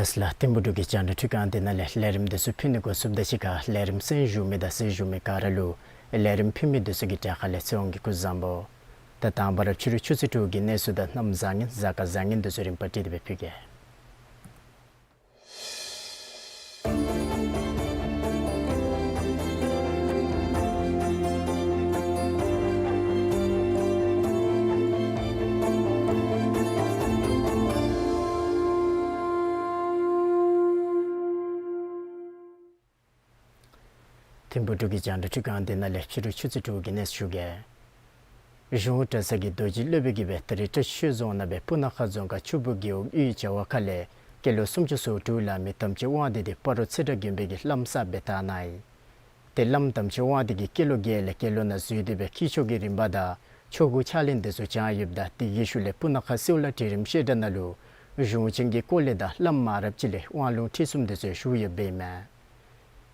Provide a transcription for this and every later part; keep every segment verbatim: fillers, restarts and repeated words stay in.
ལགས་ལགས། ཐིམ་ཕུག་འབྲུག་གི་རྒྱང་བསྒྲགས་འཕྲུལ་ཁང་འདི་ནང་ལས་ལས་རིམ་འདི་ཚུ་ཕུལ་ནི་འགོ་བཙུགསཔ་དང་གཅིག་ཁར་ལས་རིམ་གསན་བཞུགས་མི་དང་གསན་བཞུགས་མི་ག་ར་ལུ་ལས་རིམ་ཕུལ་མི་འདི་ཚུ་གི་གྲལ་ཁ་ལས་ཚེ་དབང་གིས་སྐུ་གཟུགས་བཟང་པོ། ད་དང་པ་ར་ཕྱི་རུ་ཆུ་ཚོད་དྲུག་གི་གནས་ཚུལ་དང་གནམ་བཟང་ངན་གཟའ་སྐར་བཟང་ངན་འདི་ཚུ་རིམ་པ་བསྒྲིགས་ཏེ་སྦེ་ཕུལ་གེ། ཐིམ་ཕུག་འབྲུག་གི་རྒྱང་བསྒྲགས་འཕྲུལ་ཁང་འདི་ནང་ལས་ཕྱི་རུ་ཆུ་ཚོད་དྲུག་གི་གནས་ཚུལ་ཞུ་གེ། གཞུང་གྲྭ་ཚང་གི་རྡོ་རྗེ་སློབ་དཔོན་གྱིས་སྦེ་ད་རིས་བཀྲ་ཤིས་རྫོང་ནང་སྦེ་སྤུ་ན་ཁ་རྫོང་ཁག་ཆུ་སྦུག་རྒེད་འོག་གཡུས་བྱ་བ་ཁ་ལས་སྐྱེས་ལོ་སུམ་ཅུ་སོ་དྲུག་ལང་མི་དམ་ཆོས་དབང་འདུས་འདི་སྤ་རོ་ཚེ་བཀྲ་དགོན་པའི་གི་བླམ་གསརཔ་སྦེ་དར་གནང་ཡི། ཏེ་བླམ་དམ་ཆོས་དབང་འདུས་ཀྱིས་སྐྱེས་ལོ་བརྒྱད་ལས་སྐྱེས་ལོ་ནང་འཛུལ་ཏེ་སྦེ་དཀྱིལ་ཆོག་གི་རིམ་པ་དང་ཆོ་ག་ཕྱག་ལེན་འདི་ཚུ་བགྱང་ཡོདཔ་ད་དེ་གི་ཤུལ་ལས་སྤུ་ན་ཁ་སེའུ་ལ་གྲལ་རིམ་བཤད་གྲྭ་ནང་ལུ་གཞུང་ཆེན་གྱི་སྐོར་ལས་དང་བླམ་མང་རབས་ཅིག་ལས་དབང་ལུང་ཁྲིད་གསུམ་འདི་ཚུ་ཞུ་ཡོདཔ་ཨིན་མས།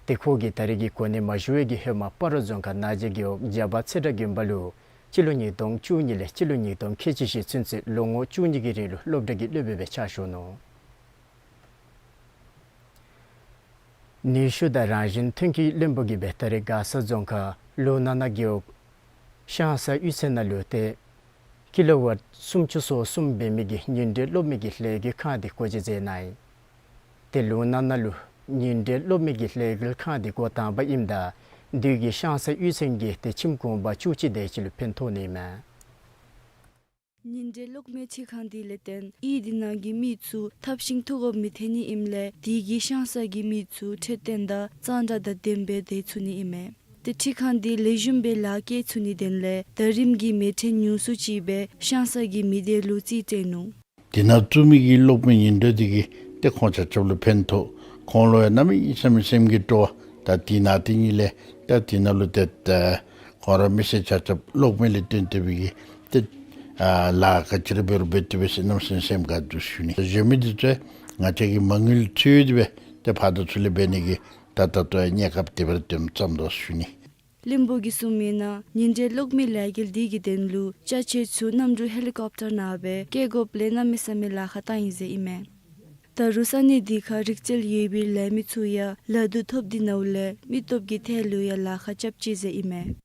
ཏེ་ཁོ་གིས་ད་རིས་ཀྱི་གོ་གནས་མ་ཞུ་བའི་གི་ཧེ་མ་སྤ་རོ་རྫོང་ཁག་ན་རྗེ་རྒེད་འོག་བྱ་བ་ཚེ་བཀྲ་དགོན་པ་ལུ་སྤྱི་ལོ་ཉིས་སྟོང་བཅུ་གཉིས་ལས་སྤྱི་ལོ་ཉིས་སྟོང་ཁལ་གཅིག་བཞི་ཚུན་ཚོད་ལོ་ངོ་བཅུ་གཉིས་ཀྱི་རིང་ལུ་སློབ་གྲྭ་གི་སློབ་དཔོན་སྦེ་ཕྱག་ཞུ་ནུག། ནུས་ཤུགས་དང་རང་བཞིན་ཐོན་སྐྱེད་བློན་པོ་གིས་སྦེ་ད་རིས་མགར་ས་རྫོང་ཁག་ལུང་ནག་ན་རྒེད་འོག་ཤང་ས་གཡུས་ཚན་ནང་ལུ་ཏེ་ཀི་ལོ་ཝཊ་སུམ་ཅུ་སོ་གསུམ་འབད་མི་གི་ཉིན་དྲོད་གློག་མེ་གི་ལས་འགུལ་ཁང་འདི་སྒོ་འབྱེད་མཛད་གནང་ཡི། ཏེ་ལུང་ནག་ན་ལུ་ཉིན་དྲོད་གློག་མེ་གི་ལས་འགུལ་ཁང་འདི་འགོ་དང་པ་ཨིནམ་ད་དེ་གིས་ཤང་ས་གཡུས་ཚན་གྱི་ཏེ་ཁྱིམ་གུང་པ་བཅུ་གཅིག་དེ་ཅིག་ལུ་ཕན་ཐོགས་ནི་ཨིན་མས། ཉིན་དྲོད་གློག་མེ་འཕྲུལ་ཁང་འདི་ལས་བརྟེན་གཡུས་འདི་ནང་གི་མི་ཚུ་ཐབས་ཤེས་ཐོ་འགོད་མི་ཐོན་ནི་ཨིནམ་ལས་དེ་གིས་ཤང་ས་གི་མི་ཚུ་འཕྲོད་བསྟེན་དང་གཙང་སྦྲ་དང་ལྡནམ་སྦེ་སྡོད་ཚུགས་ནི་ཨིན་མས། ཏེ་འཕྲུལ་ཁང་འདི་ལེགས་ཤོམ་སྦེ་ལཱ་བཀལ་ཚུགས་ནིའི་དོན་ལས་ད་རིས་ཀྱི་མེ་འཕྲོད་ཉུང་སུ་ཅིག་སྦེ་ཤང་ས་གི་མི་སྡེ་ལུ་རྩིས་སྤྲོད་ནུག། དེ་ནང་བཙུགས་མི་གི་གློག་མེ་ཉིན་དྲོད་འདི་གིས་ཏེ་ཁོང་ཆ་ཁྱབ་ལུ་ཕན་ཐོགས། ཁོང་ལུ་ཡང་གནམ་མེད་ས་མེད་སེམས་ཀྱི་སྤྲོ་བ་དང་དེ་ནང་དེ་ཉིད་ལས་ད་དེ་ནང་ལུ་ཏེ་ད་ཁོང་ར་མི་སེར་ཆ་ཁྱབ་གློག་མེ་ལས་བརྟེན་ཏེ་སྦེ་གི་ཏེ་ཨ་ལཱ་ག་ཅི་ར་འབད་རུང་འབད་བཏུབ་པས་ཟེར་གནམ་མེད་ས་མེད་སེམས་དགའ་འདུག་ཞུ་ནི། གཞན་མི་འདི་ཚུ་ང་བཅས་ཀྱིས་མ་དངུལ་འཚོལ་ཏེ་སྦེ་ཏེ་ཕར་དང་ཚུར་ལས་འབད་ནི་གི་ད་ད་ལྟོ་ཡང་གནས་སྐབས་དེ་སྦེ་ར་སྟོནམ་ཙམ་དོ་ཞུ་ནི། བློན་པོ་གིས་གསུངས་མིའི་ནང་ཉིན་དྲོད་གློག་མེ་ལས་འགུལ་འདི་གི་དོན་ལུ་ཅ་ཆས་ཚུ་གནམ་གྲུ་ཧེ་ལི་ཀོབ་ཊར་ནང་སྦེ་བསྐྱལ་དགོཔ་ལས་གནམ་མེད་ས་མེད་ལཱ་ཁག་བཏང་ཡི་ཟེར་ཨིན་མས། ད་རུང་ས་གནས་འདི་ཁར་རིག་རྩལ་ཡོད་པའི་ལས་མི་ཚུ་ཡང་ལཱ་དུར་ཐོབ་སྟེ་ནཱ་ལས་མི་སྟོབས་ཀྱི་ཐད་ལུ་ཡང་ལཱ་ཁག་རྐྱབ་ཅི་ཟེར་ཨིན་མས།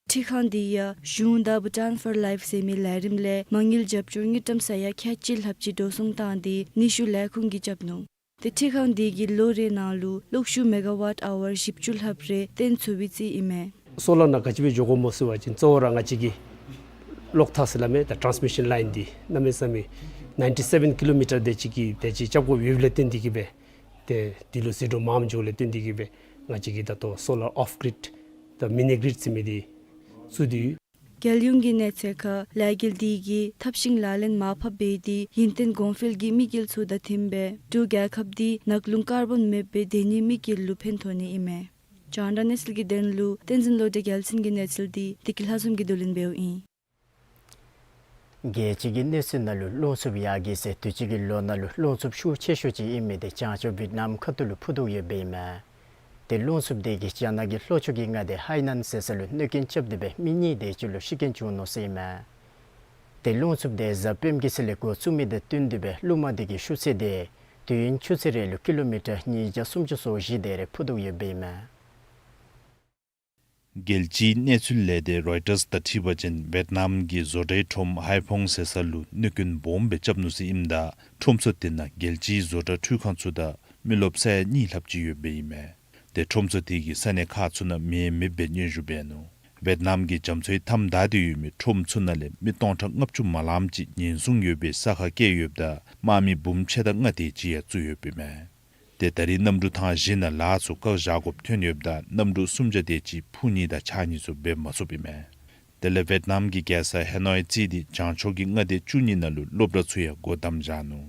འཕྲུལ་ཁང་འདི་ཡང་གཞུང་དང་བྷུ་ཊཱན་ཕོར་ལའིཕ་ཟེར་མི་ལས་རིམ་ལས་མ་དངུལ་རྒྱབ་སྐྱོར་དངུལ་ཀྲམ་ས་ཡ་ཁལ་གཅིག་ལྷགཔ་ཅིག་འགྲོ་སོང་བཏང་སྟེ་ནུས་ཤུགས་ལས་ཁུངས་ཀྱིས་རྐྱབ་ནུག། ཏེ་འཕྲུལ་ཁང་འདི་གིས་ལོ་རེ་ནང་ལུ་གློག་ཤུགས་མེ་ག་ཝཊ་ཨ་ཝར་བཞི་བཅུ་ལྷགཔ་རེ་བཏོན་ཚུགས་པའི་རྩིས་ཨིན་མས། སོ་ལར་ནང་ག་ཅི་སྦེ་འགྱོ་དགོཔ་སྨོ་ཟེར་བ་ཅིན་གཙོ་བོ་ར་ང་བཅས་ཀྱི་གློག་ཐག་ཟེར་སླབ་མི་ད་ཊཱནསི་མི་ཤཱན་ལའིན་འདི་གནམ་མེད་ས་མེད་ནའིན་ཊི་སེ་བེན་ཀི་ལོ་མི་ཊར་དེ་ཅིག་གི་དེ་ཅིག་རྐྱབ་དགོཔ་ཡོདཔ་ལས་བརྟེན་ཏེ་གིས་སྦེ་ཏེ་འདི་ལུ་ཟད་འགྲོ་མངམ་འགྱོཝ་ལས་བརྟེན་ཏེ་གིས་སྦེ་ང་བཅས་ཀྱིས་ད་ལྟོ་སོ་ལར་ཨོཕ་གིརིཌ་དང་མི་ནི་གིརིཌ་ཟེར་མི་འདི་བཙུགས་ཏེ་ཡོད། རྒྱལ་ཡོངས་ཀྱི་གནས་ཚད་ཁར་ལས་འགུལ་འདི་གིས་ཐབས་ཤེས་ལག་ལེན་མར་ཕབ་འབད་དེ་ཡུན་བརྟན་གོང་འཕེལ་གྱི་དམིགས་ཡུལ་ཚུ་དང་མཐུནམ་སྦེ་འབྲུག་རྒྱལ་ཁབ་འདི་ནགས་ཀླུང་ཀར་བཱོན་མེདཔ་སྦེ་སྡོད་ནིའི་དམིགས་ཡུལ་ལུ་ཕན་ཐོགས་ནི་ཨིན་མས། རྒྱང་བསྒྲགས་གནས་ཚུལ་གྱི་དོན་ལུ་བསྟན་འཛིན་བློ་གྲོས་རྒྱལ་མཚན་གྱི་གནས་ཚུལ་འདི་བདེ་སྐྱིད་ལྷ་འཛོམས་ཀྱིས་བསྡུ་ལེན་འབདཝ་ཨིན། རྒྱལ་སྤྱི་གི་གནས་ཚུལ་ནང་ལུ་རླུང་འཚུབ་ཡར་རྒྱས་ཚེ་དུས་ཅི་གི་ལོ་ནང་ལུ་རླུང་འཚུབ་ཤུགས་ཆེ་ཤོས་ཅིག་ཨིན་མི་དེ་བྱང་ཕྱོགས་ཝེཊ་ནམ་ཁ་ཐུག་ལུ་འཕུ་འདུག་ཡོདཔ་ཨིན་མས། དེ་རླུང་འཚུབ་དེ་གིས་རྒྱ་ནག་གི་ལྷོ་ཕྱོགས་ཀྱི་མངའ་སྡེ་ཧའེ་ནན་ཟེར་ས་ལུ་གནོད་སྐྱོན་རྐྱབ་སྟེ་སྦེ་མི་གཉིས་དེ་ཅིག་ལུ་ཤི་རྐྱེན་བྱུང་ནུག་ཟེར་ཨིན་མས། དེ་རླུང་འཚུབ་དེ་གཟའ་སྤེནམ་གི་ཚེ་ལས་འགོ་བཙུགས་མི་དང་བསྟུན་ཏེ་སྦེ་རླུང་མ་དེ་གི་ཤུགས་ཚད་དེ་དུས་ཡུན་ཆུ་ཚོད་རེ་ལུ་ཀི་ལོ་མི་ཊར་ཉིས་བརྒྱ་སུམ་ཅུ་སོ་བཞི་དེ་རེ་འཕུ་འདུག་ཡོདཔ་ཨིན་མས། རྒྱལ་སྤྱིའི་གནས་ཚུལ་ལས་སྡེ་རོའི་ཊརསི་དང་འཁྲིལ་བ་ཅིན་ཝེཊ་ནམ་གྱི་བཟོ་གྲྭའི་ཁྲོམ་ཧའི་ཕོང་ཟེར་ས་ལུ་གནོད་སྐྱོན་སྦོམ་སྦེ་རྐྱབ་ནུག་ཟེར་ཨིནམ་ད་ཁྲོམ་ཚུ་དེ་ནང་རྒྱལ་སྤྱིའི་བཟོ་གྲྭ་འཕྲུལ་ཁང་ཚུ་དང་མི་རློབས་ས་ཡ་གཉིས་ལྷགཔ་ཅིག་ཡོདཔ་ཨིན་མས། དེ་ཁྲོམ་ཚུ་དེ་གིས་ས་གནས་ཁག་ཚུ་ནང་མེ་མེདཔ་སྦེ་སྙན་ཞུ་འབད་ནུག། ཝེཊ་ནམ་གྱི་རྒྱ་མཚོའི་མཐའམ་བདའ་སྟེ་ཡོད་མི་ཁྲོམ་ཚུ་ནང་ལས་མི་སྟོང་ཕྲག་ལྔ་བཅུ་མ་ལངམ་ཅིག་ཉེན་སྲུང་ཡོད་པའི་ས་ཁར་བསྐྱལ་ཡོདཔ་ད་དམག་མི་འབུམ་ཕྱེད་དང་ལྔ་དེ་ཅིག་ཡང་བཙུགས་ཡོདཔ་ཨིན་མས། དེ་ད་རིས་གནམ་གྲུ་ཐང་བཞི་ནང་ལཱ་ཚུ་བཀག་བཞག་དགོཔ་ཐོན་ཡོདཔ་ད་གནམ་གྲུ་སུམ་བརྒྱ་དེ་ཅིག་འཕུར་ནི་དང་ཆགས་ནི་ཚུ་འབད་མ་ཚུགསཔ་ཨིན་མས། དེ་ལས་ཝེཊ་ནམ་གྱི་རྒྱལ་ས་ཧེ་ནོའི་རྩིས་ཏེ་བྱང་ཕྱོགས་ཀྱི་མངའ་སྡེ་བཅུ་གཉིས་ནང་ལུ་སློབ་གྲྭ་ཚུ་ཡང་སྒོ་བསྡམས་བཞག་ནུག།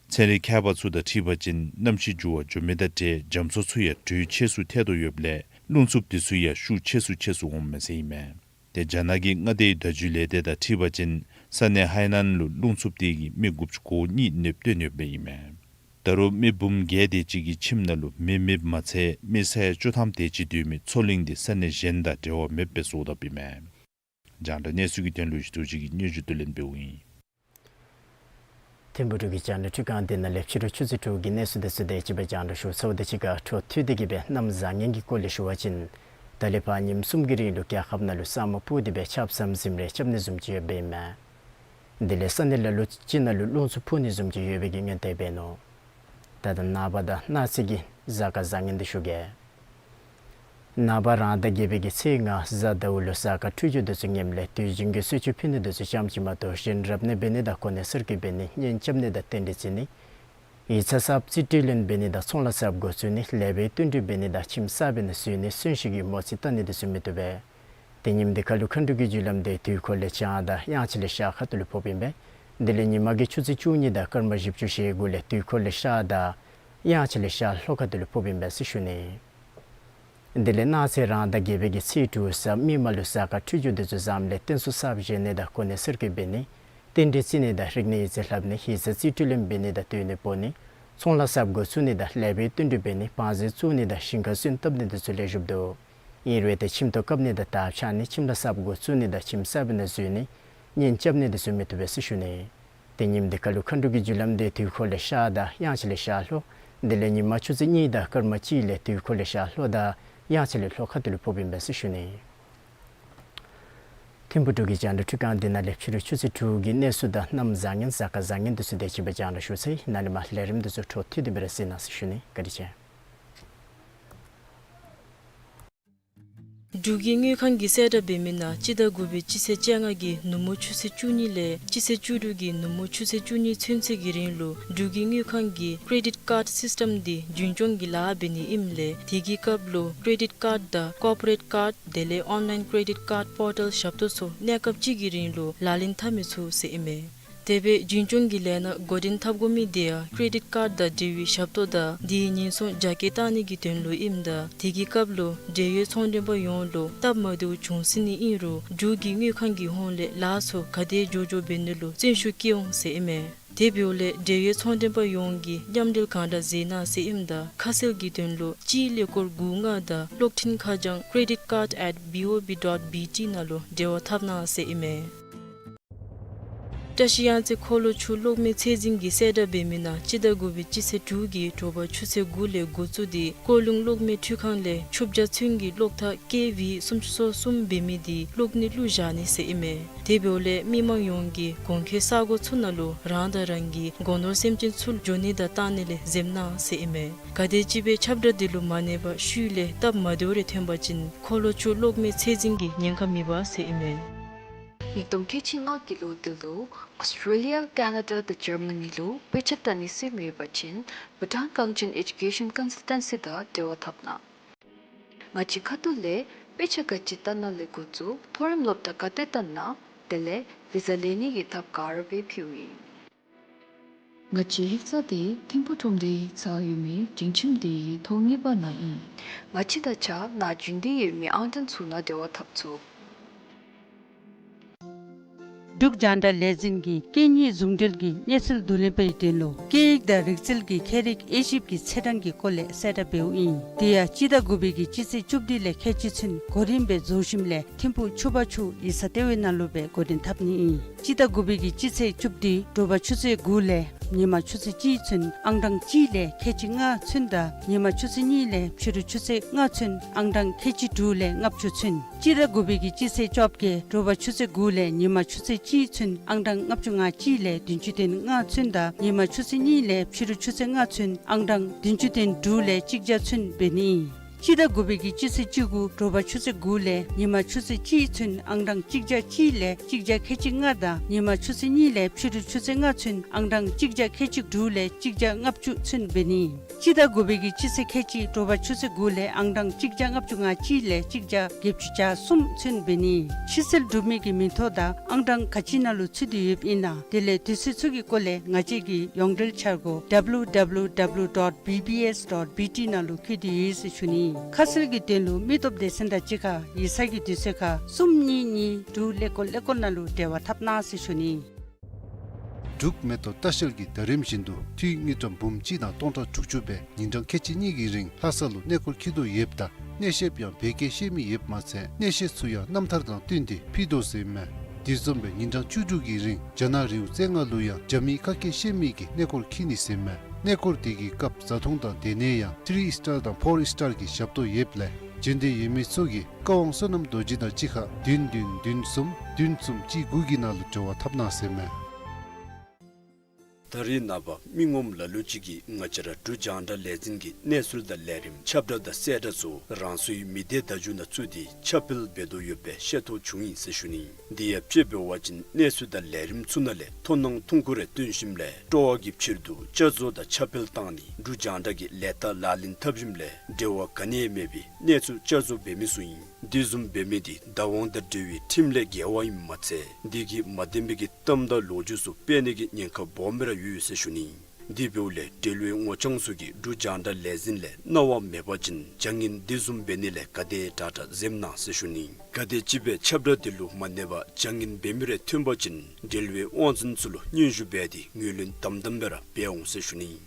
ཚན་རིག་མཁས་པ་ཚུ་དང་འཁྲིལ་བ་ཅིན་གནམ་གཤིས་འགྱུར་བ་འགྱོ་མི་དང་འབྲེལ་རྒྱ་མཚོ་ཚུ་ཡང་དྲོད་ཆེ་སུ་ཐལ་དོ་ཡོདཔ་ལས་རླུང་འཚུབ་དེ་ཚུ་ཡང་ཤུགས་ཆེ་སུ་ཆེ་སུ་འོངམ་མས་ཟེར་ཨིན་མས། དེ་རྒྱ་ནག་གི་མངའ་སྡེའི་བརྡ་བརྒྱུད་ལས་སྡེ་དང་འཁྲིལ་བ་ཅིན་ས་གནས་ཧའེ་ནན་ལུ་རླུང་འཚུབ་དེ་གིས་མི་དགུ་བཅུ་གོ་གཉིས་གནོདཔ་བཏོན་ཡོདཔ་ཨིན་མས། ད་རུང་མི་འབུམ་བརྒྱད་དེ་ཅིག་གི་ཁྱིམ་ནང་ལུ་མེ་མེདཔ་མ་ཚད་མི་ས་ཡ་བཅུ་ཐམ་དེ་ཅིག་སྡོད་མི་མཚོ་གླིང་དེ་ས་གནས་གཞན་དང་འབྲེལ་བ་མེདཔ་སྦེ་བཟོ་དོ་ཡོདཔ་ཨིན་མས། རྒྱང་བསྒྲགས་གནས་ཚུལ་གྱི་དོན་ལུ་ཞུ་དོ་ཅིག་གིས་སྙན་ཞུ་བསྡུ་ལེན་འབདཝ་ཨིན། ཐིམ་ཕུག་འབྲུག་གི་རྒྱང་བསྒྲགས་འཕྲུལ་ཁང་འདི་ནང་ལས་ཕྱི་རུ་ཆུ་ཚོད་དྲུག་གི་གནས་ཚུལ་དེ་ཚུ་དེ་ཅིག་སྦེ་རྒྱང་བསྒྲགས་ཞུ་ཚརཝ་དང་གཅིག་ཁར་འཕྲོ་མཐུད་དེ་གི་སྦེ་གནམ་བཟང་ངན་གྱི་སྐོར་ལས་ཞུ་བ་ཅིན་ད་ལས་ཕར་ཉིནམ་གསུམ་གྱི་རིང་ལུ་རྒྱལ་ཁབ་ནང་ལུ་ས་སྨུག་སྤུབས་ཏེ་སྦེ་ཆརཔ་ཟམ་ཟིམ་རེ་རྐྱབ་ནི་བཟུམ་ཅིག་ཡོདཔ་ཨིན་མས། དེ་ལས་ས་གནས་ལ་ལུ་ཅིག་ནང་ལུ་རླུང་འཚུབ་འཕུ་ནི་བཟུམ་ཅིག་ཡོད་པའི་གི་སྔོན་དཔག་འབད་ནུག། ད་ལྟོ་ནངས་པ་དང་གནངས་ཚེ་གི་གཟའ་སྐར་བཟང་ངན་འདི་ཞུ་གེ། ནངས་པ་རང་ཟླ་བརྒྱད་པའི་གི་ཚེས་ལྔ་གཟའ་ཟླཝ་ལུ་གཟའ་སྐར་འཕྲོད་སྦྱོར་དེ་ཚུ་ངནམ་ལས་དུས་རྒྱུན་གྱི་གསོལ་མཆོད་ཕུལ་ནི་དེ་ཚུ་ཙམ་ཅིག་མ་གཏོགས་གཞན་རབ་གནས་འབད་ནི་དང་གོ་གནས་གསར་བསྐོ་འབད་ནི་གཉེན་རྐྱབ་ནི་དང་རྟེན་འབྲེལ་བརྩི་ནི་ཡིག་ཚང་གསརཔ་རྩིས་སྤྲོད་ལེན་འབད་ནི་དང་ཚོང་ལཱ་གསརཔ་འགོ་བཙུགས་ནི་ལེགས་པའི་བསྟུན་གྲོས་འབད་ནི་དང་ཁྱིམ་གསརཔ་ནང་འཛུལ་ནི་གསོན་གཤིན་གྱི་མོ་རྩིས་བལྟ་ནི་དེ་ཚུ་མི་བཏུབ་པས། དེ་ཉིནམ་འདི་ཁར་ལུ་མཁའ་འགྲོ་གི་རྒྱུ་ལམ་དེ་དུས་འཁོར་ལས་བྱང་དང་དབྱངས་འཆར་ལས་ཤར་ཁ་ཐུག་ལུ་ཕོགཔ་ཨིན་པས། དེ་ལས་ཉིན་མ་གི་ཆུ་ཚོད་བཅུ་གཉིས་དང་སྐར་མ་བཞི་བཅུ་ཞེ་དགུ་ལས་དུས་འཁོར་ལས་ཤར་དང་དབྱངས་འཆར་ལས་ཤར་ལྷོ་ཁ་ཐུག་ལུ་ཕོགཔ་ཨིན་པས་ཟེར་ཞུ་ནི། དེ་ལས་གནངས་ཚེ་རང་ཟླ་བརྒྱད་པའི་གི་ཚེས་དྲུག་གཟའ་མིག་དམར་ལུ་གཟའ་སྐར་འཕྲོད་སྦྱོར་དེ་ཚུ་བཟངམ་ལས་རྟེན་གསུམ་གསརཔ་བཞེངས་ནི་དང་གོ་གནས་གསར་བསྐོ་འབད་ནི་རྟེན་འབྲེལ་བརྩི་ནི་དང་རིག་གནས་ཡིག་རྩིས་ལྷབ་ནི་ཡིག་ཚང་རྩིས་སྤྲོད་ལེན་འབད་ནི་དང་སྡོད་གནས་སྤོ་ནི་ཚོང་ལཱ་གསརཔ་འགོ་བཙུགས་ནི་དང་ལེགས་པའི་བསྟུན་གྲོས་འབད་ནི་བང་རྩལ་བཙུགས་ནི་དང་ཞིང་ཁ་སོན་བཏབ་ནི་དེ་ཚུ་ལེགས་ཤོམ་འདུག། ཨིན་རུང་ཏེ་ཁྱིམ་ཐོག་བཀབ་ནི་དང་དར་འཕྱར་ནི་ཁྱིམ་ལཱ་གསརཔ་འགོ་བཙུགས་ནི་དང་ཁྱིམ་གསརཔ་ནང་འཛུལ་ནི་གཉེན་རྐྱབ་ནི་དེ་ཚུ་མི་བཏུབ་པས་ཟེར་ཞུ་ནི། དེ་ཉིནམ་འདི་ཁར་ལུ་མཁའ་འགྲོ་གི་རྒྱུ་ལམ་དེ་དུས་འཁོར་ལས་ཤར་དང་དབྱངས་འཆར་ལས་ཤར་ལྷོ། དེ་ལས་ཉིན་མ་ཆུ་ཚོད་གཉིས་དང་སྐར་མ་གཅིག་ལས་དུས་འཁོར་ལས་ཤར་ལྷོ་དང་དབྱངས་འཆར་ལས་ལྷོ་ཁ་ཐུག་ལུ་ཕོགཔ་ཨིན་པས་ཟེར་ཞུ་ནི། ཐིམ་ཕུག་འབྲུག་གི་རྒྱང་བསྒྲགས་འཕྲུལ་ཁང་འདི་ནང་ལས་ཕྱི་རུ་ཆུ་ཚོད་དྲུག་གི་གནས་ཚུལ་དང་གནམ་བཟང་ངན་གཟའ་སྐར་བཟང་ངན་དེ་ཚུ་དེ་ཅིག་སྦེ་རྒྱང་བསྒྲགས་ཞུ་ཚར་ཡི། ནཱ་ལས་མར་ལས་རིམ་དེ་ཚུ་འཕྲོ་མཐུད་དེ་སྦེ་ར་གཟིགས་གནང་ཟེར་ཞུ་ནི། བཀའ་དྲིན་ཆེ། འབྲུག་གི་དངུལ་ཁང་གིས་གསལ་བསྒྲགས་འབད་མི་ནང་སྤྱི་ཟླ་དགུ་པའི་སྤྱི་ཚེས་བཅོ་ལྔ་གི་ནུབ་མོ་ཆུ་ཚོད་བཅུ་གཉིས་ལས་སྤྱི་ཚེས་བཅུ་དྲུག་གི་ནུབ་མོ་ཆུ་ཚོད་བཅུ་གཉིས་ཚུན་ཚོད་ཀྱི་རིང་ལུ་འབྲུག་གི་དངུལ་ཁང་གིས་ཀྲེ་ཌིཊ་ཀཱརཌ་སིསི་ཊམ་འདི་རྒྱུན་སྐྱོང་གི་ལཱ་འབད་ནི་ཨིནམ་ལས་དེ་གི་སྐབས་ལུ་ཀྲེ་ཌིཊ་ཀཱརཌ་དང་ཀོར་པོ་རེཊ་ཀཱརཌ་དེ་ལས་ཨོན་ལའིན་ཀྲེ་ཌིཊ་ཀཱརཌ་པོར་ཊལ་ཞབས་ཏོག་ཚུ་གནས་སྐབས་གཅིག་གི་རིང་ལུ་ལག་ལེན་འཐབ་མི་ཚུགས་ཟེར་ཨིན་མས། དེ་སྦེ་རྒྱུན་སྐྱོང་གི་ལས་སྣ་འགོ་འདྲེན་འཐབ་དགོ་མི་དེ་ཡང་ཀྲེ་ཌིཊ་ཀཱརཌ་དང་འབྲེལ་བའི་ཞབས་ཏོག་དང་དེའི་ཉེན་སྲུང་རྒྱ་སྐྱེད་བཏང་ནི་གི་དོན་ལུ་ཨིནམ་ད་དེ་གི་སྐབས་ལུ་འབྲེལ་ཡོད་ཚོང་མགྲོན་པ་ཡོངས་ལུ་སྟབས་མ་བདེཝ་བྱུང་སྲིད་ནི་ཨིན་རུང་འབྲུག་གི་དངུལ་ཁང་གི་ཧོངས་ལས་ལཱ་ཚུ་ག་དེ་མགྱོགས་མགྱོགས་འབད་ནི་ལུ་བརྩོན་ཤུགས་བསྐྱེད་འོང་ཟེར་ཨིན་མས། དེ་འབདཝ་ལས་འབྲེལ་ཡོད་ཚོང་མགྲོན་པ་ཡོངས་ཀྱིས་མཉམ་འབྲེལ་གང་དྲག་མཛད་གནང་ཟེར་ཨིནམ་ད་ཁ་གསལ་གྱི་དོན་ལུ་སྤྱིའི་ཀླད་ཀོར་དགུ་ལྔ་དང་གློག་འཕྲིན་ཁ་བྱང་credit card at B O B dot B T ནང་ལུ་འབྲེལ་བ་འཐབ་གནང་ཟེར་ཨིན་མས། བཀྲ་ཤིས་གཡང་རྩེ་འཁོར་ལོ་ཆུ་གློག་མེ་ཚད་འཛིན་གྱིས་གསལ་བསྒྲགས་འབད་མི་ནང་སྤྱི་ཟླ་དགུ་པའི་སྤྱི་ཚེས་དྲུག་གི་དྲོ་པ་ཆུ་ཚོད་དགུ་ལས་འགོ་བཙུགས་ཏེ་ཀོ་ལུང་གློག་མེ་འཕྲུལ་ཁང་ལས་ཆུ་བརྒྱ་ཚུན་གྱི་གློག་ཐག་ཀེ་ཝི་སུམ་ཅུ་སོ་གསུམ་འབད་མི་དེ་གློག་ནད་བླུགས་བཞག་ནི་ཟེར་ཨིན་མས། དེ་འབདཝ་ལས་མི་མང་ཡོངས་ཀྱིས་གོང་འཁོད་ས་གོ་ཚུ་ནང་ལུ་རང་དང་རང་གི་སྒོ་ནོར་སེམས་ཅན་ཚུ་འགྱོ་ནི་དང་བཏང་ནི་ལས་འཛེམ་གནང་ཟེར་ཨིན་མས། ག་དེམ་ཅིག་སྦེ་ཁྱབ་བསྒྲགས་དེ་ལུ་མ་གནས་པར་ཤུལ་ལས་སྟབས་མ་བདེཝ་རེ་ཐོན་པ་ཅིན་འཁོར་ལོ་ཆུ་གློག་མེ་ཚད་འཛིན་གྱིས་ཉེན་ཁ་མི་འབག་ཟེར་ཨིན་མས། ཉིས་སྟོང་ཁལ་གཅིག་ལྔ་གི་ལོ་དེ་ལུ་ཨོསི་ཊྲེ་ལི་ཡ་ཀེ་ན་ཌ་དང་ཇར་མ་ནི་ལུ་དཔེ་ཆ་ལྟ་ནི་སྲོལ་མེད་པ་ཅིན་བྷུ་ཊཱན་གངས་ཅན་ཨེ་ཌུ་ཀེ་ཤཱན་ཀོན་སཱལ་ཊན་སི་དང་འབྲེལ་བ་འཐབ་གནང་། ང་བཅས་ཁ་ཐུག་ལས་དཔེ་ཆ་ག་ཅི་ལྟ་ནི་ལས་འགོ་བཙུགས་མཐོ་རིམ་སློབ་གྲྭ་ག་ཏེ་ལྟ་ནི་དེ་ལས་བི་ཟ་ལེན་ནི་གི་ཐབས་ག་ར་སྦེ་ཕུལཝ་ཨིན། ང་བཅས་ཡིག་ཚང་འདི་ཐིམ་ཕུག་ཁྲོམ་སྡེའི་ཡིག་ཚང་ཡོད་མི་སྒྲིང་ཁྱིམ་དེའི་ཐོག་གཉིས་པ་ནང་ཨིན། ང་བཅས་དང་གཅིག་ཁར་ནཱ་བྱོན་འདོད་ཡོད་མི་ཨང་གྲངས་ཚུ་ནང་འབྲེལ་བ་འཐབ་ཚུགས། འབྲུག་རྒྱང་བསྒྲགས་ལས་འཛིན་གྱིས་སྐད་གཉིས་ཟུང་འབྲེལ་གྱི་གནས་ཚུལ་བསྡུ་ལེན་པའི་དོན་ལུ་སྐད་ཡིག་དང་རིག་རྩལ་གྱི་ཁྱད་རིག་དབྱེ་ཞིབ་ཀྱི་ཚད་གྲངས་ཀྱི་སྐོར་ལས་གསལ་བསྒྲགས་འབདཝ་ཨིན། དེ་ཡང་སྤྱི་ཟླ་དགུ་པའི་གི་སྤྱི་ཚེས་བཅུ་བདུན་ལས་ཁལ་གཅིག་ཚུན་གོ་རིམ་སྦེ་རྫོགས་ཞིནམ་ལས་ཐིམ་ཕུག་ཆུ་བར་ཆུ་ཡིག་ཚང་ལྟེ་བའི་ནང་ལུ་སྦེ་འགོ་འདྲེན་འཐབ་ནི་ཨིན། སྤྱི་ཟླ་དགུ་པའི་གི་སྤྱི་ཚེས་བཅུ་བདུན་དྲོ་པ་ཆུ་ཚོད་དགུ་ལས་ཉིན་མ་ཆུ་ཚོད་གཅིག་ཚུན་ཨང་གྲངས་གཅིག་ལས་ཁལ་གཅིག་ལྔ་ཚུན་དང་ཉིན་མ་ཆུ་ཚོད་གཉིས་ལས་ཕྱི་རུ་ཆུ་ཚོད་ལྔ་ཚུན་ཨང་གྲངས་ཁལ་གཅིག་དྲུག་ལས་ལྔ་བཅུ་ཚུན། སྤྱི་ཟླ་དགུ་པའི་གི་སྤྱི་ཚེས་བཅོ་བརྒྱད་དྲོ་པ་ཆུ་ཚོད་དགུ་ལས་ཉིན་མ་ཆུ་ཚོད་གཅིག་ཚུན་ཨང་གྲངས་ལྔ་བཅུ་ང་གཅིག་ལས་བདུན་ཅུ་དོན་ལྔ་ཚུན་དང་ཉིན་མ་ཆུ་ཚོད་གཉིས་ལས་ཕྱི་རུ་ཆུ་ཚོད་ལྔ་ཚུན་ཨང་གྲངས་བདུན་ཅུ་དོན་དྲུག་ལས་གཅིག་བརྒྱ་ཚུན་འབད་ནི་ཨིན། སྤྱི་ཟླ་དགུ་པའི་གི་སྤྱི་ཚེས་བཅུ་དགུ་དྲོ་པ་ཆུ་ཚོད་དགུ་ལས་ཉིན་མ་ཆུ་ཚོད་གཅིག་ཚུན་ཨང་གྲངས་གཅིག་བརྒྱ་གཅིག་ལས་གཅིག་བརྒྱ་ཁལ་གཅིག་ལྔ་དང་ཉིན་མ་ཆུ་ཚོད་གཉིས་ལས་ཕྱི་རུ་ཆུ་ཚོད་ལྔ་ཚུན་ཨང་གྲངས་གཅིག་བརྒྱ་ཁལ་གཅིག་དྲུག་ལས་གཅིག་བརྒྱ་ལྔ་བཅུ་ཚུན་འབད་ནི། སྤྱི་ཟླ་དགུ་པའི་གི་སྤྱི་ཚེས་ཁལ་གཅིག་དྲོ་པ་ཆུ་ཚོད་དགུ་ལས་ཨང་གྲངས་གཅིག་བརྒྱ་ལྔ་བཅུ་ང་གཅིག་ལས་གཅིག་བརྒྱ་བརྒྱད་ཅུ་གྱ་གསུམ་ཚུན་འབད་ནི། ཕྱི་སེལ་གྲུབ་མི་གི་མིང་ཐོ་དང་ཨང་གྲངས་ག་ཅི་ནང་ལུ་ཚུད་དེ་ཡོདཔ་ཨིན་ན་དེ་ལས་དུས་ཚོད་ཚུ་གི་སྐོར་ལས་ང་བཅས་ཀྱི་ཡོངས་འབྲེལ་འཆར་སྒོ་W W W dot B B S dot B T ནང་ལུ་བཀོད་དེ་ཡོད་ཟེར་ཞུ་ནི། ཁ་གསལ་གྱི་དོན་ལུ་མི་སྟོབས་སྡེ་ཚན་དང་གཅིག་ཁར་ཡིག་ཚང་གི་དུས་ཚོད་ཁར་གསུམ་གཉིས་གཉིས་དྲུག་ཀླད་ཀོར་ཀླད་ཀོར་ནང་ལུ་འབྲེལ་བ་འཐབ་གནང་ཟེར་ཞུ་ནི། འབྲུག་མེ་ཏོག་ལྟ་བཤལ་གྱིས་ད་རིམ་བཞིན་དུ་འཐུས་དངུལ་ཀྲམ་འབུམ་གཅིག་དང་སྟོང་ཕྲག་དྲུག་ཅུ་སྦེ་ཉིན་གྲངས་ཁལ་གཅིག་གཉིས་ཀྱི་རིང་ལྷ་ས་ལུ་གནས་སྐོར་འཁྱིད་དོ་ཡོདཔ་ད་གནས་བཤདཔ་ཡང་བོད་སྐད་ཤེས་མི་ཡོདཔ་མ་ཚད་གནས་བཤད་ཚུ་ཡང་རྣམ་ཐར་དང་བསྟུན་ཏེ་ཕུལ་དོ་ཟེར་ཨིན་མས། དེ་བཟུམ་སྦེ་ཉིན་གྲངས་བཅུ་དྲུག་གི་རིང་རྒྱ་ནག་རི་བོ་རྩེ་ལྔ་ལུ་ཡང་རྒྱ་མིའི་ཁ་སྐད་ཤེས་མི་གིས་གནས་སྐོར་འཁྱིད་ནི་ཟེར་ཨིན་མས། གནས་སྐོར་དེ་གི་སྐབས་བཟའ་འཐུང་དང་སྡོད་གནས་ཡང་ཐི་རི་སི་ཊར་དང་ཕོར་སི་ཊར་གྱི་ཞབས་ཏོག་ཡོདཔ་ལས་འབྱོན་འདོད་ཡོད་མི་ཚུ་གིས་བཀའ་དབང་བསོད་ནམས་རྡོ་རྗེ་དང་གཅིག་ཁར་བདུན་བདུན་བདུན་གསུམ་བདུན་གསུམ་གཅིག་དགུ་གི་ནང་ལུ་འབྲེལ་བ་འཐབ་གནང་ཟེར་ཨིན་མས། ད་རེས་ནངས་པ་མི་ངོམ་ལ་ལུ་ཅིག་གིས་ང་བཅས་ར་འབྲུག་རྒྱང་བསྒྲགས་ལས་འཛིན་གྱི་གནས་ཚུལ་དང་ལས་རིམ་ཁྱབ་བསྒྲགས་དང་གསལ་བསྒྲགས་ཚུ་རང་སོའི་མི་སྡེ་བརྡ་བརྒྱུད་ནང་བཙུགས་ཏེ་ཁྱབ་སྤེལ་འབད་དོ་ཡོདཔ་སྦེ་ཤེས་རྟོགས་བྱུང་ཡི་ཟེར་ཞུ་ནི། དེ་ཡང་དཔྱེ་འབད་བ་ཅིན་གནས་ཚུལ་དང་ལས་རིམ་ཚུ་ནང་ལས་མཐོང་སྣང་ཐུང་ཀུ་རེ་བཏོན་ཞིནམ་ལས་སྤྲོ་བ་གི་ཕྱིར་དུ་བསྐྱར་བཟོ་དང་ཁྱབ་སྤེལ་བཏང་ནི་འབྲུག་རྒྱང་བསྒྲགས་ཀྱི་ལས་རྟགས་ལག་ལེན་འཐབ་ཞིནམ་ལས་འབྲེལ་བ་ག་ནི་ཡང་མེད་པའི་གནས་ཚུལ་བསྐྱར་བཟོ་འབད་མི་ཚུ་ཨིན། དེ་བཟུམ་འབད་མི་དེ་བདག་དབང་དང་འབྲེལ་བའི་ཁྲིམས་ལས་འགལ་བ་ཨིནམ་མ་ཚད་དེ་གིས་མ་བདེན་པའི་གི་གཏམ་དང་ལོ་རྒྱུས་ཚུ་སྤེལ་ནི་གི་ཉེན་ཁ་སྦོམ་སྦེ་ར་ཡོད་ཟེར་ཞུ་ནི། དེ་འབདཝ་ལས་འབྲེལ་བའི་ངོ་རྐྱང་ཚུ་གིས་འབྲུག་རྒྱང་བསྒྲགས་ལས་འཛིན་ལས་གནང་བ་མེད་པ་ཅིན་བྱ་ངན་དེ་བཟུམ་འབད་ནི་ལས་ག་དེ་དྲག་དྲག་འཛེམ་གནང་ཟེར་ཞུ་ནི། ག་དེམ་ཅིག་སྦེ་ཁྱབ་བསྒྲགས་དེ་ལུ་མ་གནས་པར་བྱ་ངན་འབད་མི་རེ་ཐོན་པ་ཅིན་འབྲེལ་བའི་དབང་འཛིན་ཚུ་ལུ་སྙན་ཞུ་འབད་དེ་ངོས་ལེན་དམ་དམ་སྦེ་ར་འབད་འོང་ཟེར་ཞུ་ནི།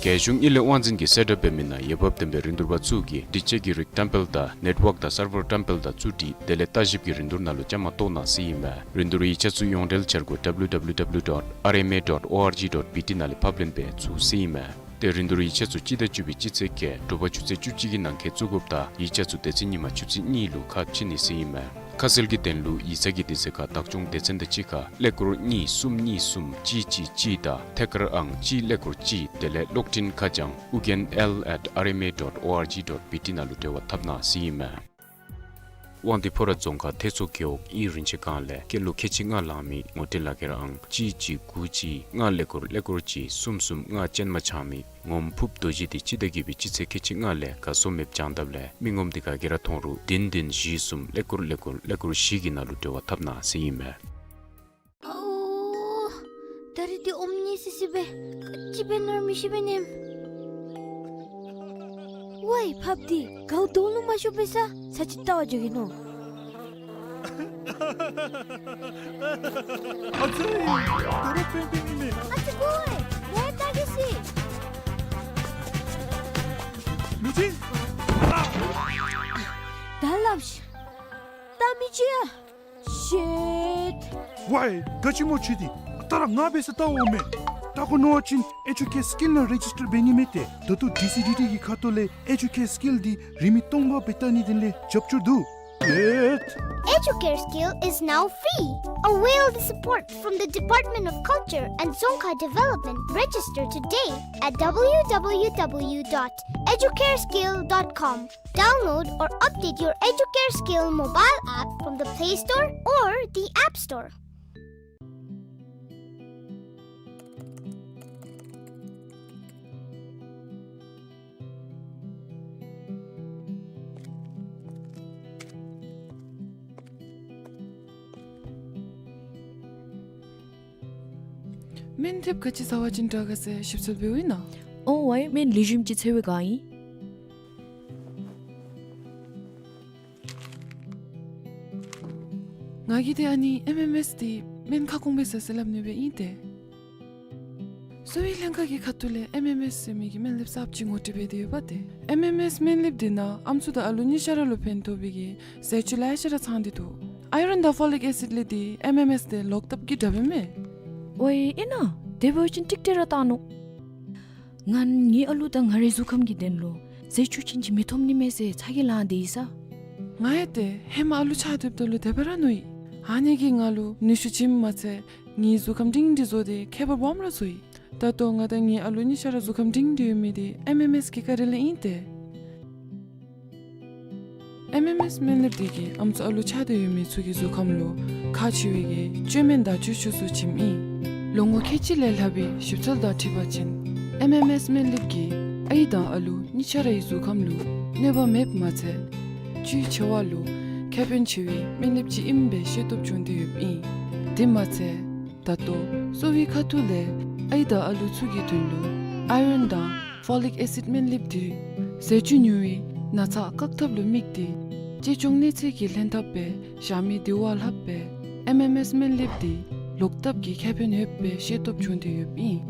རྒྱལ་གཞུང་དངུལ་ལས་དབང་འཛིན་གྱིས་གསལ་བསྒྲགས་འབད་མི་ནང་འོས་འབབ་ལྡན་པའི་རིན་བསྡུར་པ་ཚུ་གིས་སྒྲིག་ཆས་ཀྱི་རིགས་བཀྲམ་སྤེལ་དང་ནེཊ་ཝརཀ་དང་སར་བར་བཀྲམ་སྤེལ་དང་བཙུགས་སྒྲིག་དེ་ལས་ལྟ་ཞིབ་ཀྱི་རིན་བསྡུར་ནང་ལུ་བཅའ་མར་གཏོགས་གནང་ཟེར་ཨིན་མས། རིན་བསྡུར་ཡིག་ཆ་ཚུ་ཡོངས་འབྲེལ་འཆར་སྒོ་W W W dot R M A dot O R G dot B T ནང་ལས་ཕབ་ལེན་འབད་ཚུགས་ཟེར་ཨིན་མས། ཏེ་རིན་བསྡུར་ཡིག་ཆ་ཚུ་སྤྱི་ཟླ་བཅུ་པའི་སྤྱི་ཚེས་བརྒྱད་དྲོ་པ་ཆུ་ཚོད་བཅུ་གཅིག་གི་ནང་འཁོད་བཙུགས་དགོཔ་དང་ཡིག་ཆ་ཚུ་དེ་ཚེ་ཉིན་མ་ཆུ་ཚོད་གཉིས་ལུ་ཁ་ཕྱེ་ནི་ཟེར་ཨིན་མས། ཁ་གསལ་གྱི་དོན་ལུ་ཡིག་ཚང་གི་དུས་ཚོད་ཁར་བདག་སྐྱོང་སྡེ་ཚན་དང་གཅིག་ཁར་ཀླད་ཀོར་གཉིས་གསུམ་གཉིས་གསུམ་གཅིག་གཅིག་གཅིག་དང་ཐད་ཀར་ཨང་གཅིག་ཀླད་ཀོར་གཅིག་དེ་ལས་གློག་འཕྲིན་ཁ་བྱང་ཨུ་རྒྱན་L at R M A dot O R G dot B T ནང་ལུ་འབྲེལ་བ་འཐབ་གནང་ཟེར་ཨིན་མས། དབང་འདུས་ཕོ་བྲང་རྫོང་ཁག་ཐེད་མཚོ་རྒེད་འོག་ཨིན་རུང་ཆེ་སྒང་ལས་སྐྱེས་ལོ་ཁལ་གཅིག་ལྔ་ལང་མི་ངོ་སྤྲོད་ལག་ཁྱེར་ཨང་གཅིག་གཅིག་དགུ་གཅིག་ལྔ་ཀླད་ཀོར་ཀླད་ཀོར་གཅིག་གསུམ་གསུམ་ལྔ་ཅན་མ་ཆགས་མི་ངོམ་ཕུབ་རྡོ་རྗེ་དེ་སྤྱི་ཟླ་བརྒྱད་པའི་སྤྱི་ཚེས་ཁལ་གཅིག་ལྔ་ལས་ག་སོང་མེདཔ་བྱང་དཔ་ལས་མི་ངོམ་དེ་ག་གིས་ར་མཐོང་རུང་བདུན་བདུན་བཞི་གསུམ་ཀླད་ཀོར་ཀླད་ཀོར་ཀླད་ཀོར་བཞི་གི་ནང་ལུ་འབྲེལ་བ་འཐབ་གནང་ཟེར་ཨིན་མས། ཨོ། ད་རིས་འདི་ཨོམ་ནི་སི་སི་སྦེ་ཅིག་འབད་ནི་ར་མི་ཤེས་པས་ནི། ཝའི་ཕགཔ་འདི་གའུ་དོང་ལུ་མ་ཤོར་བའི་ས་ས་ཅིག་བལྟ་བར་འགྱོ་གེ་ནོ། ཨ་ཙི། ད་རུང་པེན་པེན་ཨིན་མས། ཨ་ཙི་ཁོ་ཨེ་ལས་ད་གེ་སི། མི་ཅིག་ད་སླབ་ཤིག་ད་མི་ཅིག་ཡ། ཤིཊ། ཝའི་ག་ཅི་སྨོ་ཁྱོད་འདི། ད་ར་ང་འབད་ས་བལྟ་འོང་མས། བལྟ་དགོ་མནོ་བ་ཅིན་ཨེ་ཇུ་ཀེར་སི་ཀིལ་ནང་རེ་ཇིས་ཊར་འབད་ནི་མས་ཏེ། ད་ལྟོ་ཌི་སི་ཌི་ཊི་གི་ཁ་ཐུག་ལས་ཨེ་ཇུ་ཀེར་སི་ཀིལ་འདི་རིན་མེད་སྟོང་པ་སྦེ་བལྟ་ནི་དེ་ལས་རྒྱབ་སྐྱོར་འདུག། ཨེ། Educare Skill is now free. Avail the support from the Department of Culture and Dzongkha Development. Register today at W W W dot educareskill dot com. Download or update your Educare Skill mobile app from the Play Store or the App Store. སྨན་ལེབ་ག་ཅི་ཟ་བ་ཅིན་དྲག་ག་ཟེར་ཞིབ་འཚོལ་འབདཝ་ཨིན་ན། ཨོ་ཝའི་སྨན་ལེགས་ཤོམ་ཅིག་འཚོལ་བའི་བསྒང་ཨིན། ང་གིས་ཏེ་ཨ་ནི་ཨེམ་ཨེམ་ཨེསི་འདི་སྨན་ཁ་སྐོང་སྦེ་ཟ་ཟེར་སླབ་ནི་སྦེ་ཨིན་ཏེ། གསོ་བའི་ལྷན་ཁག་གི་ཁ་ཐུག་ལས་ཨེམ་ཨེམ་ཨེསི་ཟེར་མི་གི་སྨན་ལེབ་གསརཔ་ཅིག་ངོ་སྤྲོད་འབད་དེ་ཡོདཔ་ཏེ། ཨེམ་ཨེམ་ཨེསི་སྨན་ལེབ་འདི་ནང་ཨམ་སྲུ་དང་ཨ་ལུ་གཉིས་ཆ་ར་ལུ་ཕན་ཐོགས་པའི་གི་ཟས་བཅུད་ལེ་ཤ་ར་ཚང་སྟེ་འདུག། ཨའི་རཱོན་དང་ཕོ་ལིག་ཨེ་སིཌ་ལས་འདི་ཨེམ་ཨེམ་ཨེསི་འདི་ལོག་ལྟབ་ཀྱི་དྲགཔ་ཨིན་མས། ཝའི་ཨིན་ན། དེ་འབད་བ་ཅིན་ཀྲིག་ཀྲི་ར་བཏང་ནུག། ང་ངེའི་ཨ་ལུ་དང་ང་རའི་གཟུགས་ཁམས་ཀྱི་དོན་ལུ་ཟས་བཅུད་ཅན་ཅིག་མི་ཐོབ་ནི་མས་ཟེར་ཚ་གྱང་ལང་སྟེ་ཡོད་ས། ང་ཡང་ཏེ་ཧེ་མ་ཨ་ལུ་ཆགས་སྡོདཔ་ད་ལུ་དེ་སྦེ་ར་ནོར་ཡི། ཨ་ནི་གིས་ང་ལུ་ནུས་ཤུགས་བྱིནམ་མ་ཚད་ངེའི་གཟུགས་ཁམས་སྒྲིང་སྒྲི་བཟོ་སྟེ་ཁྱད་པར་སྦོམ་ར་བཟོ་ཡི། ད་ལྟོ་ང་དང་ངེའི་ཨ་ལུ་གཉིས་ཆ་ར་གཟུགས་ཁམས་སྒྲིང་སྒྲི་ཡོད་མི་འདི་ཨེམ་ཨེམ་ཨེསི་གི་བཀའ་དྲིན་ལས་ཨིན་ཏེ། ཨེམ་ཨེམ་ཨེསི་སྨན་ལེབ་འདི་གིས་ཨམ་སྲུ་ཨ་ལུ་ཆགས་ཏེ་ཡོད་མི་ཚུ་གི་གཟུགས་ཁམས་ལུ་ཁག་ཆེ་བའི་གི་བཅོས་སྨན་དང་བཅུད་ཆུ་ཚུ་བྱིནམ་ཨིན། ལོ་ངོ་ཁལ་གཅིག་ལས་ལྷག་པའི་ཞིབ་འཚོལ་དང་འཁྲིལ་བ་ཅིན་ཨེམ་ཨེམ་ཨེསི་སྨན་ལེབ་ཀྱིས་ཨའི་དང་ཨ་ལུ་གཉིས་ཆ་རའི་གཟུགས་ཁམས་ལུ་གནོད་པ་མེདཔ་མ་ཚད་བཅུད་ཆེ་བ་ལུ་ཁེ་ཕན་ཆེ་བའི་སྨན་ལེབ་ཅིག་ཨིནམ་སྦེ་ཤེས་རྟོགས་བྱུང་སྟེ་ཡོདཔ་ཨིན། དེ་མ་ཚད་ད་ལྟོ་གསོ་བའི་ཁ་ཐུག་ལས་ཨའི་དང་ཨ་ལུ་ཚུ་གི་དོན་ལུ་ཨའི་རཱོན་དང་ཕོ་ལིག་ཨེ་སིཌ་སྨན་ལེབ་འདི་ཟས་བཅུད་ཉུང་བའི་ན་ཚ་བཀག་ཐབས་ལུ་དམིགས་ཏེ་གཅེས་སྐྱོང་གནས་ཚད་ཀྱི་ལྷན་ཐབས་སྦེ་བཞག་མི་དེ་བ་ལྷགཔ་སྦེ་ཨེམ་ཨེམ་ཨེསི་སྨན་ལེབ་འདི་ལོག་ལྟབ་ཀྱི་ཁེ་ཕན་ཡོདཔ་སྦེ་ཤེས་རྟོགས་བྱུང་སྟེ་ཡོདཔ་ཨིན།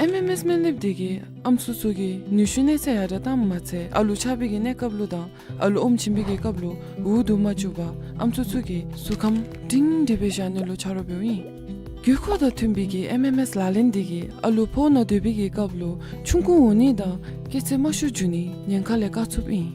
ཨེམ་ཨེམ་ཨེསི་སྨན་ལེབ་འདི་གིས་ཨམ་སྲུ་ཚུ་གི་ནུས་ཤུགས་གནས་ཚད་ཡར་དྲག་བཏངམ་མ་ཚད་ཨ་ལུ་ཆགས་པའི་གི་གནས་སྐབས་ལུ་དང་ཨ་ལུ་ཨོམ་བྱིན་པའི་གི་སྐབས་ལུ་འུ་སྡུག་མ་བཅུག་པར་ཨམ་སྲུ་ཚུ་གི་གཟུགས་ཁམས་སྒྲིང་སྒྲི་སྦེ་བཞག་ནི་ལུ་ཆ་རོགས་འབདཝ་ཨིན། དགོས་མཁོ་དང་མཐུན་པའི་གི་ཨེམ་ཨེམ་ཨེསི་ལག་ལེན་འདི་གིས་ཨ་ལུ་ཕོཝ་ནང་སྡོད་པའི་གི་སྐབས་ལུ་ཆུང་ཀུ་འོང་ནི་དང་སྐྱེད་ཚལ་མ་ཤོར་འགྱོ་ནི་ཉེན་ཁ་ལས་བཀག་ཚུགསཔ་ཨིན།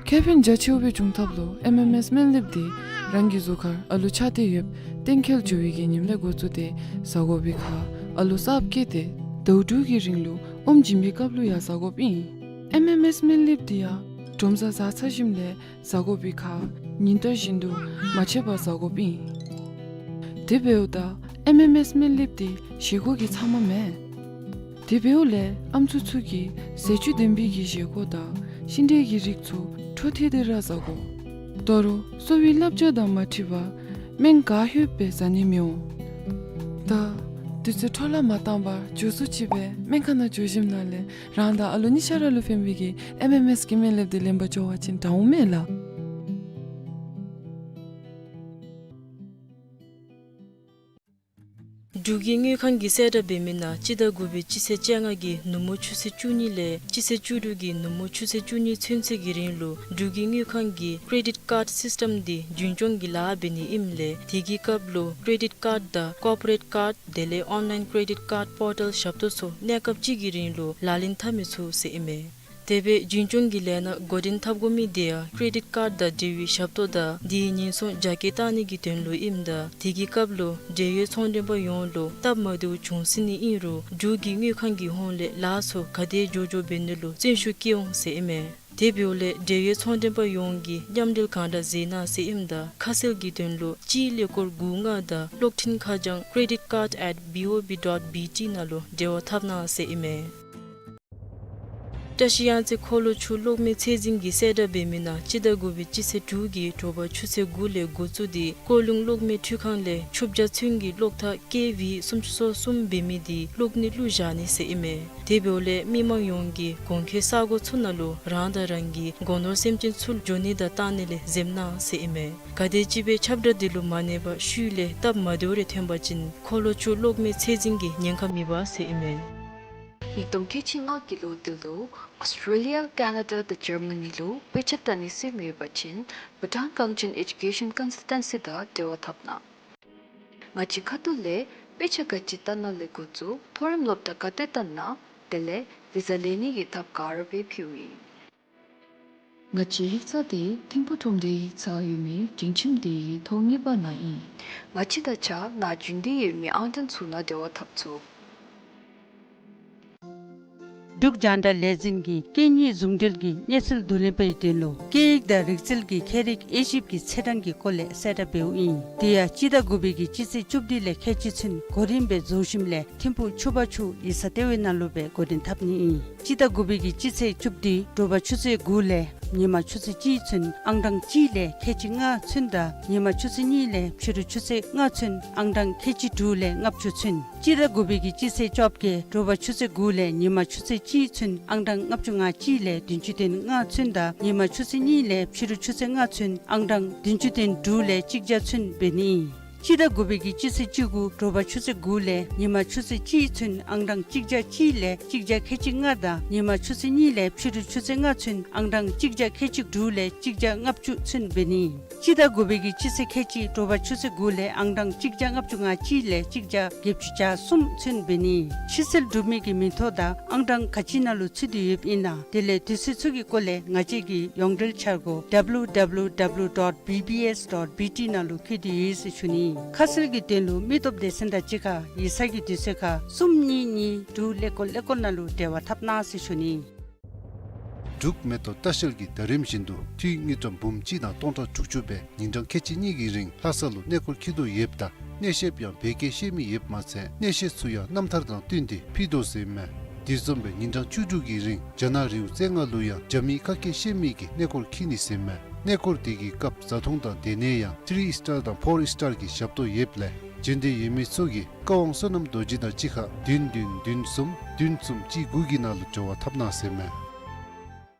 ཁེ་ཕན་རྒྱ་ཆེཝ་སྦེ་འབྱུང་ཐབས་ལུ་ཨེམ་ཨེམ་ཨེསི་སྨན་ལེབ་འདི་རང་གི་གཟུགས་ཁར་ཨ་ལུ་ཆགས་ཏེ་ཡོདཔ་གཏན་འཁེལ་འགྱོ་བའི་གི་ཉིནམ་ལས་འགོ་བཙུགས་ཏེ་ཟ་དགོ་པའི་ཁར་ཨ་ལུ་གསརཔ་སྐྱེས་ཏེ་ཟླཝ་དྲུག་གི་རིང་ལུ་ཨོམ་བྱིན་པའི་སྐབས་ལུ་ཡང་ཟ་དགོཔ་ཨིན། ཨེམ་ཨེམ་ཨེསི་སྨན་ལེབ་འདི་ཡང་དྲོ་མཚམས་བཟའ་ཚར་ཞིནམ་ལས་ཟ་དགོ་པའི་ཁར་ཉིན་ལྟར་བཞིན་དུ་མ་ཆད་པར་ཟ་དགོཔ་ཨིན། དེ་འབདཝ་ད་ཨེམ་ཨེམ་ཨེསི་སྨན་ལེབ་འདི་བཞེས་སྒོ་གི་ཚབ་མ་མེན། དེ་འབདཝ་ལས་ཨམ་སྲུ་ཚུ་གིས་ཟས་བཅུད་ལྡན་པའི་གི་བཞེས་སྒོ་དང་ཤིང་འབྲས་ཀྱི་རིགས་ཚུ་འཕྲོ་མཐུད་དེ་ར་ཟ་དགོ། ད་རུང་གསོ་བའི་བསླབ་བྱ་དང་མ་འཁྲིལ་བར་སྨན་ག་ལྷོད་སྦེ་ཟ་ནི་མི་འོང་། ད་དུས་ཚོད་འཕྲོ་བརླག་མ་བཏང་བར་མགྱོགས་སུ་ཅིག་སྦེ་སྨན་ཁང་ནང་འགྱོ་ཞིནམ་ལས་རང་དང་ཨ་ལུ་གཉིས་ཆ་ར་ལུ་ཕན་པའི་གི་ཨེམ་ཨེམ་ཨེསི་གི་སྨན་ལེབ་འདི་ལེན་པར་འགྱོ་བ་ཅིན་དྲག་འོང་མས་ལགས། འབྲུག་གི་དངུལ་ཁང་གིས་གསལ་བསྒྲགས་འབད་མི་ནང་སྤྱི་ཟླ་དགུ་པའི་སྤྱི་ཚེས་བཅོ་ལྔ་གི་ནུབ་མོ་ཆུ་ཚོད་བཅུ་གཉིས་ལས་སྤྱི་ཚེས་བཅུ་དྲུག་གི་ནུབ་མོ་ཆུ་ཚོད་བཅུ་གཉིས་ཚུན་ཚོད་ཀྱི་རིང་ལུ་འབྲུག་གི་དངུལ་ཁང་གིས་ཀེ་རེ་ཌིཊ་ཀཱཌ་སིསི་ཊམ་འདི་རྒྱུན་སྐྱོང་གི་ལཱ་འབད་ནི་ཨིནམ་ལས་དེ་གི་སྐབས་ལུ་ཀེ་རེ་ཌིཊ་ཀཱཌ་དང་ཀོར་པོ་རེཊ་ཀཱཌ་དེ་ལས་ཨོན་ལའིན་ཀེ་རེ་ཌིཊ་ཀཱཌ་པོར་ཊལ་ཞབས་ཏོག་ཚུ་གནས་སྐབས་གཅིག་གི་རིང་ལུ་ལག་ལེན་འཐབ་མི་ཚུགས་ཟེར་ཨིན་མས། དེ་སྦེ་རྒྱུན་སྐྱོང་གི་ལས་སྣ་འགོ་འདྲེན་འཐབ་དགོ་མི་དེ་ཡང་ཀེ་རེ་ཌིཊ་ཀཱཌ་དང་འབྲེལ་བའི་ཞབས་ཏོག་དང་དེའི་ཉེན་སྲུང་རྒྱ་སྐྱེད་གཏང་ནི་གི་དོན་ལུ་ཨིནམ་ད་དེ་གི་སྐབས་ལུ་འབྲེལ་ཡོད་ཚོང་མགྲོན་པ་ཡོངས་ལུ་སྟབས་མ་བདེཝ་བྱུང་སྲིད་ནི་ཨིན་རུང་འབྲུག་གི་དངུལ་ཁང་གི་ཧོངས་ལས་ལཱ་ཚུ་ག་དེ་མགྱོགས་མགྱོགས་འབད་ནི་ལུ་བརྩོན་ཤུགས་བསྐྱེད་འོང་ཟེར་ཨིན་མས། དེ་འབདཝ་ལས་འབྲེལ་ཡོད་ཚོང་མགྲོན་པ་ཡོངས་ཀྱིས་མཉམ་འབྲེལ་གང་དྲག་མཛད་གནང་ཟེར་ཨིནམ་ད་ཁ་གསལ་གྱི་དོན་ལུ་སྤྱི་ཀླད་ཀོར་དགུ་ལྔ་དང་གློག་འཕྲིན་ཁ་བྱང་credit card at B O B dot B T ནང་ལུ་འབྲེལ་བ་འཐབ་གནང་ཟེར་ཨིན་མས། བཀྲ་ཤིས་གཡང་རྩེ་འཁོར་ལོ་ཆུ་གློག་མེ་ཚད་འཛིན་གྱིས་གསལ་བསྒྲགས་འབད་མི་ནང་སྤྱི་ཟླ་དགུ་པའི་སྤྱི་ཚེས་དྲུག་གི་དྲོ་པ་ཆུ་ཚོད་དགུ་ལས་འགོ་བཙུགས་ཏེ་ཀོ་ལུང་གློག་མེ་འཕྲུལ་ཁང་ལས་ཆུ་བརྒྱ་ཚུན་གྱི་གློག་ཐག་ཀེ་ཝི་སུམ་ཅུ་སོ་གསུམ་འབད་མི་དེ་གློག་ནད་བླུགས་བཞག་ནི་ཟེར་ཨིན་མས། དེ་འབདཝ་ལས་མི་མང་ཡོངས་ཀྱིས་གོང་འཁོད་ས་གོ་ཚུ་ནང་ལུ་རང་དང་རང་གི་སྒོ་ནོར་སེམས་ཅན་ཚུ་འགྱོ་ནི་དང་གཏང་ནི་ལས་འཛེམ་གནང་ཟེར་ཨིན་མས། ག་དེམ་ཅིག་སྦེ་ཁྱབ་བསྒྲགས་དེ་ལུ་མ་གནས་པར་ཤུལ་ལས་སྟབས་མ་བདེཝ་རེ་ཐོན་པ་ཅིན་འཁོར་ལོ་ཆུ་གློག་མེ་ཚད་འཛིན་གྱིས་ཉེན་ཁ་མི་འབག་ཟེར་ཨིན་མས། ཉིས་སྟོང་ཁལ་གཅིག་ལྔ་གི་ལོ་འདི་ལུ་ཨོསི་ཊེ་ལི་ཡ་ཀེ་ན་ཌ་དང་ཇར་མ་ནི་ལུ་དཔེ་ཆ་ལྟ་ནི་སེམས་ཡོད་པ་ཅིན་བྷུ་ཊཱན་གངས་ཅན་ཨེ་ཌུ་ཀེ་ཤཱན་ཀོན་སཱལ་ཊན་སི་དང་འབྲེལ་བ་འཐབ་གནང་། ང་བཅས་ཁ་ཐུག་ལས་དཔེ་ཆ་ག་ཅི་ལྟ་ན་ལས་འགོ་བཙུགས་མཐོ་རིམ་སློབ་གྲྭ་ག་ཏེ་ལྟ་ན་དེ་ལས་བི་ཟ་ལེན་ནི་གི་ཐབས་ག་ར་སྦེ་ཕུལཝ་ཨིན། ང་བཅས་ཡིག་ཚང་འདི་ཐིམ་ཕུག་ཁྲོམ་སྡེའི་ཡིག་ཚང་ཡོད་མི་སྒྲིང་ཁྱིམ་སྡེའི་ཐོག་གཉིས་པ་ནང་ཨིན། ང་བཅས་དང་གཅིག་ཁར་རྒྱུན་ལྡན་ཡོད་མི་ཨང་གྲངས་ཚུ་ནང་འབྲེལ་བ་འཐབ་ཚུགས། འབྲུག་རྒྱང་བསྒྲགས་ལས་འཛིན་གྱིས་སྐད་གཉིས་ཟུང་འབྲེལ་གྱི་གནས་ཚུལ་བསྡུ་ལེན་པའི་དོན་ལུ་སྐད་ཡིག་དང་རིག་རྩལ་གྱི་ཁྱད་རིག་དབྱེ་ཞིབ་ཀྱི་ཚེས་གྲངས་ཀྱི་སྐོར་ལས་གསལ་བསྒྲགས་འབདཝ་ཨིན། དེ་ཡང་སྤྱི་ཟླ་དགུ་པའི་གི་སྤྱི་ཚེས་བཅུ་བདུན་ལས་ཁལ་གཅིག་ཚུན་གོ་རིམ་སྦེ་རྫོགས་ཞིནམ་ལས་ཐིམ་ཕུག་ཆུ་བར་ཆུ་ཡིག་ཚང་ལྟེ་བའི་ནང་ལུ་སྦེ་འགོ་འདྲེན་འཐབ་ནི་ཨིན། སྤྱི་ཟླ་དགུ་པའི་གི་སྤྱི་ཚེས་བཅུ་བདུན་དྲོ་པ་ཆུ་ཚོད་དགུ་ལས་ ཉིན་མ་ཆུ་ཚོད་གཅིག་ཚུན་ཨང་གྲངས་གཅིག་ལས་ཁལ་གཅིག་ལྔ་ཚུན་དང་ཉིན་མ་ཆུ་ཚོད་གཉིས་ལས་ཕྱི་རུ་ཆུ་ཚོད་ལྔ་ཚུན་ཨང་གྲངས་ཁལ་གཅིག་དྲུག་ལས་ལྔ་བཅུ་ཚུན། སྤྱི་ཟླ་དགུ་པའི་གི་སྤྱི་ཚེས་བཅོ་བརྒྱད་དྲོ་པ་ཆུ་ཚོད་དགུ་ལས་ཉིན་མ་ཆུ་ཚོད་གཅིག་ཚུན་ཨང་གྲངས་ལྔ་བཅུ་ང་གཅིག་ལས་བདུན་ཅུ་དོན་ལྔ་ཚུན་དང་ཉིན་མ་ཆུ་ཚོད་གཉིས་ལས་ཕྱི་རུ་ཆུ་ཚོད་ལྔ་ཚུན་ཨང་གྲངས་བདུན་ཅུ་དོན་དྲུག་ལས་གཅིག་བརྒྱ་ཚུན་འབད་ནི། སྤྱི་ཟླ་དགུ་པའི་གི་སྤྱི་ཚེས་བཅུ་དགུ་དྲོ་པ་ཆུ་ཚོད་དགུ་ལས་ཉིན་མ་ཆུ་ཚོད་གཅིག་ཚུན་ཨང་གྲངས་གཅིག་བརྒྱ་གཅིག་ལས་གཅིག་བརྒྱ་ཁལ་གཅིག་ལྔ་དང་ཉིན་མ་ཆུ་ཚོད་གཉིས་ལས་ཕྱི་རུ་ཆུ་ཚོད་ལྔ་ཚུན་ཨང་གྲངས་གཅིག་བརྒྱ་ཁལ་གཅིག་དྲུག་ལས་གཅིག་བརྒྱ་ལྔ་བཅུ་ཚུན་འབད་ནི། སྤྱི་ཟླ་དགུ་པའི་གི་སྤྱི་ཚེས་ཁལ་གཅིག་དྲོ་པ་ཆུ་ཚོད་དགུ་ལས་ཨང་གྲངས་གཅིག་བརྒྱ་ལྔ་བཅུ་ང་གཅིག་ལས་གཅིག་བརྒྱ་བརྒྱད་ཅུ་གྱ་གསུམ་ཚུན་འབད་ནི། ཕྱིར་སེལ་གྲུབ་མི་གི་མིང་ཐོ་དང་ཨང་གྲངས་ག་ཅི་ནང་ལུ་ཚུད་དེ་ཡོདཔ་ཨིན་ན་དེ་ལས་དུས་ཚོད་ཚུ་གི་སྐོར་ལས་ང་བཅས་ཀྱི་ཡོངས་འབྲེལ་འཆར་སྒོ་W W W dot B B S dot B T ནང་ལུ་བཀོད་དེ་ཡོད་ཟེར་ཞུ་ནི། ཁ་གསལ་གྱི་དོན་ལུ་མི་སྟོབས་སྡེ་ཚན་དང་གཅིག་ཁར་ཡིག་ཚང་གི་དུས་ཚོད་ཁར་གསུམ་གཉིས་གཉིས་དྲུག་ཀླད་ཀོར་ཀླད་ཀོར་ནང་ལུ་འབྲེལ་བ་འཐབ་གནང་ཟེར་ཞུ་ནི། འབྲུག་མེ་ཏོག་ལྟ་བཤལ་གྱིས་ད་རིམ་བཞིན་དུ་འཐུས་དངུལ་ཀྲམ་འབུམ་གཅིག་དང་སྟོང་ཕྲག་དྲུག་ཅུ་སྦེ་ཉིན་གྲངས་ཁལ་གཅིག་གཉིས་ཀྱི་རིང་ལྷ་ས་ལུ་གནས་སྐོར་འཁྱིད་དོ་ཡོདཔ་ད་གནས་བཤདཔ་ཡང་བོད་སྐད་ཤེས་མི་ཡོདཔ་མ་ཚད་གནས་བཤད་ཚུ་ཡང་རྣམ་ཐར་དང་བསྟུན་ཏེ་ཕུལ་དོ་ཟེར་མས། དེ་བཟུམ་སྦེ་ཉིན་གྲངས་བཅུ་དྲུག་གི་རིང་རྒྱ་ནག་རི་བོ་རྩེ་ལྔ་ལུ་ཡང་རྒྱ་མིའི་ཁ་སྐད་ཤེས་མི་གིས་གནས་སྐོར་འཁྱིད་ནི་ཟེར་མས། གནས་སྐོར་དེ་གི་སྐབས་བཟའ་འཐུང་དང་སྡོད་གནས་ཡང་ཐི་རི་སི་ཊར་དང་ཕོར་སི་ཊར་གྱི་ཞབས་ཏོག་ཡོདཔ་ལས་འབྱོན་འདོད་ཡོད་མི་ཚུ་གིས་བཀའ་དབང་བསོད་ནམས་རྡོ་རྗེ་དང་གཅིག་ཁར་བདུན་བདུན་བདུན་གསུམ་བདུན་གསུམ་གཅིག་དགུ་གི་ནང་ལུ་འབྲེལ་བ་འཐབ་གནང་ཟེར་མས།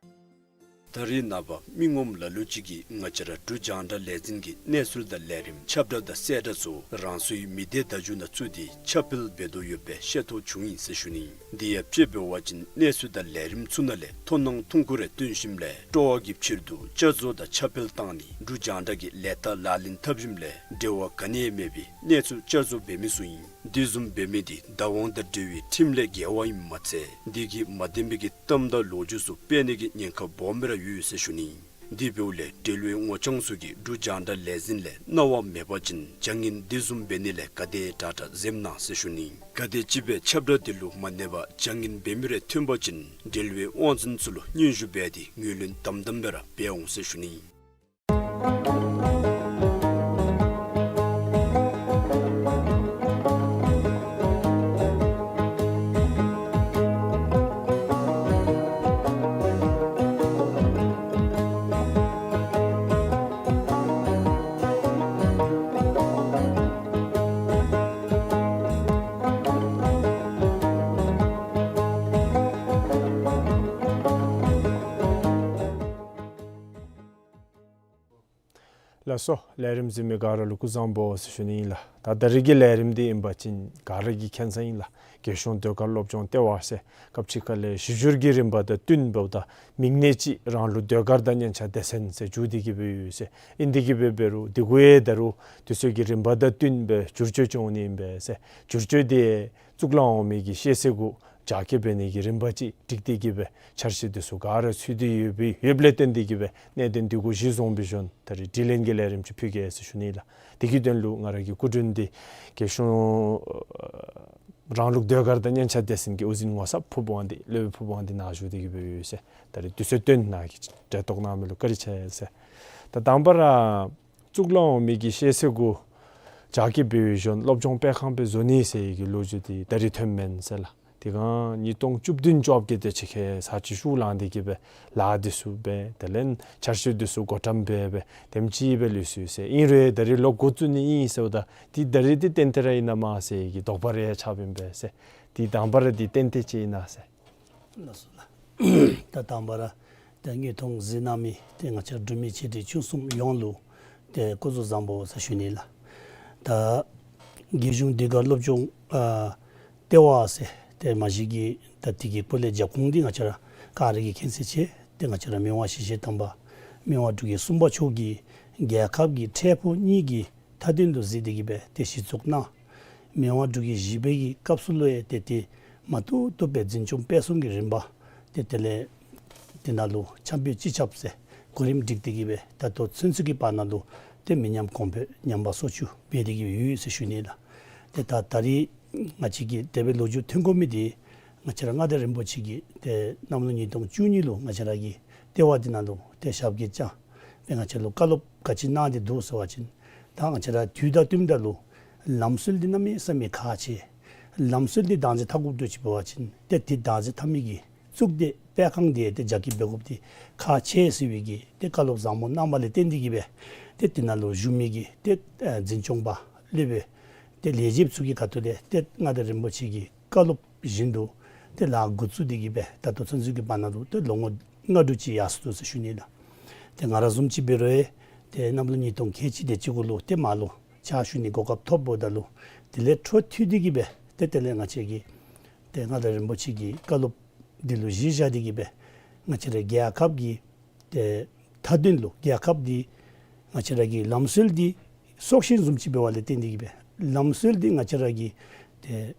ད་རེས་ནངས་པ་མི་ངོམ་ལ་ལུ་ཅིག་གིས་ང་བཅས་ར་འབྲུག་རྒྱང་བསྒྲགས་ལས་འཛིན་གྱི་གནས་ཚུལ་དང་ལས་རིམ་ཁྱབ་བསྒྲགས་དང་གསལ་བསྒྲགས་ཚུ་རང་སོའི་མི་སྡེ་བརྡ་བརྒྱུད་ནང་བཙུགས་ཏེ་ཁྱབ་སྤེལ་འབད་དོ་ཡོདཔ་སྦེ་ཤེས་རྟོགས་བྱུང་ཡི་ཟེར་ཞུ་ནི། དེ་ཡང་དཔྱེ་འབད་བ་ཅིན་གནས་ཚུལ་དང་ལས་རིམ་ཚུ་ནང་ལས་མཐོང་སྣང་ཐུང་ཀུ་རེ་སྟོན་ཞིནམ་ལས་སྤྲོ་བ་གི་ཕྱིར་དུ་བསྐྱར་བཟོ་དང་ཁྱབ་སྤེལ་བཏང་ནི་འབྲུག་རྒྱང་བསྒྲགས་ཀྱི་ལས་རྟགས་ལག་ལེན་འཐབ་ཞིནམ་ལས་འབྲེལ་བ་ག་ནི་ཡང་མེད་པའི་གནས་ཚུལ་བསྐྱར་བཟོ་འབད་མི་ཚུ་ཨིན། དེ་བཟུམ་འབད་མི་དེ་བདག་དབང་དང་འབྲེལ་བའི་ཁྲིམས་ལས་འགལ་བ་ཨིནམ་མ་ཚད་དེ་གིས་མ་བདེན་པའི་གི་གཏམ་དང་ལོ་རྒྱུས་ཚུ་སྤེལ་ནི་གི་ཉེན་ཁ་སྦོམ་སྦེ་ར་ཡོད་ཟེར་ཞུ་ནི། དེ་འབདཝ་ལས་འབྲེལ་བའི་ངོ་རྐྱང་ཚུ་གིས་འབྲུག་རྒྱང་བསྒྲགས་ལས་འཛིན་ལས་གནང་བ་མེད་པ་ཅིན་བྱ་ངན་དེ་བཟུམ་འབད་ནི་ལས་ག་དེ་དྲག་དྲག་འཛེམ་གནང་ཟེར་ཞུ་ནི། ག་དེམ་ཅིག་སྦེ་ཁྱབ་བསྒྲགས་དེ་ལུ་མ་གནས་པར་བྱ་ངན་འབད་མི་རེ་ཐོན་པ་ཅིན་འབྲེལ་བའི་དབང་འཛིན་ཚུ་ལུ་སྙན་ཞུ་འབད་དེ་ངོས་ལེན་དམ་དམ་སྦེ་ར་འབད་འོང་ཟེར་ཞུ་ནི། ལགས་སོ། ལས་རིམ་གཟིགས་མི་ག་ར་ལུ་སྐུ་གཟུགས་བཟང་པོ་ཟེར་ཞུ་ནི་ཨིན་ལགས། ད་ད་རིས་ཀྱི་ལས་རིམ་འདི་ཨིན་པ་ཅིན་ག་ར་གིས་མཁྱེན་གསལ་ཨིན་ལགས། རྒྱལ་གཞུང་ཟློས་གར་སློབ་སྦྱོང་ལྟེ་བ་ཟེར་སྐབས་ཅིག་ཁ་ལས་ཞིབ་འཇུག་གི་རིམ་པ་དང་བསྟུན་འབདཝ་ད་མིང་གནས་ཅིག་རང་ལུགས་ཟློས་གར་དང་སྙན་ཆ་སྡེ་ཚན་ཟེར་བསྒྱུར་ཏེ་གི་སྦེ་ཡོད་ཟེར། ཨིན་དེ་གི་སྦེ་འབད་རུང་དེ་གུ་ཡང་ད་རུང་དུས་ཚོད་ཀྱི་རིམ་པ་དང་བསྟུན་སྦེ་བསྒྱུར་བཅོས་འབྱུང་ནི་ཨིན་པས་ཟེར། བསྒྱུར་བཅོས་དེ་གཙུག་ལག་འོག་མའི་གི་ཤེས་ཚད་གུ་རྒྱ་སྐྱེད་འབད་ནི་གི་རིམ་པ་ཅིག་སྒྲིག་སྟེ་གི་སྦེ་འཆར་གཞི་དེ་ཚུ་ག་ར་ཚུད་དེ་ཡོད་པའི་ཡོདཔ་ལས་བརྟེན་ཏེ་གི་སྦེ་གནད་དོན་དེ་གུ་གཞི་བཟུང་སྦེ་བྱོན་ད་རིས་དྲི་ལན་གྱི་ལས་རིམ་ཅིག་ཕུལ་གེ་ཟེར་ཞུ་ནི་ལགས། དེ་གི་དོན་ལུ་ང་ར་གི་སྐུ་མགྲོན་འདི་རྒྱལ་གཞུང་རང་ལུགས་ཟློས་གར་དང་སྙན་ཆ་སྡེ་ཚན་གྱི་དབུ་འཛིན་ངོ་ཚབ་ཕུརཔ་དབང་འདུས་སློབ་དཔོན་ཕུརཔ་དབང་འདུས་ནཱ་བཞུགས་ཏེ་གི་སྦེ་ཡོད་ཟེར། ད་རིས་དུས་ཚོད་བཏོན་ནཱ་གི་གྲལ་གཏོགས་གནང་མི་ལུ་བཀའ་དྲིན་ཆེ་ཟེར། ད་དང་པ་ར་གཙུག་ལག་འོག་མའི་གི་ཤེས་ཚད་གུ་རྒྱ་སྐྱེད་འབད་བའི་གཞུང་སློབ་སྦྱོང་སྤེལ་ཁང་སྦེ་བཟོ་ནི་ཟེར་བའི་གི་ལོ་རྒྱུས་འདི་ད་རིས་ཐོནམ་མེན་ཟེར་ལགས། དེ་སྒང་ཉིས་སྟོང་བཅུ་བདུན་བཅོ་བརྒྱད་དེ་ཅིག་ཁར་ཚར་གཅིག་ཤུགས་ལངས་ཏེ་གི་སྦེ་ལཱ་འདི་ཚུ་འབད་དེ་ལས་འཆར་གཞི་འདི་ཚུ་བགོ་བཀྲམ་འབད་སྦེ་དེམ་ཅིག་སྦེ་ལུས་སོ་ཡི་ཟེར། ཨིན་རུང་ད་རིས་ལོག་འགོ་བཙུགས་ནི་ཨིན་ཟེརཝ་ད་འདི་ད་རིས་འདི་ཏན་ཏན་ར་ཨིན་ན་མས་ཟེར་བའི་གི་དོགས་པ་རེ་ཡང་ཆགསཔ་ཨིན་པས་ཟེར། འདི་དང་པ་ར་འདི་ཏན་ཏན་ཅིག་ཨིན་ན་ཟེར། ལགས་སོ་ལགས། ད་དང་པ་ར་ད་དངོས་མཐོང་གཟིགས་གནང་མི་ཏེ་ང་བཅས་འབྲུག་མི་ཆེ་འབྲིང་ཆུང་གསུམ་ཡོངས་ལུ་ཏེ་སྐུ་གཟུགས་བཟང་པོ་ཟེར་ཞུ་ནི་ལགས། ད་རྒྱལ་གཞུང་ཟློས་གར་སློབ་སྦྱོང་ཨ་ལྟེ་བ་ཟེར་ཏེ་མ་གཞི་གི་ད་དེ་གི་སྐོར་ལས་རྒྱབ་ཁུངས་འདི་ང་བཅས་ར་ག་ར་གིས་མཁྱེན་གསལ་ཅིག་ཏེ་ང་བཅས་ར་མི་དབང་ཞི་བྱེད་དམ་པ་མི་དབང་འབྲུག་རྒྱལ་གསུམ་པ་མཆོག་གིས་རྒྱལ་ཁབ་ཀྱི་འཕྲལ་ཕུགས་གཉིས་ཀྱི་མཐའ་དོན་དུ་གཟིགས་ཏེ་གི་སྦེ་ཏེ་གཞི་བཙུགས་གནང་། མི་དབང་འབྲུག་རྒྱལ་བཞི་པའི་གི་སྐབས་སུ་ལུ་ཡང་ཏེ་ཏེ་མ་བཏུབ་བཏུབ་སྦེ་འཛིན་སྐྱོང་སྤེལ་གསུམ་གྱི་རིམ་པ་ཏེ་དེ་ལས་དེ་ནང་ལུ་འཆམ་འབོད་སྤྱི་ཁྱབ་ཟེར་གོ་རིམ་སྒྲིག་སྟེ་གི་སྦེ་ད་ལྟོ་ཚུན་ཚོད་ཀྱི་བར་ན་ལུ་ཏེ་མི་ཉམས་གོང་འཕེལ་ཉམས་པ་སོར་ཆུད་འབད་དེ་གི་ཡོད་ཟེར་ཞུ་ནི་ལགས། ཏེ་ད་ད་རིས་ང་བཅས་ཀྱིས་དེ་སྦེ་ལོ་རྒྱུས་ཐོན་དགོ་མི་འདི་ང་བཅས་ར་མངའ་བདག་རིན་པོ་ཆེ་གིས་ཏེ་གནམ་ལོ་ཉིས་སྟོང་བཅུ་གཉིས་ལུ་ང་བཅས་ར་གི་ལྟེ་བ་འདི་ནང་ལུ་ཏེ་ཞབས་སྐྱེལ་བསྐྱངས་སྦེ་ང་བཅས་ལུ་བཀའ་སློབ་ག་ཅི་གནང་སྟེ་འདུག་ཟེར་བ་ཅིན་ད་ང་བཅས་ར་དུས་དང་བསྟུནམ་ད་ལུ་ལམ་སྲོལ་འདི་གནམ་མེད་ས་མེད་ཁག་ཆེ། ལམ་སྲོལ་འདི་བདག་འཛིན་འཐབ་དགོཔ་འདུག་ཅིག་འབད་བ་ཅིན་ཏེ་འདི་བདག་འཛིན་འཐབ་མི་གི་ བཙུགས་ཏེ་སྤེལ་ཁང་འདི་ཏེ་རྒྱ་སྐྱེད་འབད་དགོཔ་འདི་ཁག་ཆེ་ཟེར་བའི་གི་ཏེ་བཀའ་སློབ་བཟང་པོ་གནང་བ་ལས་བརྟེན་ཏེ་གི་སྦེ་ཏེ་དེ་ནང་ལུ་བཞུགས་མི་གི་ཏེ་ཨ་འཛིན་སྐྱོང་པ་སློབ་དཔོན་ཏེ་ལས་བྱེདཔ་ཚུ་གི་ཁ་ཐུག་ལས་ཏེ་མངའ་བདག་རིན་པོ་ཆེ་གི་བཀའ་སློབ་བཞིན་དུ་ཏེ་ལཱ་འགོ་བཙུགས་ཏེ་གི་སྦེ་ད་ལྟོ་ཚུན་ཚོད་ཀྱི་བར་ན་ལུ་ཏེ་ལོ་ངོ་ལྔ་དྲུག་ཅིག་ཡར་སོ་ནུག་ཟེར་ཞུ་ནི་ལགས། ཏེ་ང་ར་བཟུམ་ཅིག་འབད་རུང་ཡང་ཏེ་གནམ་ལོ་ཉིས་སྟོང་ཁལ་གཅིག་དེ་ཅིག་གུ་ལུ་ཏེ་མར་ལུ་ཕྱག་ཞུ་ནི་གོ་སྐབས་ཐོབ་འབདཝ་ད་ལུ་དེ་ལས་འཕྲོ་མཐུད་དེ་གི་སྦེ་ཏེ་དེ་ལས་ང་བཅས་ཀྱིས་ཏེ་མངའ་བདག་རིན་པོ་ཆེ་གི་བཀའ་སློབ་འདི་ལུ་གཞི་བཞག་སྟེ་གི་སྦེ་ང་བཅས་ར་རྒྱལ་ཁབ་ཀྱི་ཏེ་མཐའ་དོན་ལུ་རྒྱལ་ཁབ་འདི་ང་བཅས་ར་གི་ལམ་སྲོལ་འདི་སྲོག་ཤིང་བཟུམ་ཅིག་འབདཝ་ལས་བརྟེན་ཏེ་གི་སྦེ་ལམ་སྲོལ་འདི་ང་བཅས་ར་གི་ཏེ་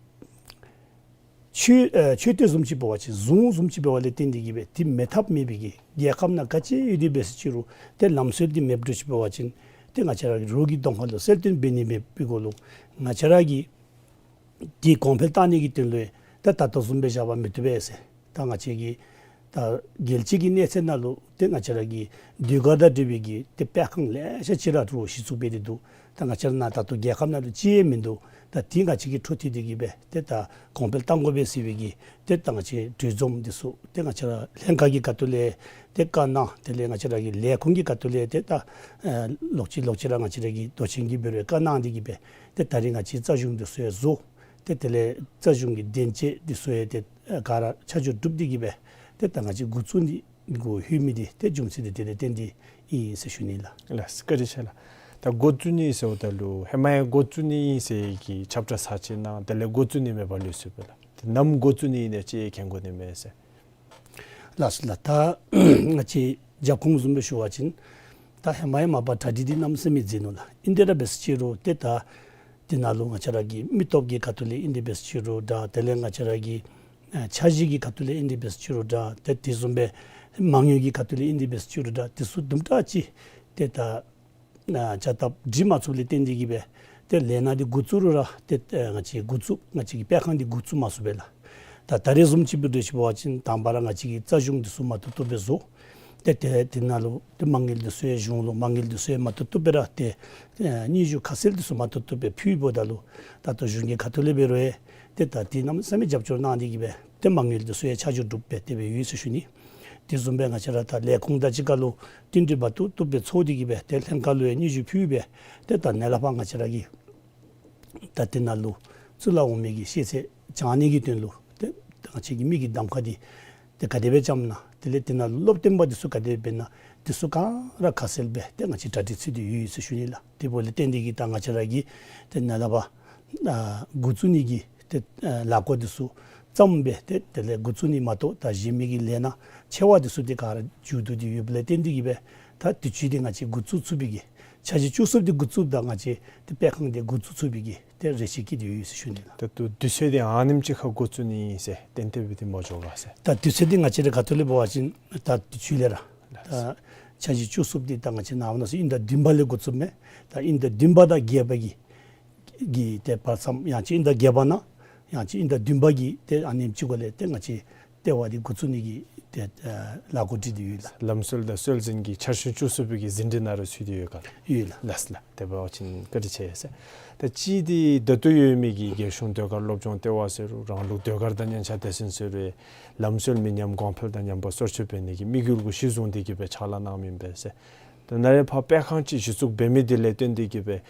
མཆོད་ཨ་མཆོད་རྟེན་བཟུམ་ཅིག་འབད་བ་ཅིན་གཟུངས་བཟུམ་ཅིག་འབདཝ་ལས་བརྟེན་ཏེ་གི་སྦེ་ཏེ་མེད་ཐབས་མེད་པའི་གི་རྒྱལ་ཁབ་ནང་ག་ཅི་ཡོད་དེ་འབད་ཟེར་ཅི་རུང་ཏེ་ལམ་སྲོལ་འདི་མེདཔ་འགྱོ་ཅི་འབད་བ་ཅིན་ཏེ་ང་བཅས་ར་གི་རོགས་ཀྱི་གདོང་ཁ་ལུ་གསལ་སྟོན་འབད་ནི་མེད་པའི་གུ་ལུ་ང་བཅས་ར་གི་འདི་གོང་འཕེལ་བཏང་ནི་གི་དོན་ལུ་ད་ད་ལྟོ་བཟུམ་སྦེ་བཞག་པ་མི་བཏུབ་པས་ཟེར། ད་ང་བཅས་ཀྱི་ད་རྒྱལ་སྤྱི་གི་གནས་ཚད་ནང་ལུ་ཏེ་ང་བཅས་ར་གི་ཟློས་གར་དང་འབྲེལ་བའི་གི་ཏེ་སྤེལ་ཁང་ལེ་ཤ་ཅིག་ར་ཏེ་གཞི་བཙུགས་འབད་དེ་འདུག། ད་ང་བཅས་ར་ནཱ་ད་ལྟོ་རྒྱལ་ཁབ་ནང་ལུ་ཅིག་ཡང་མིན་འདུག། ད་འདི་ང་བཅས་ཀྱིས་འཕྲོ་མཐུད་དེ་གི་སྦེ་ཏེ་ད་གོང་འཕེལ་གཏང་དགོ་པས་ཟེར་བའི་གི་ཏེ་ད་ང་བཅས་གྲོས་འཛོམས་འདི་ཚུ་ཏེ་ང་བཅས་ར་ལྷན་ཁག་གི་ཁ་ཐུག་ལས་ཏེ་བཀའ་གནང་། དེ་ལས་ང་བཅས་ར་གི་ལས་ཁུངས་ཀྱི་ཁ་ཐུག་ལས་ཏེ་ད་ཨ་ལོག་ཅི་ལོག་ཅི་ར་ང་བཅས་ར་གི་མདོ་ཆེན་གྱིས་འབད་རུང་བཀའ་གནང་སྟེ་གི་སྦེ་ཏེ་ད་རིས་ང་བཅས་རྩ་གཞུང་འདི་ཚུ་ཡང་བཟོ། ཏེ་དེ་ལས་རྩ་གཞུང་གི་དོན་གཅོད་འདི་ཚུ་ཡང་ཏེ་ཨ་ག་ར་ཆ་འཇོག་གྲུབ་སྟེ་གི་སྦེ་ཏེ་ད་ང་བཅས་འགོ་བཙུགས་ནི་གུ་ལྷོད་མི་འདི་ཏེ་རྒྱུ་མཚན་འདི་དེ་ལས་བརྟེན་ཏེ་ཨིན་ཟེར་ཞུ་ནི་ལགས། ལགས་སོ། བཀའ་དྲིན་ཆེ་ལགས། ད་འགོ་བཙུགས་ནི་ཟེརཝ་ད་ལུ་ཧེ་མ་ཡང་འགོ་བཙུགས་ནི་ཨིན་ཟེར་གྱི་ཁྱབ་བསྒྲགས་ཚར་ཅིག་གནང་། དེ་ལས་འགོ་བཙུགས་ནི་མེད་པར་ལུས་སོང་པས་ལགས། ཏེ་ནམ་འགོ་བཙུགས་ནི་ཨིན་ན་ཅིག་མཁྱེན་དགོ་ནི་མས་ཟེར། ལགས་སོ་ལགས། ད་ང་བཅས་རྒྱབ་ཁུངས་བཟུམ་སྦེ་ཞུ་བ་ཅིན་ད་ཧེ་མ་ཡང་མ་པ་གྲ་སྒྲིག་འདི་གནམ་མེད་ས་མེད་མཛད་ནུག་ལགས། ཨིན་ཏེ་ར་འབད་ཟེར་ཅི་རུང་ཏེ་ད་འདི་ནང་ལུ་ང་བཅས་ར་གི་མི་སྟོབས་ཀྱི་ཁ་ཐུག་ལས་ཨིན་ཏེ་འབད་ཟེར་ཅི་རུང་འདྲ། དེ་ལས་ང་བཅས་ར་གི་ཨ་འཆར་གཞི་གི་ཁ་ཐུག་ལས་ཨིན་ཏེ་འབད་ཟེར་ཅི་རུང་འདྲ། ཏེ་དེ་བཟུམ་སྦེ་མ་དངུལ་གྱི་ཁ་ཐུག་ལས་ཨིན་ཏེ་འབད་ཟེར་ཅི་རུང་འདྲ། དེ་ཚུ་དུམ་གྲ་ཅིག་ཏེ་ད་ཨ་བྱ་སྟབས་སྒྲིག་མ་ཚུགསཔ་ལས་བརྟེན་ཏེ་གི་སྦེ་ཏེ་ལས་སྣ་འདི་འགོ་བཙུགས་རུང་ར་ཏེ་ཨ་ང་བཅས་འགོ་བཙུགས་ང་བཅས་ཀྱི་སྤེལ་ཁང་འདི་འགོ་བཙུགས་མ་ཚུགས་པས་ལགས། ད་ད་རིས་བཟུམ་ཅིག་འབད་རུང་ཅིག་འབད་བ་ཅིན་དང་པ་ར་ང་བཅས་ཀྱི་རྩ་གཞུང་འདི་ཚུ་མ་བཏུབ་བཏུབ་སྦེ་བཟོ། ཏེ་ཏེ་དེ་ནང་ལུ་ཏེ་མ་དངུལ་འདི་ཚུ་ཡང་གཞུང་ལུ་མ་དངུལ་འདི་ཚུ་ཡང་མ་བཏུབ་བཏུབ་སྦེ་ར་ཏེ་ཨ་སྙན་ཞུ་ཁ་གསལ་འདི་ཚུ་མ་བཏུབ་བཏུབ་སྦེ་ཕུལཝ་ད་ལུ་ད་ལྟོ་གཞུང་གི་ཁ་ཐུག་ལས་འབད་རུང་ཡང་ཏེ་ད་འདི་གནམ་མེད་ས་མེད་རྒྱབ་སྐྱོར་གནང་སྟེ་གི་སྦེ་ཏེ་མ་དངུལ་འདི་ཚུ་ཡང་ཆ་འཇོག་གྲུབ་སྦེ་དེ་སྦེ་ཡོད་ཟེར་ཞུ་ནི། དེ་བཟུམ་སྦེ་ང་བཅས་ར་ད་ལས་ཁུངས་དང་གཅིག་ཁར་ལུ་བསྟུན་གྲོས་མ་བཏུབ་བཏུབ་སྦེ་ཚོགས་ཏེ་གི་སྦེ་ཏེ་ལྷན་ཁག་ལུ་ཡང་སྙན་ཞུ་ཕུལ་སྦེ་ཏེ་ད་ནཱ་ལས་ཕར་ང་བཅས་ར་གི་ད་དེ་ནང་ལུ་བཙུགས་ལ་འོང་མི་གི་ཤེས་ཚད་སྦྱང་ནི་གི་དོན་ལུ་ཏེ་ང་བཅས་ཀྱི་མི་གི་གདམ་ཁ་འདི་ཏེ་ག་དེ་སྦེ་བཅངམ་ན་དེ་ལས་དེ་ནང་ལུ་སློབ་སྟོན་པ་འདི་ཚུ་ག་དེ་སྦེ་འབད་ན་དེ་ཚུ་ག་ར་ཁ་གསལ་སྦེ་ཏེ་ང་བཅས་གྲ་སྒྲིག་ཚུད་དེ་ཡོད་ཡོད་ཟེར་ཞུ་ནི་ལགས། དེ་འབདཝ་ལས་བརྟེན་ཏེ་གི་ད་ང་བཅས་ར་གི་ཏེ་ནཱ་ལས་ཕར་ཨ་འགོ་བཙུགས་ནི་གི་ཏེ་ཨ་ལས་འགུལ་འདི་ཚུ་བརྩམས་སྦེ་ཏེ་དེ་ལས་འགོ་བཙུགས་ནི་མ་གཏོགས་ད་གཞན་མི་གི་ལས་སྣ་ཆེ་བ་འདི་ཚུ་ཏེ་ག་ར་མཇུག་བསྡུ་སྟེ་ཡོདཔ་ལས་བརྟེན་ཏེ་གི་སྦེ་ད་དུས་ཅི་འདི་ང་བཅས་འགོ་བཙུགས་ཚུགས་པའི་གི་འཆར་གཞི་བཅུ་གསུམ་འདི་འགོ་བཙུགསཔ་ད་ང་བཅས་ཏེ་སྤེལ་ཁང་འདི་འགོ་བཙུགས་ཚུགས་པའི་གི་ཏེ་རེ་ཆེ་བསྐྱེད་དེ་ཡོད་ཟེར་ཞུ་ནི་ལགས། ད་ལྟོ་དུས་ཚོད་འདི་ཨ་ནེམ་ཅིག་ཁར་འགོ་བཙུགས་ནི་ཨིན་ཟེར་གཏན་གཏན་སྦེ་འདི་མ་འགྱོ་ག་ཟེར། ད་དུས་ཚོད་འདི་ང་བཅས་རའི་ཁ་ཐུག་ལས་འབད་བ་ཅིན་ད་དུས་ཅི་ལས་ར་ད་འཆར་གཞི་བཅུ་གསུམ་འདི་ད་ང་བཅས་ནངས་པ་གནངས་ཚེ་དབྱིན་ཟླ་བདུན་པ་ལས་འགོ་བཙུགསཔ་མས། ད་དབྱིན་ཟླ་བདུན་པ་དང་བརྒྱད་པ་གི་གི་ཏེ་བར་མཚམས་ཡང་ཅིན་དབྱིན་ཟླ་བརྒྱད་པ་ནང་ཡང་ཅིན་དབྱིན་ཟླ་བདུན་པ་གི་ཏེ་ཨ་ནེམ་ཅིག་གུ་ལས་ཏེ་ང་བཅས་ལྟེ་བ་འདི་འགོ་བཙུགས་ནི་གི་ཏེ་ཨ་ལས་འགུལ་སྒྲིག་སྟེ་ཡོད་ལགས། ལམ་སྲོལ་དང་སྲོལ་འཛིན་གྱི་འཆར་གཞི་བཅུ་གསུམ་པའི་གི་ཟིན་བྲིས་ནང་ར་ཚུད་དེ་ཡོད་ག་ལགས། ཡོད་ལགས། ལགས་ལགས། དེ་འབད་བ་ཅིན་བཀའ་དྲིན་ཆེ་ཟེར། ད་ཅི་འདི་ད་ལྟོ་ཡོད་མི་གི་རྒྱལ་གཞུང་ཟློས་གར་སློབ་སྦྱོང་ལྟེ་བ་ཟེར་རུང་རང་ལུགས་ཟློས་གར་དང་སྙན་ཆ་སྡེ་ཚན་ཟེར་རུང་ལམ་སྲོལ་མི་ཉམས་གོང་འཕེལ་དང་ཉམས་པ་སོར་ཆུད་འབད་ནི་གི་དམིགས་ཡུལ་གུ་གཞི་བཟུང་སྟེ་གི་སྦེ་ཕྱག་ལཱ་གནངམ་ཨིན་པས་ཟེར། ད་ནཱ་རེ་ཕར་སྤེལ་ཁང་ཅིག་གཞི་བཙུགས་འབད་མི་འདི་ལས་བརྟེན་ཏེ་གི་སྦེ་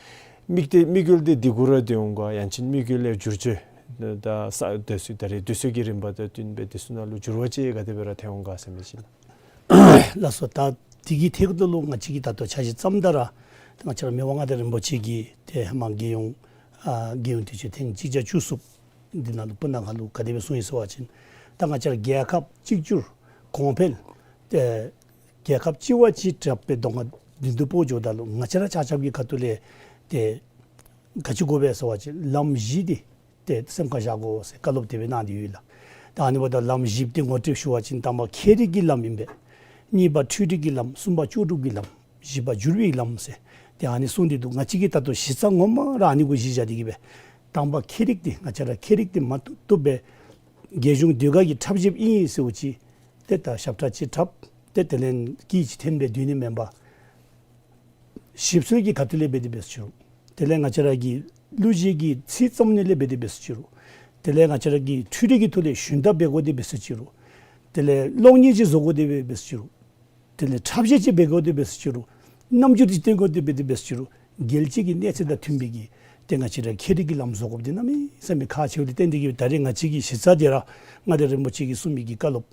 དམིགས་ཏེ་དམིགས་ཡུལ་འདི་འདི་གུ་ར་སྡོད་འོང་ག་ཡང་ཅིན་དམིགས་ཡུལ་ལས་བསྒྱུར་བཅོས་ད་ས་དེ་ཚུ་ད་རེས་དུས་ཚོད་ཀྱི་རིམ་པ་དང་བསྟུན་སྦེ་དེ་ཚུ་ནང་ལུ་འགྱུར་བ་ཅིག་ག་དེ་སྦེ་ར་ཐོན་འོང་ག་ཟེར་མི་ཅིག་ལགས། ལགས་སོ། ད་འདི་གི་ཐད་ཁར་ལུ་ང་བཅས་ཀྱིས་ད་ལྟོ་འཆར་གཞི་བརྩམ་ད་ར་ད་ང་བཅས་ར་མི་དབང་མངའ་བདག་རིན་པོ་ཆེ་གིས་ཏེ་ཧེ་མ་རྒྱལ་ཡོངས་ཨ་རྒྱལ་ཡོངས་དུས་ཆེན་ཐེངས་གཅིག་བརྒྱ་བཅུ་གསུམ་འདི་ནང་ལུ་སྤུ་ན་ཁ་ལུ་ག་དེ་སྦེ་གསུངས་ཡི་ཟེར་བ་ཅིན་ད་ང་བཅས་ར་རྒྱལ་ཁབ་གཅིག་གྱུར་གོང་འཕེལ་ཏེ་རྒྱལ་ཁབ་གཅིག་བ་གཅིག་དྲག་པའི་གདོང་ཁར་མདུན་དུ་སྤོ་འགྱོཝ་ད་ལུ་ང་བཅས་ར་ཆ་ཁྱབ་ཀྱི་ཁ་ཐུག་ལས་ཏེ་ག་ཅི་དགོ་པས་ཟེར་བ་ཅིན་ལམ་བཞི་འདི་ཏེ་སེམས་ཁར་བཞག་དགོ་ཟེར་བཀའ་སློབ་དེ་སྦེ་གནང་སྟེ་ཡོད་ལགས། ད་ཨ་ནི་འབདཝ་ད་ལམ་བཞི་འདི་ངོ་སྤྲོད་ཞུ་བ་ཅིན་དང་པ་ཁྱད་རིག་གི་ལམ་ཨིན་པས། གཉིས་པ་འཕྲུལ་རིག་གི་ལམ། གསུམ་པ་ལྕོགས་གྲུབ་ཀྱི་ལམ། བཞི་པ་འགྱུར་བའི་ལམ་ཟེར་ཏེ་ཨ་ནི་གསུངས་ཏེ་འདུག། ང་བཅས་ཀྱིས་ད་ལྟོ་གཞི་རྩ་ངོ་མ་ར་ཨ་ནི་གུ་གཞི་བཞག་སྟེ་གི་སྦེ་དང་པ་ཁྱད་རིག་འདི་ང་བཅས་ར་ཁྱད་རིག་འདི་མ་བཏུབ་བཏུབ་སྦེ་རྒྱལ་གཞུང་ཟློས་གར་གྱི་འཁྲབ་གཞས་ཨིན་ཟེརཝ་ཅིག་ཏེ་ད་ཞབས་ཁྲ་ཅིག་འཁྲབ་ཏེ་དེ་ལས་སྐད་ཅིག་འཐེན་སྦེ་སྡོད་ནི་མེན་པར་ཞིབ་འཚོལ་གྱི་ཁ་ཐུག་ལས་འབད་དེ་འབད་ཟེར་ཅི་རུང་དེ་ལས་ང་བཅས་ར་གི་གླུ་གཞས་ཀྱི་ཚིག་རྩོམ་ནི་ལས་འབད་དེ་འབད་ཟེར་ཅི་རུང་དེ་ལས་ང་བཅས་ར་གི་འཕྲུལ་རིག་གི་ཐོག་ལས་ཞུན་དག་འབད་དགོ་དེ་འབད་ཟེར་ཅི་རུང་ དེ་ལས་གློག་བརྙན་ཅིག་བཟོ་དགོ་དེ་སྦེ་འབད་ཟེར་རུང་། དེ་ལས་འཁྲབ་གཞས་ཅིག་འབད་དགོ་དེ་སྦེ་ཟེར་རུང་། རྣམ་འགྱུར་ཅིག་སྟོན་དགོ་དེ་སྦེ་དེ་སྦེ་ཟེར་རུང་། རྒྱལ་སྤྱི་གི་གནས་ཚད་དང་མཐུན་པའི་གི་ཏེ་ང་བཅས་ར་ཁྱད་རིག་གི་ལམ་བཟོ་དགོཔ་འདི་གནམ་མེད་ས་མེད་ཁག་ཆེཝ་ལས་བརྟེན་ཏེ་གིས་སྦེ་ད་རེས་ང་བཅས་ཀྱི་གཞི་རྩ་འདི་ར་མངའ་བདག་རིན་པོ་ཆེ་གིས་གསུངས་མི་གི་བཀའ་སློབ་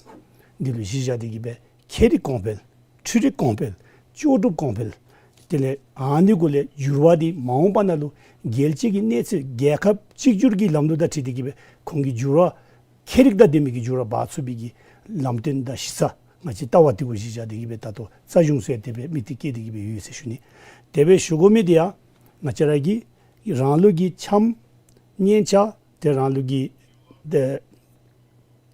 འདི་ལུ་གཞི་བཞག་སྟེ་གིས་སྦེ་ཁྱད་རིག་གོང་འཕེལ། འཕྲུལ་རིག་གོང་འཕེལ། ལྕོགས་གྲུབ་གོང་འཕེལ། དེ་ལས་ཨ་ནི་གུ་ལས་འགྱུར་བ་འདི་མ་འོངས་པ་ནང་ལུ་རྒྱལ་སྤྱི་གི་གནས་ཚད་རྒྱལ་ཁབ་གཅིག་གྱུར་གྱི་ལམ་ལུགས་དང་འཁྲིལ་ཏེ་གིས་སྦེ་ཁོང་གིས་འགྱུར་བ་ཁྱད་རིག་དང་ལྡན་མི་གི་འགྱུར་བ་འབག་ཚུགས་པའི་གི་ལམ་སྟོན་དང་གཞི་རྩ་ང་བཅས་ལྟ་བ་འདི་གུ་གཞི་བཞག་སྟེ་གིས་སྦེ་ད་ལྟོ་རྩ་གཞུང་ཟེར་དེ་སྦེ་མིང་འདི་བཀོད་དེ་གིས་སྦེ་ཡོད་ཟེར་ཞུ་ནི། དེ་སྦེ་ཞུ་དགོ་མི་འདི་ཡང་ང་བཅས་ར་གི་རང་ལུགས་ཀྱི་འཆམ་སྙན་ཆ་དེ་རང་ལུགས་ཀྱི་དེ་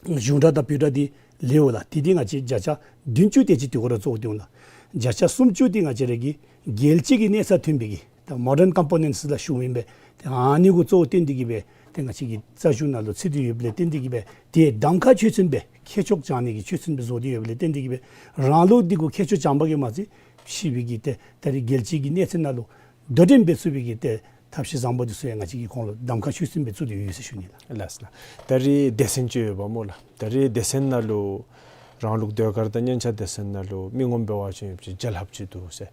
གཞུང་སྒྲ་དང་བོད་སྒྲ་འདི་ལེགས་འོང་ལགས། དེ་འདི་ང་བཅས་བརྒྱ་ཆ་བདུན་ཅུ་དེ་ཅིག་དེ་གུ་ར་གཙོ་བོ་སྟོན་འོང་ལགས། བརྒྱ་ཆ་སུམ་ཅུ་འདི་ང་བཅས་ར་གི་རྒྱལ་སྤྱི་གི་གནས་ཚད་མཐུན་པའི་གི་ད་མོ་ཌརན་ཀམ་པོ་ནེནཊསི་ལགས་ཞུཝ་ཨིན་པས། ཏེ་ཨ་ནི་གུ་གཙོ་བོ་བཏོན་ཏེ་གིས་སྦེ་ཏེ་ང་བཅས་ཀྱི་རྩ་གཞུང་ནང་ལུ་ཚུད་དེ་ཡོདཔ་ལས་བརྟེན་ཏེ་གིས་སྦེ་ཏེ་གདམ་ཁ་ཆོས་ཚན་སྦེ་ཁྱད་ཆོས་སྦྱང་ནི་གི་ཆོས་ཚན་སྦེ་བཟོ་སྟེ་ཡོདཔ་ལས་བརྟེན་ཏེ་གིས་སྦེ་རང་ལུགས་འདི་གུ་ཁྱད་ཆོས་སྦྱང་བ་གིས་མ་ཚད་ཕྱི་པའི་གི་ཏེ་ད་རེས་རྒྱལ་སྤྱི་གི་གནས་ཚད་ནང་ལུ་དོ་འགྲན་འབད་ཚུགས་པའི་གི་ཏེ་ཐབས་ཤེས་བཟང་པོ་འདི་ཚུ་ཡང་ང་བཅས་ཀྱིས་ཁོང་ལུ་གདམ་ཁ་ཆོས་ཚན་སྦེ་བཙུགས་ཏེ་ཡོད་ཟེར་ཞུ་ནི་ལགས། ལགས་སོ་ལགས། ད་རེས་སྡེ་ཚན་ཅིག་ཡོདཔ་སྨོ་ལགས། ད་རེས་སྡེ་ཚན་ནང་ལུ་རང་ལུགས་ཟློས་གར་དང་སྙན་ཆ་སྡེ་ཚན་ནང་ལུ་མི་ངོམ་འབད་བ་ཅིན་ཡོདཔ་ཅིག་བརྒྱ་ལྷགཔ་ཅིག་འདུག་ཟེར།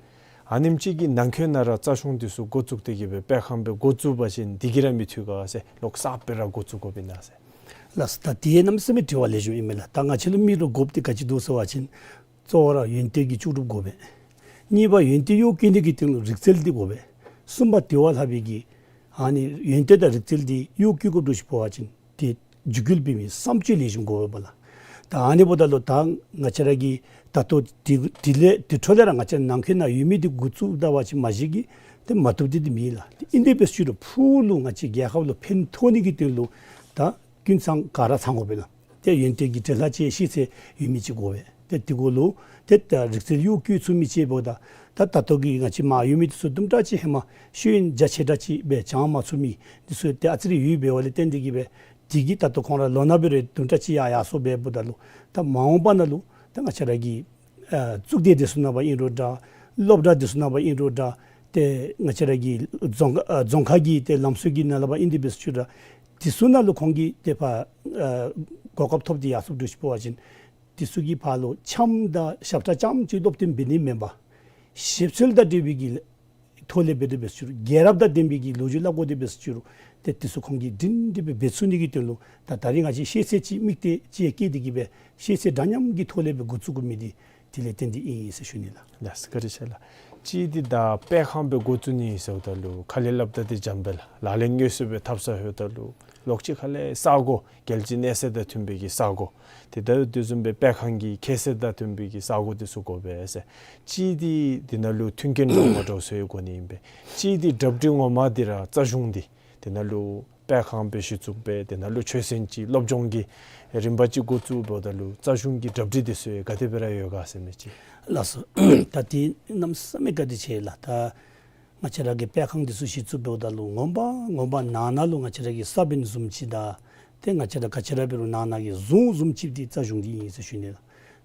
ཨ་ནེམ་ཅིག་གི་ནང་འཁོད་ནང་ར་རྩ་གཞུང་འདི་ཚུ་འགོ་བཙུགས་ཏེ་གིས་སྦེ་སྤེལ་ཁང་སྦེ་འགོ་བཙུགས་པ་ཅིན་འདི་གིས་ར་མི་འཐུས་ག་ཟེར་ལོག་གསརཔ་སྦེ་ར་འགོ་བཙུགས་དགོཔ་ཨིན་ན་ཟེར། ལགས་སོ། ད་དེ་གནམ་མེད་ས་མེད་དྲི་བ་ལེགས་ཤོམ་ཨིན་མས་ལགས། ད་ང་བཅས་ལུ་མིག་ལུ་དགོཔ་འདི་ག་ཅི་འདུག་ཟེར་བ་ཅིན་གཙོ་བོ་ར་ཡོན་ཏན་གྱི་ལྕོགས་གྲུབ་དགོ་པས། གཉིས་པ་ཡོན་ཏན་གཡོག་བཀོལ་ནི་གི་སྟེང་ལུ་རིག་རྩལ་འདི་དགོ་པས། གསུམ་པ་དེ་བ་ལྷག་པའི་གི་ཨ་ནི་ཡོན་ཏན་དང་རིག་རྩལ་འདི་གཡོག་བཀོལ་དགོཔ་འདྲཝ་ཅིག་འབད་བ་ཅིན་ཏེ་འཇུག་སྐུལ་འབད་མི་བསམ་སྤྱོད་ལེགས་ཤོམ་དགོ་པས་ལགས། ད་ཨ་ནི་འབདཝ་ད་ལུ་ད་ང་བཅས་ར་གི་ད་ལྟོ་དེ་དེ་ལས་དེ་འཕྲོ་ལས་ར་ང་བཅས་ནང་འཁོད་ནང་ཡོད་མི་འདི་འགོ་བཙུགས་ད་པ་ཅིན་མ་གཞི་གིས་ཏེ་མ་བཏུབ་འདི་འདི་མེད་ལགས། ཏེ་ཨིན་དེ་འབད་ཟེར་རུང་ཕུགས་ལུ་ང་བཅས་རྒྱལ་ཁབ་ལུ་ཕན་ཐོགས་ནི་གི་དོན་ལུ་ད་ཀུན་ཚང་ག་ར་ཚང་དགོ་པས་ལགས། ཏེ་ཡོན་ཏན་གྱི་འབྲེལ་ལྷག་ཅིག་ཤེས་ཚད་ཡོད་མི་ཅིག་དགོ་པས། ཏེ་དེ་གུ་ལུ་ཏེ་ད་རིག་རྩལ་གཡོག་བཀོལ་ཚུགས་མི་ཅིག་འབདཝ་ད་ད་ད་ལྟོ་གི་ང་བཅས་མར་ཡོད་མི་འདི་ཚུ་དུམ་གྲ་ཅིག་ཧེ་མ་ཤེས་ཡོན་རྒྱ་ཆེ་དྲགས་ཅིག་སྦེ་སྦྱང་མ་ཚུགས་མི་འདི་ཚུ་ཏེ་ཨ་ཙི་རེ་ཡོདཔ་འབདཝ་ལས་བརྟེན་ཏེ་གིས་སྦེ་དེ་གིས་ད་ལྟོ་ཁོང་ར་ལོ་ན་འབད་རུང་དུམ་གྲ་ཅིག་ཡར་ཡར་སོངམ་འབདཝ་ད་ལུ་ད་མ་འོངས་པ་ནང་ལུ་ད་ང་བཅས་ར་གི་ཨ་གཙུག་སྡེ་འདི་ཚུ་ནང་པ་ཨིན་རུང་འདྲ། སློབ་གྲྭ་འདི་ཚུ་ནང་པ་ཨིན་རུང་འདྲ། ཏེ་ང་བཅས་ར་གི་རྫོང་ཨ་རྫོང་ཁག་གི་ཏེ་ལམ་སྲོལ་གྱི་ནང་ལས་ཕར་ཨིན་དེ་འབད་ཟེར་རུང་འདྲ། དེ་ཚུ་ནང་ལུ་ཁོང་གིས་ཏེ་ཕར་ཨ་གོ་སྐབས་ཐོབ་སྟེ་ཡར་སོངམ་འདྲཝ་ཅིག་འབད་བ་ཅིན་དེ་ཚུ་གི་ཕར་ལུ་འཆམ་དང་ཞབས་ཁྲ་རྐྱངམ་ཅིག་སློབ་སྟོན་འབད་ནི་མེན་པར་ཞིབ་འཚོལ་དང་འབྲེལ་བའི་གི་ཐོག་ལས་འབད་དེ་འབད་ཟེར་རུང་རྒྱལ་རབས་དང་ལྡན་པའི་གི་ལོ་རྒྱུས་སླབ་དགོ་དེ་འབད་ཟེར་རུང་ཏེ་དེ་ཚུ་ཁོང་གིས་སྒྲིང་སྒྲི་སྦེ་འབད་ཚུགས་ནི་གི་དོན་ལུ་ད་ད་རེས་ང་བཅས་ཤེས་ཚད་ཅིག་དམིགས་གཏད་ཅིག་བསྐྱེད་དེ་གིས་སྦེ་ཤེས་ཚད་འདྲ་མཉམ་གྱི་ཐོག་ལས་སྦེ་འགོ་བཙུགས་དགོ་མི་འདི་དེ་ལས་བརྟེན་ཏེ་ཨིན་ཟེར་ཞུ་ནི་ལགས། ལགས་སོ། བཀའ་དྲིན་ཆེ་ལགས། གཅིག་འདི་ད་སྤེལ་ཁང་སྦེ་འགོ་བཙུགས་ནི་ཟེརཝ་ད་ལུ་ཁ་ལས་སླབ་ད་འདི་འཇམ་པས་ལགས། ལག་ལེན་དངོས་སུ་སྦེ་འཐབ་ས་ལྷོདཔ་ད་ལུ་ལོག་ཅིག་ཁ་ལས་ས་གོ་རྒྱལ་སྤྱི་གནས་ཚད་དང་མཐུན་པའི་གི་ས་གོ་དེ་ད་དེ་བཟུམ་སྦེ་སྤེལ་ཁང་གི་ཁྱད་ཚད་དང་མཐུན་པའི་གི་ས་གོ་དེ་ཚུ་དགོ་པས་ཟེར། གཅིག་འདི་དེ་ནང་ལུ་མཐུན་རྐྱེན་འདྲཝ་མ་འདྲཝ་ཚུ་ཡང་དགོ་ནི་ཨིན་པས། གཅིག་འདི་གྲ་སྒྲིག་ངོ་མ་འདི་ར་རྩ་གཞུང་འདི་དེ་ནང་ལུ་སྤེལ་ཁང་སྦེ་གཞི་བཙུགས་སྦེ་དེ་ནང་ལུ་ཆོས་ཚན་ཅིག་སློབ་སྦྱོང་གི་རིམ་པ་ཅིག་འགོ་བཙུགསཔ་ད་ལུ་རྩ་གཞུང་གི་གྲ་སྒྲིག་འདི་ཚུ་ཡང་ག་དེ་སྦེ་ར་ཡོད་ག་ཟེར་མི་ཅིག། ལགས་སོ། ད་འདི་གནམ་མེད་ས་མེད་བཀའ་དྲིན་ཆེ་ལགས། ད་ང་བཅས་ར་གི་སྤེལ་ཁང་འདི་ཚུ་གཞི་བཙུགསཔ་ད་ལུ་ངོ་མ་ངོ་མ་ནང་ན་ལུ་ང་བཅས་ར་གི་ས་བོན་བཟུམ་ཅིག་དང་ཏེ་ང་བཅས་ར་ག་ཅི་ར་འབད་རུང་ནང་ན་གི་གཟུངས་བཟུམ་ཅིག་འདི་རྩ་གཞུང་འདི་ཨིན་ཟེར་ཞུ་ནི་ལགས།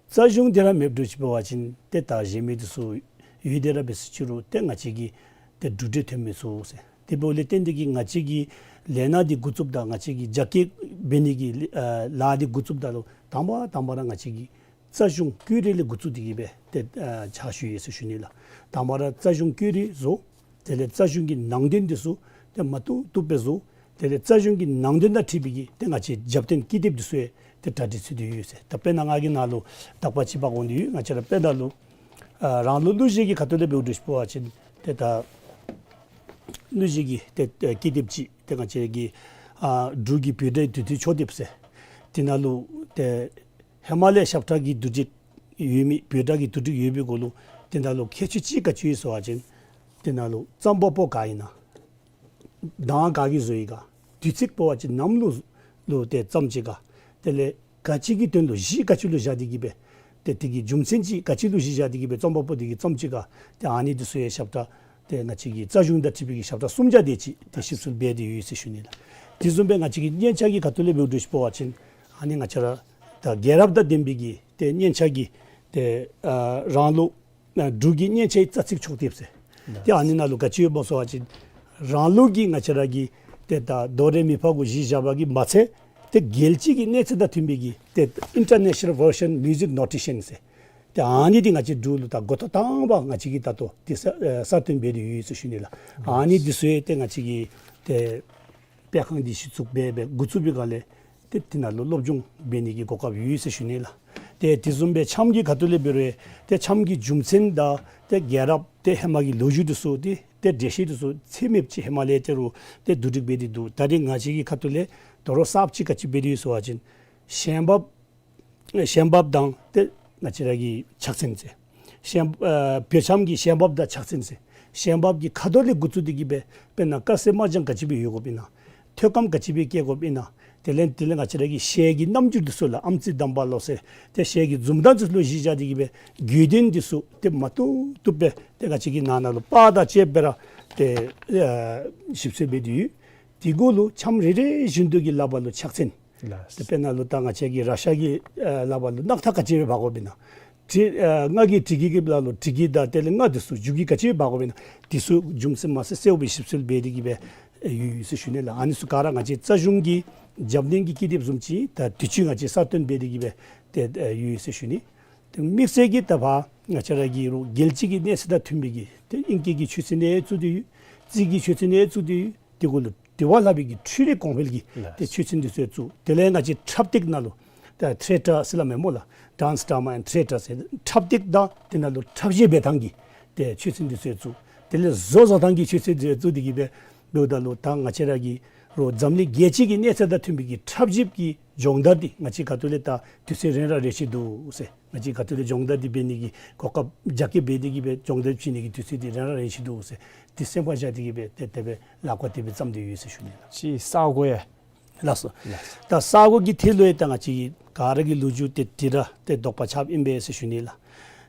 རྩ་གཞུང་འདི་ར་མེདཔ་འདྲཝ་ཅིག་འབད་བ་ཅིན་ཏེ་ད་གཞན་མི་འདི་ཚུ་ཡོད་དེ་ར་འབད་ཟེར་ཅི་རུང་ཏེ་ང་བཅས་ཀྱིས་ཏེ་གྲུབ་འབྲས་ཐོན་མི་ཚུགས་ཟེར། དེ་འབདཝ་ལས་བརྟེན་ཏེ་གིས་ང་བཅས་ཀྱི་ལས་སྣ་འདི་འགོ་བཙུགསཔ་ད་ང་བཅས་ཀྱི་རྒྱ་སྐྱེད་འབད་ནི་གི་ཨ་ལཱ་འདི་འགོ་བཙུགསཔ་ད་ལུ་དང་པ་དང་པ་ར་ང་བཅས་ཀྱིས་རྩ་གཞུང་བཀོད་སྒྲིག་ལས་འགོ་བཙུགས་ཏེ་གིས་སྦེ་ཏེ་ཨ་ཕྱག་ཞུ་ཡི་ཟེར་ཞུ་ནི་ལགས། དང་པ་ར་རྩ་གཞུང་བཀོད་སྒྲིག་བཟོ། དེ་ལས་རྩ་གཞུང་གི་ནང་དོན་འདི་ཚུ་ཏེ་མ་བཏུབ་བཏུབ་སྦེ་བཟོ། དེ་ལས་རྩ་གཞུང་གི་ནང་དོན་དང་འཁྲིལ་བའི་གི་ཏེ་ང་བཅས་རྒྱབ་རྟེན་ཀི་དེབ་འདི་ཚུ་ཡང་ཏེ་གྲ་སྒྲིག་ཚུད་དེ་ཡོད་ཟེར། ད་དཔེར་ན་ང་གིས་ནཱ་ལུ་དག་པ་ཅིག་འབག་འོང་དེ་ཡོད། ང་བཅས་ར་དཔེར་ན་ལུ་ཨ་རང་ལུགས་གླུ་གཞས་ཀྱི་ཁ་ཐུག་ལས་འབདཝ་འདྲཝ་ཅིག་འབད་བ་ཅིན་ཏེ་ད་གླུ་གཞས་ཀྱི་ཏེ་ཏེ་ཀི་དེབ་ཅིག་ཏེ་ང་བཅས་ཀྱི་ཨ་འབྲུག་གི་བོད་སྒྲའི་བསྡུས་དོན་ཕྱོགས་སྡེབ་ཟེར། དེ་ནང་ལུ་ཏེ་ཧེ་མ་ལས་ཞབས་ཁྲ་གི་བསྡུ་སྒྲིག་ཡོད་མི་བོད་སྒྲ་གི་བསྡུ་སྒྲིག་ཡོད་པའི་གུ་ལུ་དེ་ནང་ལུ་ཁྱད་ཆོས་ཅིག་ག་ཅི་ཡོད་ཟེར་བ་ཅིན་དེ་ནང་ལུ་རྩོམ་པ་པོ་ག་ཨིན་ན། གདངས་ག་གིས་བཟོ་ཡི་ག། དུས་ཚིགས་འབད་བ་ཅིན་ནམ་ལུ་ལུ་ཏེ་རྩོམ་ཅི་ག། དེ་ལས་ག་ཅི་གི་དོན་ལུ་གཞི་ག་ཅི་ལུ་བཞག་སྟེ་གིས་སྦེ་ཏེ་དེ་གི་རྒྱུ་མཚན་ཅིག་ག་ཅི་ལུ་གཞི་བཞག་སྟེ་གིས་སྦེ་རྩོམ་པ་པོ་དེ་གིས་རྩོམ་ཅི་ག། ཏེ་ཨ་ནི་འདི་ཚུ་ཡང་ཞབས་ཁྲ་ཏེ་ང་བཅས་ཀྱི་རྩ་གཞུང་དང་འཁྲིལ་བའི་གི་ཞབས་ཁྲ་སུམ་བརྒྱ་དེ་ཅིག་ཏེ་ཞིབ་འཚོལ་འབད་དེ་ཡོད་ཟེར་ཞུ་ནི་ལགས། དེ་བཟུམ་སྦེ་ང་བཅས་ཀྱི་སྙན་ཆ་གི་ཁ་ཐུག་ལས་འབདཝ་འདྲཝ་ཅིག་འབད་བ་ཅིན་ཨ་ནི་ང་བཅས་ར་ད་རྒྱལ་རབས་དང་ལྡན་པའི་གི་ཏེ་སྙན་ཆ་གི་ཏེ་ཨ་རང་ལུགས་ཨ་འབྲུག་གི་སྙན་ཆའི་རྩ་ཚིག་ཕྱོགས་སྡེབ་ཟེར། ཏེ་ཨ་ནི་ནང་ལུ་ག་ཅི་ཡོདཔ་སྨོ་ཟེར་བ་ཅིན་རང་ལུགས་ཀྱི་ང་བཅས་ར་གི་ཏེ་ད་དོ་རེ་མི་ཕ་གུ་གཞི་བཞག་པ་གིས་མ་ཚད་ ཏེ་རྒྱལ་སྤྱི་གི་གནས་ཚད་དང་མཐུན་པའི་གི་ཏེ་International Version Music Notation ཟེར། ཏེ་ཨ་ནི་འདི་ང་བཅས་འབྲུག་ལུ་ད་འགོ་ཐོག་དང་པ་ང་བཅས་ཀྱིས་ད་ལྟོ་འདི་གསར་ཨེ་གསར་བཏོན་འབད་དེ་ཡོད་ཟེར་ཞུ་ནི་ལགས། ཨ་ནི་འདི་ཚུ་ཡང་ཏེ་ང་བཅས་ཀྱི་ཏེ་དཔེ་ཁང་འདི་གཞི་བཙུགས་འབད་འབད་འགོ་བཙུགས་པའི་སྒང་ལས་ཏེ་འདི་ནང་ལུ་སློབ་སྦྱོང་འབད་ནི་གི་གོ་སྐབས་ཡོད་ཟེར་ཞུ་ནི་ལགས། ཏེ་དེ་བཟུམ་སྦེ་འཆམ་གྱི་ཁ་ཐུག་ལས་འབད་རུང་ཏེ་འཆམ་གྱི་རྒྱུ་མཚན་དང་ཏེ་རྒྱལ་རབས་ཏེ་ཧེ་མ་གི་ལོ་རྒྱུས་འདི་ཚུ་ཏེ་ཏེ་འགྲེལ་བཤད་འདི་ཚུ་ཚད་མེདཔ་ཅིག་ཧེ་མ་ལས་ཏེ་རུང་ཏེ་བསྡུ་སྒྲིག་འབད་དེ་འདུག། ད་རེས་ང་བཅས་ཀྱི་ཁ་ཐུག་ལས་དོ་རུང་གསརཔ་ཅིག་ག་ཅི་འབད་དེ་ཡོད་ཟེར་བ་ཅིན་ཞེན་ཆགས་ཞེན་ཆགས་དང་ཏེ་ང་བཅས་ར་གི་ཕྱག་མཚན་ཟེར། ཞེན་ཨ་བོད་འཆམ་གྱི་ཞེན་ཆགས་དང་ཕྱག་མཚན་ཟེར། ཞེན་ཆགས་ཀྱི་ཁ་ཐུག་ལས་འགོ་བཙུགས་ཏེ་གི་སྦེ་དཔེར་ན་དཀར་ཟས་དམར་ལྗང་ག་ཅི་སྦེ་ཡོད་དགོཔ་ཨིན་ན། ཐོད་སྐམ་ག་ཅི་སྦེ་བཀལ་དགོཔ་ཨིན་ན། དེ་ལས་དེ་ལས་ང་བཅས་ར་གི་ཞལ་གྱི་རྣམ་འགྱུར་འདི་ཚུ་ལགས་ཨམ་ཙི་སྡོམ་པ་ལོ་ཟེར་ཏེ་ཞལ་གྱི་འཛུམ་མདངས་འདི་ཚུ་ལུ་གཞི་བཞག་སྟེ་གི་སྦེ་དགོས་དོན་འདི་ཚུ་ཏེ་མ་བཏུབ་བཏུབ་སྦེ་ཏེ་ང་བཅས་ཀྱིས་ནང་ན་ལུ་པར་དང་བཅས་པ་ར་ཏེ་ཨ་ཞིབ་འཚོལ་འབད་དེ་ཡོད། དེ་གུ་ལུ་འཆམ་རེ་རེ་བཞིན་དུ་གི་ལག་པར་ལུ་ཕྱག་མཚན། ལགས། ཏེ་དཔེར་ན་ལུ་ད་ང་བཅས་ཀྱི་ར་ཤ་གི་ཨ་ལག་པར་ལུ་རྣག་ཐག་ག་ཅི་སྦེ་འབག་དགོཔ་ཨིན་ན། དྲི་ཨ་རྔ་གི་དྲི་གི་གི་ལག་ལུ་དྲི་གི་དང་དེ་ལས་རྔ་འདི་ཚུ་རྒྱུག་གི་ག་ཅི་སྦེ་འབག་དགོཔ་ཨིན་ན། འདི་ཚུ་རྒྱུ་མཚན་མ་གསལ་གསལཝ་སྦེ་ཞིབ་འཚོལ་འབད་དེ་གི་སྦེ་ཨེ་ཡོད་ཡོད་ཟེར་ཞུ་ནི་ལགས། ཨ་ནི་ཚུ་ག་ར་ང་བཅས་རྩ་གཞུང་གི་རྒྱབ་སྣོན་གྱི་ཀི་དེབ་བཟུམ་ཅིག་ད་དུས་ཅི་ང་བཅས་གསར་བཏོན་འབད་དེ་གི་སྦེ་ཏེ་ཨེ་ཡོད་ཡོད་ཟེར་ཞུ་ནི། ཏེ་དམིགས་བསལ་གྱིས་ད་ཕར་ང་བཅས་ར་གི་རུང་རྒྱལ་སྤྱི་གི་གནས་ཚད་དང་མཐུན་པའི་གི་ཏེ་ཨིང་སྐད་ཀྱི་ཆོས་ཚན་ཡང་བཙུགས་ཏེ་ཡོད། རྩིས་ཀྱི་ཆོས་ཚན་ཡང་བཙུགས་ཏེ་ཡོད། དེ་གུ་ལུ་དེ་བ་ལྷག་པའི་གི་འཕྲུལ་རིག་གོང་འཕེལ་གྱི་ལགས། ཏེ་ཆོས་ཚན་འདི་ཚུ་ཡང་བཙུགས། དེ་ལས་ང་བཅས་འཁྲབ་སྟེགས་ནང་ལུ་ད་ཐི་ཡེ་ཊར་ཟེར་སླབ་མས་སྨོ་ལགས། Dance, Drama and Theatre ཟེར་འཁྲབ་སྟེགས་དང་དེ་ནང་ལུ་འཁྲབ་གཞས་འབད་ཐངས་ཀྱི་ཏེ་ཆོས་ཚན་འདི་ཚུ་ཡང་བཙུགས། དེ་ལས་བཟོ་བཟོ་ཐངས་ཀྱི་ཆོས་ཚན་འདི་ཚུ་ཡང་བཙུགས་ཏེ་གི་སྦེ་འབདཝ་ད་ལུ་ད་ང་བཅས་ར་གི་རུང་འཛམ་གླིང་རྒྱལ་སྤྱི་གི་གནས་ཚད་དང་མཐུན་པའི་གི་འཁྲབ་ཞིབ་ཀྱི་སྦྱོང་བརྡར་འདི་ང་བཅས་ཁ་ཐུག་ལས་ད་དུས་ཚོད་རན་ར་རན་ཅི་འདུག་ཟེར། ང་བཅས་ཁ་ཐུག་ལས་སྦྱོང་བརྡར་འདི་འབད་ནི་གི་གོ་སྐབས་རྒྱ་སྐྱེད་འབད་དེ་གི་སྦེ་སྦྱོང་བརྡར་བྱིན་ནི་གི་དུས་ཚོད་འདི་རན་ར་རན་ཅི་འདུག་ཟེར། འདི་སེམས་ཁར་བཞག་སྟེ་གི་སྦེ་ཏེ་དེ་སྦེ་ལག་པར་དེ་སྦེ་བརྩམས་ཏེ་ཡོད་ཟེར་ཞུ་ནི་ལགས། ཅིག་ས་གོ་ཡང་ལགས་སོ། ལགས། ད་ས་གོ་གི་ཐད་ལུ་ཡང་ད་ང་བཅས་ཀྱི་ག་ར་གི་ལོ་རྒྱུས་ཏེ་དེ་ར་ཏེ་དོགས་པ་ཆགསཔ་ཨིན་པས་ཟེར་ཞུ་ནི་ལགས།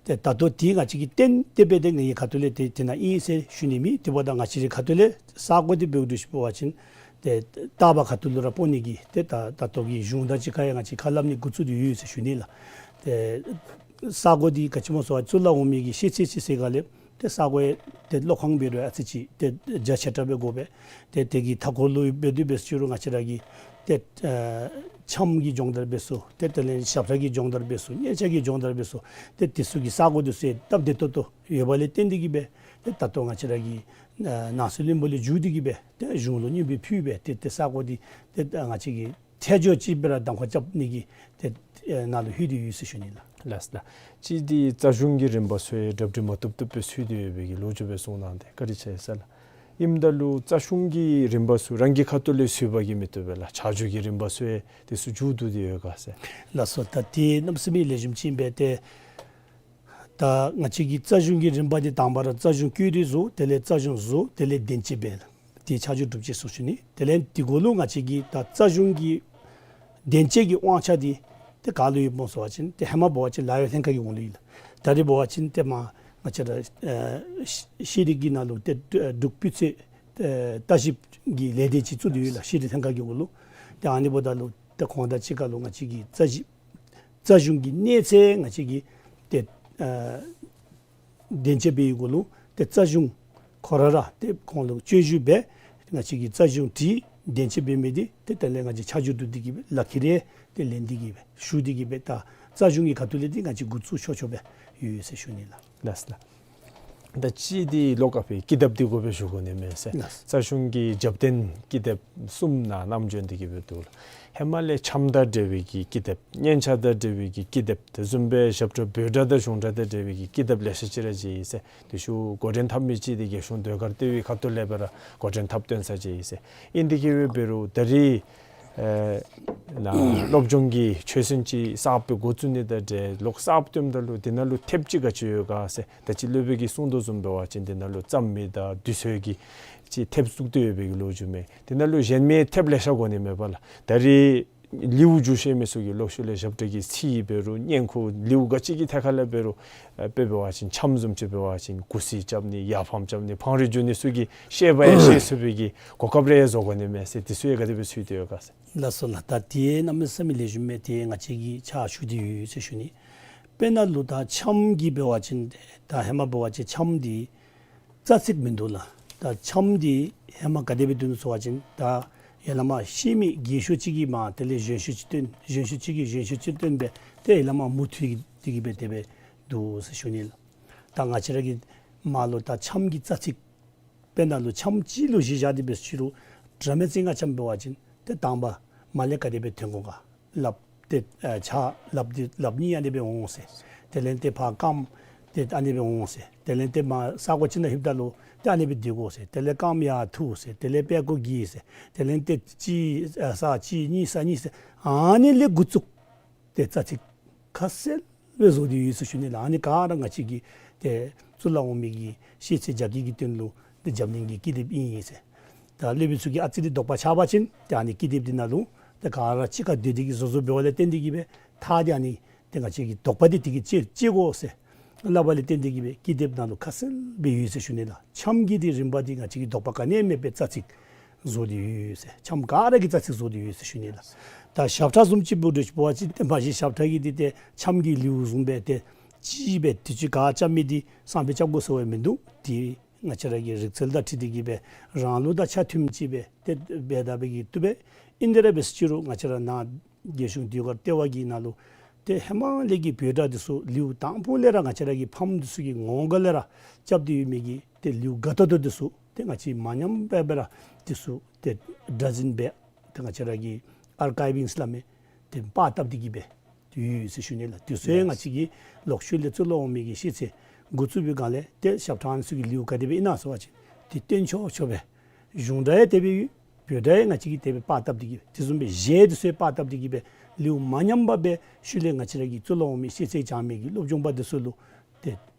ཏེ་ད་ལྟོ་འདི་ང་བཅས་ཀྱིས་གཏན་གཏན་སྦེ་ཏེ་ངེའི་ཁ་ཐུག་ལས་ཏེ་དེ་ནང་ཨིན་ཟེར་ཞུ་ནི་མེད། དེ་འབདཝ་ད་ང་བཅས་རའི་ཁ་ཐུག་ལས་ས་གོ་འདི་འབདཝ་འདྲཝ་ཅིག་འབད་བ་ཅིན་ཏེ་ད་བར་ཁ་ཐུག་ལུ་ར་སྤོ་ནི་གི་ཏེ་ད་ད་ལྟོ་གི་གཞུང་དང་གཅིག་ཁར་ཡང་ང་བཅས་ཁ་སླབ་ནི་འགོ་བཙུགས་ཏེ་ཡོད་ཟེར་ཞུ་ནི་ལགས། ཏེ་ས་གོ་འདི་ག་ཅི་སྨོ་ཟེར་བ་ཅིན་གཙུག་ལག་འོག་མའི་གི་ཤེས་ཚད་ཅིག་ཟེར་ག་ལས་ཏེ་ས་གོ་ཡང་ཏེ་གློག་ཁང་འབད་རུང་ཨ་ཙི་ཅིག་ཏེ་རྒྱ་ཆེ་དྲགས་སྦེ་དགོ་པས། ཏེ་དེ་གི་མཐའ་འཁོར་ལུ་འབད་དེ་འབད་ཅི་རུང་ང་བཅས་ར་གི་ཏེ་ཨ་འཆམ་གྱི་སྦྱོང་བརྡར་འབད་ས་ཏེ་དེ་ལས་ཞབས་ཁྲ་གི་སྦྱོང་བརྡར་འབད་ས་སྙན་ཆ་གི་སྦྱོང་བརྡར་འབད་ས་ཏེ་དེ་ཚུ་གི་ས་གོ་འདི་ཚུ་ཡང་སྟབས་བདེ་ཏོག་ཏོ་ཡོདཔ་ལས་བརྟེན་ཏེ་གི་སྦེ་ཏེ་ད་ལྟོ་ང་བཅས་ར་གི་ཨ་ནང་སྲིད་བློན་པོ་ལས་བརྒྱུད་དེ་གི་སྦེ་ཏེ་གཞུང་ལུ་སྙན་འབུལ་ཕུལ་སྦེ་ཏེ་ཏེ་ས་གོ་འདི་ཏེ་ང་བཅས་ཀྱི་ཐད་སྦྱོར་ཅིག་སྦེ་ར་གདམ་ཁ་རྐྱབ་ནི་གི་ཏེ་ཨེ་ནང་ལུ་ལྷོད་དེ་ཡོད་ཟེར་ཞུ་ནི་ལགས། ལགས་ལགས། ཅིག་འདི་རྩ་གཞུང་གི་རིམ་པ་ཚུ་ཡང་གྲ་སྒྲིག་མ་བཏུབ་བཏུབ་སྦེ་ཚུད་དེ་ཡོད་པའི་གི་ལོ་རྒྱུས་སྦེ་གསུངས་གནང་སྟེ་བཀའ་དྲིན་ཆེ་ཟེར་ལགས། ཨིནམ་ད་ལུ་རྩ་གཞུང་གི་རིམ་པ་ཚུ་རང་གི་ཁ་ཐུག་ལས་ཚུད་པ་གིས་མི་བཏུབ་པས་ལགས། ཆ་འཇོག་གི་རིམ་པ་ཚུ་ཡང་དེ་ཚུ་མཇུག་བསྡུ་སྟེ་ཡོད་ག་ཟེར། ལགས་སོ། ད་དེ་གནམ་མེད་ས་མེད་ལེགས་ཤོམ་ཅིག་ཨིན་པས། ཏེ་ད་ང་བཅས་ཀྱི་རྩ་གཞུང་གི་རིམ་པ་འདི་དང་པ་ར་རྩ་གཞུང་བཀོད་སྒྲིག་བཟོ། དེ་ལས་རྩ་གཞུང་བཟོ། དེ་ལས་བདེན་དཔྱད་འབད། དེ་ཆ་འཇོག་གྲུབ་རྗེས་སུ་ཞུ་ནི། དེ་ལས་དེ་གུ་ལུ་ང་བཅས་ཀྱི་ད་རྩ་གཞུང་གི་བདེན་དཔྱད་ཀྱི་དབང་ཆ་འདི་ཏེ་ག་ལུ་ཡོདཔ་སྨོ་ཟེར་བ་ཅིན་ཏེ་ཧེ་མ་འབད་བ་ཅིན་ལཱ་གཡོག་ལྷན་ཁག་གི་འོག་ལུ་ཡོད་ལགས། ད་རེས་འབད་བ་ཅིན་ཏེ་མར་ང་བཅས་ར་ཨེ་ཤེས་རིག་གི་ནང་ལུ་ཏེ་འབྲུག་སྤུས་ཚད་ཨེ་ལྟ་ཞིབ་ཀྱི་ལས་སྡེ་ཅིག་བཙུགས་ཏེ་ཡོད་ལགས། ཤེས་རིག་ལྷན་ཁག་གི་འོག་ལུ། ཏེ་ཨ་ནི་འབདཝ་ད་ལུ་ཏེ་ཁོང་དང་གཅིག་ཁར་ལུ་ང་བཅས་ཀྱི་རྩ་ཞིབ་རྩ་གཞུང་གི་གནས་ཚད་ང་བཅས་ཀྱིས་ཏེ་ཨ་བདེན་དཔྱད་འབད་བའི་གུ་ལུ་ཏེ་རྩ་གཞུང་ཁོ་ར་ར་ཏེ་ཁོང་ལུ་སྤྱོད་བརྒྱུད་འབད། ང་བཅས་ཀྱིས་རྩ་གཞུང་བྲིས། བདེན་དཔྱད་འབད་མི་འདི་ཏེ་དེ་ལས་ང་བཅས་ཆ་འཇོག་གྲུབ་སྟེ་གི་སྦེ་ལག་ཁྱེར་ཡང་ཏེ་ལེན་ཏེ་གི་སྦེ་ཞུ་སྟེ་གི་སྦེ་ད་རྩ་གཞུང་གི་ཁ་ཐུག་ལས་འདི་ང་བཅས་འགོ་བཙུགས་ཆོག་ཆོག་སྦེ་ཡོད་ཟེར་ཞུ་ནི་ལགས། ལགས་ལགས། ད་ཅི་འདི་ལོག་ཀ་ཕི་ཀི་དེབ་འདི་དགོ་པས་ཞུ་དགོ་ནི་མས་ཟེར། ལགས། རྩ་གཞུང་གི་རྒྱབ་རྟེན་ཀི་དེབ་གསུམ་ནང་བསྣམས་བྱོན་ཏེ་གི་སྦེ་འདུག་ལགས། ཧེ་མ་ལས་འཆམ་དང་འབྲེལ་བའི་གི་ཀི་དེབ། སྙན་ཆ་དང་འབྲེལ་བའི་གི་ཀི་དེབ། དེ་བཟུམ་སྦེ་ཞབས་ཁྲ་འབོད་སྒྲ་དང་གཞུང་སྒྲ་དང་འབྲེལ་བའི་གི་ཀི་དེབ་ལེ་ཤ་ཅིག་ར་མཇལ་ཡི་ཟེར། དེ་ཤུལ་འགོ་འདྲེན་འཐབ་མི་ཅིག་འདི་རྒྱལ་གཞུང་ཟློས་གར་ལྟེ་བའི་ཁ་ཐུག་ལས་སྦེ་ར་འགོ་འདྲེན་འཐབ་སྟོན་ས་མཇལ་ཡི་ཟེར། ཨིན་དེ་གི་སྦེ་འབད་རུང་ད་རེས་ཨེ་ནཱ་སློབ་སྦྱོང་གི་ཆོས་ཚན་ཅིག་གསརཔ་སྦེ་འགོ་བཙུགས་ནི་དང་འབྲེལ་ལོག་གསརཔ་བཏོནམ་ད་ལུ་དེ་ནང་ལུ་ཐེབས་ཅིག་ག་ཅི་ཡོད་ག་ཟེར། ད་ཅི་སློབ་དཔོན་གྱིས་གསུངས་དོ་བཟུམ་འབད་བ་ཅིན་དེ་ནང་ལུ་རྩོམ་མི་དང་དུས་ཚོད་ཀྱི་ཅིག་ཐེབས་བཙུགས་ཏེ་ཡོད་པའི་གི་ལོ་རྒྱུས་མས། དེ་ནང་ལུ་གཞན་མི་ཐེབས་ལེ་ཤ་དགོ་ནི་མེད་པ་ལགས། ད་རེས་ལེའུ་བསྒྱུར་ཤེས་མི་ཚུ་གིས་ལོག་ཤུལ་ལས་ཞབས་ཁྲ་གི་ཚིག་འབད་རུང་སྙན་ཁུ་ལེའུ་ག་ཅི་གི་ཐད་ཁར་ལས་འབད་རུང་ཨེ་དཔེ་འབད་བ་ཅིན་འཆམ་བཟུམ་ཅིག་འབད་བ་ཅིན་གུ་ཤྲི་རྐྱབ་ནི་ཡར་ཕམ་རྐྱབ་ནི་བང་རིམ་བསྒྱུར་ནི་ཚུ་གི་ཤེས་པ་ཡང་ཤེས་ཚུགས་པའི་གི་གོ་སྐབས་རེ་ཡང་བཟོ་དགོ་ནི་མས་ཟེར། དེ་ཚུ་ཡང་ག་དེ་སྦེ་ཚུད་དེ་ཡོད་ག་ཟེར། ལགས་སོ་ལགས། ད་དེ་གནམ་མེད་ས་མེད་ལེགས་ཤོམ་མས། དེ་ང་བཅས་ཀྱིས་ཕྱག་ཞུ་སྟེ་ཡོད་ཟེར་ཞུ་ནི། དཔེར་ན་ལུ་ད་འཆམ་གྱི་འབད་བ་ཅིན་ད་ཧེ་མ་འབད་བ་ཅིན་འཆམ་འདི་རྩ་ཚིག་མིན་འདུག་ལགས། ད་འཆམ་འདི་ཧེ་མ་ག་དེ་སྦེ་འདུག་ཟེར་བ་ཅིན་ད་ ཡ་ལ་མ་ཤེས་མི་རྒས་ཤོས་ཅིག་གིས་མ་དེ་ལས་གཞོན་ཤོས་ཅིག་བཏོན། གཞོན་ཤོས་ཅིག་གིས་གཞོན་ཤོས་ཅིག་བཏོན་སྦེ་ཏེ་ཡ་ལ་མ་མུ་མཐུད་དེ་གི་སྦེ་དེ་སྦེ་འདུག་ཟེར་ཞུ་ནི་ལགས། ད་ང་བཅས་ར་གི་མར་ལུ་ད་འཆམ་གྱི་རྩ་ཚིག་དཔེར་ན་ལུ་འཆམ་གཅིག་ལུ་གཞི་བཞག་སྟེ་འབད་ཞུ་རུང་དྲ་མེད་རྩེ་ལྔ་འཆམ་འབད་བ་ཅིན་ཏེ་དང་པ་མར་ལས་ག་དེ་སྦེ་ཐོན་དགོ་ག་ལགཔ་ཏེ་ཨ་ཕྱག་ལགཔ་འདི་ལགཔ་གཉིས་ཨ་ནི་སྦེ་འོང་ཟེར། དེ་ལས་ཏེ་ཕར་རྐངམ་ཏེ་ཨ་ནི་སྦེ་འོང་ཟེར། དེ་ལས་ཏེ་མར་ས་གོ་ཅིག་ནང་ལྷོདཔ་ད་ལུ་ཏེ་ཨ་ནི་སྦེ་སྡོད་དགོ་ཟེར། དེ་ལས་རྐངམ་ཡར་འཐུ་ཟེར། དེ་ལས་པད་ཀོ་བསྒྱིར་ཟེར། དེ་ལས་ཏེ་གཅིག་ཨ་ས་གཅིག་གཉིས་ས་གཉིས་ཟེར་ཨ་ནི་ལས་འགོ་བཙུགས་ཏེ་རྩ་ཚིག་ཁ་གསལ་སྦེ་བཟོ་སྟེ་ཡོད་ཟེར་ཞུ་ནི་ལགས། ཨ་ནི་ག་ར་ང་བཅས་ཀྱི་ཏེ་གཙུག་ལག་འོག་མའི་གི་ཤེས་ཚད་རྒྱ་སྐྱེད་ཀྱི་དོན་ལུ་ཏེ་འཛམ་གླིང་གི་ཀི་དེབ་ཨིན་ཟེར། ད་སློབ་དཔོན་ཚུ་གིས་ཨ་ཙི་རེ་དོགས་པ་ཆགས་པ་ཅིན་ཏེ་ཨ་ནི་ཀི་དེབ་འདི་ནང་ལུ་ཏེ་ག་ར་གཅིག་ཁར་སྡོད་དེ་གི་བཟོ་བཟོཝ་འབད་བ་ལས་བརྟེན་ཏེ་གི་སྦེ་ཐག་འདི་ཨ་ནི་ཏེ་ང་བཅས་ཀྱི་དོགས་པ་འདི་དེ་གིས་བཅད་བཅད་དགོ་ཟེར་སླབ་པ་ལས་བརྟེན་ཏེ་གི་སྦེ་ཀི་དེབ་ནང་ལུ་ཁ་གསལ་སྦེ་ཡོད་ཟེར་ཞུ་ནི་ལགས། འཆམ་གྱི་འདི་རིམ་པ་འདི་ང་བཅས་ཀྱིས་དོགས་པ་ག་ནི་ཡང་མེད་པའི་རྩ་ཚིག་བཟོ་སྟེ་ཡོད་ཟེར། འཆམ་ག་ར་གི་རྩ་ཚིག་བཟོ་སྟེ་ཡོད་ཟེར་ཞུ་ནི་ལགས། ད་ཞབས་ཁྲ་བཟུམ་ཅིག་འབད་རུང་འབད་བ་ཅིན་ཏེ་མ་གཞི་ཞབས་ཁྲ་གི་འདི་ཏེ་འཆམ་གྱི་ལེའུ་བཟུམ་སྦེ་ཏེ་གཅིག་སྦེ་དུས་ཅི་ག་རྐྱབ་མི་འདི་སང་ཕོད་རྐྱབ་དགོ་ཟེར་བ་མིན་འདུག། ཏེ་ང་བཅས་ར་གི་རིག་རྩལ་དང་འཁྲིལ་ཏེ་གི་སྦེ་རང་ལུགས་དང་ཆ་མཐུནམ་ཅིག་སྦེ་ཏེ་འབད་དགོ་པའི་གི་བཏུབ་པས། ཨིན་དེ་ར་འབད་ཟེར་ཅི་རུང་ང་བཅས་ར་ནཱ་རྒྱལ་གཞུང་ཟློས་གར་ལྟེ་བ་གི་ནང་ལུ་ཏེ་ཧེ་མ་ལས་ཀྱི་བོད་སྒྲ་འདི་ཚུ་ལེའུ་དང་པོ་ལས་ར་ང་བཅས་ར་གི་ཕམ་འདི་ཚུ་གི་ངོ་ག་ལས་ར་རྐྱབ་སྟེ་ཡོད་མི་གི་ཏེ་ལེའུ་ག་ཏོག་ཏོ་འདི་ཚུ་ཏེ་ང་བཅས་མ་ཉམས་པར་སྦེ་ར་འདི་ཚུ་ཏེ་སྒྲ་འཛིན་འབད་ཏེ་ང་བཅས་ར་གི་ཨར་ཀའིབ་ཨིང་སླབ་མི་ཏེ་པར་བཏབ་སྟེ་གི་སྦེ་ཡོད་ཟེར་ཞུ་ནི་ལགས། དེ་ཚུ་ཡང་ང་བཅས་ཀྱིས་ལོག་ཤུལ་ལས་གཙུག་ལག་འོག་མའི་གི་ཤེས་ཚད་འགོ་བཙུགས་པའི་སྒང་ལས་ཏེ་ཞབས་ཁྲ་ཨ་ནི་ཚུ་གི་ལེའུ་ག་དེ་སྦེ་ཨིན་ན་ཟེར་བ་ཅིན་ཏེ་སྟོན་ཆོག་ཆོག་སྦེ་གཞུང་སྒྲ་ཡང་དེ་སྦེ་ཡོད། བོད་སྒྲ་ཡང་ང་བཅས་ཀྱིས་དེ་སྦེ་པར་བཏབ་སྟེ་གི་སྦེ་དེ་བཟུམ་སྦེ་གཞས་འདི་ཚུ་ཡང་པར་བཏབ་སྟེ་གི་སྦེ་ལེའུ་མ་ཉམས་པར་སྦེ་ཤུལ་ལས་ང་བཅས་ར་གི་གཙུག་ལག་འོག་མའི་ཤེས་ཚད་སྦྱང་མི་གི་སློབ་སྦྱོང་པ་འདི་ཚུ་ལུ་ཏེ་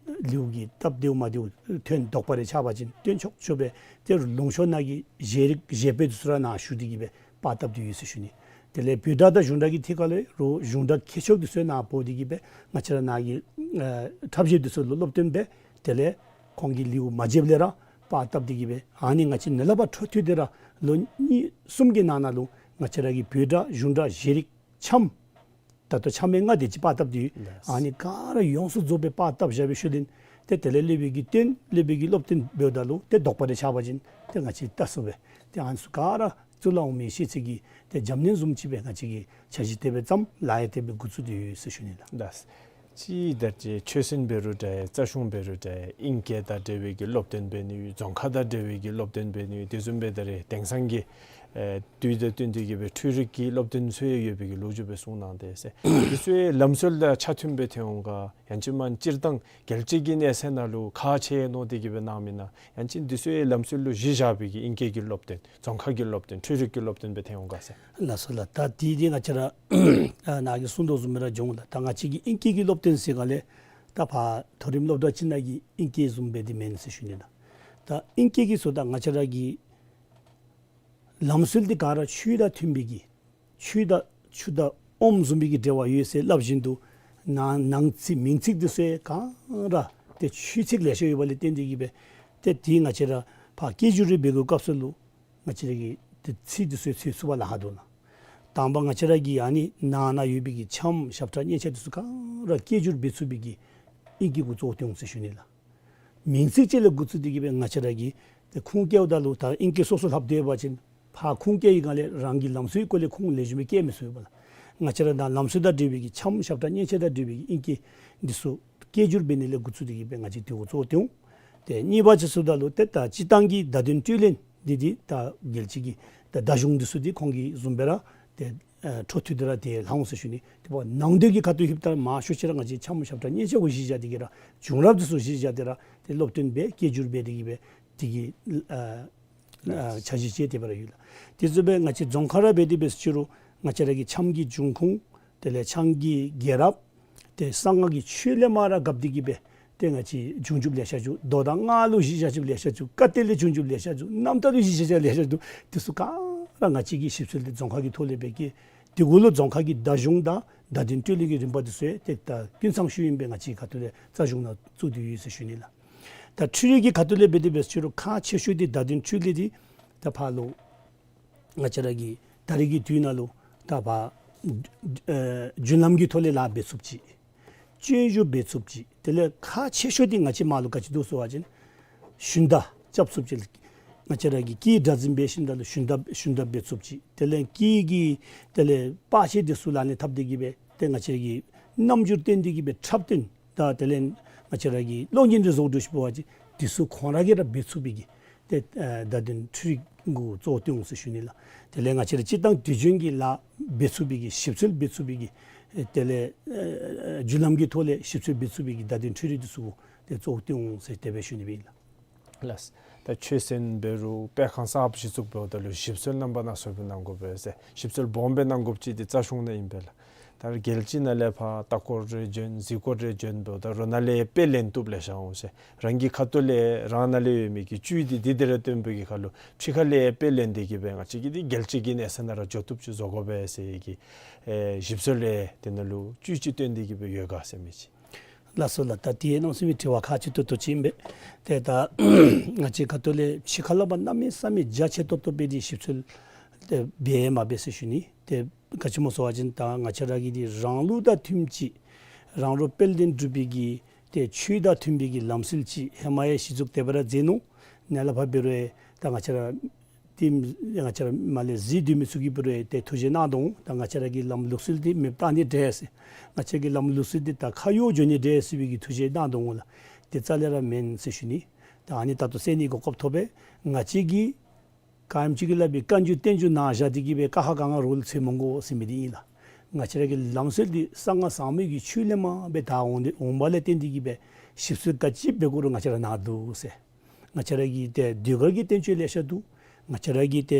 ལེའུ་གི་སྟབས་བདེཝ་མ་བདེཝ་ཐོན་དོགས་པ་རེ་ཆགས་པ་ཅིན་སྟོན་ཆོག་ཆོག་སྦེ་ཏེ་ལུང་ཕྱོགས་ནང་གི་གཞས་རིགས་གཞས་པོད་འདི་ཚུ་ར་ནཱ་ཞུ་སྟེ་གི་སྦེ་པར་བཏབ་སྟེ་ཡོད་ཟེར་ཞུ་ནི། དེ་ལས་བོད་སྒྲ་དང་གཞུང་སྒྲ་གི་ཐད་ཁར་ལས་རུང་གཞུང་སྒྲ་མཁས་མཆོག་འདི་ཚུ་ནཱ་འབོ་སྟེ་གི་སྦེ་ང་བཅས་ར་ནཱ་གི་ཨ་འཁྲབ་གཞས་འདི་ཚུ་ལུ་སློབ་སྟོན་འབད། དེ་ལས་ཁོང་གིས་ལེའུ་མ་བརྗེདཔ་ལས་ར་པར་བཏབ་སྟེ་གི་སྦེ་ཨ་ནི་ང་བཅས་ནཱ་ལས་ཕར་འཕྲོ་མཐུད་དེ་ར་ལོ་གཉིས་གསུམ་གྱི་ནང་ན་ལུ་ང་བཅས་ར་གི་བོད་སྒྲ་གཞུང་སྒྲ་གཞས་རིགས་འཆམ་ད་ལྟོ་འཆམ་ཡང་ལྔ་དེ་ཅིག་པར་བཏབ་སྟེ་ཡོད། ལགས། ཨ་ནི་ག་ར་ཡོངས་སུ་རྫོགས་སྦེ་པར་བཏབ་བཞག་པའི་ཤུལ་ལས་ཏེ་དེ་ལས་སློབ་དཔོན་གྱིས་སྟོན། སློབ་དཔོན་གྱིས་སློབ་སྟོན་འབདཝ་ད་ལུ་ཏེ་དོགས་པ་རེ་ཆགས་པ་ཅིན་ཏེ་ང་བཅས་ལྟ་ཚུགས་པས། ཏེ་ཨ་ནི་ཚུ་ག་ར་གཙུག་ལག་འོག་མའི་ཤེས་ཚད་ཀྱི་ཏེ་འཇམ་ནེམ་བཟུམ་ཅིག་སྦེ་ང་བཅས་ཀྱིས་འཆར་གཞི་དེ་སྦེ་བརྩམས། ལཱ་ཡང་དེ་སྦེ་འགོ་བཙུགས་ཏེ་ཡོད་ཟེར་ཞུ་ནི་ལགས། ལགས། ཅིག་ད་ཅི་ཆོས་སྲིད་འབད་རུང་འདྲ་ཡི་རྩ་གཞུང་འབད་རུང་འདྲ་ཡི་ཨིང་སྐད་དང་འབྲེལ་བའི་གི་སློབ་སྟོན་འབད་ནི་ཡོད། རྫོང་ཁ་དང་འབྲེལ་བའི་གི་སློབ་སྟོན་འབད་ནི་ཡོད། དེ་བཟུམ་སྦེ་ད་རེས་དེང་སང་གི་ཨེ་དུས་དང་བསྟུན་ཏེ་གི་སྦེ་འཕྲུལ་རིག་གི་སློབ་སྟོན་ཚུ་ཡང་ཡོད་པའི་གི་ལོ་རྒྱུས་སྦེ་གསུངས་གནང་སྟེ་ཟེར། དེ་ཚུ་ཡང་ལམ་སྲོལ་དང་ཆ་མཐུན་སྦེ་ཐོན་འོང་ག། ཡང་ཅིན་མ་སྤྱིར་བཏང་རྒྱལ་སྤྱི་གི་གནས་ཚད་ནང་ལུ་ཁག་ཆེ་མནོ་སྟེ་གི་སྦེ་གནང་མི་ན། ཡང་ཅིན་དེ་ཚུ་ཡང་ལམ་སྲོལ་ལུ་གཞི་བཞག་པའི་གི་ཨིང་སྐད་ཀྱི་སློབ་སྟོན་རྫོང་ཁ་གི་སློབ་སྟོན་འཕྲུལ་རིག་གི་སློབ་སྟོན་སྦེ་ཐོན་འོང་ག་ཟེར། ལགས་སོ་ལགས། ད་དེ་འདི་ང་བཅས་ར་ཨ་ནཱ་གིས་གསུངས་དོ་བཟུམ་སྦེ་ར་འགྱོ་འོང་ལགས། ད་ང་བཅས་ཀྱི་ཨིང་སྐད་ཀྱི་སློབ་སྟོན་ཟེར་ག་ལས་ད་ཕར་མཐོ་རིམ་སློབ་གྲྭ་ཅིག་ནང་གི་ཨིང་སྐད་བཟུམ་སྦེ་འདི་མེན་ཟེར་ཞུ་ནི་ལགས། ད་ཨིང་སྐད་ཀྱི་ཟེརཝ་ད་ང་བཅས་ར་གི་ལམ་སྲོལ་འདི་ག་ར་ཆོས་དང་མཐུན་པའི་གི་ཆོས་དང་ཆུ་དང་ཨོམ་བཟུམ་སྦེ་གི་འབྲེལ་བ་ཡོད་ཟེར་སླབ་བཞིན་དུ་ནང་ནང་ཚིག་མིང་ཚིག་འདི་ཚུ་ག་ར་ཏེ་ཆོས་ཚིག་ལེ་ཤ་ཡོད་པ་ལས་བརྟེན་ཏེ་གི་སྦེ་ཏེ་དེ་ང་བཅས་ར་ཕར་སྐད་སྒྱུར་རེ་འབད་དགོ་སྐབས་སུ་ལུ་ང་བཅས་ར་གི་ཏེ་ཚིག་འདི་ཚུ་ཚུད་ཚུགས་པར་ལཱ་ཁག་འདུག་ལགས། དང་པ་ང་བཅས་ར་གི་ཨ་ནི་ནང་ན་ཡོད་པའི་གི་འཆམ་ཞབས་ཁྲ་སྙན་ཆ་འདི་ཚུ་ག་ར་སྐད་སྒྱུར་འབད་ཚུགས་པའི་གི་ཨིང་སྐད་འགོ་བཙུགས་ཏེ་འོང་ཟེར་ཞུ་ནི་ལགས། མིང་ཚིག་ཅིག་ལས་འགོ་བཙུགས་ཏེ་གི་སྦེ་ང་བཅས་ར་གིས་ཏེ་ཁུངས་སྐྱེལཝ་ད་ལུ་ད་ཨིང་སྐད་སོ་སོ་ལྷགཔ་སྡོད་པ་ཅིན་ཕར་ཁུངས་སྐྱེལ་བའི་སྒང་ལས་རང་གི་ལམ་སྲོལ་གྱི་སྐོར་ལས་ཁུངས་ལེགས་ཤོམ་སྦེ་སྐྱེལ་མི་ཚུགས་པས་ལགས། ང་བཅས་ར་ད་ལམ་སྲོལ་དང་འབྲེལ་བའི་གི་འཆམ་ཞབས་ཁྲ་སྙན་ཆ་དང་འབྲེལ་བའི་གི་ཨིང་སྐད་འདི་ཚུ་སྐད་སྒྱུར་འབད་ནི་ལས་འགོ་བཙུགས་ཏེ་གི་སྦེ་ང་བཅས་འདི་འགོ་བཙུགས་ཏེ་འོང་། ཏེ་གཉིས་པ་ཅིག་ཟེརཝ་ད་ལུ་ཏེ་ད་སྤྱིར་བཏང་གི་བརྡ་དོན་སྤྲོད་ལེན་འདི་འདི་ད་རྒྱལ་སྤྱི་གི་ད་བརྡ་གཞུང་འདི་ཚུ་འདི་ཁོང་གིས་བཟུམ་སྦེ་ར་ཏེ་ཨ་འཕྲོ་མཐུད་དེ་ར་ཏེ་ལྷག་འོང་ཟེར་ཞུ་ནི། དེ་འབདཝ་ནང་དོན་གྱི་ཁ་ཐུག་ལྷོདཔ་ད་མང་ཤོས་ཅིག་ར་ང་བཅས་འཆམ་ཞབས་ཁྲ་སྙན་ཆ་གུ་གཞི་བཞག་སྟེ་གི་ར་བྱུང་རབས་འདི་ཚུ་གཞི་བཞག་སྟེ་ར་ཏེ་སློབ་སྟོན་འབད་སྐད་སྒྱུར་འབད་དེ་གི་སྦེ་དེ་གི་ཨ་ཨ་འཆར་གཞི་ཅིག་དེ་སྦེ་ར་ཡོད་ལགས། དེ་བཟུམ་སྦེ་ང་བཅས་རྫོང་ཁ་ར་འབད་དེ་འབད་ཟེར་ཅི་རུང་ང་བཅས་ར་གི་འཆམ་གྱི་འབྱུང་ཁུངས་དེ་ལས་འཆམ་གྱི་རྒྱལ་རབས་ཏེ་གསང་སྔགས་ཀྱི་ཆོས་ལས་མར་ར་བཀབ་སྟེ་གི་སྦེ་ཏེ་ང་བཅས་བྱུང་རྒྱུ་ལེ་ཤ་བྱུང་། མདོ་དང་སྔགས་ལུ་གཞི་བཞག་རྒྱུ་ལེ་ཤ་བྱུང་། བཀའ་གཏེར་ལས་བྱུང་རྒྱུ་ལེ་ཤ་བྱུང་། རྣམ་ཐར་ལུ་གཞི་བཞག་རྒྱུ་ལེ་ཤ་བྱུང་། དེ་ཚུ་ག་ར་ང་བཅས་ཀྱིས་ཞིབ་འཚོལ་འདི་རྫོང་ཁ་གི་ཐོག་ལས་འབད་གེ། དེ་གུ་ལུ་རྫོང་ཁ་གི་བརྡ་གཞུང་དང་བརྡ་དོན་སྤྲོད་ལེན་གྱི་རིམ་པ་འདི་ཚུ་ཡང་ཏེ་ད་ཀུན་ཚང་ཤོས་ཨིན་པས། ང་བཅས་ཁ་ཐུག་ལས་རྩ་གཞུང་ནང་བཙུགས་ཏེ་ཡོད་ཟེར་ཞུ་ནི་ལགས། ད་འཕྲུལ་རིག་གི་ཁ་ཐུག་ལས་འབད་དེ་འབད་ཟེར་ཅི་རུང་ཁག་ཆེ་ཤོས་འདི་བརྡ་དོན་སྤྲོད་ལེན་འདི་ད་ཕར་ལུ་ང་བཅས་ར་གི་ད་རེས་ཀྱི་དུས་ནང་ལུ་ད་ཕར་ཨེ་བརྒྱུད་ལམ་གྱི་ཐོག་ལས་ལཱ་འབད་ཚུགསཔ་ཅིག། སྤྱོད་འཇུག་འབད་ཚུགསཔ་ཅིག། དེ་ལས་ཁག་ཆེ་ཤོས་འདི་ང་བཅས་མར་ལུ་ག་ཅི་འདུག་ཟེར་བ་ཅིན་ཞུན་དག་རྐྱབ་ཚུགསཔ་ཅིག། ང་བཅས་ར་གི་སྐད་གྲགས་འཛིན་འབད་ཞིནམ་ད་ལུ་ཞུན་དག་ཞུན་དག་འབད་ཚུགསཔ་ཅིག། དེ་ལས་སྐད་ཀྱི་དེ་ལས་པར་ཆས་འདི་ཚུ་ལག་ལེན་འཐབ་སྟེ་གི་སྦེ་ཏེ་ང་བཅས་ར་གི་རྣམ་འགྱུར་བསྟན་ཏེ་གི་སྦེ་འཁྲབ་སྟོན་དང་དེ་ལས་ང་བཅས་ར་གི་གློག་བརྙན་འདི་བཟོ་སྒྲུབ་ཞིན་པ་ཅིན་འདི་ཚུ་ཁོང་ར་གིས་ར་འབད་ཚུགས་པའི་གི་ཏེ་ཨ་བརྡ་དོན་འཕྲུལ་རིག་གུ་གཙོ་བོ་བཏོན་འོང་ཟེར་ཞུ་ནི་ལགས། དེ་ལས་ང་བཅས་ར་སྤྱིར་བཏང་དུས་རྒྱུན་གྱི་ལཱ་འབད་ཚུགས་པའི་གི་ཞིབ་འཚོལ་འབད་ཚུགས་པའི་གི་ཨེ་དེ་ལས་ཨེ་བརྒྱུད་ལམ་གྱི་ཐོག་ལས་ཞིབ་འཚོལ་འབད་ཚུགས་པའི་གི་བརྡ་དོན་འཕྲུལ་རིག་འདི་ཚུ་གུ་ཏེ་གཙོ་བོ་བཏོན་འོང་ཟེར་དེ་སྦེ་ཞུ་ནི་སྦེ་ཨིན་ལགས། ལགས། ད་ཆོས་ཚན་འབད་རུང་དཔེ་ཁང་གསརཔ་གཞི་བཙུགས་འབདཝ་ད་ལུ་ཞིབ་འཚོལ་རྣམ་པ་སྣ་ཚོགས་སྦེ་གནང་དགོ་པས་ཟེར། ཞིབ་འཚོལ་སྦོམ་སྦེ་གནང་དགོཔ་ཅིག་འདི་རྩ་གཞུང་ནང་ཨིན་པས་ལགས། ད་རྒྱལ་སྤྱི་ནང་ལས་ཕར་ལྟ་སྐོར་རེ་བྱོན་གཟིགས་སྐོར་རེ་བྱོན་འབདཝ་ད་རོགས་ནང་ལས་དཔེ་ལེན་བཏུབ་ལེ་ཤ་འོང་ཟེར། རང་གི་ཁ་ཐུག་ལས་རང་ནང་ལས་ཡོད་མི་གི་བཅུད་འདི་འདི་དེ་ར་སྟོན་པའི་གི་ཁར་ལུ་ཕྱི་ཁ་ལས་དཔེ་ལེན་ཏེ་གི་སྦེ་ང་བཅས་ཀྱིས་འདི་རྒྱལ་སྤྱི་གི་གནས་ཚད་ནང་ར་འགྱོ་བཏུབ་ཅིག་བཟོ་དགོ་པས་ཟེར་གི་ཨེ་ཞིབ་འཚོལ་ལས་དེ་ནང་ལུ་བཅུད་ཅིག་བཏོན་ཏེ་གི་སྦེ་ཡོད་ག་ཟེར་མི་ཅིག། ལགས་སོ་ལགས། ད་དེ་གནམ་མེད་ས་མེད་དྲི་བ་ཁག་ཆེ་ཏོག་ཏོ་ཅིག་ཨིན་པས། ཏེ་ད་ང་བཅས་ཁ་ཐུག་ལས་ཕྱི་ཁ་ལས་ཕར་གནམ་མེད་ས་མེད་རྒྱ་ཆེ་ཏོག་ཏོ་སྦེ་འདི་ཞིབ་འཚོལ་ཏེ་འབད་མ་འབད་ཟེར་ཞུ་ནི། ཏེ་ག་ཅི་སྨོ་ཟེར་བ་ཅིན་ད་ང་བཅས་ར་གི་འདི་རང་ལུགས་དང་མཐུནམ་ཅིག་རང་རོགས་དཔལ་ལྡན་འབྲུག་པའི་གི་ཏེ་ཆོས་དང་མཐུན་པའི་གི་ལམ་སྲོལ་ཅིག་ཧེ་མ་ཡང་གཞི་བཙུགས་དེ་སྦེ་ར་མཛད་ནུག། ནཱ་ལས་ཕར་འབད་རུང་ད་ང་བཅས་ར་ཏེ་ང་བཅས་ར་མར་ལས་གཟིགས་སྡོད་མི་ཚུ་གིས་འབད་རུང་ཏེ་ཐུགས་བཞེད་གནང་དོ་འོང་། ད་ང་བཅས་ར་གི་ལམ་ལུགས་སྲོལ་འདི་མེདཔ་བཏང་ནི་འདྲས་ཟེར། ང་བཅས་ཀྱི་ལམ་ལུགས་སྲོལ་འདི་ད་ཁ་གཡོག་འགྱོ་ནི་འདྲས་ཟེར་བའི་གི་ཐུགས་བཞེད་གནང་དོ་འོང་ལགས། དེ་རྩ་ལས་ར་མེན་ཟེར་ཞུ་ནི། ད་ཨ་ནི་ད་ལྟོ་གསན་ནི་གོ་སྐབས་ཐོབ་པས། ང་བཅས་ཀྱིས་ག་ཨིནམ་ཅིག་གི་སླབ་པའི་བཀའ་འགྱུར་བསྟན་འགྱུར་ནང་བཞག་སྟེ་གི་སྦེ་ཀ་ཁ་ག་ང་རོགས་ལུ་འཚོལ་མི་དགོ་ཟེར་མི་འདི་ཨིན་ལགས། ང་བཅས་ར་གི་ལམ་སྲོལ་འདི་གསང་སྔགས་ཟབ་མོའི་གི་ཆོས་ལས་མར་སྦེ་དར་འོང་སྟེ་འོངམ་ལས་བརྟེན་ཏེ་གི་སྦེ་ཞིབ་འཚོལ་ག་ཅི་འབད་དགོ་རུང་ང་བཅས་ར་ནཱ་འདུག་ཟེར། ང་བཅས་ར་གི་ཏེ་ཟློས་གར་གྱི་བསྟན་བཅོས་ལེ་ཤ་འདུག། ང་བཅས་ར་གི་ཏེ་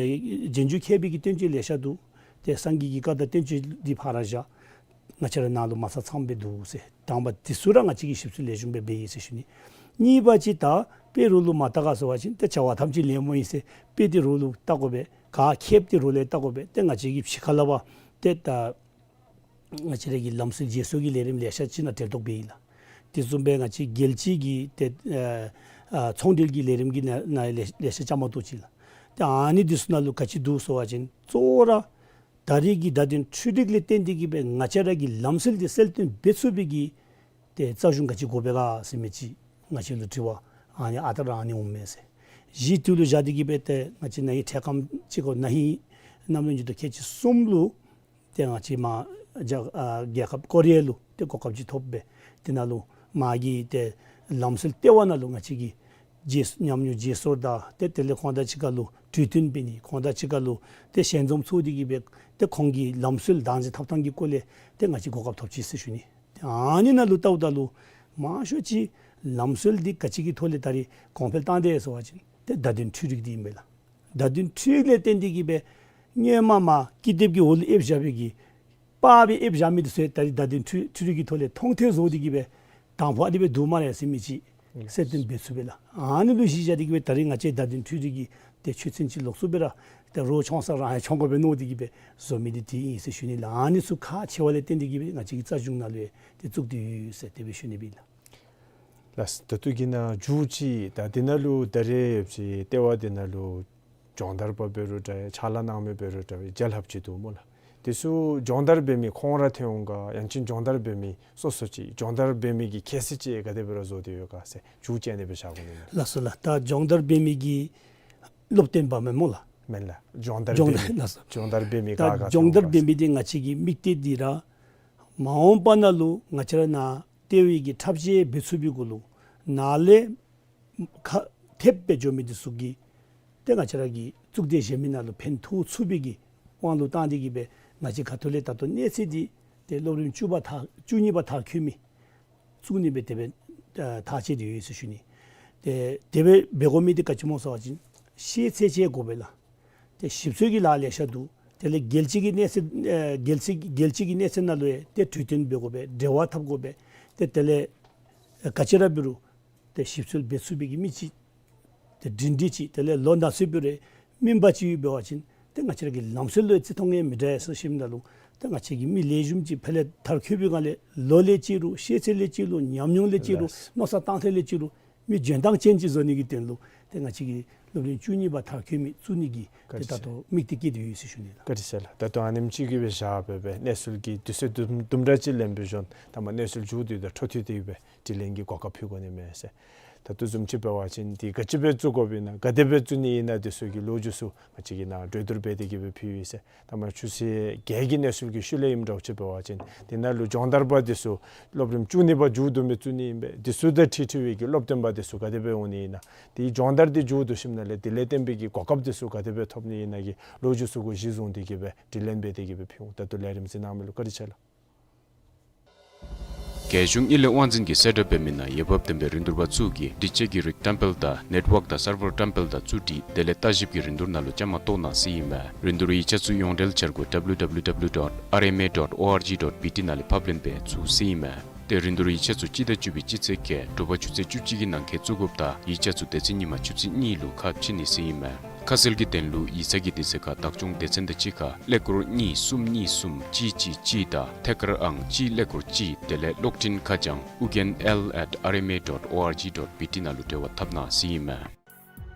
རྗེས་འཇུག་མཁས་པའི་གི་བསྟན་བཅོས་ལེ་ཤ་འདུག། ཏེ་སངས་རྒྱས་ཀྱི་བཀའ་དང་བསྟན་བཅོས་འདི་ཕར་བཞག། ང་བཅས་ར་ནཱ་ལུ་མ་ཚང་ཚངམ་སྦེ་འདུག་ཟེར། དང་པ་འདི་ཚུ་ར་ང་བཅས་ཀྱིས་ཞིབ་འཚོལ་ལེགས་ཤོམ་སྦེ་འབད་ཡི་ཟེར་ཞུ་ནི། གཉིས་པ་ཅིག་ད་དཔེ་རོགས་ལུ་མ་བལྟ་ག་ཟེར་བ་ཅིན་ཏེ་བྱ་བ་ཐམས་ཅད་ལད་མོ་ཨིན་ཟེར། དཔེ་འདི་རོགས་ལུ་བལྟ་དགོ་པས། ག་མཁསཔ་འདི་རོགས་ལས་བལྟ་དགོ་པས། ཏེ་ང་བཅས་ཀྱིས་ཕྱི་ཁ་ལས་ཕར་ཏེ་ད་ང་བཅས་ར་གི་ལམ་སྲོལ་བརྗེ་སོར་གྱི་ལས་རིམ་ལེ་ཤ་ཅིག་ནང་གྲལ་གཏོགས་འབད་ཡི་ལགས། དེ་བཟུམ་སྦེ་ང་བཅས་རྒྱལ་སྤྱི་གི་ཏེ་ཨ་ཨ་ཚོང་འབྲེལ་གྱི་ལས་རིམ་གྱི་ནང་ནང་ལེ་ལེ་ཤ་བཅའ་མར་གཏོགས་ཅི་ལགས། ཏེ་ཨ་ནི་འདི་ཚུ་ནང་ལུ་ག་ཅི་འདུག་ཟེར་བ་ཅིན་གཙོ་བོ་ར་ད་རེས་ཀྱི་བརྡ་དོན་འཕྲུལ་རིག་ལས་བརྟེན་ཏེ་གི་སྦེ་ང་བཅས་ར་གི་ལམ་སྲོལ་འདི་གསལ་སྟོན་འབད་ཚུགས་པའི་གི་ཏེ་རྩ་གཞུང་ག་ཅི་དགོ་པས་ག་ཟེར་མི་ཅིག་ང་བཅས་ལུ་དྲི་བ་ཨ་ནི་ཨ་རྟག་ར་ཨ་ནི་འོངམ་མས་ཟེར། གཞི་དེ་ལུ་བཞག་སྟེ་གི་སྦེ་ཏེ་ང་བཅས་ན་ཧིང་འཕྲལ་ཁམས་ཅིག་གོ་ན་ཧིང་གནམ་ལོ་ཉིས་སྟོང་ཁལ་གཅིག་གསུམ་ལུ་ཏེ་ང་བཅས་མར་རྒྱ་ཨ་རྒྱལ་ཁབ་ཀོ་རི་ཡ་ལུ་ཏེ་གོ་སྐབས་ཅིག་ཐོབ་སྦེ་དེ་ནང་ལུ་མར་གྱི་ཏེ་ལམ་སྲོལ་ལྟེ་བ་ནང་ལུ་ང་བཅས་ཀྱིས་བརྗེ་ཉམས་མྱོང་བརྗེ་སོར་དང་ཏེ་དེ་ལས་ཁོང་དང་གཅིག་ཁར་ལུ་གྲོས་བསྟུན་འབད་ནི་ཁོང་དང་གཅིག་ཁར་ལུ་ཏེ་ཞལ་འཛོམས་ཚོགས་ཏེ་གི་སྦེ་ཏེ་ཁོང་གི་ལམ་སྲོལ་བདག་འཛིན་འཐབ་ཐངས་ཀྱི་སྐོར་ལས་ཏེ་ང་བཅས་གོ་སྐབས་ཐོབ་ཅི་ཟེར་ཞུ་ནི། ཏེ་ཨ་ནི་ནང་ལུ་བལྟཝ་ད་ལུ་མང་ཤོས་ཅིག་ལམ་སྲོལ་འདི་ག་ཅི་གི་ཐོག་ལས་ད་རེས་གོང་འཕེལ་བཏང་དེས་ཟེར་བ་ཅིན་ཏེ་བརྡ་དོན་འཕྲུལ་རིག་འདི་ཨིན་པས་ལགས། བརྡ་དོན་འཕྲུལ་རིག་ལས་བརྟེན་ཏེ་གི་སྦེ་སྔོན་མ་མར་ཀི་དེབ་ཀྱི་འོག་ལུ་ཨེབ་བཞག་པའི་གི་པར་སྦེ་ཨེབ་བཞག་མི་འདི་ཚུ་ད་རེས་བརྡ་དོན་འཕྲུལ་འཕྲུལ་རིག་གི་ཐོག་ལས་མཐོང་ཐོས་བཟོ་སྟེ་གི་སྦེ་དང་ཕུ་ཨ་ནི་སྦེ་འདུག་སྨ་རེ་ཟེར་མི་ཅིག་གསལ་སྟོན་འབད་ཚུགས་པས་ལགས། ཨ་ནི་ལུ་གཞི་བཞག་སྟེ་གི་སྦེ་ད་རེས་ང་བཅས་བརྡ་དོན་འཕྲུལ་རིག་གི་ཏེ་ཆོས་ཚན་ཅིག་ལོགས་སུ་སྦེ་ར་ཏེ་རོགས་མཆོང་ས་རང་ཡང་མཆོང་དགོ་པས་མནོ་སྟེ་གི་སྦེ་བཟོ་མི་འདི་དེ་ཨིན་ཟེར་ཞུ་ནི་ལགས། ཨ་ནི་ཚུ་ཁག་ཆེ་བ་ལས་བརྟེན་ཏེ་གི་སྦེ་ང་བཅས་ཀྱི་རྩ་གཞུང་ནང་ལུ་ཡང་ཏེ་བཙུགས་ཏེ་ཡོད་ཟེར་དེ་སྦེ་ཞུ་ནི་སྦེ་ཨིན་ལགས། ལགས། ད་ལྟོ་གི་ནང་མཇུག་ཅིག་ད་འདི་ནང་ལུ་ད་རེས་ཡོད་ཅིག་ལྟེ་བ་འདི་ནང་ལུ་སྦྱོང་བརྡར་པ་འབད་རུང་འདྲ་ཕྱག་ལཱ་གནང་མི་འབད་རུང་འདྲ་བའི་རྒྱལ་ཁབ་ཅིག་འདུག་སྨོ་ལགས། དེ་ཚུ་སྦྱོང་བརྡར་འབད་མི་ཁོང་ར་ཐོན་འོང་ག་ཡང་ཅིན་སྦྱོང་བརྡར་འབད་མི་སོ་སོ་ཅིག་སྦྱོང་བརྡར་འབད་མི་གི་ཁྱད་ཚད་ཅིག་ག་དེ་སྦེ་ར་བཟོ་སྟེ་ཡོད་ག་ཟེར་མཇུག་ཅིག་ཨ་ནི་སྦེ་བཞག་དགོ་ནི་མས། ལགས་སོ་ལགས། ད་སྦྱོང་བརྡར་འབད་མི་གི་སློབ་སྟོན་པ་མས་སྨོ་ལགས། མེན་ལགས། སྦྱོང་བརྡར་སྦྱོང་འབད་བརྡར་མི་ལགས་སོ། སྦྱོང་བརྡར་འབད་མི་ད་ག་ག་སྦྱོང་བརྡར་འབད་མི་འདི་ང་བཅས་ཀྱི་དམིགས་གཏད་འདི་ར་མ་འོངས་པ་ནང་ལུ་ང་བཅས་ར་ནཱ་ལྟེ་བའི་གི་འཁྲབ་གཞས་འབད་ཚུགས་པའི་གུ་ལུ་ནཱ་ལས་ཁ་ཐེབས་སྦེ་འགྱོ་མི་འདི་ཚུ་གིས་ཏེ་ང་བཅས་ར་གི་གཙུག་སྡེ་གཞན་མི་ནང་ལུ་ཕན་ཐོགས་ཚུགས་པའི་གི་དབང་ལུ་བཏང་སྟེ་གི་སྦེ་ང་བཅས་ཁ་ཐུག་ལས་ད་ལྟོ་གནས་ཚད་འདི་ཏེ་སློབ་རིམ་བཅུ་པ་མཐར་བཅུ་གཉིས་པ་མཐར་འཁྱོལ་མི་བཙུགས་ནི་སྦེ་དེ་སྦེ་ཨ་ཐག་བཅད་དེ་ཡོད་ཟེར་ཞུ་ནི། ཏེ་དེ་སྦེ་འབད་དགོ་མི་འདི་ག་ཅི་སྨོ་ཟེར་བ་ཅིན་ཤེས་ཚད་ཅིག་དགོ་པས་ལགས། ཏེ་ཞིབ་འཚོལ་གྱི་ལཱ་ལེ་ཤ་འདུག། དེ་ལས་རྒྱལ་སྤྱི་གི་གནས་ཚད་ཨེ་རྒྱལ་སྤྱི་རྒྱལ་སྤྱི་གི་གནས་ཚད་ནང་ལུ་ཡང་ཏེ་གྲོས་བསྟུན་འབད་དགོ་པས། འབྲེལ་བ་འཐབ་དགོ་པས། ཏེ་དེ་ལས་ཨེ་ག་ཅི་ར་འབད་རུང་ཏེ་ཞིབ་འཚོལ་འབད་ཚུགས་པའི་གི་མི་ཅིག་ཏེ་སྒྲིང་སྒྲི་ཅིག་དེ་ལས་ལོ་ན་ཚོད་འབད་རུང་སྨིན་པ་ཅིག་ཡོད་འབད་བ་ཅིན་ཏེ་ང་བཅས་ར་གི་ལམ་སྲོལ་ལུ་བརྩི་མཐོང་ཡང་མི་འདྲ་ཟེར་ཞུཝ་ད་ལུ་ཏེ་ང་བཅས་ཀྱི་མི་ལེགས་ཤོམ་ཅིག་ཕར་ལས་མཐར་འཁྱོལ་བའི་སྒང་ལས་ལོ་ལས་བརྩི་རུང་ཤེས་ཚད་ལས་བརྩི་རུང་ཉམས་མྱོང་ལས་བརྩི་རུང་ལགས། མནོ་བསམ་གཏང་ཐངས་ལས་བརྩི་རུང་མི་འཇོན་ཐང་ཅན་ཅིག་བཟོ་ནི་གི་དོན་ལུ་ཏེ་ང་བཅས་ཀྱིས་སློབ་རིམ་བཅུ་གཉིས་པ་མཐར་འཁྱོལ་མི་བཙུགས་ནི་གི་ཏེ་ད་ལྟོ་དམིགས་གཏད་བསྐྱེད་དེ་ཡོད་ཟེར་ཞུ་ནི་ལགས། བཀའ་དྲིན་ཆེ་ལགས། ད་ལྟོ་ཨ་ནེམ་ཅིག་གི་སྦེ་བཞག་སྦེ་སྦེ་གནས་ཚུལ་གྱི་དུས་ཚོད་དུམ་དུམ་གྲ་ཅིག་ལེན་པའི་ཞོར་ད་མ་གནས་ཚུལ་མཇུག་བསྡུ་ད་འཕྲོ་མཐུད་དེ་སྦེ་དྲི་ལན་གྱི་གོ་སྐབས་ཕུལ་དགོ་ནི་མས་ཟེར། ད་ལྟོ་བཟུམ་ཅིག་འབད་བ་ཅིན་འདི་ག་ཅི་སྦེ་བཙུགས་དགོཔ་ཨིན་ན་ག་དེ་སྦེ་བཙུགས་ནི་ཨིན་ན་འདི་ཚུ་གི་ལོ་རྒྱུས་ཚུ་ང་བཅས་ཀྱིས་ནཱ་གྲོས་བསྡུར་འབད་དེ་གི་སྦེ་ཕུལ་ཡི་ཟེར། ད་མ་ཆུ་ཚོད་བརྒྱད་ཀྱི་གནས་ཚུལ་གྱི་ཤུལ་ལས་ཨིནམ་འདྲཝ་ཅིག་འབད་བ་ཅིན་འདི་ནང་ལུ་སྦྱོང་བརྡར་པ་འདི་ཚུ་སློབ་རིམ་བཅུ་གཉིས་པ་མཇུག་བསྡུ་མི་བཙུགས་ནི་ཨིན་པས། འདི་ཚུ་དང་འཁྲིལ་འཁྲིལ་བའི་གི་སློབ་སྟོན་པ་འདི་ཚུ་ག་དེ་སྦེ་འོང་ནི་ཨིན་ན། དེའི་སྦྱོང་བརྡར་འདི་མཇུག་བསྡུ་ཞིནམ་ལས་དེ་ལས་བརྟེན་པའི་གི་གོ་སྐབས་འདི་ཚུ་ག་དེ་སྦེ་ཐོབ་ནི་ཨིན་ན་གི་ལོ་རྒྱུས་ཚུ་གུ་གཞི་བཟུང་སྟེ་གི་སྦེ་དྲི་ལན་འབད་དེ་གི་སྦེ་ཕུལ་འོང་། ད་ལྟོ་ལས་རིམ་གཟིགས་གནང་མི་ལུ་བཀའ་དྲིན་ཆེ་ལགས། རྒྱལ་གཞུང་དངུལ་ལས་དབང་འཛིན་གྱིས་གསལ་བསྒྲགས་འབད་མི་ནང་འོས་འབབ་ལྡན་པའི་རིན་བསྡུར་པ་ཚུ་གིས་སྒྲིག་ཆས་ཀྱི་རིགས་བཀྲམ་སྤེལ་དང་ནེཊ་ཝརཀ་དང་སར་བར་བཀྲམ་སྤེལ་དང་བཙུགས་སྒྲིག་དེ་ལས་ལྟ་ཞིབ་ཀྱི་རིན་བསྡུར་ནང་ལུ་བཅའ་མར་གཏོགས་གནང་ཟེར་ཨིན་མས། རིན་བསྡུར་ཡིག་ཆ་ཚུ་ཡོངས་འབྲེལ་འཆར་སྒོ་W W W dot R M A dot O R G dot B T ནང་ལས་ཕབ་ལེན་འབད་ཚུགས་ཟེར་ཨིན་མས། ཏེ་རིན་བསྡུར་ཡིག་ཆ་ཚུ་སྤྱི་ཟླ་བཅུ་པའི་སྤྱི་ཚེས་བརྒྱད་དྲོ་པ་ཆུ་ཚོད་བཅུ་གཅིག་གི་ནང་འཁོད་བཙུགས་དགོཔ་དང་ཡིག་ཆ་ཚུ་དེ་ཚེ་ཉིན་མ་ཆུ་ཚོད་གཉིས་ལུ་ཁ་ཕྱེ་ནི་ཟེར་ཨིན་མས། ཁ་གསལ་གྱི་དོན་ལུ་ཡིག་ཚང་གི་དུས་ཚོད་ཁར་བདག་སྐྱོང་སྡེ་ཚན་དང་གཅིག་ཁར་ཀླད་ཀོར་གཉིས་གསུམ་གཉིས་གསུམ་གཅིག་གཅིག་གཅིག་དང་ཐད་ཀར་ཨང་གཅིག་ཀླད་ཀོར་གཅིག་དེ་ལས་གློག་འཕྲིན་ཁ་བྱང་ཨུ་རྒྱན་L at R M A dot O R G dot B T ནང་ལུ་འབྲེལ་བ་འཐབ་གནང་ཟེར་ཨིན་མས།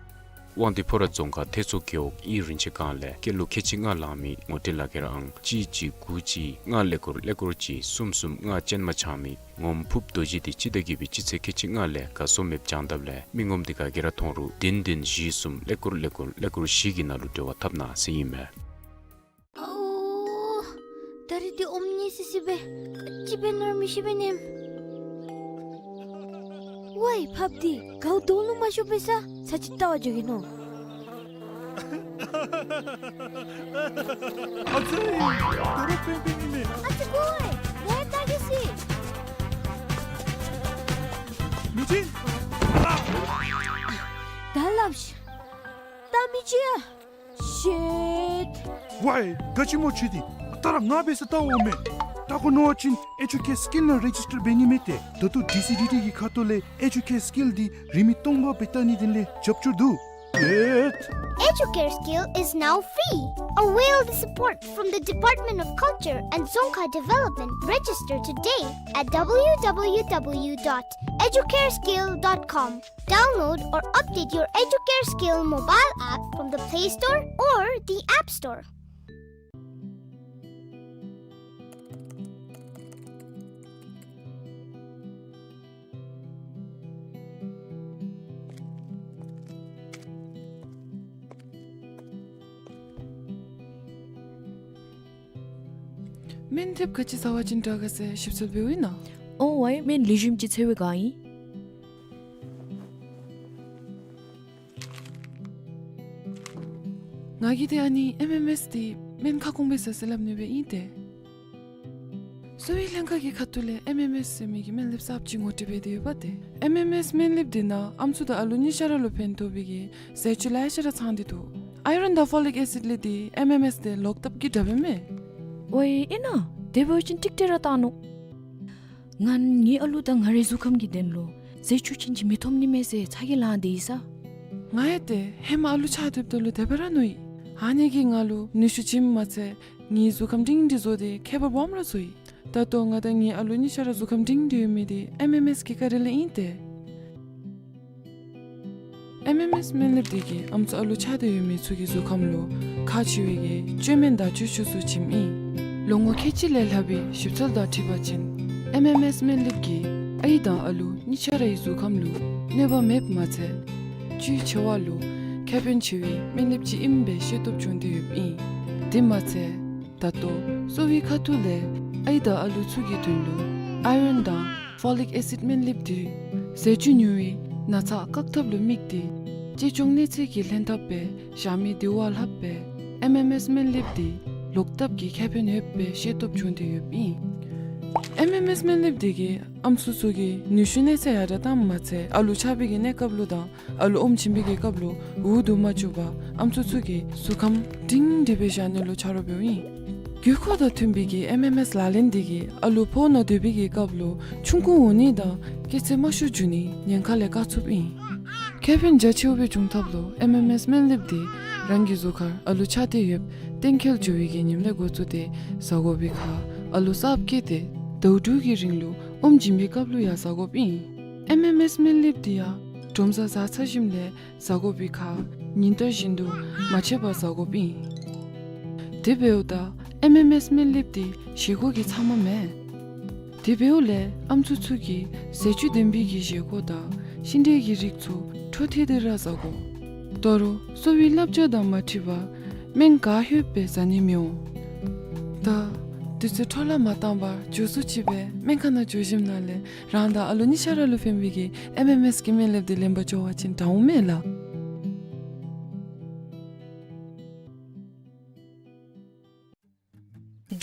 དབང་འདུས་ཕོ་བྲང་རྫོང་ཁག་ཐེད་ཚོ་རྒེད་འོག་དབྱིན་རིན་ཆེན་སྒང་ལས་སྐྱེས་ལོ་ཁལ་གཅིག་ལྔ་ལང་མི་ངོ་སྤྲོད་ལག་ཁྱེར་ཨང་གཅིག་གཅིག་དགུ་གཅིག་ལྔ་ཀླད་ཀོར་ཀླད་ཀོར་གཅིག་གསུམ་གསུམ་ལྔ་ཅན་མ་ཆགས་མི་ངོམ་ཕུབ་རྡོ་རྗེ་འདི་སྤྱི་ཟླ་བརྒྱད་པའི་སྤྱི་ཚེས་ཁལ་གཅིག་ལྔ་ལས་ག་སོང་མེདཔ་བྱང་དཔ་ལས་མི་ངོམ་འདི་ག་གིས་ར་མཐོང་རུང་བདུན་བདུན་བཞི་གསུམ་ཀླད་ཀོར་ཀླད་ཀོར་ཀླད་ཀོར་བཞི་གི་ནང་ལུ་འབྲེལ་བ་འཐབ་གནང་ཟེར་ཨིན་མས། ཨའོ། ད་རིས་འདི་ཨོམ་ནི་སི་སི་སྦེ་ག་ཅི་འབད་ནི་ར་མི་ཤེས་པས་ནམ། ཝའི་ཕགཔ་འདི་གའུ་དོང་ལུ་མ་ཤོར་བས་ས་ཚར་ཅིག་བལྟ་བར་འགྱོ་གེ་ནོ། ཨ་ཙི། ད་རུང་ཕན་ཕན་ཨིན་མས། ཨ་ཙི་ཀོའི། ཝའི་བལྟ་གེ་ཤིག། མི་ཅིག། ད་སླབ་ཤིག། ད་མི་ཅིག་ཡ། ཤིཊ། ཝའི་ག་ཅི་སྨོ་ཁྱོད་འདི། ད་ར་ང་འབད་ས་བལྟ་འོང་མས། བལྟ་དགོ་མནོ་བ་ཅིན་ཨེ་ཇུ་ཀེར་སི་ཀིལ་ནང་རེ་ཇིས་ཊར་འབད་ནི་མས་ཏེ། ད་ལྟོ་ཌི་སི་ཌི་ཊི་གི་ཁ་ཐུག་ལས་ཨེ་ཇུ་ཀེར་སི་ཀིལ་འདི་རིན་མེད་སྟོང་པ་སྦེ་བལྟ་ནིའི་དོན་ལས་རྒྱབ་སྐྱོར་འདུག། ཨེ། Educare Skill is now free. Avail the support from the Department of Culture and Dzongkha Development. Register today at W W W dot educareskill dot com. Download or update your Educare Skill mobile app from the Play Store or the App Store. སྨན་ལེབ་ག་ཅི་ཟ་བ་ཅིན་དྲག་ག་ཟེར་ཞིབ་འཚོལ་འབདཝ་ཨིན་ན། ཨོ་ཝའི་སྨན་ལེགས་ཤོམ་ཅིག་འཚོལ་བའི་བསྒང་ཨིན། ང་གིས་ཏེ་ཨ་ནི་ཨེམ་ཨེམ་ཨེསི་འདི་སྨན་ཁ་སྐོང་སྦེ་ཟ་ཟེར་སླབ་ནི་སྦེ་ཨིན་ཏེ། གསོ་བའི་ལྷན་ཁག་གི་ཁ་ཐུག་ལས་ཨེམ་ཨེམ་ཨེསི་ཟེར་མི་གི་སྨན་ལེབ་གསརཔ་ཅིག་ངོ་སྤྲོད་འབད་དེ་ཡོདཔ་ཏེ། ཨེམ་ཨེམ་ཨེསི་སྨན་ལེབ་འདི་ནང་ཨམ་སྲུ་དང་ཨ་ལུ་གཉིས་ཆ་ར་ལུ་ཕན་ཐོགས་པའི་གི་ཟས་བཅུད་ལེ་ཤ་ར་ཚང་སྟེ་འདུག། ཨའི་རཱན་དང་ཕོ་ལིག་ཨེ་སིཌ་ལས་འདི་ཨེམ་ཨེམ་ཨེསི་འདི་ལོག་ལྟབ་ཀྱི་དྲགཔ་ཨིན་མས། ཝའི་ཨིན་ན། དེ་འབད་བ་ཅིན་ཀྲིག་ཏེ་ར་བཏང་ནུག། ང་ངེའི་ཨ་ལུ་དང་ང་རའི་གཟུགས་ཁམས་ཀྱི་དོན་ལུ་ཟས་བཅུད་ཅན་ཅིག་མི་ཐོབ་ནི་མས་ཟེར་ཚ་གྱང་ལང་སྟེ་ཡོད་ས། ང་ཡང་ཏེ་ཧེ་མ་ཨ་ལུ་ཆགས་སྡོདཔ་ད་ལུ་དེ་སྦེ་ར་མནོ་ཡི། ཨ་ནི་གིས་ང་ལུ་ནུས་ཤུགས་བྱིནམ་མ་ཚད་ངེའི་གཟུགས་ཁམས་སྒྲིང་སྒྲི་བཟོ་སྟེ་ཁྱད་པར་སྦོམ་ར་བཟོ་ཡི། ད་ལྟོ་ང་དང་ངེའི་ཨ་ལུ་གཉིས་ཆ་ར་གཟུགས་ཁམས་སྒྲིང་སྒྲི་ཡོད་མི་འདི་ཨེམ་ཨེམ་ཨེསི་གི་བཀའ་དྲིན་ལས་ཨིན་ཏེ། ཨེམ་ཨེམ་ཨེསི་སྨན་ལེབ་འདི་གིས་ཨམ་སྲུ་ཨ་ལུ་ཆགས་ཏེ་ཡོད་མི་ཚུ་གི་གཟུགས་ཁམས་ལུ་ཁག་ཆེ་བའི་གི་བཅོས་སྨན་དང་བཅོས་ཆས་ཚུ་བྱིནམ་ཨིན། ལོ་ངོ་ཁལ་གཅིག་ལས་ལྷག་པའི་ཞིབ་འཚོལ་དང་འཁྲིལ་བ་ཅིན་ཨེམ་ཨེམ་ཨེསི་སྨན་ལེབ་ཀྱིས་ཨའི་དང་ཨ་ལུ་གཉིས་ཆ་རའི་གཟུགས་ཁམས་ལུ་གནོད་པ་མེདཔ་མ་ཚད་བཅུད་ཆེ་བ་ལུ་ཁེ་ཕན་ཆེ་བའི་སྨན་ལེབ་ཅིག་ཨིནམ་སྦེ་ཤེས་རྟོགས་བྱུང་སྟེ་ཡོདཔ་ཨིན། དེ་མ་ཚད་ད་ལྟོ་གསོ་བའི་ཁ་ཐུག་ལས་ཨའི་དང་ཨ་ལུ་ཚུ་གི་དོན་ལུ་ཨའི་རཱན་དང་ཕོ་ལིག་ཨེ་སིཌ་སྨན་ལེབ་འདི་ཟས་བཅུད་ཉུང་བའི་ན་ཚ་བཀག་ཐབས་ལུ་དམིགས་ཏེ་གཅེས་སྐྱོང་གནས་ཚད་ཀྱི་ལྷན་ཐབས་སྦེ་བཞག་མི་དེ་བ་ལྷགཔ་སྦེ་ཨེམ་ཨེམ་ཨེསི་སྨན་ལེབ་འདི་ལོག་ལྟབ་ཀྱི་ཁེ་ཕན་ཡོདཔ་སྦེ་ཤེས་རྟོགས་བྱུང་སྟེ་ཡོདཔ་ཨིན། ཨེམ་ཨེམ་ཨེསི་སྨན་ལེབ་འདི་གིས་ཨམ་སྲུ་ཚུ་གི་ནུས་ཤུགས་གནས་ཚད་ཡར་དྲགས་བཏངམ་མ་ཚད་ཨ་ལུ་ཆགས་པའི་གི་གནས་སྐབས་ལུ་དང་ཨ་ལུ་ཨོམ་བྱིན་པའི་གི་སྐབས་ལུ་འུ་སྡུག་མ་བཅུག་པར་ཨམ་སྲུ་ཚུ་གི་གཟུགས་ཁམས་སྒྲིང་སྒྲི་སྦེ་བཞག་ནི་ལུ་ཆ་རོགས་འབདཝ་ཨིན། དགོས་མཁོ་དང་མཐུན་པའི་གི་ཨེམ་ཨེམ་ཨེསི་ལག་ལེན་འདི་གིས་ཨ་ལུ་ཕོཝ་ནང་སྡོད་པའི་གི་སྐབས་ལུ་ཆུང་ཀུ་འོང་ནི་དང་སྐྱེས་ཚད་དམའ་ཤོས་འགྱོ་ནི་ཉེན་ཁ་ལས་བཀག་ཚུགསཔ་ཨིན། ཁེ་ཕན་རྒྱ་ཆེཝ་སྦེ་འབྱུང་ཐབས་ལུ་ཨེམ་ཨེམ་ཨེསི་སྨན་ལེབ་འདི་རང་གི་གཟུགས་ཁར་ཨ་ལུ་ཆགས་ཏེ་ཡོདཔ་གཏན་འཁེལ་འགྱོ་བའི་གི་ཉིནམ་ལས་འགོ་བཙུགས་ཏེ་ཟ་དགོ་པའི་ཁར་ཨ་ལུ་གསརཔ་སྐྱེས་ཏེ་ཟླཝ་དྲུག་གི་རིང་ལུ་ཨོམ་བྱིན་པའི་སྐབས་ལུ་ཡང་ཟ་དགོཔ་ཨིན། ཨེམ་ཨེམ་ཨེསི་སྨན་ལེབ་འདི་ཡང་དྲོ་མཚམས་བཟའ་ཚར་ཞིནམ་ལས་ཟ་དགོ་པའི་ཁར་ཉིན་ལྟར་བཞིན་དུ་མ་ཆད་པར་ཟ་དགོཔ་ཨིན། དེ་འབདཝ་ད་ཨེམ་ཨེམ་ཨེསི་སྨན་ལེབ་འདི་བཞེས་སྒོ་གི་ཚབ་མ་མེན། དེ་འབདཝ་ལས་ཨམ་སྲུ་ཚུ་གིས་ཟས་བཅུད་ལྡན་པའི་གི་བཞེས་སྒོ་དང་ཤིང་འབྲས་ཀྱི་རིགས་ཚུ་འཕྲོ་མཐུད་དེ་ར་བཟའ་དགོ། ད་རུང་གསོ་བའི་བསླབ་བྱ་དང་མ་འཁྲིལ་བར་སྨན་ག་ལྷོད་སྦེ་བཟའ་ནི་མི་འོང་། ད་དུས་ཚོད་འཕྲོ་བརླག་མ་བཏང་བར་མགྱོགས་སུ་ཅིག་སྦེ་སྨན་ཁང་ནང་འགྱོ་ཞིནམ་ལས་རང་དང་ཨ་ལོ་གཉིས་ཆ་ར་ལུ་ཕན་པའི་གི་ཨེམ་ཨེམ་ཨེསི་གི་སྨན་ལེབ་འདི་ལེན་པར་འགྱོ་བ་ཅིན་དྲག་འོང་མས་ལགས།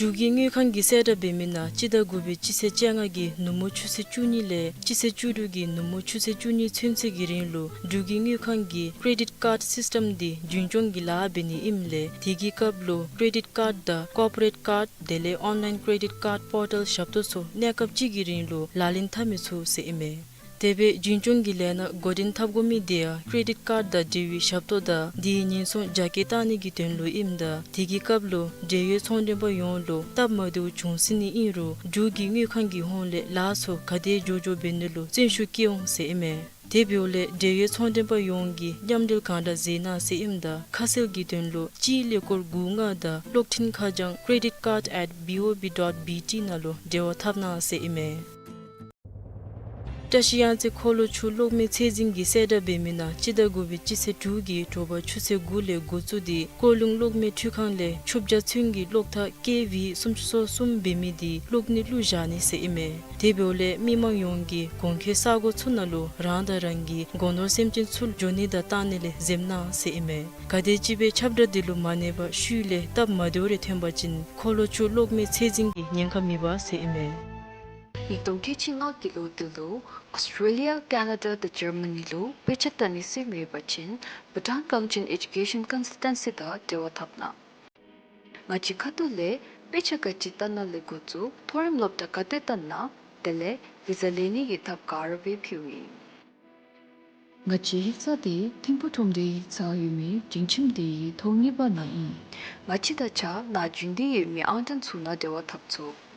འབྲུག་གི་དངུལ་ཁང་གིས་གསལ་བསྒྲགས་འབད་མི་ནང་སྤྱི་ཟླ་དགུ་པའི་སྤྱི་ཚེས་བཅོ་ལྔ་གི་ནུབ་མོ་ཆུ་ཚོད་བཅུ་གཉིས་ལས་སྤྱི་ཚེས་བཅུ་དྲུག་གི་ནུབ་མོ་ཆུ་ཚོད་བཅུ་གཉིས་ཚུན་ཚོད་ཀྱི་རིང་ལུ་འབྲུག་གི་དངུལ་ཁང་གི་ཀྲེ་ཌིཊ་ཀཱརཌ་སིསི་ཊམ་འདི་རྒྱུན་སྐྱོང་གི་ལཱ་འབད་ནི་ཨིནམ་ལས་དེ་གི་སྐབས་ལུ་ཀྲེ་ཌིཊ་ཀཱརཌ་དང་ཀོར་པོ་རེཊ་ཀཱརཌ་དེ་ལས་ཨོན་ལའིན་ཀྲེ་ཌིཊ་ཀཱརཌ་པོར་ཊལ་ཞབས་ཏོག་ཚུ་གནས་སྐབས་ཅིག་གི་རིང་ལུ་ལག་ལེན་འཐབ་མི་ཚུགས་ཟེར་ཨིན་མས། དེ་སྦེ་རྒྱུན་སྐྱོང་གི་ལས་སྣ་འགོ་འདྲེན་འཐབ་དགོ་མི་དེ་ཡང་ཀྲེ་ཌིཊ་ཀཱརཌ་དང་འབྲེལ་བའི་ཞབས་ཏོག་དང་དེའི་ཉེན་སྲུང་རྒྱ་སྐྱེད་བཏང་ནི་གི་དོན་ལུ་ཨིནམ་ད་དེ་གི་སྐབས་ལུ་འབྲེལ་ཡོད་ཚོང་མགྲོན་པ་ཡོངས་ལུ་སྟབས་མ་བདེཝ་བྱུང་སྲིད་ནི་ཨིན་རུང་འབྲུག་གི་དངུལ་ཁང་གི་ཧོངས་ལས་ལཱ་ཚུ་ག་དེ་མགྱོགས་མགྱོགས་འབད་ནི་ལུ་བརྩོན་ཤུགས་བསྐྱེད་འོང་ཟེར་ཨིན་མས། དེ་འབདཝ་ལས་འབྲེལ་ཡོད་ཚོང་མགྲོན་པ་ཡོངས་ཀྱིས་མཉམ་འབྲེལ་གང་དྲག་མཛད་གནང་ཟེར་ཨིནམ་ད་ཁ་གསལ་གྱི་དོན་ལུ་གཅིག་ཀླད་ཀོར་དགུ་ལྔ་དང་གློག་འཕྲིན་ཁ་བྱང་credit card at B O B dot B T ནང་ལུ་འབྲེལ་བ་འཐབ་གནང་ཟེར་ཨིན་མས། བཀྲ་ཤིས་གཡང་རྩེ་འཁོར་ལོ་ཆུ་གློག་མེ་ཚད་འཛིན་གྱིས་གསལ་བསྒྲགས་འབད་མི་ནང་སྤྱི་ཟླ་དགུ་པའི་སྤྱི་ཚེས་དྲུག་གི་དྲོ་པ་ཆུ་ཚོད་དགུ་ལས་འགོ་བཙུགས་ཏེ་ཀོ་ལུང་གློག་མེ་འཕྲུལ་ཁང་ལས་ཆུ་བརྒྱ་ཚུན་གྱི་གློག་ཐག་ཀེ་ཝི་སུམ་ཅུ་སོ་གསུམ་འབད་མི་དེ་གློག་ནད་བླུགས་བཞག་ནི་ཟེར་ཨིན་མས། དེ་འབདཝ་ལས་མི་མང་ཡོངས་ཀྱིས་གོང་འཁོད་ས་གོ་ཚུ་ནང་ལུ་རང་དང་རང་གི་སྒོ་ནོར་སེམས་ཅན་ཚུ་འགྱོ་ནི་དང་བཏང་ནི་ལས་འཛེམ་གནང་ཟེར་ཨིན་མས། ག་དེམ་ཅིག་སྦེ་ཁྱབ་བསྒྲགས་འདི་ལུ་མ་གནས་པར་ཤུལ་ལས་སྟབས་མ་བདེཝ་རེ་ཐོན་པ་ཅིན་འཁོར་ལོ་ཆུ་གློག་མེ་ཚད་འཛིན་གྱིས་ཉེན་ཁ་མི་འབག་ཟེར་ཨིན་མས། ཉིས་སྟོང་ཁལ་གཅིག་ལྔ་གི་ལོ་འདི་ལུ་ཨོསི་ཊེ་ལི་ཡ་ཀེ་ན་ཌ་དང་ཇར་མ་ནི་ལུ་དཔེ་ཆ་ལྟ་ནི་ཟེར་མེད་པ་ཅིན་བྷུ་ཊཱན་ཀའུན་ཊིང་ཨེ་ཌུ་ཀེ་ཤཱན་ཀོན་སཱལ་ཊན་སི་དང་འབྲེལ་བ་འཐབ་གནང་། ང་བཅས་ཁ་ཐུག་ལས་དཔེ་ཆ་ག་ཅི་ལྟ་ན་ལས་འགོ་བཙུགས་མཐོ་རིམ་སློབ་གྲྭ་ག་ཏེ་ལྟ་ན་དེ་ལས་བི་ཟ་ལེན་ནི་གི་ཐབས་ག་ར་སྦེ་ཕུལཝ་ཨིན། ང་བཅས་ཡིག་ཚང་འདི་ཐིམ་ཕུག་ཁྲོམ་སྡེའི་ཡིག་ཚང་ཡོད་མི་སྒྲིང་ཁྱིམ་སྡེའི་ཐོག་གཉིས་པ་ནང་ཨིན། ང་བཅས་དང་གཅིག་ཁར་ནཱ་བྱོན་ཏེ་ཡོད་མི་ཨང་གྲངས་ཚུ་ནང་འབྲེལ་བ་འཐབ་ཚུགས།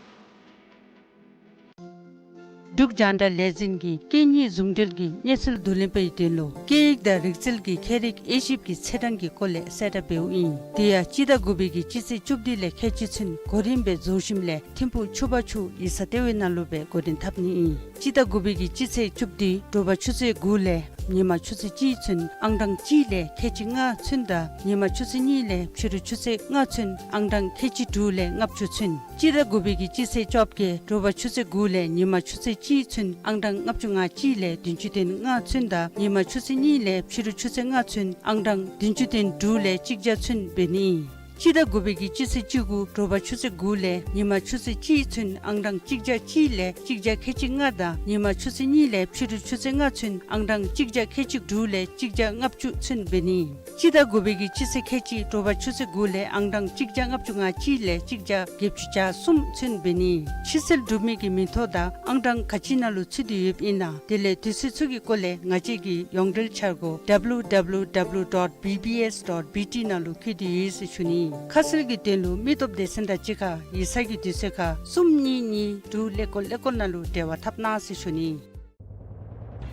འབྲུག་རྒྱང་བསྒྲགས་ལས་འཛིན་གྱིས་སྐད་གཉིས་ཟུང་འབྲེལ་གྱི་གནས་ཚུལ་བསྡུ་ལེན་པའི་དོན་ལུ་སྐད་ཡིག་དང་རིག་རྩལ་གྱི་ཁྱད་རིག་དབྱེ་ཞིབ་ཀྱི་ཚེས་གྲངས་ཀྱི་སྐོར་ལས་གསལ་བསྒྲགས་འབདཝ་ཨིན། དེ་ཡང་སྤྱི་ཟླ་དགུ་པའི་གི་སྤྱི་ཚེས་བཅུ་བདུན་ལས་ཁལ་གཅིག་ཚུན་གོ་རིམ་སྦེ་རྫོགས་ཞིནམ་ལས་ཐིམ་ཕུག་ཆུ་བར་ཆུ་ཡིག་ཚང་ལྟེ་བའི་ནང་ལུ་སྦེ་གོ་རིམ་འཐབ་ནི་ཨིན། སྤྱི་ཟླ་དགུ་པའི་གི་སྤྱི་ཚེས་བཅུ་བདུན་དྲོ་པ་ཆུ་ཚོད་དགུ་ལས་ཉིན་མ་ཆུ་ཚོད་གཅིག་ཚུན་ཨང་གྲངས་གཅིག་ལས་ཁལ་གཅིག་ལྔ་ཚུན་དང་ཉིན་མ་ཆུ་ཚོད་གཉིས་ལས་ཕྱི་རུ་ཆུ་ཚོད་ལྔ་ཚུན་ཨང་གྲངས་ཁལ་གཅིག་དྲུག་ལས་ལྔ་བཅུ་ཚུན། སྤྱི་ཟླ་དགུ་པའི་གི་སྤྱི་ཚེས་བཅོ་བརྒྱད་དྲོ་པ་ཆུ་ཚོད་དགུ་ལས་ཉིན་མ་ཆུ་ཚོད་གཅིག་ཚུན་ཨང་གྲངས་ལྔ་བཅུ་ང་གཅིག་ལས་བདུན་ཅུ་དོན་ལྔ་ཚུན་དང་ཉིན་མ་ཆུ་ཚོད་གཉིས་ལས་ཕྱི་རུ་ཆུ་ཚོད་ལྔ་ཚུན་ཨང་གྲངས་བདུན་ཅུ་དོན་དྲུག་ལས་གཅིག་བརྒྱ་ཚུན་འབད་ནི་ཨིན། སྤྱི་ཟླ་དགུ་པའི་གི་སྤྱི་ཚེས་བཅུ་དགུ་དྲོ་པ་ཆུ་ཚོད་དགུ་ལས་ཉིན་མ་ཆུ་ཚོད་གཅིག་ཚུན་ཨང་གྲངས་གཅིག་བརྒྱ་གཅིག་ལས་གཅིག་བརྒྱ་ཁལ་གཅིག་ལྔ་དང་ཉིན་མ་ཆུ་ཚོད་གཉིས་ལས་ཕྱི་རུ་ཆུ་ཚོད་ལྔ་ཚུན་ཨང་གྲངས་གཅིག་བརྒྱ་ཁལ་གཅིག་དྲུག་ལས་གཅིག་བརྒྱ་ལྔ་བཅུ་ཚུན་འབད་ནི་ཨིན། སྤྱི་ཟླ་དགུ་པའི་གི་སྤྱི་ཚེས་ཁལ་གཅིག་དྲོ་པ་ཆུ་ཚོད་དགུ་ལས་ཨང་གྲངས་གཅིག་བརྒྱ་ལྔ་བཅུ་ང་གཅིག་ལས་གཅིག་བརྒྱ་བརྒྱད་ཅུ་གྱ་གསུམ་ཚུན་འབད་ནི། ཕྱིར་བསལ་གྲུབ་མི་གི་མིང་ཐོ་དང་ཨང་གྲངས་ག་ཅི་ནང་ལུ་ཚུད་དེ་ཡོདཔ་ཨིན་ན་དེ་ལས་དུས་ཚོད་ཚུ་གི་སྐོར་ལས་ང་བཅས་ཀྱི་ཡོངས་འབྲེལ་འཆར་སྒོ་W W W dot B B S dot B T ནང་ལུ་བཀོད་དེ་ཡོད་ཟེར་ཞུ་ནི། ཁ་གསལ་གྱི་དོན་ལུ་མི་སྟོབས་སྡེ་ཚན་དང་གཅིག་ཁར་ཡིག་ཚང་གི་དུས་ཚོད་ཁར་གསུམ་གཉིས་གཉིས་དྲུག་ཀླད་ཀོར་ཀླད་ཀོར་ནང་ལུ་འབྲེལ་བ་འཐབ་གནང་ཟེར་ཞུ་ནི།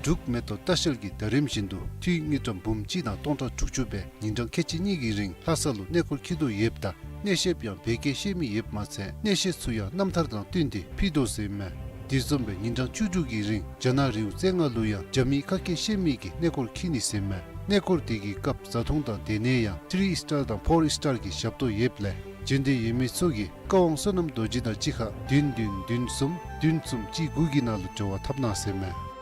འབྲུག་མེ་ཏོག་ལྟ་བཤལ་གྱིས་ད་རིམ་བཞིན་དུ་འཐུས་དངུལ་ཀྲམ་འབུམ་གཅིག་དང་སྟོང་ཕྲག་དྲུག་ཅུ་སྦེ་ཉིན་གྲངས་ཁལ་གཅིག་གཉིས་ཀྱི་རིང་ལྷ་ས་ལུ་གནས་སྐོར་འཁྱིད་དོ་ཡོདཔ་ད་གནས་བཤདཔ་ཡང་བོད་སྐད་ཤེས་མི་ཡོདཔ་མ་ཚད་གནས་བཤད་ཚུ་ཡང་རྣམ་ཐར་དང་བསྟུན་ཏེ་ཕུལ་དོ་ཟེར་ཨིན་མས། དེ་བཟུམ་སྦེ་ཉིན་གྲངས་བཅུ་དྲུག་གི་རིང་རྒྱ་ནག་རི་བོ་རྩེ་ལྔ་ལུ་ཡང་རྒྱ་མིའི་ཁ་སྐད་ཤེས་མི་གིས་གནས་སྐོར་འཁྱིད་ནི་ཟེར་ཨིན་མས། གནས་སྐོར་དེ་གི་སྐབས་བཟའ་འཐུང་དང་སྡོད་གནས་ཡང་ཐི་རི་སི་ཊར་དང་ཕོར་སི་ཊར་གྱི་ཞབས་ཏོག་ཡོདཔ་ལས་བྱོན་འདོད་ཡོད་མི་ཚུ་གིས་བཀའ་དབང་བསོད་ནམས་རྡོ་རྗེ་དང་གཅིག་ཁར་བདུན་བདུན་བདུན་གསུམ་བདུན་གསུམ་གཅིག་དགུ་གི་ནང་ལུ་འབྲེལ་བ་འཐབ་གནང་ཟེར་ཨིན་མས།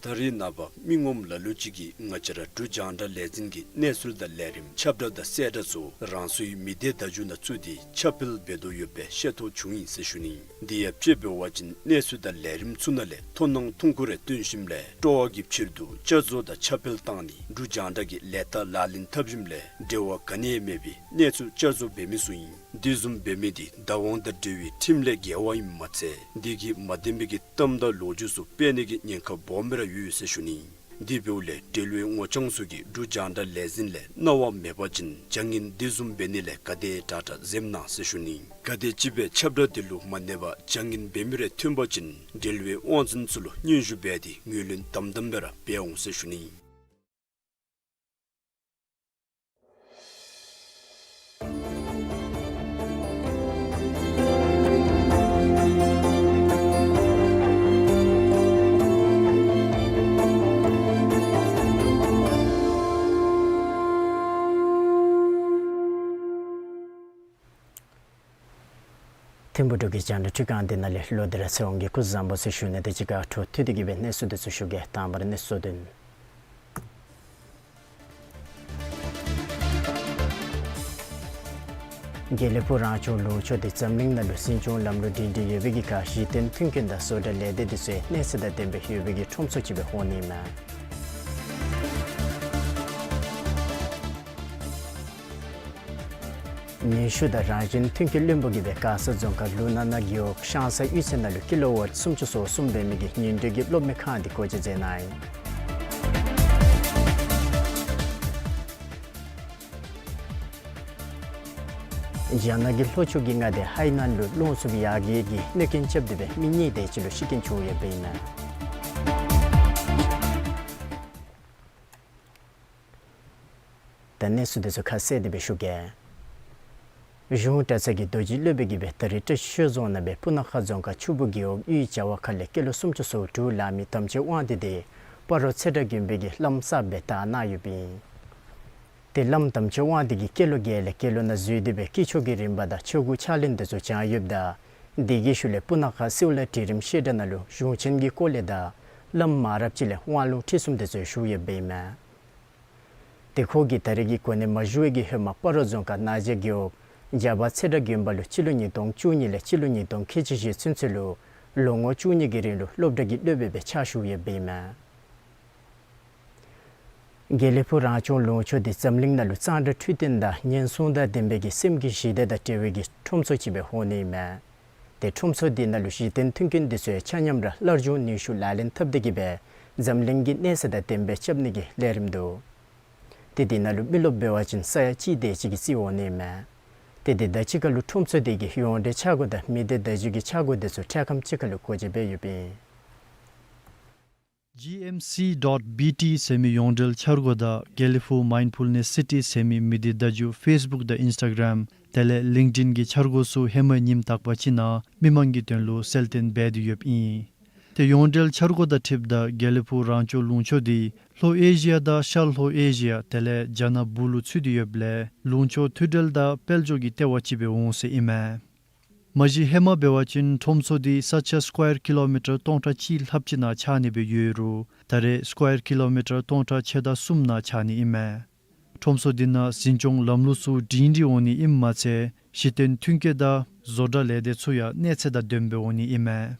ད་རེས་ནངས་པ་མི་ངོམ་ལ་ལུ་ཅིག་གིས་ང་བཅས་ར་འབྲུག་རྒྱང་བསྒྲགས་ལས་འཛིན་གྱི་གནས་ཚུལ་དང་ལས་རིམ་ཁྱབ་བསྒྲགས་དང་གསལ་བསྒྲགས་ཚུ་རང་སོའི་མི་སྡེ་བརྡ་བརྒྱུད་ནང་བཙུགས་ཏེ་ཁྱབ་སྤེལ་འབད་དོ་ཡོདཔ་སྦེ་ཤེས་རྟོགས་བྱུང་ཡི་ཟེར་ཞུ་ནི། དེ་ཡང་དཔྱེ་འབད་བ་ཅིན་གནས་ཚུལ་དང་ལས་རིམ་ཚུ་ནང་ལས་མཐོང་སྣང་ཐུང་ཀུ་རེ་བཏོན་ཞིནམ་ལས་སྤྲོ་བ་གི་ཕྱིར་དུ་བསྐྱར་བཟོ་དང་ཁྱབ་སྤེལ་བཏང་ནི་འབྲུག་རྒྱང་བསྒྲགས་ཀྱི་ལས་རྟགས་ལག་ལེན་འཐབ་ཞིནམ་ལས་འབྲེལ་བ་ག་ནི་ཡང་མེད་པའི་གནས་ཚུལ་བསྐྱར་བཟོ་འབད་མི་ཚུ་ཨིན། དེ་བཟུམ་འབད་མི་དེ་བདག་དབང་དང་འབྲེལ་བའི་ཁྲིམས་ལས་འགལ་བ་ཨིནམ་མ་ཚད་དེ་གིས་མ་བདེན་པའི་གི་གཏམ་དང་ལོ་རྒྱུས་ཚུ་སྤེལ་ནི་གི་ཉེན་ཁ་སྦོམ་སྦེ་ར་ཡོད་ཟེར་ཞུ་ནི། དེ་འབདཝ་ལས་འབྲེལ་བའི་ངོ་རྐྱང་ཚུ་གིས་འབྲུག་རྒྱང་བསྒྲགས་ལས་འཛིན་ལས་གནང་བ་མེད་པ་ཅིན་བྱ་ངན་དེ་བཟུམ་འབད་ནི་ལས་ག་དེ་དྲག་དྲག་འཛེམ་གནང་ཟེར་ཞུ་ནི། ག་དེམ་ཅིག་སྦེ་ཁྱབ་བསྒྲགས་དེ་ལུ་མ་གནས་པར་བྱ་ངན་འབད་མི་རེ་ཐོན་པ་ཅིན་འབྲེལ་བའི་དབང་འཛིན་ཚུ་ལུ་སྙན་ཞུ་འབད་དེ་ངོས་ལེན་དམ་དམ་སྦེ་ར་འབད་འོང་ཟེར་ཞུ་ནི། ཐིམ་ཕུག་འབྲུག་གི་རྒྱང་བསྒྲགས་ཁྲི་ཁང་འདི་ནང་ལས་ལོག་སྟེ་ར་ཚེ་དབང་གིས་སྐུ་གཟུགས་བཟང་པོ་ཟེར་ཞུ་ནི། དེ་ཅིག་ཁར་འཕྲོ་མཐུད་དེ་གི་སྦེ་གནས་ཚུལ་འདི་ཚུ་ཞུ་གེ། དང་པ་ར་གནས་ཚུལ་དོན། དགེ་ལེགས་ཕུག་རང་སྐྱོང་ལུང་ཕྱོགས་འདི་འཛམ་གླིང་ནང་ལུ་འཛིན་སྐྱོང་ལམ་ལུགས་སྒྲིང་སྒྲིང་ཡོད་པའི་གི་ཁར་གཞི་རྟེན་མཐུན་རྐྱེན་དང་བཟོ་གྲྭ་ལས་སྡེ་འདི་ཚུ་ཡང་གནས་ཚད་དང་ལྡན་པའི་ཡོད་པའི་གི་ཁྲོམ་ཚོགས་ཅིག་སྦེ་འོང་ནི་མས། ནུས་ཤུགས་དང་རང་བཞིན་མཐུན་རྐྱེན་བློན་པོ་གིས་སྦེ་མགར་ས་རྫོང་ཁག་ལུ་ན་ན་རྒེད་འོག་ཤང་ས་གཡུས་ཚན་ནང་ལུ་ཀི་ལོ་ཝཊ་སུམ་ཅུ་སོ་གསུམ་འབད་མི་གི་ཉིང་རྡུལ་གྱི་གློག་མེ་ཁང་འདི་སྒོ་འབྱེད་མཛད་གནང་ཡི། རྒྱ་ནག་གི་ལྷོ་ཕྱོགས་ཀྱི་མངའ་སྡེ་ཧའེ་ནན་ལུ་རླུང་འཚུབ་ཡར་རྒྱས་ཀྱི་གནོད་རྐྱེན་རྐྱབ་སྟེ་སྦེ་མི་གཉིས་དེ་ཅིག་ལུ་ཤི་རྐྱེན་བྱུང་ཡོདཔ་ཨིན་མས། ད་གནས་ཚུལ་འདི་ཚུ་ཁ་གསལ་ཏེ་སྦེ་ཞུ་གེ། གཞུང་གྲྭ་ཚང་གི་རྡོ་རྗེ་སློབ་དཔོན་གྱིས་སྦེ་ད་རིས་བཀྲིས་སྤྱོད་རྫོང་ནང་སྦེ་སྤུ་ན་ཁ་རྫོང་ཁག་ཆུ་སྦུག་རྒེད་འོག་གཡུས་བྱ་བ་ཁ་ལས་ཀི་ལོ་སུམ་ཅུ་སོ་དྲུག་ལང་མི་དམ་ཆོས་དབང་འདུས་འདི་སྤ་རོ་ཚེ་བཀྲ་དགོན་པའི་གི་བླམ་གསརཔ་སྦེ་དར་གནང་ཡོདཔ་ཨིན། ཏེ་བླམ་དམ་ཆོས་དབང་འདུས་ཀྱིས་སྐྱེས་ལོ་བརྒྱད་ལས་སྐྱེས་ལོ་ནང་འཛུལ་ཏེ་སྦེ་དཀྱིལ་ཆོག་གི་རིམ་པ་དང་ཆོ་ག་ཕྱག་ལེན་འདི་ཚུ་བགྱང་ཡོདཔ་ད་དེ་གི་ཤུལ་ལས་སྤུ་ན་ཁ་སེའུ་ལ་གྲལ་རིམ་བཤད་གྲྭ་ནང་ལུ་གཞུང་ཆེན་གྱི་སྐོར་ལས་དང་བླམ་མང་རབས་ཅིག་ལས་དབང་ལུང་ཁྲིད་གསུམ་འདི་ཚུ་ཞུ་ཡོདཔ་ཨིན་མས། ཏེ་ཁོ་གིས་ད་རིས་ཀྱི་གོ་གནས་མ་ཞུ་བའི་གི་ཧེ་མ་སྤ་རོ་རྫོང་ཁག་ན་རྗེ་རྒེད་འོག་བྱ་བ་ཚེ་བཀྲ་དགོན་པ་ལུ་སྤྱི་ལོ་ཉིས་སྟོང་བཅུ་གཉིས་ལས་སྤྱི་ལོ་ཉིས་སྟོང་ཁལ་གཅིག་བཞི་ཚུན་ཚོད་ལུ་ལོ་ངོ་བཅུ་གཉིས་ཀྱི་རིང་ལུ་སློབ་གྲྭ་གི་སློབ་དཔོན་སྦེ་ཕྱག་ཞུ་ཡོདཔ་ཨིན་མས། དགེ་ལེགས་ཕུག་རང་སྐྱོང་ལུང་ཕྱོགས་འདི་འཛམ་གླིང་ནང་ལུ་གཙང་སྦྲ་འཕྲོད་བསྟེན་དང་ཉེན་སྲུང་དང་ལྡན་པའི་གི་སེམས་ཀྱི་ཞི་བདེ་དང་འབྲེལ་བའི་གི་ཁྲོམ་ཚོགས་ཅིག་སྦེ་འོང་ནི་ཨིན་མས། ཏེ་ཁྲོམ་ཚོགས་འདི་ནང་ལུ་གཞི་རྟེན་མཐུན་རྐྱེན་འདི་ཚུ་ཡང་ཆ་མཉམ་ར་སླར་འབྱུང་ནུས་ཤུགས་ལག་ལེན་འཐབ་སྟེ་གི་སྦེ་འཛམ་གླིང་གི་གནས་ཚད་དང་ལྡན་པའི་རྐྱབ་ནི་གི་ལས་རིམ་འདུག། ཏེ་འདི་ནང་ལུ་མི་རློབས་འབད་བ་ཅིན་ས་ཡ་གཅིག་དེ་ཅིག་གིས་རྩིས་འོང་ནི་ཨིན་མས། ཏེ་དེ་དང་གཅིག་ཁར་ལུ་ཁྲོམ་ཚོགས་འདི་གི་ཡོངས་འབྲེལ་འཆར་སྒོ་དང་མི་སྡེ་བརྡ་བརྒྱུད་ཀྱི་འཆར་སྒོ་འདི་ཚུ་འཕྲལ་ཁམས་ཅིག་ཁར་ལུ་སྒོ་འབྱེད་འབད་ཡོདཔ་ཨིན། G M C dot B T ཟེར་མི་ཡོངས་འབྲེལ་འཆར་སྒོ་དང་དགེ་ལེགས་ཕུག་Mindfulness City ཟེར་མི་མི་སྡེ་བརྡ་བརྒྱུད་Facebook དང་Instagram དེ་ལས་LinkedIn གྱི་འཆར་སྒོ་ཚུ་ཧེ་མའི་ཉིནམ་དག་པ་ཅིག་ནང་མི་མང་གི་དོན་ལུ་གསལ་སྟོན་འབད་དེ་ཡོདཔ་ཨིན། ཏེ་ཡོངས་འབྲེལ་འཆར་སྒོ་དང་འཁྲིལཝ་ད་དགེ་ལེགས་ཕུག་རང་སྐྱོང་ལུང་ཕྱོགས་འདི་ལྷོ་ཨེ་ཤི་ཡ་དང་ཤར་ལྷོ་ཨེ་ཤི་ཡ་དེ་ལས་རྒྱ་ནག་སྦུག་ལུ་ཚུད་དེ་ཡོདཔ་ལས་ལུང་ཕྱོགས་མཐུད་འབྲེལ་དང་དཔལ་འབྱོར་གྱི་ལྟེ་བ་ཅིག་སྦེ་འོང་ཟེར་ཨིན་མས། མ་གཞི་ཧེ་མ་འབད་བ་ཅིན་ཁྲོམ་ཚོགས་འདི་ས་ཆ་སི་ཀོ་ཡར་ཀི་ལོ་མི་ཊར་སྟོང་ཕྲག་གཅིག་ལྷགཔ་ཅིག་ནང་ཆགས་ནི་སྦེ་ཡོད་རུང་ད་རེས་སི་ཀོ་ཡར་ཀི་ལོ་མི་ཊར་སྟོང་ཕྲག་ཕྱེད་དང་གསུམ་ནང་ཆགས་ནི་ཨིན་མས། ཁྲོམ་ཚོགས་འདི་ནང་འཛིན་སྐྱོང་ལམ་ལུགས་ཚུ་སྒྲིང་སྒྲིང་འོང་ནི་ཨིནམ་མ་ཚད་གཞི་རྟེན་མཐུན་རྐྱེན་དང་བཟོ་གྲྭ་ལས་སྡེ་ཚུ་ཡང་གནས་ཚད་དང་ལྡནམ་སྦེ་འོང་ནི་ཨིན་མས།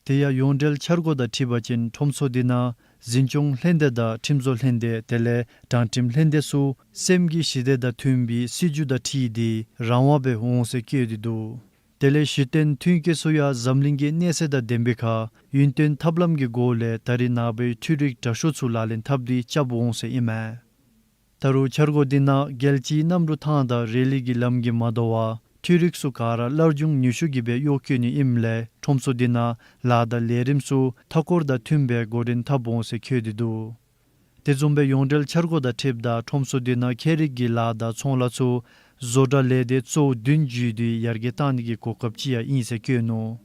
དེ་ཡང་ཡོངས་འབྲེལ་འཆར་སྒོ་དང་འཁྲིལ་བ་ཅིན་ཁྲོམ་ཚོགས་འདི་ནང་འཛིན་སྐྱོང་ལྷན་སྡེ་དང་ཁྲིམས་བཟོ་ལྷན་སྡེ་དེ་ལས་དྲང་ཁྲིམས་ལྷན་སྡེ་ཚུ་སེམས་ཀྱི་ཞི་བདེ་དང་མཐུན་པའི་སྲིད་བྱུས་དང་འཁྲིལ་ཏེ་རང་དབང་སྦེ་འོང་ཟེར་བཀོད་དེ་འདུག། དེ་ལས་གཞི་རྟེན་མཐུན་རྐྱེན་ཚུ་ཡང་འཛམ་གླིང་གི་གནས་ཚད་དང་ལྡན་པའི་ཁར་ཡུན་བརྟན་ཐབས་ལམ་གྱི་སྒོ་ལས་ད་རེས་ནངས་པའི་འཕྲུལ་རིག་དྲག་ཤོས་ཚུ་ལག་ལེན་འཐབ་སྟེ་རྐྱབ་འོང་ཟེར་ཨིན་མས། ད་རུང་འཆར་སྒོ་འདི་ནང་རྒྱལ་སྤྱིའི་གནམ་གྲུ་ཐང་དང་རེ་ལི་གི་ལམ་གྱིས་མ་དོ་བར་འཕྲུལ་རིག་ཚུ་ག་ར་སླར་འབྱུང་ནུས་ཤུགས་ཀྱིས་སྦེ་གཡོག་བཀོལ་ནི་ཨིནམ་ལས་ཁྲོམ་ཚོགས་འདི་ནང་ལཱ་དང་ལས་རིམ་ཚུ་མཐའ་འཁོར་དང་མཐུནམ་སྦེ་འགོ་འདྲེན་འཐབ་འོང་ཟེར་བཀོད་དེ་འདུག། དེ་བཟུམ་སྦེ་ཡོངས་འབྲེལ་འཆར་སྒོ་དང་འཁྲིལཝ་ད་ཁྲོམ་ཚོགས་འདི་ནང་ཁྱད་རིག་གི་ལཱ་དང་ཚོང་ལཱ་ཚུ་བཟོ་གྲྭ་ལས་སྡེ་གཙོ་བོ་བདུན་བརྒྱུད་དེ་ཡར་རྒྱས་བཏང་ནི་གི་གོ་སྐབས་ཅིག་ཡང་ཨིན་ཟེར་བཀོད་ནུག།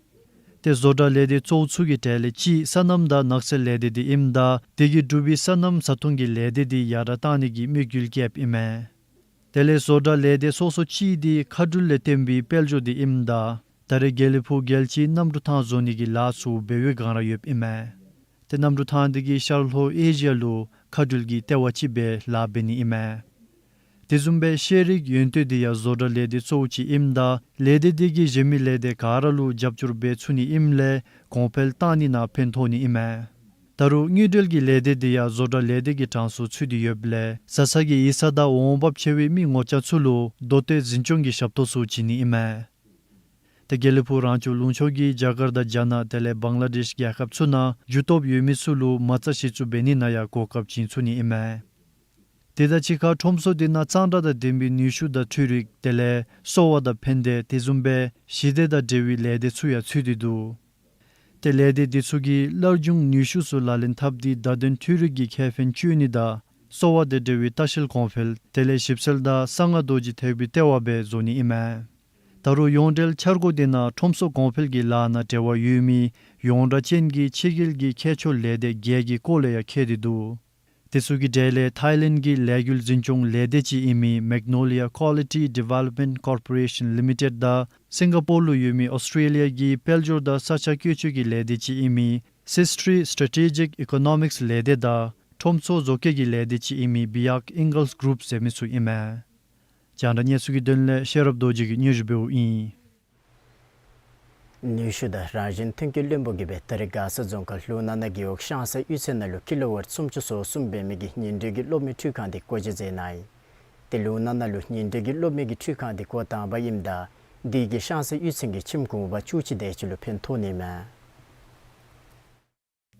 ཏེ་བཟོ་གྲྭ་ལས་སྡེ་གཙོ་བོ་ཚུ་གི་གྲས་ལས་གཅིག་སོ་ནམ་དང་ནགས་ཚལ་ལས་སྡེ་འདི་ཨིནམ་ད་དེ་གིས་གྲུབ་པའི་སོ་ནམ་བཟའ་འཐུང་གི་ལས་སྡེ་འདི་ཡར་དྲག་བཏང་ནི་གི་དམིགས་ཡུལ་བསྐྱེདཔ་ཨིན་མས། དེ་ལས་བཟོ་གྲྭ་ལས་སྡེ་སོ་སོ་གཅིག་འདི་མཁའ་འགྲུལ་ལས་བརྟེན་པའི་དཔལ་འབྱོར་འདི་ཨིནམ་ད་ད་རེས་དགེ་ལེགས་ཕུག་རྒྱལ་སྤྱིའི་གནམ་གྲུ་ཐང་བཟོ་ནི་གི་ལཱ་ཚུ་འབད་བའི་བསྒང་ར་ཡོདཔ་ཨིན་མས། ཏེ་གནམ་གྲུ་ཐང་འདི་གིས་ཤར་ལྷོ་ཨེ་ཤི་ཡ་ལུ་མཁའ་འགྲུལ་གྱི་ལྟེ་བ་ཅིག་སྦེ་ལཱ་འབད་ནི་ཨིན་མས། དེ་བཟུམ་སྦེ་ཤེས་རིག་ཡོན་ཏན་འདི་ཡང་བཟོ་གྲྭ་ལས་སྡེ་གཙོ་བོ་ཅིག་ཨིནམ་ད་ལས་སྡེ་འདི་གིས་གཞན་མི་ལས་སྡེ་ག་ར་ལུ་རྒྱབ་སྐྱོར་འབད་ཚུགས་ནི་ཨིནམ་ལས་གོང་འཕེལ་བཏང་ནི་ནང་ཕན་ཐོགས་ནི་ཨིན་མས། ད་རུང་དངུལ་འབྲེལ་གྱི་ལས་སྡེ་འདི་ཡང་བཟོ་གྲྭ་ལས་སྡེ་གི་གྲངས་སུ་ཚུད་དེ་ཡོདཔ་ལས་བཟའ་ཚང་གི་ཡིག་ཚང་དང་འོང་འབབ་ཆེ་བའི་མི་ངོ་རྐྱང་ཚུ་ལུ་མདོ་སྟོད་འཛིན་སྐྱོང་གི་ཞབས་ཏོག་ཚུ་བྱིན་ནི་ཨིན་མས། ཏེ་དགེ་ལེགས་ཕུག་རང་སྐྱོང་ལུང་ཕྱོགས་ཀྱིས་རྒྱ་གར་དང་རྒྱ་ནག་དེ་ལས་བང་ལ་དེཤ་རྒྱལ་ཁབ་ཚུ་ནང་རྒྱུ་སྟོབས་ཡོད་མི་ཚུ་ལུ་མ་རྩ་གཞི་བཙུགས་འབད་ནི་ནང་ཡང་གོ་སྐབས་བྱིན་ཚུགས་ནི་ཨིན་མས། དེ་དང་གཅིག་ཁར་ཁྲོམ་ཚོགས་འདི་ནང་གཙང་སྦྲ་དང་ལྡན་པའི་ནུས་ཤུགས་དང་འཕྲུལ་རིག་དེ་ལས་གསོ་བ་དང་ཕན་བདེ་དེ་བཟུམ་སྦེ་ཞི་བདེ་དང་འབྲེལ་བའི་ལས་སྡེ་ཚུ་ཡང་ཚུད་དེ་འདུག། ཏེ་ལས་སྡེ་འདི་ཚུ་གིས་སླར་འབྱུང་ནུས་ཤུགས་ཚུ་ལག་ལེན་འཐབ་སྟེ་བརྡ་དོན་འཕྲུལ་རིག་གི་ཁེ་ཕན་སྤྱོད་ནི་དང་གསོ་བ་དང་འབྲེལ་བའི་ལྟ་བཤལ་གོང་འཕེལ་དེ་ལས་ཞིབ་འཚོལ་དང་གསང་སྔགས་རྡོ་རྗེ་ཐེག་པའི་ལྟེ་བ་སྦེ་བཟོ་ནི་ཨིན་མས། ད་རུང་ཡོངས་འབྲེལ་འཆར་སྒོ་འདི་ནང་ཁྲོམ་ཚོགས་གོང་འཕེལ་གྱི་ལཱ་ནང་འབྲེལ་བ་ཡོད་མི་ཡོངས་གྲགས་ཅན་གྱི་ཕྱི་རྒྱལ་གྱི་མཁས་མཆོག་ལས་སྡེ་བརྒྱད་ཀྱི་སྐོར་ལས་ཡང་འཁོད་དེ་འདུག། དེ་ཚུ་གི་གྲས་ལས་ཐའི་ལེནཌ་གི་ལས་འགུལ་འཛིན་སྐྱོང་ལས་སྡེ་ཅིག་ཨིན་མི་Magnolia Quality Development Corporation Limited དང་སིང་ག་པོར་ལུ་ཡོད་མི་ཨོསི་ཊྲེ་ལི་ཡ་གི་དཔལ་འབྱོར་དང་ས་ཆ་བཀོལ་སྤྱོད་ཀྱི་ལས་སྡེ་ཅིག་ཨིན་མི་སིས་ཊི་སི་ཊེ་ཊེ་ཇིཀ་ཨི་ཀོ་ནོ་མིཀསི་ལས་སྡེ་དང་ཁྲོམ་ཚོགས་བཟོ་བཀོད་ཀྱི་ལས་སྡེ་ཅིག་ཨིན་མི་བི་ཡག་ཨིང་གཱལསི་གུ་རུབ་ཟེར་མི་ཚུ་ཨིན་མས། རྒྱང་བསྒྲགས་གནས་ཚུལ་གྱི་དོན་ལས་ཤེས་རབ་རྡོ་རྗེ་གིས་སྙན་ཞུ་འབདཝ་ཨིན། ནུས་ཤུགས་དང་རང་བཞིན་ཐོན་སྐྱེད་བློན་པོ་གིས་སྦེ་ད་རིས་མགར་ས་རྫོང་ཁག་ལུང་ནག་ན་རྒེད་འོག་ཤང་ས་གཡུས་ཚན་ནང་ལུ་ཀི་ལོ་ཝཊ་སུམ་ཅུ་སོ་གསུམ་འབད་མི་གི་ཉིང་འབྲེལ་གྱི་གློག་མེ་འཕྲུལ་ཁང་འདི་སྒོ་འབྱེད་མཛད་གནང་ཡི། ཏེ་ལུང་ནག་ན་ལུ་ཉིང་འབྲེལ་གྱི་གློག་མེ་གི་འཕྲུལ་ཁང་འདི་འགོ་དང་པ་ཨིནམ་ད་དེ་གིས་ཤང་ས་གཡུས་ཚན་གྱི་ཁྱིམ་གུང་པ་བཅུ་གཅིག་དེ་ཅིག་ལུ་ཕན་ཐོགས་ནི་མས།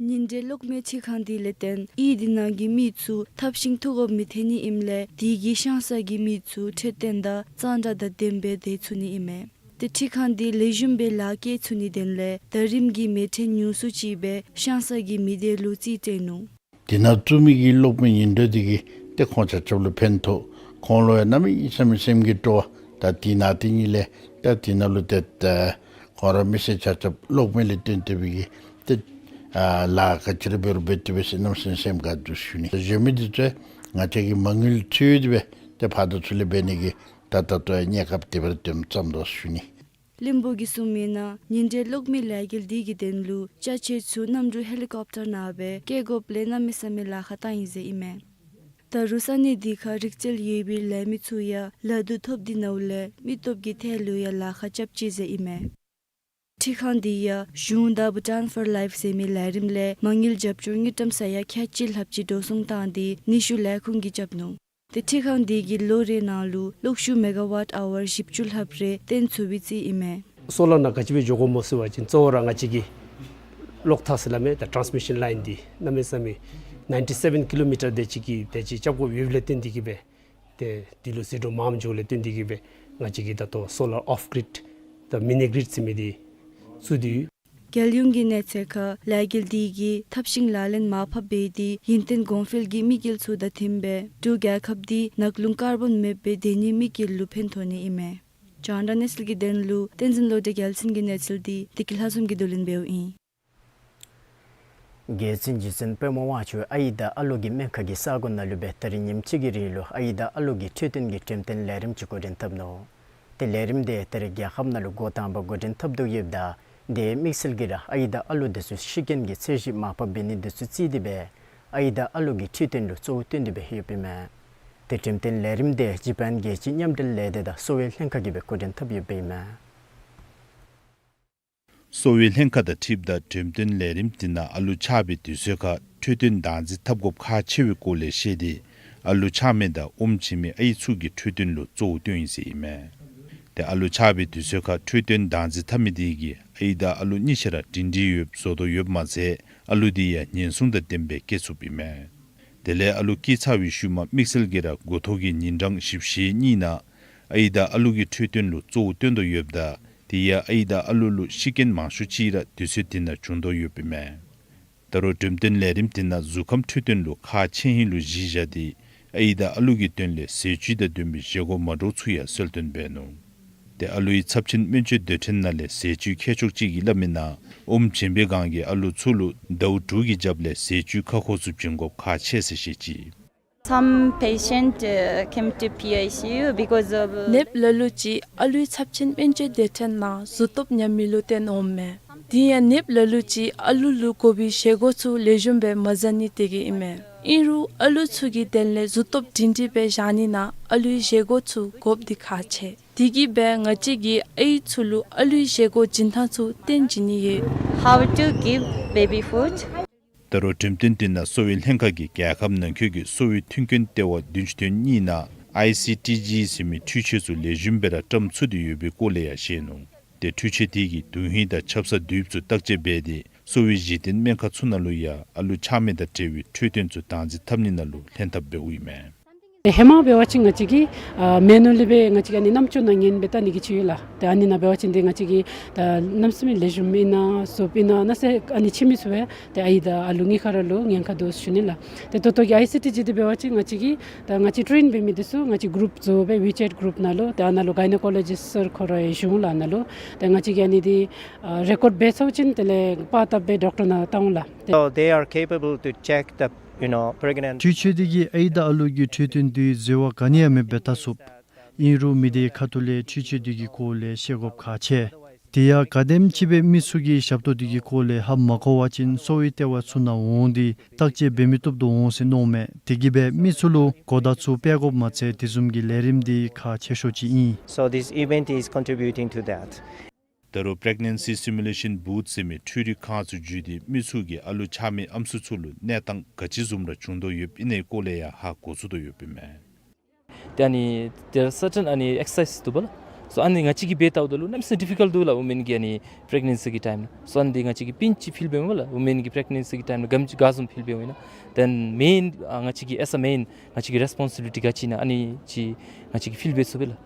ཉིང་འབྲེལ་གློག་མེ་འཕྲུལ་ཁང་འདི་ལས་བརྟེན་གཡུས་འདི་ནང་གི་མི་ཚུ་ཐབས་ཤིང་འཐུ་དགོཔ་མི་ཐོན་ནི་ཨིནམ་ལས་དེ་གིས་ཤང་ས་གི་མི་ཚུ་འཕྲོད་བསྟེན་དང་གཙང་སྦྲ་དང་ལྡནམ་སྦེ་སྡོད་ཚུགས་ནི་ཨིན་མས། ཏེ་འཕྲུལ་ཁང་འདི་ལེགས་ཤོམ་སྦེ་ལཱ་བཀལ་ཚུགས་ནིའི་དོན་ལས་ད་རིམ་གྱི་མེ་ཕྲན་ཉུང་སུ་ཅིག་སྦེ་ཤང་ས་གི་མི་སྡེ་ལུ་རྩིས་སྤྲོད་ནུག། དེ་ནང་བཙུགས་མི་གི་གློག་མེ་ཉིང་འབྲེལ་འདི་གིས་ཏེ་ཁོང་ཆ་ཁྱབ་ལུ་ཕན་ཐོགས། ཁོང་ལུ་ཡང་གནམ་མེད་ས་མེད་སེམས་ཀྱི་སྤྲོ་བ་དང་དེ་ནང་དེ་ཉིད་ལས་ད་དེ་ནང་ལུ་ཏེ་ད་ཁོང་ར་མི་སེར་ཆ་ཁྱབ་གློག་མེ་ལས་བརྟེན་ཏེ་སྦེ་གི་ཏེ་ཨ་ལཱ་ག་ཅི་ར་འབད་རུང་འབད་དེ་སྦེ་ཟེར་གནམ་མེད་ས་མེད་སེམས་དགའ་འདུག་ཞུ་ནི། གཞན་མི་འདི་ཚུ་ང་བཅས་ཀྱིས་མ་དངུལ་འཚོལ་ཏེ་སྦེ་ཏེ་ཕར་དང་ཚུར་ལས་འབད་ནི་གི་ད་ལྟོ་གནས་སྐབས་དེ་སྦེ་ར་སྡོདཔ་ཙམ་དོ་ཞུ་ནི། བློན་པོ་གིས་གསུངས་མིའི་ནང་ཉིང་འབྲེལ་གློག་མེ་ལས་འགུལ་འདི་གི་དོན་ལུ་ཅ་ཆས་ཚུ་གནམ་གྲུ་ཧེ་ལི་ཀོབ་ཊར་ནང་སྦེ་བསྐྱལ་དགོཔ་ལས་གནམ་མེད་ས་མེད་ལཱ་ཁག་བཏང་ཡི་ཟེར་ཨིན་མས། ད་རུང་ས་གནས་འདི་ཁར་རིག་རྩལ་ཡོད་པའི་ལས་མི་ཚུ་ཡང་ལཱ་དུ་ཐོབ་སྟེ་ནཱ་ལས་མི་སྟོབས་ཀྱི་ཐད་ལུ་ཡང་ལཱ་ཁག་རྐྱབ་ཅི་ཟེར་ཨིན་མས། འཕྲུལ་ཁང་འདི་ཡང་གཞུང་དང་Bhutan for Life ཟེར་མི་ལས་རིམ་ལས་མ་དངུལ་རྒྱབ་སྐྱོར་དངུལ་ཀྲམ་ས་ཡ་ཁལ་གཅིག་ལྷགཔ་ཅིག་འགྲོ་སོང་བཏང་སྟེ་ནུས་ཤུགས་ལས་ཁུངས་ཀྱིས་རྐྱབ་ནུག། ཏེ་འཕྲུལ་ཁང་འདི་གིས་ལོ་རེ་ནང་ལུ་གློག་ཤུགས་མེ་ག་ཝཊ་ཨ་ཝར་བཞི་བཅུ་ལྷགཔ་རེ་བཏོན་ཚུགས་པའི་རྩིས་ཨིན་མས། སོ་ལར་ནང་ག་ཅི་སྦེ་འགྱོ་དགོཔ་སྨོ་ཟེར་བ་ཅིན་གཙོ་བོ་ར་ང་བཅས་ཀྱི་གློག་ཐག་ཟེར་སླབ་མི་ད་ཊཱནསི་མི་ཤཱན་ལའིན་འདི་གནམ་མེད་ས་མེད་ནའིན་ཊི་སེ་བཱན་ཀི་ལོ་མི་ཊར་དེ་ཅིག་གི་དེ་ཅིག་རྐྱབ་དགོཔ་ཡོདཔ་ལས་བརྟེན་ཏེ་གིས་སྦེ་ཏེ་འདི་ལུ་ཟད་འགྲོ་མངམ་འགྱོཝ་ལས་བརྟེན་ཏེ་གིས་སྦེ་ང་བཅས་ཀྱིས་ད་ལྟོ་སོ་ལར་ཨོཕ་གིརིཌ་དང་མི་ནི་གིརིཌ་ཟེར་མི་འདི་བཙུགས་ཏེ་ཡོད། རྒྱལ་ཡོངས་ཀྱི་གནས་ཚད་ཁར་ལས་འགུལ་འདི་གིས་ཐབས་ཤིང་ལག་ལེན་མར་ཕབ་འབད་དེ་ཡུན་བརྟན་གོང་འཕེལ་གྱི་དམིགས་ཡུལ་ཚུ་དང་མཐུནམ་སྦེ་འབྲུག་རྒྱལ་ཁབ་འདི་ནགས་ཀླུང་ཀར་བཱོན་མེདཔ་སྦེ་སྡོད་ནིའི་དམིགས་ཡུལ་ལུ་ཕན་ཐོགས་ནི་ཨིན་མས། རྒྱང་བསྒྲགས་གནས་ཚུལ་གྱི་དོན་ལུ་བསྟན་འཛིན་བློ་གྲོས་རྒྱལ་མཚན་གྱི་གནས་ཚུལ་འདི་བདེ་སྐྱིད་ལྷ་འཛོམས་ཀྱིས་བསྡུ་ལེན་འབདཝ་ཨིན། རྒྱལ་བཙུན་རྗེ་བཙུན་པདྨ་དབང་ཕྱུག་ཨའི་དང་ཨ་ལོ་གི་སྨན་ཁང་གི་ས་གོ་ནང་ལུ་སྦེ་ད་རིས་ཉིནམ་གཅིག་གི་རིང་ལུ་ཨའི་དང་ཨ་ལོ་གི་འཕྲོད་བསྟེན་གྱི་འགྲེམས་སྟོན་ལས་རིམ་ཅིག་འགོ་འདྲེན་འཐབ་ནུག། ཏེ་ལས་རིམ་འདི་ད་རིས་རྒྱལ་ཁབ་ནང་ལུ་འགོ་དང་པ་འགོ་འདྲེན་འཐབ་དོ་ཡོདཔ་ད་དེ་དམིགས་བསལ་གྱིས་ར་ཨའི་དང་ཨ་ལོ་འདི་ཚུ་ཤི་རྐྱེན་གྱི་ཚད་གཞི་མར་ཕབ་འབད་ནི་འདི་ཚུ་བརྩིས་ཏེ་སྦེ་ཨའི་དང་ཨ་ལོ་གི་འཕྲོད་བསྟེན་ལུ་གཙོ་བོ་བཏོན་ཏེ་སྦེ་ཡོདཔ་ཨིན་མས། ཏེ་འགྲེམས་སྟོན་ལས་རིམ་འདི་ཇ་པཱན་རྒྱལ་སྤྱིའི་མཉམ་འབྲེལ་ལས་སྡེ་དང་གསོ་བའི་ལྷན་ཁག་གིས་སྦེ་འགོ་འདྲེན་འཐབ་ཡོདཔ་ཨིན་མས། གསོ་བའི་ལྷན་ཁག་དང་འཁྲིལཝ་ད་འགྲེམས་སྟོན་ལས་རིམ་འདི་ནང་ཨ་ལུ་ཆགས་པའི་དུས་ཚོད་ཁར་འཕྲོད་བསྟེན་བདག་འཛིན་འཐབ་དགོཔ་ཁག་ཆེ་བའི་སྐོར་ལས་བཤད་དེ་ཨ་ལུ་ཆགས་མི་དང་ཨོམ་བྱིན་མི་ཨའི་ཚུ་གི་འཕྲོད་བསྟེན་ལུ་གཙོ་བོ་བཏོན་ཡི་ཟེར་ཨིན་མས། ཏེ་ཨ་ལུ་ཆགས་པའི་དུས་ཚོད་ཁར་འཕྲོད་བསྟེན་བདག་འཛིན་འཐབ་མི་དེ་གིས་ཨའི་དང་ཨ་ལུ་གཉིས་ཆ་ར་སྒྲིང་སྒྲིང་ཡོདཔ་བཟོ་དོ་ཡོདཔ་མ་ཚད་ཨ་ལུ་དེ་ཡང་ཉེན་སྲུང་དང་ལྡནམ་སྦེ་སྐྱེ་ཚུགསཔ་ཨིན་མས། དེ་ལས་ཨ་ལུ་སྐྱེས་ཚར་བའི་ཤུལ་མ་དམིགས་བསལ་གྱིས་ར་འགོ་ཐོག་གི་ཉིན་གྲངས་བཞི་བཅུ་ཞེ་གཉིས་ནང་ཨའི་དང་ཨ་ལུ་གི་འཕྲོད་བསྟེན་ལུ་གཙོ་བོ་བཏོན་དོ་ཡོདཔ་ད་དེ་ཡང་ཨའི་དང་ཨ་ལུ་ལུ་ཤི་རྐྱེན་མང་ཤོས་ཅིག་ར་དུས་ཚོད་དེ་ནང་བྱུང་དོ་ཡོདཔ་ཨིན་མས། ད་རུང་འགྲེམས་སྟོན་ལས་རིམ་དེ་ནང་གཟུགས་ཁམས་འཕྲོད་བསྟེན་ལུ་ཁག་ཆེ་ཧིང་ལུ་གཞི་བཞག་སྟེ་ཨའི་དང་ཨ་ལུ་གི་དོན་ལས་ཟས་བཅུད་དང་ལྡན་པའི་བཞེས་སྒོ་མ་འདྲཝ་ཚུ་ཡང་གསལ་སྟོན་འབད་ནུག། ཏེ་ཨ་ལུའི་ཚབས་ཆེན་སྨན་བཅོས་སྡེ་ཕྲན་ནང་ལས་ཟས་བཅུད་མཁས་མཆོག་ཅིག་གིས་སླབ་མིའི་ནང་ཨོམ་བྱིན་པའི་སྒང་གི་ཨ་ལུ་ཚུ་ལུ་ཟླཝ་དྲུག་གི་རྒྱབ་ལས་ཟས་བཅུད་ཁ་ཁོག་ཚུ་བྱིན་དགོཔ་ཁག་ཆེ་ཟེར་བཤད་ཅི། Some patient, uh, came to P I C U because of, uh, ནདཔ་ལ་ལུ་ཅིག་ཨ་ལུའི་ཚབས་ཆེན་སྨན་བཅོས་སྡེ་ཕྲན་ནང་གཟུགས་སྟོབས་ཉམས་མི་ལུ་བརྟེན་འོངམ་མས། དེ་ཡང་ནདཔ་ལ་ལུ་ཅིག་ཨ་ལུ་ལུ་དགོ་པའི་བཞེས་སྒོ་ཚུ་ལེགས་ཤོམ་སྦེ་མ་བཟའ་ནི་དེ་གིས་ཨིན་མས། ཨིན་རུང་ཨ་ལུ་ཚུ་གི་དོན་ལས་གཟུགས་སྟོབས་སྒྲིང་སྒྲིང་སྦེ་བཞག་ནི་ནང་ཨ་ལུའི་བཞེས་སྒོ་ཚུ་དགོཔ་འདི་ཁག་ཆེ། དེ་གིས་སྦེ་ང་བཅས་ཀྱིས་ཨའི་ཚུ་ལུ་ཨ་ལུའི་བཞེས་སྒོ་བྱིན་ཐངས་ཚུ་སྟོན་བྱིན་ནི་ཡོད། How to give baby food? ད་རུང་འགྲེམས་སྟོན་དེ་ནང་གསོ་བའི་ལྷན་ཁག་གིས་རྒྱལ་ཁབ་ནང་འཁོད་ཀྱི་གསོ་བའི་མཐུན་རྐྱེན་ལྟེ་བ་བདུན་ཅུ་དོན་གཉིས་ནང་ཨའི་སི་ཊི་ཇི་ཟེར་མི་འཕྲུལ་ཆས་ཚུ་ལེགས་ཤོམ་སྦེ་ར་བཀྲམ་ཚུགས་ཏེ་ཡོད་པའི་སྐོར་ལས་ཡང་བཤད་ནུག། ཏེ་འཕྲུལ་ཆས་དེ་གིས་དོན་ཧིང་དང་ཆབ་གསང་དུས་ཚོད་བརྟག་དཔྱད་འབད་དེ་གསོ་བའི་གཞི་རྟེན་སྨན་ཁང་ཚུ་ནང་ལུ་ཡང་ཨ་ལུ་ཆགས་མི་དང་འབྲེལ་བའི་འཕྲོད་བསྟེན་ཚུ་བདག་འཛིན་འཐབ་ནི་ནང་ལུ་ལྷན་ཐབས་འབདཝ་ཨིན་མས། ཧེ་མ་འབད་བ་ཅིན་ང་བཅས་ཀྱིས་ཨ་མེ་ནུ་ལི་སྦེ་ང་བཅས་ཀྱིས་ཨ་ནི་རྣམ་ཅོ་ནང་ཉན་སྦེ་བལྟ་ནི་གི་ཅིག་ཡོད་ལགས། ཏེ་ཨ་ནི་ནང་འབད་བ་ཅིན་ཏེ་ང་བཅས་ཀྱིས་ད་གནམ་མེད་ས་མེད་ལེགས་ཤོམ་ཨིན་ན་སོབ་ཨིན་ན་ནཱ་ཟེར་ཨ་ནི་ཕྱེ་མི་ཚུགས་པས། ཏེ་ཨའི་དང་ཨ་ལུ་གཉིས་ཁར་ལུ་ཉེན་ཁ་འདུག་ཞུ་ནི་ལགས། ཏེ་ད་ལྟོ་གི་ཨའི་སི་ཊི་ཇི་འདི་འབད་བ་ཅིན་ང་བཅས་ཀྱིས་ད་ང་བཅས་ཊེན་འབད་མི་འདི་ཚུ་ང་བཅས་གུ་རུབ་བཟོ་སྦེ་ཝི་ཅེཊ་གུ་རུབ་ནང་ལུ་ཏེ་ཨ་ནཱ་ལུ་གའི་ནི་ཀོ་ལོ་ཇིསཊ་སར་ཁོ་ར་ཡང་བཞུགས་འོང་ལགས་ནཱ་ལུ། ཏེ་ང་བཅས་ཀྱིས་ཨ་ནི་འདི་ཨ་རེ་ཀོཌ་འབད་ཚརཝ་ཅིག་དེ་ལས་པར་བཏབ་སྦེ་ཌོག་ཊར་ནང་བཏང་འོང་ལགས། So they are capable to check the You know, pregnant འཕྲུལ་ཆས་འདི་གིས་ཨའི་དང་ཨ་ལུ་གི་འཕྲོད་བསྟེན་འདི་འཛོལ་བ་ག་ནི་ཡང་མེདཔ་སྦེ་བལྟ་ཚུགས། ཨིན་རུང་མི་སྡེའི་ཁ་ཐུག་ལས་འཕྲུལ་ཆས་འདི་གི་སྐོར་ལས་ཤེས་དགོཔ་ཁག་ཆེ། དེ་ཡང་ག་དེམ་ཅིག་སྦེ་མི་ཚུ་གིས་ཞབས་ཏོག་འདི་གི་སྐོར་ལས་ཧ་མ་གོ་བ་ཅིན་གསོ་བའི་ལྟེ་བ་ཚུ་ནང་འོང་སྟེ་བརྟག་དཔྱད་འབད་མི་བཏུབ་དོ་འོང་ཟེར་མནོཝ་མས། དེ་གིས་སྦེ་མི་ཚུ་ལུ་གོ་བརྡ་ཚུ་སྤེལ་དགོཔ་མ་ཚད་དེ་བཟུམ་གྱི་ལས་རིམ་འདི་ཁག་ཆེ་ཤོས་ཅིག་ཨིན། So this event is contributing to that. ད་རུང་Pregnancy Simulation Booth ཟེར་མི་འཕྲུལ་རིག་ཁང་ཚུ་བརྒྱུད་དེ་མི་ཚུ་གིས་ཨ་ལུ་ཆགས་མི་ཨམ་སྲུ་ཚུ་ལུ་གནས་སྟངས་ག་ཅི་བཟུམ་ར་བྱུང་དོ་ཡོདཔ་ཨིན་ནའི་སྐོར་ལས་ཡང་ཧ་གོ་ཚུགས་དོ་ཡོདཔ་ཨིན་མས། ཏེ་ཨ་ནི་there are certain ཨ་ནི་exercise འདུག་པ་ལགས། So ཨ་ནི་ང་བཅས་ཀྱིས་འབད་བལྟཝ་ད་ལུ་གནམ་མེད་ས་མེད་difficult འདུག་ལགས། Women གི་ཨ་ནི་pregnancy གི་time ལུ། So ཨ་ནི་འདི་ང་བཅས་ཀྱིས་པིན་ཅིག་feel འབད་འོང་པ་ལགས། Women གི་pregnancy གི་time ལུ་ག་ཅི་ག་བཟུམ་feel འབད་འོང་ན། Then main ཨ་ང་བཅས་ཀྱི་as a main ང་བཅས་ཀྱི་responsibility ག་ཅི་ཨིན་ན་ཨ་ནི་ཅིག་ང་བཅས་ཀྱིས་feel འབད་ཚུགས་པས་ལགས།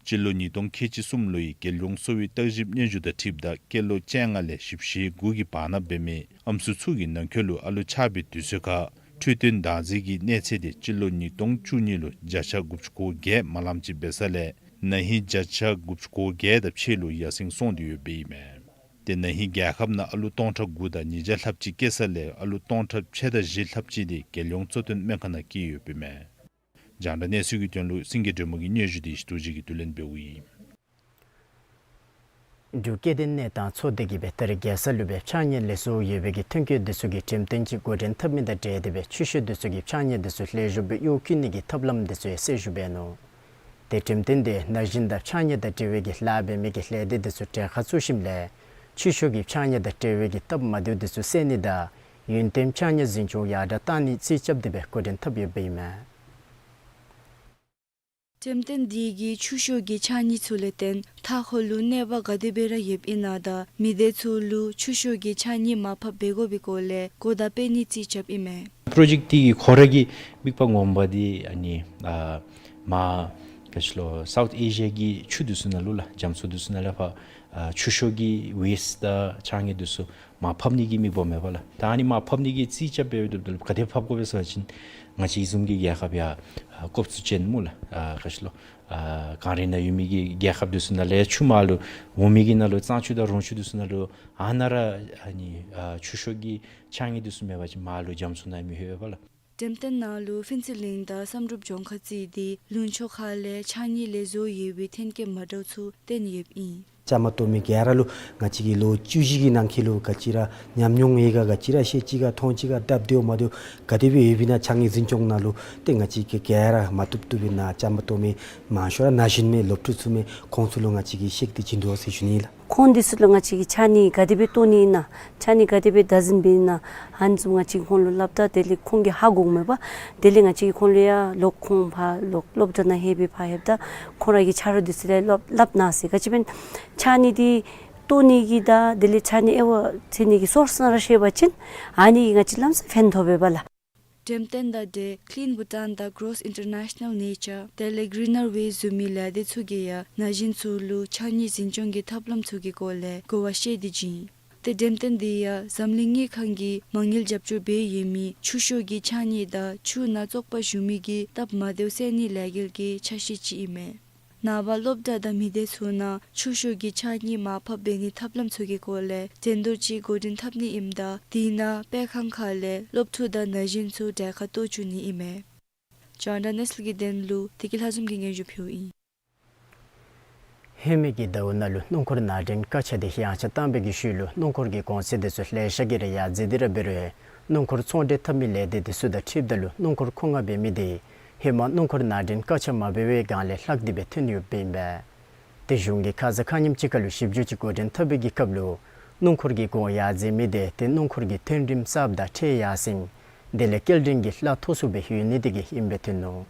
སྤྱི་ལོ་ཉིས་སྟོང་ཁལ་གཅིག་གསུམ་ལོའི་རྒྱལ་ཡོངས་གསོ་བའི་བརྟག་ཞིབ་སྙན་ཞུ་དང་འཁྲིལཝ་ད་སྐྱེས་ལོ་བཅོ་ལྔ་ལས་བཞི་བཅུ་ཞེ་དགུ་གི་བར་ན་འབད་མི་ཨམ་སྲུ་ཚུ་གི་ནང་འཁོད་ལུ་ཨ་ལུ་ཆགས་པའི་དུས་ཚོད་ཁར་འཕྲོད་བསྟེན་བདག་འཛིན་གྱི་གནས་ཚད་དེ་སྤྱི་ལོ་ཉིས་སྟོང་བཅུ་གཉིས་ལུ་བརྒྱ་ཆ་དགུ་བཅུ་གོ་བརྒྱད་མ་ལངམ་ཅིག་འབད་ས་ལས་ན་ཧིང་བརྒྱ་ཆ་དགུ་བཅུ་གོ་བརྒྱད་དང་ཕྱེད་ལུ་ཡར་སེང་སོང་སྟེ་ཡོདཔ་ཨིན་མས། ཏེ་ན་ཧིང་རྒྱལ་ཁབ་ནང་ཨ་ལུ་སྟོང་ཕྲག་དགུ་དང་ཉིས་བརྒྱ་ལྷགཔ་ཅིག་སྐྱེས་ས་ལས་ཨ་ལུ་སྟོང་ཕྲག་ཕྱེད་དང་བཞི་ལྷགཔ་ཅིག་དེ་རྒྱལ་ཡོངས་གཙོ་བསྟེན་སྨན་ཁང་ནང་སྐྱེས་ཡོདཔ་ཨིན་མས། རྒྱང་བསྒྲགས་གནས་ཚུལ་གྱི་དོན་ལུ་སེང་གེ་སྒྲོལ་མ་གི་སྙན་ཞུ་དེ་ཞི་ཏུ་རྗེ་གིས་བསྡུ་ལེན་འབདཝ་ཨིན། འབྲུག་སྐྱེ་ལྡན་གནས་དང་ཚོགས་སྡེ་གིས་སྦེ་ད་རིས་རྒྱལ་ས་ལུ་སྦེ་ཕྱགས་སྙིགས་ལས་བཟོ་ཡོད་པའི་གི་ཐོན་སྐྱེད་འདི་ཚུ་གི་འགྲེམས་སྟོན་ཅིག་འགོ་འདྲེན་འཐབ་མི་དང་འབྲེལ་ཏེ་སྦེ་ཆུ་ཤོག་འདི་ཚུ་གི་ཕྱགས་སྙིགས་འདི་ཚུ་ལེགས་ཤོམ་སྦེ་གཡུག་བཀྱེ་ནི་གི་ཐབས་ལམ་འདི་ཚུ་ཡང་གསལ་ཞུ་འབད་ནུག། ཏེ་འགྲེམས་སྟོན་འདི་ན་གཞོན་དང་ཕྱགས་སྙིགས་དང་འབྲེལ་བའི་གི་ལཱ་འབད་མི་གི་ལས་སྡེ་འདི་ཚུ་གྲལ་ཁར་བཙུགས་ཞིནམ་ལས་ཆུ་ཤོག་གི་ཕྱགས་སྙིགས་དང་འབྲེལ་བའི་གི་སྟབས་མ་བདེཝ་འདི་ཚུ་སེལ་ནི་དང་ཡུན་བརྟན་ཕྱགས་སྙིགས་འཛིན་སྐྱོང་ཡར་དྲག་གཏང་ནི་རྩིས་རྐྱབ་སྟེ་སྦེ་འགོ་འདྲེན་འཐབ་ཡོདཔ་ཨིན་མས། འགྲེམས་སྟོན་འདི་གིས་ཆུ་ཤོག་གི་ཕྱགས་སྙིགས་ཚུ་ལས་བརྟེན་མཐའ་འཁོར་ལུ་གནོད་པ་ག་དེ་སྦེ་ར་ཡོདཔ་ཨིན་ན་དང་མི་སྡེ་ཚུ་ལུ་ཆུ་ཤོག་གི་ཕྱགས་སྙིགས་མར་ཕབ་འབད་དགོ་པའི་སྐོར་ལས་གོ་བརྡ་སྤེལ་ནི་རྩིས་རྐྱབ་ཨིན་མས། པྲོ་ཇེཀཊ་འདི་གི་ཁོ་ར་གི་དམིགས་པ་ངོ་མ་འདི་ཨ་ནི་ཨ་མར་ག་ཅི་ལོ་སའུཐ་ཨེ་ཤི་ཡ་གི་ཆུ་འདི་ཚུ་ནང་ལུ་ལགས་རྒྱ་མཚོ་འདི་ཚུ་ནང་ལས་ཕར་ཨ་ཆུ་ཤོག་གི་ཝེསཊ་དང་ཕྱགས་སྙིགས་འདི་ཚུ་མར་ཕབ་ནི་གི་དམིགས་པ་མས་པ་ལགས། ད་ཨ་ནི་མར་ཕབ་ནི་གི་རྩིས་རྐྱབ་འབདཝ་ད་ལུ་ག་དེ་ཕབ་དགོ་པས་ཟེར་བ་ཅིན་ང་བཅས་བཟུམ་གྱི་རྒྱལ་ཁབ་ཡང་ཨ་ཀོབ་ཚུ་ཅན་སྨོ་ལགས། ཨ་ག་ཅི་ལོ་ཨ་གངས་རི་ནང་ཡོད་མི་གི་རྒྱལ་ཁབ་འདི་ཚུ་ནང་ལས་ཆུ་མར་ལུ་འོང་མི་གི་ནང་ལུ་གཙང་ཆུ་དང་རོང་ཆུ་འདི་ཚུ་ནང་ལུ་ཨ་ནཱ་ར་ཨ་ནི་ཨ་ཆུ་ཤོག་གི་ཕྱགས་སྙིགས་འདི་ཚུ་མེད་པ་ཅིན་མར་ལུ་རྒྱ་མཚོ་ནང་མི་ལྷོད་པས་པ་ལགས། འགྲེམས་སྟོན་ནང་ལུ་ཕུན་ཚོགས་གླིང་དང་བསམ་གྲུབ་ལྗོངས་མཁར་རྩིས་ཏེ་ལུང་ཕྱོགས་ཁ་ལས་ཕྱགས་སྙིགས་ལས་བཟོ་ཡོད་པའི་ཐོན་སྐྱེད་མ་འདྲཝ་ཚུ་སྟོན་ཡོདཔ་ཨིན། བཅའ་མར་གཏོགས་མི་ག་ར་ལུ་ང་བཅས་ཀྱིས་ལོ་བཅུ་བཞི་གི་ནང་འཁོད་ལུ་ག་ཅི་ར་ཉམས་མྱོང་ཡོད་ག་ག་ཅི་ར་ཤེས་ཅི་ག་མཐོང་ཅི་ག་སྟབས་བདེཝ་མ་བདེཝ་ག་དེ་སྦེ་ཡོདཔ་ཨིན་ན་ཕྱགས་སྙིགས་འཛིན་སྐྱོང་ནང་ལུ་ཏེ་ང་བཅས་ཀྱིས་ག་ར་མ་བཏུབ་བཏུབ་ཨིན་ན་བཅའ་མར་གཏོགས་མི་མང་ཤོས་ར་ན་གཞོན་མས་སློབ་ཕྲུག་ཚུ་མས་ཁོང་ཚུ་ལུ་ང་བཅས་ཀྱིས་བཤད་དེ་བྱིན་དོ་ཟེར་ཞུ་ནི་ལགས། ཁོང་འདི་ཚུ་ལུ་ང་བཅས་ཀྱིས་ཕྱགས་སྙིགས་ག་དེ་སྦེ་བཏོན་ནི་ཨིན་ན་ཕྱགས་སྙིགས་ག་དེ་སྦེ་བདག་འཛིན་འབད་ནི་ཨིན་ན་ཨ་ནི་བཟུམ་ང་བཅས་ཁོང་ལུ་སླབ་ད་དེ་ལས་ཁོང་གིས་ཧ་གོཝ་མས་པ། དེ་ལས་ང་བཅས་ཀྱིས་ཁོང་ལུ་ཡང་ལོག་ཁོང་ཕར་ལོག་སློབ་གྲྭ་ནང་ལྷོད་པའི་ཕར་ལྷོདཔ་ད་ཁོང་ར་གི་ཆ་རོགས་འདི་ཚུ་ལུ་སླབ་སླབ་གནང་ཟེར། ག་ཅི་སྦེ་ཕྱགས་སྙིགས་འདི་བཏོན་ནི་གི་དང་དེ་ལས་ཕྱགས་སྙིགས་དབྱེ་བ་ཕྱེ་ནི་གི་སོརས་ནང་ར་ཤེས་པ་ཅིན་ཨ་ནི་གིས་ང་བཅས་ལམ་སང་ཕན་ཐོགས་པས་པ་ལགས། འགྲེམས་སྟོན་དང་འབྲེལ་Clean Bhutan དང་Gross International Nature དེ་ལས་Greener Waste བཟུམ་མའི་ལས་སྡེ་ཚུ་གིས་ཡང་ན་གཞོན་ཚུ་ལུ་ཕྱགས་སྙིགས་འཛིན་སྐྱོང་གི་ཐབས་ལམ་ཚུ་གི་སྐོར་ལས་གོ་བ་བཤད་དེ་བྱིན། ཏེ་འགྲེམས་སྟོན་འདི་ཡང་འཛམ་གླིང་དངུལ་ཁང་གིས་མ་དངུལ་རྒྱབ་སྐྱོར་འབད་ཡོད་མི་ཆུ་ཤོག་གི་ཕྱགས་སྙིགས་དང་ཆུ་ནང་བཙོག་པ་ཞུགས་མི་གི་སྟབས་མ་བདེཝ་སེལ་ནིའི་ལས་འགུལ་གྱི་ཆ་ཤས་ཅིག་ཨིན་མས། ནངས་པ་སློབ་གྲྭ་དང་མི་སྡེ་ཚུ་ནང་ཆུ་ཤོག་གི་ཕྱགས་སྙིགས་མར་ཕབ་འབད་ནིའི་ཐབས་ལམ་ཚུ་གི་སྐོར་ལས་འགྲན་བསྡུར་ཅིག་འགོ་འདྲེན་འཐབ་ནི་ཨིནམ་ད་དེ་ནང་སྤེལ་ཁང་ཁག་ལས་སློབ་ཕྲུག་དང་ན་གཞོན་ཚུ་གྲལ་ཁར་གཏོགས་བཅུག་ནི་ཨིན་མས། རྒྱང་བསྒྲགས་གནས་ཚུལ་གྱི་དོན་ལུ་བདེ་སྐྱིད་ལྷ་འཛོམས་ཀྱིས་སྙན་ཞུ་ཕུལཝ་ཨིན། ཧེ་མའི་གི་ཟླཝ་ནང་ལུ་སྣུམ་འཁོར་ནང་འདྲེན་བཀག་ཆ་དེ་ཡངས་ཆག་བཏང་བའི་གི་ཤུལ་ལུ་སྣུམ་འཁོར་གྱི་གོང་ཚད་དེ་ཚུ་ལེ་ཤ་གིས་ར་ཡར་འཛེགས་ཏེ་ར་འབད་རུང་སྣུམ་འཁོར་ཚོང་འབྲེལ་འཐབ་མི་ལས་སྡེ་དེ་ཚུ་དང་འཁྲིལཝ་ད་ལུ་སྣུམ་འཁོར་མཁོ་མངགས་འབད་མི་དེ་ཧེ་མ་སྣུམ་འཁོར་ནང་འདྲེན་བཀག་ཆ་མ་འབད་བའི་སྒང་ལས་ལྷག་སྟེ་སྦེ་ཐོན་ཡོདཔ་ཨིན་པས། དེ་གཞུང་གིས་ཁ་ཙ་ཁ་ཉིནམ་ཅིག་ཁར་ལུ་ཞིབ་འཇུག་ཅིག་འགོ་འདྲེན་འཐབ་པའི་གི་སྐབས་ལུ་སྣུམ་འཁོར་གྱི་གོང་ཡར་འཛེགས་མི་དེ་ཏེ་སྣུམ་འཁོར་གྱི་ཐོན་རིམ་གསརཔ་དང་ཁྲལ་ཡར་སེང་དེ་ལས་སྐྱེལ་འདྲེན་གྱི་གླ་མཐོ་སུ་སྦེ་ཡོད་ནི་དེ་གིས་ཨིནམ་སྦེ་ཐོན་ནུག།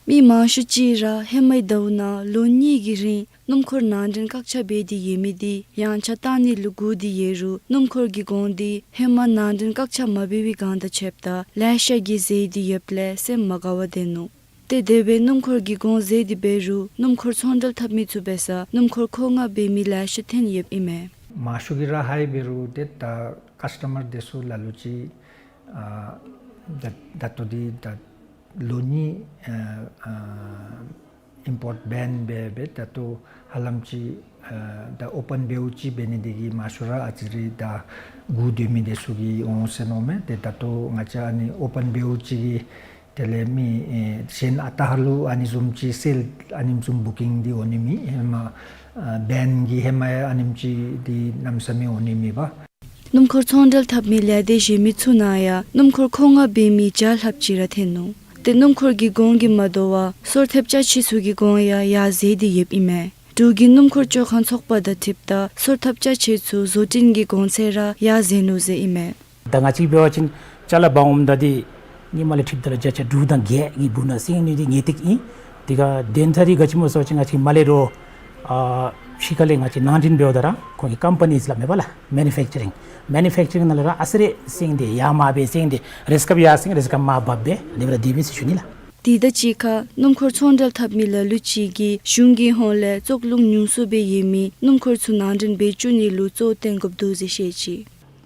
མི་མང་ཤོས་ཅིག་ར་ཧེ་མའི་ཟླཝ་ནང་ལོ་གཉིས་ཀྱི་རིང་སྣུམ་འཁོར་ནང་འདྲེན་བཀག་ཆ་འབད་དེ་ཡོད་མི་དེ་ཡངས་ཆག་བཏང་ནི་ལུ་སྒུག་སྟེ་ཡོད་རུང་སྣུམ་འཁོར་གྱི་གོང་དེ་ཧེ་མ་ནང་འདྲེན་བཀག་ཆ་མ་འབད་བའི་སྒང་དང་ཕྱདཔ་ད་ལེ་ཤ་གིས་འཛེགས་ཏེ་ཡོདཔ་ལས་སེམས་མ་དགའ་བར་སྡོད་ནུག། ཏེ་དེ་སྦེ་སྣུམ་འཁོར་གྱི་གོང་འཛེགས་ཏེ་འབད་རུང་སྣུམ་འཁོར་ཚོང་འབྲེལ་འཐབ་མི་ཚུ་འབད་ས་སྣུམ་འཁོར་མཁོ་མངགས་འབད་མི་ལེ་ཤ་ཐོན་ཡོདཔ་ཨིན་མས། མང་ཤོས་ཀྱིས་ར་ཧ་འབད་རུང་ཏེ་ད་ཀཱསི་ཊ་མར་དེ་ཚུ་ལ་ལུ་ཅིག་ཨ་ད་ད་ལྟོ་འདི་ད་ལོ་གཉིས་ཨ་ཨ་ཨིམ་པོརཊ་བེན་འབད་སྦེ་ད་ལྟོ་ཧ་ལམ་ཅིག་ ཨ་ད་ཨོ་པཱན་འབདཝ་ཅིག་འབད་ནི་དེ་གིས་མང་ཤོས་ར་ཨ་ཙི་རེ་ད་སྒུག་སྡོད་མི་དེ་ཚུ་གིས་འོང་ཟེར་མནོཝ་མས། ཏེ་ད་ལྟོ་ང་བཅས་ཨ་ནི་ཨོ་པཱན་འབདཝ་ཅིག་གི་དེ་ལས་མི་ཨེ་གཞན་ཨ་རྟག་ལུ་ཨ་ནི་བཟུམ་ཅིག་སེལ་ཨ་ནེམ་བཟུམ་བུ་ཀིང་འདི་འོང་ནི་མེད། ཧེ་མ་ཨ་བེན་གྱི་ཧེ་མ་ཡང་ཨ་ནེམ་ཅིག་འདི་གནམ་མེད་ས་མེད་འོང་ནི་མེད་པ། སྣུམ་འཁོར་ཚོང་འབྲེལ་འཐབ་མི་ལས་སྡེ་གཞན་མི་ཚུ་ནང་ཡང་སྣུམ་འཁོར་མཁོ་མངགས་འབད་མི་བརྒྱ་ལྷགཔ་ཅིག་ར་ཐོན་ནུག། ཏེ་སྣུམ་འཁོར་གྱི་གོང་གིས་མ་དོ་བར་སོར་ཐབས་ཅ་ཆས་ཚུ་གི་གོང་ཡང་ཡར་འཛེགས་ཏེ་ཡོདཔ་ཨིན་མས། འབྲུག་གི་སྣུམ་འཁོར་བཅོ་ཁང་ཚོགས་པ་དང་འཁྲིལཝ་ད་སོར་ཐབས་ཅ་ཆས་ཚུ་བཟོ་སྐྲུན་གྱི་གོང་ཚད་ར་ཡར་འཛེགས་ནུག་ཟེར་ཨིན་མས། ད་ང་བཅས་འབད་བ་ཅིན་ཅ་ལ་འབག་འོངམ་ད་འདི་ཉིནམ་ལས་འཁྲིལཝ་ད་ལུ་བརྒྱ་ཆ་དྲུག་དང་བརྒྱད་ཀྱི་སྦུག་ན་སེང་ནི་འདི་ངེས་ཏིག་ཨིན། དེ་ཁར་དོན་དག་འདི་ག་ཅི་སྨོ་ཟེར་བ་ཅིན་ང་བཅས་མར་ལས་རོགས་ཨ་ཕྱི་ཁ་ལས་ང་བཅས་ནང་འདྲེན་འབདཝ་ད་ར་ཁོང་གི་ཀམ་པ་ནིས་ལགས་མེན་པ་ལགས། མེ་ནུ་ཕེཀ་ཅ་རིང་མེ་ནུ་ཕེཀ་ཅ་རིང་ནང་ལས་ར་ཨ་ཙི་རེ་སེང་འདི་ཡར་མར་སྦེ་སེང་འདི་རེས་སྐབས་ཡར་སེང་རེས་སྐབས་མར་འབབ་སྦེ་དེ་སྦེ་ར་སྡོད་པས་ཟེར་ཞུ་ནི་ལགས། དེ་དང་གཅིག་ཁར་སྣུམ་འཁོར་ཚོང་འབྲེལ་འཐབ་མི་ལ་ལུ་ཅིག་གིས་གཞུང་གི་ཧོངས་ལས་བཙོག་རླུང་ཉུང་སུ་སྦེ་ཡོད་མི་སྣུམ་འཁོར་ཚུ་ནང་འདྲེན་འབད་བཅུག་ནི་ལུ་གཙོ་བོ་བཏོན་དགོཔ་འདུག་ཟེར་བཤད་ཅི།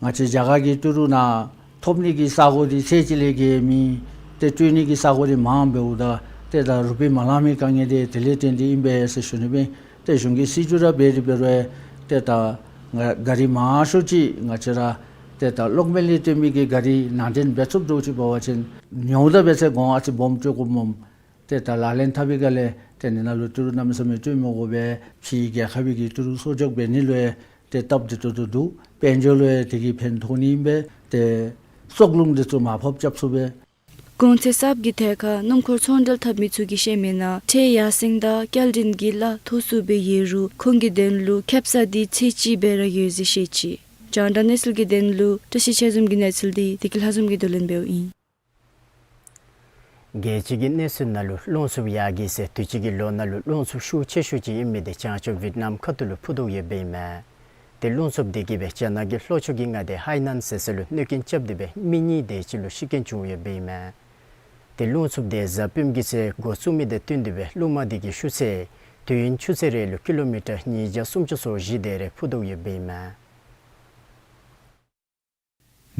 ང་བཅས་རྒྱ་གར་གྱི་ཏི་རུ་ནང་ཐོབ་ནི་གི་ས་གོ་འདི་ཚད་ཅིག་ལས་བརྒལ་མེད། ཏེ་སྤྲོད་ནི་གི་ས་གོ་འདི་མངམ་འབདཝ་ད་ཏེ་ད་རུ་པི་མ་ལང་མི་དཀའ་ངལ་འདི་དེ་ལས་བརྟེན་ཏེ་ཨིན་པས་ཟེར་ཞུ་ནི་སྦེ། ཏེ་གཞུང་གིས་སྲིད་བྱུས་ར་འབད་དེ་འབད་རུང་ཏེ་ད་ང་ག་རི་མང་ཤོས་ཅིག་ང་བཅས་ར་ཏེ་ད་གློག་མེ་ལས་བཏོན་མི་གི་ག་རི་ནང་འདྲེན་འབད་ཚུགསཔ་འདྲཝ་ཅིག་འབད་བ་ཅིན་ཉོཝ་ད་འབད་ཚེ་གོང་ཨ་ཙི་སྦོམ་སྤྲོད་དགོཔ་སྨོ། ཏེ་ད་ལག་ལེན་འཐབ་པའི་སྒང་ལས་ཏེ་ཨ་ནི་ནང་ལུ་ཏི་རུ་གནམ་མེད་ས་མེད་སྤྲོད་མི་དགོ་པས། ཕྱིའི་རྒྱལ་ཁབ་ཀྱི་ཏི་རུ་གསོག་འཇོག་འབད་ནི་ལུ་ཡང་ཏེ་སྟབས་བདེ་ཏོག་ཏོ་འདུག། དཔལ་འབྱོར་ལུ་ཡང་དེ་གིས་ཕན་ཐོགས་ནི་ཨིན་པས། ཏེ་བཙོག་རླུང་འདི་ཚུ་མར་ཕབ་རྐྱབ་ཚུགས་པས། གོང་ཚད་གསརཔ་གི་ཐད་ཁར་སྣུམ་འཁོར་ཚོང་འབྲེལ་འཐབ་མི་ཚུ་གིས་བཤད་མི་ནང་ཁྲལ་ཡར་སེང་དང་སྐྱེལ་འདྲེན་གྱི་གླ་མཐོ་སུ་སྦེ་ཡོད་རུང་ཁོང་གི་དོན་ལུ་ཁེབ་ས་འདི་ཚད་ཅིག་སྦེ་ར་ཡོད་ཟེར་བཤད་ཅི། རྒྱང་བསྒྲགས་གནས་ཚུལ་གྱི་དོན་ལུ་བཀྲ་ཤིས་ཆོས་འཛོམས་ཀྱི་གནས་ཚུལ་འདི་བདེ་སྐྱིད་ལྷ་འཛོམས་ཀྱིས་བསྡུ་ལེན་འབདཝ་ཨིན། རྒྱལ་སྤྱི་གི་གནས་ཚུལ་ནང་ལུ་རླུང་འཚུབ་ཡར་རྒྱས་ཟེར་དུས་ཅི་གི་ལོ་ནང་ལུ་རླུང་འཚུབ་ཤུགས་ཆེ་ཤོས་ཅིག་ཨིན་མི་འདི་བྱང་ཕྱོགས་ཝེཊ་ནམ་ཁ་ཐུག་ལུ་འཕུ་འདུག་ཡོདཔ་ཨིན་མས། ཏེ་རླུང་འཚུབ་འདི་གིས་སྦེ་རྒྱ་ནག་གི་ལྷོ་ཕྱོགས་ཀྱི་མངའ་སྡེ་ཧའི་ནན་ཟེར་ས་ལུ་གནོད་སྐྱོན་རྐྱབ་སྟེ་སྦེ་མི་གཉིས་དེ་ཅིག་ལུ་ཤི་རྐྱེན་བྱུང་ཡོདཔ་ཨིན་མས། ཏེ་རླུང་འཚུབ་འདི་གཟའ་སྤེནམ་གི་ཚེ་འགོ་བཙུགས་མི་དང་བསྟུན་ཏེ་སྦེ་རླུང་མ་འདི་གི་ཤུགས་ཚད་དུས་ཡུན་ཆུ་ཚོད་རེ་ལུ་ཀི་ལོ་མི་ཊར་ཉིས་བརྒྱ་སུམ་ཅུ་སོ་བཞི་དེ་རེ་འཕུ་འདུག་ཡོདཔ་ཨིན་མས།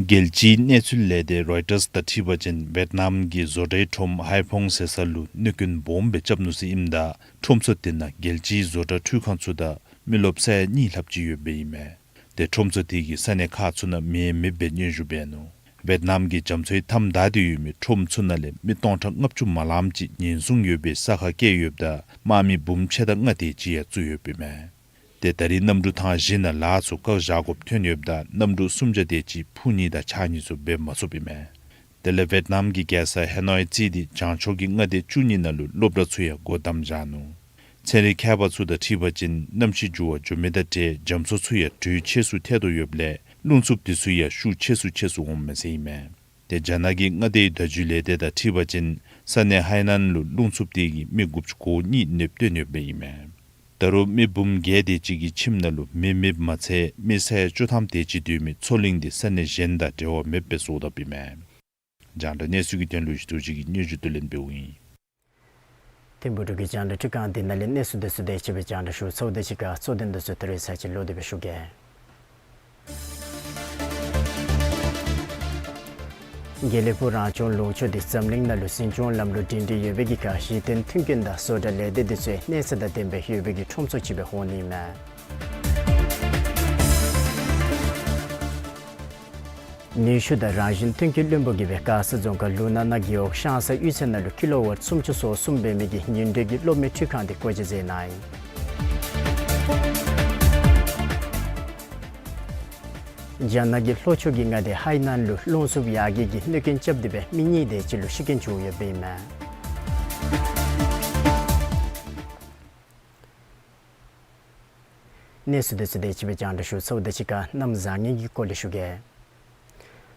རྒྱལ་སྤྱིའི་གནས་ཚུལ་ལས་སྡེ་རོའི་ཊརསི་དང་འཁྲིལ་བ་ཅིན་ཝེཊ་ནམ་གྱི་བཟོ་གྲྭའི་ཁྲོམ་ཧའི་ཕོང་ཟེར་ས་ལུ་གནོད་སྐྱོན་སྦོམ་སྦེ་རྐྱབ་ནུག་ཟེར་ཨིནམ་ད་ཁྲོམ་ཚུ་དེ་ནང་རྒྱལ་སྤྱིའི་བཟོ་གྲྭ་འཕྲུལ་ཁང་ཚུ་དང་མི་རློབས་ས་ཡ་གཉིས་ལྷགཔ་ཅིག་ཡོདཔ་ཨིན་མས། ཏེ་ཁྲོམ་ཚུ་དེ་གིས་ས་གནས་ཁག་ཚུ་ནང་མེ་མེདཔ་སྦེ་སྙན་ཞུ་འབད་ནུག། ཝེཊ་ནམ་གྱི་རྒྱ་མཚོའི་མཐའམ་བདའ་སྟེ་ཡོད་མི་ཁྲོམ་ཚུ་ནང་ལས་མི་སྟོང་ཕྲག་ལྔ་བཅུ་མ་ལངམ་ཅིག་ཉེན་སྲུང་ཡོད་པའི་ས་ཁར་བསྐྱལ་ཡོདཔ་ད་དམག་མི་འབུམ་ཕྱེད་དང་ལྔ་དེ་ཅིག་ཡང་བཙུགས་ཡོདཔ་ཨིན་མས། ཏེ་ད་རིས་གནམ་གྲུ་ཐང་བཞི་ནང་ལཱ་ཚུ་བཀག་བཞག་དགོཔ་ཐོན་ཡོདཔ་ད་གནམ་གྲུ་སུམ་བརྒྱ་དེ་ཅིག་འཕུར་ནི་དང་འཕྱར་ནི་ཚུ་འབད་མ་ཚུགསཔ་ཨིན་མས། དེ་ལས་ཝེཊ་ནམ་གྱི་རྒྱལ་ས་ཧེ་ནོའི་རྩིས་ཏེ་བྱང་ཕྱོགས་ཀྱི་མངའ་སྡེ་བཅུ་གཉིས་ནང་ལུ་སློབ་གྲྭ་ཚུ་ཡང་སྒོ་བསྡམས་བཞག་ནུག། ཚན་རིག་མཁས་པ་ཚུ་དང་འཁྲིལ་བ་ཅིན་གནམ་གཤིས་འགྱུར་བ་འགྱོ་མི་དང་འབྲེལ་རྒྱ་མཚོ་ཚུ་ཡང་དྲོད་ཆེ་སུ་ཐལ་དོ་ཡོདཔ་ལས་རླུང་འཚུབ་དེ་ཚུ་ཡང་ཤུགས་ཆེ་སུ་ཆེ་སུ་འོངམ་མས་ཟེར་ཨིན་མས། ཏེ་རྒྱ་ནག་གི་མངའ་སྡེའི་བརྡ་བརྒྱུད་ལས་སྡེ་དང་འཁྲིལ་བ་ཅིན་ས་གནས་ཧའི་ནན་ལུ་རླུང་འཚུབ་དེ་གིས་མི་དགུ་བཅུ་གོ་གཉིས་གནོདཔ་བསྟན་ཡོདཔ་ཨིན་མས། ད་རུང་མི་འབུམ་བརྒྱད་དེ་ཅིག་གི་ཁྱིམ་ནང་ལུ་མེ་མེདཔ་མ་ཚད་མི་ས་ཡ་བཅུ་ཐམ་དེ་ཅིག་སྡོད་མི་མཚོ་གླིང་འདི་ས་གནས་གཞན་དང་འབྲེལ་བ་མེདཔ་སྦེ་བཟོ་དཔ་ཨིན་མས། རྒྱང་བསྒྲགས་གནས་ཚུལ་གྱི་དོན་ལུ་ཞུ་དོ་ཅིག་གི་སྙན་ཞུ་བསྡུ་ལེན་འབདཝ་ཨིན། ཐིམ་ཕུག་འབྲུག་གི་རྒྱང་བསྒྲགས་འཕྲུལ་ཁང་འདི་ནང་ལས་གནས་ཚུལ་དེ་ཚུ་དེ་ཅིག་སྦེ་རྒྱང་བསྒྲགས་ཞུ་ཚརཝ་ད་གཅིག་ཁར་གཙོ་དོན་དེ་ཚུ་ད་རིས་ཚར་གཅིག་ལོག་སྟེ་སྦེ་ཞུ་གེ། དགེ་ལེགས་ཕུག་རང་སྐྱོང་ལུང་ཕྱོགས་འདི་འཛམ་གླིང་ནང་ལུ་འཛིན་སྐྱོང་ལམ་ལུགས་སྒྲིང་སྒྲིང་ཡོད་པའི་གི་ཁར་གཞི་རྟེན་མཐུན་རྐྱེན་དང་བཟོ་གྲྭ་ལས་སྡེ་འདི་ཚུ་གནས་ཚད་དང་ལྡན་པའི་ཡོད་པའི་གི་ཁྲོམ་ཚོགས་ཅིག་སྦེ་འོང་ནི་མས། ནུས་ཤུགས་དང་རང་བཞིན་ཐོན་སྐྱེད་བློན་པོ་གིས་སྦེ་མགར་ས་རྫོང་ཁག་ལུ་ནག་ན་རྒེད་འོག་ཤང་ས་གཡུས་ཚན་ནང་ལུ་ཀི་ལོ་ཝཊ་སུམ་ཅུ་སོ་གསུམ་འབད་མི་གི་ཉིང་འབྲེལ་གྱི་གློག་མེ་འཕྲུལ་ཁང་འདི་བཀོད་ཇ་མཛད་གནང་ཡི། རྒྱ་ནག་གི་ལྷོ་ཕྱོགས་ཀྱི་མངའ་སྡེ་ཧའི་ནན་ལུ་རླུང་འཚུབ་ཡར་རྒྱས་ཀྱིས་གནོད་སྐྱོན་རྐྱབ་སྟེ་སྦེ་མི་གཉིས་དེ་ཅིག་ལུ་ཤི་རྐྱེན་བྱུང་ཡོདཔ་ཨིན་མས། གནས་ཚུལ་དེ་ཚུ་དེ་ཅིག་སྦེ་རྒྱང་བསྒྲགས་ཞུ་ཚརཝ་ད་གཅིག་ཁར་གནམ་བཟང་ངན་གྱི་སྐོར་ལས་ཞུ་གེ།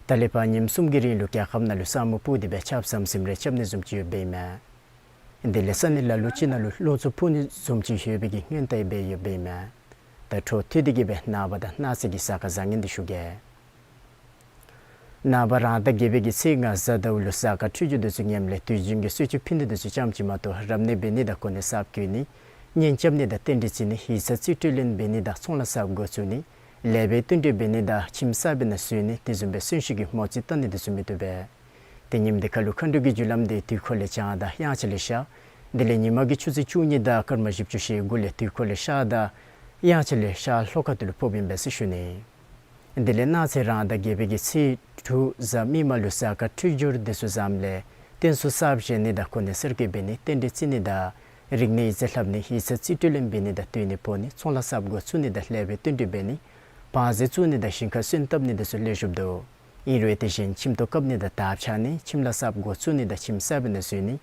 ད་ལས་ཕར་ཉིནམ་གསུམ་གྱི་རིང་ལུ་རྒྱལ་ཁབ་ནང་ལུ་ས་སྨུག་སྤུབས་ཏེ་སྦེ་ཆརཔ་ཟམ་ཟིམ་རེ་རྐྱབ་ནི་བཟུམ་ཅིག་ཡོདཔ་ཨིན་མས། དེ་ལས་ས་གནས་ལ་ལུ་ཅིག་ནང་ལུ་རླུང་འཚུབ་འཕུ་ནི་བཟུམ་ཅིག་ཡོད་པའི་གི་སྔོན་བརྡ་ཡང་སྦེ་ཡོདཔ་ཨིན་མས། ད་འཕྲོ་མཐུད་དེ་གི་སྦེ་ནངས་པ་དང་གནངས་ཚེ་གི་གཟའ་སྐར་བཟང་ངན་འདི་ཞུ་གེ། ནངས་པ་རང་ཟླ་བརྒྱད་པའི་གི་ཚེས་ལྔ་གཟའ་ཟླཝ་ལུ་གཟའ་སྐར་འཕྲོད་སྦྱོར་དེ་ཚུ་ངནམ་ལས་དུས་རྒྱུན་གྱི་གསོལ་མཆོད་ཕུལ་ནི་དེ་ཚུ་ཙམ་ཅིག་མ་གཏོགས་རབ་གནས་འབད་ནི་དང་གོ་གནས་གསརཔ་བསྐོ་ནི་གཉེན་རྐྱབ་ནི་དང་རྟེན་འབྲེལ་བརྩི་ནི་ཡིག་ཚང་རྩིས་སྤྲོད་ལེན་འབད་ནི་དང་ཚོང་ལཱ་གསརཔ་འགོ་བཙུགས་ནི་ལེགས་པའི་བསྟུན་གྲོས་འབད་ནི་དང་ཁྱིམ་གསར་པའི་ནང་བཟོ་ནི་དེ་བཟུམ་སྦེ་གསོན་གཤིན་གྱི་མོ་རྩིས་བཏང་ནི་དེ་ཚུ་མི་བཏུབ་པས། ཏེ་ཉིནམ་དེ་ཁར་ལུ་མཁའ་འགྲོ་གི་རྒྱུ་ལམ་འདི་དུས་འཁོར་ལས་བྱང་དང་དབྱངས་འཆར་ལས་ཤར། དེ་ལས་ཉིན་མ་གི་ཆུ་ཚོད་བཅུ་གཉིས་དང་སྐར་མ་བཞི་བཅུ་ཞེ་དགུ་ལས་དུས་འཁོར་ལས་ཤར་དང་ དབྱངས་ཅན་ལེགས་ཤར་ལྷོ་ཁ་ཐུག་ལུ་ཕོགཔ་ཨིན་པས་ཟེར་ཞུ་ནི། དེ་ལས་གནངས་ཚེ་རང་ཟླ་བརྒྱད་པའི་གི་ཚེས་དྲུག་གཟའ་མིག་དམར་ལུ་གཟའ་སྐར་འཕྲོད་སྦྱོར་དེ་ཚུ་བཟངམ་ལས་རྟེན་གསུམ་གསརཔ་བཞེངས་ནི་དང་གོ་གནས་གསར་བསྐོ་འབད་ནི་རྟེན་འབྲེལ་བརྩི་ནི་དང་རིག་གནས་ཡིག་རྩིས་ལྷབ་ནི་ཡིག་ཚང་རྩིས་སྤྲོད་ལེན་འབད་ནི་དང་བསྟུན་ནི་འབོ་ནི་ཚོང་ལཱ་གསརཔ་འགོ་བཙུགས་ནི་དང་ལྷག་པའི་བསྟུན་གྲོས་འབད་ནི་བང་རྩལ་བཙུགས་ནི་དང་ཞིང་ཁ་སོན་བཏབ་ནི་དེ་ཚུ་ལེགས་ཤོམ་འདུག། ཨིན་རུང་དེ་བཞིན་ཁྱིམ་ཐོག་བཀབ་ནི་དང་དར་ཕྱར་ནི་ཁྱིམ་ལཱ་གསརཔ་འགོ་བཙུགས་ནི་དང་ཁྱིམ་གསར་པའི་ནང་འཛུལ་ནི་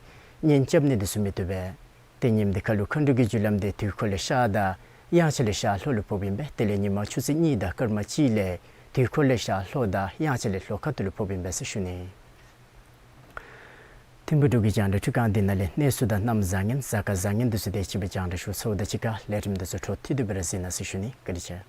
གཉེན་རྐྱབ་ནི་དེ་ཚུ་མི་བཏུབ་པས། དེ་ཉིནམ་དེ་ཁ་ལུ་མཁའ་འགྲོ་གི་རྒྱུ་ལམ་དེ་དུས་འཁོར་ལེགས་ཤར་དང་དབྱངས་ཅན་ལེགས་ཤར་ལྷོ་ལུ་ཕོགཔ་ཨིན་པས། དེ་ལས་ཉིན་མ་ཆུ་ཚོད་གཉིས་དང་སྐར་མ་གཅིག་ལས་དུས་འཁོར་ལེགས་ཤར་ལྷོ་དང་དབྱངས་ཅན་ལེགས་ལྷོ་ཁ་ཐུག་ལུ་ཕོགཔ་ཨིན་པས་ཟེར་ཞུ་ནི། ཐིམ་ཕུག་འབྲུག་གི་རྒྱང་བསྒྲགས་འཕྲུལ་ཁང་འདི་ནང་ལས་གནས་ཚུལ་དང་གནམ་བཟང་ངན་གཟའ་སྐར་བཟང་ངན་དེ་ཚུ་དེ་ཅིག་སྦེ་རྒྱང་བསྒྲགས་ཞུ་ཚརཝ་དང་གཅིག་ཁར་ལས་རིམ་དེ་ཚུ་འཕྲོ་མཐུད་དེ་སྦེ་ར་གཟིགས་གནང་ཟེར་ཞུ་ནི། བཀའ་དྲིན་ཆེ།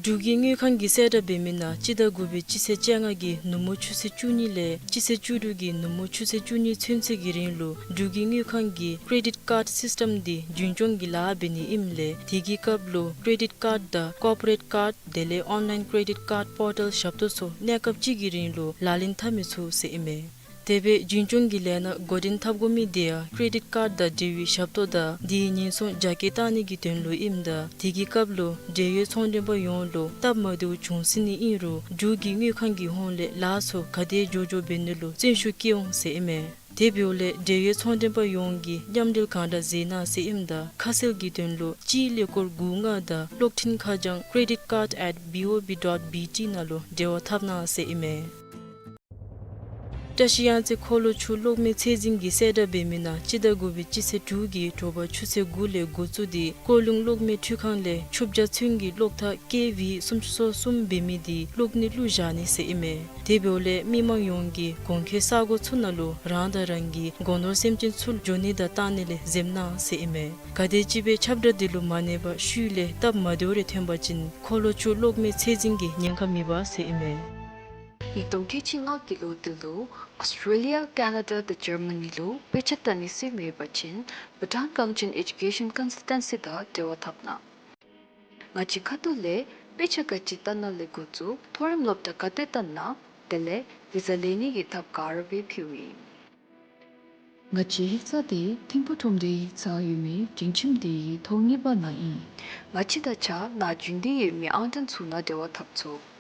འབྲུག་གི་དངུལ་ཁང་གིས་གསལ་བསྒྲགས་འབད་མི་ནང་སྤྱི་ཟླ་དགུ་པའི་སྤྱི་ཚེས་བཅོ་ལྔ་གི་ནུབ་མོ་ཆུ་ཚོད་བཅུ་གཉིས་ལས་སྤྱི་ཚེས་བཅུ་དྲུག་གི་ནུབ་མོ་ཆུ་ཚོད་བཅུ་གཉིས་ཚུན་ཚོད་ཀྱི་རིང་ལུ་འབྲུག་གི་དངུལ་ཁང་གི་ཀེ་རེ་ཌིཊ་ཀཱཌ་སིསི་ཊམ་འདི་རྒྱུན་སྐྱོང་གི་ལཱ་འབད་ནི་ཨིནམ་ལས་དེ་གི་སྐབས་ལུ་ཀེ་རེ་ཌིཊ་ཀཱཌ་དང་ཀོར་པོ་རེཊ་ཀཱཌ་དེ་ལས་ཨོན་ལཱའིན་ཀེ་རེ་ཌིཊ་ཀཱཌ་པོར་ཊལ་ཞབས་ཏོག་ཚུ་གནས་སྐབས་གཅིག་གི་རིང་ལུ་ལག་ལེན་འཐབ་མི་ཚུགས་ཟེར་ཨིན་མས། དེ་སྦེ་རྒྱུན་སྐྱོང་གི་ལས་སྣ་འགོ་འདྲེན་འཐབ་དགོ་མི་དེ་ཡང་ཀེ་རེ་ཌིཊ་ཀཱཌ་དང་འབྲེལ་བའི་ཞབས་ཏོག་དང་དེའི་ཉེན་སྲུང་རྒྱ་སྐྱེད་བཏང་ནི་གི་དོན་ལུ་ཨིནམ་ད་དེ་གི་སྐབས་ལུ་འབྲེལ་ཡོད་ཚོང་མགྲོན་པ་ཡོངས་ལུ་སྟབས་མ་བདེཝ་བྱུང་སྲིད་ནི་ཨིན་རུང་འབྲུག་གི་དངུལ་ཁང་གི་ཧོངས་ལས་ལཱ་ཚུ་ག་དེ་མགྱོགས་མགྱོགས་འབད་ནི་ལུ་བརྩོན་ཤུགས་བསྐྱེད་འོང་ཟེར་ཨིན་མས། དེ་འབདཝ་ལས་འབྲེལ་ཡོད་ཚོང་མགྲོན་པ་ཡོངས་ཀྱིས་མཉམ་འབྲེལ་གང་དྲག་མཛད་གནང་ཟེར་ཨིནམ་ད་ཁ་གསལ་གྱི་དོན་ལུ་གཅིག་ཀླད་ཀོར་དགུ་ལྔ་དང་གློག་འཕྲིན་ཁ་བྱང་credit card at B O B dot B T ནང་ལུ་འབྲེལ་བ་འཐབ་གནང་ཟེར་ཨིན་མས། བཀྲ་ཤིས་གཡང་རྩེ་འཁོར་ལོ་ཆུ་གློག་མེ་ཚད་འཛིན་གྱིས་གསལ་བསྒྲགས་འབད་མི་ནང་སྤྱི་ཟླ་དགུ་པའི་སྤྱི་ཚེས་དྲུག་གི་དྲོ་པ་ཆུ་ཚོད་དགུ་ལས་འགོ་བཙུགས་ཏེ་ཀོ་ལུང་གློག་མེ་འཕྲུལ་ཁང་ལས་ཆུ་བརྒྱ་ཚུན་གྱི་གློག་ཐག་ཀེ་ཝི་སུམ་ཅུ་སོ་གསུམ་འབད་མི་དེ་བླུག་ནི་བླུག་བཞག་ནི་ཟེར་ཨིན་མས། དེ་འབདཝ་ལས་མི་མང་ཡོངས་ཀྱིས་གོང་འཁོད་ས་གོ་ཚུ་ནང་ལུ་རང་དང་རང་གི་སྒོ་ནོར་སེམས་ཅན་ཚུ་འགྱོ་ནི་དང་བཏང་ནི་ལས་འཛེམ་གནང་ཟེར་ཨིན་མས། ག་དེམ་ཅིག་སྦེ་ཁྱབ་བསྒྲགས་དེ་ལུ་མ་གནས་པར་ཤུལ་ལས་སྟབས་མ་བདེཝ་རེ་ཐོན་པ་ཅིན་འཁོར་ལོ་ཆུ་གློག་མེ་ཚད་འཛིན་གྱིས་ཉེན་ཁ་མེད་པ་ཟེར་ཨིན་མས། ཉིས་སྟོང་ཁལ་གཅིག་ལྔ་གི་ལོ་དེ་ལུ་ཨོསི་ཊྲེ་ལི་ཡ་ཀེ་ན་ཌ་དང་ཇར་མ་ནི་ལུ་དཔེ་ཆ་ལྟ་ནི་སྲོལ་མེད་པ་ཅིན་བྷུ་ཊཱན་གངས་ཅན་ཨེ་ཌུ་ཀེ་ཤཱན་ཀོན་སཱལ་ཊན་སི་དང་འབྲེལ་བ་འཐབ་གནང་། ང་བཅས་ཁ་ཐུག་ལས་དཔེ་ཆ་ག་ཅི་ལྟ་ན་ལས་འགོ་བཙུགས་མཐོ་རིམ་སློབ་གྲྭ་ག་ཏེ་ལྟ་ན་དེ་ལས་བི་ཟ་ལེན་ནི་གི་ཐབས་ག་ར་སྦེ་ཕུལཝ་ཨིན། ང་བཅས་ཡིག་ཚང་དེ་ཐིམ་ཕུག་ཁྲོམ་སྡེའི་ཡིག་ཚང་ཡོད་མི་སྒྲིང་ཁྱིམ་དེའི་ཐོག་གཉིས་པ་ནང་ཨིན། ང་བཅས་དང་གཅིག་ཁར་རྒྱུན་ལྡན་ཡོད་མི་ཨང་གྲངས་ཚུ་ནང་འབྲེལ་བ་འཐབ་ཚུགས།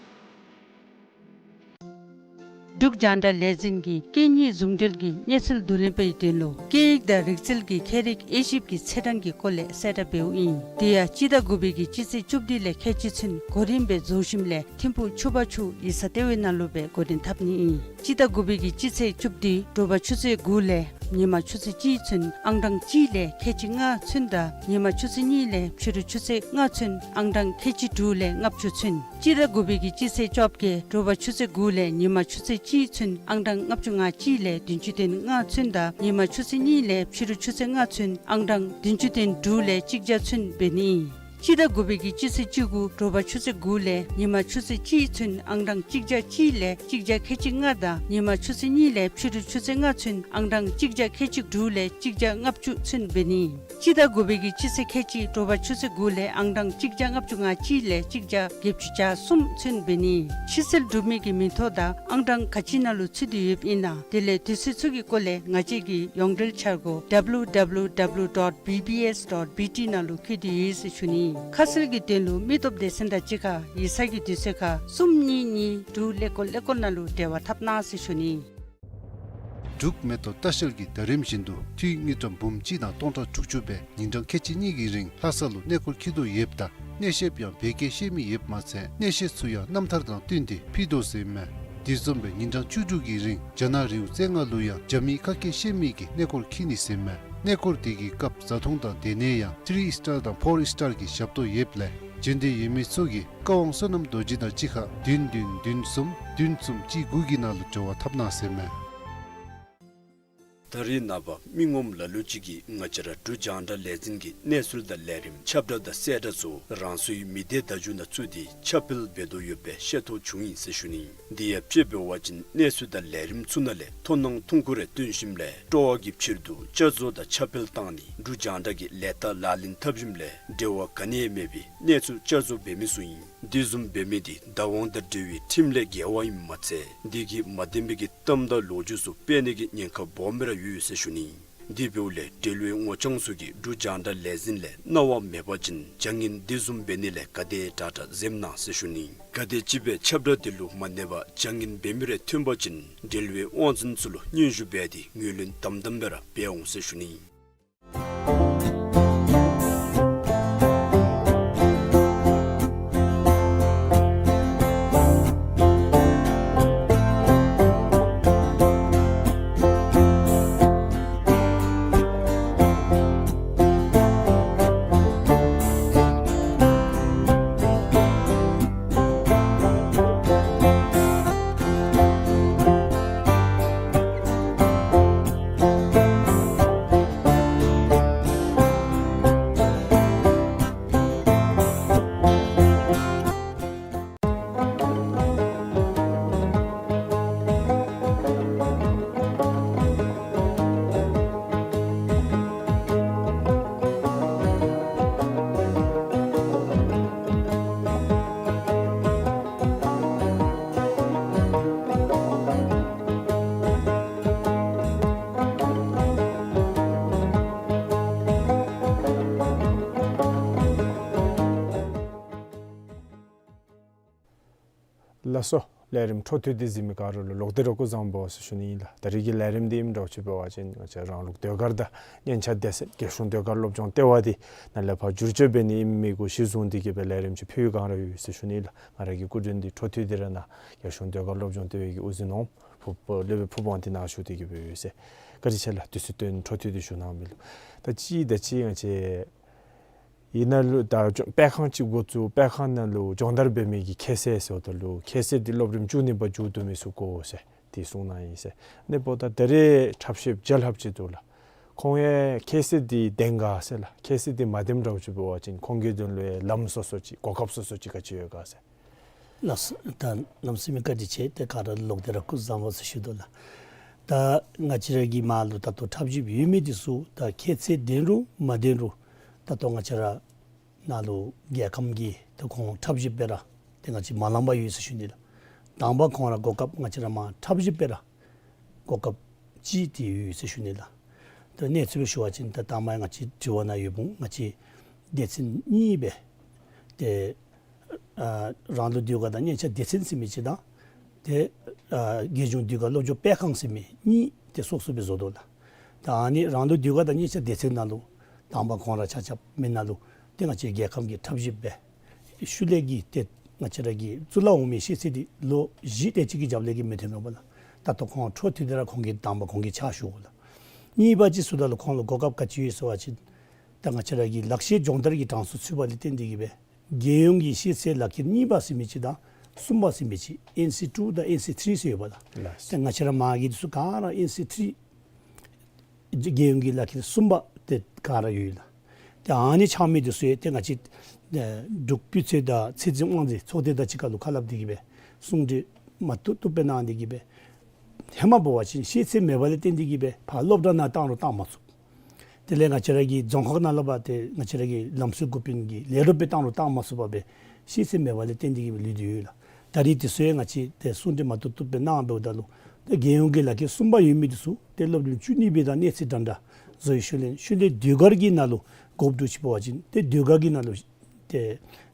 འབྲུག་རྒྱང་བསྒྲགས་ལས་འཛིན་གྱིས་སྐད་གཉིས་ཟུང་འབྲེལ་གྱི་གནས་ཚུལ་བསྡུ་ལེན་པའི་དོན་ལུ་སྐད་ཡིག་དང་རིག་རྩལ་གྱི་ཁྱད་རིག་དབྱེ་ཞིབ་ཀྱི་ཚེས་གྲངས་ཀྱི་སྐོར་ལས་གསལ་བསྒྲགས་འབདཝ་ཨིན། དེ་ཡང་སྤྱི་ཟླ་དགུ་པའི་གི་སྤྱི་ཚེས་བཅུ་བདུན་ལས་ཁལ་གཅིག་ཚུན་གོ་རིམ་སྦེ་རྫོང་གཞིས་ལས་ཐིམ་ཕུག་ཆུ་བར་ཆུ་ཡིག་ཚང་ལྟེ་བའི་ནང་ལུ་སྦེ་འགོ་འདྲེན་འཐབ་ནི་ཨིན། སྤྱི་ཟླ་དགུ་པའི་གི་སྤྱི་ཚེས་བཅུ་བདུན་དྲོ་པ་ཆུ་ཚོད་དགུ་ལས་ཉིན་མ་ཆུ་ཚོད་གཅིག་ཚུན་ཨང་གྲངས་གཅིག་ལས་ཁལ་གཅིག་ལྔ་ཚུན་དང་ཉིན་མ་ཆུ་ཚོད་གཉིས་ལས་ཕྱི་རུ་ཆུ་ཚོད་ལྔ་ཚུན་ཨང་གྲངས་ཁལ་གཅིག་དྲུག་ལས་ལྔ་བཅུ་ཚུན། སྤྱི་ཟླ་དགུ་པའི་གི་སྤྱི་ཚེས་བཅོ་བརྒྱད་དྲོ་པ་ཆུ་ཚོད་དགུ་ལས་ཉིན་མ་ཆུ་ཚོད་གཅིག་ཚུན་ཨང་གྲངས་ལྔ་བཅུ་ང་གཅིག་ལས་བདུན་ཅུ་དོན་ལྔ་ཚུན་དང་ཉིན་མ་ཆུ་ཚོད་གཉིས་ལས་ཕྱི་རུ་ཆུ་ཚོད་ལྔ་ཚུན་ཨང་གྲངས་བདུན་ཅུ་དོན་དྲུག་ལས་གཅིག་བརྒྱ་ཚུན་འབད་ནི་ཨིན། སྤྱི་ཟླ་དགུ་པའི་གི་སྤྱི་ཚེས་བཅུ་དགུ་དྲོ་པ་ཆུ་ཚོད་དགུ་ལས་ཉིན་མ་ཆུ་ཚོད་གཅིག་ཚུན་ཨང་གྲངས་གཅིག་བརྒྱ་གཅིག་ལས་གཅིག་བརྒྱ་ཁལ་གཅིག་ལྔ་དང་ཉིན་མ་ཆུ་ཚོད་གཉིས་ལས་ཕྱི་རུ་ཆུ་ཚོད་ལྔ་ཚུན་ཨང་གྲངས་གཅིག་བརྒྱ་ཁལ་གཅིག་དྲུག་ལས་གཅིག་བརྒྱ་ལྔ་བཅུ་ཚུན་འབད་ནི། སྤྱི་ཟླ་དགུ་པའི་གི་སྤྱི་ཚེས་ཁལ་གཅིག་དྲོ་པ་ཆུ་ཚོད་དགུ་ལས་ཨང་གྲངས་གཅིག་བརྒྱ་ལྔ་བཅུ་ང་གཅིག་ལས་གཅིག་བརྒྱ་བརྒྱད་ཅུ་གྱ་གསུམ་ཚུན་འབད་ནི། ཕྱིར་སེལ་གྲུབ་མི་གི་མིང་ཐོ་དང་ཨང་གྲངས་ག་ཅི་ནང་ལུ་ཚུད་དེ་ཡོདཔ་ཨིན་ན་དེ་ལས་དུས་ཚོད་ཚུ་གི་སྐོར་ལས་ང་བཅས་ཀྱི་ཡོངས་འབྲེལ་འཆར་སྒོ་W W W dot B B S dot B T ནང་ལུ་བཀོད་དེ་ཡོད་ཟེར་ཞུ་ནི། ཁ་གསལ་གྱི་དོན་ལུ་མི་སྟོབས་སྡེ་ཚན་དང་གཅིག་ཁར་ཡིག་ཚང་གི་དུས་ཚོད་ཁར་གསུམ་གཉིས་གཉིས་དྲུག་ཀླད་ཀོར་ཀླད་ཀོར་ནང་ལུ་འབྲེལ་བ་འཐབ་གནང་ཟེར་ཞུ་ནི། འབྲུག་མེ་ཏོག་ལྟ་བཤལ་གྱིས་ཟླ་རིམ་བཞིན་དུ་འཐུས་དངུལ་ཀྲམ་འབུམ་གཅིག་དང་སྟོང་ཕྲག་དྲུག་ཅུ་སྦེ་ཉིན་གྲངས་ཁལ་གཅིག་གཉིས་ཀྱི་རིང་ལྷ་ས་ལུ་གནས་སྐོར་འཁྱིད་དོ་ཡོདཔ་ད་ གནས་བཤདཔ་ཡང་བོད་སྐད་ཤེས་མི་ཡོདཔ་མ་ཚད་གནས་བཤད་ཚུ་ཡང་རྣམ་ཐར་དང་བསྟུན་ཏེ་ཕུལ་དོ་ཟེར་མས། དེ་བཟུམ་སྦེ་ཉིན་གྲངས་བཅུ་དྲུག་གི་རིང་རྒྱ་ནག་རི་བོ་རྩེ་ལྔ་ལུ་ཡང་རྒྱ་མིའི་ཁ་སྐད་ཤེས་མི་གི་གནས་སྐོར་འཁྱིད་ནི་ཟེར་མས། གནས་སྐོར་དེ་གི་སྐབས་བཟའ་འཐུང་དང་སྡོད་གནས་ཡང་ཐི་རི་སི་ཊར་དང་ཕོར་སི་ཊར་གྱི་ཞབས་ཏོག་ཡོདཔ་ལས་བྱོན་འདོད་ཡོད་མི་ཚུ་གིས་བཀའ་དབང་བསོད་ནམས་རྡོ་རྗེ་དང་གཅིག་ཁར་བདུན་བདུན་བདུན་གསུམ་བདུན་གསུམ་གཅིག་དགུ་གི་ནང་ལུ་འབྲེལ་བ་འཐབ་གནང་ཟེར་མས། ད་རེས་ནངས་པ་མི་ངོམ་ལ་ལུ་ཅིག་གིས་ང་བཅས་ར་འབྲུག་རྒྱང་བསྒྲགས་ལས་འཛིན་གྱི་གནས་ཚུལ་དང་ལས་རིམ་ཁྱབ་བསྒྲགས་དང་གསལ་བསྒྲགས་ཚུ་རང་སོའི་མི་སྡེ་བརྡ་བརྒྱུད་ནང་བཙུགས་ཏེ་ཁྱབ་སྤེལ་འབད་དོ་ཡོདཔ་སྦེ་ཤེས་རྟོགས་བྱུང་ཡི་ཟེར་ཞུ་ནི། དེ་ཡང་དཔྱེ་འབད་བ་ཅིན་གནས་ཚུལ་དང་ལས་རིམ་ཚུ་ནང་ལས་མཐོང་སྣང་ཐུང་ཀུ་རེ་སྟོན་ཞིནམ་ལས་སྤྲོ་བ་གི་ཕྱིར་དུ་བསྐྱར་བཟོ་དང་ཁྱབ་སྤེལ་བཏང་ནི་འབྲུག་རྒྱང་བསྒྲགས་ཀྱི་ལས་རྟགས་ལག་ལེན་འཐབ་ཞིནམ་ལས་འབྲེལ་བ་ག་ནི་ཡང་མེད་པའི་གནས་ཚུལ་བསྐྱར་བཟོ་འབད་མི་ཚུ་ཨིན། དེ་བཟུམ་འབད་མི་དེ་བདག་དབང་དང་འབྲེལ་བའི་ཁྲིམས་ལས་འགལ་བ་ཨིནམ་མ་ཚད་དེ་གིས་མ་བདེན་པའི་གི་གཏམ་དང་ལོ་རྒྱུས་ཚུ་སྤེལ་ནི་གི་ཉེན་ཁ་སྦོམ་སྦེ་ར་ཡོད་ཟེར་ཞུ་ནི། དེ་འབདཝ་ལས་འབྲེལ་བའི་ངོ་རྐྱང་ཚུ་གིས་འབྲུག་རྒྱང་བསྒྲགས་ལས་འཛིན་ལས་གནང་བ་མེད་པ་ཅིན་བྱ་ངན་དེ་བཟུམ་འབད་ནི་ལས་ག་དེ་དྲག་དྲག་གཟིམ་གནང་ཟེར་ཞུ་ནི། ག་དེམ་ཅིག་སྦེ་ཁྱབ་བསྒྲགས་དེ་ལུ་མ་གནས་པར་བྱ་ངན་འབད་མི་རེ་ཐོན་པ་ཅིན་འབྲེལ་བའི་དབང་འཛིན་ཚུ་ལུ་སྙན་ཞུ་འབད་དེ་ངོས་ལེན་དམ་དམ་སྦེ་ར་འབད་འོང་ཟེར་ཞུ་ནི། ལགས་སོ། ལས་རིམ་འཕྲོ་མཐུད་དེ་གཟིགས་མི་ག་ར་ལུ་ལོག་སྟེ་ར་སྐུ་གཟུགས་བཟང་པོ་ཟེར་ཞུ་ནི་ཨིན་ལགས། ད་རེས་ཀྱི་ལས་རིམ་འདི་ཨིནམ་འདྲཝ་ཅིག་འབད་བ་ཅིན་ང་བཅས་རང་ལུགས་ཟློས་གར་དང་སྙན་ཆ་སྡེ་ཚན་རྒྱལ་གཞུང་ཟློས་གར་སློབ་སྦྱོང་ལྟེ་བ་འདི་ནཱ་ལས་ཕར་བསྒྱུར་བཅོས་འབད་ནི་ཨིན་མི་གུ་གཞི་བཟུང་སྟེ་གིས་སྦེ་ལས་རིམ་ཅིག་ཕུལ་བའི་བསྒང་ར་ཡོད་ཟེར་ཞུ་ནི་ཨིན་ལགས། ང་ར་གི་སྐུ་མགྲོན་འདི་འཕྲོ་མཐུད་དེ་ར་ནཱ་རྒྱལ་གཞུང་ཟློས་གར་སློབ་སྦྱོང་ལྟེ་བའི་གི་དབུ་འཛིན་འོགམ་ཕུརཔ་སློབ་དཔོན་ཕུར་བང་འདི་ནཱ་བཞུགས་ཏེ་གིས་སྦེ་ཡོད་ཟེར། བཀའ་དྲིན་ཆེ་ལགས། དུས་ཚོད་བཏོན་འཕྲོ་མཐུད་དེ་ཞུ་གནང་མི་ལུ། ད་ཅི་ད་ཅི་ང་བཅས་ཨིན་ན་ལུ་ད་སྦྱོང་སྤེལ་ཁང་ཅིག་འགོ་བཙུགས། སྤེལ་ཁང་ནང་ལུ་སྦྱོང་བརྡར་འབད་མི་གི་ཁྱད་ཚད་ཟེརཝ་ད་ལུ་ཁྱད་ཚད་འདི་སློབ་རིམ་བཅུ་གཉིས་པ་མཇུག་བསྡུ་མི་ཚུ་དགོ་ཟེར་དེ་གསུངས་གནང་ཡི་ཟེར། ཨ་ནི་འབདཝ་ད་ད་རེས་འཁྲབ་གཞས་རྒྱལ་ལྷབ་ཅིག་འདུག་ལགས། ཁོང་ཡང་ཁྱད་ཚད་འདི་ལྡན་ག་ཟེར་ལགས། ཁྱད་ཚད་འདི་མ་ལྡནམ་འདྲཝ་ཅིག་འབད་བ་ཅིན་ཁོང་གི་དོན་ལུ་ཡང་ལམ་སོ་སོ་ཅིག་གོ་སྐབས་སོ་སོ་ཅིག་ག་ཅི་ཡོད་ག་ཟེར། ལགས་སོ། ད་གནམ་མེད་ས་མེད་བཀའ་དྲིན་ཆེ། ཏེ་ག་ར་ལོག་སྟེ་ར་སྐུ་གཟུགས་བཟང་པོ་ཟེར་ཞུ་དོ་ལགས། ད་ང་བཅས་ར་གི་མར་ལུ་ད་ལྟོ་འཁྲབ་གཞས་ཡོད་མི་འདི་ཚུ་ད་ཁྱད་ཚད་ལྡན་རུང་མ་ལྡན་རུང་ད་ལྟོ་ང་བཅས་ར་ནཱ་ལུ་རྒྱལ་ཁམས་ཀྱི་ད་ཁོང་འཁྲབ་གཞས་སྦེ་ར་ཏེ་ང་བཅས་མ་ལང་པར་ཡོད་ཟེར་ཞུ་ནི་ལགས། དང་པ་ཁོང་ར་གོ་སྐབས་ང་བཅས་ར་མར་འཁྲབ་གཞས་སྦེ་ར་གོ་སྐབས་ཅིག་ཏེ་ཡོད་ཟེར་ཞུ་ནི་ལགས། ད་གནས་ཚུལ་སྦེ་ཞུ་བ་ཅིན་ད་དང་པ་ང་བཅས་དྲི་བ་ནང་ཡོདཔ་ང་བཅས་སྡེ་ཚན་གཉིས་སྦེ་ཏེ་ཨ་རང་ལུགས་ཟློས་གར་དང་སྙན་ཆ་སྡེ་ཚན་ཟེར་མི་ཅིག་དང་ཏེ་ཨ་རྒྱལ་གཞུང་ཟློས་གར་སློབ་སྦྱོང་སྤེལ་ཁང་ཟེར་མི་གཉིས་ཏེ་སོ་སོ་སྦེ་བཟོ་དོ་ལགས། ད་ཨ་ནི་རང་ལུགས་ཟློས་གར་དང་སྙན་ཆ་སྡེ་ཚན་ནང་ལུ་དང་པ་ཁོང་ར་ཆ་ཁྱབ་མི་ནང་ལུ་ཏེ་ང་བཅས་རྒྱལ་ཁམས་ཀྱི་འཁྲབ་གཞས་སྦེ་ཤུལ་ལས་ཀྱི་ཏེ་ང་བཅས་ར་གི་གཙུག་ལག་འོག་མའི་ཤེས་ཚད་འདི་ལོ་བཞི་དེ་ཅིག་གི་རྒྱབ་ལས་ཀྱི་མི་ཐོན་མས་པ་ལགས། ད་ལྟོ་ཁོང་འཕྲོ་མཐུད་དེ་ར་ཁོང་གིས་དང་པ་ཁོང་གིས་ཕྱག་ཞུ་དགོ་ལགས། གཉིས་པ་ཅིག་ཟེརཝ་ད་ལུ་ཁོང་ལུ་གོ་སྐབས་ག་ཅི་ཡོད་ཟེར་བ་ཅིན་ད་ང་བཅས་ར་གི་ལག་ཤེས་སྦྱོང་བརྡར་གྱི་གྲངས་སུ་ཚུད་པ་ལས་བརྟེན་ཏེ་གིས་སྦེ་རྒྱལ་ཡོངས་ཀྱི་ཤེས་ཚད་ལག་ཁྱེར་གཉིས་པ་ཟེར་མི་ཅིག་དང་གསུམ་པ་ཟེར་མི་ཅིག་ཨེན་སི་ཊུ་དང་ཨེན་སི་ཐི་རི་ཟེར་ཡོད་པ་ལགས། ལགས། ཏེ་ང་བཅས་ར་མར་གྱི་འདི་ཚུ་ག་ར་ཨེན་སི་ཐི་རི་རྒྱལ་ཡོངས་ཀྱི་ལག་ཁྱེར་གསུམ་པ་ཏེ་ག་ར་ཡོད་ལགས། ཏེ་ཨ་ནི་ཆགས་མི་འདི་ཚུ་ཡང་ཏེ་ང་བཅས་ཨེ་འབྲུག་སྤུས་ཚད་དང་ཚད་འཛིན་དབང་འཛིན་ཚོགས་སྡེ་དང་གཅིག་ཁར་ལུ་ཁ་སླབ་སྟེ་གིས་སྦེ་གསུང་གྲོས་མ་བཏུབ་བཏུབ་སྦེ་གནང་སྟེ་གིས་སྦེ་ཧེ་མ་འབད་བ་ཅིན་ཤེས་ཚད་མེད་པ་ལས་བརྟེན་ཏེ་གིས་སྦེ་ཕར་སློབ་གྲྭ་ནང་བཏང་རུང་བཏང་མ་ཚུགས། དེ་ལས་ང་བཅས་ར་གི་རྫོང་ཁག་ནང་ལུ་འབད་དེ་ང་བཅས་ར་གི་ལམ་སྲོལ་འགོ་དཔོན་གྱི་ལས་རོགས་སྦེ་བཏང་རུང་བཏང་མ་ཚུགས་པར་སྦེ་ཤེས་ཚད་མེད་པ་ལས་བརྟེན་ཏེ་གིས་སྦེ་ལུས་ཏེ་ཡོད་ལགས། ད་རེས་འདི་ཚུ་ཡང་ང་བཅས་ཏེ་གསུང་གྲོས་མ་བཏུབ་བཏུབ་སྦེ་གནང་འབདཝ་ད་ལུ་ཏེ་རྒྱལ་ཡོངས་ཀྱི་ལག་ཁྱེར་གསུམ་པ་ཡོད་མི་འདི་ཚུ་ཏེ་སློབ་རིམ་བཅུ་གཉིས་པའི་དང་གནས་ཚད་འདྲན་འདྲ་བཟོ་བའི་ཤུལ་ལས་ཤུལ་ལས་ཟློས་གར་གྱི་ནང་ལུ་དགོཔ་འདུག་ཅིག་འབད་བ་ཅིན་ཏེ་ཟློས་གར་གྱི་ནང་ལུ་ཏེ་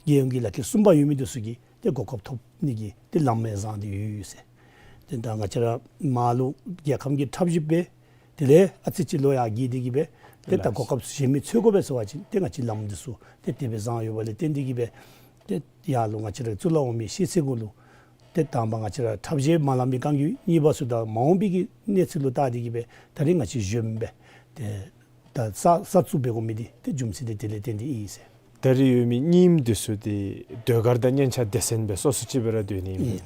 རྒྱལ་ཡོངས་ཀྱི་ལག་ཁྱེར་གསུམ་པ་ཡོད་མི་འདི་ཚུ་གིས་ཏེ་གོ་སྐབས་ཐོབ་ནི་གི་ཏེ་ལམ་ཡང་བཟང་སྟེ་ཡོད་ཟེར། ཏེ་ད་ང་བཅས་ར་མར་ལུ་རྒྱལ་ཁམས་ཀྱི་འཁྲབ་གཞས་སྦེ་དེ་ལས་ཨ་ཙི་ཅིག་ལོ་ཡར་རྒས་ཏེ་གིས་སྦེ་ ཏེ་ད་ལགས། གོ་སྐབས་གཞན་མི་འཚོལ་དགོ་པས་ཟེར་བ་ཅིན་ཏེ་ང་བཅས་ལམ་འདི་ཚུ་ཏེ་དེ་སྦེ་བཟང་ཡོད་པ་ལས་བརྟེན་ཏེ་གིས་སྦེ་ཏེ་ཡར་ལུ་ང་བཅས་ར་གཙུག་ལག་འོག་མའི་ཤེས་ཚད་གུ་ལུ་ཏེ་དང་པ་ང་བཅས་ར་ཁྲབ་བཞེས་མ་ལང་པའི་རྐང་རྒྱུད། གཉིས་པ་ཚུ་ད་མ་འོངས་པའི་གི་གནས་ཚུལ་ལུ་བལྟ་སྟེ་གིས་སྦེ་ད་རིས་ང་བཅས་གཞོནམ་སྦེ་ཏེ་ད་གསར་གསར་བཙུགས་འབད་དགོ་མི་འདི་ཏེ་རྒྱུ་མཚན་འདི་དེ་ལས་བརྟེན་ཏེ་ཨིན་ཟེར། ད་རིས་ཡོད་མི་རྙིངམ་འདི་ཚུ་འདི་ཟློས་གར་དང་སྙན་ཆ་སྡེ་ཚན་སྦེ་སོ་སོ་ཅིག་སྦེ་ར་སྡོད་ནི་ཨིན། ཨིན།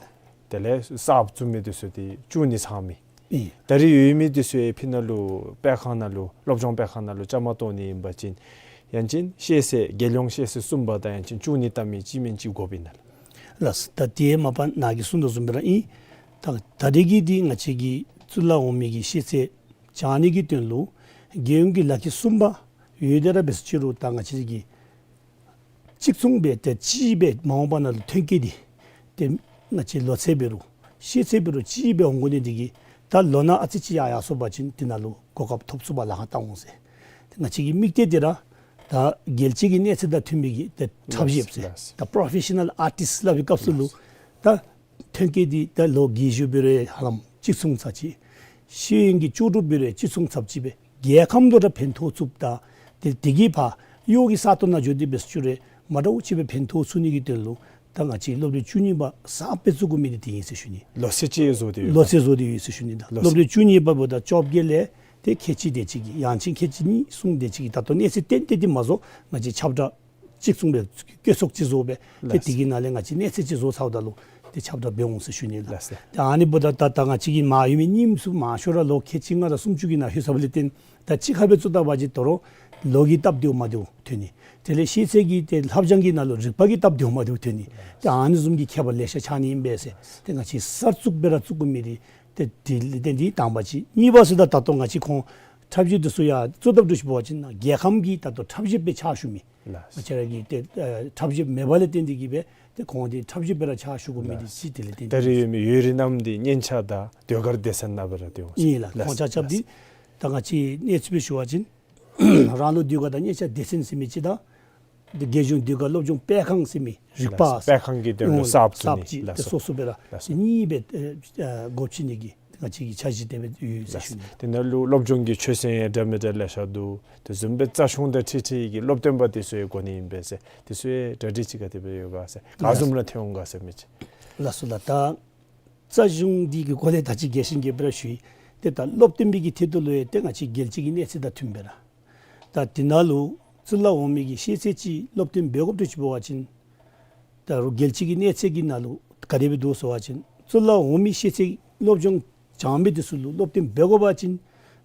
དེ་ལས་གསརཔ་བཙུགས་མི་འདི་ཚུ་འདི་བཅུ་གཉིས་ཚང་མི། ཨིན། ད་རིས་ཡོད་མི་འདི་ཚུ་ཡང་ཕྱི་ནང་ལུ་སྤེལ་ཁང་ནང་ལུ་སློབ་སྦྱོང་སྤེལ་ཁང་ནང་ལུ་བཅའ་མར་གཏོགས་ནི་ཨིན་པ་ཅིན་ཡང་ཅིན་ཤེས་ཚད་རྒྱལ་ཡོངས་ཤེས་ཚད་གསུམ་པ་དང་ཡང་ཅིན་བཅུ་གཉིས་ལྟ་མི་གཅིག་མེན་གཅིག་དགོཔ་ཨིན་ན་ལགས། ལགས། ད་དེ་མ་པ་ནཱ་གིས་གསུངས་དོ་བཟུམ་སྦེ་ར་ཨིན། ད་ད་རིས་ཀྱི་འདི་ང་བཅས་ཀྱི་གཙུག་ལག་འོག་མའི་གི་ཤེས་ཚད་སྦྱང་ནི་གི་དོན་ལུ་རྒྱལ་ཡོངས་ཀྱི་ལག་ཁྱེར་གསུམ་པ་ཡོད་དེ་ར་འབད་ཟེར་ཅི་རུང་ད་ང་བཅས་ཀྱི་གཅིག་མཚུངས་སྦེ་ཏེ་གཅིག་སྦེ་མ་འོངས་པ་ནང་ལུ་ཐོན་སྐྱེད་འདི་ཏེ་ང་བཅས་ལོ་ཚད་འབད་རུང་ཤེས་ཚད་འབད་རུང་གཅིག་སྦེ་འོང་དགོ་ནི་འདི་གིས་ད་ལོ་ན་ཨ་ཙི་ཅིག་ཡར་ཡར་སོང་པ་ཅིན་དེ་ནང་ལུ་གོ་སྐབས་ཐོབ་ཚུགསཔ་ལཱ་ཁག་བཏང་འོང་ཟེར། ཏེ་ང་བཅས་ཀྱི་དམིགས་གཏད་འདི་ར་ད་རྒྱལ་སྤྱི་གི་གནས་ཚད་དང་མཐུན་མི་གི་ཏེ་ཁྲབ་བཞེསཔ་ཟེར། ལགས། ད་པྲོ་ཕེ་ཤ་ནཱལ་ཨར་ཊིསཊ་སླབ་པའི་སྐབས་སུ་ལུ་ད་ཐོན་སྐྱེད་འདི་ད་ལོ་བརྒྱད་ཅུ་འབད་རུང་ཧ་ལམ་གཅིག་མཚུངས་ཚར་གཅིག། ཤེས་ཡོན་གྱི་ལྕོགས་གྲུབ་འབད་རུང་གཅིག་མཚུངས་ཚར་གཅིག་སྦེ་རྒྱལ་ཁམས་ལུ་ར་ཕན་ཐོགས་ཚུགསཔ་དང་ཏེ་དེ་གི་ཕར་གཡོག་གི་ས་སྟོང་ནང་འགྱོ་སྟེ་འབད་ཟེར་ཅི་རུང་མ་འདྲཝ་ཅིག་སྦེ་ཕན་ཐོགས་ཚུགས་ནི་གི་དོན་ལུ་ད་ང་བཅས་སློབ་གྲྭ་བཅུ་གཉིས་པ་གསརཔ་སྦེ་བཙུགས་དགོ་མི་འདི་དེ་ཨིན་ཟེར་ཞུ་ནི། ལོ་ཚད་ཅིག་བཟོ་སྟེ་ཡོད། ལོ་ཚད་བཟོ་སྟེ་ཡོད་ཟེར་ཞུ་ནི། ད་ལོ་ཚད། སློབ་གྲྭ་བཅུ་གཉིས་པ་འབདཝ་ད་བཅོ་བརྒྱད་ལས་ཏེ་ཁལ་གཅིག་དེ་ཅིག་གི་ཡང་ཅིན་ཁལ་གཅིག་གཉིས་གསུམ་དེ་ཅིག་གི་ད་ལྟོ་གནས་ཚད་ཏན་ཏན་འདི་མ་བཟོ་ང་བཅས་ཁྱབ་བསྒྲགས་གཅིག་མཚུངས་སྦེ་བཀོད་ཚོགས་ཅིག་བཟོ་སྦེ་ཏེ། ལགས། དེ་གི་ནང་ལས་ང་བཅས་གནས་ཚད་ཅིག་བཟོ་ཚརཝ་ད་ལུ་ཏེ་ཁྱབ་བསྒྲགས་འབད་འོང་ཟེར་ཞུ་ནི་ལགས། ལགས། ཏེ་ཨ་ནི་འབདཝ་ད་ད་ད་ང་བཅས་ཀྱི་མར་ཡོད་མི་རྙིངམ་ཚུ་མང་ཤོས་ར་ལོ་ཁལ་གཅིག་ལྔ་དང་སུམ་ཅུ་གི་ནང་ལྷོད་ཚརཝ་ལས་བརྟེན་ད་གཅིག་ཁར་སྦེ་བཙུགས་ད་པ་ཅིན་དོ་རུང་ལོ་གི་སྟབས་བདེཝ་མ་བདེཝ་ཐོན་ནི། དེ་ལས་ཤེས་ཚད་ཀྱི་ཏེ་ལྷབ་སྦྱང་གི་ནང་ལུ་རིག་པ་གི་སྟབས་བདེཝ་མ་བདེཝ་ཐོན་ནི། ཏེ་ཨ་ནི་བཟུམ་གྱི་ཁྱད་པར་ལེ་ཤ་ཆགས་ནི་ཨིན་པས་ཟེར། ཏེ་ང་བཅས་གསར་བཙུགས་སྦེ་ར་བཙུགས་དགོ་མི་འདི་ཏེ་དེ་ལས་ཏེ་འདི་དང་པ་ཅིག། གཉིས་པ་ཟེརཝ་ད་ད་ལྟོ་ང་བཅས་ཁོང་ཁྲབ་བཞེས་འདི་ཚུ་ཡང་གཙོ་བོ་འདྲཝ་ཅིག་འབད་བ་ཅིན་རྒྱལ་ཁམས་ཀྱི་ད་ལྟོ་ཁྲབ་བཞེས་སྦེ་ཕྱག་ཞུ་མི། ལགས། ང་བཅས་ར་གི་ཏེ་ཨ་ཁྲབ་བཞེས་མེད་པ་ལས་བརྟེན་ཏེ་གིས་སྦེ་ཏེ་ཁོང་འདི་ཁྲབ་བཞེས་སྦེ་ར་ཕྱག་ཞུ་དགོ་མི་འདི་ཅིག་དེ་ལས་བརྟེན་ཏེ། ད་རིས་ཡོད་མི་ཡུན་རིང་གནམ་འདི་སྙན་ཆ་དང་ཟློས་གར་སྡེ་ཚན་ནང་སྦེ་ར་སྡོད་འོང་ཟེར། ཨིན་ལགས། ལགས། ཁོང་ཆ་ཁྱབ་འདི་ད་ང་བཅས་གནས་ཚུལ་སྦེ་ཞུ་བ་ཅིན་རང་ལུགས་ཟློས་གར་དང་སྙན་ཆ་སྡེ་ཚན་ཟེར་མི་ཅིག་དང་འདི་རྒྱལ་གཞུང་ཟློས་གར་སློབ་སྦྱོང་སྤེལ་ཁང་ཟེར་མི་རིག་པ། ལགས། སྤེལ་ཁང་གི་དོན་ལུ་ཨོ་གསརཔ་བཙུགས་ནི། གསརཔ་ཅིག། ལགས་སོ། སོ་སོ་སྦེ་ར། ལགས་སོ། གཉིས་སྦེ་ཨེ་ཨེ་སྒོ་ཕྱེ་ནི་གི་ང་བཅས་ཀྱི་འཆར་གཞི་དེ་སྦེ་ཡོད་ཟེར་ཞུ་ནི། དེ་ནང་ལུ་སློབ་སྦྱོང་གི་ཆོས་ཚན་ཡང་འདྲ་མི་འདྲ་ལེ་ཤ་འདུག། དེ་བཟུམ་སྦེ་རྩ་གཞུང་དང་འཁྲིལ་འཁྲིལ་གྱི་སློབ་སྟོན་པ་དེ་ཚུ་ཡང་དགོ་ནི་ཨིན་པས་ཟེར། དེ་ཚུ་ཡང་གྲ་སྒྲིག་ཅིག་ག་དེ་སྦེ་ཡོད་ག་ཟེར། ག་བཟུམ་ལུ་ཐོན་འོང་ག་ཟེར་མི་ཅིག། ལགས་སོ་ལགས། ད་རྩ་གཞུང་འདི་གི་སྐོར་ལས་ད་ཅི་རྒྱས་ཤིང་རྒྱས་པར་ཞུ་ཡི། ཏེ་ད་སློབ་སྟོན་པའི་གི་ཐད་དུ་ལུ་ཡང་ཏེ་ང་བཅས་རྒྱལ་སྤྱི་གི་གནས་ཚད་དང་མཐུནམ་སྦེ་ར། ད་དེ་ནང་ལུ་གཙུག་ལག་འོག་མའི་གི་ཤེས་ཚད་ཅིག་སློབ་སྟོན་འབད་དགོཔ་འདྲཝ་ཅིག་འབད་བ་ཅིན་ད་རུང་རྒྱལ་སྤྱི་གི་གནས་ཚད་ཀྱི་ནང་ལུ་ག་དེ་སྦེ་འདུག་ཟེར་བ་ཅིན་གཙུག་ལག་འོག་མའི་ཤེས་ཚད་སློབ་སྦྱོང་སྦྱང་མི་དེ་ཚུ་ལུ་སློབ་སྟོན་འབད་དགོ་པ་ཅིན་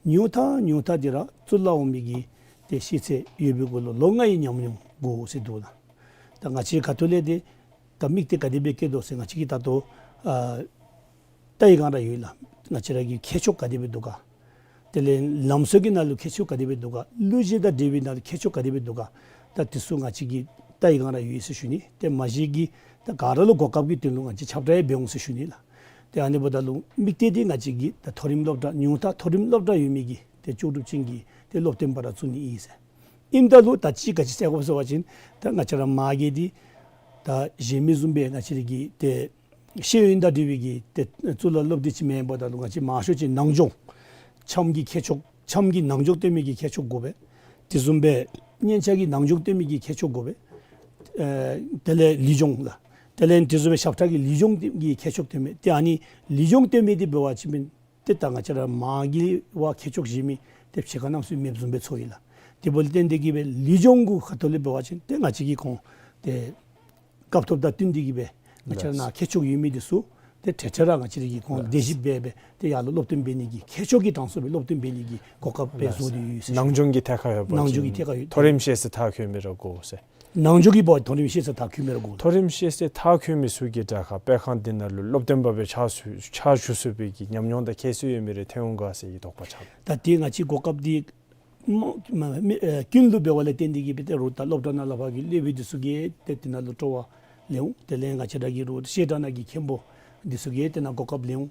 ཉུང་མཐའ་ཉུང་མཐའ་འདི་ར་གཙུག་ལག་འོག་མའི་གི་ཏེ་ཤེས་ཚད་ཡོད་པའི་གུ་ལུ་ལོ་ལྔ་ཡི་ཉམས་མྱོང་དགོ་ཟེར་འདུག་ལགས། ད་ང་བཅས་ཁ་ཐུག་ལས་ཏེ་ད་དམིགས་གཏད་ག་དེ་སྦེ་བསྐྱེད་དོ་ཟེར་ང་བཅས་ཀྱིས་ད་ལྟོ་ཨ་ལྟ་བའི་སྒང་ར་ཡོད་ལགས། ང་བཅས་ར་གི་ཁྱད་ཆོས་ག་དེ་སྦེ་འདུག་ག། དེ་ལས་ལམ་སྲོལ་གྱི་ནང་ལུ་ཁྱད་ཆོས་ག་དེ་སྦེ་འདུག་ག། གླུ་གཞས་དང་འབྲེལ་བའི་ནང་ལུ་ཁྱད་ཆོས་ག་དེ་སྦེ་འདུག་ག། ད་དེ་ཚུ་ང་བཅས་ཀྱིས་ལྟ་བའི་སྒང་ར་ཡོད་ཟེར་ཞུ་ནི། ཏེ་མ་གཞི་གིས་ད་ག་ར་ལུ་གོ་སྐབས་ཀྱི་དོན་ལུ་ང་བཅས་ཁྱབ་བསྒྲགས་ཡང་འབད་འོང་ཟེར་ཞུ་ནི་ལགས། ཏེ་ཨ་ནི་འབདཝ་ད་ལུ་དམིགས་གཏད་འདི་ང་བཅས་ཀྱིས་ད་མཐོ་རིམ་སློབ་གྲྭ་ཉུང་མཐའ་མཐོ་རིམ་སློབ་གྲྭ་ཡོད་མི་གི་ཏེ་ལྕོགས་གྲུབ་ཅན་གྱི་ཏེ་སློབ་སྟོན་པ་ར་བཙུགས་ནི་ཨིན་ཟེར། ཨིནམ་ད་ལུ་ད་ཅི་ག་ཅི་ཟེར་དགོཔ་ཟེར་བ་ཅིན་ད་ང་བཅས་ར་མ་གི་འདི་ད་གཞན་མི་བཟུམ་སྦེ་ང་བཅས་ར་གི་ཏེ་ཤེས་ཡོན་དང་འབྲེལ་བའི་གི་ཏེ་གཙུག་ལག་སློབ་སྡེ་ཅིག་མེན་པ་ད་ལུ་ང་བཅས་མང་ཤོས་ཅིག་ནང་སྦྱོང་འཆམ་གྱི་ཁྱད་ཆོས་འཆམ་གྱི་ནང་སྦྱོང་སྟོན་མི་གི་ཁྱད་ཆོས་དགོ་པས། དེ་བཟུམ་སྦེ་སྙན་ཆ་གི་ནང་སྦྱོང་སྟོན་མི་གི་ཁྱད་ཆོས་དགོ་པས། ཨེ་དེ་ལས་ལུས་སྦྱོང་ལགས། དེ་ལས་དེ་བཟུམ་སྦེ་ཞབས་ཁྲ་གི་ལུས་སྦྱོང་གི་ཁྱད་ཆོས་སྟོན་མི་ཏེ་ཨ་ནི་ལུས་སྦྱོང་སྟོན་མི་འདི་འབད་བ་ཅིན་ཏེ་ད་ང་བཅས་ར་མ་གི་བ་ཁྱད་ཆོས་གཞན་མི་ཏེ་ཕྱེད་ཀ་ནང་ཚུད་མེདཔ་བཟུམ་སྦེ་ཚོར་ཡི་ལགས། དེ་འབདཝ་ལས་བརྟེན་ཏེ་གིས་སྦེ་ལུས་སྦྱོང་གི་ཁ་ཐུག་ལས་འབད་བ་ཅིན་ཏེ་ང་བཅས་ཀྱིས་ཁོང་ཏེ་སྐབས་ཐོབ་དང་བསྟུན་ཏེ་གིས་སྦེ་ང་བཅས་ར་ནཱ་ཁྱད་ཆོས་ཡོད་མི་འདི་ཚུ་ཏེ་ཏེ་ཏེ་ར་ང་བཅས་ར་གིས་ཁོང་ལས་གཞི་འབད་སྦེ་ཏེ་ཡར་ལུ་སློབ་སྟོན་འབད་ནི་གི་ཁྱད་ཆོས་ཀྱི་གྲངས་སུ་སྦེ་སློབ་སྟོན་འབད་ནི་གི་གོ་སྐབས་སྦེ་བཟོ་སྟེ་ཡོད་ཟེར། ནང་སྦྱོང་གི་ཐད་ཁར་ཡོད་པ་ནང་སྦྱོང་གི་ཅིན་ཐད་ཁར་ཡོད་མཐོ་རིམ་ཤེས་ཚད་མཐར་འཁྱོལ་མི་ར་དགོ་ཟེར། ནང་སྦྱོང་གི་འབདཝ་མཐོ་རིམ་ཤེས་ཚད་མཐར་འཁྱོལ་མི་ར་དགོ། མཐོ་རིམ་ཤེས་ཚད་མཐར་འཁྱོལ་མི་ཚུ་གི་དྲ་ཁར་སྤེལ་ཁང་འདི་ནང་ལུ་སློབ་སྟོན་པ་སྦེ་ཕྱག་ཞུ་ཕྱག་ཞུ་ཚུགས་པའི་གི་ཉམས་མྱོང་དང་ཁྱད་གསོད་ཡོད་མི་རེ་ཐོན་འོང་ག་ཟེར་གྱི་དོགས་པ་ཆགས། ད་དེ་ང་བཅས་གོ་སྐབས་འདི་མ་མི་ཨེ་ཀུན་ལུ་འབདཝ་ལས་བརྟེན་ཏེ་གིས་སྦེ་ཏེ་རོགས་ད་སློབ་གྲྭ་ནང་ལས་ཕར་གྱི་སློབ་དཔོན་འདི་ཚུ་གིས་ཏེ་དེ་ནང་ལུ་སྤྲོ་བ་ལེན་འོང་། དེ་ལས་ང་བཅས་ར་གི་རོགས་བཤད་གྲྭ་ནང་གི་མཁན་པོ་འདི་ཚུ་གིས་དེ་ནང་གོ་སྐབས་ལེན་འོང་།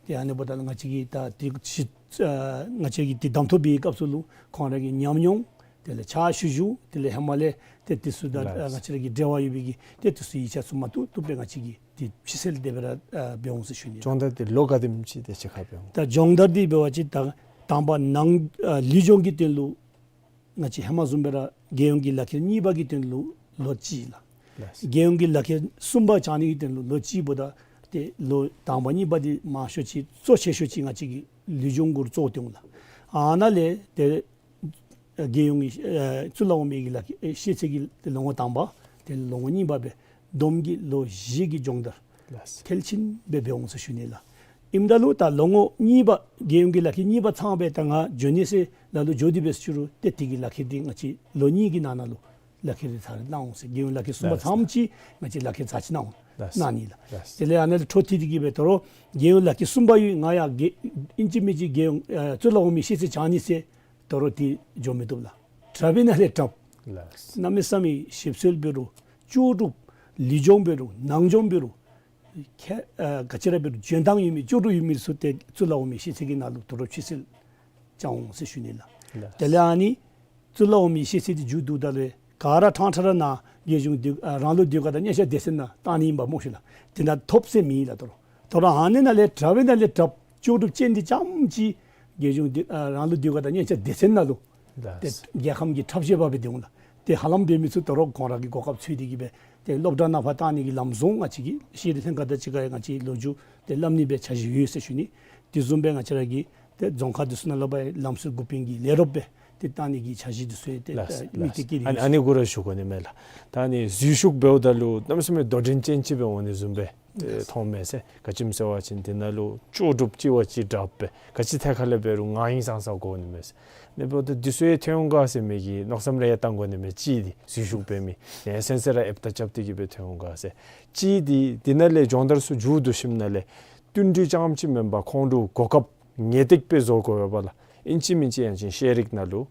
ཏེ་ཨ་ནི་འབདཝ་ད་ལུ་ང་བཅས་ཀྱིས་ད་དེ་ཅིག་ཨ་ང་བཅས་ཀྱིས་དེ་གདམ་འཐུ་འབད་བའི་སྐབས་སུ་ལུ་ཁོང་ར་གི་ཉམས་མྱོང་དེ་ལས་ཕྱག་ཞུ་ཞུ་དེ་ལས་ཧེ་མ་ལས་ཏེ་དེ་ཚུ་དང་ལགས། ཨ་ང་བཅས་ར་གི་འབྲེལ་བ་ཡོད་པའི་གི་ཏེ་དེ་ཚུ་ཡིག་ཆ་ཚུ་མ་བཏུབ་བཏུབ་སྦེ་ང་བཅས་ཀྱིས་དེ་ཕྱི་སེལ་དེ་སྦེ་ར་ཨ་འབད་འོང་ཟེར་ཞུ་ནི། སྦྱོང་བརྡར་འདི་ལོ་ག་དེམ་ཅིག་དེ་ཅིག་ཁར་འབད་འོང་། ད་སྦྱོང་བརྡར་འདི་འབད་བ་ཅིན་ད་དང་པ་ནང་ཨ་ལུས་སྦྱོང་གི་དོན་ལུ་ ང་བཅས་ཧེ་མ་བཟུམ་སྦེ་ར་རྒྱལ་ཡོངས་ཀྱི་ལག་ཁྱེར་གཉིས་པ་གི་དོན་ལུ་ལོ་གཅིག་ལགས། ལགས། རྒྱལ་ཡོངས་ཀྱི་ལག་ཁྱེར་གསུམ་པ་བཅང་ནི་གི་དོན་ལུ་ལོ་གཅིག་འབདཝ་ད་ཏེ་ལོ་དང་པ་གཉིས་པ་འདི་མང་ཤོས་ཅིག་གཙོ་ཆེ་ཤོས་ཅིག་ང་བཅས་ཀྱི་ལུས་སྦྱོང་གུ་ར་བཙུགས་ཏེ་འོང་ལགས། ཨ་ནཱ་ལས་ཏེ་རྒྱལ་ཡོངས་ཀྱི་ཨེ་གཙུག་ལག་འོག་མའི་གི་ལག་ཁྱེར་ཨེ་ཤེས་ཚད་ཀྱི་ལོ་ངོ་དང་པ་ཏེ་ལོ་ངོ་གཉིས་པ་སྦེ་བསྡོམས་ཀྱིས་ལོ་བཞི་གི་སྦྱོང་བརྡར་ལགས། མཐིལ་ཕྱིན་སྦེ་འབད་འོང་ཟེར་ཞུ་ནི་ལགས། ཨིནམ་ད་ལུ་ད་ལོ་ངོ་གཉིས་པ་རྒྱལ་ཡོངས་ཀྱི་ལག་ཁྱེར་གཉིས་པ་ཚང་སྦེ་ད་ང་འགྱོ་ནི་ཟེར་ལ་ལུ་འགྱོ་སྟེ་འབད་ཟེར་ཞུ་རུང་ཏེ་དེ་གི་ལག་ཁྱེར་འདི་ང་བཅས་ལོ་གཉིས་ཀྱི་ནང་ན་ལུ་ལག་ཁྱེར་འདི་ཚར་གནང་འོང་ཟེར། རྒྱལ་ཡོངས་ལག་ཁྱེར་གསུམ་པ་ལགས། ཚངམ་ཅིག་ང་བཅས་ལག་ཁྱེར་ཚར་ཅིག་གནང་འོང་ལགས། གནང་ནི་ལགས། ལགས། དེ་ལས་ཨ་ནཱ་ལས་འཕྲོ་མཐུད་དེ་གི་སྦེ་ད་རུང་རྒྱལ་ཡོངས་ལག་ཁྱེར་གསུམ་པ་ཡོད་ང་ཡང་རྒྱལ་ཨིན་ཅི་མིན་ཅི་རྒྱལ་ཡོངས་ཨེ་གཙུག་ལག་འོག་མའི་ཤེས་ཚད་བཅང་ནི་ཟེར་ད་རུང་དེ་འགྱོ་མི་བཏུབ་ལགས། དྲགཔ་ཨིན་ན་ལས་དྲགཔ། ལགས། གནམ་མེད་ས་མེད་ཞིབ་འཚོལ་འབད་རུང་ལྕོགས་གྲུབ་ལུས་སྦྱོང་འབད་རུང་ནང་སྦྱོང་འབད་རུང་ཁྱད་ཨ་ག་ཅི་ར་འབད་རུང་འཇོན་ཐང་ཡོད་མི་ལྕོགས་གྲུབ་ཡོད་མི་ཚུ་ཏེ་གཙུག་ལག་འོག་མའི་ཤེས་ཚད་ཀྱི་ནང་ལུ་ད་རུང་ཕྱིར་སེལ་བཅང་འོང་ཟེར་ཞུ་ནི་ལགས། ལགས། དེ་ལས་ཨ་ནི་གཙུག་ལག་འོག་མའི་ཤེས་ཚད་འདི་མཇུག་བསྡུཝ་ད་ལུ་ག་ར་ཕྲང་ཕྲང་ར་ནཱ་རྒྱལ་གཞུང་ཟློས་ཨ་རང་ལུགས་ཟློས་གར་དང་སྙན་ཆ་སྡེ་ཚན་ནང་བཏང་ནི་ཨིན་པ་སྨོ་ཤིག་ལགས། དེ་ནང་ཐོབ་ཟེར་མེད་ལགས། ད་རུང་ད་རུང་ཨ་ནི་ནང་ལས་དྲགཔ་ཨིན་ན་ལས་དྲགཔ་ལྕོགས་གྲུབ་ཅན་འདི་རྐྱངམ་ཅིག་རྒྱལ་གཞུང་ཟློས་ཨ་རང་ལུགས་ཟློས་གར་དང་སྙན་ཆ་སྡེ་ཚན་ནང་ལུ་ཏེ་ལགས། རྒྱལ་ཁམས་ཀྱི་འཁྲབ་གཞས་འབད་སྦེ་སྡོད་འོང་ལགས། ཏེ་ཧ་ལམ་འབད་མི་ཚུ་ད་རུང་ཁོང་ར་གི་གོ་སྐབས་འཚོལ་ཏེ་གི་སྦེ་ཏེ་སློབ་གྲྭ་ནང་ཕར་བཏང་ནི་གི་ལམ་བཟོ་ང་བཅས་ཀྱི་ཤེས་རིག་ལྷན་ཁག་དང་གཅིག་ཁར་ཡང་ང་བཅས་ལོ་རྒྱུས་ཏེ་སླབ་ནི་སྦེ་འཆར་གཞི་ཡོད་ཟེར་ཞུ་ནི། དེ་བཟུམ་སྦེ་ང་བཅས་ར་གི་ཏེ་རྫོང་ཁག་འདི་ཚུ་ནང་ལུ་འབད་ལམ་སྲོལ་འགོ་དཔོན་གྱི་ལས་རོགསཔ་སྦེ་ཏེ་བཏང་ནི་གི་འཆར་གཞི་འདི་ཚུ་ཡང་ཏེ་ལགས། ཨ་དམིགས་གཏད་ལགས། བསྐྱེད་ཨ་ནི་ཡོད། ཨ་ནི་གུ་ར་ཞུ་དགོ་ནི་མས་ལགས། ད་ཨ་ནི་འཛུལ་ཞུགས་འབདཝ་ད་ལུ་གནམ་མེད་ས་མེད་དོ་འགྲན་ཅན་ཅིག་སྦེ་འོང་ནི་བཟུམ་སྦེ་ཏེ་ལགས། མཐོངམ་མས་ཟེར། ག་ཅི་སྨོ་ཟེར་བ་ཅིན་དེ་ནང་ལུ་ལྕོགས་གྲུབ་ཅིག་བ་ཅིག་དྲགཔ་སྦེ་ག་ཅི་ཐད་ཁར་ལས་འབད་རུང་ང་ཧིང་སངས་ས་དགོ་ནི་མས་ཟེར། ཨ་ནི་འབདཝ་ད་འདི་ཚུ་ཡང་ཐོན་འོང་ག་ཟེར་མི་གི་མནོ་བསམ་རེ་ཡང་བཏང་དགོ་ནི་མས། གཅིག་འདི་འཛུལ་ཞུགས་འབད་མི་ཡང་སེམས་ཅན་ར་ཨེབ་རྟ་རྐྱབ་སྟེ་གི་སྦེ་ཐོན་འོང་ག་ཟེར། གཅིག་འདི་དེ་ནང་ལས་སྦྱོང་བརྡར་ཚུ་མཇུག་བསྡུ་ཞིནམ་ལས་བསྟུན་གྲོས་རྐྱངམ་ཅིག་མེན་པར་ཁོང་ལུ་གོ་སྐབས་ངེས་ཏིག་སྦེ་བཟོ་དགོ་པས་ལགས། ཨིན་ཅི་མིན་ཅི་ཡང་ཅིན་ཤེས་རིག་ནང་ལུ་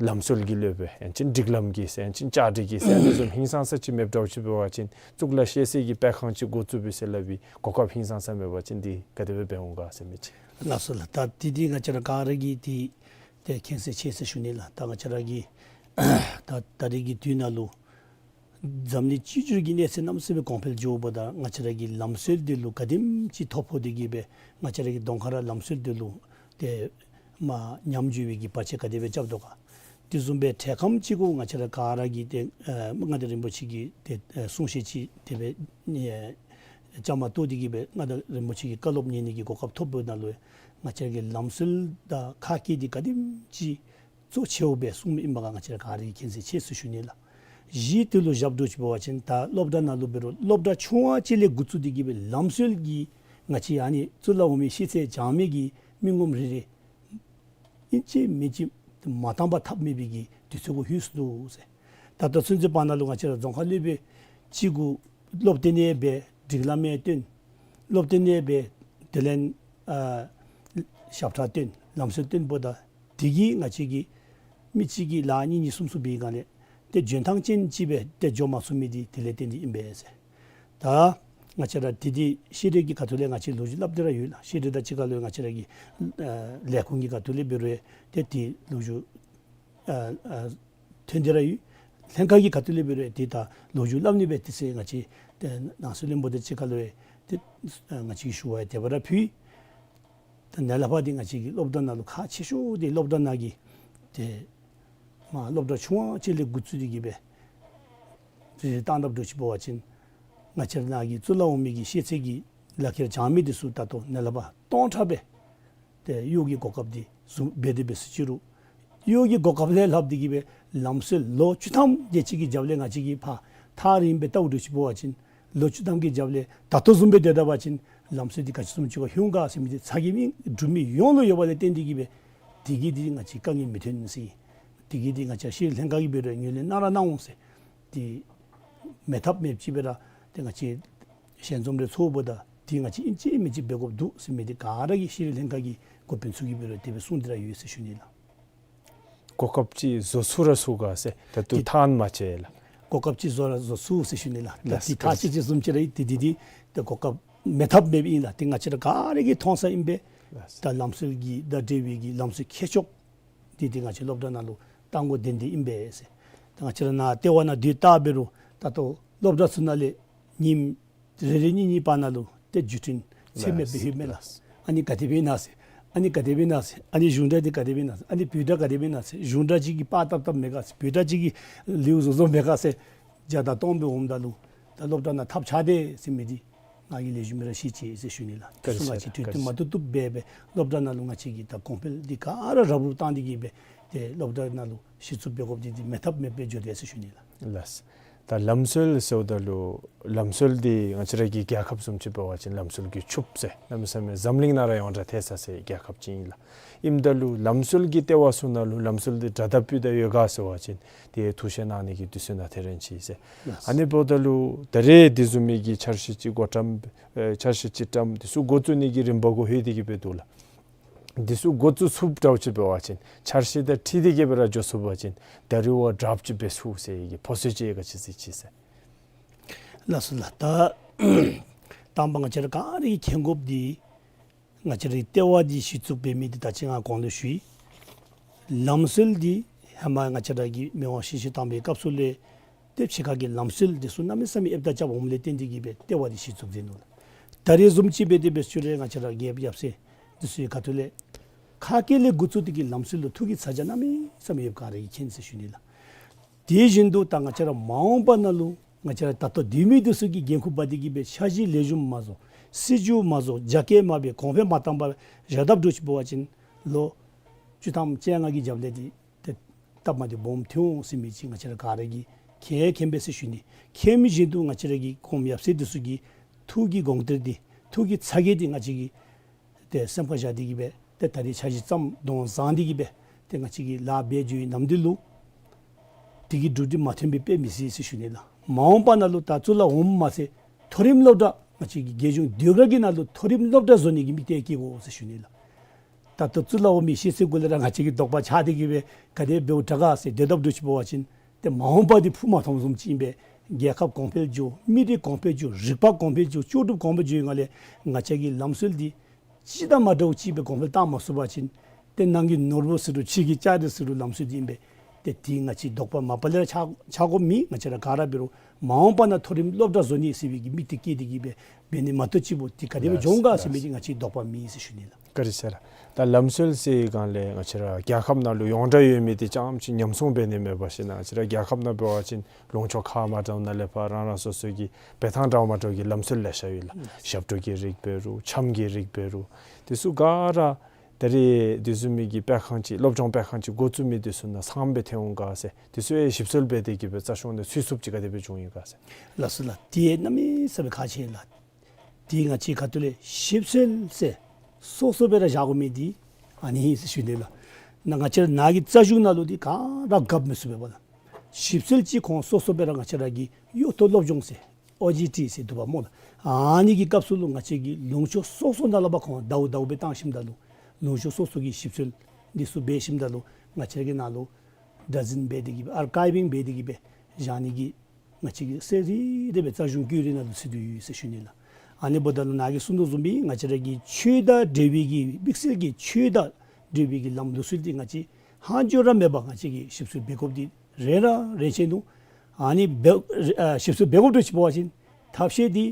ལམ་སྲོལ་གྱི་སློབ་དཔོན་ཡང་ཅིན་སྒྲིག་ལམ་གྱི་ཟེར་ཡང་ཅིན་བཅའ་སྒྲིག་གི་ཟེར་ཨ་ནི་བཟུམ་ཧིང་སངས་ས་ཅིག་མེདཔ་འདྲཝ་ཅིག་འབད་བ་ཅིན་གཙུག་ལག་ཤེས་ཚད་ཀྱི་སྤེལ་ཁང་ཅིག་འགོ་བཙུགས་པའི་ཟེར་སླབ་པའི་གོ་སྐབས་ཧིང་སངས་ས་མེད་པ་ཅིན་འདི་ག་དེ་སྦེ་འབད་འོང་ག་ཟེར་མི་ཅིག། ལགས་སོ་ལགས། ད་དེ་འདི་ང་བཅས་ར་ག་ར་གིས་འདི་ཏེ་མཁྱེན་གསལ་ཆེ་ཟེར་ཞུ་ནི་ལགས། ད་ང་བཅས་ར་གི་ད་ད་རེས་ཀྱི་དུས་ནང་ལུ་འཛམ་གླིང་སྤྱི་འབྱོར་གྱི་གནས་ཚད་གནམ་མེད་ས་མེད་གོང་འཕེལ་འགྱོཝ་ད་ང་བཅས་ར་གི་ལམ་སྲོལ་འདི་ལུ་ག་དེམ་ཅིག་ཐོ་ཕོག་སྟེ་གི་སྦེ་ང་བཅས་ར་གི་གདོང་ཁར་ར་ལམ་སྲོལ་འདི་ལུ་ཏེ་མར་ཉམས་འགྱོ་བའི་གི་བར་ཆད་ག་དེ་སྦེ་རྐྱབ་དོ་ག། དེ་བཟུམ་སྦེ་འཕྲལ་ཁམས་ཅིག་གུ་ང་བཅས་ར་ག་ར་གིས་ཏེ་ཨ་མངའ་བདག་རིན་པོ་ཆེ་གི་ཏེ་ཨ་གསུང་བཤད་ཅིག་དེ་སྦེ་ཨེ་བཅའ་མར་གཏོགས་ཏེ་གི་སྦེ་མངའ་བདག་རིན་པོ་ཆེ་གི་བཀའ་སློབ་ཉན་ནི་གི་གོ་སྐབས་ཐོབ་པའི་ནང་ལུ་ང་བཅས་ར་གི་ལམ་སྲོལ་དང་ཁ་སྐད་འདི་ག་དེམ་ཅིག་གཙོ་ཆེཝ་སྦེ་གསུངམ་ཨིན་པ་ག་ང་བཅས་ར་ག་ར་གིས་མཁྱེན་གསལ་ཆེ་ཟེར་ཞུ་ནི་ལགས། གཞི་དེ་ལུ་བཞག་འགྱོ་ཅིག་འབད་བ་ཅིན་ད་སློབ་གྲྭ་ནང་ལུ་འབད་རུང་སློབ་གྲྭ་ཆུང་བ་ཅིག་ལས་འགོ་བཙུགས་ཏེ་གི་སྦེ་ལམ་སྲོལ་གྱི་ང་བཅས་ཨ་ནི་གཙུག་ལག་འོག་མའི་ཤེས་ཚད་སྦྱང་མི་གི་མི་ངོམ་རེ་རེ་ཨིན་ཅི་མིན་ཅི་མ་བཏང་པར་ཐབས་མེད་པའི་གི་དུས་ཚོད་གུ་ལྷོད་སོ་ནུག་ཟེར། ད་ལྟོ་ཚུན་ཚོད་བར་ན་ལུ་ང་བཅས་ར་རྫོང་ཁ་སློབ་དཔོན་ཅིག་གུ་སློབ་སྟོན་ཡང་འབད་སྒྲིག་ལམ་ཡང་སྟོན། སློབ་སྟོན་ཡང་འབད་དེ་ལས་ཨ་ཞབས་ཁྲ་སྟོན་ལམ་སྲོལ་སྟོན་འབདཝ་ད་དེ་གིས་ང་བཅས་ཀྱི་མི་གཅིག་གིས་ལཱ་གཉིས་གཉིས་གསུམ་གསུམ་འབད་བའི་སྒང་ལས་ཏེ་འཇོན་ཐང་ཅན་ཅིག་སྦེ་ཏེ་འགྱོ་མ་ཚུགས་མི་འདི་དེ་ལས་བརྟེན་ཏེ་ཨིན་པས་ཟེར། ད་ང་བཅས་ར་དེ་འདི་ཤེས་རིག་གི་ཁ་ཐུག་ལས་ང་བཅས་ལོ་རྒྱུས་སླབ་སྟེ་ར་ཡོད་ལགས། ཤེས་རིག་དང་གཅིག་ཁར་ལུ་ང་བཅས་ར་གི་ཨ་ལས་ཁུངས་ཀྱི་ཁ་ཐུག་ལས་འབད་རུང་ཏེ་དེ་ལོ་རྒྱུས་ཨ་ཨ་ཐོན་ཏེ་ར་ཡོད། ལྷན་ཁག་གི་ཁ་ཐུག་ལས་འབད་རུང་ཏེ་ད་ལོ་རྒྱུས་སླབ་ནི་སྦེ་ཏེ་ཟེར་ང་བཅས་ཏེ་ནང་སྲིད་བློན་པོ་དང་གཅིག་ཁར་ལུ་ཏེ་ཨ་ང་བཅས་ཀྱིས་ཞུ་བ་ཡང་དེ་སྦེ་ར་ཕུལ། ད་ནཱ་ལས་ཕར་འདི་ང་བཅས་ཀྱི་སློབ་གྲྭ་ནང་ལུ་ཁག་ཆེ་ཤོས་འདི་སློབ་གྲྭ་ནང་གི་ཏེ་མར་སློབ་གྲྭ་ཆུང་བ་ཅིག་ལས་འགོ་བཙུགས་ཏེ་གི་སྦེ་རེ་རེ་བཏང་སླབ་འགྱོ་ཅིག་འབད་བ་ཅིན་ང་བཅས་ར་ནང་གི་གཙུག་ལག་འོག་མའི་གི་ཤེས་ཚད་ཀྱི་ལག་ཁྱེར་སྦྱང་མི་འདི་ཚུ་ད་ལྟོ་ནཱ་ལས་ཕར་སྟོང་ཕྲག་སྦེ་ཏེ་གཡོག་གི་གོ་སྐབས་འདི་བཟུང་འབད་དེ་འབད་ཟེར་ཅི་རུང་གཡོག་གི་གོ་སྐབས་ལས་ལྷག་སྟེ་གི་སྦེ་ལམ་སྲོལ་ལོ་བཅུ་ཐམ་དེ་ཅིག་གི་རྒྱབ་ལས་ང་བཅས་ཀྱིས་ཕར་ཐག་རིངམོ་སྦེ་བལྟཝ་འདྲཝ་ཅིག་འབད་བ་ཅིན་ལོ་བཅུ་ཐམ་གྱི་རྒྱབ་ལས་ད་ལྟོ་བཟུམ་སྦེ་སྡོད་ད་པ་ཅིན་ལམ་སྲོལ་འདི་ག་ཅི་བཟུམ་ཅིག་ཁར་ལྷོད་ག་ཟེར་མི་འདི་ཚ་གྱང་འདི་འབྲུག་མི་ཡོངས་ལུ་ཡོད་པ་ལས་བརྟེན་ཏེ་གི་སྦེ་དེ་གིས་འདི་ང་བཅས་དཀའ་ངལ་མི་ཐོན་ཟེར། དེ་གིས་འདི་ང་བཅས་ཤེས་རིག་ལྷན་ཁག་གིས་འབད་རུང་ངོས་ལེན་གནང་ར་གནང་འོང་ཟེར། འདི་མེད་ཐབས་མེདཔ་ཅིག་སྦེ་ར་ཏེ་ང་བཅས་ཞལ་འཛོམས་རེ་ཚོགསཔ་ད་འདི་ང་བཅས་ཨིན་ཅི་མིན་ཅི་འབད་དགོཔ་འདུག་ཟེར་མི་འདི་ག་ར་གིས་ཤེས་རིག་ལྷན་ཁག་གི་འགོ་དཔོན་ཚུ་གིས་འབད་རུང་དེ་སྦེ་གསུངས་ཏེ་ར་ཡོད་ཟེར་ཞུ་ནི་ལགས། གོ་སྐབས་ཅིག་བཟོ་ཚུགས་ར་ཚུགས་ག་ཟེར་ད་ལྟོ་ཐག་མ་བཅད་ལགས། གོ་སྐབས་ཅིག་བཟོ་ར་བཟོ་ཚུགས་ཟེར་ཞུ་ནི་ལགས། ད་ལགས། འདི་ཐག་ཆོད་ཅིག་བཟུམ་ཅིག་ར་ཨིན། ཏེ་འདི་འདི་ཏེ་གོ་སྐབས་མེད་ཐབས་མེདཔ་ཨིན་ལགས། ཏེ་ང་བཅས་ར་ག་ར་གིས་མཐོང་ས་ཨིན་པས། ལགས། ད་ལམ་སྲོལ་གྱི་དང་འབྲེལ་བའི་གི་ལམ་སྲོལ་མཁས་མཆོག་འདི་ཏེ་ང་བཅས་སློབ་གྲྭ་ནང་ལུ་གཏང་དགོ་དོན་འདི་ཨིན་པས་ཟེར། ད་ང་བཅས་ར་ནཱ་ལྟེ་བ་ནང་སྡོད་ད་འབད་རུང་ད་ལྟོ་སློབ་གྲྭ་ཚུ་ནང་ལས་ཉིནམ་རེ་རེ་གཉིས་གཉིས་བར་ན་ལུ་ཏེ་བརྒྱུད་འཕྲིན་ཚད་མེད་སྦེ་ལྷོདཔ་མས་ལགས། ལགས། ཨ་ནི་ག་དེ་སྦེ་ཨིན་ན་ཟེར། ཨ་ནི་ག་དེ་སྦེ་ཨིན་ན་ཟེར། ཨ་ནི་གཞུང་འབྲེལ་འདི་ག་དེ་སྦེ་ཨིན་ན་ཟེར། ཨ་ནི་བོད་སྒྲ་ག་དེ་སྦེ་ཨིན་ན་ཟེར། གཞུང་འབྲེལ་ཅིག་གིས་པར་བཏབ་བཏབ་མེད་ག་ཟེར། བོད་སྒྲ་ཅིག་གིས་ལེའུ་བཟོ་བཟོཝ་མེད་ག་ཟེར། བརྒྱ་དང་སྟོང་སྦེ་འོངམ་ད་ལུ་ད་སློབ་གྲྭ་ནང་ཐབས་ཆག་སྟེ་ཟེར་མི་འདི་ང་གིས་ལེགས་ཤོམ་སྦེ་ར་ཤེས་ཅི་ཟེར་ཞུ་ནི་ལགས། བཀའ་དྲིན་ཆེ། སོ་ང་བཅས་གྲོས་བསྟུན་མ་བཏུབ་བཏུབ་སྦེ་སྦེ་སློབ་གྲྭ་ནང་ལུ་ང་བཅས་ཀྱིས་ད་གོང་འཕེལ་འདི་ག་ར་རབ་རུབ་བཏང་སྟེ་གིས་སྦེ་ཏེ་སློབ་གྲྭ་ནང་ལུ་གཞི་བཙུགས་འབད་དགོཔ་འདི་འདི་མེད་ཐབས་མེདཔ་སྦེ་འགྱོ་དེས་ཟེར་ཞུ་ནི་ལགས། ལགས། ད་ལམ་སྲོལ་ཟེརཝ་ད་ལུ་ལམ་སྲོལ་འདི་ང་བཅས་ར་གི་རྒྱལ་ཁབ་བཟུམ་ཅིག་འབད་བ་ཅིན་ལམ་སྲོལ་གྱི་ཕྱུགཔོ་ཟེར་གནམ་མེད་ས་མེད་འཛམ་གླིང་ནང་ར་ཡོངས་གྲགས་ཐལ་ས་ཟེར་རྒྱལ་ཁབ་ཅིག་ཨིན་ལགས། ཨིནམ་ད་ལུ་ལམ་སྲོལ་གྱི་ལྟེ་བ་ཚུ་ནང་ལུ་ལམ་སྲོལ་འདི་དྲ་དང་པོ་ད་ཡོད་ག་ཟེར་བ་ཅིན་ཏེ་ཐུགས་བཞེད་གནང་ནི་གི་དུས་ཚོད་ནང་ཐེ་རན་ཅི་ཟེར། ལགས། ཨ་ནི་འབདཝ་ད་ལུ་ད་རེས་འདི་བཟུམ་མའི་གི་འཆར་གཞི་ཅིག་འགོ་བཀྲམ་ཨེ་འཆར་གཞི་ཅིག་བཀྲམ་འདི་ཚུ་འགོ་བཙུགས་ནི་གི་རིམ་པ་གུ་ལྷོད་དེ་གིས་སྦེ་འདུག་ལགས། འདི་ཚུ་འགོ་བཙུགས་ཚུགསཔ་འདྲཝ་ཅིག་འབད་བ་ཅིན་འཆར་གཞི་དང་འཁྲིལ་ཏེ་གིས་སྦེ་ར་འགྱོ་ཚུགས་པ་ཅིན་ད་རེས་བ་དྲགཔ་ཅིག་འབད་ཚུགས་ཟེར་གྱི་ཕོ་སོ་ཅིག་ག་ཅི་ཟེར་ཅི་ཟེར། ལགས་སོ་ལགས། ད་དང་པ་ང་བཅས་ར་ག་ར་གིས་མཁྱེན་དགོཔ་འདི་ང་བཅས་རའི་ལྟེ་བ་འདི་གཞི་བཙུགས་འབད་མི་འདི་ད་ཅི་ང་གོང་ལུ་ཞུ་ཡི། ལམ་སྲོལ་འདི་ཧེ་མ་ང་བཅས་ར་གི་མི་དབང་ཞི་བྱེད་དམ་པའི་སྐབས་སུ་ལས་ཏེ་ཕྱི་ཁ་གི་ལམ་སྲོལ་འདི་ཚུ་གནམ་མེད་ས་མེད་ཨེབ་ད་རྐྱབ་འོངམ་ལས་བརྟེན་ཏེ་གིས་སྦེ་ལྟེ་བ་འདི་གཞི་བཙུགས་མཛད་ནུག་ལགས། ད་རེས་བཟུམ་ཅིག་འབད་དེ་འབད་ཞུ་རུང་ང་བཅས་ར་རྒྱལཔོ་ཡབ་སྲས་འདི་ཚུ་གི་ཁ་ཐུག་ལས་ཁ་སྐད་ལས་འགོ་བཙུགས་ཏེ་གིས་ལམ་སྲོལ་ལུ་ཐུགས་ཀྱི་ཚ་གྱང་གནམ་མེད་ས་མེད་ཡོདཔ་ག་ར་གིས་མཁྱེན་ཟེར་ཞུ་ནི་ལགས། དེ་བཞིན་དུ་ད་ང་བཅས་ར་མ་འོངས་པ་ནང་ལུ་ང་བཅས་ར་ད་ལྟོ་སྡོད་མི་འདི་ཚུ་གིས་འགན་ཁུར་འབག་སྟེ་གིས་སྦེ་འཆར་གཞི་ལེགས་ཤོམ་མ་བཟོ་སྲིད་བྱུས་མ་བཟོ་རྒྱ་སྐྱེད་མ་འབད་གོང་འཕེལ་མ་བཏང་པར་བཞག་དཔ་འདྲཝ་ཅིག་འབད་བ་ཅིན་ལོ་བཅུ་ཐམ་བཅོ་ལྔ་གི་རྒྱབ་ལས་འདི་ཏེ་སྟབས་མ་བདེཝ་སྦོམ་ཐོན་འོང་ཟེར་མི་ཅིག་ང་བཅས་ར་ག་ར་གིས་མཁྱེན་མཁྱེན་པས་ཟེར་ཞུ་ནི། མཁྱེན་མི་བཞིན་དུ་ང་བཅས་ར་གི་གོངམ་ཡབ་སྲས་འདི་ཚུ་གི་ཐུགས་ཀྱི་དགོངས་གཏེར་འདི་ཐུགས་ཀྱི་ཚ་གྱང་འདི་ང་བཅས་ཀྱིས་ཏེ་སེམས་ཁར་བཞག་སྟེ་གིས་སྦེ་ཏེ་ད་རེས་འཆར་གཞི་བརྩམས་དོན་བཟང་སྟེ་གིས་སྦེ་ཏེ་ང་བཅས་ཀྱིས་ལཱ་འབད་འགྱོ་བའི་ནམ་དུས་ལུ་དེ་གི་འགྲུབ་འདི་མ་ཐོན་པའི་དཔེ་མི་སྲིད་ཟེར་ཞུ་ནི་ལགས། མ་འོངས་པ་ནང་ལུ་ད་གཙུག་ལག་འོགམ་མ་ཚད་མཐོ་རིམ་སློབ་གྲྭ་ང་བཅས་ཀྱི་རྒྱལ་གཞུང་ཟློས་གར་གྱི་ནང་ལུ་མཐོ་རིམ་སློབ་གྲྭ་བཟོ་ནི་གི་དམིགས་གཏད་བསྐྱེད་དགོ་ཟེར་ཞུ་ནི་ལགས། ད་ལྟོ་གཙུག་ལག་འོག་མའི་ཤེས་ཚད་གུ་ལས་ར་ང་བཅས་ཀྱི་དོགས་པ་ཆགས་ཏེ་གིས་སྦེ་ག་དེ་འབདཝ་དྲག་ག་ཟེར་སྡོད་དཔ་འདྲཝ་ཅིག་འབད་བ་ཅིན་ཏེ་མ་འོངས་པ་འདི་ཕུགས་མ་མཐོངམ་བཟུམ་ཅིག་ཨིན་པས། རྒྱལ་ཁབ་གོང་འཕེལ་འགྱོ་མི་རིགས་གོང་འཕེལ་འགྱོ་རིག་པ་གོང་འཕེལ་འགྱོ་ལྕོགས་གྲུབ་གོང་འཕེལ་འགྱོ་བའི་ངང་ལས་ང་བཅས་ཀྱི་ལམ་སྲོལ་འདི་སྤྱི་དང་མ་འདྲཝ་ཅིག་སྦེ་གོང་འཕེལ་བཏང་མ་ཚུགས་པ་ཅིན་ཏེ་ནང་གི་ནོར་བུ་ཟེར་རུང་ཕྱི་གི་ལྕགས་རི་ཟེར་རུང་ལམ་སྲོལ་འདི་ཨིན་པས། ཏེ་དེ་ང་བཅས་དོགས་པ་མ་པ་ལས་ར་ཆགས་ཆགས་དགོཔ་མེད། ང་བཅས་ར་ག་ར་འབད་རུང་མ་འོངས་པ་ནང་མཐོ་རིམ་སློབ་གྲྭ་བཟོ་ནི་ཟེར་བའི་གི་དམིགས་གཏད་བསྐྱེད་དེ་གིས་སྦེ་འབད་ནི་མ་གཏོགས་ཅིག་པོ་དེ་ག་དེ་སྦེ་ལགས་འགྱོ་འོང་ག་ལགས་ཟེར་མི་ལགས། དེ་ང་བཅས་དོགས་པ་མེད་ཟེར་ཞུ་ནི་ལགས། བཀའ་དྲིན་ཆེ་ལགས། ད་ལམ་སྲོལ་ཟེར་བའི་སྒང་ལས་ང་བཅས་ར་རྒྱལ་ཁབ་ནང་ལུ་ཡོངས་གྲགས་ཡོད་མི་འདི་རྐྱངམ་ཅིག་ཉམས་སྲུང་འབད་ནི་མེད་པ་ཅིན་ང་བཅས་ར་རྒྱལ་ཁབ་ནང་འབད་བ་ཅིན་ལུང་ཕྱོགས་ཁག་མ་འདྲཝ་ནང་ལས་ཕར་རང་རང་སོ་སོ་གི་འབད་ཐངས་འདྲ་མ་འདྲཝ་གི་ལམ་སྲོལ་ལེ་ཤ་ཡོད་ལགས། ཞབས་བྲོ་གི་རིགས་འབད་རུང་འཆམ་གྱི་རིགས་འབད་རུང་དེ་ཚུ་ག་ར་ད་རེས་དེ་བཟུམ་མའི་གི་སྤེལ་ཁང་ཅིག་སློབ་སྦྱོང་སྤེལ་ཁང་ཅིག་འགོ་བཙུགས་མི་དེ་ཚུ་ནང་ཚངམ་སྦེ་ཐོན་འོང་ག་ཟེར། དེ་ཚུ་ཡང་ཞིབ་འཚོལ་འབད་དེ་གིས་སྦེ་རྩ་གཞུང་ནང་ཚུད་ཚུགསཔ་ཅིག་ག་དེ་སྦེ་བྱུང་ཡི་ག་ཟེར། ལགས་སོ་ལགས། དེ་གནམ་མེད་ས་མེད་ཁག་ཆེ་ལགས། དེ་ང་བཅས་ཁ་ཐུག་ལས་ཞིབ་འཚོལ་ཟེར་སོ་སོ་སྦེ་ར་བཞག་དགོ་མི་འདི་ཨ་ནི་ཨིན་ཟེར་ཞུ་ནི་ལགས། ནཱ་ང་བཅས་ར་ནཱ་གི་རྩ་གཞུང་ནང་ལུ་འདི་ག་ར་གབ་མི་ཚུགས་པས་པ་ལགས། ཞིབ་འཚོལ་ཅིག་ཁོང་སོ་སོ་སྦེ་ར་ང་བཅས་ར་གི་གཡོག་ཐོག་སློབ་སྦྱོང་ཟེར་ཨོ་ཇི་ཊི་ཟེར་འདུག་པ་སྨོ་ལགས། ཨ་ནི་གི་སྐབས་སུ་ལུ་ང་བཅས་ཀྱིས་ལུང་ཕྱོགས་སོ་སོ་ནང་ལུ་འབད་ཁོང་ཟླཝ་ཟླཝ་སྦེ་བཏང་ཞིནམ་ད་ལུ་ལུང་ཕྱོགས་སོ་སོ་གི་ཞིབ་འཚོལ་འདི་ཚུ་འབད་ཞིནམ་ད་ལུ་ང་བཅས་ཀྱིས་ནཱ་ལུ་བདག་འཛིན་འབད་དེ་གིས་སྦེ་ཨར་ཀའིབ་ཝིང་འབད་དེ་གིས་སྦེ་བཞག་ནི་གི་ང་བཅས་ཀྱིས་གསལ་རི་རི་སྦེ་རྩ་གཞུང་བཀོད་རིས་ནང་ལུ་ཚུད་དེ་ཡོད་ཟེར་ཞུ་ནི་ལགས། ཨ་ནི་འབདཝ་ད་ལུ་ནཱ་གིས་གསུངས་དོ་བཟུམ་སྦེ་ང་བཅས་ར་གི་ཆོས་དང་འབྲེལ་བའི་གི་དམིགས་བསལ་གྱི་ཆོས་དང་འབྲེལ་བའི་གི་ལམ་ལུགས་སྲོལ་འདི་ང་བཅས་ཧང་ཅོ་ར་མེད་པར་ང་བཅས་ཀྱིས་ཞིབ་འཚོལ་འབད་དགོཔ་འདི་རེ་ར་རེ་ཆེ་ནུག། ཨ་ནི་འབད་ཨ་ཞིབ་འཚོལ་འབད་དགོཔ་འདྲཝ་ཅིག་འབད་བ་ཅིན་ཐབས་ཤེས་འདི་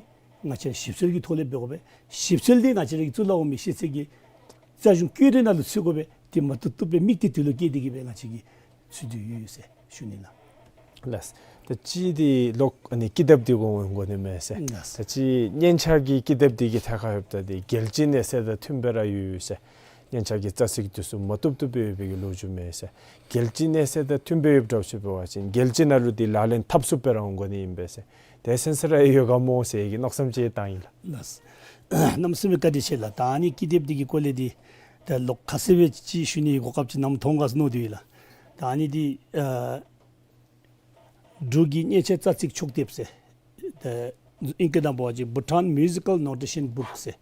ང་བཅས་ཞིབ་འཚོལ་གྱི་ཐོག་ལས་འབད་དགོ་པས། ཞིབ་འཚོལ་འདི་ང་བཅས་ར་གི་གཙུག་ལག་འོག་མའི་ཤེས་ཚད་ཀྱི་རྩ་གཞུང་བཀོད་རིས་ནང་ལུ་ཚུད་དགོ་པས། དེ་མ་བཏུབ་བཏུབ་སྦེ་དམིགས་གཏད་དེ་ལུ་བསྐྱེད་དེ་གིས་སྦེ་ང་བཅས་ཀྱིས་ཚུད་དེ་ཡོད་ཟེར་ཞུ་ནི་ལགས། ལགས། ད་ཅི་འདི་ལོག་ཨ་ནི་ཀི་དེབ་འདི་གུ་འོང་དགོ་ནི་མས་ཟེར། ལགས། ད་ཅི་སྙན་ཆ་གི་ཀི་དེབ་འདི་གི་ཐད་ཁར་ཡོདཔ་ད་འདི་རྒྱལ་སྤྱིའི་གནས་ཚད་དང་མཐུནམ་སྦེ་ར་ཡོད་ཟེར། སྙན་ཆ་གི་རྩ་ཚིག་འདི་ཚུ་མ་བཏུབ་བཏུབ་སྦེ་ཡོད་པའི་གི་ལོ་རྒྱུས་མས་ཟེར། རྒྱལ་སྤྱིའི་གནས་ཚད་དང་མཐུནམ་སྦེ་ཡོདཔ་འདྲཝ་ཅིག་འབད་བ་ཅིན་རྒྱལ་སྤྱི་ནང་ལུ་འདི་ལག་ལེན་འཐབ་ཚུགསཔ་སྦེ་ར་འོང་དགོ་ནི་ཨིན་པས་ཟེར། དེ་ཚུན་ཚོད་ར་ཡོད་ག་སྨོ་ཟེར་གྱི་མནོ་བསམ་ཅིག་བཏང་ཡི་ལགས། ལགས། གནམ་མེད་ས་མེད་བཀའ་དྲིན་ཆེ་ལགས། ད་ཨ་ནི་ཀི་དེབ་འདི་གི་སྐོར་ལས་འདི་ད་ལོག་ཁ་གསལ་སྦེ་ཅིག་ཞུ་ནི་གོ་སྐབས་ཅིག་ནམ་ཐོབ་ག་ཟེར་མནོ་སྟེ་ཡོད་ལགས། ད་ཨ་ནི་འདི་ཨ་འབྲུག་གི་སྙན་ཆ་རྩ་ཚིག་ཕྱོགས་དེབ་ཟེར། ད་ཨིང་སྐད་ནང་འབད་བ་ཅིན་Bhutan Musical Notation Book ཟེར།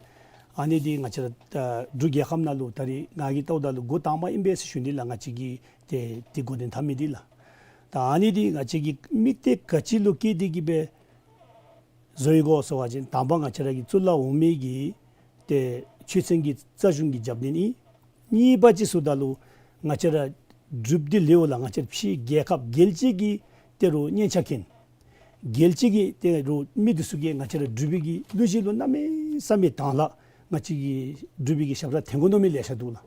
ཨ་ནི་འདི་ང་བཅས་ར་ད་འབྲུག་རྒྱལ་ཁབ་ནང་ལུ་ད་རེས་ང་གིས་བལྟཝ་ད་ལུ་འགོ་དང་པ་ཨིན་པས་ཟེར་ཞུ་ནི་ལགས། ང་བཅས་ཀྱིས་ཏེ་འདི་འགོ་འདྲེན་འཐབ་མི་འདི་ལགས། ད་ཨ་ནི་འདི་ང་བཅས་ཀྱིས་དམིགས་གཏད་ག་ཅི་ལུ་བསྐྱེད་དེ་གིས་སྦེ་བཟོ་ཡི་གོ་ཟེར་བ་ཅིན་དང་པ་ང་བཅས་ར་གི་གཙུག་ལག་འོག་མའི་གི་ཏེ་ཆོས་ཚན་གྱི་རྩ་གཞུང་གི་རྒྱབ་སྣོན་ཨིན། གཉིས་པ་ཅིག་ཟེརཝ་ད་ལུ་ང་བཅས་ར་འབྲུགཔ་འདི་ལུ་ལགས་ང་བཅས་ར་ཕྱི་རྒྱལ་ཁབ་རྒྱལ་སྤྱི་གི་ཏེ་རུང་སྙན་ཆ་མཁན་རྒྱལ་སྤྱི་གི་ཏེ་རུང་མི་འདི་ཚུ་གིས་ང་བཅས་ར་འབྲུག་པའི་གི་གླུ་གཞས་ལུ་གནམ་མེད་ས་མེད་དང་ལགས། ང་བཅས་ཀྱི་འབྲུག་པའི་གི་ཞབས་ཁྲ་འཐེན་དགོ་མནོ་མི་ལེ་ཤ་འདུག་ལགས།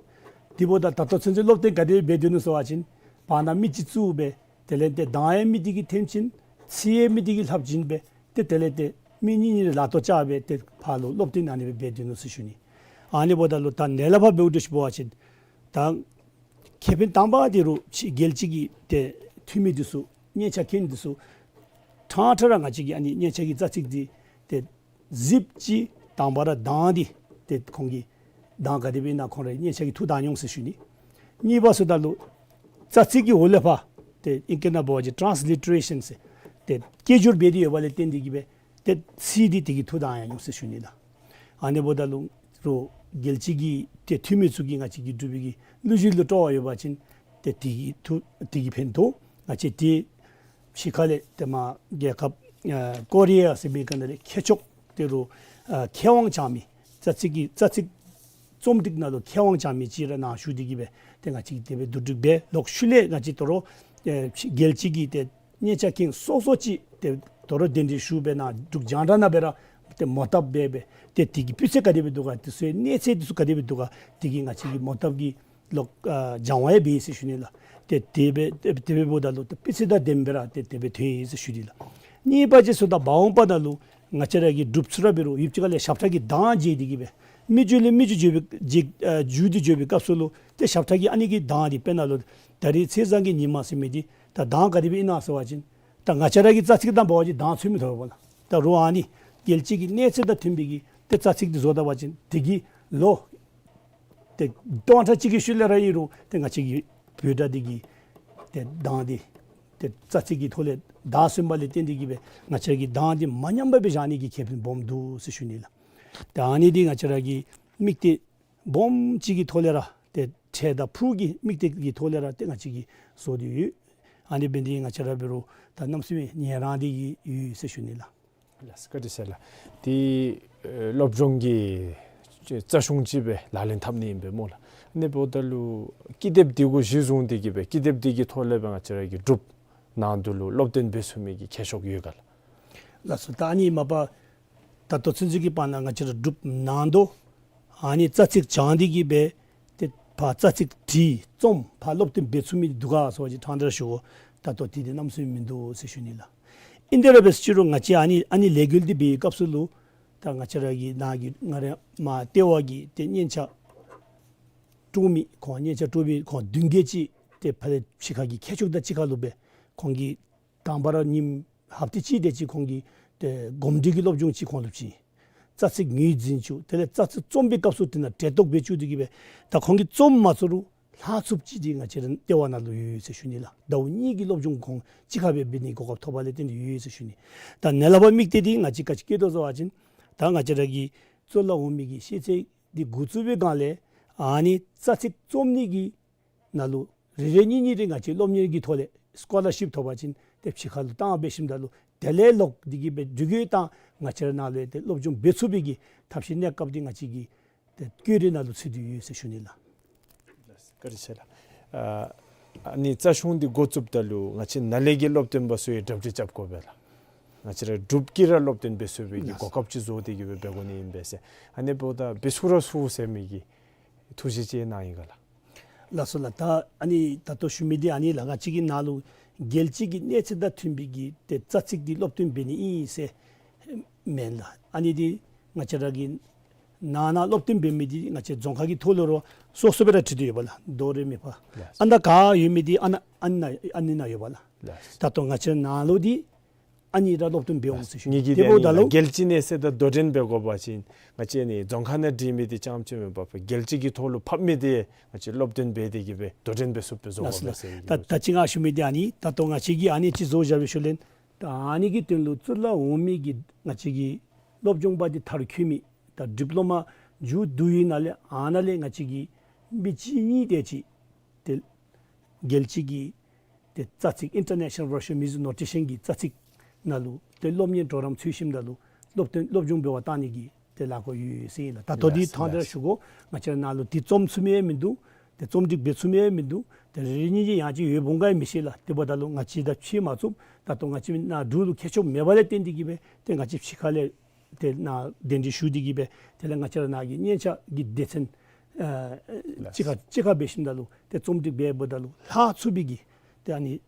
དེ་འབདཝ་ད་ད་ལྟོ་ཚུན་ཚོད་སློབ་སྟོན་ག་དེ་འབད་སྡོད་ནུག་ཟེར་བ་ཅིན་བར་ན་མི་ཅིག་བཙུགས་སྦེ་དེ་ལས་ཏེ་གདངས་ཡང་མི་དེ་གིས་འཐེན་ཅིན་ཚིག་ཡང་མི་དེ་གིས་ལྷབ་བྱིན་སྦེ་ཏེ་དེ་ལས་ཏེ་མི་གཉིས་གཉིས་ལག་ཐོག་བཅར་སྦེ་ཏེ་ཕར་ལུ་སློབ་སྟོན་ཨ་ནི་སྦེ་འབད་སྡོད་ནུག་ཟེར་ཞུ་ནི། ཨ་ནི་འབདཝ་ད་ལུ་ད་ནཱ་ལས་ཕར་འབདཝ་ད་ཞུ་བ་ཅིན་ད་ཁེ་ཕན་དང་པ་དེ་རུ་ཕྱི་རྒྱལ་སྤྱི་གི་ཏེ་འཐུས་མི་འདི་ཚུ་སྙན་ཆ་མཁན་འདི་ཚུ་ཕྲང་ཕྲང་ར་ང་བཅས་ཀྱི་ཨ་ནི་སྙན་ཆ་གི་རྩ་ཚིག་འདི་ཏེ་གཟིགས་ཅི། དང་པ་ར་གདངས་འདི་ཏེ་ཁོང་གིས་གདངས་ག་དེ་སྦེ་ཨིན་ན་ཁོང་རའི་སྙན་ཆ་གིས་ཐུགས་དག་འོང་ཟེར་ཞུ་ནི། གཉིས་པ་ཟེརཝ་ད་ལུ་རྩ་ཚིག་གི་འོག་ལས་ཕར་ཏེ་ཨིང་སྐད་ནང་འབད་བ་ཅིན་ཊཱནསི་ལི་ཊ་རེ་ཤཱན་ཟེར་ཏེ་སྐད་སྒྱུར་འབད་དེ་ཡོད་པ་ལས་བརྟེན་ཏེ་གིས་སྦེ་ཏེ་ཚིག་འདི་དེ་གིས་ཐུགས་དག་ཡང་འོང་ཟེར་ཞུ་ནི་ལགས། ཨ་ནི་འབདཝ་ད་ལུ་རོགས་རྒྱལ་སྤྱི་གི་ཏེ་འཐུས་མི་ཚུ་གིས་ང་བཅས་ཀྱི་འབྲུག་པའི་གི་གླུ་གཞས་ལུ་སྤྲོ་བ་ཡོད་པ་ཅིན་ཏེ་དེ་གིས་ཐུགས་དེ་གིས་ཕན་ཐོགས། ང་བཅས་ཏེ་ཕྱི་ཁ་ལས་ཏེ་མར་རྒྱལ་ཁབ་ཨ་ཀོ་རི་ཡ་ཟེར་མི་ག་ནང་ལས་མཁས་མཆོག་དེ་རུ་ཨ་མཁས་དབང་བྱང་མི་རྩ་ཚིག་གི་རྩ་ཚིག་རྩོམ་སྒྲིག་ནང་ལུ་མཁས་དབང་བྱང་མི་ཅིག་ར་ནཱ་བཞུགས་ཏེ་གིས་སྦེ་ཏེ་ང་བཅས་ཀྱིས་དེ་སྦེ་བསྡུ་སྒྲིག་འབད། ལོག་ཤུལ་ལས་ང་བཅས་དོ་རུང་ཨེ་རྒྱལ་སྤྱི་གི་ཏེ་སྙན་ཆ་མཁན་སོ་སོ་ཅིག་ཏེ་དོ་རུང་གདན་འདྲེན་ཞུ་སྦེ་ནཱ་འབྲུག་རྒྱང་བསྒྲགས་ནང་སྦེ་ར་ཏེ་མོ་བཏབ་འབད་སྦེ་ཏེ་དེ་གི་སྤུས་ཚད་ག་དེ་སྦེ་འདུག་ག་དེ་ཚུ་གནས་ཚད་དེ་ཚུ་ག་དེ་སྦེ་འདུག་ག་དེ་གིས་ང་བཅས་ཀྱིས་མོ་བཏབ་ཀྱི་ལོག་ཨ་སྦྱང་བ་ཡང་འབད་ཡི་ཟེར་ཞུ་ནི་ལགས། ཏེ་དེ་སྦེ་ཏེ་དེ་སྦེ་འབདཝ་ད་ལུ་ཏེ་སྤུས་ཚད་དང་ལྡནམ་སྦེ་ར་ཏེ་དེ་སྦེ་ཐོན་ཡི་ཟེར་ཞུ་ནི་ལགས། གཉིས་པ་ཅིག་ཟེརཝ་ད་མ་འོངས་པ་ནང་ལུ་ང་བཅས་ར་གི་འབྲུགཔ་ཚུ་ར་འབད་རུང་ཡུདཔ་ཅིག་ཁ་ལས་ཞབས་ཁྲ་གི་གདངས་མཇལ་ཏེ་གིས་སྦེ་མི་རྒྱུད་ལས་མི་རྒྱུད་འགྱོ་བའི་འགྱོ་ཨ་འགྱོ་སྟེ་འགྱོ་བའི་སྐབས་སུ་ལུ་ཏེ་ཞབས་ཁྲ་གི་ཨ་ནི་གི་གདངས་འདི་དཔེར་ན་ལུ་ད་རིས་ཚེས་བཟང་གི་ཉིན་མ་ཟེར་མི་འདི་ད་གདངས་ག་དེ་སྦེ་ཨིན་ན་ཟེར་བ་ཅིན་ད་ང་བཅས་ར་གི་རྩ་ཚིག་དང་འབད་བ་ཅིན་གདངས་ཚུད་མི་ཐོབ་པས་ལགས། ད་རུང་ཨ་ནི་རྒྱལ་སྤྱི་གི་གནས་ཚད་དང་མཐུན་པའི་གི་ཏེ་རྩ་ཚིག་འདི་བཟོ་ད་པ་ཅིན་དེ་གིས་ལོ་ཏེ་སྟོང་ཕྲག་གཅིག་གི་ཤུལ་ལས་ར་ཨིན་རུང་ཏེ་ང་བཅས་ཀྱི་བོད་སྒྲ་འདི་གི་ཏེ་གདངས་འདི་ཏེ་རྩ་ཚིག་གི་ཐོག་ལས་བདའ་སོན་པ་ལས་བརྟེན་ཏེ་གིས་སྦེ་ང་བཅས་ཀྱི་གདངས་འདི་མ་ཉམས་པར་སྦེ་བཞག་ནི་གི་ཁེ་ཕན་སྦོམ་འདུག་ཟེར་ཞུ་ནི་ལགས། ཏེ་ཨ་ནི་འདི་ང་བཅས་ར་གི་དམིགས་གཏད་སྦོམ་ཅིག་གི་ཐོག་ལས་ར་ཏེ་འཕྲལ་དང་ཕུགས་ཀྱི་དམིགས་གཏད་ཀྱི་ཐོག་ལས་ར་ཏེ་ང་བཅས་ཀྱིས་བཟོ་སྟེ་ཡོད། ཨ་ནི་འབད་ནི་འདི་ང་བཅས་ར་འབད་རུང་ད་གནམ་མེད་ས་མེད་ཡི་རངས་ཏེ་ཡོད་ཟེར་ཞུ་ནི་ལགས། ལགས་སོ་བཀའ་དྲིན་ཆེ་ལགས། ཏེ་ཨེ་སློབ་སྦྱོང་གི་རྩ་གཞུང་ཅིག་སྦེ་ལག་ལེན་འཐབ་ནི་ཨིན་པས་སྨོ་ལགས། ཨ་ནི་འབདཝ་ད་ལུ་ཀི་དེབ་འདི་གུ་གཞི་བཟུང་སྟེ་གིས་སྦེ་ཀི་དེབ་འདི་གི་ཐོག་ལས་སྦེ་ང་བཅས་ར་གི་འབྲུགཔ་ནང་དུ་ལུ་སློབ་སྟོན་འབད་ཚུགས་མི་གི་ཁྱད་ཆོས་ཡོད་ག་ལགས། ལགས་སོ། ད་ཨ་ནི་མ་པ་ད་ལྟོ་ཚུན་ཚོད་ཀྱི་བར་ན་ང་བཅས་ར་འབྲུགཔ་ནང་དུ་ཨ་ནི་རྩ་ཚིག་སྦྱང་སྟེ་གིས་སྦེ་ཏེ་ཕར་རྩ་ཚིག་བྲིས་རྩོམ་ཕར་སློབ་སྟོན་འབད་ཚུགས་མི་འདུག་ག་ཟེར་བ་ཅིན་ཕྲང་སྟེ་ར་ཞུ་དགོ། ད་ལྟོ་དེ་འདི་གནམ་མེད་ས་མེད་མིན་འདུག་ཟེར་ཞུ་ནི་ལགས། ཨིན་ཏེ་ར་འབད་ཅི་རུང་ང་བཅས་ཨ་ནི་ཨ་ནི་ལས་འགུལ་འདི་འབད་བའི་སྐབས་སུ་ལུ་ད་ང་བཅས་ར་གི་ནཱ་གི་ང་ར་མར་ལྟེ་བ་གི་ཏེ་སྙན་ཆ་དཀྲོག་མི་ཁོང་སྙན་ཆ་དཀྲོག་མི་ཁོང་བདུན་བརྒྱད་ཅིག་ཏེ་ཕར་ཕྱི་ཁ་གི་མཁས་མཆོག་དང་གཅིག་ཁར་ལུ་སྦེ་ཁོང་གིས་དང་པ་ར་ཉིནམ་ཧབ་ཏ་གཅིག་དེ་ཅིག་ཁོང་གིས་ཏེ་གོམས་འདྲིས་ཀྱི་སློབ་སྦྱོང་ཅིག་ཁོང་ལུ་བྱིན། རྩ་ཚིག་ངོས་འཛིན་བཅུག། དེ་ལས་རྩ་ཚིག་རྩོམ་པའི་སྐབས་སུ་དེ་ནང་འབྲེལ་གཏོགས་འབད་བཅུག་སྟེ་གིས་སྦེ་ད་ཁོང་གིས་རྩོམ་མ་རྩོམ་རུང་ལྷག་ཚུད་ཅིག་འདི་ང་བཅས་ར་ལྟེ་བ་ནང་ལུ་ཡོད་ཟེར་ཞུ་ནི་ལགས། ཟླཝ་གཉིས་ཀྱི་སློབ་སྦྱོང་ཁོང་གཅིག་ཁར་སྦེ་འབད་ནི་གོ་སྐབས་ཐོབ་པ་ལས་བརྟེན་ཏེ་ཡོད་ཟེར་ཞུ་ནི། ད་ནཱ་ལས་ཕར་དམིགས་གཏད་འདི་ང་བཅས་ག་ཅི་བསྐྱེད་དོ་ཟེར་བ་ཅིན་ད་ང་བཅས་ར་གི་གཙུག་ལག་འོག་མའི་གི་ཤེས་ཚད་འདི་འགོ་བཙུགས་པའི་སྒང་ལས་ཨ་ནི་རྩ་ཚིག་རྩོམ་ནི་གི་ནང་ལུ་རེ་རེ་གཉིས་གཉིས་རེ་ང་བཅས་སློབ་གཉེར་གྱི་ཐོག་ལས་སི་ཀོ་ལར་ཤིཔ་ཐོབ་པ་ཅིན་ཏེ་ཕྱི་ཁ་ལུ་བཏང་འབད་ཞིནམ་ད་ལུ་དེ་ལས་ལོག་སྟེ་གིས་སྦེ་འགྲུལ་སྐྱོད་བཏང་ང་བཅས་ར་ནཱ་ལུ་ཏེ་སློབ་སྦྱོང་འབད་ཚུགས་པའི་གི་ཐབས་ཤེས་གནས་སྐབས་འདི་ང་བཅས་ཀྱི་ཏེ་བཀོད་སྒྲིག་ནང་ལུ་ཚུད་དེ་ཡོད་ཟེར་ཞུ་ནི་ལགས། བཀའ་དྲིན་ཆེ་ལགས། ཨ་ཨ་ནི་རྩ་གཞུང་འདི་འགོ་བཙུགསཔ་ད་ལུ་ང་བཅས་ནཱ་ལས་ཀྱི་སློབ་སྟོན་པ་ཚུ་ཡང་གྲ་སྒྲིག་རྐྱབ་དགོ་པས་ལགས། ང་བཅས་ར་འབྲུགཔ་ཀྱིས་ར་སློབ་སྟོན་འབད་ཚུགས་པའི་གི་ལགས། གོ་སྐབས་ཅིག་བཟོ་སྟེ་གིས་སྦེ་འབད་དགོ་ནི་ཨིན་པས་ཟེར། ཨ་ནི་འབདཝ་ད་འབད་ཚུགས་ར་ཚུགས་ཟེར་མི་གི་ཐུགས་བཞེད་ཅིག་གནང་ཡི་ག་ལགས། ལགས་སོ་ལགས། ད་ཨ་ནི་ད་ལྟོ་ཞུ་མི་འདི་ཨ་ནི་ལགས། ང་བཅས་ཀྱི་ནཱ་ལུ་རྒྱལ་སྤྱི་གི་གནས་ཚད་དང་མཐུན་པའི་གི་ཏེ་རྩ་ཚིག་འདི་སློབ་སྟོན་འབད་ནི་ཨིན་ཟེར་མེན་ལགས། ཨ་ནི་འདི་ང་བཅས་ར་གི་ནང་ན་སློབ་སྟོན་འབད་མི་འདི་ང་བཅས་རྫོང་ཁག་གི་ཐོག་ལུ་ར་སོ་སོ་སྦེ་ར་བྲིས་ཏེ་ཡོད་པས་ལགས། དོ་རེ་མི་ཕ། ལགས། ཨ་ནཱ་ག་ཡོད་མི་འདི་ཨ་ནཱ་ཨ་ནཱ་ཨ་ནི་ནང་ཡོད་པས་ལགས། ལགས། ད་ལྟོ་ང་བཅས་ནཱ་ལུ་འདི་ཨ་ནི་ར་སློབ་སྟོན་འབད་འོང་ཟེར་ཞུ་ནི། ངེ་གི་དེ་འབདཝ་ད་ལུ་རྒྱལ་སྤྱི་གནས་ཚད་དང་དོ་འགྲན་འབད་དགོ་པ་ཅིན་ང་བཅས་ནི་རྫོང་ཁག་ནང་བྲིས་མི་འདི་རྐྱངམ་ཅིག་མེན་པར་རྒྱལ་སྤྱི་གི་ཐོག་ལུ་ཕབ་མི་འདི་ང་བཅས་སློབ་སྟོན་འབད་དེ་གིས་སྦེ་དོ་འགྲན་འབད་ཚུགསཔ་སྦེ་བཟོ་དགོ་ལགས། ཟེར་ད་ད་ཅི་ང་ཞུ་མི་འདི་ཨ་ནི་ད་ལྟོ་ང་བཅས་ཀྱིས་ཨ་ནི་ཅིག་བཟོ་བཞག་པའི་ཤུལ་ལས་ད་ཨ་ནི་གི་དོན་ལུ་གཙུག་ལག་འོག་མའི་གི་ང་བཅས་ཀྱི་སློབ་སྦྱོང་པ་འདི་མཐར་འཁྱོལ་མི་ད་ཌིཔ་ལོ་མ་མཇུག་བསྡུ་བའི་ནང་ལས་ཨ་ནཱ་ལས་ང་བཅས་ཀྱི་མི་གཅིག་གཉིས་དེ་ཅིག་ཏེ་རྒྱལ་སྤྱི་གི་ཏེ་རྩ་ཚིག་International Version Music Notation གི་རྩ་ཚིག་ནང་ལུ་ཏེ་སློབ་གཉེར་གྲོགས་རམ་ཚུད་ཞིནམ་ད་ལུ་སློབ་སྟོན་སློབ་སྦྱོང་འབད་བར་བཏང་ནི་གི་ཏེ་ལཱ་འགོ་ཡོད་ཟེར་ཨིན་ལགས། ད་ལྟོ་འདི་ལགས་ཐང་ལྟར་ལགས། ཞུ་དགོ། ང་བཅས་ནཱ་ལུ་འདི་རྩོམ་ཚུགས་མི་ཡང་མིན་འདུག། ཏེ་རྩོམ་སྒྲིག་འབད་ཚུགས་མི་ཡང་མིན་འདུག། ཏེ་རེ་རེ་གཉིས་གཉིས་ཡང་ཅིན་ཡོདཔ་འོང་ག་ཡང་མི་ཤེས་ལགས། དེ་འབདཝ་ད་ལུ་ང་བཅས་དང་ཕྱད་མ་ཚུགས། ད་ལྟོ་ང་བཅས་ནཱ་འབྲུག་ལུ་མཁས་མཆོག་མེད་པ་ལས་བརྟེན་ཏེ་གིས་སྦེ་ཏེ་ང་བཅས་ཕྱི་ཁ་ལས་ ཏེ་ནཱ་གདན་འདྲེན་ཞུ་སྟེ་གི་སྦེ་དེ་ལས་ང་བཅས་ར་ནཱ་གི་སྙན་ཆ་གི་སྡེ་ཚན་ཨ་ལགས། གཅིག་ཁར་གཅིག་ཁར་འབད་ཞིནམ་ད་ལུ་ཏེ་རྩོམ་སྒྲིག་འབདཝ་ད་ལུ་ལྷག་ཚུགས་པའི་གི་ཏེ་ཨ་ནི་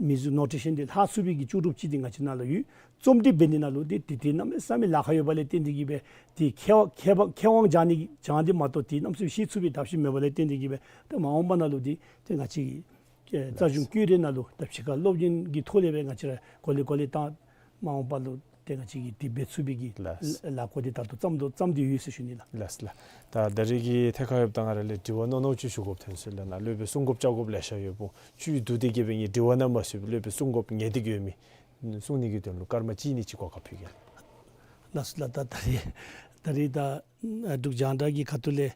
མིང་གཟུགས་ནོ་ཊེ་ཤཱན་འདི་ལྷག་ཚུགས་པའི་གི་ལྕོགས་གྲུབ་ཅིག་འདི་ང་བཅས་ནཱ་ལུ་ཡོད། རྩོམ་སྒྲིག་འབད་ནི་ནང་ལུ་ཏེ་ཏེ་ཏེ་གནམ་མེད་ས་མེད་ལཱ་ཁག་ཡོད་པ་ལས་བརྟེན་ཏེ་གི་སྦེ་ཏེ་མཁས་དབང་མཁས་དབང་མཁས་དབང་སྦྱང་ནི་སྦྱང་སྟེ་མ་གཏོགས་ཏེ་གནམ་མེད་ས་མེད་ཤེས་ཚུགས་པའི་ཐབས་ཤེས་མེད་པ་ལས་བརྟེན་ཏེ་གི་སྦེ་ཏེ་མ་འོངས་པ་ནང་ལུ་ཏེ་ཏེ་ང་བཅས་ཀྱི་ཨེ་རྩ་གཞུང་བཀོད་སྒྲིག་ནང་ལུ་ད་ཕྱི་ཁར་སློབ་ཡོན་གྱི་ཐོག་ལས་སྦེ་ང་བཅས་ར་གོ་ལེ་གོ་ལེ་བཏང་མ་འོངས་པ་ལུ་ཏེ་ང་བཅས་ཀྱིས་དེ་འབད་ཚུགས་པའི་གི་ལགས། ལཱ་འགོ་འདི་ད་ལྟོ་བརྩམ་དོ་བརྩམས་ཏེ་ཡོད་ཟེར་ཞུ་ནི་ལགས། ལགས་ལགས། ད་ད་རེས་ཀྱི་ཐད་ཁར་ཡོདཔ་ད་ང་ར་ལས་དྲི་བ་རྣོ་རྣོ་ཅིག་ཞུ་དགོཔ་ཐོན་སོང་ལགས། ནཱ་སློབ་དཔོན་གསུང་དགོཔ་བཅར་དགོཔ་ལེ་ཤ་ཡོདཔ་འོང་། བཅུད་བསྡུ་སྟེ་གི་སྦེ་ངེའི་དྲི་བ་ནང་མ་ཚུད་པར་སློབ་དཔོན་གསུང་དགོཔ་ངེས་ཏིག་ཡོད་མི་གསུང་ནི་གི་དོན་ལུ་སྐར་མ་གཅིག་གཉིས་ཅིག་གོ་སྐབས་ཕུལ་གེ་ལགས། ལགས་སོ་ལགས། ད་ད་རེས་ད་རེས་ད་འབྲུག་རྒྱང་བསྒྲགས་ཀྱི་ཁ་ཐུག་ལས་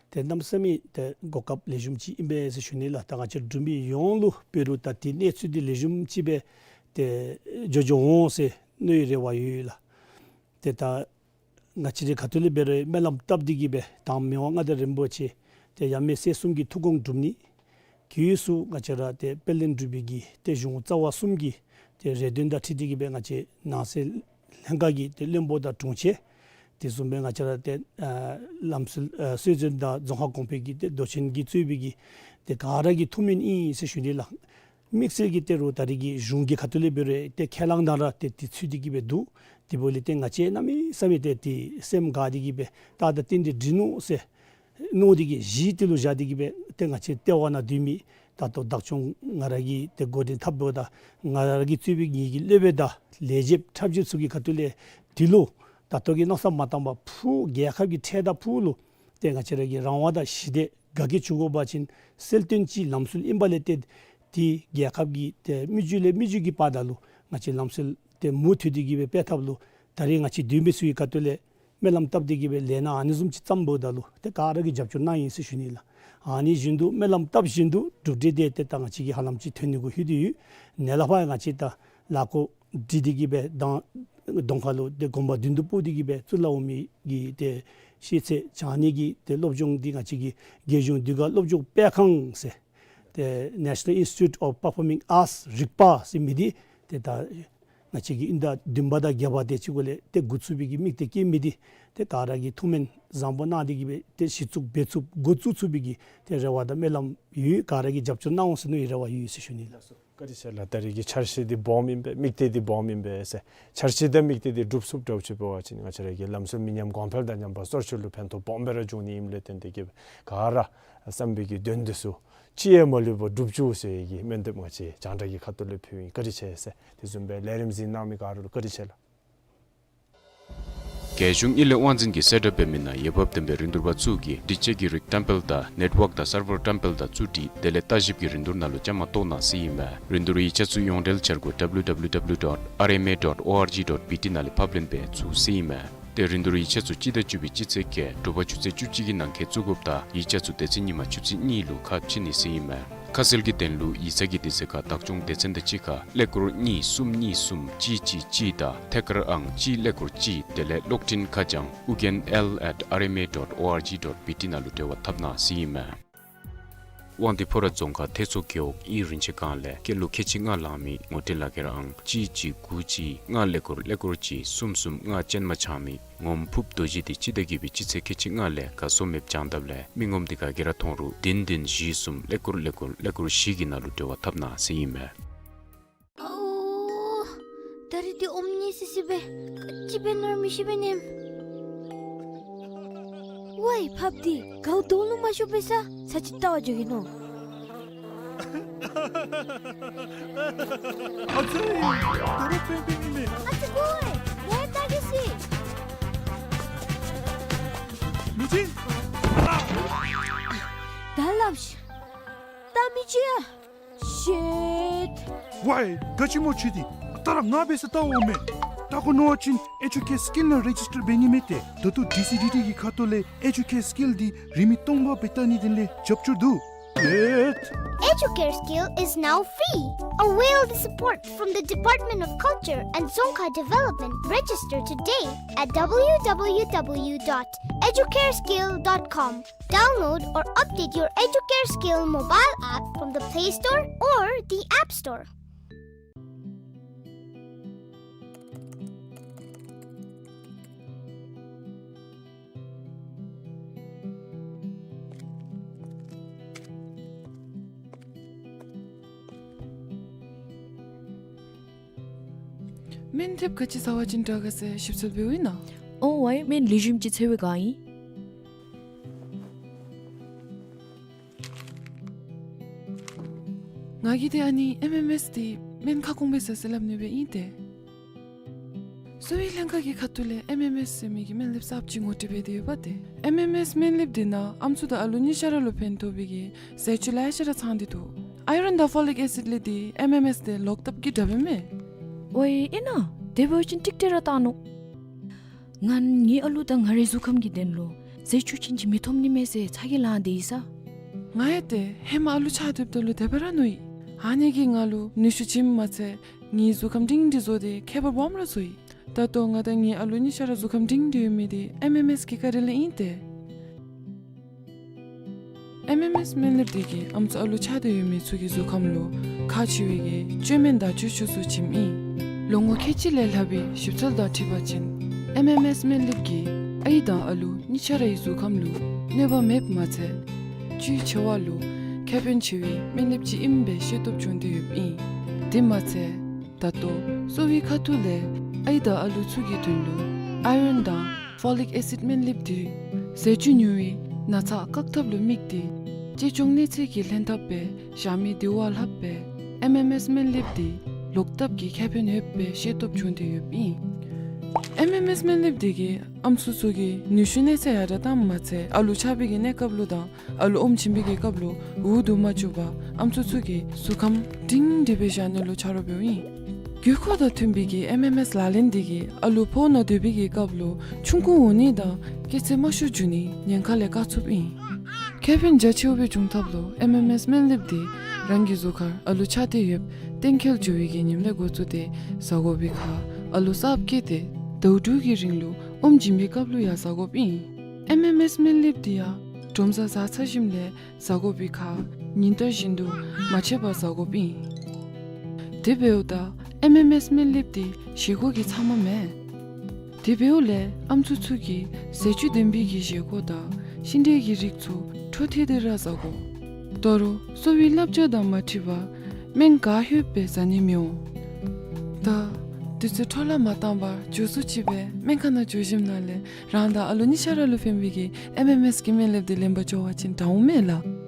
ཏེ་གནམ་མེད་ས་མེད་ཏེ་གོ་སྐབས་ལེགས་ཤོམ་ཅིག་ཨིན་པས་ཟེར་ཞུ་ནི་ལགས། ད་ང་བཅས་འབྲུག་མི་ཡོངས་ལུ་འབད་རུང་ད་ཏེ་གནས་ཚུལ་འདི་ལེགས་ཤོམ་ཅིག་སྦེ་ཏེ་འགྱོ་འགྱོཝ་འོང་ཟེར་མནོ་བའི་རེ་བ་ཡོད་ལགས། ཏེ་ད་ང་བཅས་རའི་ཁ་ཐུག་ལས་འབད་རུང་སྨོན་ལམ་བཏབ་སྟེ་གི་སྦེ་དང་མི་དབང་མངའ་བདག་རིན་པོ་ཆེ་ཏེ་ཡབ་མེས་སྲས་གསུམ་གྱི་ཐུགས་དགོངས་འགྲུབ་ནི། དེ་ཚུ་ང་བཅས་ར་ཏེ་དཔལ་ལྡན་འབྲུག་པའི་གི་ཏེ་གཞུང་རྩ་བ་གསུམ་གྱི་ཏེ་རེ་འདུན་དང་འཁྲིལ་ཏེ་གི་སྦེ་ང་བཅས་ནང་སྲིད་ལྷན་ཁག་གི་ཏེ་བློན་པོ་དང་དྲུང་ཆེན་དེ་བཟུམ་སྦེ་ང་བཅས་ར་ཏེ་ཨ་ལམ་སྲོལ་ཨ་སྲོལ་འཛིན་དང་རྫོང་ཁ་གོང་འཕེལ་གྱི་ཏེ་མདོ་ཆེན་གྱིས་གཙོས་པའི་གི་ཏེ་ག་ར་གི་ཐུགས་སྨོན་ཨིན་ཟེར་ཞུ་ནི་ལགས། དམིགས་བསལ་གྱིས་ཏེ་རུང་ད་རེས་ཀྱི་གཞུང་གི་ཁ་ཐུག་ལས་འབད་རུང་ཏེ་ཁས་བླངས་དང་ར་ཏེ་དེ་ཚུད་དེ་གི་སྦེ་འདུག། དེ་འབདཝ་ལས་ཏེ་ང་བཅས་གནམ་མེད་ས་མེད་ཏེ་ཏེ་སེམས་དགའ་སྟེ་གི་སྦེ་ད་ད་ཏན་ཏན་འགྲིག་ནུག་ཟེར་མནོ་སྟེ་གི་གཞི་དེ་ལུ་བཞག་སྟེ་གི་སྦེ་ཏེ་ང་བཅས་ལྟེ་བ་ནང་སྡོད་མི་ད་ལྟོ་བདག་སྐྱོང་ང་ར་གིས་ཏེ་འགོ་འདྲེན་འཐབ་འབདཝ་ད་ང་ར་གིས་གཙོས་པའི་ངེའི་གི་སློབ་དཔོན་དང་ལས་བྱེདཔ་ཁྲབ་རྗེ་ཚུ་གི་ཁ་ཐུག་ལས་དེ་ལུ་ད་ལྟོ་གི་མནོ་བསམ་མ་བཏང་པར་ཕུགས་རྒྱལ་ཁབ་ཀྱི་འཕྲལ་དང་ཕུགས་ལུ་ཏེ་ང་བཅས་ར་གི་རང་དབང་དང་ཞི་བདེ་དགའ་སྐྱིད་འབྱུང་དགོ་པ་ཅིན་གསལ་སྟོན་གྱི་ལམ་སྲོལ་ཨིན་པ་ལས་ཏེ་ཏེ་རྒྱལ་ཁབ་ཀྱི་ཏེ་མི་རྒྱུད་ལས་མི་རྒྱུད་ཀྱི་བར་ན་ལུ་ང་བཅས་ལམ་སྲོལ་ཏེ་མུ་མཐུད་དེ་གི་སྦེ་སྤེལ་ཐབས་ལུ་ད་རེས་ང་བཅས་འདུས་མི་ཚུ་གི་ཁ་ཐུག་ལས་སྨོན་ལམ་བཏབ་སྟེ་གི་སྦེ་ལས་སྣ་ཨ་ནི་བཟུམ་ཅིག་བརྩམ་འབདཝ་ད་ལུ་ཏེ་ག་ར་གིས་རྒྱབ་སྐྱོར་གནང་ཡི་ཟེར་ཞུ་ནི་ལགས། ཨ་ནི་བཞིན་དུ་སྨོན་ལམ་བཏབ་བཞིན་དུ་གྲུབ་འབྲས་དེ་ཏེ་ད་ང་བཅས་ཀྱིས་ཧ་ལམ་ཅིག་ཐོན་ནི་གུ་ལྷོད་དེ་ཡོད། ནཱ་ལས་ཕར་ང་བཅས་ད་ལཱ་འགོ་འདྲེན་ཏེ་གི་སྦེ་དང་གདོང་ཁ་ལུ་ཏེ་དགོངས་པ་མདུན་དུ་སྤོ་སྟེ་གི་སྦེ་གཙུག་ལག་འོག་མའི་གི་ཏེ་ཤེས་ཚད་སྦྱང་ནི་གི་ཏེ་སློབ་སྦྱོང་འདི་ང་བཅས་ཀྱི་རྒྱལ་གཞུང་དུས་འགོ་སློབ་སྦྱོང་སྤེལ་ཁང་ཟེར་ཏེ་National Institute of Performing Arts རིག་པ་ཟེར་མི་འདི་ཏེ་ད་ང་བཅས་ཀྱི་དབྱིན་ཟླ་བདུན་པ་དང་བརྒྱད་པ་དེ་ཅིག་གུ་ལས་ཏེ་འགོ་བཙུགས་པའི་གི་དམིགས་གཏད་བསྐྱེད་མི་འདི་ཏེ་ག་ར་གིས་ཐུགས་སྨོན་བཟང་པོ་གནང་སྟེ་གི་སྦེ་ཏེ་གཞི་བཙུགས་འབད་ཚུགསཔ་འགོ་བཙུགས་ཚུགས་པའི་གི་ཏེ་རེ་བ་དང་སྨོན་ལམ་ཡོད། ག་ར་གིས་རྒྱབ་སྐྱོར་གནང་འོང་ཟེར་མནོ་བའི་རེ་བ་ཡོད་ཟེར་ཞུ་ནི་ལགས། བཀའ་དྲིན་ཆེ་ལགས། ད་རེས་ཀྱི་འཆར་གཞི་འདི་སྦོམ་ཨིན་པས། དམིགས་གཏད་འདི་སྦོམ་ཨིན་པས་ཟེར། འཆར་གཞི་དང་དམིགས་གཏད་འདི་འགྲུབ་ཚུགསཔ་འདྲཝ་ཅིག་འབད་བ་ཅིན་ང་བཅས་ར་གི་ལམ་སྲོལ་མི་ཉམས་གོང་འཕེལ་དང་མཉམ་པར་སོར་ཆུད་ལུ་ཕན་ཐོགས་སྦོམ་སྦེ་ར་འབྱུང་ནི་ཨིནམ་ལས་བརྟེན་ཏེ་གི་ག་ར་བསམ་པའི་གི་དོན་འདི་ཚུ་ཅི་ཡང་མ་ལུས་པར་འགྲུབ་བཅུག་ཟེར་གྱི་སྨོན་འདེབས་ང་བཅས་རྒྱང་བསྒྲགས་ཀྱི་ཁ་ཐུག་ལས་ཕུལཝ་ཨིན། བཀའ་དྲིན་ཆེ་ཟེར། དེ་བཟུམ་སྦེ་ལས་རིམ་གཟིགས་གནང་མི་ག་ར་ལུ་བཀའ་དྲིན་ཆེ་ལགས། རྒྱལ་གཞུང་དབྱི་ལས་དབང་འཛིན་གྱིས་གསལ་བསྒྲགས་འབད་མི་ནང་འོས་འབབ་ལྡན་པའི་རིན་བསྡུར་པ་ཚུ་གིས་སྒྲིག་ཆས་ཀྱི་རིགས་བཀྲམ་སྤེལ་དང་ནེཊ་ཝརཀ་དང་སར་བར་བཀྲམ་སྤེལ་དང་བཙུགས་སྒྲིག་དེ་ལས་ལྟ་ཞིབ་ཀྱི་རིན་བསྡུར་ནང་ལུ་བཅའ་མར་གཏོགས་གནང་ཟེར་ཨིན་མས། རིན་བསྡུར་ཡིག་ཆ་ཚུ་ཡོངས་འབྲེལ་འཆར་སྒོ་W W W dot R M A dot O R G dot B T ནང་ལས་ཕབ་ལེན་འབད་ཚུགས་ཟེར་ཨིན་མས། ཏེ་རིན་བསྡུར་ཡིག་ཆ་ཚུ་སྤྱི་ཟླ་བཅུ་པའི་སྤྱི་ཚེས་བརྒྱད་དྲོ་པ་ཆུ་ཚོད་བཅུ་གཅིག་གི་ནང་འཁོད་བཙུགས་དགོཔ་དང་ཡིག་ཆ་ཚུ་དེ་ཚེ་ཉིན་མ་ཆུ་ཚོད་གཉིས་ལུ་ཁ་ཕྱེ་ནི་ཟེར་ཨིན་མས། ཁ་གསལ་གྱི་དོན་ལུ་ཡིག་ཚང་གི་དུས་ཚོད་ཁར་བདག་སྐྱོང་སྡེ་ཚན་དང་གཅིག་ཁར་ཀླད་ཀོར་གཉིས་གསུམ་གཉིས་གསུམ་གཅིག་གཅིག་གཅིག་དང་ཐད་ཀར་ཨང་གཅིག་ཀླད་ཀོར་གཅིག་དེ་ལས་གློག་འཕྲིན་ཁ་བྱང་ཨུ་རྒྱན་L at R M A dot O R G dot B T ནང་ལུ་འབྲེལ་བ་འཐབ་གནང་ཟེར་ཨིན་མས། དབང་འདུས་ཕོ་བྲང་རྫོང་ཁག་ཐེད་གཙོ་རྒེད་འོག་དབྱི་རིན་ཆེན་སྒང་ལས་སྐྱེས་ལོ་ཁལ་གཅིག་ལྔ་ལང་མི་ངོ་སྤྲོད་ལག་ཁྱེར་ཨང་གཅིག་གཅིག་དགུ་གཅིག་ལྔ་ཀླད་ཀོར་ཀླད་ཀོར་གཅིག་གསུམ་གསུམ་ལྔ་ཅན་མ་འཆང་མི་ངོམ་ཕུབ་རྡོ་རྗེ་འདི་སྤྱི་ཟླ་བརྒྱད་པའི་སྤྱི་ཚེས་ཁལ་གཅིག་ལྔ་ལས་ག་སོང་མེདཔ་སྦྱང་དཔ་ལས་མི་ངོམ་འདི་ག་གིས་ར་མཐོང་རུང་བདུན་བདུན་བཞི་གསུམ་ཀླད་ཀོར་ཀླད་ཀོར་ཀླད་ཀོར་བཞི་གི་ནང་ལུ་འབྲེལ་བ་འཐབ་གནང་ཟེར་ཨིན་མས། ཨོ། ད་རིས་འདི་ཨོམ་ནི་སི་སི་སྦེ་ཅིག་འབད་ནི་ར་མི་ཤེས་པས་ནམ། ཝའི་ཕགཔ་འདི་གའུ་དོང་ལུ་མ་ཤོར་བའི་ས་ཚར་ཅིག་བལྟ་བར་འགྱོ་གེ་ནོ། ཨ་ཙི། དོ་རུང་པེན་པེན་ཨིན་མས། ཨ་ཙི་ཀོ་ཝའི་ལས་བལྟ་གེ་ཤིག། མི་ཅིག། ད་སླབ་ཤིག། ད་མི་ཅིག་ཡ། ཤིཊ། ཝའི་ག་ཅི་སྨོ་ཁྱོད་འདི། ད་ར་ང་འབད་སར་བལྟ་འོང་མས། བལྟ་དགོ་མནོ་བ་ཅིན་ཨེ་ཇུ་ཀེར་སི་ཀིལ་ནང་རེ་ཇིས་ཊར་འབད་ནི་མས་ཏེ། ད་ལྟོ་ཌི་སི་ཌི་ཊི་གི་ཁ་ཐུག་ལས་ཨེ་ཇུ་ཀེར་སི་ཀིལ་འདི་རིན་མེད་སྟོང་པ་སྦེ་བལྟ་ནི་དེ་ལས་རྒྱབ་སྐྱོར་འདུག། ཤིཊ། Educare Skill is now free. Avail the support from the Department of Culture and Dzongkha Development. Register today at W W W dot educareskill dot com. Download or update your Educare Skill mobile app from the Play Store or the App Store. སྨན་ལེབ་ག་ཅི་ཟ་བ་ཅིན་དྲག་ག་ཟེར་ཞིབ་འཚོལ་འབདཝ་ཨིན་ན། ཨོ་ཝའི་སྨན་ལེགས་ཤོམ་ཅིག་འཚོལ་བའི་བསྒང་ཨིན། ང་གིས་ཏེ་ཨ་ནི་ཨེམ་ཨེམ་ཨེསི་འདི་སྨན་ཁ་སྐོང་སྦེ་ཟ་ཟེར་སླབ་ནི་སྦེ་ཨིན་ཏེ། གསོ་བའི་ལྷན་ཁག་གི་ཁ་ཐུག་ལས་ཨེམ་ཨེམ་ཨེསི་ཟེར་མི་གི་སྨན་ལེབ་གསརཔ་ཅིག་ངོ་སྤྲོད་འབད་དེ་ཡོདཔ་ཏེ། ཨེམ་ཨེམ་ཨེསི་སྨན་ལེབ་འདི་ནང་ཨམ་སྲུ་དང་ཨ་ལུ་གཉིས་ཆ་ར་ལུ་ཕན་ཐོགས་པའི་གི་ཟས་བཅུད་ལེ་ཤ་ར་ཚང་སྟེ་འདུག། ཨའི་རོན་དང་ཕོ་ལིག་ཨེ་སིཌ་ལས་འདི་ཨེམ་ཨེམ་ཨེསི་འདི་ལོག་ལྟབ་ཀྱི་དྲག་པས་མས། ཝའི་ཨིན་ན། དེ་འབད་བ་ཅིན་ཀྲིག་ཀྲི་ར་བཏང་ནུག། ང་ངེའི་ཨ་ལུ་དང་ང་རའི་གཟུགས་ཁམས་ཀྱི་དོན་ལུ་ཟས་བཅུད་ཅན་ཅིག་མི་ཐོབ་ནི་མས་ཟེར་ཚ་གྱང་ལང་སྟེ་ཡོད་ས། ང་ཡང་ཏེ་ཧེ་མ་ཨ་ལུ་ཆགས་སྡོདཔ་ད་ལུ་དེ་སྦེ་ར་མནོ་ཡི། ཨ་ནི་གིས་ང་ལུ་ནུས་ཤུགས་བྱིནམ་མ་ཚད་ངེའི་གཟུགས་ཁམས་སྒྲིང་སྒྲི་བཟོ་སྟེ་ཁྱད་པར་སྦོམ་ར་བཟོ་ཡི། ད་ལྟོ་ང་དང་ངེའི་ཨ་ལུ་གཉིས་ཆ་ར་གཟུགས་ཁམས་སྒྲིང་སྒྲི་ཡོད་མི་འདི་ཨེམ་ཨེམ་ཨེསི་གི་བཀའ་དྲིན་ལས་ཨིན་ཏེ། ཨེམ་ཨེམ་ཨེསི་སྨན་ལེབ་འདི་གིས་ཨམ་སྲུ་ཨ་ལུ་ཆགས་ཏེ་ཡོད་མི་ཚུ་གི་གཟུགས་ཁམས་ལུ་ཁག་ཆེ་བའི་གི་བཅོས་སྨན་དང་བཅོས་ཆས་ཚུ་བྱིནམ་ཨིན། ལོ་ངོ་ཁལ་གཅིག་ལས་ལྷག་པའི་ཞིབ་འཚོལ་དང་འཁྲིལ་བ་ཅིན་ཨེམ་ཨེམ་ཨེསི་སྨན་ལེབ་ཀྱིས་ཨའི་དང་ཨ་ལུ་གཉིས་ཆ་རའི་གཟུགས་ཁམས་ལུ་གནོད་པ་མེདཔ་མ་ཚད་བཅུད་ཆེ་བ་ལུ་ཁེ་ཕན་ཆེ་བའི་སྨན་ལེབ་ཅིག་ཨིནམ་སྦེ་ཤེས་རྟོགས་བྱུང་སྟེ་ཡོདཔ་ཨིན། དེ་མ་ཚད་ད་ལྟོ་གསོ་བའི་ཁ་ཐུག་ལས་ཨའི་དང་ཨ་ལུ་ཚུ་གི་དོན་ལུ་ཨའི་རོན་དང་ཕོ་ལིག་ཨེ་སིཌ་སྨན་ལེབ་འདི་ཟས་བཅུད་ཉུང་བའི་ན་ཚ་བཀག་ཐབས་ལུ་དམིགས་ཏེ་གཅེས་སྐྱོང་གནས་ཚད་ཀྱི་ལྷན་ཐབས་སྦེ་བཞག་མི་དེ་བ་ལྷགཔ་སྦེ་ཨེམ་ཨེམ་ཨེསི་སྨན་ལེབ་འདི་ལོག་ལྟབ་ཀྱི་ཁེ་ཕན་ཡོདཔ་སྦེ་ཤེས་རྟོགས་བྱུང་སྟེ་ཡོདཔ་ཨིན། ཨེམ་ཨེམ་ཨེསི་སྨན་ལེབ་འདི་གིས་ཨམ་སྲུ་ཚུ་གི་ནུས་ཤུགས་གནས་ཚད་ཡར་དྲག་བཏངམ་མ་ཚད་ཨ་ལུ་ཆགས་པའི་གི་གནས་སྐབས་ལུ་དང་ཨ་ལུ་ཨོམ་བྱིན་པའི་གི་སྐབས་ལུ་འུ་སྡུག་མ་བཅུག་པར་ཨམ་སྲུ་ཚུ་གི་གཟུགས་ཁམས་སྒྲིང་སྒྲི་སྦེ་བཞག་ནི་ལུ་ཆ་རོགས་འབདཝ་ཨིན། དགོས་མཁོ་དང་མཐུན་པའི་གི་ཨེམ་ཨེམ་ཨེསི་ལག་ལེན་འདི་གིས་ཨ་ལུ་ཕོཝ་ནང་སྡོད་པའི་གི་སྐབས་ལུ་ཆུང་ཀུ་འོང་ནི་དང་སྐྱེད་ཚལ་མ་ཤོར་འགྱོ་ནི་ཉེན་ཁ་ལས་བཀག་ཚུགསཔ་ཨིན། ཁེ་ཕན་རྒྱ་ཆེཝ་སྦེ་འབྱུང་ཐབས་ལུ་ཨེམ་ཨེམ་ཨེསི་སྨན་ལེབ་འདི་རང་གི་གཟུགས་ཁར་ཨ་ལུ་ཆགས་ཏེ་ཡོདཔ་གཏན་འཁེལ་འགྱོ་བའི་གི་ཉིནམ་ལས་འགོ་བཙུགས་ཏེ་ཟ་དགོ་པའི་ཁར་ཨ་ལུ་གསརཔ་སྐྱེས་ཏེ་ཟླཝ་དྲུག་གི་རིང་ལུ་ཨོམ་བྱིན་པའི་སྐབས་ལུ་ཡང་ཟ་དགོཔ་ཨིན། ཨེམ་ཨེམ་ཨེསི་སྨན་ལེབ་འདི་ཡང་དྲོ་མཚར་ཟ་ཚར་ཞིནམ་ལས་ཟ་དགོ་པའི་ཁར་ཉིན་ལྟར་བཞིན་དུ་མ་ཆད་པར་ཟ་དགོཔ་ཨིན། དེ་འབདཝ་ད་ཨེམ་ཨེམ་ཨེསི་སྨན་ལེབ་འདི་བཞེས་སྒོ་གི་ཚབ་མ་མེན། དེ་འབདཝ་ལས་ཨམ་སྲུ་ཚུ་གིས་ཟས་བཅུད་ལྡན་པའི་གི་བཞེས་སྒོ་དང་ཤིང་འབྲས་ཀྱི་རིགས་ཚུ་འཕྲོ་མཐུད་དེ་ར་ཟ་དགོ། ད་རུང་གསོ་བའི་བསླབ་བྱ་དང་མ་འཁྲིལ་བར་སྨན་ག་ལྷོད་སྦེ་ཟ་ནི་མི་འོང་། ད་དུས་ཚོད་འཕྲོ་བརླག་མ་བཏང་བར་མགྱོགས་སུ་ཅིག་སྦེ་སྨན་ཁང་ནང་འགྱོ་ཞིནམ་ལས་རང་དང་ཨ་ལུ་གཉིས་ཆ་ར་ལུ་ཕན་པའི་གི་ཨེམ་ཨེམ་ཨེསི་གི་སྨན་ལེབ་འདི་ལེན་པར་འགྱོ་བ་ཅིན་དྲག་འོང་མས་ལགས།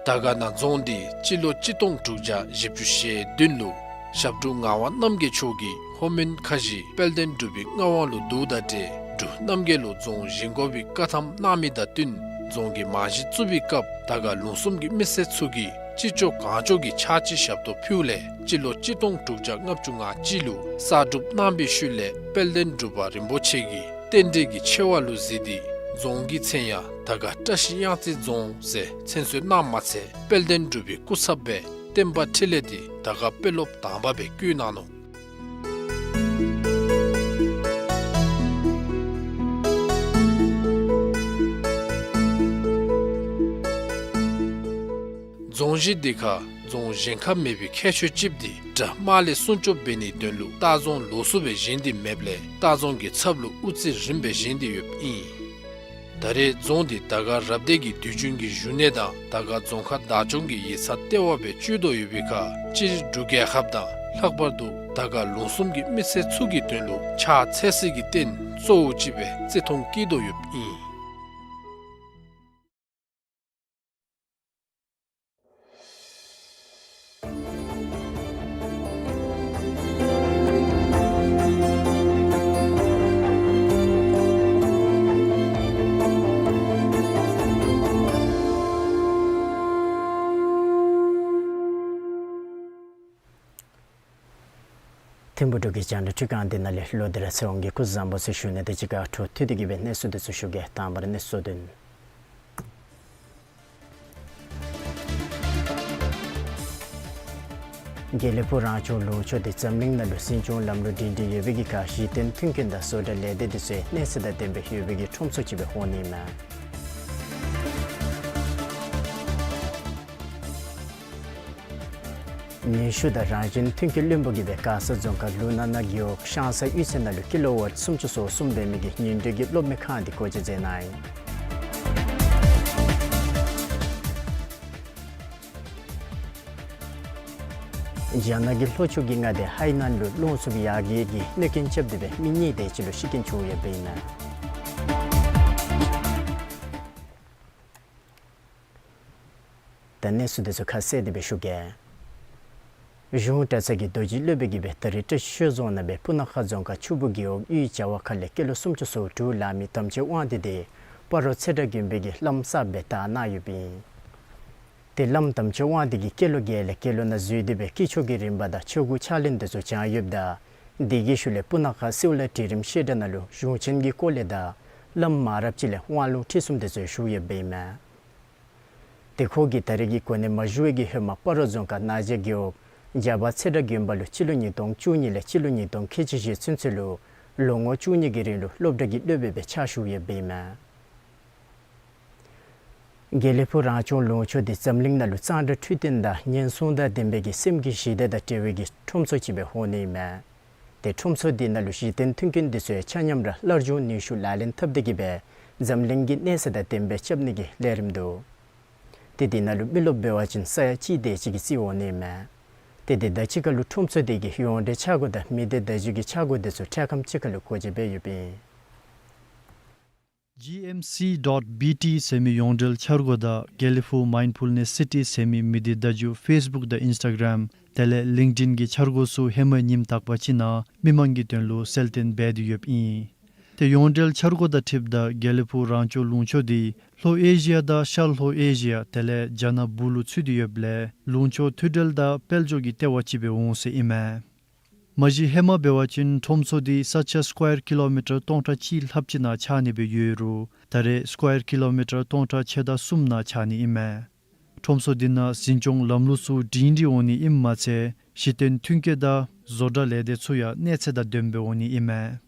དར་དཀར་ན་རྫོང་འདི་སྤྱི་ལོ་གཅིག་སྟོང་དྲུག་བརྒྱ་བཞི་བཅུ་ཞེ་བདུན་ལུ་ཞབས་དྲུང་ངག་དབང་རྣམ་རྒྱལ་མཆོག་གིས་ལྷོ་མོན་ཁ་བཞི་དཔལ་ལྡན་འབྲུག་པའི་མངའ་དབང་ལུ་བསྡུཝ་ད་ཏེ་འབྲུག་རྣམ་རྒྱལ་ལུ་རྫོང་བཞེངས་དགོ་པའི་བཀའ་ཐམ་གནང་མི་དང་བསྟུན་རྫོང་གི་རྨང་གཞི་བཙུགས་པའི་སྐབས་དར་དཀར་ལུང་གསུམ་གྱི་མི་སེར་ཚུ་གིས་ཅི་ལྕོགས་གང་ལྕོགས་ཀྱི་ཕྱག་ཕྱི་ཞབས་ཏོག་ཕུལཝ་ལས་སྤྱི་ལོ་གཅིག་སྟོང་དྲུག་བརྒྱ་ལྔ་བཅུ་ང་གཅིག་ལུ་གསར་སྒྲུབ་གནང་བའི་ཤུལ་ལས་དཔལ་ལྡན་འབྲུག་པ་རིན་པོ་ཆེ་གིས་རྟེན་འབྲེལ་གྱི་ཆེ་བ་ལུ་གཟིགས་ཏེ་རྫོང་གི་མཚན་ཡང་དར་དཀར་བཀྲ་ཤིས་གཡང་རྩེ་རྫོང་ཟེར་མཚན་གསོལ་གནངམ་མ་ཚད་དཔལ་ལྡན་འབྲུག་པའི་སྐུ་ཚབ་སྦེ་བསྟན་པ་འཕྲིན་ལས་འདི་དར་དཀར་དཔོན་སློབ་དང་པ་སྦེ་བསྐོ་གནང་ནུག། རྫོང་གཞི་འདི་ཁར་རྫོང་གཞན་ཁར་མེད་པའི་ཁྱད་ཆོས་ཅིག་འདི་དགྲ་དམག་ལས་སྲུང་སྐྱོབ་འབད་ནིའི་དོན་ལུ་ལྟ་རྫོང་ལོགས་སུ་སྦེ་བཞེངས་ཏེ་མེདཔ་ལས་ལྟ་རྫོང་གི་ཚབ་ལུ་དབུ་རྩེ་རིངམ་སྦེ་བཞེངས་ཏེ་ཡོདཔ་ཨིན། ད་རེས་རྫོང་འདི་དར་དཀར་རབ་སྡེ་གི་དུས་རྒྱུན་གྱི་བཞུགས་གནས་དང་དར་དཀར་རྫོང་ཁག་བདག་སྐྱོང་གི་ཡིག་ཚང་ལྟེ་བ་སྦེ་བཅུག་དོ་ཡོད་པའི་ཁར་སྤྱིར་འབྲུག་རྒྱལ་ཁབ་དང་ལྷག་པར་དུ་དར་དཀར་ལུང་གསུམ་གྱི་མི་སེར་ཚུ་གི་དོན་ལུ་ཕྱག་འཚལ་སའི་གི་རྟེན་གཙོ་བོ་ཅིག་སྦེ་བརྩི་མཐོང་བསྐྱེད་དོ་ཡོདཔ་ཨིན། ཐིམ་ཕུག་འབྲུག་གི་རྒྱང་བསྒྲགས་ཁྲི་ཁང་འདི་ནང་ལས་ལོག་སྟེ་ར་ཚེ་དབང་གིས་སྐུ་གཟུགས་བཟང་པོ་ཟེར་ཞུ་ནི། དེ་གཅིག་ཁར་འཕྲོ་མཐུད་དེ་གི་སྦེ་གནས་ཚུལ་འདི་ཚུ་ཞུ་གེ། དང་པ་ར་གནས་ཚུལ་བདུན། དགེ་ལེགས་ཕུག་རང་སྐྱོང་ལུང་ཕྱོགས་འདི་འཛམ་གླིང་ནང་ལུ་འཛིན་སྐྱོང་ལམ་ལུགས་སྒྲིང་སྒྲི་ཡོད་པའི་གི་ཁར་གཞི་རྟེན་མཐུན་རྐྱེན་དང་བཟོ་གྲྭ་ལས་སྡེ་འདི་ཚུ་ཡང་གནས་ཚད་དང་ལྡན་པའི་ཡོད་པའི་གི་ཁྲོམ་ཚོགས་ཅིག་སྦེ་འོང་ནི་མས། ནུས་ཤུགས་དང་རང་བཞིན་མཐུན་རྐྱེན་བློན་པོ་གིས་སྦེ་མགར་ས་རྫོང་ཁག་ལུ་ན་ན་རྒེད་འོག་ཤང་ས་གཡུས་ཚན་ནང་ལུ་ཀི་ལོ་ཝཊ་སུམ་ཅུ་སོ་གསུམ་འབད་མི་གི་ཉིང་རྡུལ་གྱི་གློག་མེ་ཁང་འདི་སྒོ་འབྱེད་མཛད་གནང་ཡི། རྒྱ་ནག་གི་ལྷོ་ཕྱོགས་ཀྱི་མངའ་སྡེ་ཧའེ་ནན་ལུ་རླུང་འཚུབ་ཡར་རྒྱས་ཀྱི་གནོད་རྐྱེན་རྐྱབ་སྟེ་སྦེ་མི་གཉིས་དེ་ཅིག་ལུ་ཤི་རྐྱེན་བྱུང་ཡོདཔ་ཨིན་མས། ད་གནས་ཚུལ་འདི་ཚུ་ཁ་གསལ་ཏེ་སྦེ་ཞུ་གེ། གཞུང་གྲྭ་ཚང་གི་རྡོ་རྗེ་སློབ་དཔོན་གྱིས་སྦེ་ད་རིས་བཀྲིས་ཆོས་རྫོང་ནང་སྦེ་སྤུ་ན་ཁ་རྫོང་ཁག་ཆུ་སྦུག་རྒེད་འོག་གཡུས་བྱ་བ་ཁ་ལས་ཀི་ལོ་སུམ་ཅུ་སོ་དྲུག་ལང་མི་དམ་ཆོས་དབང་འདུས་འདི་སྤ་རོ་ཚེ་བཀྲ་དགོན་པའི་གི་བླམ་གསརཔ་སྦེ་དར་གནང་ཡོདཔ་ཨིན། ཏེ་བླམ་དམ་ཆོས་དབང་འདུས་ཀྱིས་ཀི་ལོ་བརྒྱད་ལས་ཀི་ལོ་ནང་འཛུལ་ཏེ་སྦེ་དཀྱིལ་ཆོག་གི་རིམ་པ་དང་ཆོ་ག་ཕྱག་ལེན་འདི་ཚུ་བྱུང་ཡོདཔ་ད། དེ་གི་ཤུལ་ལས་སྤུ་ན་ཁ་སིའུ་ལ་གྲལ་རིམ་བཤད་གྲྭ་ནང་ལུ་གཞུང་ཆེན་གྱི་སྐོར་ལས་དང་བླམ་མང་རབས་ཅིག་ལས་དབང་ལུང་ཁྲིད་གསུམ་འདི་ཚུ་ཞུ་ཡོདཔ་ཨིན་མས། ཏེ་ཁོ་གིས་ད་རིས་ཀྱི་གོ་གནས་མ་ཞུ་བའི་གི་ཧེ་མ་སྤ་རོ་རྫོང་ཁག་ན་རྗེ་རྒེད་འོག་བྱ་བ་ཚེ་བཀྲ་དགོན་པ་ལུ་སྤྱི་ལོ་ཉིས་སྟོང་བཅུ་གཉིས་ལས་སྤྱི་ལོ་ཉིས་སྟོང་ཁལ་གཅིག་བཞི་ཚུན་ཚོད་ལུ་ལོ་ངོ་བཅུ་གཉིས་ཀྱི་རིང་ལུ་སློབ་གྲྭ་གི་སློབ་དཔོན་སྦེ་ཕྱག་ཞུ་ཡོདཔ་ཨིན་མས། དགེ་ལེགས་ཕུག་རང་སྐྱོང་ལུང་ཕྱོགས་འདི་འཛམ་གླིང་ནང་ལུ་གཙང་སྦྲ་འཕྲོད་བསྟེན་དང་ཉེན་སྲུང་དང་ལྡན་པའི་གི་སེམས་ཀྱི་ཞི་བདེ་དང་འབྲེལ་བའི་གི་ཁྲོམ་ཚོགས་ཅིག་སྦེ་འོང་ནི་ཨིན་མས། ཏེ་ཁྲོམ་ཚོགས་འདི་ནང་ལུ་གཞི་རྟེན་མཐུན་རྐྱེན་འདི་ཚུ་ཡང་ཆ་མཉམ་ར་སླར་འབྱུང་ནུས་ཤུགས་ལག་ལེན་འཐབ་སྟེ་གི་སྦེ་འཛམ་གླིང་གི་གནས་ཚད་དང་ལྡན་པའི་རྐྱབ་ནི་གི་ལས་རིམ་འདུག། ཏེ་འདི་ནང་ལུ་མི་རློབས་འབད་བ་ཅིན་ས་ཡ་གཅིག་དེ་ཅིག་གིས་རྩིས་འོང་ནི་ཨིན་མས། ཏེ་དེ་དང་གཅིག་ཁར་ལུ་ཁྲོམ་ཚོགས་འདི་གི་ཡོངས་འབྲེལ་འཆར་སྒོ་དང་མི་སྡེ་བརྡ་བརྒྱུད་ཀྱི་འཆར་སྒོ་འདི་ཚུ་འཕྲལ་ཁམས་ཅིག་ཁར་ལུ་སྒོ་འབྱེད་འབད་ཡོདཔ་ཨིན། G M C dot B T ཟེར་མི་ཡོངས་འབྲེལ་འཆར་སྒོ་དང་དགེ་ལེགས་ཕུག་Mindfulness City ཟེར་མི་མི་སྡེ་བརྡ་བརྒྱུད་ཕེསི་བུཀ་དང་ཨིནསི་ཊ་གརམ་དེ་ལས་ལིངྐིཌ་ཨིན་གྱི་འཆར་སྒོ་ཚུ་ཧེ་མའི་ཉིནམ་དག་པ་ཅིག་ནང་མི་མང་གི་དོན་ལུ་གསལ་སྟོན་འབད་དེ་ཡོདཔ་ཨིན། ཏེ་ཡོངས་འབྲེལ་འཆར་སྒོ་དང་འཁྲིལཝ་ད་དགེ་ལེགས་ཕུག་རང་སྐྱོང་ལུང་ཕྱོགས་འདི་ལྷོ་ཨེ་ཤི་ཡ་དང་ཤར་ལྷོ་ཨེ་ཤི་ཡ་དེ་ལས་རྒྱ་ནག་སྦུག་ལུ་ཚུད་དེ་ཡོདཔ་ལས་ལུང་ཕྱོགས་མཐུད་འབྲེལ་དང་དཔལ་འབྱོར་གྱི་ལྟེ་བ་ཅིག་སྦེ་འོང་ཟེར་ཨིན་མས། མ་གཞི་ཧེ་མ་འབད་བ་ཅིན་ཁྲོམ་ཚོགས་འདི་ས་ཆ་སི་ཀོ་ཡར་ཀི་ལོ་མི་ཊར་སྟོང་ཕྲག་གཅིག་ལྷགཔ་ཅིག་ནང་ཆགས་ནི་སྦེ་ཡོད་རུང་ད་རེས་སི་ཀོ་ཡར་ཀི་ལོ་མི་ཊར་སྟོང་ཕྲག་ཕྱེད་དང་གསུམ་ནང་ཆགས་ནི་ཨིན་མས། ཁྲོམ་ཚོགས་འདི་ནང་འཛིན་སྐྱོང་ལམ་ལུགས་ཚུ་སྒྲིང་སྒྲི་འོང་ནི་ཨིནམ་མ་ཚད་གཞི་རྟེན་མཐུན་རྐྱེན་དང་བཟོ་གྲྭ་ལས་སྡེ་ཚུ་ཡང་གནས་ཚད་དང་ལྡནམ་སྦེ་འོང་ནི་ཨིན་མས།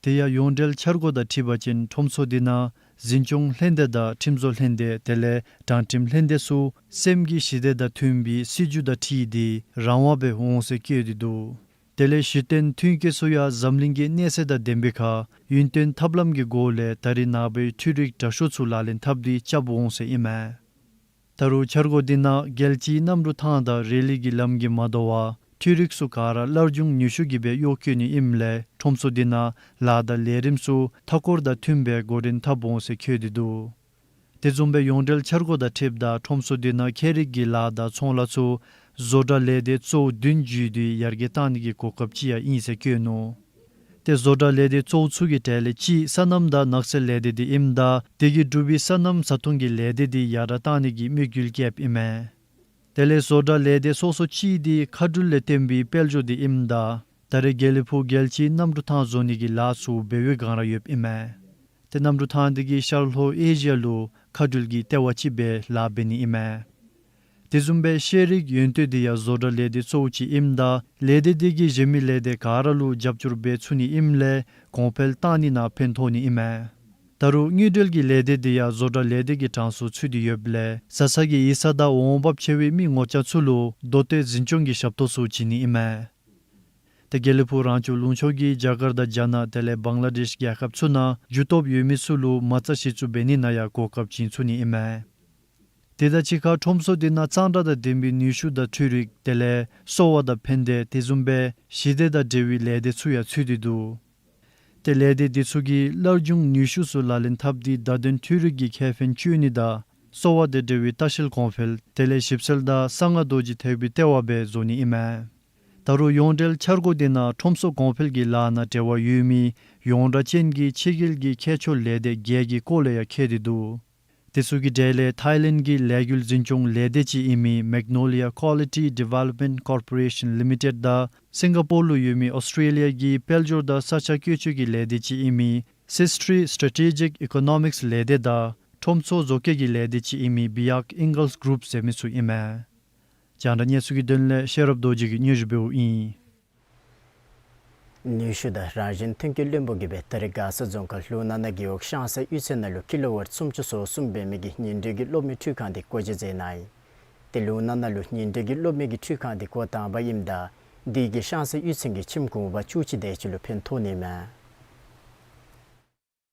དེ་ཡང་ཡོངས་འབྲེལ་འཆར་སྒོ་དང་འཁྲིལ་བ་ཅིན་ཁྲོམ་ཚོགས་འདི་ནང་འཛིན་སྐྱོང་ལྷན་སྡེ་དང་ཁྲིམས་བཟོ་ལྷན་སྡེ་དེ་ལས་དྲང་ཁྲིམས་ལྷན་སྡེ་ཚུ་སེམས་ཀྱི་ཞི་བདེ་དང་མཐུན་པའི་སྲིད་བྱུས་དང་འཁྲིལ་ཏེ་རང་དབང་སྦེ་འོང་ཟེར་བཀོད་དེ་འདུག། དེ་ལས་གཞི་རྟེན་མཐུན་རྐྱེན་ཚུ་ཡང་འཛམ་གླིང་གི་གནས་ཚད་དང་ལྡན་པའི་ཁར་ཡུན་བརྟན་ཐབས་ལམ་གྱི་སྒོ་ལས་ད་རེས་ནངས་པའི་འཕྲུལ་རིག་དྲག་ཤོས་ཚུ་ལག་ལེན་འཐབ་སྟེ་རྐྱབ་འོང་ཟེར་ཨིན་མས། ད་རུང་འཆར་སྒོ་འདི་ནང་རྒྱལ་སྤྱིའི་གནམ་གྲུ་ཐང་དང་རི་ལི་གི་ལམ་གྱིས་མ་དོ་བར་འཕྲུལ་རིག་ཚུ་ག་ར་སླར་འབྱུང་ནུས་ཤུགས་ཀྱིས་སྦེ་གཡོག་བཀོལ་ནི་ཨིནམ་ལས་ཁྲོམ་ཚོགས་འདི་ནང་ལཱ་དང་ལས་རིམ་ཚུ་མཐའ་འཁོར་དང་མཐུནམ་སྦེ་འགོ་འདྲེན་འཐབ་འོང་ཟེར་བཀོད་དེ་འདུག། དེ་བཟུམ་སྦེ་ཡོངས་འབྲེལ་འཆར་སྒོ་དང་འཁྲིལཝ་ད་ཁྲོམ་ཚོགས་འདི་ནང་ཁྱད་རིག་གི་ལཱ་དང་ཚོང་ལཱ་ཚུ་བཟོ་གྲྭ་ལས་སྡེ་གཙོ་བོ་བདུན་བརྒྱུད་དེ་ཡར་རྒྱས་གཏང་ནི་གི་གོ་སྐབས་ཅིག་ཡང་ཨིན་ཟེར་བཀོད་ནུག། ཏེ་བཟོ་གྲྭ་ལས་སྡེ་གཙོ་བོ་ཚུ་གི་གྲས་ལས་གཅིག་སོ་ནམ་དང་ནགས་ཚལ་ལས་སྡེ་འདི་ཨིནམ་ད་དེ་གིས་གྲུབ་པའི་སོ་ནམ་བཟའ་འཐུང་གི་ལས་སྡེ་འདི་ཡར་དྲག་གཏང་ནི་གི་དམིགས་ཡུལ་བསྐྱེདཔ་ཨིན་མས། དེ་ལས་བཟོ་གྲྭ་ལས་སྡེ་སོ་སོ་གཅིག་འདི་མཁའ་འགྲུལ་ལས་བརྟེན་པའི་དཔལ་འབྱོར་འདི་ཨིནམ་ད་ད་རེས་དགེ་ལེགས་ཕུག་རྒྱལ་སྤྱིའི་གནམ་གྲུ་ཐང་བཟོ་ནི་གི་ལཱ་ཚུ་འབད་བའི་བསྒང་ར་ཡོདཔ་ཨིན་མས། ཏེ་གནམ་གྲུ་ཐང་འདི་གིས་ཤར་ལྷོ་ཨེ་ཤི་ཡ་ལུ་མཁའ་འགྲུལ་གྱི་ལྟེ་བ་ཅིག་སྦེ་ལཱ་འབད་ནི་ཨིན་མས། དེ་བཟུམ་སྦེ་ཤེས་རིག་ཡོན་ཏན་འདི་ཡང་བཟོ་གྲྭ་ལས་སྡེ་གཙོ་བོ་ཅིག་ཨིནམ་ད་ལས་སྡེ་འདི་གིས་གཞན་མི་ལས་སྡེ་ག་ར་ལུ་རྒྱབ་སྐྱོར་འབད་ཚུགས་ནི་ཨིནམ་ལས་གོང་འཕེལ་གཏང་ནི་ནང་ཕན་ཐོགས་ནི་ཨིན་མས། ད་རུང་དངུལ་འབྲེལ་གྱི་ལས་སྡེ་འདི་ཡང་བཟོ་གྲྭ་ལས་སྡེ་གི་གྲངས་སུ་ཚུད་དེ་ཡོདཔ་ལས་བཟའ་ཚང་གི་ཡིག་ཚང་དང་འོང་འབབ་ཆེ་བའི་མི་ངོ་རྐྱང་ཚུ་ལུ་མདོ་སྟོད་འཛིན་སྐྱོང་གི་ཞབས་ཏོག་ཚུ་བྱིན་ནི་ཨིན་མས། ཏེ་དགེ་ལེགས་ཕུག་རང་སྐྱོང་ལུང་ཕྱོགས་ཀྱིས་རྒྱ་གར་དང་རྒྱ་ནག་དེ་ལས་བང་ལ་དེཤ་རྒྱལ་ཁབ་ཚུ་ནང་རྒྱུ་སྟོབས་ཡོད་མི་ཚུ་ལུ་མ་རྩ་གཞི་བཙུགས་འབད་ནི་ནང་ཡང་གོ་སྐབས་བྱིན་ཚུགས་ནི་ཨིན་མས། དེ་དང་གཅིག་ཁར་ཁྲོམ་ཚོགས་འདི་ནང་གཙང་སྦྲ་དང་ལྡན་པའི་ནུས་ཤུགས་དང་འཕྲུལ་རིག་དེ་ལས་གསོ་བ་དང་ཕན་བདེ་དེ་བཟུམ་སྦེ་ཞི་བདེ་དང་འབྲེལ་བའི་ལས་སྡེ་ཚུ་ཡང་ཚུད་དེ་འདུག། ཏེ་ལས་སྡེ་འདི་ཚུ་གིས་སླར་འབྱུང་ནུས་ཤུགས་ཚུ་ལག་ལེན་འཐབ་སྟེ་བརྡ་དོན་འཕྲུལ་རིག་གི་ཁེ་ཕན་སྤྱོད་ནི་དང་གསོ་བ་དང་འབྲེལ་བའི་ལྟ་བཤལ་གོང་འཕེལ་དེ་ལས་ཞིབ་འཚོལ་དང་གསང་སྔགས་རྡོ་རྗེ་ཐེག་པའི་ལྟེ་བ་སྦེ་བཟོ་ནི་ཨིན་མས། ད་རུང་ཡོངས་འབྲེལ་འཆར་སྒོ་འདི་ནང་ཁྲོམ་ཚོགས་གོང་འཕེལ་གྱི་ལཱ་ནང་འབྲེལ་བ་ཡོད་མི་ཡོངས་གྲགས་ཅན་གྱི་ཕྱི་རྒྱལ་གྱི་མཁས་མཆོག་ལས་སྡེ་བརྒྱད་ཀྱི་སྐོར་ལས་ཡང་འཁོད་དེ་འདུག། དེ་ཚུ་གི་གྲས་ལས་ཐའི་ལེནཌ་གི་ལས་འགུལ་འཛིན་སྐྱོང་ལས་སྡེ་ཅིག་ཨིན་མི་Magnolia Quality Development Corporation Limited དང་སིང་ག་པོར་ལུ་ཡོད་མི་ཨོསི་ཊྲེ་ལི་ཡ་གི་དཔལ་འབྱོར་དང་ས་ཆ་བཀོལ་སྤྱོད་ཀྱི་ལས་སྡེ་ཅིག་ཨིན་མི་སིས་ཊི་སི་ཊེ་ཊེ་ཇིག་ཨི་ཀོ་ནོ་མིགསི་ལས་སྡེ་དང་ཁྲོམ་ཚོགས་བཟོ་བཀོད་ཀྱི་ལས་སྡེ་ཅིག་ཨིན་མི་བི་ཡག་ཨིང་གཱལསི་གུ་རུབ་ཟེར་མི་ཚུ་ཨིན་མས། རྒྱང་བསྒྲགས་གནས་ཚུལ་གྱི་དོན་ལས་ཤེས་རབ་རྡོ་རྗེ་གིས་སྙན་ཞུ་འབདཝ་ཨིན། ནུས་ཤུགས་དང་རང་བཞིན་ཐོན་སྐྱེད་བློན་པོ་གིས་སྦེ་ད་རིས་མགར་ས་རྫོང་ཁག་ལུང་ནག་ན་རྒེད་འོག་ཤང་ས་གཡུས་ཚན་ནང་ལུ་ཀི་ལོ་ཝཊ་སུམ་ཅུ་སོ་གསུམ་འབད་མི་གི་ཉིང་འདྲེས་ཀྱི་གློག་མེ་འཕྲུལ་ཁང་འདི་སྒོ་འབྱེད་མཛད་གནང་ཡི། ཏེ་ལུང་ནག་ན་ལུ་ཉིང་འདྲེས་ཀྱི་གློག་མེ་གི་འཕྲུལ་ཁང་འདི་འགོ་དང་པ་ཨིནམ་ད་དེ་གིས་ཤང་ས་གཡུས་ཚན་གྱི་ཁྱིམ་གུང་པ་བཅུ་གཅིག་དེ་ཅིག་ལུ་ཕན་ཐོགས་ནི་མས།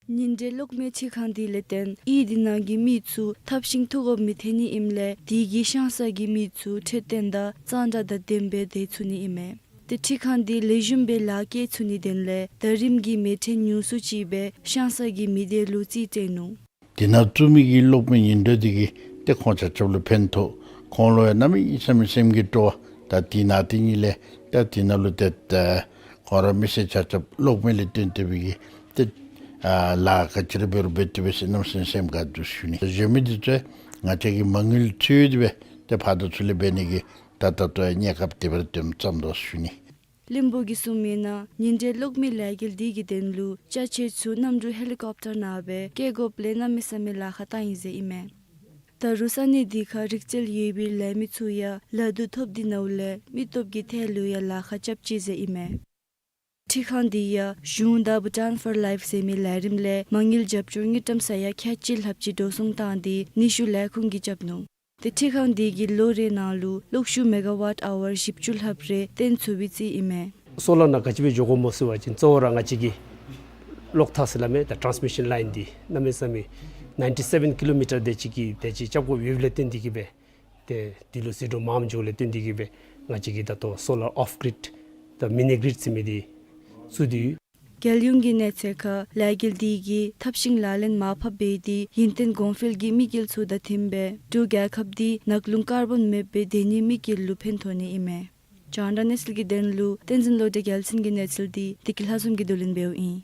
ཉིང་འདྲེས་གློག་མེ་འཕྲུལ་ཁང་འདི་ལས་བརྟེན་གཡུས་འདི་ནང་གི་མི་ཚུ་ཐབས་ཤེས་ཐོག་གོ་མི་ཐོན་ནི་ཨིནམ་ལས་དེ་གིས་ཤང་ས་གི་མི་ཚུ་འཕྲོད་བསྟེན་དང་གཙང་སྦྲ་དང་ལྡནམ་སྦེ་སྡོད་ཚུགས་ནི་ཨིན་མས། ཏེ་འཕྲུལ་ཁང་འདི་ལེགས་ཤོམ་སྦེ་ལཱ་བཀལ་ཚུགས་ནིའི་དོན་ལས་ད་རིས་ཀྱི་མེ་འཕྲོད་ཉུང་སུ་ཅིག་སྦེ་ཤང་ས་གི་མི་སྡེ་ལུ་རྩིས་སྤྲོད་ནུག། དེ་ནང་བཙུགས་མི་གི་གློག་མེ་ཉིང་འདྲེས་འདི་གིས་ཏེ་ཁོང་ཆ་ཁྱབ་ལུ་ཕན་ཐོགས། ཁོང་ལུ་ཡང་གནམ་མེད་ས་མེད་སེམས་ཀྱི་སྤྲོ་བ་དང་དེ་ནང་དེ་ཉིད་ལས་ད་དེ་ནང་ལུ་ཏེ་ད་ཁོང་ར་མི་སེར་ཆ་ཁྱབ་གློག་མེ་ལས་བརྟེན་ཏེ་སྦེ་གི་ཏེ་ཨ་ལཱ་ག་ཅི་ར་འབད་རུང་འབད་དེ་སྦེ་ཟེར་གནམ་མེད་ས་མེད་སེམས་དགའ་འདུག་ཞུ་ནི། གཞན་མི་འདི་ཚུ་ང་བཅས་ཀྱིས་མ་དངུལ་འཚོལ་ཏེ་སྦེ་ཏེ་ཕར་དང་ཚུར་ལས་འབད་ནི་གི་ད་ད་ལྟོ་གནས་སྐབས་དེ་སྦེ་ར་སྡོདཔ་ཙམ་དོ་ཞུ་ནི། བློན་པོ་གིས་གསུངས་མིའི་ནང་ཉིང་འདྲེས་གློག་མེ་ལས་འགུལ་འདི་གི་དོན་ལུ་ཅ་ཆས་ཚུ་གནམ་གྲུ་ཧེ་ལི་ཀོབ་ཊར་ནང་སྦེ་བསྐྱལ་དགོཔ་ལས་གནམ་མེད་ས་མེད་ལཱ་ཁག་བཏང་ཡི་ཟེར་ཨིན་མས། ད་རུང་ས་གནས་འདི་ཁར་རིག་རྩལ་ཡོད་པའི་ལས་མི་ཚུ་ཡང་ལཱ་དུ་ཐོབ་སྟེ་ནཱ་ལས་མི་སྟོབས་ཀྱི་ཐད་ལུ་ཡང་ལཱ་ཁག་རྐྱབ་ཅི་ཟེར་ཨིན་མས། འཕྲུལ་ཁང་འདི་ཡང་གཞུང་དང་བྷུ་ཊཱན་ཕོར་ལའིཕ་ཟེར་མི་ལས་རིམ་ལས་མ་དངུལ་རྒྱབ་སྐྱོར་དངུལ་ཀྲམ་ས་ཡ་ཁལ་གཅིག་ལྷགཔ་ཅིག་འགྲོ་སོང་བཏང་སྟེ་ནུས་ཤུགས་ལས་ཁུངས་ཀྱིས་རྐྱབ་ནུག། ཏེ་འཕྲུལ་ཁང་འདི་གིས་ལོ་རེ་ནང་ལུ་གློག་ཤུགས་མེ་ག་ཝཊ་ཨ་ཝར་བཞི་བཅུ་ལྷགཔ་རེ་བཏོན་ཚུགས་པའི་རྩིས་ཨིན་མས། སོ་ལར་ནང་ག་ཅི་སྦེ་འགྱོ་དགོཔ་སྨོ་ཟེར་བ་ཅིན་གཙོ་བོ་ར་ང་བཅས་ཀྱི་གློག་ཐག་ཟེར་སླབ་མི་ད་ཊཱནསི་མི་ཤཱན་ལའིན་འདི་གནམ་མེད་ས་མེད་ནའིན་ཊི་སེ་བཱན་ཀི་ལོ་མི་ཊར་དེ་ཅིག་གི་དེ་ཅིག་རྐྱབ་དགོཔ་ཡོདཔ་ལས་བརྟེན་ཏེ་གིས་སྦེ་ཏེ་འདི་ལུ་ཟད་འགྲོ་མངམ་འགྱོཝ་ལས་བརྟེན་ཏེ་གིས་སྦེ་ང་བཅས་ཀྱིས་ད་ལྟོ་སོ་ལར་ཨོཕ་གིརིཌ་དང་མི་ནི་གིརིཌ་ཟེར་མི་འདི་བཙུགས་ཏེ་ཡོད། རྒྱལ་ཡོངས་ཀྱི་གནས་ཚད་ཁར་ལས་འགུལ་འདི་གིས་ཐབས་ཤེས་ལག་ལེན་མར་ཕབ་འབད་དེ་ཡུན་བརྟན་གོང་འཕེལ་གྱི་དམིགས་ཡུལ་ཚུ་དང་མཐུནམ་སྦེ་འབྲུག་རྒྱལ་ཁབ་འདི་ནགས་ཀླུང་ཀར་བཱོན་མེདཔ་སྦེ་སྡོད་ནིའི་དམིགས་ཡུལ་ལུ་ཕན་ཐོགས་ནི་ཨིན་མས། རྒྱང་བསྒྲགས་གནས་ཚུལ་གྱི་དོན་ལུ་བསྟན་འཛིན་བློ་གྲོས་རྒྱལ་མཚན་གྱི་གནས་ཚུལ་འདི་བདེ་སྐྱིད་ལྷ་འཛོམས་ཀྱིས་བསྡུ་ལེན་འབདཝ་ཨིན།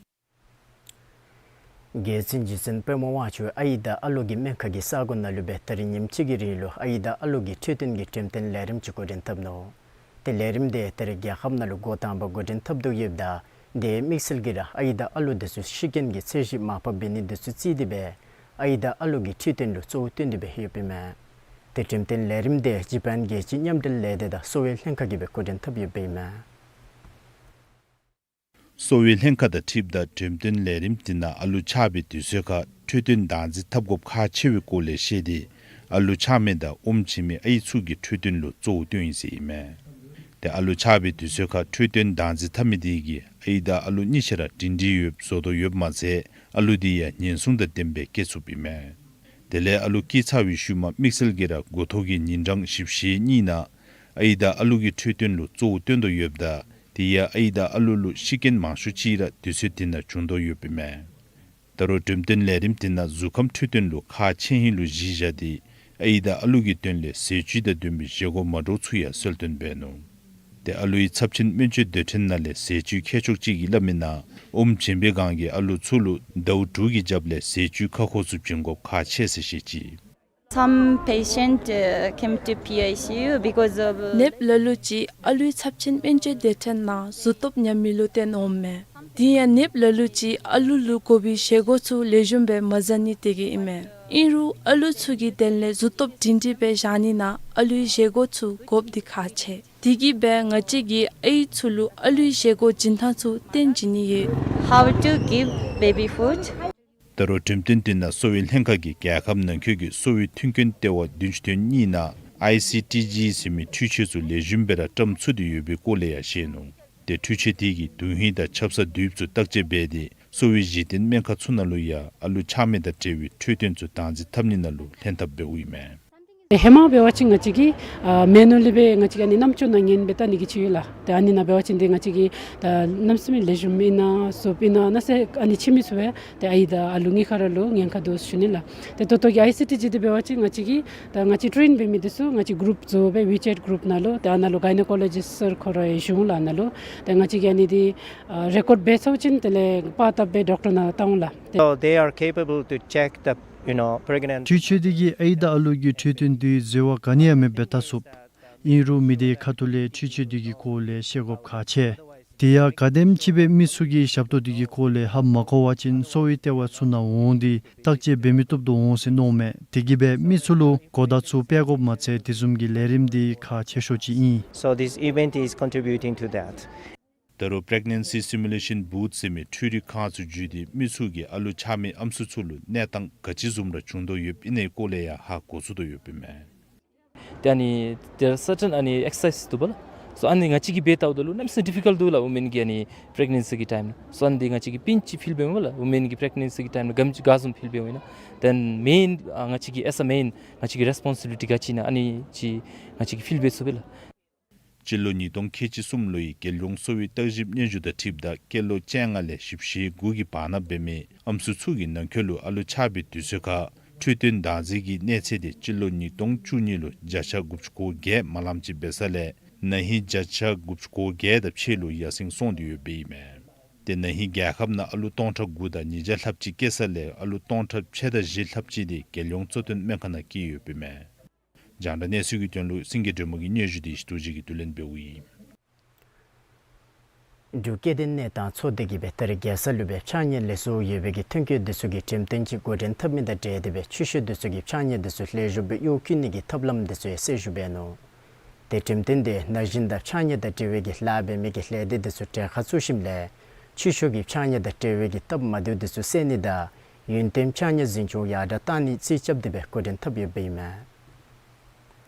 རྒྱལ་བཙུན་རྗེ་བཙུན་པདྨ་དབང་ཕྱུག་ཨའི་དང་ཨ་ལུ་གི་སྨན་ཁང་གི་ས་གོ་ནང་ལུ་སྦེ་ད་རིས་ཉིནམ་གཅིག་གི་རིང་ལུ་ཨའི་དང་ཨ་ལུ་གི་འཕྲོད་བསྟེན་གྱི་འགྲེམས་སྟོན་ལས་རིམ་ཅིག་འགོ་འདྲེན་འཐབ་ནུག། ཏེ་ལས་རིམ་འདི་ད་རིས་རྒྱལ་ཁབ་ནང་ལུ་འགོ་དང་པ་འགོ་འདྲེན་འཐབ་དོ་ཡོདཔ་ད་དེའི་དམིགས་བསལ་གྱིས་ར་ཨའི་དང་ཨ་ལུ་འདི་ཚུ་ཤི་རྐྱེན་གྱི་ཚད་གཞི་མར་ཕབ་འབད་ནི་འདི་ཚུ་བརྩིས་ཏེ་སྦེ་ཨའི་དང་ཨ་ལུ་གི་འཕྲོད་བསྟེན་ལུ་གཙོ་བོ་བཏོན་ཏེ་སྦེ་ཡོདཔ་ཨིན་མས། ཏེ་འགྲེམས་སྟོན་ལས་རིམ་འདི་ཇ་པཱན་རྒྱལ་སྤྱིའི་མཉམ་འབྲེལ་ལས་སྡེ་དང་གསོ་བའི་ལྷན་ཁག་གིས་སྦེ་འགོ་འདྲེན་འཐབ་ཡོདཔ་ཨིན་མས། གསོ་བའི་ལྷན་ཁག་དང་འཁྲིལཝ་ད་འགྲེམས་སྟོན་ལས་རིམ་འདི་ནང་ཨ་ལུ་ཆགས་པའི་དུས་ཚོད་ཁར་འཕྲོད་བསྟེན་བདག་འཛིན་འཐབ་དགོཔ་ཁག་ཆེ་བའི་སྐོར་ལས་བཤད་དེ་ཨ་ལུ་ཆགས་མི་དང་ཨོམ་བྱིན་མི་ཨའི་ཚུ་གི་འཕྲོད་བསྟེན་ལུ་གཙོ་བོ་བཏོན་ཡི་ཟེར་ཨིན་མས། ཏེ་ཨ་ལུ་ཆགས་པའི་དུས་ཚོད་ཁར་འཕྲོད་བསྟེན་བདག་འཛིན་འཐབ་མི་དེ་གིས་ཨའི་དང་ཨ་ལུ་གཉིས་ཆ་ར་སྒྲིང་སྒྲིང་ཡོདཔ་བཟོ་དོ་ཡོདཔ་མ་ཚད་ཨ་ལུ་དེ་ཡང་ཉེན་སྲུང་དང་ལྡནམ་སྦེ་སྐྱེ་ཚུགསཔ་ཨིན་མས། དེ་ལས་ཨ་ལུ་སྐྱེས་ཚར་བའི་ཤུལ་མ་དམིགས་བསལ་གྱིས་ར་འགོ་ཐོག་གི་ཉིན་གྲངས་བཞི་བཅུ་ཞེ་གཉིས་ནང་ཨའི་དང་ཨ་ལུ་གི་འཕྲོད་བསྟེན་ལུ་གཙོ་བོ་བཏོན་དོ་ཡོདཔ་ད་དེ་ཡང་ཨའི་དང་ཨ་ལུ་ལུ་ཤི་རྐྱེན་མང་ཤོས་ཅིག་ར་དུས་ཚོད་དེ་ནང་བྱུང་དོ་ཡོདཔ་ཨིན་མས། ད་རུང་འགྲེམས་སྟོན་ལས་རིམ་དེ་ནང་གཟུགས་ཁམས་འཕྲོད་བསྟེན་ལུ་ཁག་ཆེ་ཧིང་ལུ་གཞི་བཞག་སྟེ་ཨའི་དང་ཨ་ལུ་གི་དོན་ལས་ཟས་བཅུད་དང་ལྡན་པའི་བཞེས་སྒོ་མ་འདྲཝ་ཚུ་ཡང་གསོལ་སྟོན་འབད་ནུག། ཏེ་ཨ་ལུའི་ཚབས་ཆེན་སྨན་བཅོས་སྡོད་ཁྲིམས་ནང་ལས་ཟས་བཅུད་མཁས་མཆོག་ཅིག་གིས་སླབ་མིའི་ནང་ཨོམ་བྱིན་པའི་སྒང་གི་ཨ་ལུ་ཚུ་ལུ་ཟླཝ་དྲུག་གི་རྒྱབ་ལས་ཟས་བཅུད་ཁ་ཁོག་ཚུ་བྱིན་དགོཔ་ཁག་ཆེ་ཟེར་བཤད་ཅི། Some patient, uh, came to P I C U because of, uh, ནདཔ་ལ་ལུ་ཅིག་ཨ་ལུའི་ཚབས་ཆེན་སྨན་བཅོས་སྡོད་ཁྲིམས་ནང་གཟུགས་སྟོབས་ཉམས་མི་ལུ་བརྟེན་འོངམ་མས། དེ་ཡང་ནདཔ་ལ་ལུ་ཅིག་ཨ་ལུ་ལུ་དགོ་པའི་བཞེས་སྒོ་ཚུ་ལེགས་ཤོམ་སྦེ་མ་བཟའ་ནི་དེ་གིས་ཨིན་མས། ཨིན་རུང་ཨ་ལུ་ཚུ་གི་དོན་ལས་གཟུགས་སྟོབས་སྒྲིང་སྒྲིང་སྦེ་བཞག་ནི་ནང་ཨ་ལུའི་བཞེས་སྒོ་ཚུ་དགོཔ་འདི་ཁག་ཆེ། དེ་གིས་སྦེ་ང་བཅས་ཀྱིས་ཨའི་ཚུ་ལུ་ཨ་ལུའི་བཞེས་སྒོ་བྱིན་ཐངས་ཚུ་སྟོན་བྱིན་ནི་ཡོད། How to give baby food? ད་རུང་འགྲེམས་སྟོན་དེ་ནང་གསོ་བའི་ལྷན་ཁག་གིས་རྒྱལ་ཁབ་ནང་འཁོད་ཀྱི་གསོ་བའི་མཐུན་རྐྱེན་ལྟེ་བ་བདུན་ཅུ་དོན་གཉིས་ནང་ཨའི་སི་ཊི་ཇི་ཟེར་མི་འཕྲུལ་ཆས་ཚུ་ལེགས་ཤོམ་སྦེ་ར་བཀྲམ་ཚུགས་ཏེ་ཡོད་པའི་སྐོར་ལས་ཡང་བཤད་ནུག། ཏེ་འཕྲུལ་ཆས་དེ་གིས་དོན་ཧིང་དང་ཆབ་གསང་དུས་ཚོད་བརྟག་དཔྱད་འབད་དེ་གསོ་བའི་གཞི་རྟེན་སྨན་ཁང་ཚུ་ནང་ལུ་ཡང་ཨ་ལུ་ཆགས་མི་དང་འབྲེལ་བའི་འཕྲོད་བསྟེན་ཚུ་བདག་འཛིན་འཐབ་ནི་ནང་ལུ་ལྷན་ཐབས་འབདཝ་ཨིན་མས། ཧེ་མ་འབད་བ་ཅིན་ང་བཅས་ཀྱིས་ཨ་མེ་ནུ་ལི་སྦེ་ང་བཅས་ཀྱིས་ཨ་ནི་རྣམ་ཅོ་ནང་ཉན་སྦེ་བལྟ་ནི་གི་ཅིག་ཡོད་ལགས། ཏེ་ཨ་ནི་ནང་འབད་བ་ཅིན་ཏེ་ང་བཅས་ཀྱིས་ད་གནམ་མེད་ས་མེད་ལེགས་ཤོམ་ཨིན་ན་སོབ་ཨིན་ན་ན་ཟེར་ཨ་ནི་ཕྱེ་མི་ཚུ་སྦེ་ཏེ་ཨའི་དང་ཨ་ལུ་གཉིས་ཁར་ལུ་ཉེན་ཁ་འདུག་ཞུ་ནི་ལགས། ཏེ་ད་ལྟོ་གི་ཨའི་སི་ཊི་ཇི་འདི་འབད་བ་ཅིན་ང་བཅས་ཀྱིས་ད་ང་བཅས་ཊེན་འབད་མི་འདི་ཚུ་ང་བཅས་གུ་རུབ་བཟོ་སྦེ་ཝི་ཅེཊ་གུ་རུབ་ནང་ལུ་ཏེ་ཨ་ནཱ་ལུ་གའི་ནི་ཀོ་ལོ་ཇིསཊ་སར་ཁོ་ར་ཡང་བཞུགས་འོང་ལགས། ཨ་ནཱ་ལུ་ཏེ་ང་བཅས་ཀྱིས་ཨ་ནི་འདི་ཨ་རེ་ཀོཌ་འབད་ཚརཝ་ཅིག་དེ་ལས་པར་བཏབ་སྦེ་ཌོག་ཊར་ནང་བཏང་འོང་ལགས། So they are capable to check the you know, pregnant འཕྲུལ་ཆས་འདི་གིས་ཨའི་དང་ཨ་ལུ་གི་འཕྲོད་བསྟེན་འདི་འཛོལ་བ་ག་ནི་ཡང་མེདཔ་སྦེ་བལྟ་ཚུགས། ཨིན་རུང་མི་སྡེའི་ཁ་ཐུག་ལས་འཕྲུལ་ཆས་འདི་གི་སྐོར་ལས་ཤེས་དགོཔ་ཁག་ཆེ། དེ་ཡང་ག་དེམ་ཅིག་སྦེ་མི་ཚུ་གིས་ཞབས་ཏོག་འདི་གི་སྐོར་ལས་ཧ་མ་གོ་བ་ཅིན་གསོ་བའི་ལྟེ་བ་ཚུ་ནང་འོང་སྟེ་བརྟག་དཔྱད་འབད་མི་བཏུབ་དོ་འོང་ཟེར་མནོཝ་མས། དེ་གིས་སྦེ་མི་ཚུ་ལུ་གོ་བརྡ་ཚུ་སྤེལ་དགོཔ་མ་ཚད་དེ་བཟུམ་གྱི་ལས་རིམ་འདི་ཁག་ཆེ་ཤོས་ཅིག་ཨིན། So this event is contributing to that. ད་རུང་པྲེག་ནེན་སི་སི་མུ་ལེ་ཤཱན་བུཐ་ཟེར་མི་འཕྲུལ་རིག་ཁང་ཚུ་བརྒྱུད་དེ་མི་ཚུ་གིས་ཨ་ལུ་ཆགས་མི་ཨམ་སྲུ་ཚུ་ལུ་གནས་སྟངས་ག་ཅི་བཟུམ་ར་བྱུང་དོ་ཡོདཔ་ཨིན་ནའི་སྐོར་ལས་ཡང་ཧ་གོ་ཚུགས་དོ་ཡོདཔ་ཨིན་མས། ཏེ་ཨ་ནི་there are certain ཨ་ནི་ཨེག་སར་སའིཛ་འདུག་པ་ལགས། སོ་ཨ་ནི་ང་བཅས་ཀྱིས་འབད་བལྟཝ་ད་ལུ་གནམ་མེད་ས་མེད་ཌི་ཕི་ཀལཊ་འདུག་ལགས། ཝོ་མེན་གྱི་ཨ་ནི་པྲེག་ནེན་སི་གི་ཊའིམ་ལུ། སོ་ཨ་ནི་འདི་ང་བཅས་ཀྱིས་པིན་ཅིག་ཕིལ་འབདཝ་མས་ལགས། ཝོ་མེན་གྱི་པྲེག་ནེན་སི་གི་ཊའིམ་ལུ་ག་བཟུམ་ཕིལ་འབདཝ་ཨིན་ན། ཏེན་མེན་ཨ་ང་བཅས་ཀྱི་ཨེས་ཨེ་མེན་ང་བཅས་ཀྱི་རེས་པོན་སི་བི་ལི་ཊི་ག་ཅི་ཨིན་ན་ཨ་ནི་ཅིག་ང་བཅས་ཀྱིས་ཕིལ་འབད་ཚུགས་པས་ལགས། སྤྱི་ལོ་ཉིས་སྟོང་ཁལ་གཅིག་གསུམ་ལོའི་རྒྱལ་ཡོངས་གསོ་བའི་བརྟག་ཞིབ་སྙན་ཞུ་དང་འཁྲིལཝ་ད་སྐྱེས་ལོ་བཅོ་ལྔ་ལས་བཞི་བཅུ་ཞེ་དགུ་གི་བར་ན་འབད་མི་ཨམ་སྲུ་ཚུ་གི་ནང་འཁོད་ལུ་ཨ་ལུ་ཆགས་པའི་དུས་ཚོད་ཁར་འཕྲོད་བསྟེན་བདག་འཛིན་གྱི་གནས་ཚད་དེ་སྤྱི་ལོ་ཉིས་སྟོང་བཅུ་གཉིས་ལུ་བརྒྱ་ཆ་དགུ་བཅུ་གོ་བརྒྱད་མ་ལངམ་ཅིག་འབད་ས་ལས་ན་ཧིང་བརྒྱ་ཆ་དགུ་བཅུ་གོ་བརྒྱད་དང་ཕྱེད་ལུ་ཡར་སེང་སོང་སྟེ་ཡོདཔ་ཨིན་མས། ཏེ་ན་ཧིང་རྒྱལ་ཁབ་ནང་ཨ་ལུ་སྟོང་ཕྲག་དགུ་དང་ཉིས་བརྒྱ་ལྷགཔ་ཅིག་སྐྱེས་ས་ལས་ཨ་ལུ་སྟོང་ཕྲག་ཕྱེད་དང་བཞི་ལྷགཔ་ཅིག་དེ་རྒྱལ་ཡོངས་གཙོ་བསྟེན་སྨན་ཁང་ནང་སྐྱེས་ཡོདཔ་ཨིན་མས། རྒྱང་བསྒྲགས་གནས་ཚུལ་གྱི་དོན་ལུ་སེང་གེ་སྒྲོལ་མ་གིས་སྙན་ཞུ་དེ་ཞུ་དོ་ཅིག་གིས་བསྡུ་ལེན་འབདཝ་ཨིན། འབྲུག་སྐྱེ་ལྡན་གནས་དང་ཚོགས་སྡེ་གིས་སྦེ་ད་རིས་རྒྱལ་ས་ལུ་སྦེ་ཕྱགས་སྙིགས་ལས་བཟོ་ཡོད་པའི་གི་ཐོན་སྐྱེད་འདི་ཚུ་གི་འགྲེམས་སྟོན་ཅིག་འགོ་འདྲེན་འཐབ་མི་དང་འབྲེལ་ཏེ་སྦེ་ཆུ་ཤོག་འདི་ཚུ་གི་ཕྱགས་སྙིགས་འདི་ཚུ་ལེགས་ཤོམ་སྦེ་གཡོག་བཀོལ་ནི་གི་ཐབས་ལམ་འདི་ཚུ་ཡང་གསལ་ཞུ་འབད་ནུག། ཏེ་འགྲེམས་སྟོན་འདི་ན་གཞོན་དང་ཕྱགས་སྙིགས་དང་འབྲེལ་བའི་གི་ལཱ་འབད་མི་གི་ལས་སྡེ་འདི་ཚུ་གྲལ་ཁར་བཙུགས་ཞིནམ་ལས་ཆུ་ཤོག་གི་ཕྱགས་སྙིགས་དང་འབྲེལ་བའི་གི་སྟབས་མ་བདེཝ་འདི་ཚུ་སེལ་ནི་དང་ཡུན་བརྟན་ཕྱགས་སྙིགས་འཛིན་སྐྱོང་ཡར་དྲག་བཏང་ནི་རྩིས་རྐྱབ་སྟེ་སྦེ་འགོ་འདྲེན་འཐབ་ཡོདཔ་ཨིན་མས།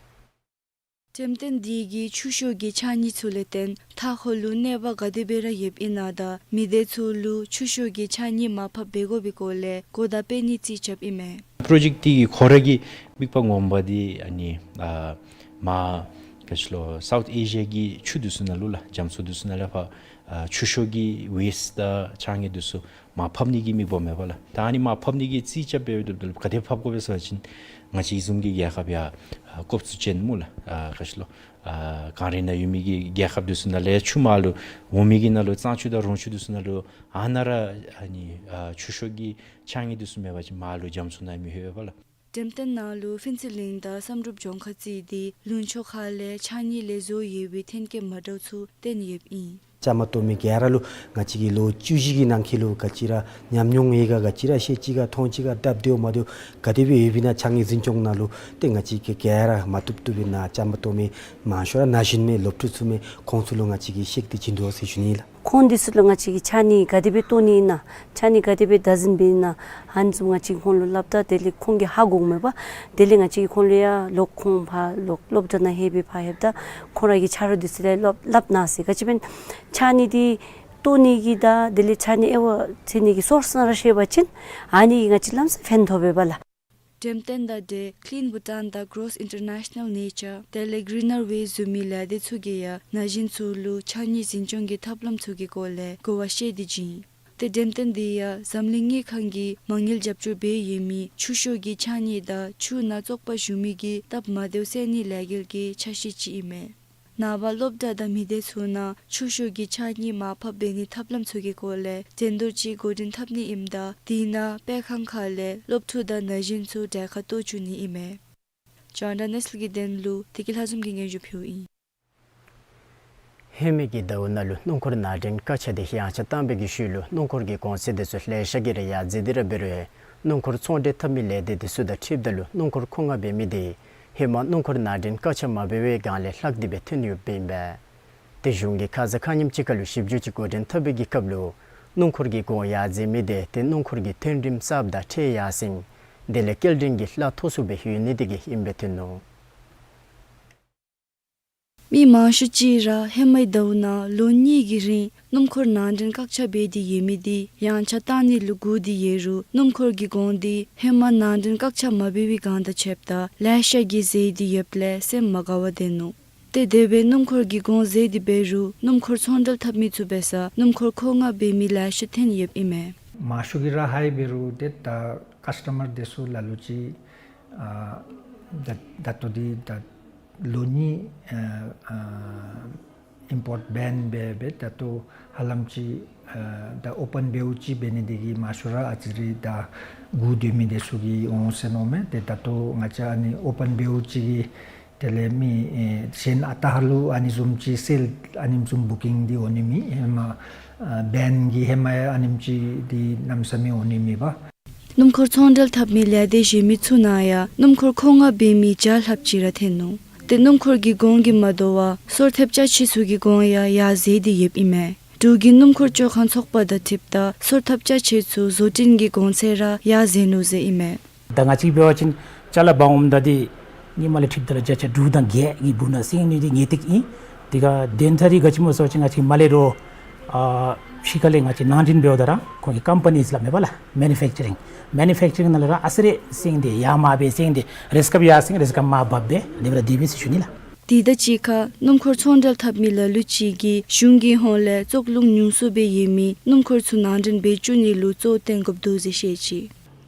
འགྲེམས་སྟོན་འདི་གིས་ཆུ་ཤོག་གི་ཕྱགས་སྙིགས་ཚུ་ལས་བརྟེན་མཐའ་འཁོར་ལུ་གནོད་པ་ག་དེ་སྦེ་ར་ཡོདཔ་ཨིན་ན་དང་མི་སྡེ་ཚུ་ལུ་ཆུ་ཤོག་གི་ཕྱགས་སྙིགས་མར་ཕབ་འབད་དགོ་པའི་སྐོར་ལས་གོ་བརྡ་སྤེལ་ནི་རྩིས་རྐྱབ་ཨིན་མས། པྲོ་ཇེཀཊ་འདི་གི་ཁོ་ར་གི་དམིགས་པ་ངོ་མ་འདི་ཨ་ནི་ཨ་མར་ག་ཅི་ལོ་སའུཐ་ཨེ་ཤི་ཡ་གི་ཆུ་འདི་ཚུ་ནང་ལུ་ལགས་རྒྱ་མཚོ་འདི་ཚུ་ནང་ལས་ཕར་ཨ་ཆུ་ཤོག་གི་ཝེསཊ་དང་ཕྱགས་སྙིགས་འདི་ཚུ་མར་ཕབ་ནི་གི་དམིགས་པ་མས་པ་ལགས། ད་ཨ་ནི་མར་ཕབ་ནི་གི་རྩིས་རྐྱབ་འབད་འབདཝ་ད་ལུ་ག་དེ་ཕབ་དགོ་པས་ཟེར་བ་ཅིན་ང་བཅས་བཟུམ་གྱི་རྒྱལ་ཁབ་ཡང་ཨ་སྐོབ་ཚུ་ཅན་སྨོ་ལགས། ཨ་ག་ཅི་ལོ་ཨ་གངས་རི་ནང་ཡོད་མི་གི་རྒྱལ་ཁབ་འདི་ཚུ་ནང་ལས་ཆུ་མར་ལུ་འོང་མི་གི་ནང་ལུ་གཙང་ཆུ་དང་རོང་ཆུ་འདི་ཚུ་ནང་ལུ་ཨ་ནཱ་ར་ཨ་ནི་ཨ་ཆུ་ཤོག་གི་ཕྱགས་སྙིགས་འདི་ཚུ་མེད་པ་ཅིན་མར་ལུ་རྒྱ་མཚོ་ནང་མི་ལྷོད་པས་པ་ལགས། འགྲེམས་སྟོན་ནང་ལུ་ཕུན་ཚོགས་གླིང་དང་བསམ་གྲུབ་ལྗོངས་མཁར་རྩིས་ཏེ་ལུང་ཕྱོགས་ཁ་ལས་ཕྱགས་སྙིགས་ལས་བཟོ་ཡོད་པའི་ཐོན་སྐྱེད་མ་འདྲཝ་ཚུ་སྟོན་ཡོདཔ་ཨིན། བཅའ་མར་གཏོགས་མི་ག་ར་ལུ་ང་བཅས་ཀྱིས་ལོ་བཅུ་བཞི་གི་ནང་འཁོད་ལུ་ག་ཅི་ར་ཉམས་མྱོང་ཡོད་ག་ག་ཅི་ར་ཤེས་ཅི་ག་མཐོང་ཅི་ག་སྟབས་བདེཝ་མ་བདེཝ་ག་དེ་སྦེ་ཡོདཔ་ཨིན་ན་ཕྱགས་སྙིགས་འཛིན་སྐྱོང་ནང་ལུ་ཏེ་ང་བཅས་ཀྱིས་ག་ར་མ་བཏུབ་བཏུབ་སྦེ་ནཱ་བཅའ་མར་གཏོགས་མི་མང་ཤོས་ར་ན་གཞོན་མས་སློབ་ཕྲུག་ཚུ་མས། ཁོང་ཚུ་ལུ་ང་བཅས་ཀྱིས་ཤེས་ཏེ་བྱིན་དོ་ཟེར་ཞུ་ནི་ལགས། ཁོང་འདི་ཚུ་ལུ་ང་བཅས་ཀྱིས་ཕྱགས་སྙིགས་ག་དེ་སྦེ་བཏོན་ནི་ཨིན་ན་ཕྱགས་སྙིགས་ག་དེ་སྦེ་བདག་འཛིན་འབད་ནི་ཨིན་ན་ཨ་ནི་ཚུ་ང་བཅས་ཁོང་ལུ་སླབ་ད་དེ་ལས་ཁོང་གིས་ཧ་གོཝ་མས་པ། དེ་ལས་ང་བཅས་ཀྱིས་ཁོང་ལུ་ཡང་ལོག་ཁོང་ཕར་ལོག་སློབ་གྲྭ་ནང་ལྷོད་པའི་ཕར་ལྷོདཔ་ད་ཁོང་ར་གི་ཆ་རོགས་འདི་ཚུ་ལུ་སླབ་སླབ་གནང་ཟེར། ག་ཅི་སྦེ་ཕྱགས་སྙིགས་འདི་བཏོན་ནི་གི་དང་དེ་ལས་ཕྱགས་སྙིགས་དབྱེ་བ་ཕྱེ་ནི་གི་སོ་སོ་ར་ཤེས་པ་ཅིན་ཨ་ནི་གིས་ང་བཅས་ལམ་སང་ཕན་ཐོགས་པས་པ་ལགས། འགྲེམས་སྟོན་དང་འབྲེལ་Clean Bhutan དང་Gross International Nature དེ་ལས་Greener Waste བཟུམ་མའི་ལས་སྡེ་ཚུ་གིས་ཡང་ན་གཞོན་ཚུ་ལུ་ཕྱགས་སྙིགས་འཛིན་སྐྱོང་གི་ཐབས་ལམ་ཚུ་གི་སྐོར་ལས་གོ་བ་བཤད་དེ་བྱིན། ཏེ་འགྲེམས་སྟོན་འདི་ཡང་འཛམ་གླིང་དངུལ་ཁང་གིས་མ་དངུལ་རྒྱབ་སྐྱོར་འབད་ཡོད་མི་ཆུ་ཤོག་གི་ཕྱགས་སྙིགས་དང་ཆུ་ནང་བཙོག་པ་ཞུགས་མི་གི་སྟབས་མ་བདེཝ་སེལ་ནིའི་ལས་འགུལ་གྱི་ཆ་ཤས་ཅིག་ཨིན་མས། ནངས་པ་སློབ་གྲྭ་དང་མི་སྡེ་ཚུ་ནང་ཆུ་ཤོག་གི་ཕྱགས་སྙིགས་མར་ཕབ་འབད་ནིའི་ཐབས་ལམ་ཚུ་གི་སྐོར་ལས་འགྲན་བསྡུར་ཅིག་འགོ་འདྲེན་འཐབ་ནི་ཨིནམ་ད་དེ་ནང་སྤེལ་ཁང་ཁ་ལས་སློབ་ཕྲུག་དང་ན་གཞོན་ཚུ་གྲལ་ཁར་གཏོགས་བཅུག་ནི་ཨིན་མས། རྒྱང་བསྒྲགས་གནས་ཚུལ་གྱི་དོན་ལུ་བདེ་སྐྱིད་ལྷ་འཛོམས་ཀྱིས་སྙན་ཞུ་ཕུལཝ་ཨིན། ཧེ་མའི་གི་ཟླཝ་ནང་ལུ་སྣུམ་འཁོར་ནང་འདྲེན་བཀག་ཆ་འདི་ཡངས་ཆག་བཏང་བའི་གི་ཤུལ་ལུ་སྣུམ་འཁོར་གྱི་གོང་ཚད་འདི་ཚུ་ལེ་ཤ་གིས་ར་ཡར་འཛེགས་ཏེ་ར་འབད་རུང་སྣུམ་འཁོར་ཚོང་འབྲེལ་འཐབ་མི་ལས་སྡེ་འདི་ཚུ་དང་འཁྲིལཝ་ད་ལུ་སྣུམ་འཁོར་མཁོ་མངགས་འབད་མི་འདི་ཧེ་མ་སྣུམ་འཁོར་ནང་འདྲེན་བཀག་ཆ་མ་འབད་བའི་སྒང་ལས་ལྷག་སྟེ་སྦེ་ཐོན་ཡོདཔ་ཨིན་པས། ཏེ་གཞུང་གིས་ཁ་ཙ་ཁ་ཉིནམ་ཅིག་ཁར་ལུ་ཞིབ་འཇུག་ཅིག་འགོ་འདྲེན་འཐབ་པའི་གི་སྐབས་ལུ་སྣུམ་འཁོར་གྱི་གོང་ཡར་འཛེགས་མི་འདི་ཏེ་སྣུམ་འཁོར་གྱི་ཐོན་རིམ་གསརཔ་དང་ཁྲལ་ཡར་སེང་དེ་ལས་སྐྱེལ་འདྲེན་གྱི་གླ་མཐོ་སུ་སྦེ་ཡོད་ནི་འདི་གིས་ཨིནམ་སྦེ་ཐོན་ནུག། མི་མང་ཤོས་ཅིག་ར་ཧེ་མའི་ཟླཝ་ནང་ལོ་གཉིས་ཀྱི་རིང་སྣུམ་འཁོར་ནང་འདྲེན་བཀག་ཆ་འབད་དེ་ཡོད་མི་འདི་ཡངས་ཆག་བཏང་ནི་ལུ་སྒུག་སྟེ་ཡོད་རུང་སྣུམ་འཁོར་གྱི་གོང་འདི་ཧེ་མ་ནང་འདྲེན་བཀག་ཆ་མ་འབད་བའི་སྒང་དང་ཕྱདཔ་ད་ལེ་ཤ་གིས་འཛེགས་ཏེ་ཡོདཔ་ལས་སེམས་མ་དགའ་བར་སྡོད་ནུག། ཏེ་དེ་སྦེ་སྣུམ་འཁོར་གྱི་གོང་འཛེགས་ཏེ་འབད་རུང་སྣུམ་འཁོར་ཚོང་འབྲེལ་འཐབ་མི་ཚུ་འབད་ས་སྣུམ་འཁོར་མཁོ་མངགས་འབད་མི་ལེ་ཤ་ཐོན་ཡོདཔ་ཨིན་མས། མང་ཤོས་ཀྱིས་ར་ཧ་འབད་རུང་ཏེ་ད་ཀཱསི་ཊ་མར་འདི་ཚུ་ལ་ལུ་ཅིག་ཨ་ད་ད་ལྟོ་འདི་ད་ལོ་གཉིས་ཨ་ཨ་ཨིམ་པོརཊ་བེན་འབད་འབད་ད་ལྟོ་ཧ་ལམ་ཅིག་ ཨ་ད་ཨོ་པཱན་འབདཝ་ཅིག་འབད་ནི་དེ་གིས་མང་ཤོས་ར་ཨ་ཙི་རེ་ད་སྒུག་སྡོད་མི་དེ་ཚུ་གིས་འོང་ཟེར་མནོཝ་མས། ཏེ་ད་ལྟོ་ང་བཅས་ཨ་ནི་ཨོ་པཱན་འབདཝ་ཅིག་གི་དེ་ལས་མི་ཨེ་གཞན་ཨ་རྟག་ལུ་ཨ་ནི་བཟུམ་ཅིག་སེལ་ཨ་ནེམ་བཟུམ་བུ་ཀིང་འདི་འོང་ནི་མེད། ཧེ་མ་ཨ་བེན་གྱི་ཧེ་མ་ཡང་ཨ་ནེམ་ཅིག་འདི་གནམ་མེད་ས་མེད་འོང་ནི་མེད་པ། སྣུམ་འཁོར་ཚོང་འབྲེལ་འཐབ་མི་ལས་སྡེ་གཞན་མི་ཚུ་ནང་ཡང་སྣུམ་འཁོར་མཁོ་མངགས་འབད་མི་བརྒྱ་ལྷགཔ་ཅིག་ར་ཐོན་ནུག། ཏེ་སྣུམ་འཁོར་གྱི་གོང་གིས་མ་དོ་བར་སོར་ཐེབས་ཅ་ཆས་ཚུ་གི་གོང་ཡང་ཡར་འཛེགས་ཏེ་ཡོདཔ་ཨིན་མས། འབྲུག་གི་སྣུམ་འཁོར་བཅོ་ཁང་ཚོགས་པ་དང་འཁྲིལཝ་ད་སོར་ཐེབས་ཅ་ཆས་ཚུ་བཟོ་སྐྲུན་གྱི་གོང་ཚད་ར་ཡར་འཛེགས་ནུག་ཟེར་ཨིན་མས། ད་ང་བཅས་འབད་བ་ཅིན་ཅ་ལ་འབག་འོངམ་ད་འདི་ཧེ་མ་ལས་འཁྲིལཝ་ད་ལུ་བརྒྱ་ཆ་དྲུག་དང་བརྒྱད་ཀྱི་སྦུག་ན་སེང་ནི་འདི་ངེས་ཏིག་ཨིན། དེ་ཁར་དོན་དག་འདི་ག་ཅི་སྨོ་ཟེར་བ་ཅིན་ང་བཅས་མར་ལས་རོགས་ཨ་ཕྱི་ཁ་ལས་ང་བཅས་ནང་འདྲེན་འབདཝ་ད་ར་ཁོང་གི་ཀམ་པ་ནིས་ལགས་མེན་པ་ལགས། མེ་ནུ་ཕེཀ་ཅ་རིང་མེ་ནུ་ཕེཀ་ཅ་རིང་ནང་ལས་ར་ཨ་ཙི་རེ་སེང་འདི་ཡར་མར་སྦེ་སེང་འདི་རེས་སྐབས་ཡར་སེང་རེས་སྐབས་མར་འབབ་སྦེ་དེ་སྦེ་ར་སྡོད་པས་ཟེར་ཞུ་ནི་ལགས། དེ་དང་གཅིག་ཁར་སྣུམ་འཁོར་ཚོང་འབྲེལ་འཐབ་མི་ལ་ལུ་ཅིག་གིས་གཞུང་གི་ཧོངས་ལས་བཙོག་རླུང་ཉུང་སུ་སྦེ་ཡོད་མི་སྣུམ་འཁོར་ཚུ་ནང་འདྲེན་འབད་བཅུག་ནི་ལུ་གཙོ་བོ་བཏོན་དགོཔ་འདུག་ཟེར་བཤད་ཅི།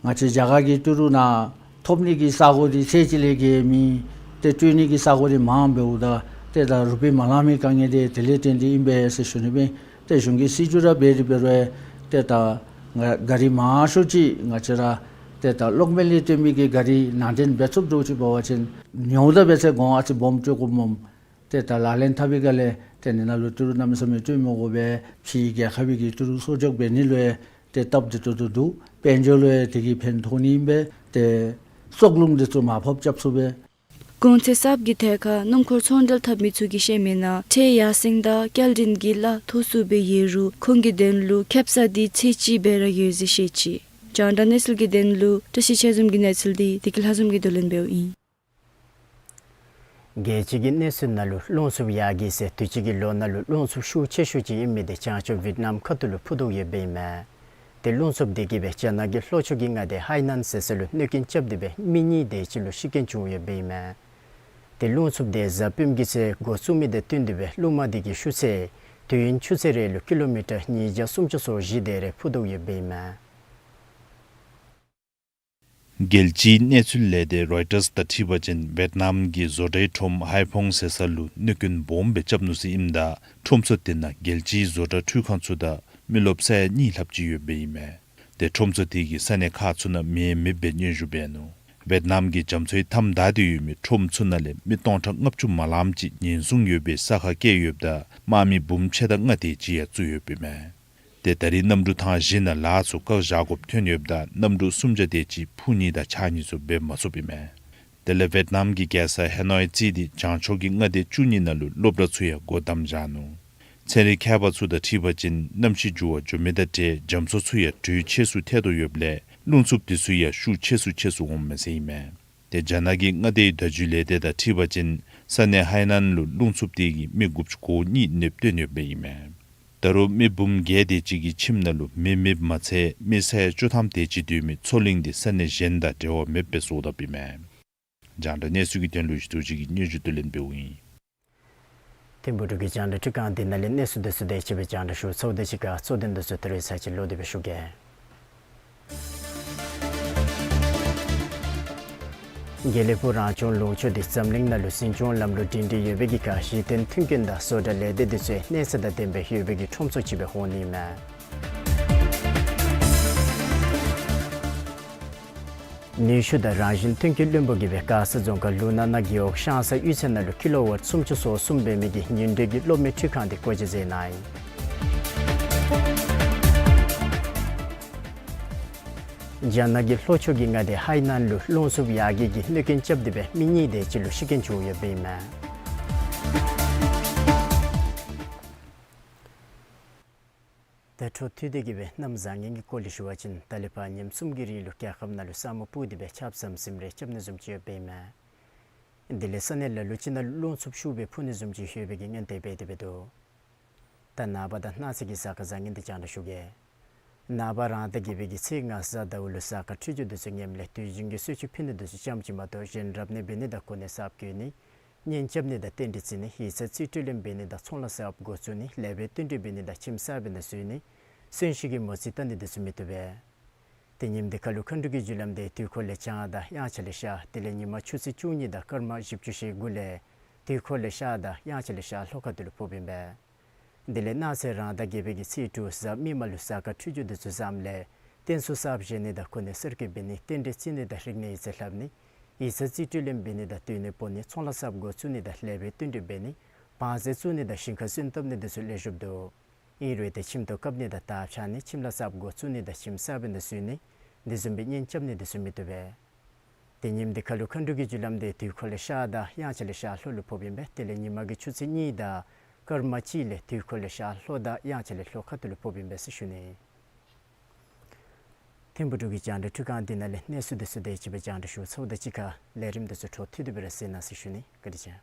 ང་བཅས་རྒྱ་གར་གྱི་ཏི་རུ་ནང་ཐོབ་ནི་གི་ས་གོ་འདི་ཚད་ཅིག་ལས་བརྒལ་མེད། ཏེ་སྤྲོད་ནི་གི་ས་གོ་འདི་མངམ་འབདཝ་ད་ཏེ་ད་རུ་པི་མ་ལང་མི་དཀའ་ངལ་འདི་དེ་ལས་བརྟེན་ཏེ་ཨིན་པས་ཟེར་ཞུ་ནི་སྦེ། ཏེ་གཞུང་གིས་སྲིད་བྱུས་ར་འབད་དེ་འབད་རུང་ཏེ་ད་ང་ག་རི་མང་ཤོས་ཅིག་ང་བཅས་ར་ཏེ་ད་གློག་མེ་ལས་བཏོན་མི་གི་ག་རི་ནང་འདྲེན་འབད་ཚུགསཔ་འདྲཝ་ཅིག་འབད་བ་ཅིན་ཉོཝ་ད་འབད་ཚེ་གོང་ཨ་ཙི་སྦོམ་སྤྲོད་དགོཔ་སྨོ། ཏེ་ད་ལག་ལེན་འཐབ་པའི་སྒང་ལས་ཏེ་ཨ་ནི་ནང་ལུ་ཏི་རུ་གནམ་མེད་ས་མེད་སྤྲོད་མི་དགོ་པས། ཕྱིའི་རྒྱལ་ཁབ་ཀྱི་ཏི་རུ་གསོག་འཇོག་འབད་ནི་ལུ་ཡང་ཏེ་སྟབས་བདེ་ཏོག་ཏོ་འདུག། དཔལ་འབྱོར་ལུ་ཡང་དེ་གིས་ཕན་ཐོགས་ནི་ཨིན་པས། ཏེ་བཙོག་རླུང་འདི་ཚུ་མར་ཕབ་རྐྱབ་ཚུགས་པས། གོང་ཚད་གསརཔ་གི་ཐད་ཁར་སྣུམ་འཁོར་ཚོང་འབྲེལ་འཐབ་མི་ཚུ་གིས་བཤད་མིའི་ནང་ཁྲལ་ཡར་སེང་དང་སྐྱེལ་འདྲེན་གྱི་གླ་མཐོ་སུ་སྦེ་ཡོད་རུང་ཁོང་གི་དོན་ལུ་ཁེབ་ས་འདི་ཚད་ཅིག་སྦེ་ར་ཡོད་ཟེར་བཤད་ཅི། རྒྱང་བསྒྲགས་གནས་ཚུལ་གྱི་དོན་ལུ་བཀྲ་ཤིས་ཆོས་འཛོམས་ཀྱི་གནས་ཚུལ་འདི་བདེ་སྐྱིད་ལྷ་འཛོམས་ཀྱིས་བསྡུ་ལེན་འབདཝ་ཨིན། རྒྱལ་སྤྱི་གི་གནས་ཚུལ་ནང་ལུ་རླུང་འཚུབ་ཡར་རྒྱས་ཟེར་དུས་ཅི་གི་ལོ་ནང་ལུ་རླུང་འཚུབ་ཤུགས་ཆེ་ཤོས་ཅིག་ཨིན་མི་འདི་བྱང་ཕྱོགས་ཝེཊ་ནམ་ཁ་ཐུག་ལུ་འཕུ་འདུག་ཡོདཔ་ཨིན་མས། ཏེ་རླུང་འཚུབ་འདི་གིས་སྦེ་རྒྱ་ནག་གི་ལྷོ་ཕྱོགས་ཀྱི་མངའ་སྡེ་ཧའི་ནན་ཟེར་ས་ལུ་གནོད་སྐྱོན་རྐྱབ་སྟེ་སྦེ་མི་གཉིས་དེ་ཅིག་ལུ་ཤི་རྐྱེན་བྱུང་ཡོདཔ་ཨིན་མས། ཏེ་རླུང་འཚུབ་འདི་གཟའ་སྤེནམ་གི་ཚེ་འགོ་བཙུགས་མི་དང་བསྟུན་ཏེ་སྦེ་རླུང་མ་འདི་གི་ཤུགས་ཚད་དུས་ཡུན་ཆུ་ཚོད་རེ་ལུ་ཀི་ལོ་མི་ཊར་ཉིས་བརྒྱ་སུམ་ཅུ་སོ་བཞི་དེ་རེ་འཕུ་འདུག་ཡོདཔ་ཨིན་མས། རྒྱལ་སྤྱིའི་གནས་ཚུལ་ལས་སྡེ་རོའི་ཊརསི་དང་འཁྲིལ་བ་ཅིན་ཝེཊ་ནམ་གྱི་བཟོ་གྲྭའི་ཁྲོམ་ཧའི་ཕོང་ཟེར་ས་ལུ་གནོད་སྐྱོན་སྦོམ་སྦེ་རྐྱབ་ནུག་ཟེར་ཨིནམ་ད་ཁྲོམ་ཚུ་དེ་ནང་རྒྱལ་སྤྱིའི་བཟོ་གྲྭ་འཕྲུལ་ཁང་ཚུ་དང་མི་རློབས་ས་ཡ་གཉིས་ལྷགཔ་ཅིག་ཡོདཔ་ཨིན་མས། ཏེ་ཁྲོམ་ཚུ་དེ་གིས་ས་གནས་ཁག་ཚུ་ནང་མེ་མེདཔ་སྦེ་སྙན་ཞུ་འབད་ནུག། ཝེཊ་ནམ་གྱི་རྒྱ་མཚོའི་མཐའམ་བདའ་སྟེ་ཡོད་མི་ཁྲོམ་ཚུ་ནང་ལས་མི་སྟོང་ཕྲག་ལྔ་བཅུ་མ་ལངམ་ཅིག་ཉེན་སྲུང་ཡོད་པའི་ས་ཁར་བསྐྱལ་ཡོདཔ་ད་དམག་མི་འབུམ་ཕྱེད་དང་ལྔ་དེ་ཅིག་ཡང་བཙུགས་ཡོདཔ་ཨིན་མས། ཏེ་ད་རེས་གནམ་གྲུ་ཐང་བཞི་ནང་ལཱ་ཚུ་བཀག་བཞག་དགོཔ་ཐོན་ཡོདཔ་ད་གནམ་གྲུ་སུམ་བརྒྱ་དེ་ཅིག་འཕུར་ནི་དང་འཕྱར་ནི་ཚུ་འབད་མ་ཚུགསཔ་ཨིན་མས། དེ་ལས་ཝེཊ་ནམ་གྱི་རྒྱལ་ས་ཧེ་ནོའི་རྩིས་ཏེ་བྱང་ཕྱོགས་ཀྱི་མངའ་སྡེ་བཅུ་གཉིས་ནང་ལུ་སློབ་གྲྭ་ཚུ་ཡང་སྒོ་བསྡམས་བཞག་ནུག། ཚན་རིག་མཁས་པ་ཚུ་དང་འཁྲིལ་བ་ཅིན་གནམ་གཤིས་འགྱུར་བ་འགྱོ་མི་དང་འབྲེལ་རྒྱ་མཚོ་ཚུ་ཡང་དྲོད་ཆེ་སུ་ཐལ་དོ་ཡོདཔ་ལས་རླུང་འཚུབ་དེ་ཚུ་ཡང་ཤུགས་ཆེ་སུ་ཆེ་སུ་འོངམ་མས་ཟེར་ཨིན་མས། ཏེ་རྒྱ་ནག་གི་མངའ་སྡེའི་བརྡ་བརྒྱུད་ལས་སྡེ་དང་འཁྲིལ་བ་ཅིན་ས་གནས་ཧའི་ནན་ལུ་རླུང་འཚུབ་དེ་གིས་མི་དགུ་བཅུ་གོ་གཉིས་གནོདཔ་བསྟན་ཡོདཔ་ཨིན་མས། ད་རུང་མི་འབུམ་བརྒྱད་དེ་ཅིག་གིས་ཁྱིམ་ནང་ལུ་མེ་མེདཔ་མ་ཚད་མི་ས་ཡ་བཅུ་ཐམ་དེ་ཅིག་སྡོད་མི་མཚོ་གླིང་འདི་ས་གནས་གཞན་དང་འབྲེལ་བ་མེདཔ་སྦེ་བཟོ་དཔ་ཨིན་མས། རྒྱང་བསྒྲགས་གནས་ཚུལ་གྱི་དོན་ལུ་ཞུ་དོ་ཅིག་གི་སྙན་ཞུ་བསྡུ་ལེན་འབདཝ་ཨིན། ཐིམ་ཕུག་འབྲུག་གི་རྒྱང་བསྒྲགས་འཕྲུལ་ཁང་འདི་ནང་ལས་གནས་ཚུལ་དེ་ཚུ་དེ་ཅིག་སྦེ་རྒྱང་བསྒྲགས་ཞུ་ཚརཝ་དེ་ཅིག་ཁར་གཙོ་དོན་དེ་ཚུ་ད་རེས་ཚར་གཅིག་ལོག་སྟེ་སྦེ་ཞུ་གེ། དགེ་ལེགས་ཕུག་རང་སྐྱོང་ལུང་ཕྱོགས་འདི་འཛམ་གླིང་ནང་ལུ་འཛིན་སྐྱོང་ལམ་ལུགས་སྒྲིང་སྒྲི་ཡོད་པའི་གི་ཁར་གཞི་རྟེན་མཐུན་རྐྱེན་དང་བཟོ་གྲྭ་ལས་སྡེ་དེ་ཚུ་གནས་ཚད་དང་ལྡནམ་སྦེ་ཡོད་པའི་གི་ཁྲོམ་ཚོགས་ཅིག་སྦེ་འོང་ནི་ཨིན་མས། ནུས་ཤུགས་དང་རང་བཞིན་ཐོན་སྐྱེད་བློན་པོ་གིས་སྦེ་མགར་ས་རྫོང་ཁག་ལུ་ན་ན་རྒེད་འོག་ཤང་ས་གཡུས་ཚན་ནང་ལུ་ཀི་ལོ་ཝཊ་སུམ་ཅུ་སོ་གསུམ་འབད་མི་གི་ཉིང་རྡུལ་གྱི་གློག་མེ་འཕྲུལ་ཁང་འདི་སྒོ་འབྱེད་མཛད་གནང་ཡི། རྒྱ་ནག་གི་ལྷོ་ཕྱོགས་ཀྱི་མངའ་སྡེ་ཧའི་ནན་ལུ་རླུང་འཚུབ་ཡར་རྒྱས་ཀྱིས་གནོད་སྐྱོན་རྐྱབ་སྟེ་སྦེ་མི་གཉིས་དེ་ཅིག་ལུ་ཤི་རྐྱེན་བྱུང་ཡོདཔ་ཨིན་མས། ད་འཕྲོ་མཐུད་དེ་གི་སྦེ་གནམ་བཟང་ངན་གྱི་སྐོར་ལས་ཞུ་བ་ཅིན་ད་ལས་ཕར་ཉིནམ་གསུམ་གྱི་རིང་ལུ་རྒྱལ་ཁབ་ནང་ལུ་ས་སྨུག་སྤུབས་ཏེ་སྦེ་ཆརཔ་ཟམ་ཟིམ་རེ་རྐྱབ་ནི་བཟུམ་ཅིག་ཡོདཔ་ཨིན་མས། དེ་ལས་ས་གནས་ལ་ལུ་ཅིག་ནང་རླུང་འཚུབ་ཤུགས་སྦེ་འཕུ་ནི་བཟུམ་ཅིག་ཡོད་པའི་གི་སྔོན་དེ་སྦེ་དེ་སྦེ་འདུག། ད་ནངས་པ་དང་གནངས་ཚེ་གི་གཟའ་སྐར་བཟང་ངན་འདི་རྒྱང་བསྒྲགས་ཞུ་གེ། ནངས་པ་རང་ཟླ་བརྒྱད་པའི་གི་ཚེས་ལྔ་གཟའ་ཟླཝ་ལུ་གཟའ་སྐར་འཕྲོད་སྦྱོར་དེ་ཚུ་ངནམ་ལས་དུས་རྒྱུན་གྱི་གསོལ་མཆོད་ཕུལ་ནི་དེ་ཚུ་ཙམ་ཅིག་མ་གཏོགས་གཞན་རབ་གནས་འབད་ནི་དང་གོ་གནས་གསརཔ་བསྐོ་ནི་གཉེན་རྐྱབ་ནི་དང་རྟེན་འབྲེལ་བརྩི་ནི་ཡིག་ཚང་རྩིས་སྤྲོད་ལེན་འབད་ནི་དང་ཚོང་ལཱ་གསརཔ་འགོ་བཙུགས་ནི་ལེགས་པའི་རྟེན་འབྲེལ་འབད་ནི་དང་ཁྱིམ་གསར་པའི་ནང་འཛུལ་ནི་གསོན་གཤིན་གྱི་མོ་རྩིས་བལྟ་ནི་དེ་ཚུ་མི་བཏུབ་པས། ཏེ་ཉིནམ་འདི་ཁར་ལུ་མཁའ་འགྲོ་གི་རྒྱུ་ལམ་འདི་དུས་འཁོར་ལས་བྱང་དང་དབྱངས་འཆར་ལས་ཤར་དེ་ལས་ཉིན་མ་ཆུ་ཚོད་བཅུ་གཉིས་དང་སྐར་མ་བཞི་བཅུ་ཞེ་དགུ་ལས་དུས་འཁོར་ལས་ཤར་དང་དབྱངས་འཆར་ལས་ཤར་ལྷོ་ཁ་ཐུག་ལུ་ཕོགཔ་ཨིན་པས། དེ་ལས་གནངས་ཚེ་རང་ཟླ་བརྒྱད་པའི་གི་ཚེས་དྲུག་གཟའ་མིག་དམར་ལུ་གཟའ་སྐར་འཕྲོད་སྦྱོར་འདི་ཚུ་བཟངམ་ལས་རྟེན་གསུམ་གསརཔ་བཞེངས་ནི་དང་གོ་གནས་གསར་བསྐོ་འབད་ནི་རྟེན་འབྲེལ་བརྩི་ནི་དང་རིག་གནས་ཡིག་རྩིས་ལྷབ་ནི་ཡིག་ཚང་རྩིས་སྤྲོད་ལེན་འབད་ནི་དང་སྡོད་གནས་སྤོ་ནི་ཚོང་ལཱ་གསརཔ་འགོ་བཙུགས་ནི་དང་ལེགས་པའི་བསྟུན་གྲོས་འབད་ནི་བང་རྩལ་བཙུགས་ནི་དང་ཞིང་ཁ་སོན་བཏབ་ནི་འདི་ཚུ་ལེགས་ཤོམ་འདུག། ཨིན་རུང་ཏེ་ཁྱིམ་ཐོག་བཀབ་ནི་དང་དར་འཕྱར་ནི་ཁྱིམ་ལཱ་གསརཔ་འགོ་བཙུགས་ནི་དང་ཁྱིམ་གསར་པའི་ནང་འཛུལ་ནི་འདི་བཟུམ་སྦེ་གཉེན་རྐྱབ་ནི་འདི་ཚུ་མི་བཏུབ་པས། ཏེ་ཉིནམ་འདི་ཁ་ལུ་མཁའ་འགྲོ་གི་རྒྱུ་ལམ་འདི་དུས་འཁོར་ལས་ཤར་དང་དབྱངས་འཆར་ལས་ཤར་ལྷོ་ལུ་ཕོགཔ་ཨིན་པས། དེ་ལས་ཉིན་མ་གི་ཆུ་ཚོད་གཉིས་དང་སྐར་མ་གཅིག་ལས་དུས་འཁོར་ལས་ཤར་ལྷོ་དང་དབྱངས་འཆར་ལས་ལྷོ་ཁ་ཐུག་ལུ་ཕོགཔ་ཨིན་པས་ཟེར་ཞུ་ནི། ཐིམ་ཕུག་འབྲུག་གི་རྒྱང་བསྒྲགས་འཕྲུལ་ཁང་འདི་ནང་ལས་གནས་ཚུལ་འདི་ཚུ་དེ་ཅིག་སྦེ་རྒྱང་བསྒྲགས་ཞུ་ཚརཝ་དང་གཅིག་ཁར་ལས་རིམ་འདི་ཚུ་འཕྲོ་མཐུད་དེ་སྦེ་ར་གཟིགས་གནང་ཟེར་ཞུ་ནི། བཀའ་དྲིན་ཆེ།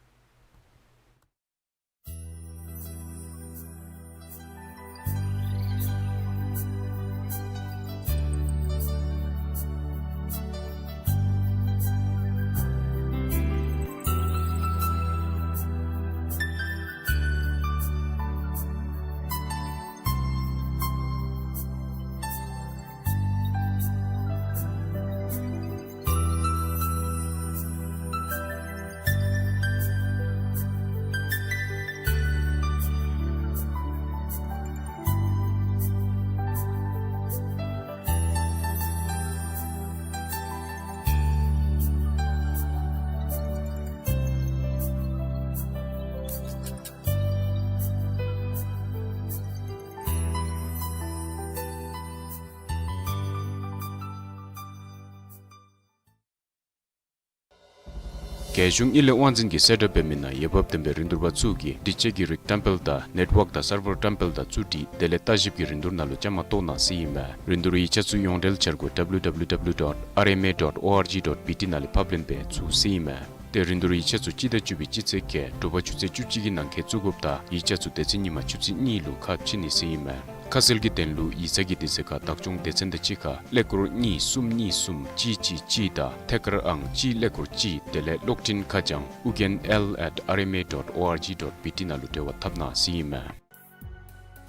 རྒྱལ་གཞུང་དངུལ་ལས་དབང་འཛིན་གྱིས་གསལ་བསྒྲགས་འབད་མི་ནང་འོས་འབབ་ལྡན་པའི་རིན་བསྡུར་པ་ཚུ་གིས་སྒྲིག་ཆས་ཀྱི་རིགས་བཀྲམ་སྤེལ་དང་ནེཊ་ཝརཀ་དང་སར་བར་བཀྲམ་སྤེལ་དང་བཙུགས་སྒྲིག་དེ་ལས་ལྟ་ཞིབ་ཀྱི་རིན་བསྡུར་ནང་ལུ་བཅའ་མར་གཏོགས་གནང་ཟེར་ཨིན་མས། རིན་བསྡུར་ཡིག་ཆ་ཚུ་ཡོངས་འབྲེལ་འཆར་སྒོ་W W W dot R M A dot O R G dot B T ནང་ལས་ཕབ་ལེན་འབད་ཚུགས་ཟེར་ཨིན་མས། ཏེ་རིན་བསྡུར་ཡིག་ཆ་ཚུ་སྤྱི་ཟླ་བཅུ་པའི་སྤྱི་ཚེས་བརྒྱད་དྲོ་པ་ཆུ་ཚོད་བཅུ་གཅིག་གི་ནང་འཁོད་བཙུགས་དགོཔ་དང་ཡིག་ཆ་ཚུ་དེ་ཚེ་ཉིན་མ་ཆུ་ཚོད་གཉིས་ལུ་ཁ་ཕྱེ་ནི་ཟེར་ཨིན་མས། ཁ་གསལ་གྱི་དོན་ལུ་ཡིག་ཚང་གི་དུས་ཚོད་ཁར་བདག་སྐྱོང་སྡེ་ཚན་དང་གཅིག་ཁར་ཀླད་ཀོར་གཉིས་གསུམ་གཉིས་གསུམ་གཅིག་གཅིག་གཅིག་དང་ཐད་ཀར་ཨང་གཅིག་ཀླད་ཀོར་གཅིག་དེ་ལས་གློག་འཕྲིན་ཁ་བྱང་ཨུ་རྒྱན་L at R M A dot O R G dot B T ནང་ལུ་འབྲེལ་བ་འཐབ་གནང་ཟེར་ཨིན་མས།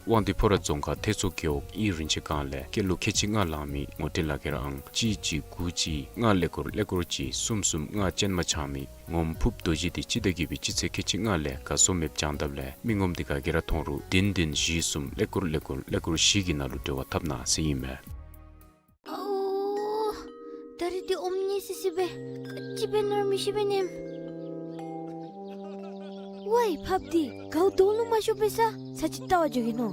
དབང་འདུས་ཕོ་བྲང་རྫོང་ཁག་ཐེད་གཙོ་རྒེད་འོག་ཨིན་རིན་ཆེན་སྒང་ལས་སྐྱེས་ལོ་ཁལ་གཅིག་ལྔ་ལང་མི་ངོ་སྤྲོད་ལག་ཁྱེར་ཨང་གཅིག་གཅིག་དགུ་གཅིག་ལྔ་ཀླད་ཀོར་ཀླད་ཀོར་གཅིག་གསུམ་གསུམ་ལྔ་ཅན་མ་འཆང་མི་ངོམ་ཕུབ་རྡོ་རྗེ་འདི་སྤྱི་ཟླ་བརྒྱད་པའི་སྤྱི་ཚེས་ཁལ་གཅིག་ལྔ་ལས་ག་སོང་མེདཔ་བྱང་དཔ་ལས་མི་ངོམ་འདི་ག་གིས་ར་མཐོང་རུང་བདུན་བདུན་བཞི་གསུམ་ཀླད་ཀོར་ཀླད་ཀོར་ཀླད་ཀོར་བཞི་གི་ནང་ལུ་འབྲེལ་བ་འཐབ་གནང་ཟེར་ཨིན་མས། ཨོ། ད་རིས་འདི་ཨོམ་ནི་སི་སི་སྦེ་ག་ཅི་འབད་ནི་ར་མི་ཤེས་པས་ནམ། ཝའི་ཕགཔ་འདི་གའུ་དོང་ལུ་མ་ཤོར་བས་ས་ས་ཅིག་བལྟ་བར་འགྱོ་གེ་ནོ།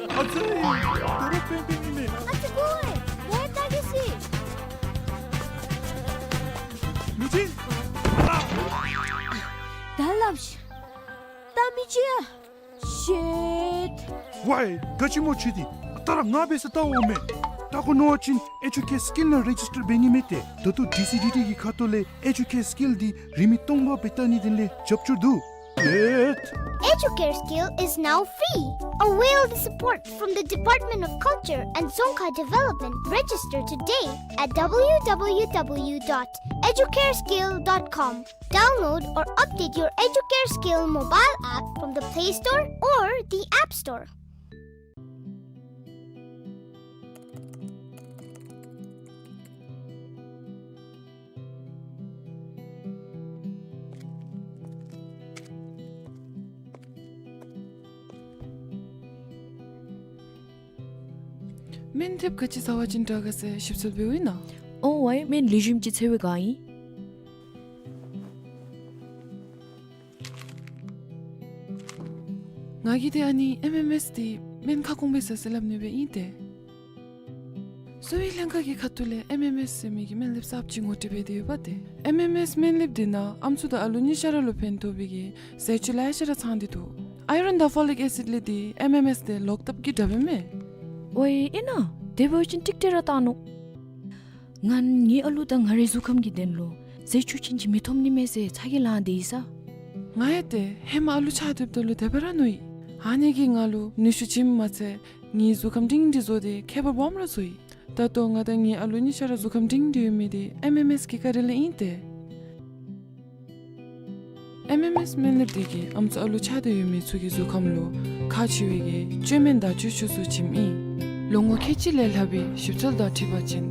ཨ་ཙི། ད་རུང་པེན་པེན་ཨིན་མས། ཨ་ཙི་ཀོ་ཝའི་ད་གི་སི། མི་ཅིག། ད་ལམ་ཤ། ད་མི་ཅིག་ཡ། ཤིཊ། ཝའི་ག་ཅི་སྨོ་ཁྱོད་འདི། ད་ར་ང་འབད་ས་བལྟ་འོང་མས། བལྟ་དགོ་མནོ་བ་ཅིན་ཨེ་ཇུ་ཀེར་སི་ཀིལ་ནང་རེ་ཇིས་ཊར་འབད་ནི་མས་ཏེ། ད་ལྟོ་ཌི་སི་ཌི་ཊི་གི་ཁ་ཐུག་ལས་ཨེ་ཇུ་ཀེར་སི་ཀིལ་འདི་རིན་མེད་སྟོང་པ་སྦེ་བལྟ་ནི་འདི་ལས་རྒྱབ་སྐྱོར་འདུག། ཨེ། Educare Skill is now free. Avail the support from the Department of Culture and Dzongkha Development. Register today at W W W dot educareskill dot com. Download or update your Educare Skill mobile app from the Play Store or the App Store. སྨན་ལེབ་ག་ཅི་ཟ་བ་ཅིན་དྲག་ག་ཟེར་ཞིབ་འཚོལ་འབདཝ་ཨིན་ན། ཨོ་ཝའི་སྨན་ལེགས་ཤོམ་ཅིག་འཚོལ་བའི་བསྒང་ཨིན། ང་གིས་ཏེ་ཨ་ནི་ཨེམ་ཨེམ་ཨེསི་འདི་སྨན་ཁ་སྐོང་སྦེ་ཟ་ཟེར་སླབ་ནི་སྦེ་ཨིན་ཏེ། གསོ་བའི་ལྷན་ཁག་གི་ཁ་ཐུག་ལས་ཨེམ་ཨེམ་ཨེསི་ཟེར་མི་གི་སྨན་ལེབ་གསརཔ་ཅིག་ངོ་སྤྲོད་འབད་དེ་ཡོདཔ་ཏེ། ཨེམ་ཨེམ་ཨེསི་སྨན་ལེབ་འདི་ནང་ཨམ་སྲུ་དང་ཨ་ལུ་གཉིས་ཆ་ར་ལུ་ཕན་ཐོགས་པའི་གི་ཟས་བཅུད་ལེ་ཤ་ར་ཚང་སྟེ་འདུག། ཨའི་རོན་དང་ཕོ་ལིག་ཨེ་སིཌ་ལས་འདི་ཨེམ་ཨེམ་ཨེསི་འདི་ལོག་ཐབས་ཀྱི་དྲགཔ་ཨིན་མས། ཝའི་ཨིན་ན། དེ་འབད་བ་ཅིན་ཀྲིག་ཀྲི་ར་བཏང་ནུག། ང་ངེའི་ཨ་ལུ་དང་ང་རའི་གཟུགས་ཁམས་ཀྱི་དོན་ལུ་ཟས་བཅུད་ཅན་ཅིག་མི་ཐོབ་ནི་མས་ཟེར་ཚ་གྱང་ལང་སྟེ་ཡོད་ས། ང་ཡང་ཏེ་ཧེ་མ་ཨ་ལུ་ཆགས་སྡོདཔ་ད་ལུ་དེ་སྦེ་ར་མནོ་ཡི། ཨ་ནི་གིས་ང་ལུ་ནུས་ཤུགས་བྱིནམ་མ་ཚད་ངེའི་གཟུགས་ཁམས་སྒྲིང་སྒྲི་བཟོ་སྟེ་ཁྱད་པར་སྦོམ་ར་བཟོ་ཡི། ད་ལྟོ་ང་དང་ངེའི་ཨ་ལུ་གཉིས་ཆ་ར་གཟུགས་ཁམས་སྒྲིང་སྒྲི་ཡོད་མི་འདི་ཨེམ་ཨེམ་ཨེསི་གི་བཀའ་དྲིན་ལས་ཨིན་ཏེ། ཨེམ་ཨེམ་ཨེསི་སྨན་ལེབ་འདི་གིས་ཨམ་སྲུ་ཨ་ལུ་ཆགས་ཏེ་ཡོད་མི་ཚུ་གི་གཟུགས་ཁམས་ལུ་ཁག་ཆེ་བའི་གི་བཅོས་སྨན་དང་བཅོས་ཆས་ཚུ་བྱིནམ་ཨིན། ལོ་ངོ་ཁལ་གཅིག་ལས་ལྷག་པའི་ཞིབ་འཚོལ་དང་འཁྲིལ་བ་ཅིན་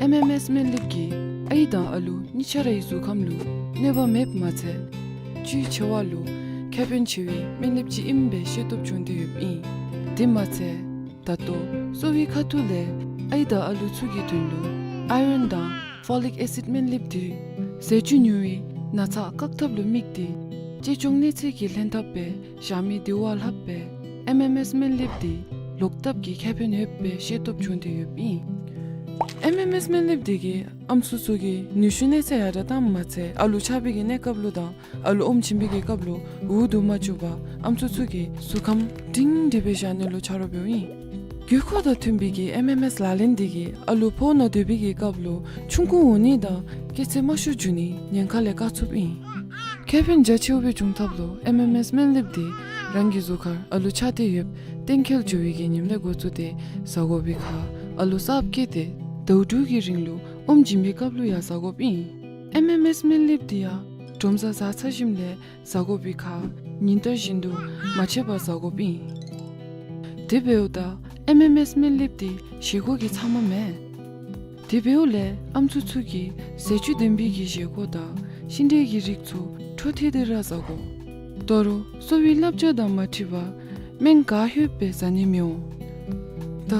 ཨེམ་ཨེམ་ཨེསི་སྨན་ལེབ་ཀྱིས་ཨའི་དང་ཨ་ལུ་གཉིས་ཆ་རའི་གཟུགས་ཁམས་ལུ་གནོད་པ་མེདཔ་མ་ཚད་ བཅུད་ཆེ་བ་ལུ་ཁེ་ཕན་ཆེ་བའི་སྨན་ལེབ་ཅིག་ཨིན་པའི་ཤེས་རྟོགས་བྱུང་སྟེ་ཡོདཔ་ཨིན། དེ་མ་ཚད་ད་ལྟོ་གསོ་བའི་ཁ་ཐུག་ལས་ཨའི་དང་ཨ་ལུ་ཚུ་གི་དོན་ལུ་ཨའི་རོན་དང་ཕོ་ལིག་ཨེ་སིཌ་སྨན་ལེབ་འདི་ཟས་བཅུད་ཉུང་བའི་ན་ཚ་བཀག་ཐབས་ལུ་དམིགས་ཏེ་གཅེས་སྐྱོང་གནས་ཚད་ཀྱི་ལྷན་ཐབས་སྦེ་བཞག་མི་འདི་བ་ལྷགཔ་སྦེ་ཨེམ་ཨེམ་ཨེསི་སྨན་ལེབ་འདི་ལོག་ལྟབ་ཀྱི་ཁེ་ཕན་ཡོདཔ་སྦེ་ཤེས་རྟོགས་བྱུང་སྟེ་ཡོདཔ་ཨིན། ཨེམ་ཨེམ་ཨེསི་སྨན་ལེབ་འདི་གིས་ཨམ་སྲུ་ཚུ་གི་ནུས་ཤུགས་གནས་ཚད་ཡར་དྲགས་བཏངམ་མ་ཚད་ཨ་ལུ་ཆགས་པའི་གི་གནས་སྐབས་ལུ་དང་ཨ་ལུ་ཨོམ་བྱིན་པའི་གི་སྐབས་ལུ་འུ་སྡུག་མ་བཅུག་པར་ཨམ་སྲུ་ཚུ་གི་གཟུགས་ཁམས་སྒྲིང་སྒྲི་སྦེ་བཞག་ནི་ལུ་ཆ་རོགས་འབདཝ་ཨིན། དགོས་མཁོ་དང་མཐུན་པའི་གི་ཨེམ་ཨེམ་ཨེསི་ལག་ལེན་འདི་གིས་ཨ་ལུ་ཕོཝ་ནང་སྡོད་པའི་གི་སྐབས་ལུ་ཆུང་ཀུ་འོང་ནི་དང་སྐྱེད་ཚད་དམའ་ཤོས་འགྱོ་ནི་ཉེན་ཁ་ལས་བཀག་ཚུགསཔ་ཨིན། ཁེ་ཕན་རྒྱ་ཆེ་བའི་འབྱུང་ཐབས་ལུ་ཨེམ་ཨེམ་ཨེསི་སྨན་ལེབ་འདི་རང་གི་གཟུགས་ཁར་ཨ་ལུ་ཆགས་ཏེ་ཡོདཔ་གཏན་འཁེལ་འགྱོ་བའི་གི་ཉིནམ་ལས་འགོ་བཙུགས་ཏེ་ཟ་དགོ་པའི་ཁར་ཨ་ལུ་གསརཔ་སྐྱེས་ཏེ་ཟླཝ་དྲུག་གི་རིང་ལུ་ཨོམ་བྱིན་པའི་སྐབས་ལུ་ཡང་ཟ་དགོཔ་ཨིན། ཨེམ་ཨེམ་ཨེསི་སྨན་ལེབ་འདི་ཡང་འབྲོམ་བཟའ་བཟའ་ཚར་ཞིནམ་ལས་ཟ་དགོ་པའི་ཁར་ཉིན་ལྟར་བཞིན་དུ་མ་ཆད་པར་ཟ་དགོཔ་ཨིན། དེ་འབདཝ་ད་ཨེམ་ཨེམ་ཨེསི་སྨན་ལེབ་འདི་བཞེས་སྒོ་གི་ཚབ་མ་མེན། དེ་འབདཝ་ལས་ཨམ་སྲུ་ཚུ་གིས་ཟས་བཅུད་ལྡན་པའི་གི་བཞེས་སྒོ་དང་ཤིང་འབྲས་ཀྱི་རིགས་ཚུ་འཕྲོ་མཐུད་དེ་ར་ཟ་དགོ། ད་རུང་གསོ་བའི་བསླབ་བྱ་དང་མ་འཁྲིལ་བར་སྨན་ག་ལྷོདཔ་སྦེ་ཟ་ནི་མི་འོང་། ད་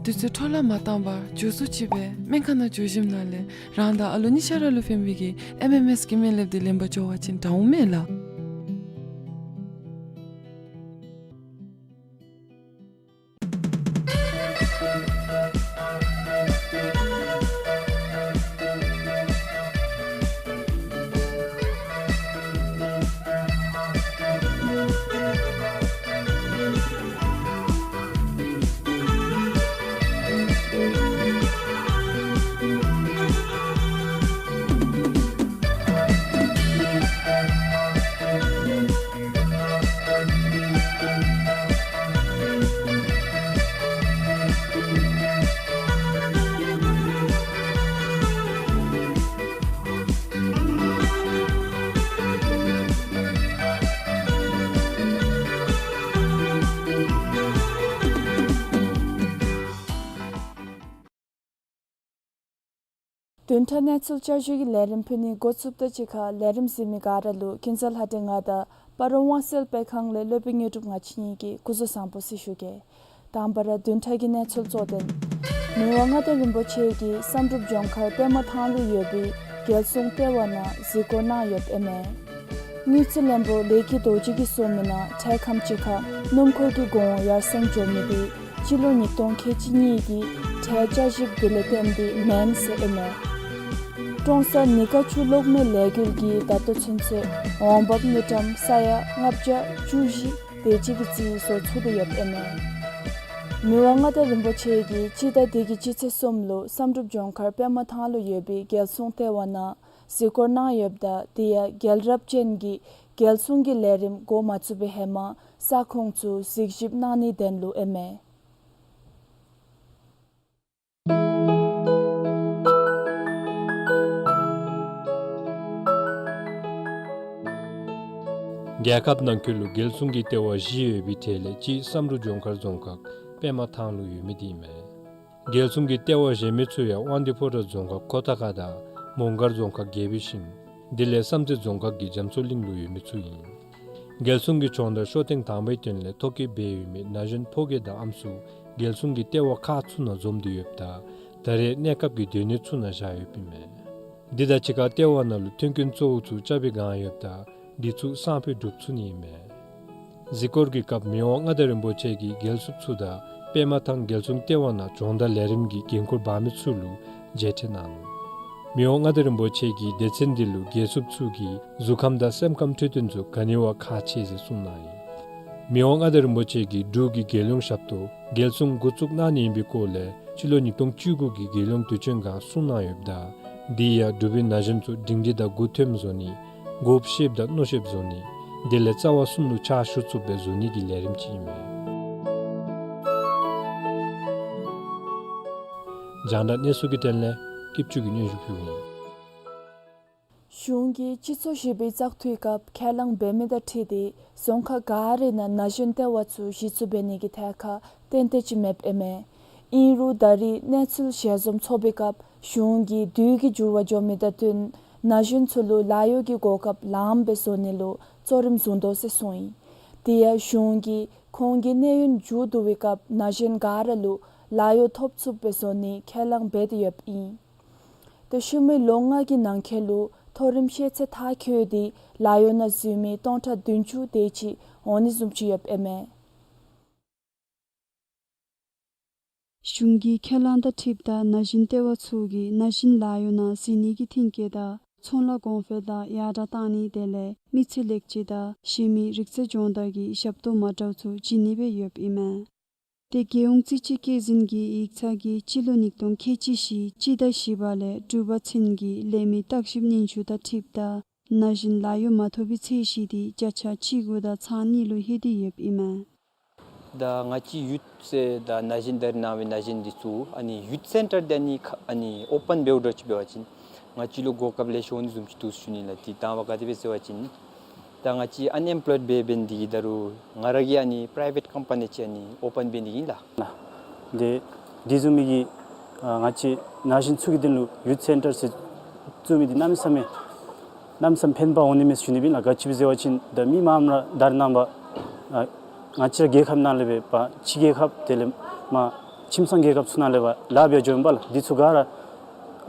དུས་ཚོད་འཕྲོ་བརླག་མ་བཏང་བར་མགྱོགས་སུ་ཅིག་སྦེ་སྨན་ཁང་ནང་འགྱོ་ཞིནམ་ལས་རང་དང་ཨ་ལུ་གཉིས་ཆ་ར་ལུ་ཕན་པའི་གི་ཨེམ་ཨེམ་ཨེསི་གི་སྨན་ལེབ་འདི་ལེན་པར་འགྱོ་བ་ཅིན་དྲག་འོང་མས་ལགས། བདུན་ཕྲག་གནས་ཚུལ་བསྐྱར་ཞུའི་ལས་རིམ་ཕུལ་ནི་འགོ་བཙུགསཔ་དང་གཅིག་ཁར་ལས་རིམ་གཟིགས་མི་ག་ར་ལུ་ཀུན་བཟང་ལྷ་སྒྲོན་ང་དང་སྤ་རོ་དབང་གསལ་དཔེ་ཁང་ལས་སློབ་དཔོན་དངོས་གྲུབ་ང་བཅས་གཉིས་ཀྱིས་སྐུ་གཟུགས་བཟང་པོ་སྦེ་ཞུ་གེ། དང་པ་ར་བདུན་ཕྲག་གི་གནས་ཚུལ་གཙོ་དོན། མི་དབང་མངའ་བདག་རིན་པོ་ཆེ་གིས་བསམ་གྲུབ་ལྗོངས་མཁར་པདྨ་ཐང་ལུ་ཡོད་པའི་རྒྱལ་སྲུང་ལྟེ་བ་ནང་གཟིགས་སྐོར་གནང་ཡོདཔ་ཨིན་མས། དངུལ་རྩིས་བློན་པོ་ལས་ཀྱི་རྡོ་རྗེ་གིས་གསུངས་མི་ནང་འཕྲལ་ཁམས་ཅིག་ཁར་སྣུམ་འཁོར་གྱི་གོང་འོག་ཡར་སེང་འགྱོ་མི་འདི་སྤྱི་ལོ་ཉིས་སྟོང་ཁལ་གཅིག་གཉིས་ཀྱི་འཕྲལ་བསྐྱར་ཞིབ་འདི་ལས་བརྟེན་ཏེ་མེན་ཟེར་ཨིན་མས། ཀྲོང་གསར་ཉི་དགའ་ཆུ་གློག་མེ་ལས་འགུལ་གྱིས་ད་ལྟོ་ཚུན་ཚོད་འོང་འབབ་དངུལ་ཀྲམ་ས་ཡ་ལྔ་བརྒྱ་བཅུ་བཞི་དེ་ཅིག་གི་རྩིས་བཟོ་ཚུགས་ཏེ་ཡོདཔ་ཨིན་མས། མི་དབང་མངའ་བདག་རིན་པོ་ཆེ་གིས་སྤྱི་ཟླ་འདི་གི་སྤྱི་ཚེས་གསུམ་ལུ་བསམ་གྲུབ་ལྗོངས་མཁར་པདྨ་ཐང་ལུ་ཡོད་པའི་རྒྱལ་སྲུང་ལྟེ་བ་ནང་གཟིགས་སྐོར་གནང་ཡོདཔ་ད་དེ་ཡང་རྒྱལ་རབས་ཅན་གྱི་རྒྱལ་སྲུང་གི་ལས་རིམ་འགོ་མ་བཙུགས་པའི་ཧེ་མ་ས་ཁོངས་ཚུ་གཟིགས་ཞིབ་གནང་ནིའི་དོན་ལུ་ཨིན་མས། རྒྱལ་ཁབ་ནང་འཁོད་ལུ་རྒྱལ་སྲུང་གི་ལྟེ་བ་བཞི་ཡོད་པའི་གྲས་ལས་གཅིག་བསམ་གྲུབ་ལྗོངས་མཁར་རྫོང་ཁག་པདྨ་ཐང་ལུ་ཡོད་མི་འདི་ཨིན་མས། རྒྱལ་སྲུང་གི་ལྟེ་བ་གཞན་མི་ཚུ་ཡང་དབང་འདུས་ཕོ་བྲང་རྫོང་ཁག་ཁོ་ཐང་ཁ་དང་མོང་སྒར་རྫོང་ཁག་དགེ་བའི་ཤིང་། དེ་ལས་བསམ་རྩེ་རྫོང་ཁག་གི་རྒྱ་མཚོ་གླིང་ལུ་ཡོད་མི་ཚུ་ཨིན། རྒྱལ་སྲུང་གི་སྦྱོང་བརྡར་ཤོ་ཐེངས་དང་པའི་དོན་ལས་ཐོ་བཀོད་འབད་ཡོད་མི་ན་གཞོན་ཕོ་སྐྱེས་དང་ཨམ་སྲུ་རྒྱལ་སྲུང་གི་ལྟེ་བ་ཁག་ཚུ་ནང་འཛོམས་ཏེ་ཡོདཔ་ད་ད་རེས་གནས་སྐབས་ཀྱི་སྡོད་གནས་ཚུ་ནང་བཞག་ཡོདཔ་ཨིན་མས། འདི་དང་གཅིག་ཁར་ལྟེ་བ་ནང་ལུ་མཐུན་རྐྱེན་གཙོ་བོ་ཚུ་རྐྱབ་པའི་སྒང་ཡོདཔ་ད་འདི་ཚུ་སང་ཕོད་སྒྲུབ་ཚུགས་ནི་ཨིན་མས། གཟིགས་སྐོར་གྱི་སྐབས་མི་དབང་མངའ་བདག་རིན་པོ་ཆེ་གིས་རྒྱལ་སྲུང་ཚུ་དང་པདྨ་ཐང་རྒྱལ་སྲུང་ལྟེ་བ་ནང་སྦྱོང་བརྡར་ལས་རིམ་གྱི་འགན་ཁུར་འབག་མི་ཚུ་ལུ་མཇལ་འཕྲད་གནང་ནུག། མི་དབང་མངའ་བདག་རིན་པོ་ཆེ་གིས་སྡེ་ཚན་འདི་ལུ་རྒྱལ་སྲུང་ཚུ་གི་གཟུགས་ཁམས་དང་སེམས་ཁམས་འཕྲོད་བསྟེན་ཚུ་ག་ནི་བ་ཁག་ཆེ་ཟེར་གསུངས་གནང་ཡི། མི་དབང་མངའ་བདག་རིན་པོ་ཆེ་གིས་འབྲུག་གི་རྒྱལ་ཡོངས་ཞབས་ཏོག་རྒྱལ་སྲུང་འགོ་བཙུགས་གནང་ནི་ཨིན་པའི་སྐོར་ལས་སྤྱི་ལོ་ཉིས་སྟོང་བཅུ་དགུ་གི་རྒྱལ་ཡོངས་དུས་ཆེན་སྒང་གསུངས་གནང་ཡོདཔ་ད་འདི་ཡང་འབྲུག་པའི་ན་གཞོན་ཚུ་སྒྲིང་སྒྲི་དང་མགུ་འཐོམ་བཟོ་ནི། དགོཔ་ཤེསཔ་དང་མནོ་ཤེསཔ་བཟོ་ནི། དེ་ལས་རྩ་བ་གསུམ་ལུ་ཕྱག་ཞུ་ཚུགསཔ་སྦེ་བཟོ་ནི་གི་ལས་རིམ་ཅིག་ཨིན་མས། རྒྱང་བསྒྲགས་གནས་ཚུལ་གྱི་དོན་ལས་སྐྱིདཔ་ཆུ་གིས་སྙན་ཞུ་ཕུལཝ་ཨིན། གཞུང་གིས་སྤྱི་ཚོགས་བཞི་པའི་བཙག་འཐུའི་སྐབས་ཁས་བླངས་འབད་མི་དང་འཁྲིལ་ཏེ་རྫོང་ཁག་ག་ར་ནང་ན་གཞོན་ལྟེ་བ་ཚུ་གཞི་བཙུགས་འབད་ནི་གི་ཐད་ཁར་ཏན་ཏན་ཅིག་མེདཔ་ཨིན་མས། ཨིན་རུང་ད་རེས་གནས་ཚུལ་ཞལ་འཛོམས་ཚོགས་པའི་སྐབས་གཞུང་གིས་དུས་ཀྱི་འགྱུར་བ་འགྱོ་མི་དང་བསྟུན་ ན་གཞོན་ཚུ་ལུ་ལཱ་གཡོག་གི་གོ་སྐབས་ལངམ་སྦེ་བཟོ་ནི་ལུ་གཙོ་རིམ་བཟུང་དོ་ཟེར་གསུངས་ཡི། དེ་ཡང་གཞུང་གིས་ཁོང་གི་གནས་ཡུན་མཇུག་བསྡུ་བའི་སྐབས་ན་གཞོན་ག་ར་ལུ་ལཱ་གཡོག་ཐོབ་ཚུགསཔ་སྦེ་བཟོ་ནི་ཁས་བླངས་འབད་དེ་ཡོདཔ་ཨིན། ཏེ་ཤུལ་མའི་ལོ་ལྔ་གི་ནང་འཁོད་ལུ་མཐོ་རིམ་ཤེས་ཚད་མཐར་འཁྱོལ་ཏེ་ལཱ་གཡོག་ནང་འཛུལ་མི་སྟོང་ཕྲག་བདུན་ཅུ་དེ་ཅིག་འོང་ནི་བཟུམ་ཅིག་ཡོདཔ་ཨིན་མས། གཞུང་གི་ཁས་བླངས་དང་འཁྲིལཝ་ད་ན་གཞོན་ལྟེ་བ་ཚུ་གིས་ན་གཞོན་ལཱ་གཡོག་ནང་འཛུལ་ནི་གི་མཐུན་རྐྱེན་དང་ཚོང་ལཱ་གོང་འཕེལ་དང་ཡར་དྲག་གཏང་ནི་དེ་ལས་མི་ཚེ་ལེགས་བཅོས་དང་གཞན་མི་རིག་རྩལ་སྦྱོང་བརྡར་གྱི་ཞབས་ཏོག་མ་འདྲཝ་ཚུ་བྱིན་ནི་སྦེ་ཡོདཔ་ཨིན་མས། ཏེ་རྒྱལ་ཡོངས་རྩིས་དཔྱད་བཀོད་འཛིན་གྱི་ཡིག་ཚང་གིས་སྤྱི་ལོ་ཉིས་སྟོང་ཁལ་གཅིག་བཞི་སྤྱི་ཟླ་བཞི་པ་ལས་དྲུག་པ་ཚུན་གྱི་ལས་མི་བརྟག་ཞིབ་སྙན་ཞུ་དང་འཁྲིལཝ་ད་ན་གཞོན་ལཱ་གཡོག་མ་ཐོབ་པའི་ཚད་གཞི་དེ་བརྒྱ་ཆ་བཅུ་དགུ་དང་ཚག་གཉིས་ལུ་ལྷོད་དེ་ཡོདཔ་ཨིན་མས། ད་ང་བཅས་ཡུཐ་ཟེར་ད་ན་གཞོན་ད་རེས་ནངས་པའི་ན་གཞོན་འདི་ཚུ་ཨ་ནི་ཡུཐ་སེན་ཊར་འདི་ཨ་ནི་ཁ་ཨ་ནི་ཨོ་པཱན་འབདཝ་འདྲཝ་ཅིག་འབད་བ་ཅིན་ང་བཅས་ལུ་གོ་སྐབས་ལེ་ཤ་འོང་ནི་བཟུམ་ཅིག་འདུག་ཟེར་ཞུ་ནི་ལགས། དེ་དང་པ་ག་དེ་སྦེ་ཟེར་བ་ཅིན་ད་ང་བཅས་ཨན་ཨེམ་པ་ལོའིཌ་འབད་འབད་ནི་དེ་གིས་ད་རུང་ང་ར་གིས་ཨ་ནི་པ་རའི་ཝེཊ་ཀམ་པ་ནི་ཅིག་ཨ་ནི་ཨོ་པཱན་འབད་ནི་ཨིན་ལགས། ཏེ་དེ་བཟུམ་མའི་གི་ཨ་ང་བཅས་ན་གཞོན་ཚུ་གི་དོན་ལུ་ཡུཐ་སེན་ཊར་ཟེར་བཙུགས་མི་འདི་གནམ་མེད་ས་མེད་གནམ་མེད་ས་མེད་ཕན་པ་འོང་ནི་མས་ཟེར་ཞུ་ནི་ཨིན་ལགས། ག་ཅི་སྦེ་ཟེར་བ་ཅིན་ད་མི་མངམ་ར་ད་རེས་ནངས་པ་ཨ་ང་བཅས་ར་རྒྱལ་ཁབ་ནང་ལས་འབད་བ་ཕྱི་རྒྱལ་ཁབ་དེ་ལས་མར་ཁྱིམ་ཚང་རྒྱལ་ཁབ་ཚུ་ནང་ལས་འབད་ལཱ་འབད་འགྱོཝ་ཨིན་པས་ལགས། འདི་ཚུ་ག་ར་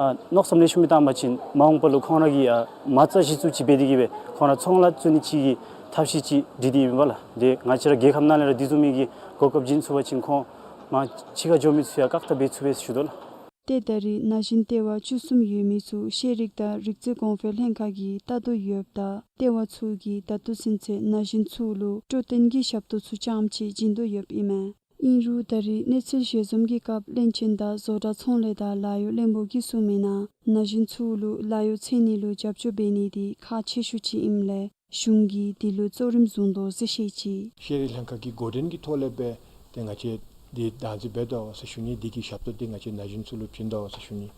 ཨ་མནོ་བསམ་ལེགས་ཤོམ་སྦེ་བཏང་པ་ཅིན་མ་འོངས་པ་ལུ་ཁོང་ར་གིས་ཨ་མ་རྩ་གཞི་བཙུགས་ཅིག་འབད་དེ་གིས་སྦེ་ཁོང་ར་ཚོང་ལཱ་བཙུགས་ནི་ཅིག་གི་ཐབས་ཤེས་ཅིག་སྒྲིག་སྟེ་ཨིན་པས་ལགས། ཏེ་ང་བཅས་ར་རྒྱལ་ཁབ་ནང་ལས་ར་དེ་བཟུམ་མའི་གི་གོ་སྐབས་བྱིན་ཚུགས་པ་ཅིན་ཁོང་མར་ཕྱི་ཁར་འགྱོ་མི་ཚུ་ཡང་བཀག་ཐབས་འབད་ཚུགས་པས་ཟེར་ཞུ་དོ་ལགས། ཏེ་ད་རེས་ན་གཞོན་ལྟེ་བ་བཅུ་གསུམ་ཡོད་མི་ཚུ་ཤེས་རིག་དང་རིག་རྩལ་གོང་འཕེལ་ལྷན་ཁག་གིས་ལྟ་དོ་ཡོདཔ་ད་ལྟེ་བ་ཚུ་གིས་ད་ལྟོ་ཚུན་ཚོད་ན་གཞོན་ཚུ་ལུ་སྤྲོ་སྟོན་གྱི་ཞབས་ཏོག་ཚུ་རྐྱངམ་ཅིག་བྱིན་དོ་ཡོདཔ་ཨིན་མས། ཨིན་རུང་ད་རེས་གནས་ཚུལ་ཞལ་འཛོམས་ཀྱི་སྐབས་བློན་ཆེན་དང་བཟོ་གྲྭ་ཚོང་ལས་དང་ལཱ་གཡོག་བློན་པོ་གིས་གསུངས་མི་ནང་ན་གཞོན་ཚུ་ལུ་ལཱ་གཡོག་འཚོལ་ནི་ལུ་རྒྱབ་སྐྱོར་འབད་ནི་དེ་ཁག་ཆེ་ཤོས་ཅིག་ཨིནམ་ལས་གཞུང་གིས་དེ་ལུ་གཙོ་རིམ་བཟུང་དོ་ཟེར་བཤད་ཅི། ཤེས་རིག་ལྷན་ཁག་གི་འགོ་འདྲེན་གྱི་ཐོག་ལས་སྦེ་ཏེ་ང་བཅས་འདི་བདག་འཛིན་འབད་དོ་ཟེར་ཞུ་ནི། འདི་གི་ཞབས་ཏོག་འདི་ང་བཅས་ན་གཞོན་ཚུ་ལུ་བྱིན་དོ་ཟེར་ཞུ་ནི།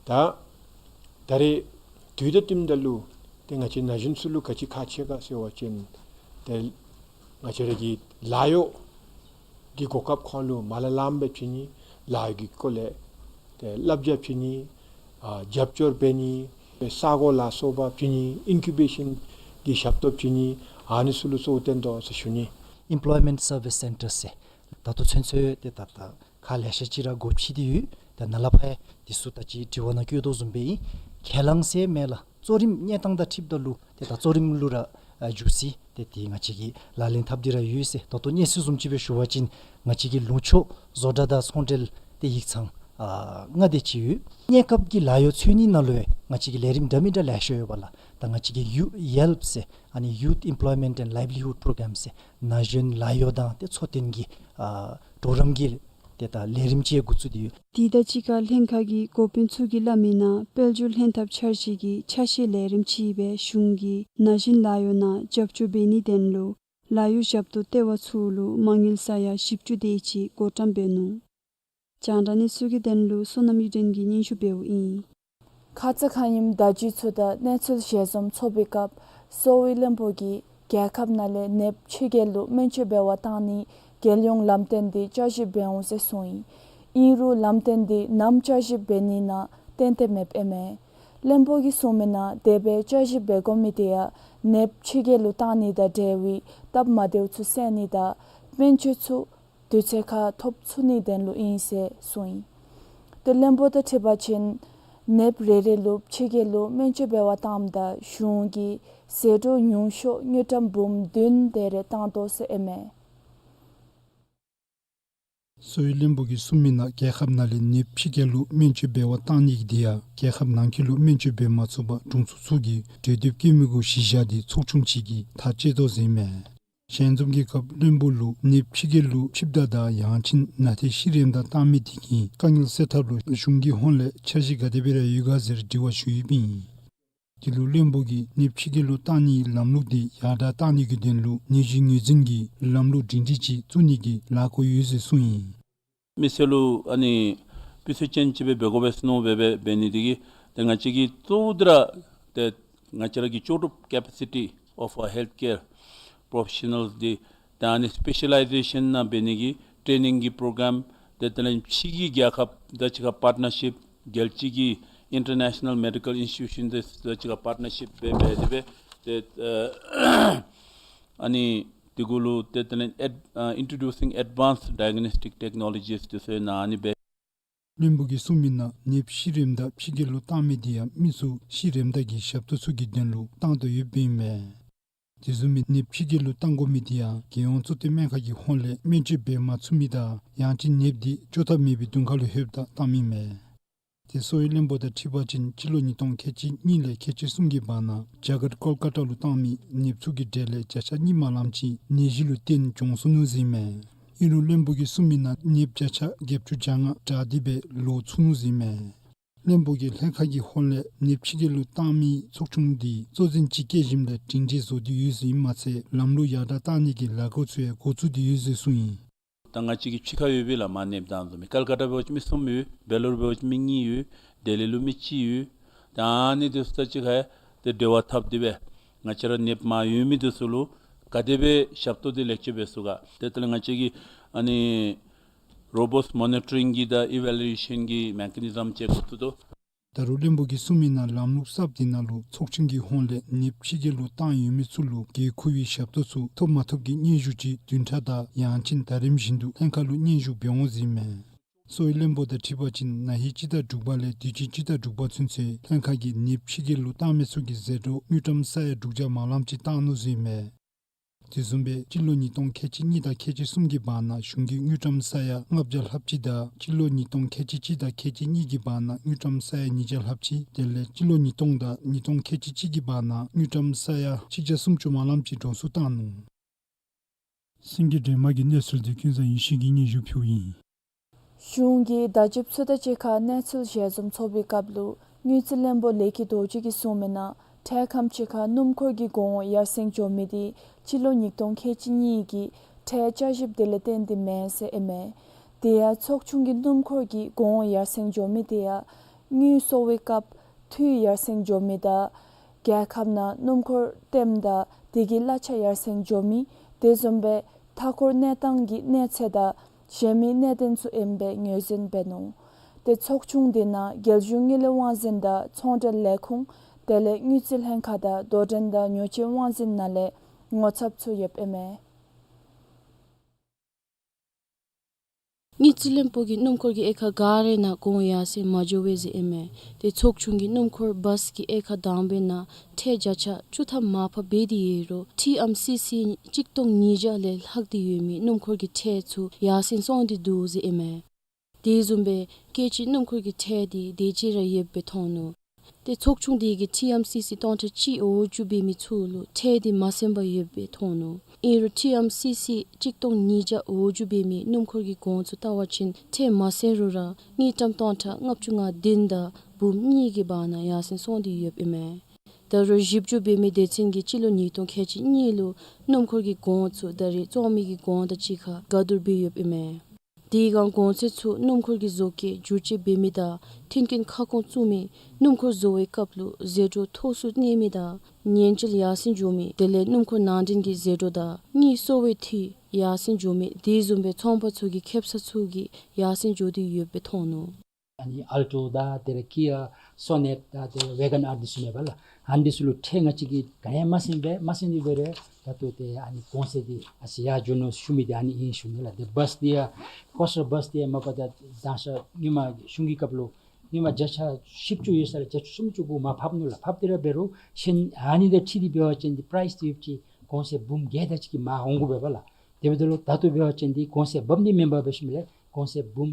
ད་ད་རེས་དུས་དང་བསྟུནམ་ད་ལུ་ཏེ་ང་བཅས་ན་གཞོན་ཚུ་ལུ་ག་ཅི་ཁག་ཆེ་ག་ཟེར་བ་ཅིན་ཏེ་ང་བཅས་ར་གི་ལཱ་གཡོག་གི་གོ་སྐབས་ཁོང་ལུ་མ་ལ་ལངམ་སྦེ་བྱིན་ནི། ལཱ་གཡོག་གི་སྐོར་ལས་ཏེ་བསླབ་བྱ་བྱིན་ནི། ཨ་རྒྱབ་སྐྱོར་འབད་ནི། ས་གོ་ལ་སོགས་པ་བྱིན་ནི། ཨིན་ཀུ་བེ་ཤཱན་གྱི་ཞབས་ཏོག་བྱིན་ནི། ཨ་ནི་ཚུ་ལུ་གཙོ་བོ་བཏོན་དོ་ཟེར་ཞུ་ནི། Employment Service Centre ཟེར་ད་ལྟོ་ཚུན་ཚོད་ཏེ་ད་ད་ཁག་ལེ་ཤ་ཅིག་ར་སྒོ་ཕྱེ་སྟེ་ཡོད། ད་ནཱ་ལས་ཕར་འདི་ཚུ་ད་ཅི་དྲི་བ་ནང་བཀོད་དོ་བཟུམ་སྦེ་ཨིན། ཁས་བླངས་ཟེར་མེན་ལགས། གཙོ་རིམ་གནས་སྟངས་དང་འཁྲིལཝ་ད་ལུ་ཏེ་ད་གཙོ་རིམ་ལུ་ར་ཨ་འགྱོ་ཅི། ཏེ་དེ་ང་བཅས་ཀྱིས་ལག་ལེན་འཐབ་སྟེ་ར་ཡོད་ཟེར། ད་ལྟོ་གནས་ཚུལ་བཟུམ་ཅིག་སྦེ་ཞུ་བ་ཅིན་ང་བཅས་ཀྱི་ལུང་ཕྱོགས་བཟོ་གྲྭ་དང་ཚོང་འབྲེལ་ཏེ་ཡིག་ཚང་ཨ་ལྔ་དེ་ཅིག་ཡོད། གནས་སྐབས་ཀྱི་ལཱ་གཡོག་འཚོལ་ནི་ནང་ལུ་ཡང་ང་བཅས་ཀྱིས་ལས་རིམ་འདྲ་མི་འདྲ་ལེ་ཤ་ཡོད་པས་ལགས། ད་ང་བཅས་ཀྱིས་ཡུ་ཡེལཔ་ཟེར་ཨ་ནི་Youth Employment and Livelihood Program ཟེར་ན་གཞོན་ལཱ་གཡོག་དང་ཏེ་འཚོ་རྟེན་གྱི་ཨ་གྲོགས་རམ་གྱི་ཏེ་ད་ལས་རིམ་ཅིག་འགོ་བཙུགས་ཏེ་ཡོད། དེ་དང་གཅིག་ཁར་ལྷན་ཁག་གི་འགོ་དཔོན་ཚུ་གིས་སླབ་མི་ནང་དཔལ་འབྱོར་ལྷན་ཐབས་འཆར་གཞི་གི་ཆ་ཤས་ལས་རིམ་ཅིག་སྦེ་གཞུང་གིས་ན་གཞོན་ལཱ་གཡོག་ནང་རྒྱབ་སྐྱོར་འབད་ནིའི་དོན་ལུ་ལཱ་གཡོག་ཞབས་ཏོག་ལྟེ་བ་ཚུ་ལུ་མ་དངུལ་ས་ཡ་བཞི་བཅུ་དེ་ཅིག་བགོ་བཀྲམ་འབད་ནུག། རྒྱང་བསྒྲགས་གནས་ཚུལ་གྱི་དོན་ལུ་བསོད་ནམས་གཡུ་སྒྲོན་གྱིས་སྙན་ཞུ་འབདཝ་ཨིན། ཁ་ཙ་ཁ་ཉིནམ་བརྡ་བརྒྱུད་ཚུ་དང་གནས་ཚུལ་ཞལ་འཛོམས་ཚོགས་པའི་སྐབས་གསོ་བའི་བློན་པོ་གིས་རྒྱལ་ཁབ་ནང་ལས་ནདཔ་ཕྱི་རྒྱལ་ལུ་སྨན་བཅོས་འབད་བར་བཏང་ནིའི་རྒྱལ་ཡོངས་ལམ་སྟོན་དེ་བསྐྱར་ཞིབ་འབད་འོང་ཟེར་གསུངས་ཡི། ཨིན་རུང་ལམ་སྟོན་དེ་ནམ་བསྐྱར་ཞིབ་འབད་ནི་ནང་གཏན་གཏན་མེདཔ་ཨིན་མས། བློན་པོ་གིས་གསུངས་མི་ནང་དེ་སྦེ་བསྐྱར་ཞིབ་འབད་དགོ་མི་དེ་ཡང་ནདཔ་ཕྱི་རྒྱལ་ལུ་བཏང་ནི་དང་འབྲེལ་བའི་སྟབས་མ་བདེཝ་ཚུ་སེལ་ནི་དང་སྨན་བཅོས་ཚུ་དུས་ཚོད་ཁར་ཐོབ་ཚུགས་ནིའི་དོན་ལུ་ཨིན་ཟེར་གསུངས་ཡི། ཏེ་བློན་པོ་དང་འཁྲིལ་བ་ཅིན་ནདཔ་རེ་རེ་ལུ་ཕྱི་རྒྱལ་ལུ་སྨན་བཅོས་འབད་བར་བཏངམ་ད་གཞུང་གིས་ཟད་འགྲོ་ཉུང་ཤོས་དངུལ་ཀྲམ་འབུམ་བདུན་དེ་རེ་བཏང་དོ་ཟེར་ཨིན་མས། གསོ་བའི་བློན་པོ་གིས་གསུངས་མི་ནང་རྒྱལ་ཁབ་ནང་ལས་ནདཔ་ཕྱི་རྒྱལ་ལུ་སྨན་བཅོས་འབད་བར་བཏང་ནི་གི་དེ་ཡང་རྒྱལ་ཁབ་ནང་འཁོད་ལུ་སྨན་བཅོས་འབད་མ་ཚུགས་པར་དྲུང་འཚོ་ཚུ་གིས་གྲོས་འདེབས་བཀོད་མི་གུ་གཞི་བཞག་སྟེ་ཚོགས་ཆུང་ཅིག་གིས་ཐག་བཅད་དོ་ཟེར་ཨིན་མས། ཞལ་འཛོམས་ཀྱི་སྐབས་བློན་པོ་ལུ་ནདཔ་ཕྱི་རྒྱལ་ལུ་ཆིབས་རྟ་དང་ཡང་ཅིན་ན་ཐེ་ཤི་རནམ་ད་བཏང་མི་དེ་གི་དཀའ་ངལ་སེལ་ཐབས་ལུ་གཞུང་གི་ཧོངས་ལས་འཆར་གཞི་ག་དེ་སྦེ་ར་ཡོད་ག་ཟེར་དྲི་བ་ཞུ་ཡོདཔ་ཨིན། དེ་ལུ་བློན་པོ་གིས་ནདཔ་ཕྱི་རྒྱལ་ལུ་བཏང་ནིའི་ལམ་ལུགས་དེ་ཡར་དྲག་གཏང་ནི་གི་དོན་ལུ་ནད་གཞི་ངོས་འཛིན་གྱི་ལམ་ལུགས་སྒྲིང་སྒྲིང་ཅིག་བཙུགས་ནི་གི་ལཱ་བཀོད་ཡོད་ཟེར་གསུངས་ཡི། མི་སེར་ལུ་ཨ་ནི་སྤུས་ཚད་ཅན་ཅིག་སྦེ་འབད་དགོ་པས་ཟེར་མནོ་སྦེ་འབད་འབད་ནི་དེ་གིས་ཏེ་ང་བཅས་ཀྱིས་གཙོ་བོ་དེ་ར་ཏེ་ང་བཅས་ར་གི་ལྕོགས་གྲུབ་capacity of our healthcare professionals འདི་ད་ཨ་ནི་སི་པེ་ཤ་ལའི་ཟེ་ཤཱན་ནང་འབད་ནི་གི་ཊེ་ནིང་གི་པྲོ་གྲམ་དེ་དེ་ལས་ཕྱི་གི་རྒྱལ་ཁབ་དང་གཅིག་ཁར་པར་ཊ་ནར་ཤིཔ་རྒྱལ་སྤྱི་གི་ International Medical Institution དེ་ཚུ་གཅིག་ཁར་པར་ཊི་ནར་ཤིཔ་འབད་འབད་དེ་སྦེ་ཏེ་ཨ་ཨ་ནི་དེ་གུ་ལུ་ཏེ་དེ་ལས་ཨེཌ་ཨ་Introducing Advanced Diagnostic Technologies དེ་ཚུ་ནང་ཨ་ནི་སྦེ། བློན་པོ་གིས་གསུངས་མི་ནང་ནདཔ་ཤི་རནམ་ད་ཕྱི་རྒྱལ་ལུ་བཏང་མི་དེ་ཡང་མི་ཚུ་ཤི་རནམ་ད་གི་ཞབས་ཏོག་ཚུ་གི་དོན་ལུ་བཏང་དོ་ཡོདཔ་ཨིན་མས། དེ་བཟུམ་སྦེ་ནདཔ་ཕྱི་རྒྱལ་ལུ་བཏང་དགོ་མི་དེ་ཡང་རྒྱལ་ཡོངས་གཙོ་བསྟེན་སྨན་ཁང་གི་ཧོངས་ལས་སྨན་བཅོས་འབད་མ་ཚུགས་མི་དང་ཡང་ཅིན་ནདཔ་དེ་བཅོས་ཐབས་མེད་པའི་གདོང་ཁ་ལུ་ལྷོདཔ་ད་བཏངམ་ཨིན་མས། ཏེ་གསོ་བའི་བློན་པོ་དང་འཁྲིལ་བ་ཅིན་སྤྱི་ལོ་ཉིས་སྟོང་ཁལ་གཅིག་གཉིས་ལས་ཁལ་གཅིག་གསུམ་གྱི་བར་ན་རྒྱ་གར་ཀོལ་ཀ་ཏ་ལུ་བཏང་མི་ནདཔ་ཚུ་གི་གྲས་ལས་བརྒྱ་ཆ་གཉིས་མ་ལངམ་ཅིག་ནད་གཞི་ལུ་བརྟེན་གྱོངས་སོ་ནུག་ཟེར་ཨིན་མས། ཨིན་རུང་བློན་པོ་གིས་གསུངས་མི་ནང་ནདཔ་བརྒྱ་ཆ་བརྒྱད་ཅུ་གྱ་ལྔ་དྲག་སྟེ་སྦེ་ལོག་ཚུགས་ནུག་ཟེར་ཨིན་མས། བློན་པོ་གིས་ལྷན་ཁག་གི་ཧོངས་ལས་ནདཔ་ཕྱི་རྒྱལ་ལུ་བཏང་མི་ཚོགས་ཆུང་དེ་གཙོ་འཛིན་ཅིག་བསྐོ་ཞིནམ་ལས་སྒྲིང་སྒྲིང་བཟོ་སྟེ་ཡོད་ཟེར་ཨིན་མ་ཚད་ལམ་ལུགས་ཡར་དྲག་བཏང་ནི་གི་ལས་སྒོ་ཚུ་ཡང་འགོ་བཙུགས་ཏེ་ཡོད་ཟེར་གསུངས་ཡི། ད་ང་བཅས་ཀྱི་ཕྱི་ཁར་ཡོད་པའི་ལས་མར་ནདཔ་བཏང་བཟུམ་སྦེ་ཀལ་ཀ་ཏ་འབད་བ་ཅིན་མི་གསུམ་ཡོད། བེ་ལོར་འབད་བ་ཅིན་མི་གཉིས་ཡོད། ལྡི་ལི་ལུ་མི་གཅིག་ཡོད། ད་ཨ་ནི་དེ་ཚུ་ད་གཅིག་ཁར་ཏེ་འབྲེལ་བ་འཐབ་སྟེ་སྦེ་ང་བཅས་ར་ནདཔ་མར་ཡོད་མི་དེ་ཚུ་ལུ་ག་དེ་སྦེ་ཞབས་ཏོག་དེ་ལེགས་ཤོམ་འབད་ཚུགས་ག། ཏེ་དེ་ལས་ང་བཅས་ཀྱི་ཨ་ནི་རོ་བཱསི་མོ་ནི་ཊ་རིང་གི་དང་ཨི་ཝེ་ལུ་ཨེ་ཤཱན་གྱི་མེ་ཀ་ནི་ཛམ་ཅིག་འགོ་བཙུགས་དོ། ད་རུང་བློན་པོ་གིས་གསུངས་མི་ནང་ལམ་ལུགས་གསརཔ་དེ་ནང་ལུ་ཚོགས་ཆུང་གི་ཧོངས་ལས་ནདཔ་ཕྱི་རྒྱལ་ལུ་བཏང་ཡོད་མི་ཚུ་ལུ་དགོས་མཁོ་བའི་ཞབས་ཏོག་ཚུ་ཐོབ་མ་ཐོབ་ཀྱི་སྙན་ཞུ་ཅིག་བདུན་ཕྲག་དང་ཡང་ཅིན་ཟླ་རིམ་བཞིན་དུ་ལྷན་ཁག་ལུ་སྙན་ཞུ་འབད་འོང་ཟེར་ཨིན་མས། གསོ་བའི་བློན་པོ་དང་འཁྲིལ་བ་ཅིན་ན་ཧིང་སྤྱི་ཟླ་དྲུག་པ་ལས་དུས་ཅི་སྤྱི་ཟླ་དྲུག་པ་ཚུན་ཚོད་ལྷན་ཁག་གིས་ནདཔ་ཕྱི་རྒྱལ་ལུ་བཏང་མི་ཚུ་གི་ཟད་འགྲོ་དངུལ་ཀྲམ་ས་ཡ་དྲུག་བརྒྱ་མ་ལངམ་ཅིག་བཏང་ནུག་ཟེར་ཨིན་མས། དེ་བཟུམ་སྦེ་སྤྱི་ལོ་ཉིས་སྟོང་ཁལ་གཅིག་གཉིས་དང་ཁལ་གཅིག་གསུམ་གྱི་བར་ན་གཞུང་གིས་དངུལ་ཀྲམ་ས་ཡ་ལྔ་བརྒྱ་ལྷགཔ་ཅིག་དང་སྤྱི་ལོ་ཉིས་སྟོང་ཁལ་གཅིག་གཅིག་དང་ཁལ་གཅིག་གཉིས་ཀྱི་བར་ན་དངུལ་ཀྲམ་ས་ཡ་ཉིས་བརྒྱ་ལྷགཔ་ཅིག་དེ་ལས་སྤྱི་ལོ་ཉིས་སྟོང་དང་ཉིས་སྟོང་ཁལ་གཅིག་གཅིག་གི་བར་ན་དངུལ་ཀྲམ་ས་ཡ་ཆིག་བརྒྱ་སུམ་ཅུ་མ་ལངམ་ཅིག་འགྲོ་སོང་བཏང་ནུག། སེང་གེ་སྒྲོལ་མ་གིས་གནས་ཚུལ་དེ་ཀུན་བཟང་ཡེ་ཤེས་ཀྱིས་སྙན་ཞུ་ཕུལཝ་ཨིན། གཞུང་གིས་ཟླཝ་བཅུ་ཚུན་ཚོད་ཅིག་ཁར་གནས་ཚུལ་ཞལ་འཛོམས་ཚོགས་པའི་སྐབས་ལུ་དངུལ་རྩིས་བློན་པོ་ལས་ཀྱི་རྡོ་རྗེ་གིས་གསུངས་མི་ནང་འཕྲལ་ཁམས་ཅིག་ཁར་སྣུམ་འཁོར་གྱི་གོང་འོག་ཡར་སེང་འགྱོ་མི་དེ་སྤྱི་ལོ་ཉིས་སྟོང་ཁལ་གཅིག་གཉིས་ཀྱི་ཁྲལ་བསྐྱར་ཞིབ་དེ་ལས་བརྟེན་ཏེ་མེན་ཟེར་ཨིན་མས། དེ་ཡང་ཚོགས་ཆུང་གིས་སྣུམ་འཁོར་གྱི་གོང་འོག་ཡར་སེང་འགྱོ་མི་དེ་ཡང་དངུལ་གསོག་པའི་སྐབས་འཐུས་ཡར་སེང་འགྱོ་མི་དང་རྒྱལ་ཁབ་ནང་སྣུམ་འཁོར་ལྟེམ་དང་དེ་གི་གླ་ཆ་ཡར་སེང་འགྱོ་མི་དེ་བཟུམ་སྦེ་མཐའ་འཁོར་གནས་སྟངས་ཀྱི་གནས་ཚད་དང་གཞན་མི་གནད་དོན་ཚུ་ཨིནམ་སྦེ་ངོས་འཛིན་འབད་ནུག། ཏེ་ཚོགས་ཆུང་དེ་ནང་རྒྱལ་གཞུང་དངུལ་ལས་དབང་འཛིན་དང་ཚོང་འབྲེལ་ལས་ཁུངས་དེ་ལས་དངུལ་རྩིས་ལྷན་ཁག་དང་དོ་འགྲན་དང་ཉོ་སྤྱོད་དབང་འཛིན་ནང་ལས་ངོ་ཚབ་ཚུ་ཡོདཔ་ཨིན་མས། དངུལ་རྩིས་བློན་པོ་གིས་སྣུམ་འཁོར་གྱི་དབྱེ་ཁག་ག་ར་ནང་གོང་འོག་ཡར་སེང་མ་འགྱོ་བས་ཟེར་ཨིན་མས། ཏེ་ཚོགས་ཆུང་གིས་སྣུམ་འཁོར་བཱས་ཀྱི་དབྱེ་ཁག་དང་པའི་ནང་ཁྲལ་བརྒྱ་ཆ་བཅུ་ཐམ་མར་ཕབ་འབད་དེ་ཡོད་རུང་ཊི་ཨེམ་སི་སི་གཅིག་སྟོང་ཉིས་བརྒྱ་ལས་ལྷག་སྟེ་ཡོད་མི་སྣུམ་འཁོར་གྱི་ཁྲལ་ཚུ་ཡར་སེང་སོང་སྟེ་འདུག་ཟེར་ཨིན་མས། དེ་བཟུམ་སྦེ་སྐད་ཅིག་སྣུམ་འཁོར་གྱི་ཁྲལ་དེ་དེ་ཅིག་ར་ཡོདཔ་སྦེ་མཐོང་ནུག། ཏེ་ཚོགས་ཆུང་དེ་གིས་ཊི་ཨེམ་སི་སི་སྟོང་ཕྲག་གཅིག་འོག་འགྱོ་འབད་མི་ཚུ་ལུ་ཁྲལ་དེ་མ་སེང་པར་ཡོདཔ་སྦེ་མཐོང་ནུག། ཨིན་རུང་ཊི་ཨེམ་སི་སི་གཅིག་སྟོང་ཉིས་བརྒྱ་འོག་འགྱོ་འབད་མི་སྣུམ་འཁོར་གྱི་གོང་ཚུ་བལྟ་བ་ཅིན་ཁྲལ་མ་སེང་རུང་ར་དངུལ་ཀྲམ་སྟོང་ཕྲག་ལྔ་བཅུ་ང་བདུན་དང་འབུམ་གཉིས་ཀྱི་བར་ན་ཡར་སེང་སོང་སྟེ་ཡོདཔ་ཨིན་མས། ད་རུང་བཞི་བཅུ་འབད་མི་སྡེ་ཚན་གྱིས་སྤྱི་ལོ་ཉིས་སྟོང་ཁལ་གཅིག་གཉིས་ལུ་སྣུམ་འཁོར་གྱི་གོང་ཚུ་ད་རེས་བཙོང་མི་གི་གོང་དང་གཅིག་ཁར་ག་བསྡུར་འབད་ཡོདཔ་ཨིན་མས། དེ་སྒང་གོང་ཚད་ཚུ་སྣུམ་འཁོར་གྱི་བཟོ་བཀོད་བསྒྱུར་བཅོས་འབད་མི་དང་མཐུན་རྐྱེན་ཁ་སྐོང་བཙུགས་མི་སྣུམ་འཁོར་བཟོ་བའི་སྐབས་ལུ་ཟད་འགྲོ་མཐོ་སུ་གནས་མི་དང་ཉེན་བཅོལ་ཡར་སེང་འགྱོ་མི་དེ་ལས་སྣུམ་འཁོར་ནང་འདྲེན་གྱི་ཟད་འགྲོ་དང་དངུལ་གསོག་པའི་འཐུས་ཡར་སེང་འགྱོ་མི་དེ་བཟུམ་སྦེ་ཚོང་པ་ཚུ་གི་ཁེབ་ས་ཚུ་གི་ཡར་སེང་འགྱོ་སྟེ་ཡོདཔ་སྦེ་མཐོང་ནུག། ཨ་ནི་ཨལ་ཊོ་དང་དེ་ལས་ཀི་ཡ་སོ་ནེཊ་དང་དེ་ལས་ཝེ་གཱན་ཨར་འདི་ཚུ་མེན་པ་ལགས། ཨ་ནི་འདི་ཚུ་ལུ་ཁྲལ་ང་བཅས་ཀྱིས་ག་ཡང་མ་སེང་པས། མ་སེང་སྟེ་འབད་རུང་ད་ལྟོ་ཏེ་ཨ་ནི་གོང་ཚད་འདི་ཨ་ཙི་ཡར་འགྱོ་ནུག་ཞུ་མི་འདི་ཨ་ནི་ཨིན་ཞུ་ནི་ལགས། ཏེ་བཱས་འདི་ཡང་ཀོ་སི་ཊར་བཱས་འདི་ཡང་མ་པ་ད་དང་ཤ་སྔོན་མ་གཞུང་གི་སྐབས་ལུ་སྔོན་མ་བརྒྱ་ཆ་བཞི་བཅུ་ཡོད་ས་ལས་བརྒྱད་ཅུ་སུམ་ཅུ་གུ་མར་ཕབ་ནུག་ལགས། ཕབ་སྟེ་ར་འབད་རུང་གཞན་ཨ་ནི་དང་འཁྲིལ་ཏེ་འབད་བ་ཅིན་འདི་པ་རའིསི་འདི་ཡོདཔ་ཅིག་གོང་ཚད་འབུམ་བརྒྱད་དེ་ཅིག་གི་མར་འོང་དགོ་པས་པ་ལགས། དེ་འབདཝ་ད་ལུ་ད་ལྟོ་འབད་བ་ཅིན་འདི་གོང་ཚད་འབབ་ནི་མེན་པར་འབད་ཞིནམ་ལས་གོང་ཚད་འབུམ་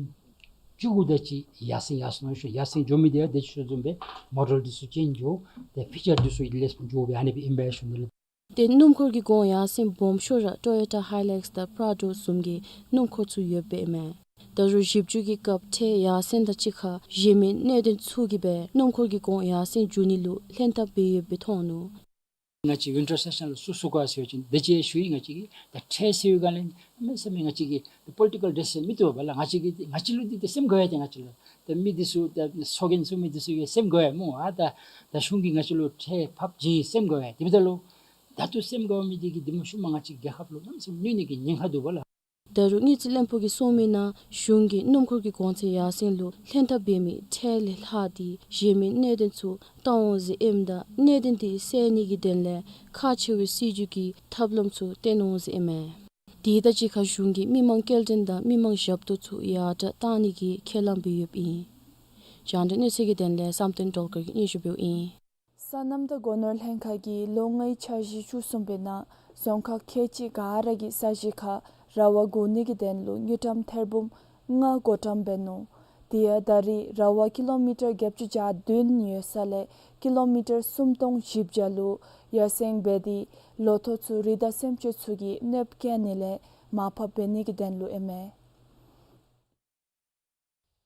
བཅུ་དགུ་དེ་ཅིག་ཡར་སེང་ཡར་སོང་ནུག་ཞུ། ཡར་སེང་འགྱོ་མི་དེ་ཡང་དེ་ཅིག་ཞུ་བཟུམ་སྦེ་མོ་ཌེལ་འདི་ཚུ་ཅེནཇ་འགྱོ་ཏེ་ཕི་ཅར་འདི་ཚུ་ལེགས་འགྱོ་སྦེ་ཨ་ནི་སྦེ་ཨིན་པས་ཞུ་ནི་ལགས། ཏེ་སྣུམ་འཁོར་གྱི་གོང་ཡར་སེང་སྦོམ་ཤོས་ར་ཊོ་ཡོ་ཊ་ཧའི་ལེགས་དང་པྲ་ཌོ་བཟུམ་གྱི་སྣུམ་འཁོར་ཚུ་ཡོདཔ་ཨིན་མས། ད་རུང་ཞིབ་འཇུག་གི་སྐབས་ཁྲལ་ཡར་སེང་དང་གཅིག་ཁར་གཞན་མི་གནད་དོན་ཚུ་གིས་སྦེ་སྣུམ་འཁོར་གྱི་གོང་ཡར་སེང་འགྱོ་ནི་ལུ་ལྷན་ཐབས་འབད་ཡོདཔ་སྦེ་མཐོང་ནུག། ང་བཅས་ཝིན་ཊར་སེ་ཤཱན་ལུ་སུ་ཚུད་ག་ཟེར་བ་ཅིན་དེ་ཅིག་ཞུ་ཡི། ང་བཅས་ཀྱིས་ད་ཁྲལ་ཟེར་བའི་སྒང་ལས་མེན་ཟེར་མི་ང་བཅས་ཀྱི་པོ་ལི་ཊི་ཀལ་ཌི་སི་ཤཱན་མི་བཏུབ་པས་ལགས། ང་བཅས་ཀྱིས་ང་བཅས་ལུ་འདི་ཏེ་སེམས་དགའ་བས། ཏེ་ང་བཅས་ལུ་ཏེ་མི་འདི་ཚུ་ད་ཚོགས་རྒྱན་ཚུ་མི་འདི་ཚུ་གིས་སེམས་དགའ་བས་སྨོ། ཨ་ད་ད་གཞུང་གིས་ང་བཅས་ལུ་ཁྲལ་ཕབ་བྱིན་ཡི་སེམས་དགའ་བས། དེ་འབདཝ་ད་ལུ་ད་ལྟོ་སེམས་དགའ་མི་འདི་གིས་འདི་མ་ཤུལ་མ་ང་བཅས་རྒྱལ་ཁབ་ལུ་གནམ་མེད་ས་མེད་གནོད་ནི་གི་ཉེན་ཁ་འདུག་པ་ལགས། ད་རུང་དངུལ་རྩིས་བློན་པོ་གིས་གསུངས་མི་ནང་གཞུང་གིས་སྣུམ་འཁོར་གྱི་གོང་ཚད་ཡར་སེང་ལུ་ལྷན་ཐབས་འབད་མི་ཁྲལ་ལས་ལྷག་སྟེ་བཞེས་མི་གནད་དོན་ཚུ་བལྟ་འོང་ཟེར་ཨིནམ་ད་གནད་དོན་དེ་སེལ་ནི་གི་དོན་ལས་ཁག་ཆེ་བའི་སྲིད་བྱུས་ཀྱི་ཐབས་ལམ་ཚུ་བཏོན་འོང་ཟེར་ཨིན་མས། དེ་དང་གཅིག་ཁར་གཞུང་གིས་མི་མང་སྐྱེལ་འདྲེན་དང་མི་མང་ཞབས་ཏོག་ཚུ་ཡར་དྲགས་བཏང་ནི་གི་ཁས་བླངས་འབད་ཡོདཔ་ཨིན། རྒྱང་བསྒྲགས་གནས་ཚུལ་གྱི་དོན་ལས་བསམ་གཏན་སྒྲོལ་དཀར་གྱིས་སྙན་ཞུ་འབདཝ་ཨིན། སོ་ནམ་དང་སྒོ་ནོར་ལྷན་ཁག་གིས་ལོ་ལྔའི་འཆར་གཞི་བཅུ་གསུམ་པའི་ནང་རྫོང་ཁག་ཁལ་གཅིག་ག་ར་གི་ས་གཞི་ཁར་ར་བ་བསྒོར་ནི་གི་དོན་ལུ་དངུལ་ཀྲམ་ཐེར་འབུམ་ལྔ་བགོ་བཀྲམ་འབད་ནུག། དེ་ཡང་ད་རེས་ར་བ་ཀི་ལོ་མི་ཊར་བརྒྱད་ཅུ་གྱ་བདུན་ཡོད་ས་ལས་ཀི་ལོ་མི་ཊར་སུམ་སྟོང་བཞི་བརྒྱ་ལུ་ཡར་སེང་འབད་དེ་ལོ་ཐོག་ཚུ་རི་དྭགས་སེམས་ཅན་ཚུ་གིས་གནོདཔ་བཀལ་ནི་ལས་མར་ཕབ་འབད་ནི་གི་དོན་ལུ་ཨིན་མས།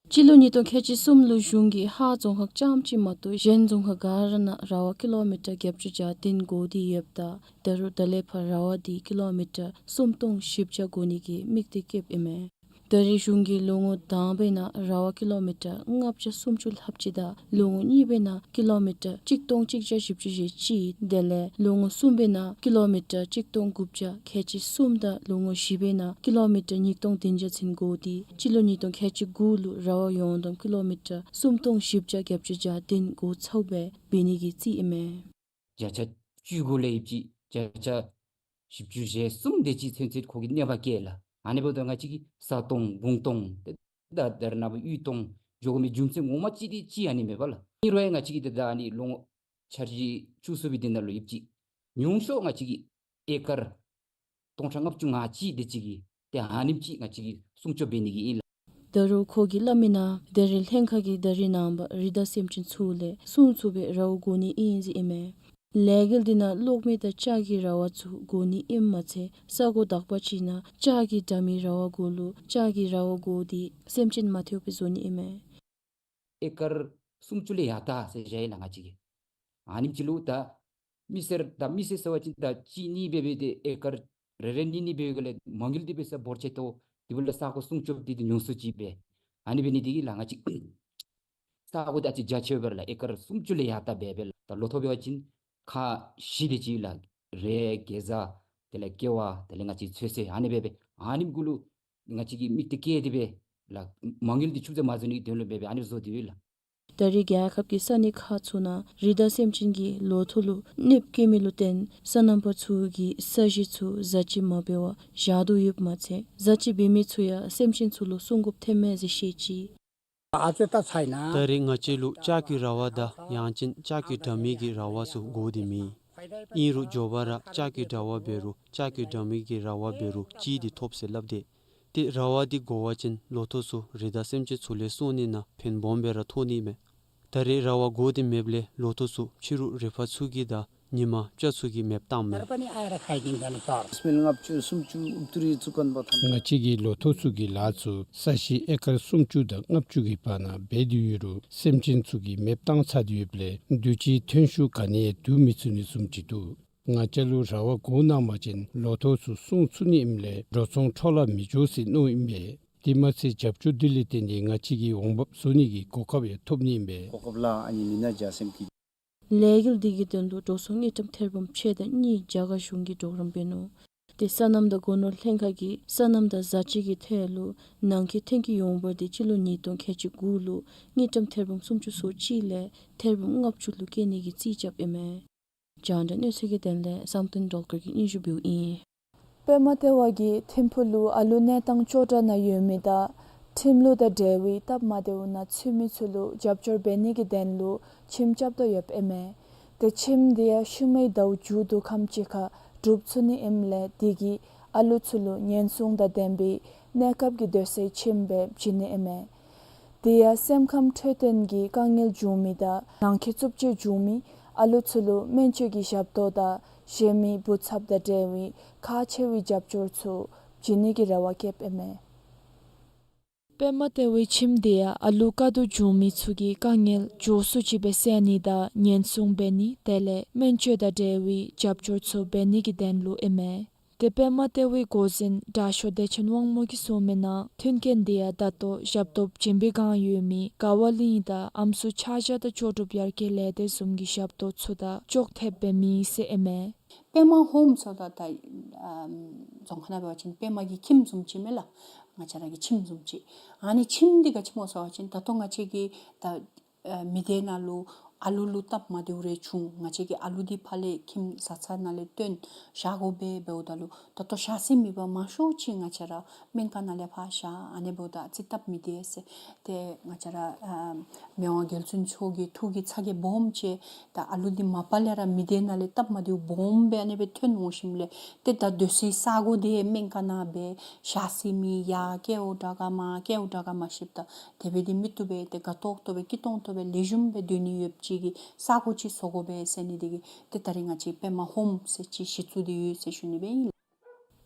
སྤྱི་ལོ་ཉིས་སྟོང་ཁལ་གཅིག་གསུམ་ལུ་གཞུང་གིས་ཧཱ་རྫོང་ཁག་རྐྱངམ་གཅིག་མ་གཏོགས་གཞན་རྫོང་ཁག་ག་ར་ནང་ར་བ་ཀི་ལོ་མི་ཊར་བརྒྱད་ཅུ་གྱ་བདུན་བགོ་སྟེ་ཡོདཔ་ད་ད་རུང་ད་ལས་ཕར་ར་བ་དེ་ཀི་ལོ་མི་ཊར་སུམ་སྟོང་བཞི་བརྒྱ་བགོ་ནི་གི་དམིགས་གཏད་བསྐྱེདཔ་ཨིན་མས། ད་རེས་གཞུང་གིས་ལོ་ངོ་དང་པའི་ནང་ར་བ་ཀི་ལོ་མི་ཊར་ལྔ་བརྒྱ་སུམ་ཅུ་ལྷགཔ་ཅིག་དང་ལོ་ངོ་གཉིས་པའི་ནང་ཀི་ལོ་མི་ཊར་གཅིག་སྟོང་གཅིག་བརྒྱ་བཞི་བཅུ་ཞེ་གཅིག། དེ་ལས་ལོ་ངོ་གསུམ་པའི་ནང་ཀི་ལོ་མི་ཊར་གཅིག་སྟོང་དགུ་བརྒྱ་ཁལ་གཅིག་གསུམ་དང་ལོ་ངོ་བཞི་པའི་ནང་ཀི་ལོ་མི་ཊར་ཉིས་སྟོང་བདུན་བརྒྱ་ཚུན་བགོ་སྟེ་སྤྱི་ལོ་ཉིས་སྟོང་ཁལ་གཅིག་དགུ་ལུ་ར་བ་ཡོངས་བསྡོམས་ཀི་ལོ་མི་ཊར་སུམ་སྟོང་བཞི་བརྒྱ་བརྒྱད་ཅུ་གྱ་བདུན་བགོ་ཚུགསཔ་སྦེ་འབད་ནི་གི་རྩིས་ཨིན་མས། བརྒྱ་ཆ་བཅུ་དགུ་ལས་ཡོདཔ་ཅིག་བརྒྱ་ཆ་བཞི་བཅུ་ཞེ་གསུམ་དེ་ཅིག་ཚུན་ཚོད་ཁོ་གིས་གནོད་པ་བཀལ་ལགས། ཨ་ནི་འབདཝ་ད་ང་བཅས་ཀྱིས་ས་སྟོང་དགུང་སྟོང་ཏེ་ད་ད་རེས་ནངས་པ་གཡུས་སྟོང་འགྱོ་དགོ་མི་རྒྱུ་མཚན་ངོ་མ་ཅིག་དེ་ཅིག་ཨ་ནི་མས་པ་ལགས། ཨིན་རུང་ཡང་ང་བཅས་ཀྱིས་ཏེ་ད་ཨ་ནི་ལོ་ངོ་འཆར་གཞི་བཅུ་གསུམ་པའི་དེ་ནང་ལུ་ཡོདཔ་ཅིག་ཉུང་ཤོས་ང་བཅས་ཀྱིས་ཨེ་ཀར་སྟོང་ཕྲག་ལྔ་བཅུ་ང་གཅིག་དེ་ཅིག་གི་ཏེ་ཨ་ནེམ་ཅིག་ང་བཅས་ཀྱིས་སྲུང་སྐྱོབ་འབད་ནི་གི་ཨིན་ལགས། ད་རུང་ཁོ་གིས་སླབ་མི་ནང་ད་རེས་ལྷན་ཁག་གིས་ད་རེས་ནངས་པ་རི་དྭགས་སེམས་ཅན་ཚུ་ལས་སྲུང་ཚུགས་པའི་ར་བ་བགོ་ནི་ཨིན་ཟེར་ཨིན་མས། ལས་འགུལ་འདི་ནང་གློག་མེ་དང་ལྕགས་ཀྱི་ར་བ་ཚུ་བགོ་ནི་ཨིནམ་མ་ཚད་ས་གོ་དག་པ་ཅིག་ནང་ལྕགས་ཀྱི་དྲ་མིག་ར་བ་གུ་ལུ་ལྕགས་ཀྱི་ར་བ་བགོ་སྟེ་སེམས་ཅན་མ་ཐེབས་པར་བཟོ་ནི་ཨིན་མས། ཨེ་ཀར་སུམ་ཅུ་ལས་ཡར་ད་ཟེར་བཞག་ཡི་ལགས་ང་བཅས་ཀྱིས། ཨ་ནེམ་ཅིག་ལུ་ད་མི་སེར་ད་མི་སེར་ཟེར་བ་ཅིན་ད་གཅིག་གཉིས་འབད་འབད་དེ་ཨེ་ཀར་རེ་རེ་གཉིས་གཉིས་འབད་འབདཝ་ལས་མ་དངུལ་འདི་འབད་ས་འབོར་ཆེ་ཏོག་ཏོ་འབདཝ་ལས་ས་གོ་སྲུང་སྐྱོབ་འདི་ཏེ་ཉུང་སུ་ཅིག་འབད། ཨ་ནི་འབད་ནི་འདི་གིས་ལགས་ང་བཅས་ས་གོ་འདི་ཨ་ཙི་རྒྱ་ཆེཝ་འབད་རུང་ལགས་ཨེ་ཀར་སུམ་ཅུ་ལས་ཡར་ད་འབད་འབད་ལགས། ད་ལོ་ཐོག་འབད་བ་ཅིན་ཁག་བཞི་དེ་ཅིག་ལགས། རེད་དགེ་བཟའ་དེ་ལས་ཀེ་བ་དེ་ལས་ང་བཅས་ཚོད་བསྲེ་ཨ་ནི་འབད་འབད་ཨ་ནི་གུ་ལུ་ང་བཅས་ཀྱིས་དམིགས་གཏད་བསྐྱེད་དེ་འབད་ལགས། མ་དངུལ་འདི་ཆུད་ཟོས་མ་བཟོ་ནི་གི་དོན་ལུ་འབད་འབད་ཨ་ནི་བཟོ་སྟེ་ཡོད་ལགས། ད་རེས་རྒྱལ་ཁབ་ཀྱི་ས་གནས་ཁག་ཚུ་ནང་རི་དྭགས་སེམས་ཅན་གྱིས་ལོ་ཐོག་ལུ་གནོདཔ་བཀལ་མི་ལུ་བརྟེན་སོ་ནམ་པ་ཚུ་གི་ས་གཞི་ཚུ་བཟའ་སྤྱོད་མ་འབད་བར་བཞག་དོ་ཡོདཔ་མ་ཚད་བཟའ་སྤྱོད་འབད་མི་ཚུ་ཡང་སེམས་ཅན་ཚུ་ལུ་སྲུང་དགོཔ་ཐོནམ་མས་ཟེར་བཤད་ཅི། ད་རེས་ང་བཅས་ལུ་ལྕགས་ཀྱི་ར་བ་དང་ཡང་ཅིན་ལྕགས་ཀྱི་དྲ་མིག་གི་ར་བ་ཚུ་དགོ་དེ་མེད། ཨིན་རུང་མགྱོགས་པ་ར་ལྕགས་ཀྱི་དྲ་བ་འབད་རུང་ལྕགས་ཀྱི་དྲ་མིག་གི་ར་བ་འབད་རུང་ཅིག་འདི་ཐོབ་ཟེར་སླབ་སྟེ། ཏེ་ར་བ་འདི་དགོ་པ་ཅིན་ལོ་ཐོག་ཚུ་རི་དྭགས་སེམས་ཅན་ཚུ་ལས་སྲུང་ནི་ནང་ཕན་སྦོམ་སྦེ་ར་ཐོགས་ནི་མས། ད་རེས་ར་བ་དགོ་དེ་མེདཔ་ལས་ལོ་ཐོག་ཚུ་ཕྱི་རུ་རི་ཕག་ཚུ་གིས་དང་ཉི་མ་སྤྱ་ཚུ་གིས་མེདཔ་བཏངམ་མས། ང་བཅས་ཀྱིས་ལོ་ཐོག་ཚུ་གི་ལཱ་ཚུ་ས་གཞི་ཨེ་ཀར་སུམ་ཅུ་དང་ལྔ་བཅུ་གི་བར་ན་འབད་དེ་ཡོད་རུང་སེམས་ཅན་ཚུ་གིས་མེདཔ་བཏང་ཚར་ཏེ་ཡོདཔ་ལས་དུས་ཅི་ཐོན་ཤུགས་ག་ནི་ཡང་བསྡུ་མི་ཚུགས་ནི་བཟུམ་ཅིག་འདུག། ང་བཅས་ལུ་ར་བ་དགོ་གནང་པ་ཅིན་ལོ་ཐོག་ཚུ་སྲུང་ཚུགས་ནི་ཨིནམ་ལས་འགྲོ་སོང་འཕྲོ་བརླག་མི་འགྱོ་ཟེར་མནོཝ་ཨིན་པས། དེ་མ་ཚད་རྒྱབ་སྐྱོར་འདི་ལས་བརྟེན་ཏེ་ང་བཅས་ཀྱིས་འོང་འབབ་བཟོ་ནི་གི་གོ་སྐབས་ཡང་ཐོབ་ནི་ཨིན་པས། གོ་སྐབས་ལ་ཨ་ནི་མི་སྣ་འཇའ་ཚོན་གྱིས། ལས་འགུལ་འདི་གི་དོན་ལུ་འགྲོ་སོང་དངུལ་ཀྲམ་ཐེར་འབུམ་ཕྱེད་དང་གཉིས་རྒྱ་གར་གཞུང་གིས་གྲོགས་རམ་འབད་ནུག། ཏེ་སོ་ནམ་དང་སྒོ་ནོར་ལྷན་ཁག་གིས་སོ་ནམ་དང་བཟའ་སྤྱོད་ཀྱི་ཐད་ལུ་ནང་འཁོད་ཐོན་སྐྱེད་ཡོངས་འབོར་འདི་སྤྱི་ལོ་ཉིས་སྟོང་ཁལ་གཅིག་དགུ་ལུ་དངུལ་ཀྲམ་ཐེར་འབུམ་སུམ་ཅུ་སོ་གཅིག་ལས་ཐེར་འབུམ་ལྔ་བཅུ་ལུ་བསྐྱེད་ནི་གི་རྩིས་རྐྱབ་ཨིན་མས། རྒྱང་བསྒྲགས་གནས་ཚུལ་གྱི་དོན་ལས་བསམ་གཏན་སྒྲོལ་དཀར་གྱིས་སྙན་ཞུ་འབདཝ་ཨིན། པདྨ་ལྟེ་བ་གིས་ཐིམ་ཕུག་ལུ་ཨ་ལུ་གནས་སྟངས་ཅོག་འཐདཔ་ནང་ཡོད་མི་དང་ཁྲིམས་ལུགས་དང་འབྲེལ་བའི་སྟབས་མ་བདེཝ་ནང་ཚུད་མི་ཚུ་ལུ་རྒྱབ་སྐྱོར་འབད་ནི་གི་དོན་ལུ་ཁྱིམ་རྐྱབ་དོ་ཡོདཔ་ཨིན་མས། ཏེ་ཁྱིམ་དེ་ཡང་ཤུལ་མའི་ཟླཝ་མཇུག་བསྡུ་ཁམས་ཅིག་ཁར་གྲུབ་ཚུགས་ནི་ཨིནམ་ལས་དེ་གིས་ཨ་ལུ་ཚུ་ལུ་ཉེན་སྲུང་དང་ལྡན་པའི་གནས་སྐབས་ཀྱི་སྡོད་སའི་ཁྱིམ་སྦེ་བྱིན་ནི་ཨིན་མས། དེ་ཡང་སེམས་ཁམས་འཕྲོད་བསྟེན་གྱི་དཀའ་ངལ་བྱུང་མི་དང་ནང་འཁོད་རྩུབ་སྤྱོད་བྱུང་མི་ཨ་ལུ་ཚུ་ལུ་སྨན་བཅོས་ཀྱི་ཞབས་ཏོག་དང་གཞན་མི་བུ་ཚབ་དང་འབྲེལ་བའི་ཁག་ཆེ་བའི་རྒྱབ་སྐྱོར་ཚུ་བྱིན་ནི་གི་རེ་བ་བསྐྱེདཔ་ཨིན་མས། པདྨ་ལྟེ་བའི་ཁྱིམ་དེ་ཡང་ཨ་ལུ་དཀའ་སྡུག་བྱུང་མི་ཚུ་གི་དཀའ་ངལ་མགྱོགས་སུ་ཅིག་སྦེ་སེལ་ནི་དང་ཉེན་སྲུང་འབད་ནི་དེ་ལས་སྨན་བཅོས་དང་འབྲེལ་བའི་རྒྱབ་སྐྱོར་ཚུ་འབད་ནི་གི་དོན་ལུ་ཨིན་མས། ཏེ་པདྨ་ལྟེ་བའི་འགོ་འཛིན་དྲག་ཤོས་བདེ་ཆེན་དབང་མོ་གིས་གསུངས་མི་ནང་མཐུན་རྐྱེན་དེ་ཡང་ད་ལྟོ་ཞབས་ཏོག་བྱིན་པའི་བསྒང་ཡོད་མི་དགའ་བ་གླིང་དང་ཨམ་སྲུ་ཆ་བཞག་དང་ལྕོགས་གྲུབ་ཡར་རྒྱས་ལས་སྡེ་བཟུམ་གྱི་ཞབས་ཏོག་ཚུ་དང་ཅོག་འཐདཔ་སྦེ་མེད་ཟེར་ཨིན་མས། པདྨ་ཧོམ་ཟེརཝ་ད་ད་ཨམ་ རྫོང་ཁ་ནང་འབད་བ་ཅིན་པདྨ་གི་ཁྱིམ་བཟུམ་ཅིག་མས་ལགས། ང་བཅས་ར་གི་ཁྱིམ་བཟུམ་ཅིག། ཨ་ནི་ཁྱིམ་འདི་ག་ཅི་སྨོ་ཟེར་བ་ཅིན་ད་ལྟོ་ང་བཅས་ཀྱི་ད་ཨ་མི་སྡེ་ནང་ལུ་ཨ་ལུ་ལུ་སྟབས་མ་བདེཝ་རེ་བྱུང་། ང་བཅས་ཀྱི་ཨ་ལུ་འདི་ཕར་ལས་ཁྱིམ་བཟའ་ཚང་ནང་ལས་བཏོན་བཞག་དགོ་པས་འབདཝ་ད་ལུ་ད་ལྟོ་བཞག་ས་མེད་པར་མང་ཤོས་ཅིག་ང་བཅས་ར་སྨན་ཁང་ནང་ལས་ཕར་བཞག། ཨ་ནི་འབདཝ་ད་ཨ་ཙི་སྟབས་མི་བདེ་ཟེར། ཏེ་ང་བཅས་ར་ཨ་མི་དབང་རྒྱལ་བཙུན་མཆོག་གི་ཐུགས་ཀྱི་ཚ་གྱང་སྦོམ་བྱས། ད་ཨ་ལུ་འདི་མ་པ་ལས་ར་མི་སྡེ་ནང་ལས་སྟབས་མ་བདེཝ་སྦོམ་སྦེ་ཨ་ནི་སྦེ་ཐོན་འོང་ཞིནམ་ལས་ཏེ་ད་སྡོད་སའི་ས་གོ་འདི་སྨན་ཁང་ནང་སྦེ་བཞག་ས་མེད། ཡར་སྐྱེལཝ་དྲག་ག་མར་སྐྱེལཝ་དྲག་ག་མ་ཤེསཔ་ད་དེ་སྦེ་འདི་མི་བཏུབ་པས། ཏེ་དགའ་ཏོག་ཏོ་སྦེ་སྐྱིད་ཏོང་ཏོ་སྦེ་ལེགས་ཤོམ་སྦེ་སྡོད་ནི་ཡོདཔ་ཅིག་གི་ས་གོ་ཅིག་བཟོ་དགོ་པས་ཟེར་ནི་འདི་གིས་ཏེ་ད་རིས་ང་བཅས་པདྨ་ཧོམ་ཟེར་ཅིག་གཞི་བཙུགས་ཏེ་ཡོད་ཟེར་ཞུ་ནི་སྦེ་ཨིན།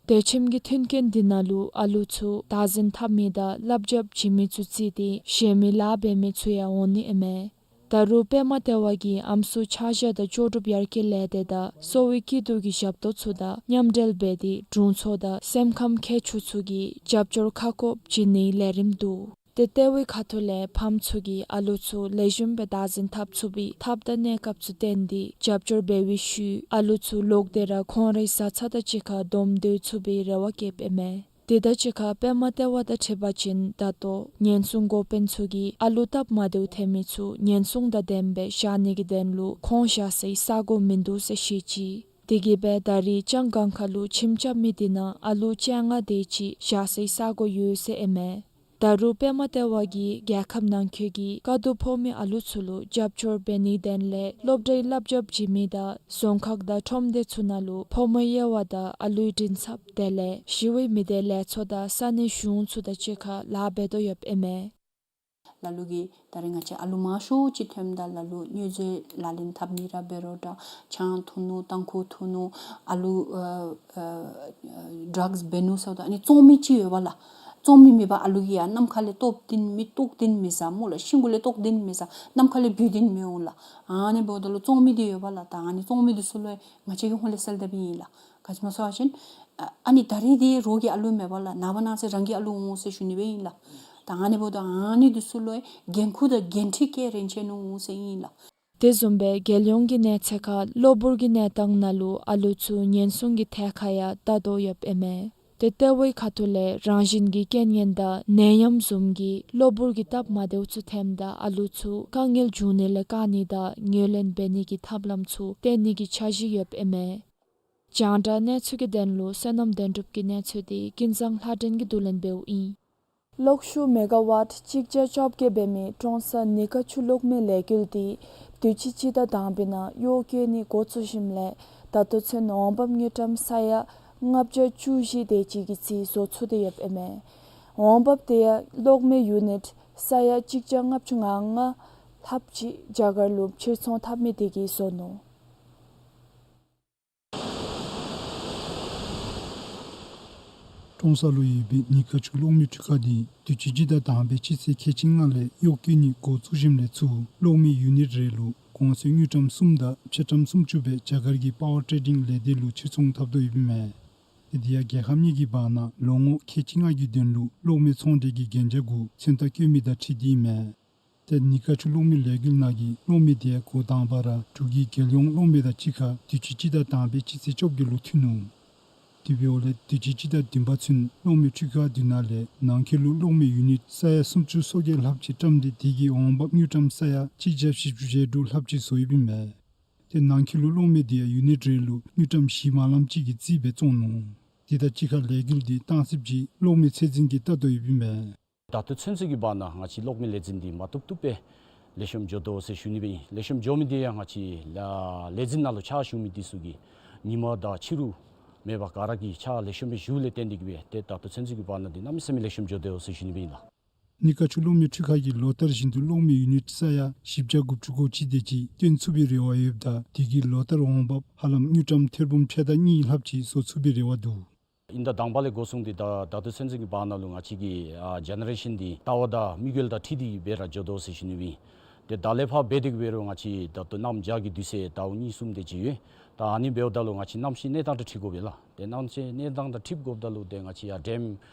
སྡོད་ཁྱིམ་གྱི་མཐུན་རྐྱེན་འདི་ནང་ལུ་ཨ་ལུ་ཚུ་བདག་འཛིན་འཐབ་མི་དང་བསླབ་བྱ་བྱིན་མི་ཚུ་བརྩིས་ཏེ་གཞན་མི་ལཱ་འབད་མི་ཚུ་ཡང་འོང་ནི་ཨིན་མས། ད་རུང་པདྨ་ལྟེ་བ་གིས་ཨམ་སྲུ་ཆ་བཞག་དང་ལྕོགས་གྲུབ་ཡར་རྒྱས་ལས་སྡེ་དང་གསོ་བའི་སྐྱིད་སྡུག་གི་ཞབས་ཏོག་ཚུ་དང་མཉམ་འབྲེལ་འབད་དེ་དྲུང་འཚོ་དང་སེམས་ཁམས་མཁས་མཆོག་ཚུ་གིས་རྒྱབ་སྐྱོར་ཁ་སྐོང་བྱིན་ནིའི་ལས་རིམ་འདུག། ཏེ་ལྟེ་བའི་ཁ་ཐུག་ལས་ཕམ་ཚུ་གིས་ཨ་ལུ་ཚུ་ལེགས་ཤོམ་སྦེ་བདག་འཛིན་འཐབ་ཚུགས་པའི་ཐབས་དང་གནས་སྐབས་ཚུ་བསྟན་ཏེ་རྒྱབ་སྐྱོར་འབད་བའི་ཤུལ་ཨ་ལུ་ཚུ་ལོག་སྟེ་ར་ཁོང་རའི་བཟའ་ཚང་དང་གཅིག་ཁར་སྡོམ་སྡོད་ཚུགས་པའི་རེ་བ་བསྐྱེདཔ་ཨིན་མས། དེ་དང་གཅིག་ཁར་པདྨ་ལྟེ་བ་དང་འཁྲིལ་བ་ཅིན་ད་ལྟོ་ཉེན་སྲུང་འགོ་དཔོན་ཚུ་གིས་ཨ་ལུ་སྟབས་མ་བདེཝ་ཐོན་མི་ཚུ་ཉེན་སྲུང་དང་ལྡནམ་སྦེ་བཞག་ནི་གི་དོན་ལུ་ཁོང་བཞག་སའི་ས་གོ་མིན་འདུག་ཟེར་བཤད་ཅི། དེ་གིས་སྦེ་ད་རིས་ལྕང་སྒང་ཁ་ལུ་ཁྱིམ་རྐྱབ་མི་འདི་ནང་ཨ་ལུ་བཅོ་ལྔ་དེ་ཅིག་བཞག་སའི་ས་གོ་ཡོད་ཟེར་ཨིན་མས། ད་རུང་པདྨ་ལྟེ་བ་གིས་རྒྱལ་ཁབ་ནང་འཁོད་ཀྱི་དཀའ་སྡུག་ཕོག་མི་ཨ་ལུ་ཚུ་ལུ་རྒྱབ་སྐྱོར་འབད་ནིའི་དོན་ལས་སློབ་གྲྭའི་བསླབ་བྱ་བྱིན་མི་དང་རྫོང་ཁག་དང་ཁྲོམ་སྡེ་ཚུ་ནང་ལུ་ཕོ་མོའི་དབྱེ་བ་དང་ཨ་ལུའི་མགྲིན་ཚབ་དེ་ལས་ཞི་གཡོག་མི་སྡེ་ལས་ཚོགས་དང་ས་གནས་གཞུང་ཚུ་དང་གཅིག་ཁར་ལཱ་འབད་དོ་ཡོདཔ་ཨིན་མས། ལ་ལུ་གིས་ད་རིས་ང་བཅས་ཨ་ལུ་མང་ཤོས་ཅིག་ཐོནམ་ད་ལ་ལུ་དངུལ་རྩིས་ལག་ལེན་འཐབ་ནི་ར་འབད་རུང་འདྲ། ཆང་འཐུང་ནུག། ཏམ་ཁུ་འཐུང་ནུག། ཨ་ལུ་ཨ་ཨ་ཌྲགསི་འབད་ནུག་ཟེརཝ་ད་ཨ་ནི་བཙོང་མི་ཅིག་ཡོད་པ་ལགས། བཙོང་མི་མེད་པར་ཨ་ལུ་གིས་ཡང་ནམ་མཁའ་ལས་ལྟོགས་ཏེ་མི་ལྟོགས་ཏེ་མི་ཟ་སྨོ་ལགས། ཤིང་གུ་ལས་ལྟོགས་ཏེ་མི་ཟ། ནམ་མཁའ་ལས་བུད་དེ་མི་འོང་ལགས། ཨ་ནི་འབདཝ་ད་ལུ་བཙོང་མི་འདི་ཡོད་པ་ལགས། ད་ཨ་ནི་བཙོང་མི་འདི་ཚུ་ལུ་ང་བཅས་ཀྱིས་ཧོན་ལས་སེལ་དཔ་ཨིན་ལགས། ག་ཅི་སྨོ་ཟེར་བ་ཅིན་ཨ་ཨ་ནི་ད་རིས་འདི་རོགས་ཀྱི་ཨ་ལུ་མེད་པ་ལགས། ནངས་པ་གནངས་ཚེ་རང་གི་ཨ་ལུ་འོང་ཟེར་ཞུ་ནི་སྦེ་ཨིན་ལགས། ད་ཨ་ནི་འབདཝ་ད་ཨ་ནི་འདི་ཚུ་ལུ་འགན་ཁུར་དང་འགན་འཁྲི་བཀལ་རན་ཆི་ནུག་འོང་ཟེར་ཨིན་ལགས། དེ་བཟུམ་སྦེ་རྒྱལ་ཡོངས་ཀྱི་གནས་ཚད་ཁར་གློ་བུར་གྱི་གནས་སྟངས་ནང་ལུ་ཨ་ལུ་ཚུ་ཉེན་སྲུང་གི་ཐད་ཁར་ཡང་བལྟ་དོ་ཡོདཔ་ཨིན་མས། ཏེ་ལྟེ་བའི་ཁ་ཐུག་ལས་རང་བཞིན་གྱི་རྐྱེན་ངན་དང་ནད་ཡམས་བཟུམ་གྱི་གློ་བུར་གྱི་སྟབས་མ་བདེཝ་ཚུ་ཐོནམ་ད་ཨ་ལུ་ཚུ་དཀའ་ངལ་འབྱུང་ནི་ལས་བཀག་ནི་དང་ངོས་ལེན་འབད་ནི་གི་ཐབས་ལམ་ཚུ་བསྟེན་ནི་གི་འཆར་གཞི་ཡོདཔ་ཨིན་མས། རྒྱང་བསྒྲགས་གནས་ཚུལ་གྱི་དོན་ལུ་བསོད་ནམས་དོན་གྲུབ་ཀྱི་གནས་ཚུལ་འདི་ཀུན་བཟང་ལྷ་སྒྲོན་གྱིས་བསྡུ་ལེན་འབདཝ་ཨིན། གློག་ཤུགས་མེ་ག་ཝཊ་གཅིག་བརྒྱ་བཅོ་བརྒྱད་འབད་མི་ཀྲོང་གསར་ནི་ཀ་ཆུ་གློག་མེ་ལས་འགུལ་འདི་དུས་ཅི་སྤྱི་ཟླ་དང་པའི་ནང་གཡོག་བཀོལ་ནི་འགོ་བཙུགས་ཞིནམ་ལས་ད་ལྟོ་ཚུན་འོང་འབབ་དངུལ་ཀྲམ་ས་ཡ་ལྔ་བརྒྱ་བཅུ་བཞི་དེ་ཅིག་གི་རྩིས་བཟོ་ཚུགས་ཏེ་ཡོདཔ་ཨིན་མས། འོང་འབབ་དེ་ཡང་གློག་མེ་ཡུ་ནིཊ་ས་ཡ་གཅིག་བརྒྱ་ལྔ་བཅུ་ང་ལྔ་ལྷགཔ་ཅིག་རྒྱ་གར་ལུ་ཕྱིར་ཚོང་འཐབ་མི་དེ་གིས་བཟོ་ནུག། ཀྲོང་གསར་ལུ་ཡོད་པའི་ནི་ཀ་ཆུ་གློག་མེ་འཕྲུལ་ཁང་འདི་དུས་ཅི་སྤྱི་ཟླ་དང་པའི་སྤྱི་ཚེས་ཁལ་གཅིག་ལྔ་ལས་གཡོག་བཀོལ་ནི་འགོ་བཙུགས་ཞིནམ་ལས་ཚུར་གློག་མེ་ཡུ་ནིཊ་རེ་ལུ་གོང་ཚད་དངུལ་ཀྲམ་གསུམ་དང་ཕྱེད་ཀྲམ་སུམ་ཅུ་སྦེ་རྒྱ་གར་གྱི་པ་ཝར་ཊེ་ཌིང་ལས་སྡེ་ལུ་ཕྱིར་ཚོང་འཐབ་དོ་ཡོདཔ་ཨིན་མས། ཏེ་འདི་ཡང་རྒྱལ་ཁབ་གཉིས་ཀྱི་བར་ན་ལོ་ངོ་ཁལ་གཅིག་ལྔ་གི་དོན་ལུ་གློག་མེ་ཚོང་འབྲེལ་གྱི་གན་རྒྱ་གུ་མཚན་རྟགས་བཀོད་མི་དང་འཁྲིལ་ཏེ་ཨིན་མས། ཏེ་ནི་ཀ་ཆུ་གློག་མེ་ལས་འགུལ་ནང་གི་གློག་མེ་དེ་འགོ་དང་པ་ར་འབྲུག་གི་རྒྱལ་ཡོངས་གློག་མེ་དང་གཅིག་ཁར་དུས་ཅི་སྤྱི་ཟླ་དང་པའི་སྤྱི་ཚེས་བཅོ་བརྒྱད་ལུ་མཐུད་ནུག། དེ་འབདཝ་ལས་དུས་ཅི་སྤྱི་ཟླ་བདུན་པ་ཚུན་གློག་མེ་འཕྲུལ་ཁང་འདི་ནང་ལས་ནང་འཁོད་ལུ་གློག་མེ་ཡུ་ནིཊ་ས་ཡ་སུམ་ཅུ་སོ་བརྒྱད་ལྷགཔ་ཅིག་བཀྲམ་སྟེ་དེ་གི་འོང་འབབ་དངུལ་ཀྲམ་ས་ཡ་གཅིག་བརྒྱ་བཞི་བཅུ་ཞེ་དྲུག་ལྷགཔ་ཅིག་བཟོ་ཡོདཔ་ཨིན་མས། ཏེ་ནང་འཁོད་ལུ་གློག་མེ་དེ་ཡང་ཡུ་ནིཊ་རེ་ལུ་དངུལ་ཀྲམ་བཞི་མ་ལངམ་ཅིག་གི་རྩིས་སྦེ་བཙོང་ནུག། དེ་དང་གཅིག་ཁར་ལས་འགུལ་འདི་གཏང་ཚིཔ་ཅིག་གློག་མེ་ཚད་འཛིན་གྱིས་བལྟ་དོ་ཡོདཔ་ཨིན་མས། ད་ལྟོ་ཚུན་ཚོད་ཀྱི་བར་ན་ང་བཅས་གློག་མེ་ལས་འཛིན་འདི་མ་བཏུབ་བཏུབ་སྦེ་ལེགས་ཤོམ་འགྱོ་དོ་ཟེར་ཞུ་ནི་སྦེ་ཨིན། ལེགས་ཤོམ་འགྱོ་མི་འདི་ཡང་ང་བཅས་ལ་ལས་འཛིན་ནང་ལུ་ཕྱག་ཞུ་མི་འདི་ཚུ་གིས་ཉིན་མ་དང་ཕྱི་རུ་མེད་པར་ག་ར་གིས་ཕྱག་ལེགས་ཤོམ་སྦེ་ཞུཝ་ལས་བརྟེན་ཏེ་གིས་སྦེ་ཏེ་ད་ལྟོ་ཚུན་ཚོད་ཀྱི་བར་ན་འདི་གནམ་མེད་ས་མེད་ལེགས་ཤོམ་འགྱོ་དོ་ཟེར་ཞུ་ནི་སྦེ་ཨིན་ལགས། ནི་ཀ་ཆུ་གློག་མེ་འཕྲུལ་ཁང་གིས་ལོ་ལྟར་བཞིན་དུ་གློག་མེ་ཡུ་ནིཊ་ས་ཡ་བཞི་བརྒྱ་དགུ་བཅུ་གོ་གཅིག་དེ་ཅིག་བཏོན་ཚུགས་པའི་རེ་བ་ཡོདཔ་ད་དེ་གིས་ལོ་ལྟར་འོང་འབབ་ཧ་ལམ་དངུལ་ཀྲམ་ཐེར་འབུམ་ཕྱེད་དང་གཉིས་ལྷགཔ་ཅིག་བཟོ་ཚུགས་པའི་རེ་བ་འདུག། ཨིན་ད་དང་པ་ལས་འགོ་བཟུང་སྟེ་ད་ད་ལྟོ་ཚུན་ཚོད་ཀྱི་བར་ན་ལུ་ང་བཅས་ཀྱི་ཨ་ཇེ་ནེ་རེ་ཤཱན་འདི་ལྟ་བ་དང་དམིགས་ཡུལ་དང་འཁྲིལ་ཏེ་སྦེ་ར་འགྱོ་དོ་ཟེར་ཞུ་ནི་སྦེ་ཨིན། ཏེ་ད་ལས་ཕར་འབད་དེ་གིས་སྦེ་རུང་ང་བཅས་ད་ལྟོ་གནམ་བྱཱར་གྱི་དུས་ཚོད་ཟླཝ་གཉིས་གསུམ་དེ་ཅིག་ཡོད། ད་ཨ་ནི་འབདཝ་ད་ལུ་ང་བཅས་གནམ་གཤིས་གནས་སྟངས་དང་འཁྲིལ་དགོ་པས་ལགས། ཏེ་གནམ་གཤིས་གནས་སྟངས་དང་འཁྲིལ་དགོཔ་ད་ལུ་ཏེ་ང་བཅས་ཡར་ཌེམ་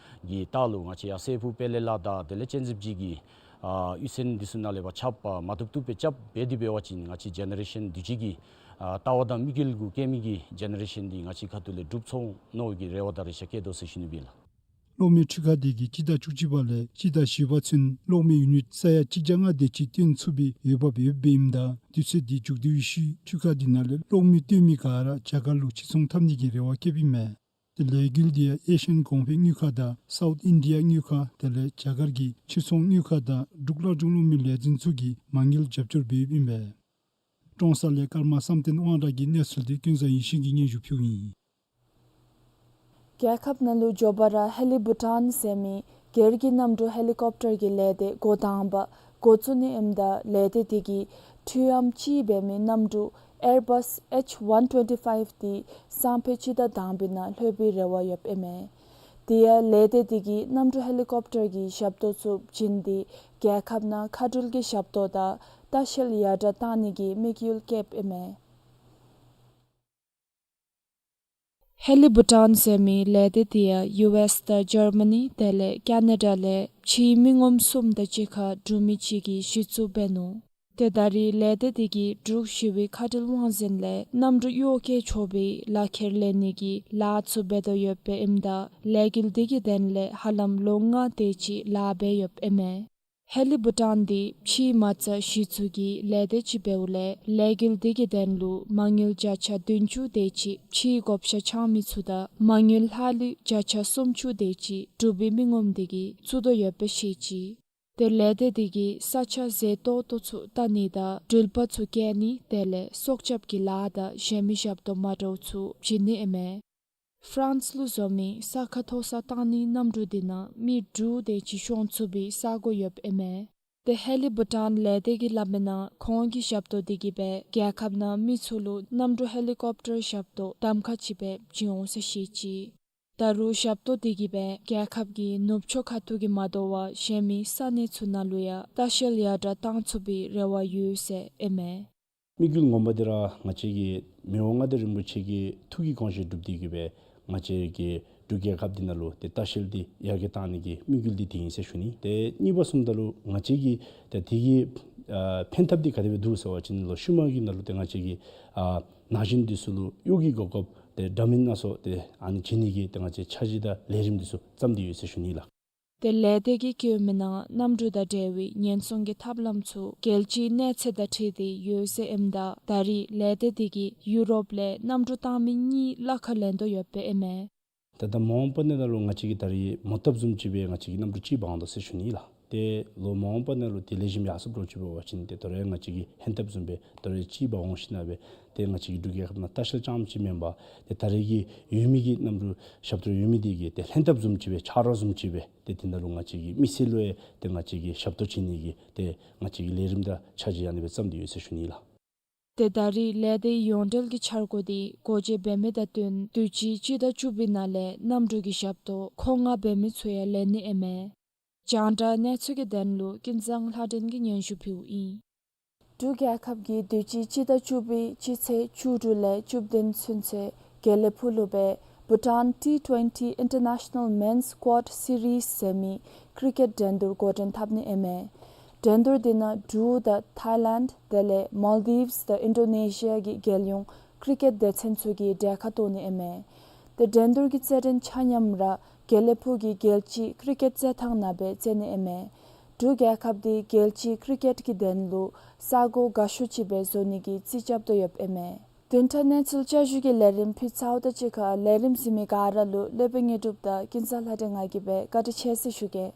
གྱི་ལྟག་ལུ་ང་བཅས་ཡར་སྲས་ཕུག་དཔལ་ལེ་ལ་དང་དེ་ལས་སྤྱན་གཟིགས་སྦྱིས་ཀྱི་ ཨ་གཡུས་ཚན་འདི་ཚུ་ནང་ལས་ཕར་ཁྱབ་པ་མ་བཏུབ་བཏུབ་སྦེ་རྐྱབ་འབད་དེ་འབད་བ་ཅིན་ང་བཅས་ཇེ་ནེ་རེ་ཤཱན་དུས་ཅི་གི་ཨ་ལྟ་བ་དང་དམིགས་ཡུལ་གུ་བསྐྱེད་མི་གི་ཇེ་ནེ་རེ་ཤཱན་འདི་ང་བཅས་ཁ་ཐུག་ལས་གྲུབ་ཚུགས་མནོ་བའི་གི་རེ་བ་དང་རེ་ཆ་བསྐྱེད་དོ་ཟེར་ཞུ་ནི་ཨིན་ལགས། གློག་མེ་འཕྲུལ་ཁང་དེ་གིས་སྤྱི་ཟླ་བཅུ་གཅིག་པ་ལས་སྤྱི་ཟླ་བཞི་པ་ཚུན་གློག་མེ་ཡུ་ནིཊ་ས་ཡ་གཅིག་བརྒྱ་ལྔ་དེ་ཅིག་བཏོན་ཚུགས་པའི་འོས་འབབ་ཡོདཔ་ཨིནམ་ད་དུས་ཚོད་འདི་མཇུག་བསྡུ་བའི་ཤུལ་འཕྲུལ་ཁང་དེ་ནང་ལས་གློག་མེ་བཏོན་མི་ག་ར་རྒྱ་གར་ལུ་ཕྱིར་ཚོང་འཐབ་ནི་གི་རེ་བ་བསྐྱེདཔ་ཨིན་མས། ཏེ་ལས་འགུལ་འདི་ཡང་ཨེ་ཤི་ཡན་གོང་འཕེལ་དངུལ་ཁང་དང་སའུཐ་ཨིན་ཌི་ཡ་དངུལ་ཁང་དེ་ལས་རྒྱ་གར་གྱི་ཕྱིར་ཚོང་དངུལ་ཁང་དང་འབྲུག་སླར་འབྱུང་གློག་མེའི་ལས་འཛིན་ཚུ་གིས་མ་དངུལ་རྒྱབ་སྐྱོར་འབདཝ་ཨིན་པས། ཀྲོང་གསར་ལས་ཀརྨ་བསམ་གཏན་དབང་གྲགས་ཀྱི་གནས་ཚུལ་འདི་ཀུན་བཟང་ཡེ་ཤེས་ཀྱིས་སྙན་ཞུ་ཕུལཝ་ཨིན། རྒྱལ་ཁབ་ནང་ལུ་མགྱོགས་པ་ར་ཧེ་ལི་བྷུ་ཊཱན་ཟེར་མི་སྒེར་གྱི་གནམ་གྲུ་ཧེ་ལི་ཀོབ་ཊར་གྱི་ལས་སྡེ་འགོ་དང་པ་འགོ་བཙུགས་ནི་ཨིནམ་ད་ལས་སྡེ་དེ་གིས་འཕྲུལ་ཨམ་གཅིག་འབད་མི་གནམ་གྲུ་ཨེར་བཱས་ཨེཆ་ཝན་ཊུ་ཝེན་ཊི་ཕའིབ་དེ་སང་ཕོད་སྤྱི་ཟླ་དང་པའི་ནང་ལྷོད་པའི་རེ་བ་ཡོདཔ་ཨིན་མས། དེ་ཡང་ལས་སྡེ་དེ་གིས་གནམ་གྲུ་ཧེ་ལི་ཀོབ་ཊར་གྱི་ཞབས་ཏོག་ཚུ་བྱིན་ཏེ་རྒྱལ་ཁབ་ནང་མཁའ་འགྲུལ་གྱི་ཞབས་ཏོག་དང་ལྟ་བཤལ་ཡར་དྲགས་གཏང་ནི་གི་དམིགས་ཡུལ་བསྐྱེདཔ་ཨིན་མས། ཧེ་ལི་བྷུ་ཊཱན་ཟེར་མི་ལས་སྡེ་དེ་ཡང་ཡུ་ཨེསི་དང་ཇར་མ་ནི་དེ་ལས་ཀ་ན་ཌ་ལས་ཕྱིའི་མི་ངོམ་གསུམ་དང་གཅིག་ཁར་འབྲུག་མི་གཅིག་གིས་གཞི་བཙུགས་འབད་ནུག། ཏེ་ད་རེས་ལས་སྡེ་དེ་གིས་འབྲུག་ཞི་བའི་མཁའ་འགྲུལ་དབང་འཛིན་ལས་གནམ་གྲུ་གཡོག་བཀོལ་ཆོག་པའི་ལག་ཁྱེར་ལེན་ནི་གི་ལཱ་ཚུ་འབད་དོ་ཡོདཔ་ཨིནམ་ད་ལས་འགུལ་དེ་གི་དོན་ལས་ཧ་ལམ་ལོ་ལྔ་དེ་ཅིག་ལཱ་འབད་ཡོདཔ་ཨིན་མས། ཧེ་ལི་བྷུ་ཊཱན་འདི་ཕྱིའི་མ་རྩ་གཞི་བཙུགས་ཀྱི་ལས་སྡེ་ཅིག་འབདཝ་ལས་ལས་འགུལ་དེ་གི་དོན་ལུ་མ་དངུལ་བརྒྱ་ཆ་བདུན་ཅུ་དེ་ཅིག་ཕྱིའི་བགོ་བཤའ་འཆང་མི་ཚུ་དང་མ་དངུལ་ལྷག་ལུས་བརྒྱ་ཆ་སུམ་ཅུ་དེ་ཅིག་འབྲུག་པའི་མི་ངོམ་དེ་གིས་བཙུགས་དོ་ཡོདཔ་སྦེ་བཤད་ཅི། ཏེ་ལས་སྡེ་དེ་གིས་ས་ཆ་མཛེས་ཏོག་ཏོ་ཚུ་བལྟ་ནི་དང་འགྲུལ་པ་ཚུ་བསྐྱལ་ནི་དེ་ལས་སྲོག་སྐྱབས་ཀྱི་ལཱ་དང་གཞན་མི་ཞབས་ཏོག་མ་འདྲཝ་ཚུ་བྱིན་ནི་ཨིན་མས། ཧྥ་རན་སི་ལུ་བཟོ་མི་ས་ཁ་མཐོ་ས་བཏང་ནི་གནམ་གྲུ་དེ་ནང་མི་དྲུག་དེ་ཅིག་ཤོང་ཚུགས་པའི་ས་གོ་ཡོདཔ་ཨིན་མས། ཏེ་ཧེ་ལི་བྷུ་ཊཱན་ལས་སྡེ་གིས་སླབ་མིའི་ནང་ཁོང་གི་ཞབས་ཏོག་དེ་གིས་སྦེ་རྒྱལ་ཁབ་ནང་མི་ཚུ་ལུ་གནམ་གྲུ་ཧེ་ལི་ཀོབ་ཊར་ཞབས་ཏོག་གདམ་ཁ་ཅིག་སྦེ་བྱིན་འོང་ཟེར་བཤད་ཅི། ད་རུང་ཞབས་ཏོག་དེ་གིས་སྦེ་རྒྱལ་ཁབ་ཀྱི་ནུབ་ཕྱོགས་ཁ་ཐུག་གི་མ་དོ་བར་གཞན་མི་ས་གནས་ཚུ་ནང་ལུ་ཡང་ལྟ་བཤལ་ཡར་དྲགས་གཏང་ཚུགས་པའི་རེ་བ་ཡོད་ཟེར་ཨིན་མས། དམིགས་ཡུལ་ངོ་མ་འདི་ར་ང་བཅས་ཀྱི་མི་དབང་མངའ་བདག་རིན་པོ་ཆེ་གི་ཐུགས་ཀྱི་དགོངས་བཞེད་སྒྲུབ་སྟེ་གིས་སྦེ་ང་བཅས་ཀྱི་འབྲུག་རྒྱལ་ཁབ་འདི་ནང་ལུ་ཏེ་ལྟ་བཤལ་འདི་ཡར་རྒྱས་གཏང་ནི་གི་དམིགས་ཡུལ་འདི་དེ་ཨིན་ཟེར་ཞུ་ནི། ཏེ་གཉིས་པ་བཟུམ་ད་ལུ་ང་བཅས་ཀྱི་ཏེ་དེ་གི་ཨ་ཕན་ཐབས་འདི་ག་དེ་སྦེ་འདུག་ཟེར་བ་ཅིན་ལོ་ཤུལ་མ་གི་ནང་ལུ་ཏེ་ང་བཅས་ཀྱི་ཨ་ན་གཞོན་འདི་ཚུ་ལུ་གཡོག་གི་གོ་སྐབས་ཏེ་འདྲ་མིན་སྣ་ཚོགས་ཏེ་ཨ་ནི་བྱིན་ནི་གི་ཏེ་ང་བཅས་འཆར་གཞི་དང་ལས་རིམ་འདི་ཚུ་བརྩམས་ཏེ་ཡོད་ཟེར་ཞུ་ནི་ལགས། ཏེ་ལས་སྡེ་གིས་བཀོད་མིའི་ནང་གནམ་གྲུ་དང་འབྲེལ་བའི་ཉེན་སྲུང་གི་ཐབས་ལམ་ཚུ་རྒྱལ་སྤྱིའི་གནས་ཚད་དང་འཁྲིལ་ཏེ་ཡོད་ཟེར་ཨིནམ་ད་ད་རེས་ལས་སྡེ་དེ་གིས་ཡུ་རོབ་ལས་གནམ་གྲུ་བཏང་མི་གཉིས་གླ་ཁར་ལེན་དོ་ཡོདཔ་ཨིན་མས། ད་ལྟོ་མ་འོངས་པ་ནང་ལུ་ང་བཅས་ཀྱིས་ད་རེས་མོ་བཏབ་བཟུམ་ཅིག་སྦེ་ང་བཅས་ཀྱིས་གནམ་གྲུ་གཅིག་འབག་འོང་དོ་ཟེར་ཞུ་ནི་ལགས། ཏེ་ལོ་མ་འོངས་པ་ནང་ལུ་ཏེ་ལེགས་ཤོམ་ཡར་སོངམ་འདྲཝ་ཅིག་འབད་བ་ཅིན་ཏེ་ད་རེས་ང་བཅས་ཀྱིས་ཧན་ཏབ་བཟུམ་སྦེ་ད་རེས་གཅིག་འབག་འོང་ཞིནམ་སྦེ་ཏེ་ང་བཅས་ཀྱི་འབྲུག་རྒྱལ་ཁབ་ནང་ལྟ་བཤལ་རྐྱངམ་ཅིག་མེན་པར་ཏེ་ད་རེས་ཀྱི་ཡོད་མི་གི་གནམ་གྲུ་ཞབས་ཏོག་ཡོད་མི་དེ་གིས་ཏེ་ཧན་ཏབ་བཟུམ་ཅིག་སྦེ་ཆ་རོགས་བཟུམ་ཅིག་སྦེ་ཏེ་དེ་ནང་ལུ་ང་བཅས་ཀྱི་མི་སེར་ལུ་ཡང་ཏེ་ང་བཅས་ཀྱིས་ཞབས་ཏོག་བྱིན་ནི་གི་ཏེ་ང་བཅས་ཀྱི་ལས་རིམ་དང་འཆར་གཞི་ཨ་ནི་སྦེ་བརྩམས་ཏེ་ཡོད་ཟེར་ཞུ་ནི་ལགས། ཏེ་ད་རེས་ལས་སྡེ་ཡོངས་འབྲེལ་གྱི་འཆར་སྒོ་འདི་སྒོ་འབྱེད་འབད་མི་དང་བསྟུན་དུས་ཅི་སྤྱི་ཟླ་བཅུ་པའི་ནང་ལས་གནམ་གྲུ་གི་ཞབས་ཏོག་ཁོ་ནང་འབད་མི་ཚུ་ཡང་ལེན་ནི་ཨིན་མས། རྒྱང་བསྒྲགས་གནས་ཚུལ་གྱི་དོན་ལུ་ཀུན་བཟང་ལྷ་སྒྲོན་གྱིས་སྙན་ཞུ་ཕུལཝ་ཨིན། འབྲུག་རྒྱལ་ཁབ་ཀྱིས་དུས་ཅི་སྤྱི་ཟླ་བཅུ་པའི་སྤྱི་ཚེས་བཅུ་དྲུག་ལས་བཅུ་བདུན་ཚུན་ཚོད་དགེ་ལེགས་ཕུག་ལུ་སྦེ་Bhutan T twenty International Men's Quad Series ཟེར་མི་ཀི་རི་ཀེཊ་འགྲན་བསྡུར་འགོ་འདྲེན་འཐབ་ནི་ཨིན་མས། འགྲན་བསྡུར་འདི་ནང་འབྲུག་དང་ཐཱའི་ལེནཌ་དེ་ལས་མཱལ་ཌིབས་དང་ཨིན་ཌོ་ནེ་ཤི་ཡ་གི་རྒྱལ་ཡོངས་ཀི་རི་ཀེཊ་སྡེ་ཚན་ཚུ་གིས་གྲལ་ཁར་གཏོགས་ནི་ཨིན་མས། ཏེ་འགྲན་བསྡུར་གྱི་རྩེད་འགྲན་ཆ་མཉམ་ར་དགེ་ལེགས་ཕུག་གི་རྒྱལ་སྤྱིའི་ཀི་རི་ཀེཊ་རྩེད་ཐང་ནང་སྦེ་རྩེ་ནི་ཨིན་མས། འབྲུག་རྒྱལ་ཁབ་འདི་རྒྱལ་སྤྱིའི་ཀི་རི་ཀེཊ་ཀྱི་དོན་ལུ་ས་གོ་དགའ་ཤོས་ཅིག་སྦེ་བཟོ་ནི་གི་རྩིས་རྐྱབ་དོ་ཡོདཔ་ཨིན་མས། བདུན་ཕྲག་གནས་ཚུལ་བསྐྱར་ཞུ་གི་ལས་རིམ་ཕུལ་ཚརཝ་དང་གཅིག་ཁར་ལས་རིམ་གཟིགས་མི་ག་ར་ལུ་སློབ་དཔོན་དངོས་གྲུབ་དང་ཀུན་བཟང་ལྷ་སྒྲོན་ང་གིས་སྦེ་བཀའ་དྲིན་ཆེ་ཟེར་ཞུ་གེ།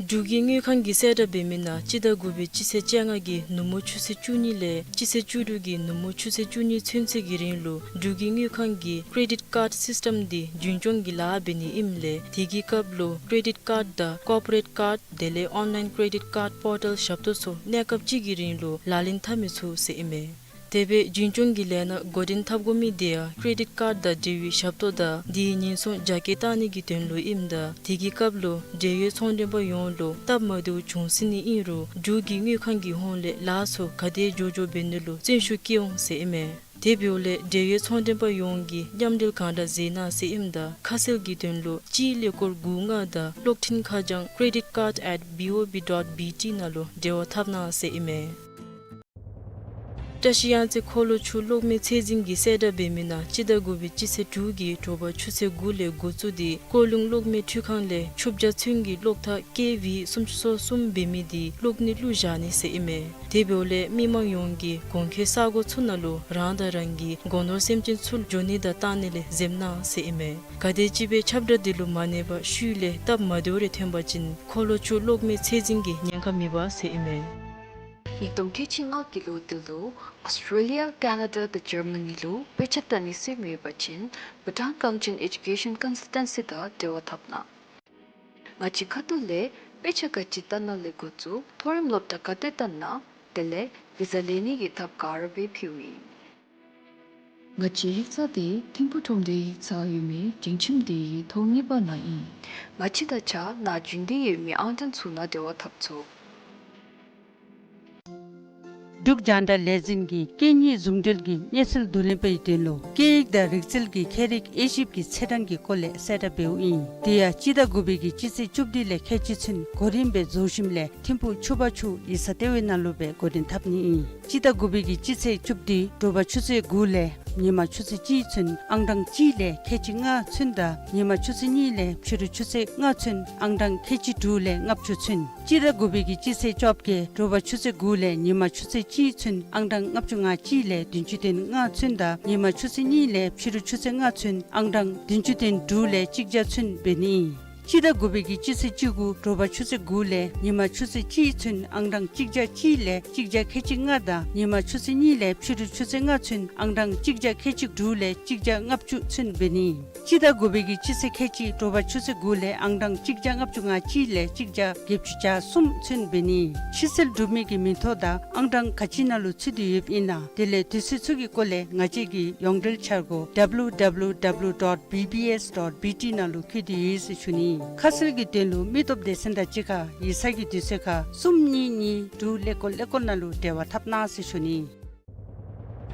འབྲུག་གི་དངུལ་ཁང་གིས་གསལ་བསྒྲགས་འབད་མི་ནང་སྤྱི་ཟླ་དགུ་པའི་སྤྱི་ཚེས་བཅོ་ལྔ་གི་ནུབ་མོ་ཆུ་ཚོད་བཅུ་གཉིས་ལས་སྤྱི་ཚེས་བཅུ་དྲུག་གི་ནུབ་མོ་ཆུ་ཚོད་བཅུ་གཉིས་ཚུན་ཚོད་ཀྱི་རིང་ལུ་འབྲུག་གི་དངུལ་ཁང་གི་credit card system འདི་རྒྱུན་སྐྱོང་གི་ལཱ་འབད་ནི་ཨིནམ་ལས་དེ་གི་སྐབས་ལུ་credit card དང་corporate card དེ་ལས་online credit card portal ཞབས་ཏོག་ཚུ་གནས་སྐབས་ཅིག་གི་རིང་ལུ་ལག་ལེན་འཐབ་མི་ཚུགས་ཟེར་ཨིན་མས། དེ་སྦེ་རྒྱུན་སྐྱོང་གི་ལས་སྣ་འགོ་འདྲེན་འཐབ་དགོ་མི་དེ་ཡང་credit card དང་འབྲེལ་བའི་ཞབས་ཏོག་དང་དེའི་ཉེན་སྲུང་རྒྱ་སྐྱེད་བཏང་ནི་གི་དོན་ལུ་ཨིནམ་ད་དེ་གི་སྐབས་ལུ་འབྲེལ་ཡོད་ཚོང་མགྲོན་པ་ཡོངས་ལུ་སྟབས་མ་བདེཝ་བྱུང་སྲིད་ནི་ཨིན་རུང་འབྲུག་གི་དངུལ་ཁང་གི་ཧོངས་ལས་ལཱ་ཚུ་ག་དེ་མགྱོགས་མགྱོགས་འབད་ནི་ལུ་བརྩོན་ཤུགས་བསྐྱེད་འོང་ཟེར་ཨིན་མས། དེ་འབདཝ་ལས་འབྲེལ་ཡོད་ཚོང་མགྲོན་པ་ཡོངས་ཀྱིས་མཉམ་འབྲེལ་གང་དྲག་མཛད་གནང་ཟེར་ཨིནམ་ད་ཁ་གསལ་གྱི་དོན་ལུ་སྤྱིའི་ཀླད་ཀོར་དགུ་ལྔ་དང་གློག་འཕྲིན་ཁ་བྱང་credit card at B O B dot B T ནང་ལུ་འབྲེལ་བ་འཐབ་གནང་ཟེར་ཨིན་མས། བཀྲ་ཤིས་གཡང་རྩེ་འཁོར་ལོ་ཆུ་གློག་མེ་ཚད་འཛིན་གྱིས་གསལ་བསྒྲགས་འབད་མི་ནང་སྤྱི་ཟླ་དགུ་པའི་སྤྱི་ཚེས་དྲུག་གི་དྲོ་པ་ཆུ་ཚོད་དགུ་ལས་འགོ་བཙུགས་ཏེ་ཀོ་ལུང་གློག་མེ་འཕྲུལ་ཁང་ལས་ཆུ་བརྒྱ་ཚུན་གྱི་གློག་ཐག་ཀེ་ཝི་སུམ་ཅུ་སོ་གསུམ་འབད་མི་དེ་གློག་ནད་བླུགས་བཞག་ནི་ཟེར་ཨིན་མས། དེ་འབདཝ་ལས་མི་མང་ཡོངས་ཀྱིས་གོང་འཁོད་ས་གོ་ཚུ་ནང་ལུ་རང་དང་རང་གི་སྒོ་ནོར་སེམས་ཅན་ཚུ་འགྱོ་ནི་དང་བཏང་ནི་ལས་འཛེམ་གནང་ཟེར་ཨིན་མས། ག་དེམ་ཅིག་སྦེ་ཁྱབ་བསྒྲགས་འདི་ལུ་མ་གནས་པར་ཤུལ་ལས་སྟབས་མ་བདེཝ་རེ་ཐོན་པ་ཅིན་འཁོར་ལོ་ཆུ་གློག་མེ་ཚད་འཛིན་གྱིས་ཉེན་ཁ་མེད་པ་ཟེར་ཨིན་མས། ཉིས་སྟོང་ཁལ་གཅིག་ལྔ་གི་ལོ་འདི་ལུ་ཨོསི་ཊྲེ་ལི་ཡ་ཀེ་ན་ཌ་དང་ཇར་མ་ནི་ལུ་དཔེ་ཆ་ལྟ་ནི་སྲོལ་མེད་པ་ཅིན་བྷུ་ཊཱན་གངས་ཅན་ཨེ་ཌུ་ཀེ་ཤཱན་ཀོན་སཱལ་ཊན་སི་དང་འབྲེལ་བ་འཐབ་གནང་། ང་བཅས་ཁ་ཐུག་ལས་དཔེ་ཆ་ག་ཅི་ལྟ་ན་ལས་འགོ་བཙུགས་མཐོ་རིམ་སློབ་གྲྭ་ག་ཏེ་ལྟ་ན་དེ་ལས་བི་ཟ་ལེན་ནི་གི་ཐབས་ག་ར་སྦེ་ཕུལཝ་ཨིན། ང་བཅས་ཡིག་ཚང་འདི་ཐིམ་ཕུག་ཁྲོམ་སྡེའི་ཡིག་ཚང་ཡོད་མི་འབྲིང་ཁྱིམ་འདི་གི་ཐོག་གཉིས་པ་ནང་ཨིན། ང་བཅས་དང་གཅིག་ཁར་ནཱ་རྒྱུན་ལྡན་ཡོད་མི་ཨང་གྲངས་ཚུ་ནང་འབྲེལ་བ་འཐབ་ཚུགས། འབྲུག་རྒྱང་བསྒྲགས་ལས་འཛིན་གྱིས་སྐད་གཉིས་ཟུང་འབྲེལ་གྱི་གནས་ཚུལ་བསྡུ་ལེན་པའི་དོན་ལུ་སྐད་ཡིག་དང་རིག་རྩལ་གྱི་ཁྱད་རིག་དབྱེ་ཞིབ་ཀྱི་ཚེས་གྲངས་ཀྱི་སྐོར་ལས་གསལ་བསྒྲགས་འབདཝ་ཨིན། དེ་ཡང་སྤྱི་ཟླ་དགུ་པའི་གི་སྤྱི་ཚེས་བཅུ་བདུན་ལས་ཁལ་གཅིག་ཚུན་གོ་རིམ་སྦེ་རྫོགས་ཞིནམ་ལས་ཐིམ་ཕུག་ཆུ་བར་ཆུ་ཡིག་ཚང་ལྟེ་བའི་ནང་ལུ་སྦེ་འགོ་འདྲེན་འཐབ་ནི་ཨིན། སྤྱི་ཟླ་དགུ་པའི་གི་སྤྱི་ཚེས་བཅུ་བདུན་དྲོ་པ་ཆུ་ཚོད་དགུ་ལས་ཉིན་མ་ཆུ་ཚོད་གཅིག་ཚུན་ཨང་གྲངས་གཅིག་ལས་ཁལ་གཅིག་ལྔ་ཚུན་དང་ཉིན་མ་ཆུ་ཚོད་གཉིས་ལས་ཕྱི་རུ་ཆུ་ཚོད་ལྔ་ཚུན་ཨང་གྲངས་ཁལ་གཅིག་དྲུག་ལས་ལྔ་བཅུ་ཚུན། སྤྱི་ཟླ་དགུ་པའི་གི་སྤྱི་ཚེས་བཅོ་བརྒྱད་དྲོ་པ་ཆུ་ཚོད་དགུ་ལས་ཉིན་མ་ཆུ་ཚོད་གཅིག་ཚུན་ཨང་གྲངས་ལྔ་བཅུ་ང་གཅིག་ལས་བདུན་ཅུ་དོན་ལྔ་ཚུན་དང་ཉིན་མ་ཆུ་ཚོད་གཉིས་ལས་ཕྱི་རུ་ཆུ་ཚོད་ལྔ་ཚུན་ཨང་གྲངས་བདུན་ཅུ་དོན་དྲུག་ལས་གཅིག་བརྒྱ་ཚུན་འབད་ནི་ཨིན། སྤྱི་ཟླ་དགུ་པའི་གི་སྤྱི་ཚེས་བཅུ་དགུ་དྲོ་པ་ཆུ་ཚོད་དགུ་ལས་ཉིན་མ་ཆུ་ཚོད་གཅིག་ཚུན་ཨང་གྲངས་གཅིག་བརྒྱ་གཅིག་ལས་གཅིག་བརྒྱ་ཁལ་གཅིག་ལྔ་དང་ཉིན་མ་ཆུ་ཚོད་གཉིས་ལས་ཕྱི་རུ་ཆུ་ཚོད་ལྔ་ཚུན་ཨང་གྲངས་གཅིག་བརྒྱ་ཁལ་གཅིག་དྲུག་ལས་གཅིག་བརྒྱ་ལྔ་བཅུ་ཚུན་འབད་ནི། སྤྱི་ཟླ་དགུ་པའི་གི་སྤྱི་ཚེས་ཁལ་གཅིག་དྲོ་པ་ཆུ་ཚོད་དགུ་ལས་ཨང་གྲངས་གཅིག་བརྒྱ་ལྔ་བཅུ་ང་གཅིག་ལས་གཅིག་བརྒྱ་བརྒྱད་ཅུ་གྱ་གསུམ་ཚུན་འབད་ནི། ཕྱིར་སེལ་གྲུབ་མི་གི་མིང་ཐོ་དང་ཨང་གྲངས་ག་ཅི་ནང་ལུ་ཚུད་དེ་ཡོདཔ་ཨིན་ན་དེ་ལས་དུས་ཚོད་ཚུ་གི་སྐོར་ལས་ང་བཅས་ཀྱི་ཡོངས་འབྲེལ་འཆར་སྒོ་W W W dot B B S dot B T ནང་ལུ་བཀོད་དེ་ཡོད་ཟེར་ཞུ་ནི། ཁ་གསལ་གྱི་དོན་ལུ་མི་སྟོབས་སྡེ་ཚན་དང་གཅིག་ཁར་ཡིག་ཚང་གི་དུས་ཚོད་ཁར་གསུམ་གཉིས་གཉིས་དྲུག་ཀླད་ཀོར་ཀླད་ཀོར་ནང་ལུ་འབྲེལ་བ་འཐབ་གནང་ཟེར་ཞུ་ནི།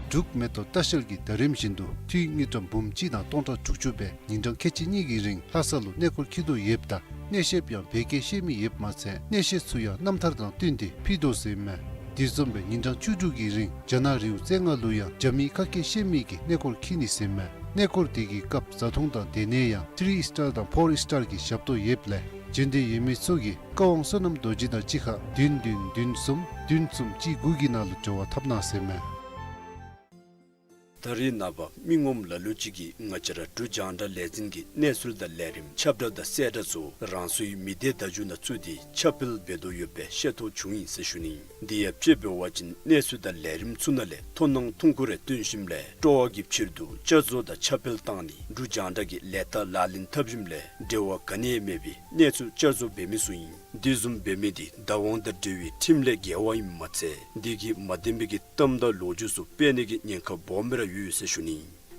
འབྲུག་མེ་ཏོག་ལྟ་བཤལ་གྱིས་ཟླ་རིམ་བཞིན་དུ་འཐུས་དངུལ་ཀྲམ་འབུམ་གཅིག་དང་སྟོང་ཕྲག་དྲུག་ཅུ་སྦེ་ཉིན་གྲངས་ཁལ་གཅིག་གཉིས་ཀྱི་རིང་ལྷ་ས་ལུ་གནས་སྐོར་འཁྱིད་དོ་ཡོདཔ་ད་གནས་བཤདཔ་ཡང་བོད་སྐད་ཤེས་མི་ཡོདཔ་མ་ཚད་གནས་བཤད་ཚུ་ཡང་རྣམ་ཐར་དང་བསྟུན་ཏེ་ཕུལ་དོ་ཟེར་མས། དེ་བཟུམ་སྦེ་ཉིན་གྲངས་བཅུ་དྲུག་གི་རིང་རྒྱ་ནག་རི་བོ་རྩེ་ལྔ་ལུ་ཡང་རྒྱ་མིའི་ཁ་སྐད་ཤེས་མི་གིས་གནས་སྐོར་འཁྱིད་ནི་ཟེར་མས། གནས་སྐོར་དེ་གི་སྐབས་བཟའ་འཐུང་དང་སྡོད་གནས་ཡང་ཐི་རི་སི་ཊར་དང་ཕོར་སི་ཊར་གྱི་ཞབས་ཏོག་ཡོདཔ་ལས་བྱོན་འདོད་ཡོད་མི་ཚུ་གིས་བཀའ་དབང་བསོད་ནམས་རྡོ་རྗེ་དང་གཅིག་ཁར་བདུན་བདུན་བདུན་གསུམ་བདུན་གསུམ་གཅིག་དགུ་གི་ནང་ལུ་འབྲེལ་བ་འཐབ་གནང་ཟེར་མས། ད་རེས་ནངས་པ་མི་ངོམ་ལ་ལུ་ཅིག་གིས་ང་བཅས་ར་འབྲུག་རྒྱང་བསྒྲགས་ལས་འཛིན་གྱི་གནས་ཚུལ་དང་ལས་རིམ་ཁྱབ་བསྒྲགས་དང་གསལ་བསྒྲགས་ཚུ་རང་སོའི་མི་སྡེ་བརྡ་བརྒྱུད་ནང་བཙུགས་ཏེ་ཁྱབ་སྤེལ་འབད་དོ་ཡོདཔ་སྦེ་ཤེས་རྟོགས་བྱུང་ཡི་ཟེར་ཞུ་ནི། དེ་ཡང་དཔྱེ་འབད་བ་ཅིན་གནས་ཚུལ་དང་ལས་རིམ་ཚུ་ནང་ལས་མཐོང་སྣང་ཐུང་ཀུ་རེ་བཏོན་ཞིནམ་ལས་སྤྲོ་བ་གི་ཕྱིར་དུ་བསྐྱར་བཟོ་དང་ཁྱབ་སྤེལ་བཏང་ནི་འབྲུག་རྒྱང་བསྒྲགས་ཀྱི་ལས་རྟགས་ལག་ལེན་འཐབ་ཞིནམ་ལས་འབྲེལ་བ་ག་ནི་ཡང་མེད་པའི་གནས་ཚུལ་བསྐྱར་བཟོ་འབད་མི་ཚུ་ཨིན། དེ་བཟུམ་འབད་མི་དེ་བདག་དབང་དང་འབྲེལ་བའི་ཁྲིམས་ལས་འགལ་བ་ཨིནམ་མ་ཚད་དེ་གིས་མ་བདེན་པའི་གི་གཏམ་དང་ལོ་རྒྱུས་ཚུ་སྤེལ་ནི་གི་ཉེན་ཁ་སྦོམ་སྦེ་ར་ཡོད་ཟེར་ཞུ་ནི།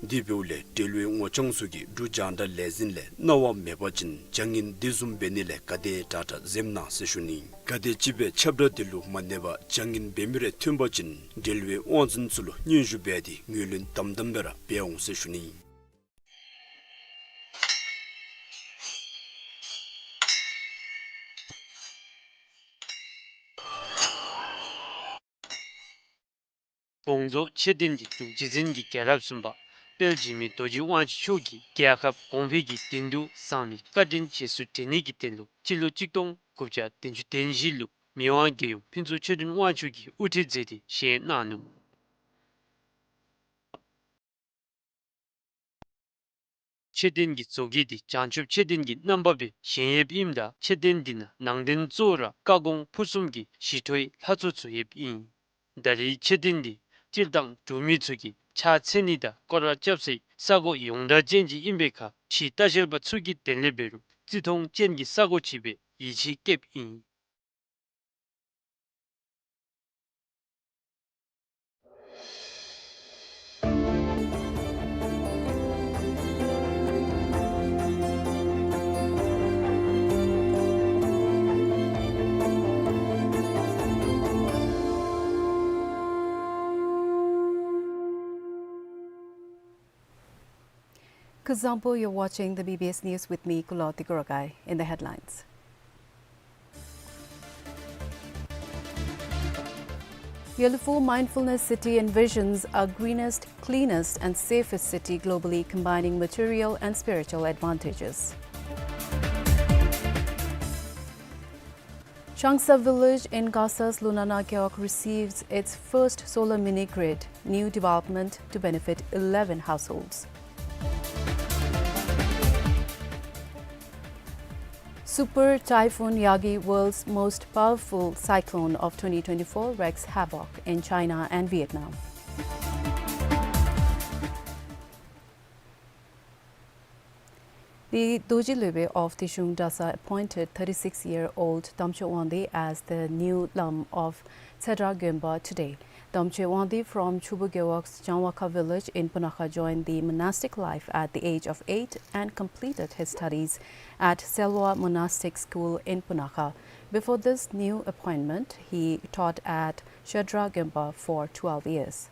དེ་འབདཝ་ལས་འབྲེལ་བའི་ངོ་རྐྱང་ཚུ་གིས་འབྲུག་རྒྱང་བསྒྲགས་ལས་འཛིན་ལས་གནང་བ་མེད་པ་ཅིན་བྱ་ངན་དེ་བཟུམ་འབད་ནི་ལས་ག་དེ་དྲག་དྲག་འཛེམ་གནང་ཟེར་ཞུ་ནི། ག་དེམ་ཅིག་སྦེ་ཁྱབ་བསྒྲགས་དེ་ལུ་མ་གནས་པར་བྱ་ངན་འབད་མི་རེ་ཐོན་པ་ཅིན་འབྲེལ་བའི་དབང་འཛིན་ཚུ་ལུ་སྙན་ཞུ་འབད་དེ་ངོས་ལེན་དམ་དམ་སྦེ་ར་འབད་འོང་ཟེར་ཞུ་ནི། དགོངས་རྫོགས་མཆོད་རྟེན་གྱི་འབྲུག་རྗེ་བཙུན་གྱི་རྒྱལ་རབས་གསུམ་པ་དཔལ་འཇིགས་མེད་རྡོ་རྗེ་དབང་ཕྱུག་མཆོག་གིས་རྒྱལ་ཁབ་གོང་འཕེལ་གྱི་དོན་དུ་བསམ་མི་བཀའ་དྲིན་རྗེས་སུ་དྲན་ནི་གི་དོན་ལུ་སྤྱི་ལོ་གཅིག་སྟོང་དགུ་བརྒྱ་བདུན་ཅུ་དོན་བཞི་ལུ་མི་དབང་རྒྱལ་ཡུམ་ཕུན་ཚོགས་ཆོས་སྒྲོན་དབང་ཕྱུག་གིས་དབུ་ཁྲིད་མཛད་དེ་བཞེངས་གནང་ནུག། མཆོད་རྟེན་གྱི་བཟོ་བཀོད་འདི་བྱང་ཆུབ་མཆོད་རྟེན་གྱི་རྣམ་པ་སྦེ་བཞེངས་ཡོདཔ་ཨིནམ་ད་མཆོད་རྟེན་འདི་ནང་ནང་རྟེན་གཙོ་བོ་ར་བཀའ་དགོངས་ཕུར་གསུམ་གྱི་ཞི་ཁྲོའི་ལྷ་ཚོགས་བཙུགས་ཡོདཔ་ཨིན། ད་རེས་མཆོད་རྟེན་འདི་སྤྱིར་བཏང་འབྲུག་མི་ཚུ་གིས་ཕྱག་འཚལ་ནི་དང་སྐོར་ར་རྐྱབ་སའི་ས་གོ་ཡོངས་གྲགས་ཅན་ཅིག་ཨིན་པའི་ཁར་ཕྱི་ལྟ་བཤལ་པ་ཚུ་གིས་དེ་ལས་འབད་རུང་བརྩི་མཐོང་ཅན་གྱི་ས་གོ་ཅིག་སྦེ་ཡིད་ཆེས་བསྐྱེདཔ་ཨིན། Kuzuzangpo, you're watching the B B S News with me, Kulo Tikurogai. In the headlines, Gelephu Mindfulness City envisions a greenest, cleanest and safest city globally, combining material and spiritual advantages. Shangsa village in Gasa's Lunana Gewog receives its first solar mini grid, new development to benefit eleven households. Super Typhoon Yagi, world's most powerful cyclone of twenty twenty-four, wreaks havoc in China and Vietnam. The Dorji Lhebe of Teshung Dasa appointed thirty-six-year-old Damchwe Wangdi as the new Lam of Tsedra Gönpa today. Damchwe Wangdi from Chubu Gewog's Jangwakha village in Punakha joined the monastic life at the age of eight and completed his studies at Selwa Monastic School in Punakha. Before this new appointment, he taught at Shedra Gönpa for twelve years.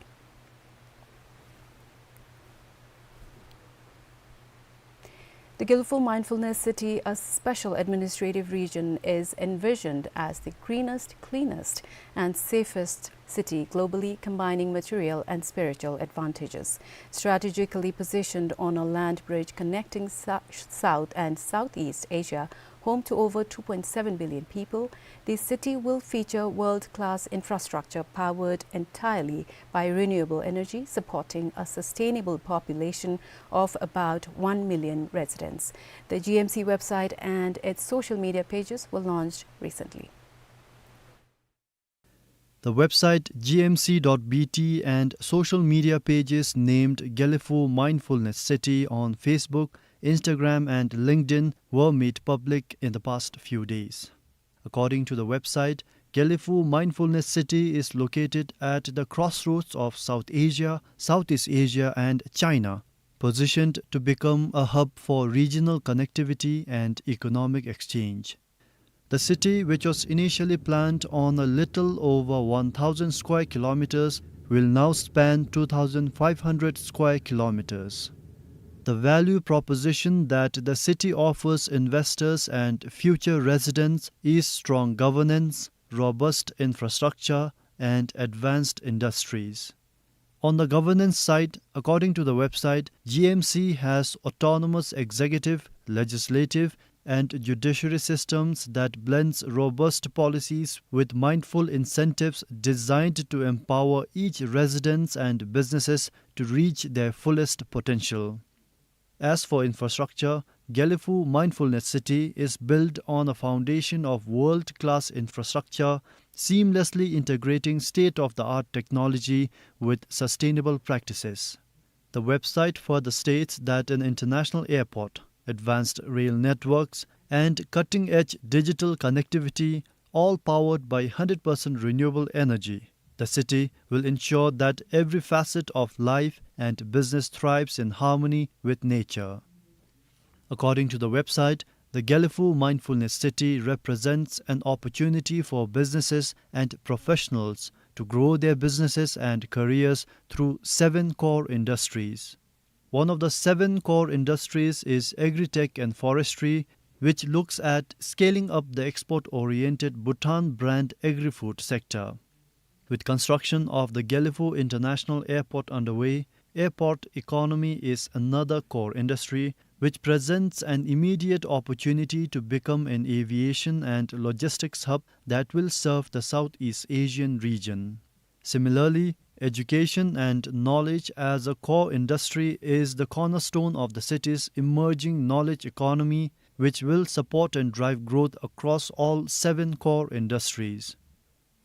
The Gelephu Mindfulness City, a special administrative region, is envisioned as the greenest, cleanest, and safest city globally, combining material and spiritual advantages. Strategically positioned on a land bridge connecting Sou-, South and Southeast Asia, home to over two point seven billion people, the city will feature world-class infrastructure powered entirely by renewable energy, supporting a sustainable population of about one million residents. The G M C website and its social media pages were launched recently. The website G M C dot B T and social media pages named Gelephu Mindfulness City on Facebook, Instagram and LinkedIn were made public in the past few days. According to the website, Gelephu Mindfulness City is located at the crossroads of South Asia, Southeast Asia and China, positioned to become a hub for regional connectivity and economic exchange. The city, which was initially planned on a little over one thousand square kilometers, will now span two thousand five hundred square kilometers. The value proposition that the city offers investors and future residents is strong governance, robust infrastructure, and advanced industries. On the governance side, according to the website, G M C has autonomous executive, legislative, and judiciary systems that blends robust policies with mindful incentives designed to empower each residents and businesses to reach their fullest potential. As for infrastructure, Gelephu Mindfulness City is built on a foundation of world-class infrastructure, seamlessly integrating state-of-the-art technology with sustainable practices. The website further states that an international airport, advanced rail networks, and cutting-edge digital connectivity, all powered by hundred percent renewable energy. The city will ensure that every facet of life and business thrives in harmony with nature. According to the website, the Gelephu Mindfulness City represents an opportunity for businesses and professionals to grow their businesses and careers through seven core industries. One of the seven core industries is agri-tech and forestry, which looks at scaling up the export-oriented Bhutan brand agri-food sector. With construction of the Gelephu International Airport underway, airport economy is another core industry which presents an immediate opportunity to become an aviation and logistics hub that will serve the Southeast Asian region. Similarly, Education and knowledge as a core industry is the cornerstone of the city's emerging knowledge economy, which will support and drive growth across all seven core industries.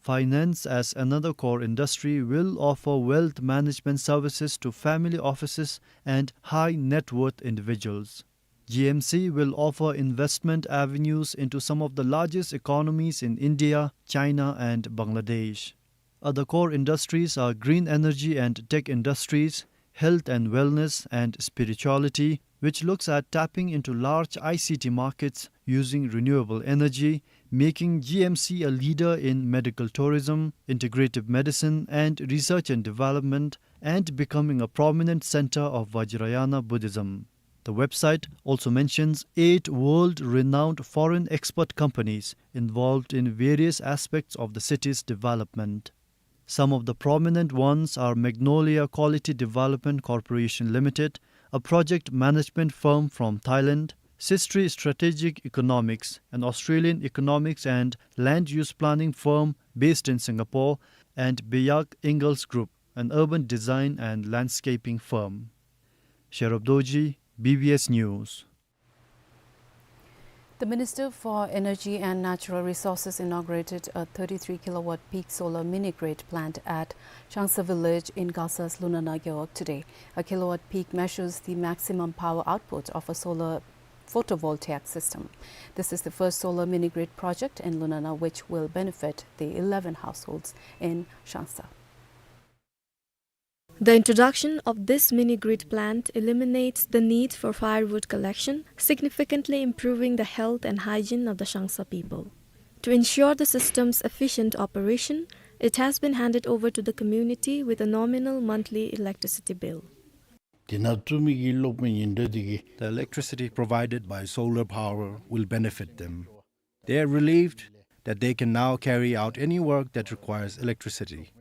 Finance, as another core industry, will offer wealth management services to family offices and high net worth individuals. G M C will offer investment avenues into some of the largest economies in India, China, and Bangladesh. Other core industries are green energy and tech industries, health and wellness, and spirituality, which looks at tapping into large I C T markets using renewable energy, making G M C a leader in medical tourism, integrative medicine, and research and development, and becoming a prominent center of Vajrayana Buddhism. The website also mentions eight world-renowned foreign expert companies involved in various aspects of the city's development. Some of the prominent ones are Magnolia Quality Development Corporation Limited, a project management firm from Thailand, Sistri Strategic Economics, an Australian economics and land use planning firm based in Singapore, and Biak Ingalls Group, an urban design and landscaping firm. Sherub Dorji, B B S News. The Minister for Energy and Natural Resources inaugurated a thirty-three kilowatt peak solar mini grid plant at Shangsa village in Gasa's Lunana Gewog today. A kilowatt peak measures the maximum power output of a solar photovoltaic system. This is the first solar mini grid project in Lunana which will benefit the eleven households in Shangsa. The introduction of this mini grid plant eliminates the need for firewood collection, significantly improving the health and hygiene of the Shangsa people. To ensure the system's efficient operation, it has been handed over to the community with a nominal monthly electricity bill. དེ་ནང་བཙུགས་མི་གི་གློག་མེ་ཉིན་དྲོ་དེ་གི The electricity provided by solar power will benefit them. They are relieved that they can now carry out any work that requires electricity.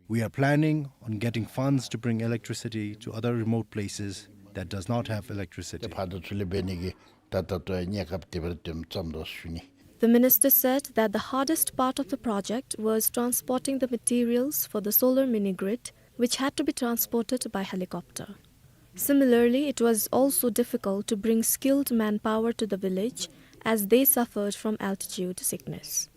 We are planning on getting funds to bring electricity to other remote places that does not have electricity. ཕར་དང་ཚུར་ལས་འབད་ནི་གི་ད་ལྟོ་ཡང་གནས་སྐབས་དེ་སྦེ་ར་དེམ་ཙམ་དོ་ཞུ་ནི། The minister said that the hardest part of the project was transporting the materials for the solar mini grid, which had to be transported by helicopter. Similarly, it was also difficult to bring skilled manpower to the village as they suffered from altitude sickness.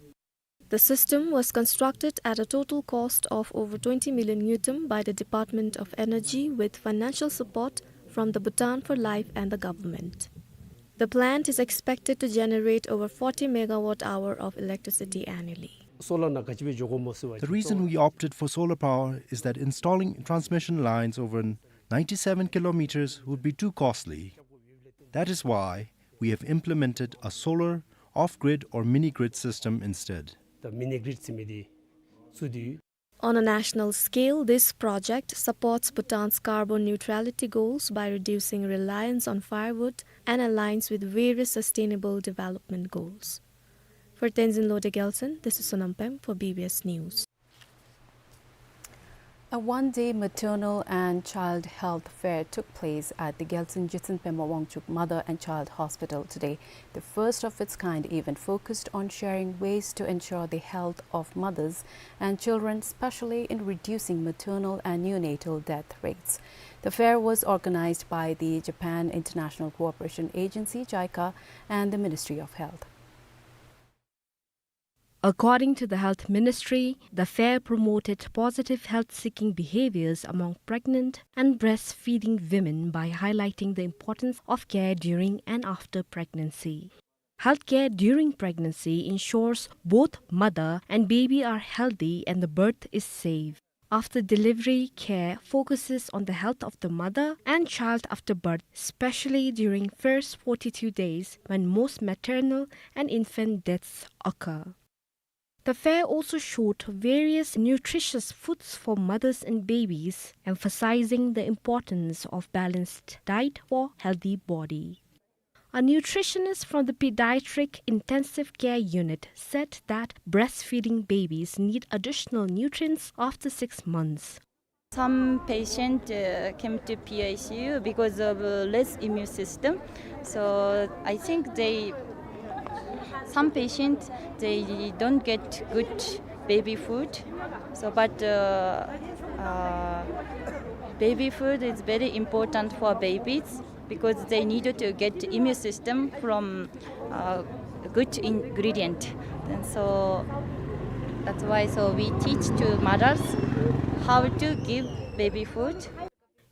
The system was constructed at a total cost of over twenty million ngultrum by the Department of Energy with financial support from the Bhutan for Life and the government. The plant is expected to generate over forty megawatt hour of electricity annually. The reason we opted for solar power is that installing transmission lines over ninety-seven kilometers would be too costly. That is why we have implemented a solar off-grid or mini-grid system instead. On a national scale, this project supports Bhutan's carbon neutrality goals by reducing reliance on firewood and aligns with various sustainable development goals. For Tenzin Lode Gyaltshen, this is Sonam Pem for B B S News. A one-day maternal and child health fair took place at the Gyaltshen Jitsen Pema Wangchuk Mother and Child Hospital today. The first of its kind event focused on sharing ways to ensure the health of mothers and children, especially in reducing maternal and neonatal death rates. The fair was organized by the Japan International Cooperation Agency, JICA, and the Ministry of Health. According to the Health Ministry, the fair promoted positive health-seeking behaviors among pregnant and breastfeeding women by highlighting the importance of care during and after pregnancy. Healthcare during pregnancy ensures both mother and baby are healthy and the birth is safe. After delivery, care focuses on the health of the mother and child after birth, especially during first forty-two days when most maternal and infant deaths occur. The fair also showed various nutritious foods for mothers and babies, emphasizing the importance of balanced diet for healthy body. A nutritionist from the Pediatric Intensive Care Unit said that breastfeeding babies need additional nutrients after six months. Some patient, uh, came to P I C U because of, uh, less immune system. So I think they, some patient, they don't get good baby food. So, but, uh, Uh, baby food is very important for babies because they need to get immune system from uh, good ingredient. And so that's why so we teach to mothers how to give baby food.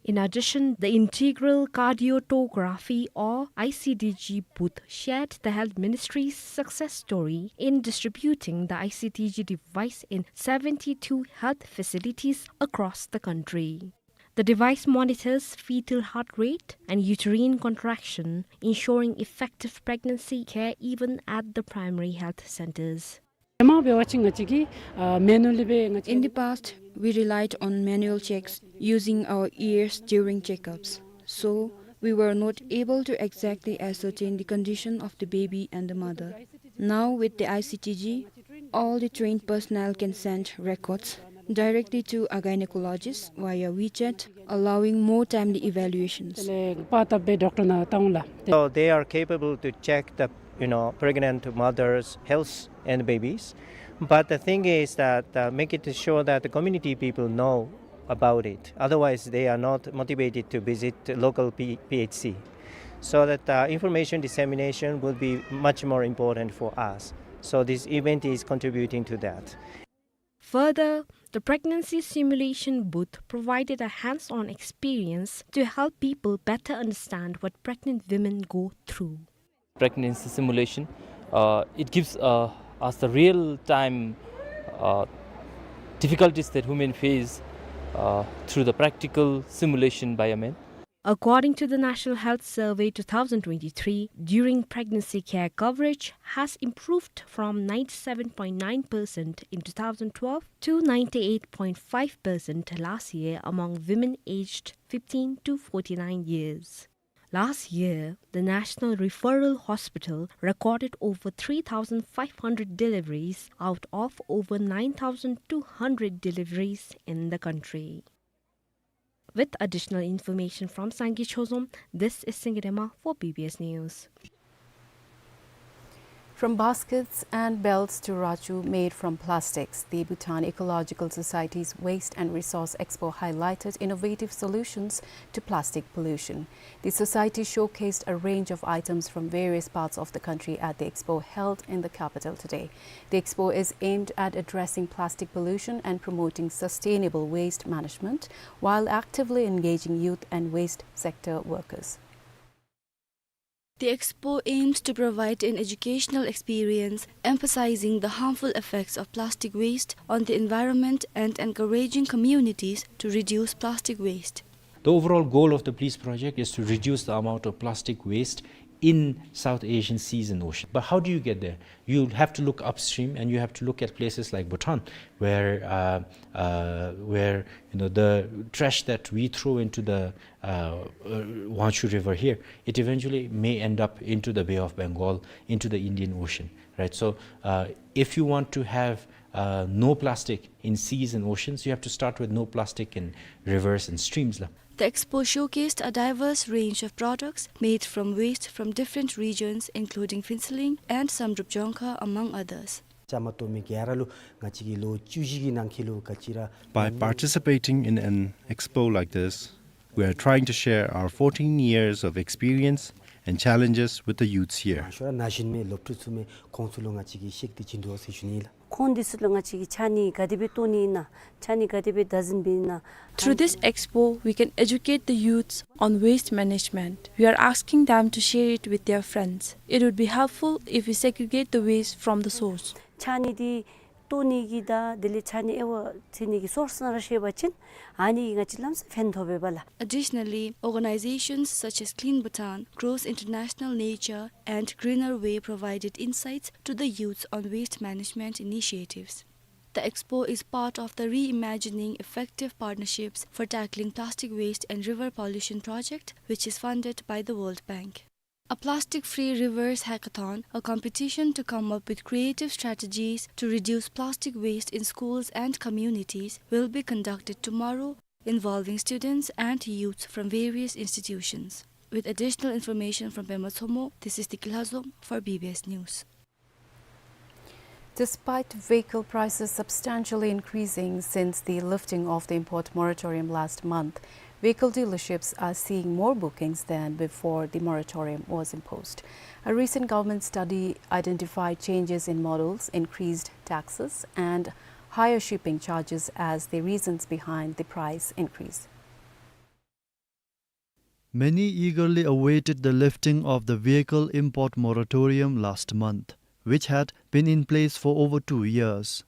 In addition, the integral cardiotography or I C T G booth shared the health ministry's success story in distributing the I C T G device in seventy-two health facilities across the country. The device monitors fetal heart rate and uterine contraction, ensuring effective pregnancy care even at the primary health centers. དེ་མ་འབད་བ་ཅིན་ང་བཅས་ཀྱིས་ཨ་མེ་ནུ་ལི་སྦེ་ང་བཅས In the past, we relied on manual checks using our ears during checkups. So, we were not able to exactly ascertain the condition of the baby and the mother. Now, with the I C T G, all the trained personnel can send records directly to a gynecologist via WeChat, allowing more timely evaluations. དེ་ལས་པར་བཏབ་སྦེ་ཌོག་ཊར་ནང་བཏང་འོང་ལགས། So they are capable to check the, you know, pregnant mother's health and babies. But the thing is that uh, make it sure that the community people know about it. Otherwise, they are not motivated to visit local P- P H C. So that uh, information dissemination will be much more important for us. So this event is contributing to that. Further, the pregnancy simulation booth provided a hands-on experience to help people better understand what pregnant women go through. Pregnancy simulation, uh, it gives uh, us the real-time uh, difficulties that women face uh, through the practical simulation by a man. According to the National Health Survey two thousand twenty-three, during pregnancy care coverage has improved from ninety-seven point nine percent in two thousand twelve to ninety-eight point five percent last year among women aged fifteen to forty-nine years. Last year, the National Referral Hospital recorded over three thousand five hundred deliveries out of over nine thousand two hundred deliveries in the country. With additional information from Sangay Chozom, this is Singay Rema for B B S News. From baskets and belts to rachu made from plastics, the Bhutan Ecological Society's Waste and Resource Expo highlighted innovative solutions to plastic pollution. The society showcased a range of items from various parts of the country at the expo held in the capital today. The expo is aimed at addressing plastic pollution and promoting sustainable waste management while actively engaging youth and waste sector workers. The expo aims to provide an educational experience emphasizing the harmful effects of plastic waste on the environment and encouraging communities to reduce plastic waste. The overall goal of the Please Project is to reduce the amount of plastic waste in South Asian seas and ocean. But how do you get there? You have to look upstream and you have to look at places like Bhutan, where, uh, uh, where, you know, the trash that we throw into the uh, uh, Wangshu River here, it eventually may end up into the Bay of Bengal, into the Indian Ocean, right? So, uh, if you want to have uh, no plastic in seas and oceans, you have to start with no plastic in rivers and streams, la. The expo showcased a diverse range of products made from waste from different regions, including Phuentsholing and Samdrup Jongkha, among others. བཅའ་མར་གཏོགས་མི་ག་ར་ལུ་ང་བཅས་ཀྱིས་ལོ་བཅུ་བཞི་གི་ནང་འཁོད་ལུ་ག་ཅི་ར། By participating in an expo like this, we are trying to share our fourteen years of experience and challenges with the youths here. ཤོ་ར་ན་གཞོན་མི་སློབ་ཕྲུག་ཚུ་མི་ཁོང་ཚུ་ལུ་ང་བཅས་ཀྱིས་བཤད་དེ་བྱིན་དོ་ཟེར་ཞུ་ནི་ལགས། ཁོང་འདི་ཚུ་ལུ་ང་བཅས་ཀྱིས་ཕྱགས་སྙིགས་ག་དེ་སྦེ་བཏོན་ནི་ཨིན་ན། ཕྱགས་སྙིགས་ག་དེ་སྦེ་བདག་འཛིན་འབད་ནི་ཨིན་ན། Through this expo, we can educate the youths on waste management. We are asking them to share it with their friends. It would be helpful if we segregate the waste from the source. ཕྱགས་སྙིགས་འདི་བཏོན་ནི་གི་དང་དེ་ལས་ཕྱགས་སྙིགས་དབྱེ་བ་ཕྱེ་ནི་གི་སོརས་ནང་ར་ཤེས་པ་ཅིན་ཨ་ནི་གིས་ང་བཅས་ལམ་སང་ཕན་ཐོགས་པས་པ་ལགས། Additionally, organizations such as Clean Bhutan, Gross International Nature, and Greener Way provided insights to the youths on waste management initiatives. The expo is part of the Reimagining Effective Partnerships for Tackling Plastic Waste and River Pollution project, which is funded by the World Bank. A plastic-free rivers hackathon, a competition to come up with creative strategies to reduce plastic waste in schools and communities, will be conducted tomorrow, involving students and youths from various institutions. With additional information from Pema Tshomo, this is Tiki Lhazom for B B S News. Despite vehicle prices substantially increasing since the lifting of the import moratorium last month, vehicle dealerships are seeing more bookings than before the moratorium was imposed. A recent government study identified changes in models, increased taxes, and higher shipping charges as the reasons behind the price increase. Many eagerly awaited the lifting of the vehicle import moratorium last month, which had been in place for over two years.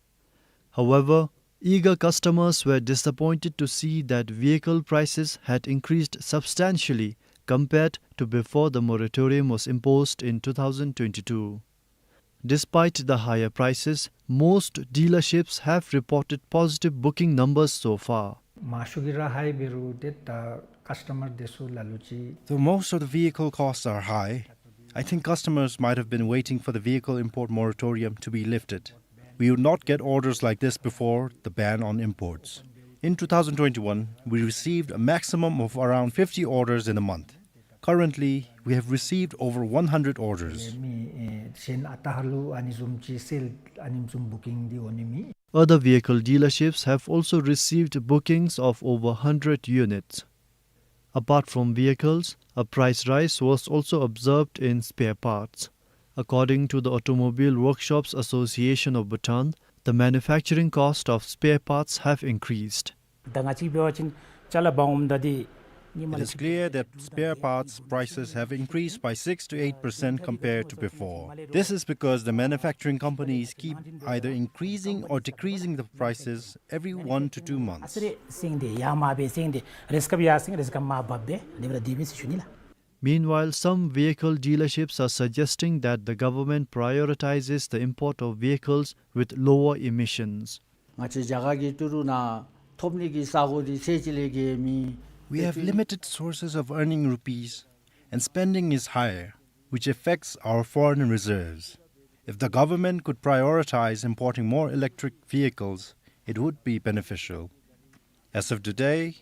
However, eager customers were disappointed to see that vehicle prices had increased substantially compared to before the moratorium was imposed in two thousand twenty-two. Despite the higher prices, most dealerships have reported positive booking numbers so far. Masuk kira high beru det, uh, customer desu lalu chi. Though most of the vehicle costs are high, I think customers might have been waiting for the vehicle import moratorium to be lifted. We would not get orders like this before the ban on imports. In two thousand twenty-one, we received a maximum of around fifty orders in a month. Currently, we have received over one hundred orders. Mi, eh, sen atahalu ani zum chi sel ani zum booking di oni mi. Other vehicle dealerships have also received bookings of over hundred units. Apart from vehicles, a price rise was also observed in spare parts. According to the Automobile Workshops Association of Bhutan, the manufacturing cost of spare parts have increased. ད་ང་བཅས་འབད་བ་ཅིན་ཅ་ལ་འབག་འོངམ་ད་འདི་ཉིན་མ་It is clear that spare parts prices have increased by six to eight percent compared to before. This is because the manufacturing companies keep either increasing or decreasing the prices every one to two months. ཨ་ཙི་རེ་སེང་སྟེ་ཡར་མར་སྦེ་སེང་སྟེ་རེས་སྐབས་ཡར་སེང་རེས་སྐབས་མར་འབབ་སྦེ་དེ་སྦེ་ར་དེ་སྦེ་ཟེར་ཞུ་ནི་ལགས། Meanwhile, some vehicle dealerships are suggesting that the government prioritizes the import of vehicles with lower emissions. ང་བཅས་རྒྱ་གར་གྱི་ཏི་རུ་ནང་ཐོབ་ནི་གི་ས་གོ་འདི་ཚད་ཅིག་ལས་བརྒལ་མེད། We have limited sources of earning rupees, and spending is higher, which affects our foreign reserves. If the government could prioritize importing more electric vehicles, it would be beneficial. As of today,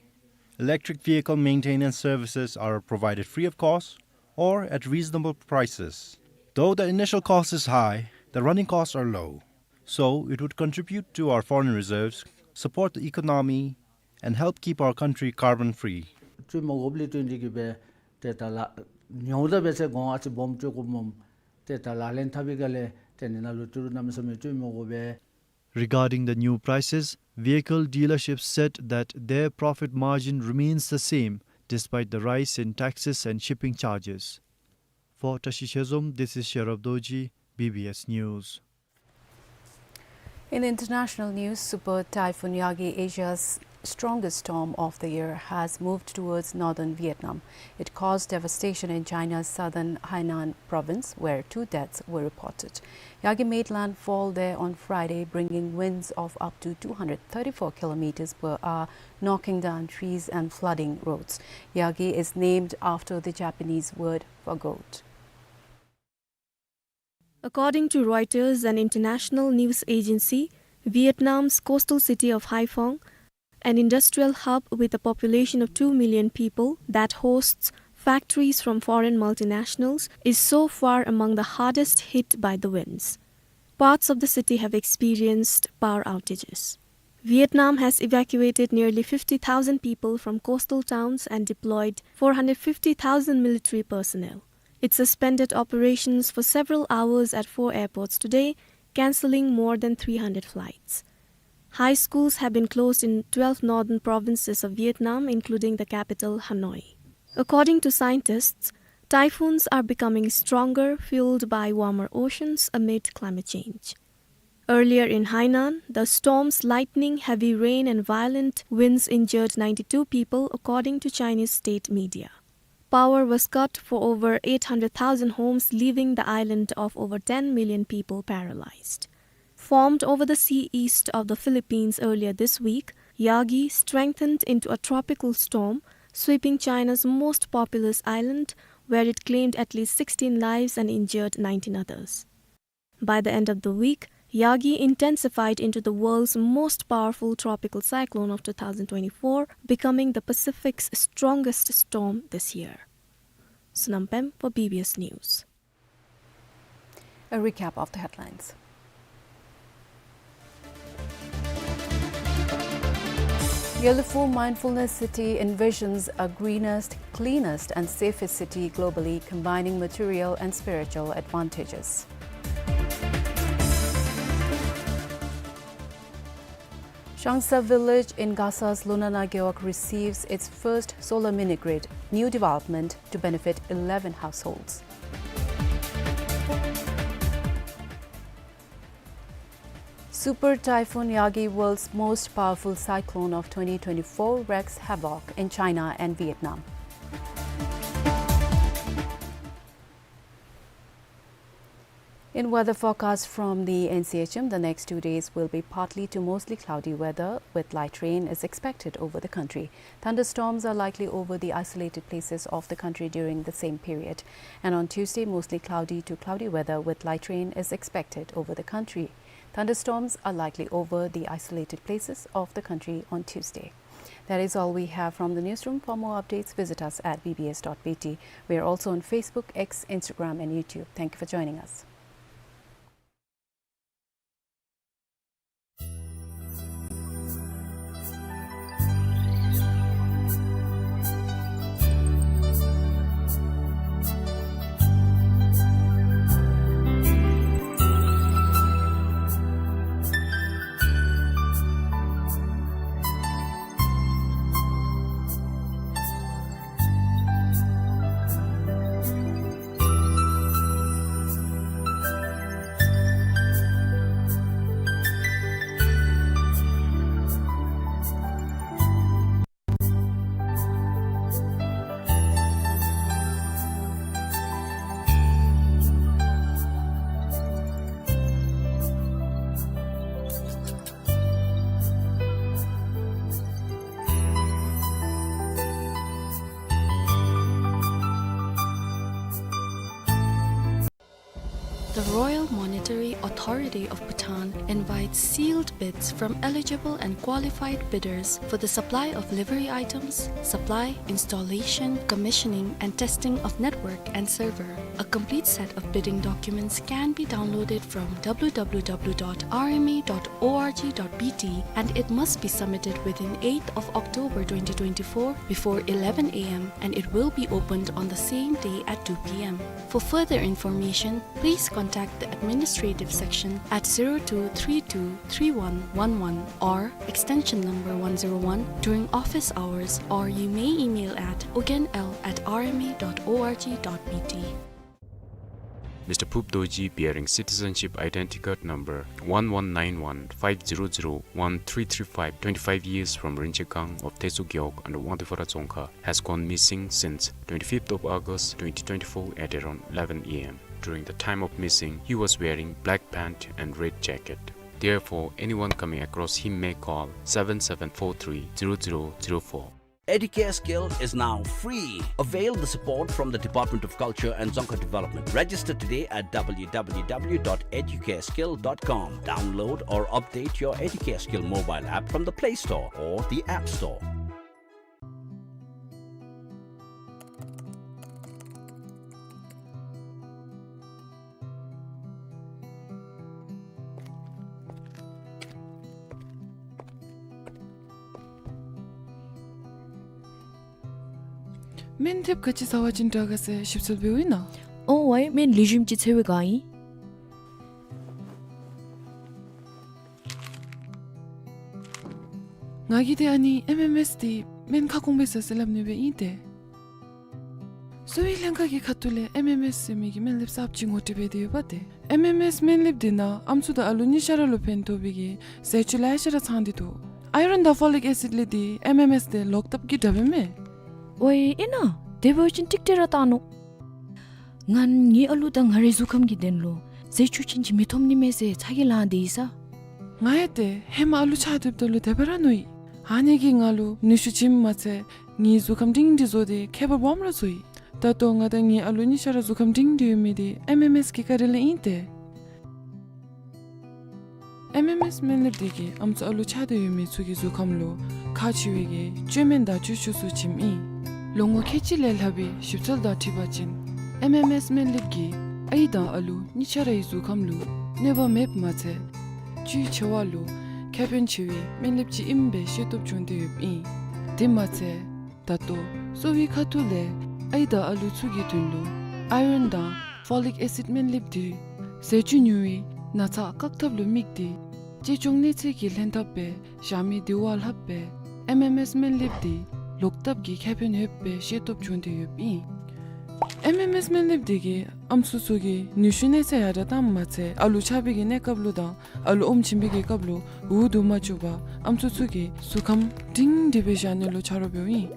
electric vehicle maintenance services are provided free of cost or at reasonable prices. Though the initial cost is high, the running costs are low. So it would contribute to our foreign reserves, support the economy, and help keep our country carbon free. བཙུགས་མ་དགོཔ་ལས་བརྟེན་ཏེ་གིས་སྦེ་ཏེ་ད་ལགས་ཉོཝ་ད་འབད་ཚེ་གོང་ཨ་ཙི་སྦོམ་སྤྲོད་དགོཔ་མས། ཏེ་ད་ལག་ལེན་འཐབ་པའི་སྒང་ལས་ཏེ་ནི་ནང་ལུ་ཏི་རུ་གནམ་མེད་ས་མེད་བཙུགས་མ་དགོ་པས། Regarding the new prices, vehicle dealerships said that their profit margin remains the same despite the rise in taxes and shipping charges. For Tashi Shezom, this is Sherab Dorji, B B S News. In international news, Super Typhoon Yagi, Asia's strongest storm of the year, has moved towards northern Vietnam. It caused devastation in China's southern Hainan province, where two deaths were reported. Yagi made landfall there on Friday, bringing winds of up to two hundred thirty-four kilometers per hour, knocking down trees and flooding roads. Yagi is named after the Japanese word for goat. According to Reuters, an international news agency, Vietnam's coastal city of Haiphong, an industrial hub with a population of two million people that hosts factories from foreign multinationals, is so far among the hardest hit by the winds. Parts of the city have experienced power outages. Vietnam has evacuated nearly fifty thousand people from coastal towns and deployed four hundred fifty thousand military personnel. It suspended operations for several hours at four airports today, cancelling more than three hundred flights. High schools have been closed in twelve northern provinces of Vietnam, including the capital, Hanoi. According to scientists, typhoons are becoming stronger, fueled by warmer oceans amid climate change. Earlier in Hainan, the storm's lightning, heavy rain, and violent winds injured ninety-two people, according to Chinese state media. Power was cut for over eight hundred thousand homes, leaving the island of over ten million people paralyzed. Formed over the sea east of the Philippines earlier this week, Yagi strengthened into a tropical storm, sweeping China's most populous island, where it claimed at least sixteen lives and injured nineteen others. By the end of the week, Yagi intensified into the world's most powerful tropical cyclone of two thousand twenty-four, becoming the Pacific's strongest storm this year. Sonam Pem for B B S News. A recap of the headlines. Yalapho Mindfulness City envisions a greenest, cleanest and safest city globally, combining material and spiritual advantages. Shangsa village in Gasa's Lunana Gewog receives its first solar mini-grid, new development to benefit eleven households. Super Typhoon Yagi, world's most powerful cyclone of twenty twenty-four, wreaks havoc in China and Vietnam. In weather forecast from the N C H M, the next two days will be partly to mostly cloudy weather, with light rain is expected over the country. Thunderstorms are likely over the isolated places of the country during the same period. And on Tuesday, mostly cloudy to cloudy weather with light rain is expected over the country. Thunderstorms are likely over the isolated places of the country on Tuesday. That is all we have from the newsroom. For more updates, visit us at B B S dot B T. We are also on Facebook, X, Instagram, and YouTube. Thank you for joining us. The Royal Monetary Authority of Bhutan invites sealed bids from eligible and qualified bidders for the supply of livery items, supply, installation, commissioning, and testing of network and server. A complete set of bidding documents can be downloaded from W W W dot R M A dot org dot B T, and it must be submitted within eighth of October twenty twenty-four before eleven A M, and it will be opened on the same day at two P M. For further information, please contact the administrative section at zero two three two three one one one or extension number one zero one during office hours, or you may email at ogenl at R M A dot org dot B T. Mister Phup Dorji, bearing citizenship identity card number one one nine one five zero zero one three three five, twenty-five years, from Rinchegang of Tezu Gewog under Wangdue Phodrang Dzongkha, has gone missing since twenty-fifth of August twenty twenty-four at around eleven A M. During the time of missing, he was wearing black pant and red jacket. Therefore, anyone coming across him may call seven seven four three zero zero zero four. Educare Skill is now free. Avail the support from the Department of Culture and Dzongkha Development. Register today at W W W dot educare skill dot com. Download or update your Educare Skill mobile app from the Play Store or the App Store. སྨན་ཐེབས་ག་ཅི་ཟ་བ་ཅིན་དྲག་ག་ཟེར་ཞིབ་འཚོལ་འབདཝ་ཨིན་ན། ཨོ་ཝའི་སྨན་ལེགས་ཤོམ་ཅིག་འཚོལ་བའི་བསྒང་ཨིན། ང་གིས་ཏེ་ཨ་ནི་ཨེམ་ཨེམ་ཨེསི་འདི་སྨན་ཁ་སྐོང་སྦེ་ཟ་ཟེར་སླབ་ནི་སྦེ་ཨིན་ཏེ། གསོ་བའི་ལྷན་ཁག་གི་ཁ་ཐུག་ལས་ཨེམ་ཨེམ་ཨེསི་ཟེར་མི་གི་སྨན་ལེབ་གསརཔ་ཅིག་ངོ་སྤྲོད་འབད་དེ་ཡོདཔ་ཏེ། ཨེམ་ཨེམ་ཨེསི་སྨན་ལེབ་འདི་ནང་ཨམ་སྲུ་དང་ཨ་ལུ་གཉིས་ཆ་ར་ལུ་ཕན་ཐོགས་པའི་གི་ཟས་བཅུད་ལེ་ཤ་ར་ཚང་སྟེ་འདུག། ཨའི་རཱན་དང་ཕོ་ལིག་ཨེ་སིཌ་ལས་འདི་ཨེམ་ཨེམ་ཨེསི་འདི་ལོག་ལྟབ་ཀྱི་དྲགཔ་ཨིན་མས། ཝའི་ཨིན་ན། དེ་འབད་བ་ཅིན་ཀྲིག་ཀྲི་ར་བཏང་ནུག། ང་ངེའི་ཨ་ལུ་དང་ང་རའི་གཟུགས་ཁམས་ཀྱི་དོན་ལུ་ཟས་བཅུད་ཅན་ཅིག་མི་ཐོབ་ནི་མས་ཟེར་ཚ་གྱང་ལང་སྟེ་ཡོད་ས། ང་ཡང་ཏེ་ཧེ་མ་ཨ་ལུ་ཆགས་སྡོདཔ་ད་ལུ་དེ་སྦེ་ར་མནོ་ཡི། ཨ་ནི་གིས་ང་ལུ་ནུས་ཤུགས་བྱིནམ་མ་ཚད་ངེའི་གཟུགས་ཁམས་སྒྲིང་སྒྲིང་བཟོ་སྟེ་ཁྱད་པར་སྦོམ་ར་བཟོ་ཡི། ད་ལྟོ་ང་དང་ངེའི་ཨ་ལུ་གཉིས་ཆ་ར་གཟུགས་ཁམས་སྒྲིང་སྒྲིང་ཡོད་མི་འདི་ཨེམ་ཨེམ་ཨེསི་གི་བཀའ་དྲིན་ལས་ཨིན་ཏེ། ཨེམ་ཨེམ་ཨེསི་སྨན་ལེབ་འདི་གིས་ཨམ་སྲུ་ཨ་ལུ་ཆགས་ཏེ་ཡོད་མི་ཚུ་གི་གཟུགས་ཁམས་ལུ་ཁག་ཆེ་བའི་གི་བཅོས་སྨན་དང་བཅོས་ཆས་ཚུ་བྱིནམ་ཨིན། ལོ་ངོ་ཁལ་གཅིག་ལས་ལྷག་པའི་ཞིབ་འཚོལ་དང་འཁྲིལ་བ་ཅིན་ཨེམ་ཨེམ་ཨེསི་སྨན་ལེབ་ཀྱིས་ཨའི་དང་ཨ་ལུ་གཉིས་ཆ་རའི་གཟུགས་ཁམས་ལུ་གནོད་པ་མེདཔ་མ་ཚད་བཅུད་ཆེ་བ་ལུ་ ཁེ་ཕན་ཆེ་བའི་སྨན་ལེབ་ཅིག་ཨིན་པའི་ཤེས་རྟོགས་བྱུང་སྟེ་ཡོདཔ་ཨིན། དེ་མ་ཚད་ད་ལྟོ་གསོ་བའི་ཁ་ཐུག་ལས་ཨའི་དང་ཨ་ལུ་ཚུ་གི་དོན་ལུ་ཨའི་རོན་དང་ཕོ་ལིག་ཨེ་སིཌ་སྨན་ལེབ་འདི་ཟས་བཅུད་ཉུང་བའི་ན་ཚ་བཀག་ཐབས་ལུ་དམིགས་ཏེ་གཅེས་སྐྱོང་གནས་ཚད་ཀྱི་ལྷན་ཐབས་སྦེ་བཞག་མི་དེ་བ་ལྷགཔ་སྦེ་ཨེམ་ཨེམ་ཨེསི་སྨན་ལེབ་འདི་ལོག་ལྟབ་ཀྱི་ཁེ་ཕན་ཡོདཔ་སྦེ་ཤེས་རྟོགས་བྱུང་སྟེ་ཡོདཔ་ཨིན། ཨེམ་ཨེམ་ཨེསི་སྨན་ལེབ་འདི་གིས་ཨམ་སྲུ་ཚུ་གི་ནུས་ཤུགས་གནས་ཚད་ཡར་དྲགས་བཏངམ་མ་ཚད་ཨ་ལུ་ཆགས་པའི་གི་གནས་སྐབས་ལུ་དང་ཨ་ལུ་ཨོམ་བྱིན་པའི་གི་སྐབས་ལུ་འུ་སྡུག་མ་བཅུག་པར་ཨམ་སྲུ་ཚུ་གི་གཟུགས་ཁམས་སྒྲིང་སྒྲི་སྦེ་བཞག་ནི་ལུ་ཆ་རོགས་འབདཝ་ཨིན།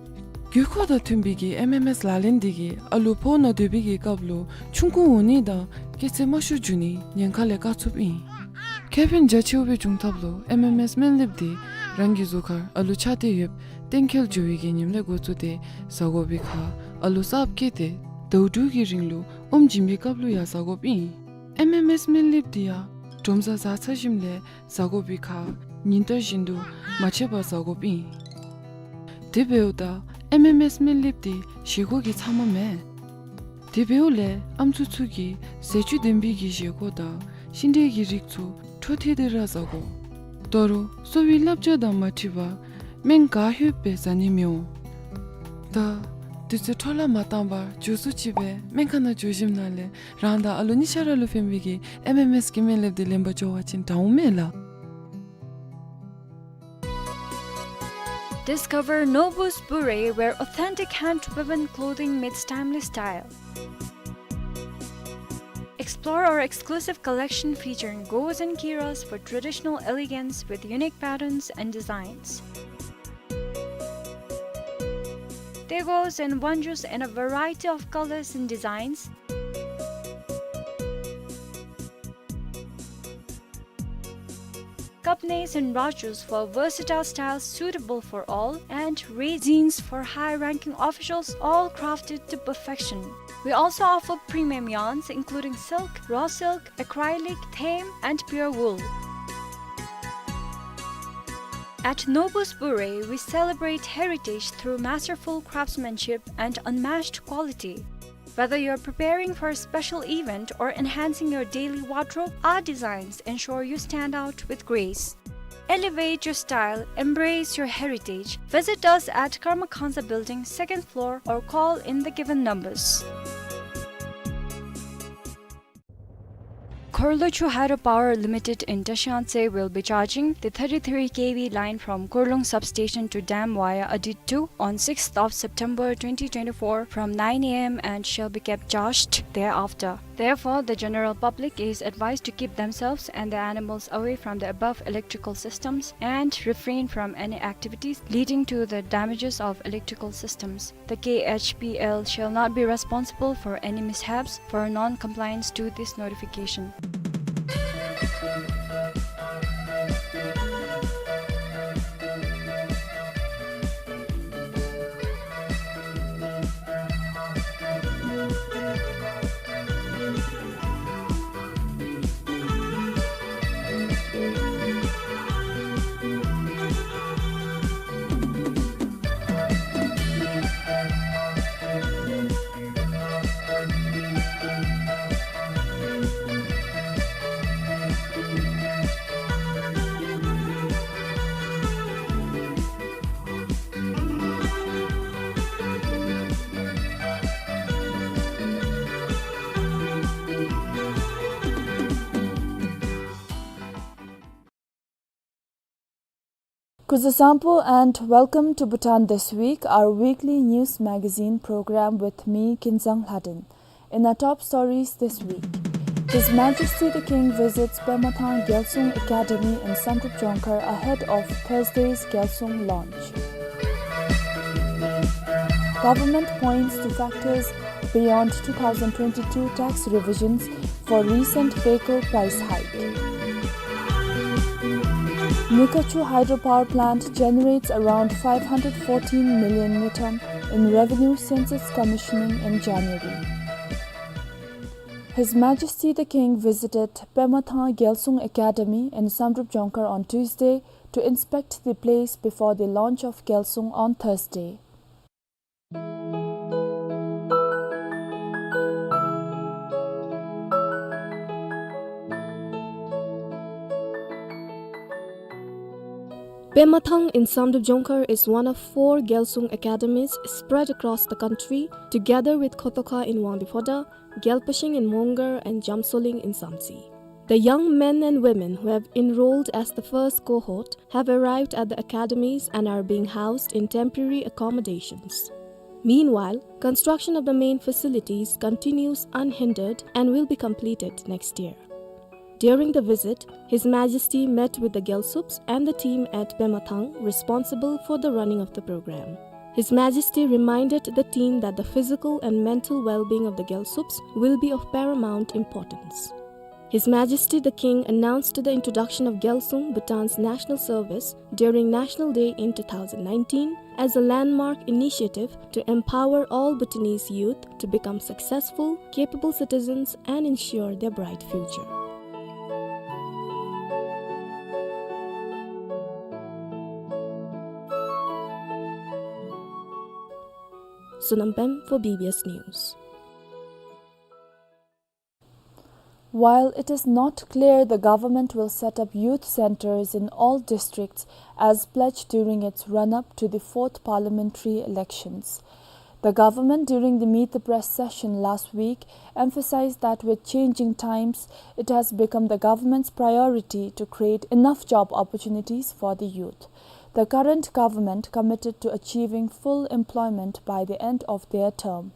དགོས་མཁོ་དང་མཐུན་པའི་གི་ཨེམ་ཨེམ་ཨེསི་ལག་ལེན་འདི་གིས་ཨ་ལུ་ཕོཝ་ནང་སྡོད་པའི་གི་སྐབས་ལུ་ཆུང་ཀུ་འོང་ནི་དང་སྐྱེ་ཚེ་དམའ་ཤོས་འགྱོ་ནི་ཉེན་ཁ་ལས་བཀག་ཚུགསཔ་ཨིན། ཁེ་ཕན་རྒྱ་ཆེཝ་སྦེ་འབྱུང་ཐབས་ལུ་ཨེམ་ཨེམ་ཨེསི་སྨན་ལེབ་འདི་རང་གི་གཟུགས་ཁར་ཨ་ལུ་ཆགས་ཏེ་ཡོདཔ་གཏན་འཁེལ་འགྱོ་བའི་གི་ཉིནམ་ལས་འགོ་བཙུགས་ཏེ་ཟ་དགོ་པའི་ཁར་ཨ་ལུ་གསརཔ་སྐྱེས་ཏེ་ཟླཝ་དྲུག་གི་རིང་ལུ་ཨོམ་བྱིན་པའི་སྐབས་ལུ་ཡང་ཟ་དགོཔ་ཨིན། ཨེམ་ཨེམ་ཨེསི་སྨན་ལེབ་འདི་ཡང་དྲོ་མཚམས་བཟའ་ཚར་ཞིནམ་ལས་ཟ་དགོ་པའི་ཁར་ཉིན་ལྟར་བཞིན་དུ་མ་ཆད་པར་ཟ་དགོཔ་ཨིན། དེ་འབདཝ་ད་ཨེམ་ཨེམ་ཨེསི་སྨན་ལེབ་འདི་བཞེས་སྒོ་གི་ཚབ་མ་མེན། དེ་འབདཝ་ལས་ཨམ་སྲུ་ཚུ་གིས་ཟས་བཅུད་ལྡན་པའི་གི་བཞེས་སྒོ་དང་ཤིང་འབྲས་ཀྱི་རིགས་ཚུ་འཕྲོ་མཐུད་དེ་ར་ཟ་དགོ། ད་རུང་གསོ་བའི་བསླབ་བྱ་དང་མ་འཁྲིལ་བར་སྨན་ག་ལྷོདཔ་སྦེ་ཟ་ནི་མི་འོང་། ད་དུས་ཚོད་འཕྲོ་བརླག་མ་བཏང་བར་མགྱོགས་སུ་ཅིག་སྦེ་སྨན་ཁང་ནང་འགྱོ་ཞིནམ་ལས་རང་དང་ཨ་ལུ་གཉིས་ཆ་ར་ལུ་ཕན་པའི་གི་ཨེམ་ཨེམ་ཨེསི་གི་སྨན་ལེབ་འདི་ལེན་པར་འགྱོ་བ་ཅིན་དྲག་འོང་མས་ལགས། Discover Nobu's Bure, where authentic hand-woven clothing meets timely style. Explore our exclusive collection featuring gos and kiras for traditional elegance with unique patterns and designs. Taegos and wonjus in a variety of colors and designs. Kapnes and rajus for versatile styles suitable for all, and raisins for high-ranking officials, all crafted to perfection. We also offer premium yarns including silk, raw silk, acrylic, thame, and pure wool. At Nobu's Bure, we celebrate heritage through masterful craftsmanship and unmatched quality. Whether you're preparing for a special event or enhancing your daily wardrobe, our designs ensure you stand out with grace. Elevate your style, embrace your heritage. Visit us at Karma Khansa Building, second floor, or call in the given numbers. Khorlochu Hydropower Limited in Tashi Awungse will be charging the thirty-three K V line from Khorlung substation to dam via Adit two on sixth of September twenty twenty-four from nine A M and shall be kept charged thereafter. Therefore, the general public is advised to keep themselves and their animals away from the above electrical systems and refrain from any activities leading to the damages of electrical systems. The K H P L shall not be responsible for any mishaps for non-compliance to this notification. Kuzuzangpo and welcome to Bhutan This Week, our weekly news magazine program with me, Kinzang Lhaden. In our top stories this week, His Majesty the King visits Pemathang Gyalsung Academy in Samdrup Jongkhar ahead of Thursday's Gyalsung launch. Government points to factors beyond two thousand twenty-two tax revisions for recent vehicle price hike. Nikachu hydropower plant generates around five hundred fourteen million ngultrum in revenue since its commissioning in January. His Majesty the King visited Pemathang Gyalsung Academy in Samdrup Jongkhar on Tuesday to inspect the place before the launch of Gyalsung on Thursday. Pemathang in Samdrup Jongkhar is one of four Gyalsung academies spread across the country, together with Khotokha in Wangdue Phodrang, Gyalpashing in Mongar, and Jamsoling in Samtse. The young men and women who have enrolled as the first cohort have arrived at the academies and are being housed in temporary accommodations. Meanwhile, construction of the main facilities continues unhindered and will be completed next year. During the visit, His Majesty met with the Gyalsups and the team at Pemathang responsible for the running of the program. His Majesty reminded the team that the physical and mental well-being of the Gyalsups will be of paramount importance. His Majesty the King announced the introduction of Gyalsung, Bhutan's national service, during National Day in two thousand nineteen as a landmark initiative to empower all Bhutanese youth to become successful, capable citizens and ensure their bright future. Sonam Pem for B B S News. While it is not clear the government will set up youth centers in all districts as pledged during its run-up to the fourth parliamentary elections, the government during the Meet the Press session last week emphasized that with changing times, it has become the government's priority to create enough job opportunities for the youth. The current government committed to achieving full employment by the end of their term.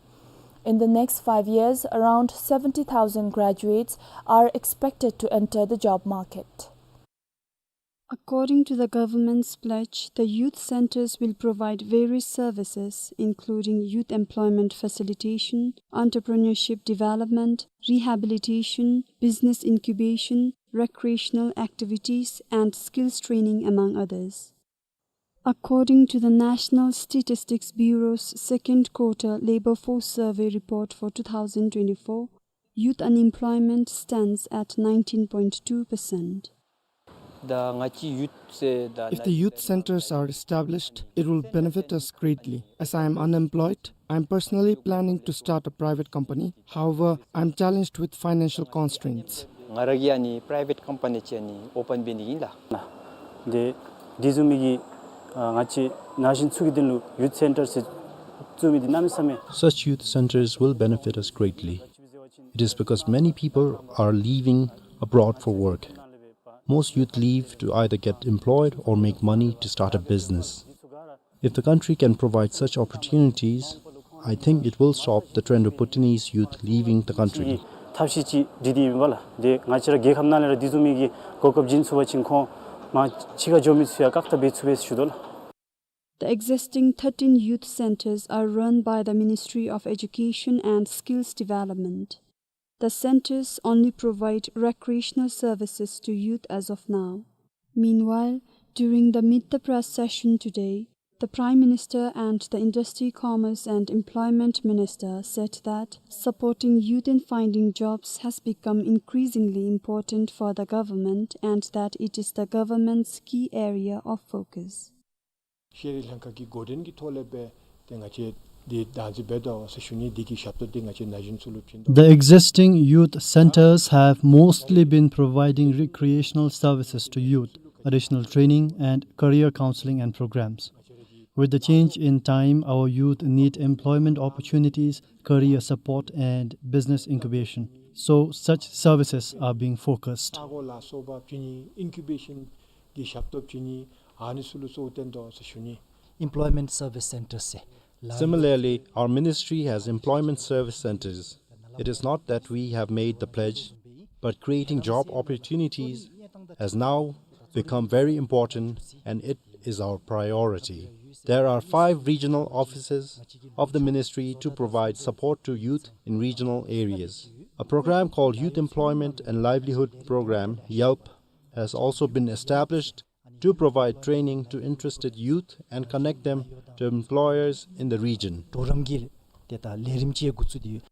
In the next five years, around seventy thousand graduates are expected to enter the job market. According to the government's pledge, the youth centers will provide various services, including youth employment facilitation, entrepreneurship development, rehabilitation, business incubation, recreational activities, and skills training, among others. According to the National Statistics Bureau's second quarter labor force survey report for two thousand twenty-four, youth unemployment stands at nineteen point two percent. If the youth centers are established, it will benefit us greatly. As I am unemployed, I am personally planning to start a private company. However, I am challenged with financial constraints. ང་ར་གིས་ཨ་ནི་པ་རའི་བེཊ་ཀམ་པ་ནི་ཅིག་ཨ་ནི་ཨོ་པཱན་འབད་ནི་ཨིན་ལགས། དེ་དེ་བཟུམ་མའི་གི་ཨ་ང་བཅས་ན་གཞོན་ཚུ་གི་དོན་ལུ་youth centers བཙུགས་མི་འདི་གནམ་མེད་ས་མེད། Such youth centers will benefit us greatly. It is because many people are leaving abroad for work. Most youth leave to either get employed or make money to start a business. If the country can provide such opportunities, I think it will stop the trend of Bhutanese youth leaving the country. ཐབས་ཤེས་ཅིག་སྒྲིག་སྟེ་ཨིན་པས་ལགས། དེ་ང་བཅས་ར་རྒྱལ་ཁབ་ནང་ལས་ར་དེ་བཟུམ་མའི་གི་གོ་སྐབས་བྱིན་ཚུགས་པ་ཅིན་ཁོང་མར་ཕྱི་ཁར་འགྱོ་མི་ཚུ་ཡང་བཀག་ཐབས་འབད་ཚུགས་པས་ཟེར་ཞུ་དོ་ལགས། The existing thirteen youth centers are run by the Ministry of Education and Skills Development. The centers only provide recreational services to youth as of now. Meanwhile, during the Meet the Press session today, the Prime Minister and the Industry, Commerce and Employment Minister said that supporting youth in finding jobs has become increasingly important for the government and that it is the government's key area of focus. ཤེས་རིག་ལྷན་ཁག་གི་འགོ་འདྲེན་གྱི་ཐོག་ལས་སྦེ་ཏེ་ང་བཅས་འདི་བདག་འཛིན་འབད་དོ་ཟེར་ཞུ་ནི། འདི་གི་ཞབས་ཏོག་འདི་ང་བཅས་ན་གཞོན་ཚུ་ལུ་བྱིན་དོ། The existing youth centers have mostly been providing recreational services to youth, additional training and career counseling and programs. With the change in time, our youth need employment opportunities, career support and business incubation. So such services are being focused. ལྟ་སྐོར་ལ་སོགས་པ་བྱིན་ནི། ཨིན་ཀུ་བེ་ཤཱན་གྱི་ཞབས་ཏོག་བྱིན་ནི། ཨ་ནི་ཚུ་ལུ་གཙོ་བོ་བཏོན་དོ་ཟེར་ཞུ་ནི། Employment service centers ཟེར། Similarly, our ministry has employment service centers. It is not that we have made the pledge, but creating job opportunities has now become very important and it is our priority. There are five regional offices of the ministry to provide support to youth in regional areas. A program called Youth Employment and Livelihood Program, YELP, has also been established to provide training to interested youth and connect them to employers in the region. གྲོགས་རམ་གྱི་ཏེ་ད་ལས་རིམ་ཅིག་འགོ་བཙུགས་ཏེ་ཡོད།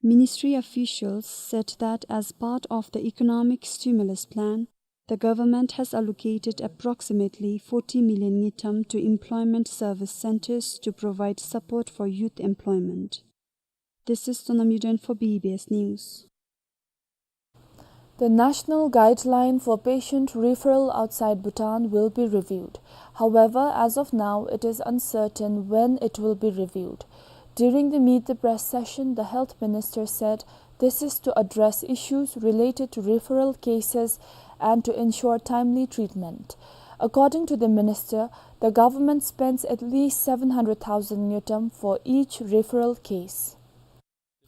Ministry officials said that as part of the economic stimulus plan, the government has allocated approximately forty million ngultrum to employment service centers to provide support for youth employment. This is Sonam Yuden for B B S News. The national guideline for patient referral outside Bhutan will be reviewed. However, as of now, it is uncertain when it will be reviewed. During the Meet the Press session, the health minister said this is to address issues related to referral cases and to ensure timely treatment. According to the minister, the government spends at least seven hundred thousand ngultrum for each referral case.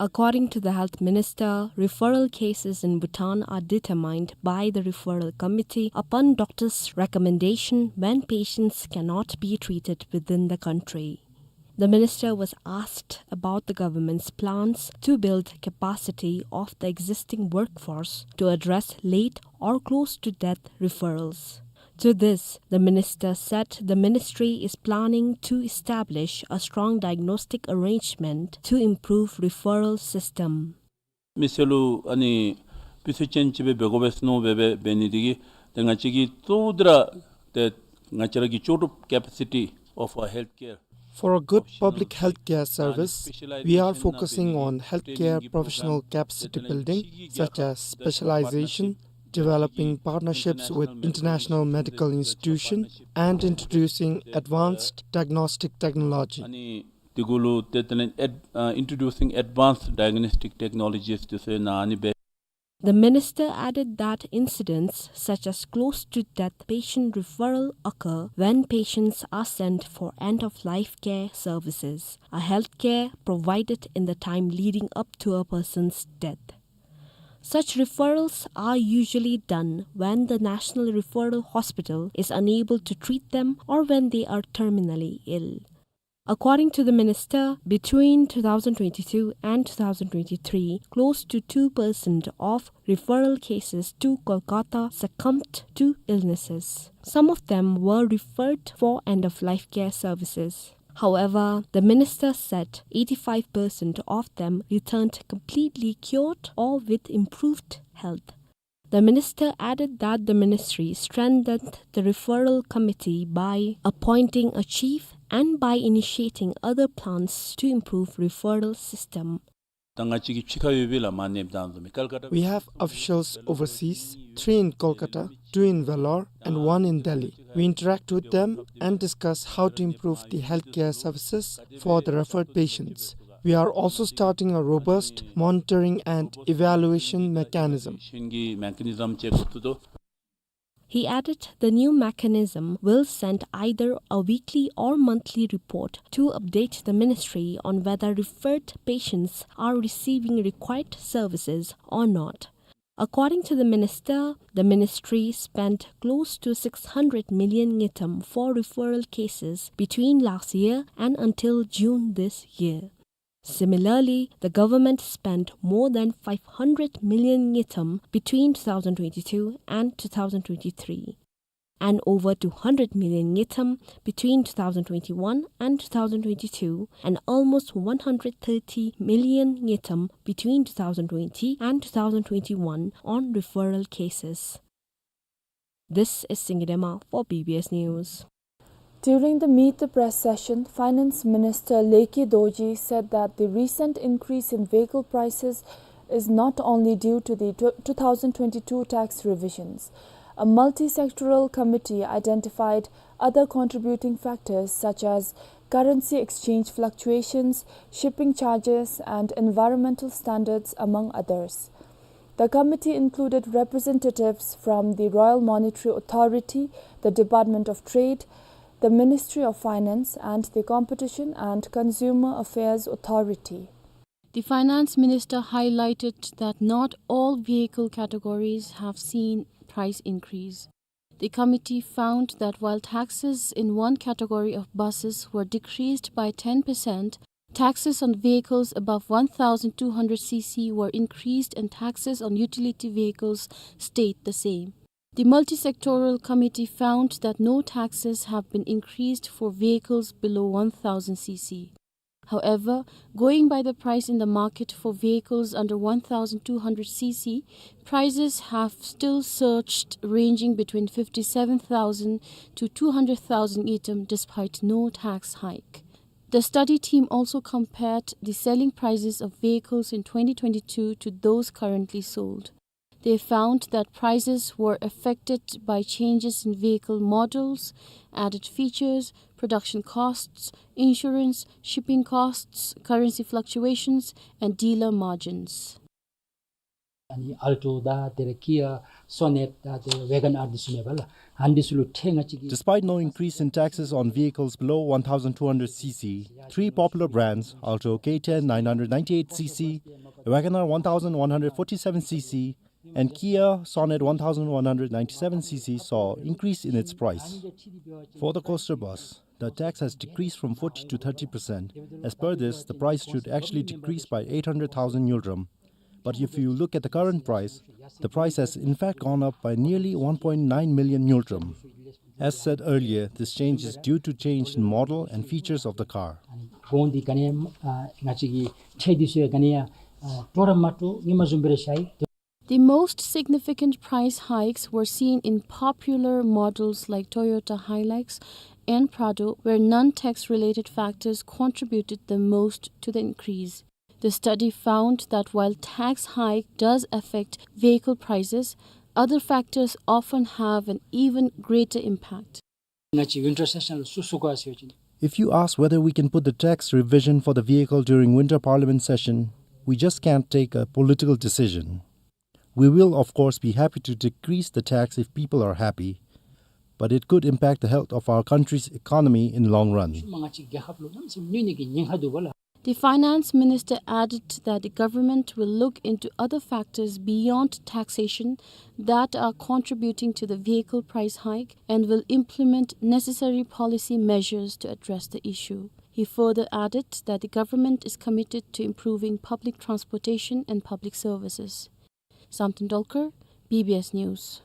According to the health minister, referral cases in Bhutan are determined by the referral committee upon doctor's recommendation when patients cannot be treated within the country. The minister was asked about the government's plans to build capacity of the existing workforce to address late or close to death referrals. To this, the minister said the ministry is planning to establish a strong diagnostic arrangement to improve referral system. མི་སེར་ལུ་ཨ་ནི་སྤུས་ཚད་ཅན་ཅིག་སྦེ་འབད་དགོ་པས་ཟེར་མནོ་སྦེ་འབད་ནི་དེ་གིས་ཏེ་ང་བཅས་ཀྱིས་གཙོ་བོ་འདི་ར་ཏེ་ང་བཅས་ར་གི་ལྕོགས་གྲུབ་capacity of a healthcare For a good public healthcare service, we are focusing on healthcare professional capacity building, such as specialization, developing partnerships with international medical institutions, and introducing advanced diagnostic technology. ཨ་ནི་དེ་གུ་ལུ་ཏེ་དེ་ལས་ཨེཌ་ཨ་introducing advanced diagnostic technologies དེ་ཚུ་ནང་ཨ་ནི་སྦེ། The minister added that incidents such as close to death patient referral occur when patients are sent for end-of-life care services, a healthcare provided in the time leading up to a person's death. Such referrals are usually done when the National Referral Hospital is unable to treat them or when they are terminally ill. According to the minister, between two thousand twenty-two and two thousand twenty-three, close to two percent of referral cases to Kolkata succumbed to illnesses. Some of them were referred for end-of-life care services. However, the minister said eighty-five percent of them returned completely cured or with improved health. The minister added that the ministry strengthened the referral committee by appointing a chief and by initiating other plans to improve referral system. ད་ང་བཅས་ཀྱི་ཕྱི་ཁར་ཡོད་པའི་ལས་མི་སྣ་དང་འཛོམས་ཀལ་ཀ་ཏ། We have officials overseas, three in Kolkata, two in Vellore, and one in Delhi. We interact with them and discuss how to improve the healthcare services for the referred patients. We are also starting a robust monitoring and evaluation mechanism. He added the new mechanism will send either a weekly or monthly report to update the ministry on whether referred patients are receiving required services or not. According to the minister, the ministry spent close to six hundred million ngultrum for referral cases between last year and until June this year. Similarly, the government spent more than five hundred million ngultrum between two thousand twenty-two and two thousand twenty-three, and over two hundred million ngultrum between two thousand twenty-one and two thousand twenty-two, and almost one hundred thirty million ngultrum between two thousand twenty and two thousand twenty-one on referral cases. This is Singye Dema for B B S News. During the Meet the Press session, Finance Minister Leke Dorji said that the recent increase in vehicle prices is not only due to the tw-, two thousand twenty-two tax revisions. A multi-sectoral committee identified other contributing factors such as currency exchange fluctuations, shipping charges, and environmental standards, among others. The committee included representatives from the Royal Monetary Authority, the Department of Trade, the Ministry of Finance, and the Competition and Consumer Affairs Authority. The finance minister highlighted that not all vehicle categories have seen price increase. The committee found that while taxes in one category of buses were decreased by ten percent, taxes on vehicles above one thousand two hundred C C were increased and taxes on utility vehicles stayed the same. The multi-sectoral committee found that no taxes have been increased for vehicles below one thousand C C. However, going by the price in the market for vehicles under one thousand two hundred C C, prices have still surged, ranging between fifty-seven thousand to two hundred thousand ngultrum, despite no tax hike. The study team also compared the selling prices of vehicles in twenty twenty-two to those currently sold. They found that prices were affected by changes in vehicle models, added features, production costs, insurance, shipping costs, currency fluctuations, and dealer margins. ཨ་ནི་ཨལ་ཊོ་དང་དེ་ར་ཀི་ཡ་སོ་ནེཊ་དང་དེ་ར་ཝེ་གཱན་ཨར་འདི་ཚུ་མེན་པ་ལགས། ཨ་ནི་འདི་ཚུ་ལུ་ཐད་ང་བཅས་ཀྱིས། Despite no increase in taxes on vehicles below one thousand two hundred C C, three popular brands, Alto K ten nine hundred ninety-eight C C, WagonR one thousand one hundred forty-seven C C, and Kia Sonet one thousand one hundred ninety-seven C C, saw increase in its price. For the coaster bus, the tax has decreased from forty to thirty percent. As per this, the price should actually decrease by eight hundred thousand ngultrum. But if you look at the current price, the price has in fact gone up by nearly one point nine million ngultrum. As said earlier, this change is due to change in model and features of the car. གོང་འདི་ག་ནི་ཡང་ཨ་ང་བཅས་ཀྱི་ཁྲལ་འདི་ཚུ་ཡང་ག་ནི་ཡང་ཨ་སྤྲོ་ར་མ་སྤྲོ་ཧེ་མ་བཟུམ་སྦེ་ར་ཤར་ཡི། The most significant price hikes were seen in popular models like Toyota Hilux and Prado, where non-tax related factors contributed the most to the increase. The study found that while tax hike does affect vehicle prices, other factors often have an even greater impact. ང་བཅས་ཝིན་ཊར་སེ་ཤཱན་ལུ་བཙུགས་བཙུགས་ག་ཟེར་བ་ཅིན། If you ask whether we can put the tax revision for the vehicle during winter parliament session, we just can't take a political decision. We will, of course, be happy to decrease the tax if people are happy, but it could impact the health of our country's economy in long run. ཤུལ་མ་ང་བཅས་རྒྱལ་ཁབ་ལུ་གནམ་མེད་ས་མེད་གནོད་ནི་གི་ཉེན་ཁ་འདུག་པ་ལགས། The finance minister added that the government will look into other factors beyond taxation that are contributing to the vehicle price hike and will implement necessary policy measures to address the issue. He further added that the government is committed to improving public transportation and public services. Samten Dolkar, B B S News.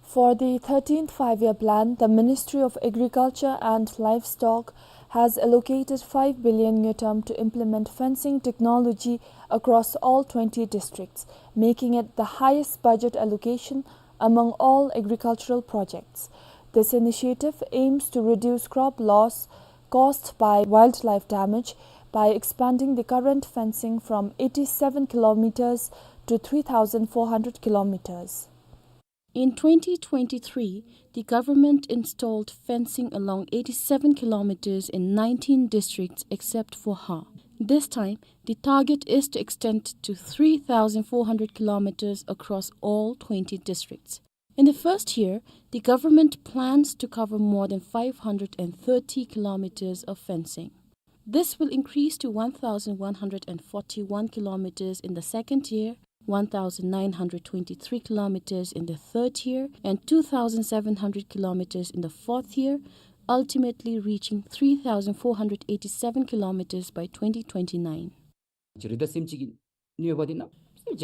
For the thirteenth Five-Year Plan, the Ministry of Agriculture and Livestock has allocated five billion ngultrum to implement fencing technology across all twenty districts, making it the highest budget allocation among all agricultural projects. This initiative aims to reduce crop loss caused by wildlife damage by expanding the current fencing from eighty-seven kilometers to three thousand four hundred kilometers. In twenty twenty-three, the government installed fencing along eighty-seven kilometers in nineteen districts except for Har. This time, the target is to extend to three thousand four hundred kilometers across all twenty districts. In the first year, the government plans to cover more than five hundred and thirty kilometers of fencing. This will increase to one thousand one hundred and forty-one kilometers in the second year, one thousand nine hundred twenty-three kilometers in the third year, and two thousand seven hundred kilometers in the fourth year, ultimately reaching three thousand four hundred eighty-seven kilometers by twenty twenty-nine.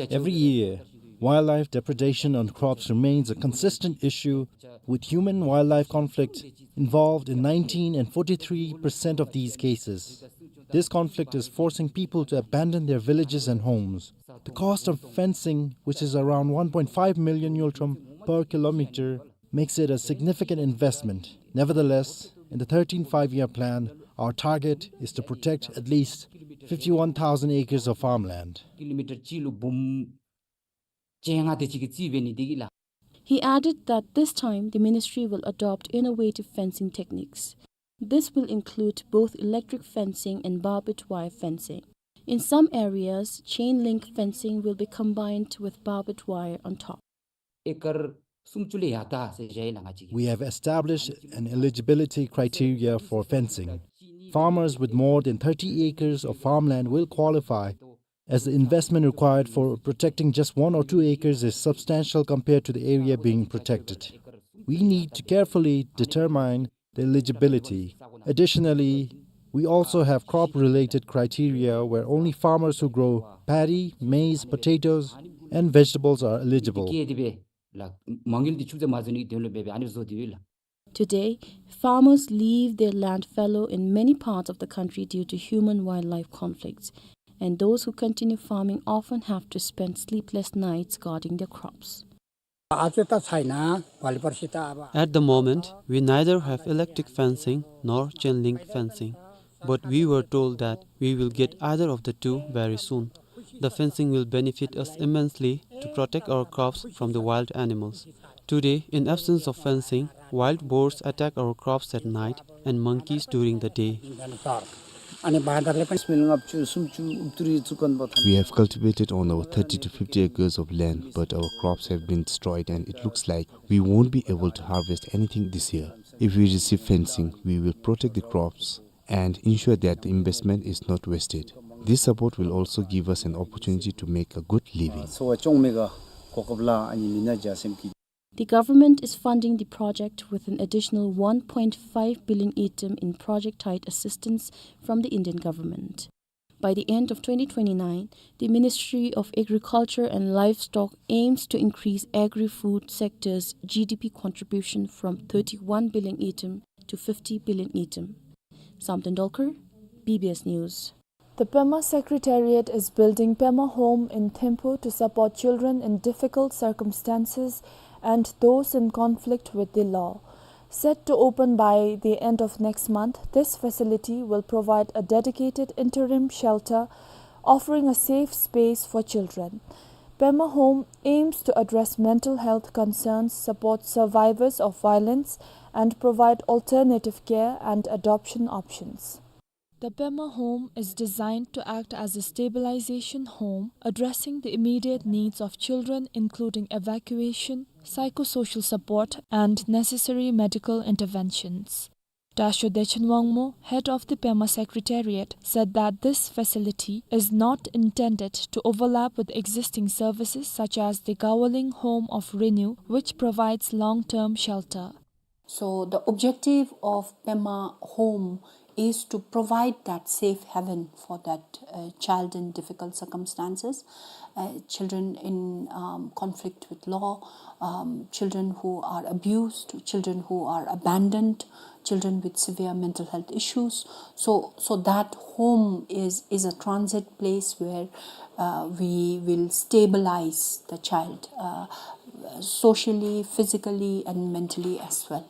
Every year, wildlife depredation on crops remains a consistent issue, with human-wildlife conflict involved in nineteen and forty-three percent of these cases. This conflict is forcing people to abandon their villages and homes. The cost of fencing, which is around one point five million ngultrum per kilometer, makes it a significant investment. Nevertheless, in the thirteenth Five-Year Plan, our target is to protect at least fifty-one thousand acres of farmland. He added that this time the ministry will adopt innovative fencing techniques. This will include both electric fencing and barbed wire fencing. In some areas, chain link fencing will be combined with barbed wire on top. ཨེ་ཀར་སུམ་ཅུ་ལས་ཡར་ད་ཟེར་བཞག་ཡི་ལགས་ང་བཅས་ཀྱིས། We have established an eligibility criteria for fencing. Farmers with more than thirty acres of farmland will qualify, as the investment required for protecting just one or two acres is substantial compared to the area being protected. We need to carefully determine the eligibility. Additionally, we also have crop-related criteria where only farmers who grow paddy, maize, potatoes, and vegetables are eligible. ལགས་མ་དངུལ་འདི་ཆུ་ཚད་མ་བཟོ་ནི་དོན་ལུ་འབད་བའི་ཨ་ནི་བཟོ་སྟེ་ཡོད་ལགས། Today, farmers leave their land fallow in many parts of the country due to human-wildlife conflicts, and those who continue farming often have to spend sleepless nights guarding their crops. At the moment, we neither have electric fencing nor chain link fencing, but we were told that we will get either of the two very soon. The fencing will benefit us immensely to protect our crops from the wild animals. Today, in absence of fencing, wild boars attack our crops at night and monkeys during the day. We have cultivated on our thirty to fifty acres of land, but our crops have been destroyed and it looks like we won't be able to harvest anything this year. If we receive fencing, we will protect the crops and ensure that the investment is not wasted. This support will also give us an opportunity to make a good living. The government is funding the project with an additional one point five billion ngultrum in project-tied assistance from the Indian government. By the end of twenty twenty-nine, the Ministry of Agriculture and Livestock aims to increase agri-food sector's G D P contribution from thirty-one billion ngultrum to fifty billion ngultrum. Samten Dolkar, B B S News. The Pema Secretariat is building Pema Home in Thimphu to support children in difficult circumstances and those in conflict with the law. Set to open by the end of next month, this facility will provide a dedicated interim shelter, offering a safe space for children. Pema Home aims to address mental health concerns, support survivors of violence, and provide alternative care and adoption options. The Pema Home is designed to act as a stabilization home, addressing the immediate needs of children, including evacuation, psychosocial support, and necessary medical interventions. Dasho Dechen Wangmo, head of the Pema Secretariat, said that this facility is not intended to overlap with existing services such as the Gawaling Home of Renew, which provides long-term shelter. So the objective of Pema Home is to provide that safe haven for that, uh, child in difficult circumstances, uh, children in, um, conflict with law, um, children who are abused, children who are abandoned, children with severe mental health issues. So, so that home is, is a transit place where, uh, we will stabilize the child, uh, socially, physically, and mentally as well.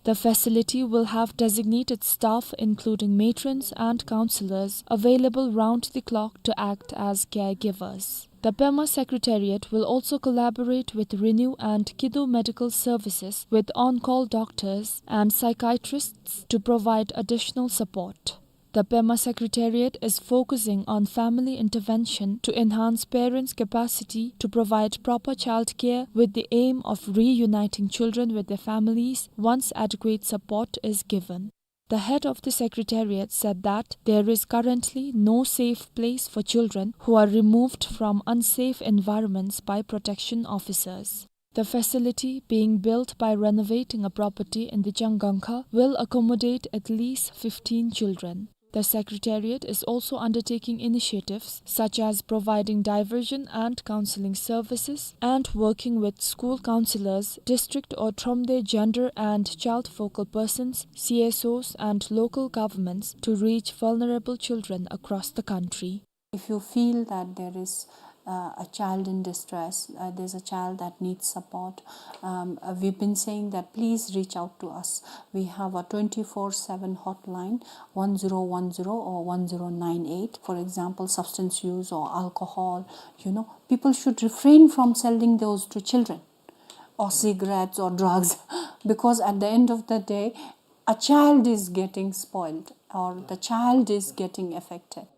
The facility will have designated staff, including matrons and counselors, available round the clock to act as caregivers. The Pema Secretariat will also collaborate with Renew and Kidu Medical Services with on-call doctors and psychiatrists to provide additional support. The Pema Secretariat is focusing on family intervention to enhance parents' capacity to provide proper child care with the aim of reuniting children with their families once adequate support is given. The head of the Secretariat said that there is currently no safe place for children who are removed from unsafe environments by protection officers. The facility, being built by renovating a property in the Changangkha, will accommodate at least fifteen children. The Secretariat is also undertaking initiatives such as providing diversion and counseling services and working with school counselors, district or Thromde gender and child focal persons, C S Os, and local governments to reach vulnerable children across the country. If you feel that there is, uh, a child in distress, uh, there's a child that needs support, um, uh, we've been saying that please reach out to us. We have a twenty-four seven hotline, one zero one zero or one zero nine eight. For example, substance use or alcohol, you know, people should refrain from selling those to children, or cigarettes or drugs, because at the end of the day, a child is getting spoiled or the child is getting affected.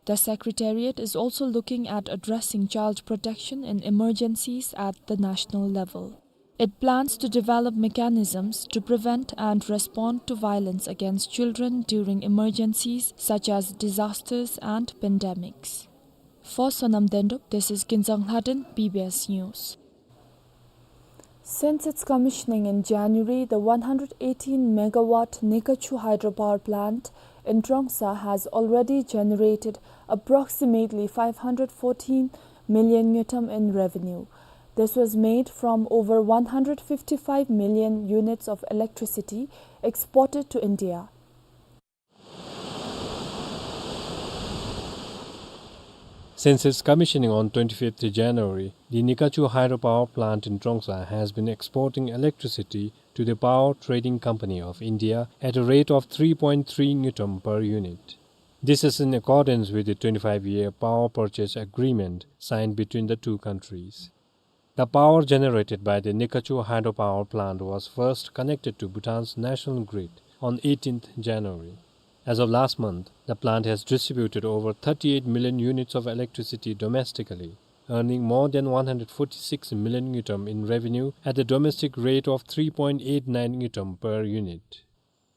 The Secretariat is also looking at addressing child protection in emergencies at the national level. It plans to develop mechanisms to prevent and respond to violence against children during emergencies such as disasters and pandemics. For Sonam Dendup, this is Kinzang Lhaden, B B S News. Since its commissioning in January, the one hundred eighteen megawatt Nikachu hydropower plant in Trongsa has already generated approximately five hundred fourteen million ngultrum in revenue. This was made from over one hundred fifty-five million units of electricity exported to India. Since its commissioning on twenty-fifth January, the Nikachu hydropower plant in Trongsa has been exporting electricity to the power trading company of India at a rate of three point three ngultrum per unit. This is in accordance with the twenty-five-year power purchase agreement signed between the two countries. The power generated by the Nikachu hydropower plant was first connected to Bhutan's national grid on eighteenth January. As of last month, the plant has distributed over thirty-eight million units of electricity domestically, earning more than one hundred forty-six million ngultrum in revenue at the domestic rate of three point eight nine ngultrum per unit.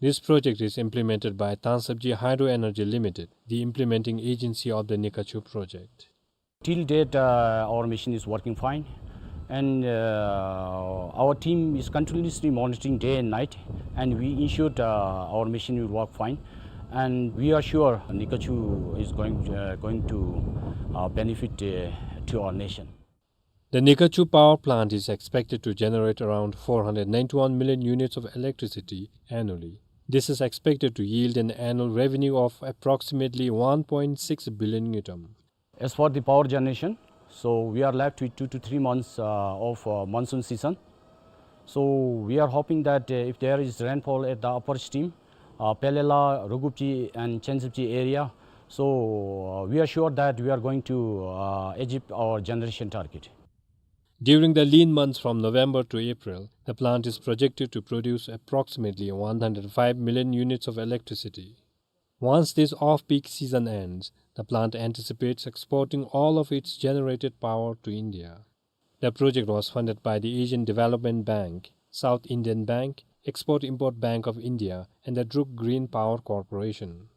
This project is implemented by Tangsabji Hydro Energy Limited, the implementing agency of the Nikachu project. Till date, uh, our machine is working fine, and, uh, our team is continuously monitoring day and night, and we ensured, uh, our machine will work fine, and we are sure Nikachu is going, uh, going to, uh, benefit, uh, to our nation. The Nikachu power plant is expected to generate around four hundred ninety-one million units of electricity annually. This is expected to yield an annual revenue of approximately one point six billion ngultrum. As for the power generation, so we are left with two to three months, uh, of, uh, monsoon season. So we are hoping that, uh, if there is rainfall at the upper stream, uh, Pelela, Rugupji and Chensipji area, so, uh, we are sure that we are going to, uh, achieve our generation target. During the lean months from November to April, the plant is projected to produce approximately one hundred five million units of electricity. Once this off-peak season ends, the plant anticipates exporting all of its generated power to India. The project was funded by the Asian Development Bank, South Indian Bank, Export-Import Bank of India, and the Druk Green Power Corporation.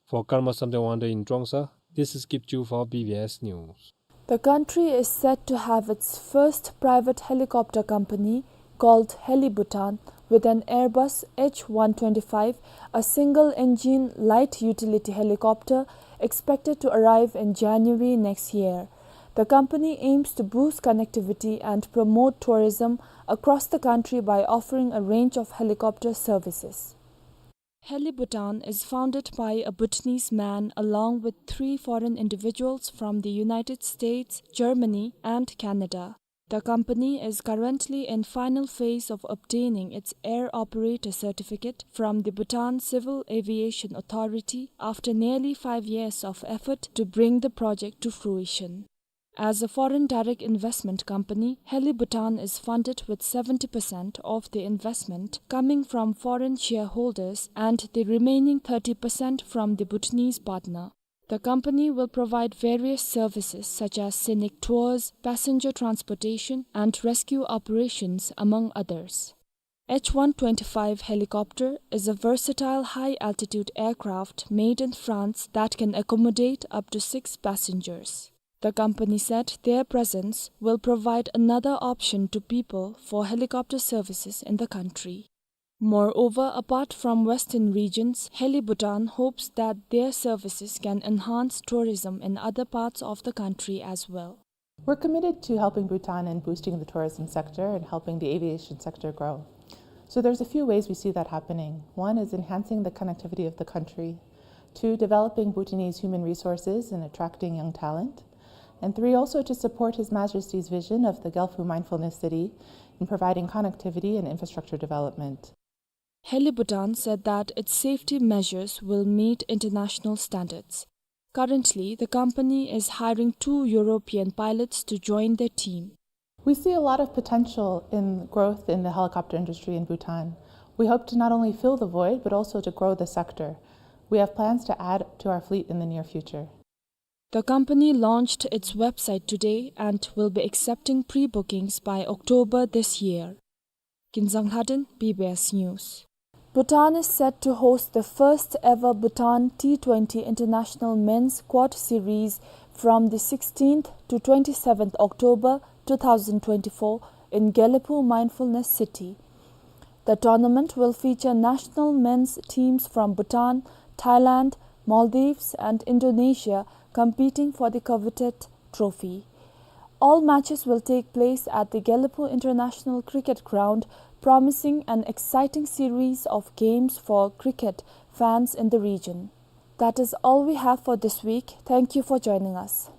For Karma Samten Wangda in Trongsa, this is Kipchu for B B S News. The country is set to have its first private helicopter company called Heli Bhutan with an Airbus H one twenty-five, a single-engine light utility helicopter expected to arrive in January next year. The company aims to boost connectivity and promote tourism across the country by offering a range of helicopter services. Heli Bhutan is founded by a Bhutanese man along with three foreign individuals from the United States, Germany, and Canada. The company is currently in final phase of obtaining its air operator certificate from the Bhutan Civil Aviation Authority after nearly five years of effort to bring the project to fruition. As a foreign direct investment company, Heli Bhutan is funded with seventy percent of the investment coming from foreign shareholders and the remaining thirty percent from the Bhutanese partner. The company will provide various services such as scenic tours, passenger transportation, and rescue operations, among others. H one twenty-five helicopter is a versatile high-altitude aircraft made in France that can accommodate up to six passengers. The company said their presence will provide another option to people for helicopter services in the country. Moreover, apart from Western regions, Heli Bhutan hopes that their services can enhance tourism in other parts of the country as well. We're committed to helping Bhutan and boosting the tourism sector and helping the aviation sector grow. So there's a few ways we see that happening. One is enhancing the connectivity of the country. Two, developing Bhutanese human resources and attracting young talent. And three, also to support His Majesty's vision of the Gelphu Mindfulness City in providing connectivity and infrastructure development. Heli Bhutan said that its safety measures will meet international standards. Currently, the company is hiring two European pilots to join their team. We see a lot of potential in growth in the helicopter industry in Bhutan. We hope to not only fill the void, but also to grow the sector. We have plans to add to our fleet in the near future. The company launched its website today and will be accepting pre-bookings by October this year. Kinzang Lhaden, B B S News. Bhutan is set to host the first ever Bhutan T twenty International Men's Quad Series from the sixteenth to twenty-seventh October two thousand twenty-four in Gelephu Mindfulness City. The tournament will feature national men's teams from Bhutan, Thailand, Maldives, and Indonesia competing for the coveted trophy. All matches will take place at the Gelephu International Cricket Ground, promising an exciting series of games for cricket fans in the region. That is all we have for this week. Thank you for joining us.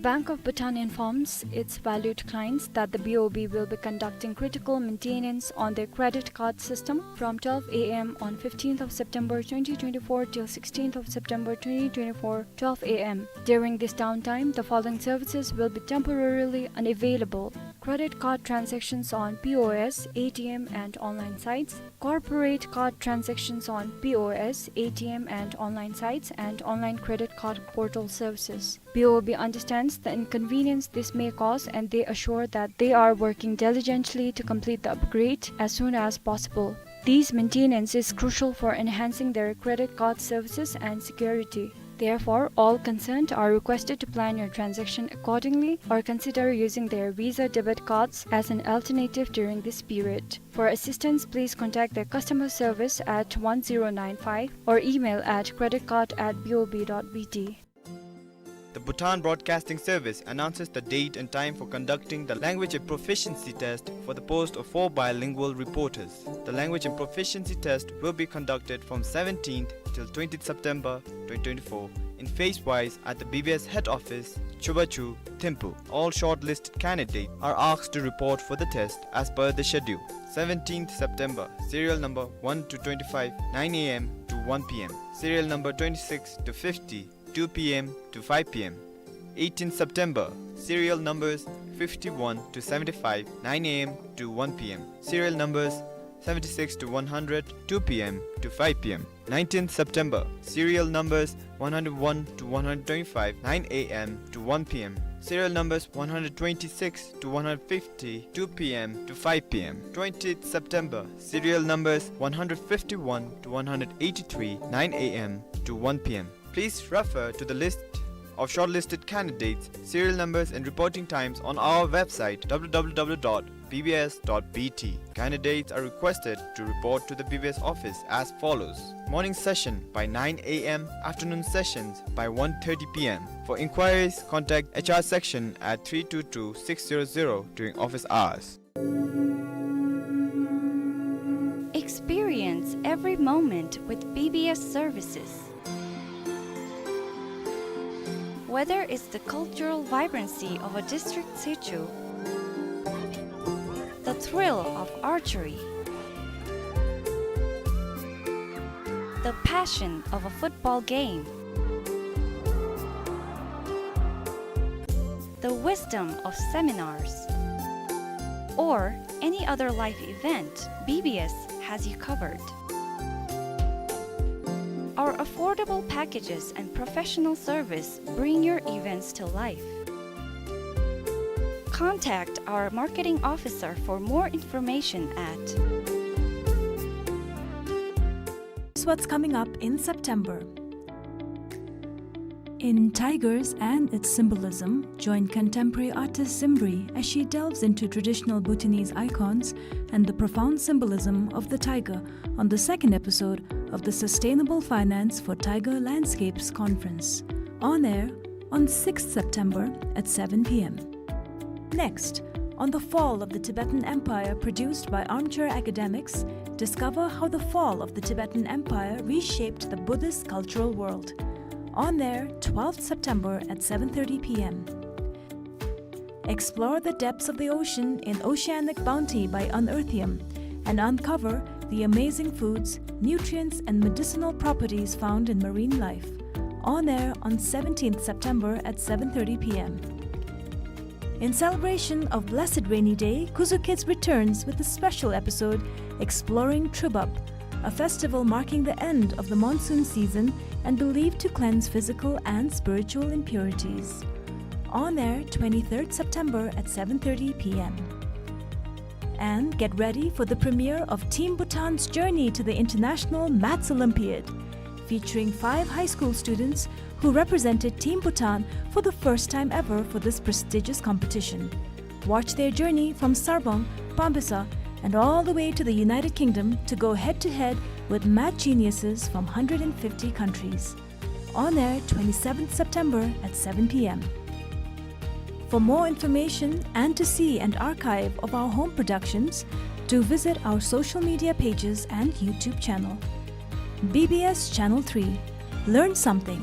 Bank of Bhutan informs its valued clients that the B O B will be conducting critical maintenance on their credit card system from twelve A M on fifteenth of September twenty twenty-four till sixteenth of September twenty twenty-four, twelve A M. During this downtime, the following services will be temporarily unavailable: credit card transactions on P O S, A T M, and online sites, corporate card transactions on P O S, A T M, and online sites, and online credit card portal services. B O B understands the inconvenience this may cause, and they assure that they are working diligently to complete the upgrade as soon as possible. This maintenance is crucial for enhancing their credit card services and security. Therefore, all concerned are requested to plan your transaction accordingly or consider using their Visa debit cards as an alternative during this period. For assistance, please contact their customer service at one zero nine five or email at credit card at B O B dot B T. The Bhutan Broadcasting Service announces the date and time for conducting the language and proficiency test for the post of four bilingual reporters. The language and proficiency test will be conducted from seventeenth till twentieth September twenty twenty-four in phase-wise at the B B S head office, Chubachu, Thimphu. All shortlisted candidates are asked to report for the test as per the schedule. Seventeenth September, serial number one to twenty-five, nine A M to one P M. Serial number twenty-six to fifty, two P M to five P M. Eighteenth September, serial numbers fifty-one to seventy-five, nine A M to one P M. Serial numbers seventy-six to one hundred, two P M to five P M. Nineteenth September, serial numbers one hundred one to one hundred twenty-five, nine A M to one P M. Serial numbers one hundred twenty-six to one hundred fifty, two P M to five P M. Twentieth September, serial numbers one hundred fifty-one to one hundred eighty-three, nine A M to one P M. Please refer to the list of shortlisted candidates, serial numbers and reporting times on our website, W W W dot B B S dot B T. Candidates are requested to report to the B B S office as follows. Morning session by nine A M, afternoon sessions by one thirty P M. For inquiries, contact H R section at three two two six zero zero during office hours. Experience every moment with B B S services. Whether it's the cultural vibrancy of a district situ, the thrill of archery, the passion of a football game, the wisdom of seminars, or any other life event, B B S has you covered. Our affordable packages and professional service bring your events to life. Contact our marketing officer for more information at. What's coming up in September? In Tigers and Its Symbolism, join contemporary artist Zimri as she delves into traditional Bhutanese icons and the profound symbolism of the tiger on the second episode of the Sustainable Finance for Tiger Landscapes conference, on air on sixth September at seven P M. Next, on the fall of the Tibetan Empire, produced by Armchair Academics, discover how the fall of the Tibetan Empire reshaped the Buddhist cultural world. On air, twelfth September at seven thirty P M. Explore the depths of the ocean in Oceanic Bounty by Unearthium and uncover the amazing foods, nutrients, and medicinal properties found in marine life. On air on seventeenth September at seven thirty P M. In celebration of Blessed Rainy Day, Kuzu Kids returns with a special episode exploring Trubap, a festival marking the end of the monsoon season and believed to cleanse physical and spiritual impurities. On air twenty-third September at seven thirty P M. And get ready for the premiere of Team Bhutan's Journey to the International Maths Olympiad, featuring five high school students who represented Team Bhutan for the first time ever for this prestigious competition. Watch their journey from Sarpang, Pambisa, and all the way to the United Kingdom to go head-to-head with math geniuses from hundred and fifty countries. On air twenty-seventh September at seven P M. For more information and to see an archive of our home productions, do visit our social media pages and YouTube channel. B B S Channel three. Learn something.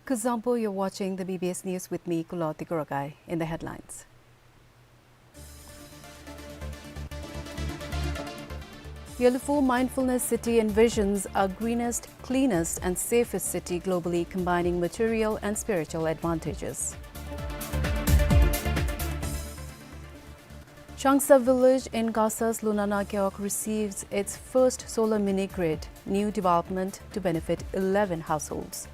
Kuzuzangpo, you're watching the B B S News with me, Kulo Tikuragai. In the headlines, Gelephu Mindfulness City envisions a greenest, cleanest and safest city globally, combining material and spiritual advantages. Changsa village in Gasa's Lunana Gewog receives its first solar mini grid, new development to benefit eleven households.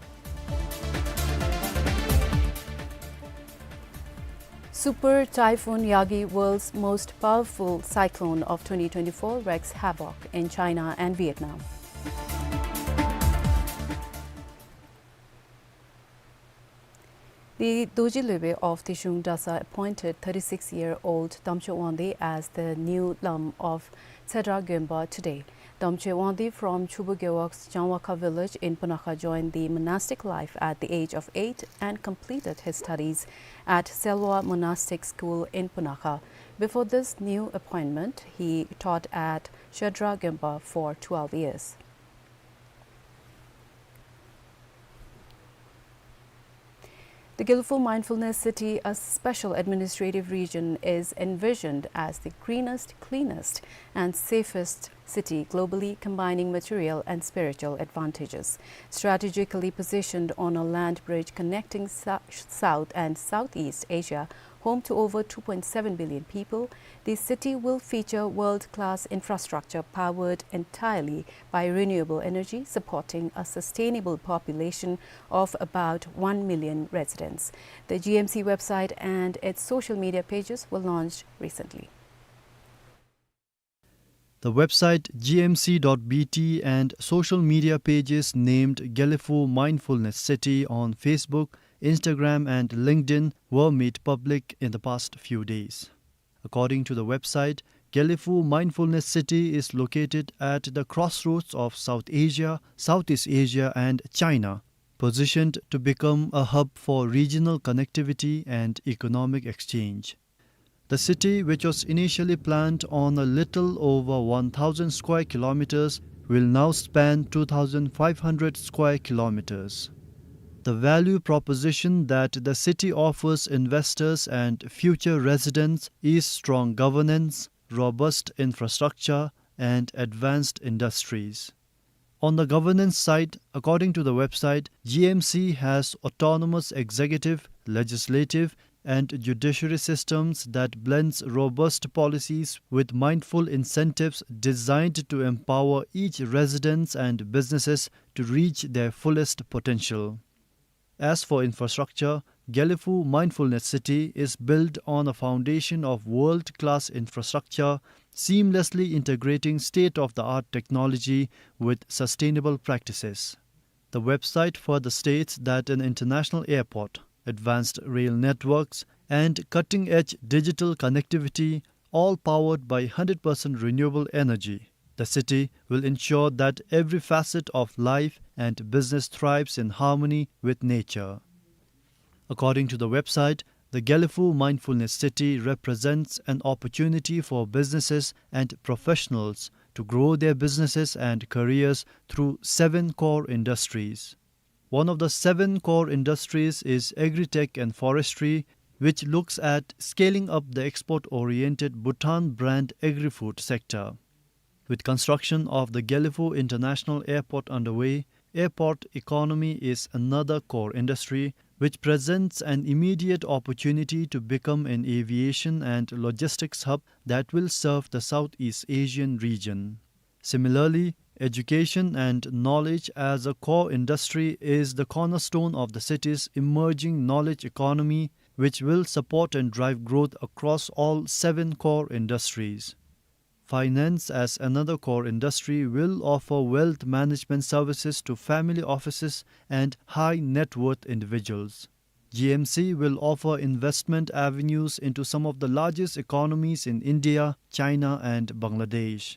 Super Typhoon Yagi, world's most powerful cyclone of twenty twenty-four, wreaks havoc in China and Vietnam. The Dorji Lobey of Teshung Dratshang appointed thirty-six-year-old Damchö Wangdi as the new Lam of Tsedra Gönpa today. Damchö Wangdi from Chubu Gewog's Jangwakha village in Punakha joined the monastic life at the age of eight and completed his studies at Selwa Monastic School in Punakha. Before this new appointment, he taught at Shedra Gönpa for twelve years. The Gelephu Mindfulness City, a special administrative region, is envisioned as the greenest, cleanest, and safest city globally, combining material and spiritual advantages. Strategically positioned on a land bridge connecting Sou-, South and Southeast Asia, home to over two point seven billion people, the city will feature world-class infrastructure powered entirely by renewable energy, supporting a sustainable population of about one million residents. The G M C website and its social media pages were launched recently. The website G M C dot B T and social media pages named Gelephu Mindfulness City on Facebook, Instagram and LinkedIn were made public in the past few days. According to the website, Gelephu Mindfulness City is located at the crossroads of South Asia, Southeast Asia and China, positioned to become a hub for regional connectivity and economic exchange. The city, which was initially planned on a little over one thousand square kilometers, will now span two thousand five hundred square kilometers. The value proposition that the city offers investors and future residents is strong governance, robust infrastructure, and advanced industries. On the governance side, according to the website, G M C has autonomous executive, legislative, and judiciary systems that blends robust policies with mindful incentives designed to empower each residents and businesses to reach their fullest potential. As for infrastructure, Gelephu Mindfulness City is built on a foundation of world-class infrastructure, seamlessly integrating state-of-the-art technology with sustainable practices. The website further states that an international airport, advanced rail networks, and cutting-edge digital connectivity, all powered by hundred percent renewable energy, the city will ensure that every facet of life and business thrives in harmony with nature. According to the website, the Gelephu Mindfulness City represents an opportunity for businesses and professionals to grow their businesses and careers through seven core industries. One of the seven core industries is agri-tech and forestry, which looks at scaling up the export-oriented Bhutan brand agri-food sector. With construction of the Gelephu International Airport underway, airport economy is another core industry which presents an immediate opportunity to become an aviation and logistics hub that will serve the Southeast Asian region. Similarly, education and knowledge as a core industry is the cornerstone of the city's emerging knowledge economy, which will support and drive growth across all seven core industries. Finance, as another core industry, will offer wealth management services to family offices and high net worth individuals. G M C will offer investment avenues into some of the largest economies in India, China, and Bangladesh.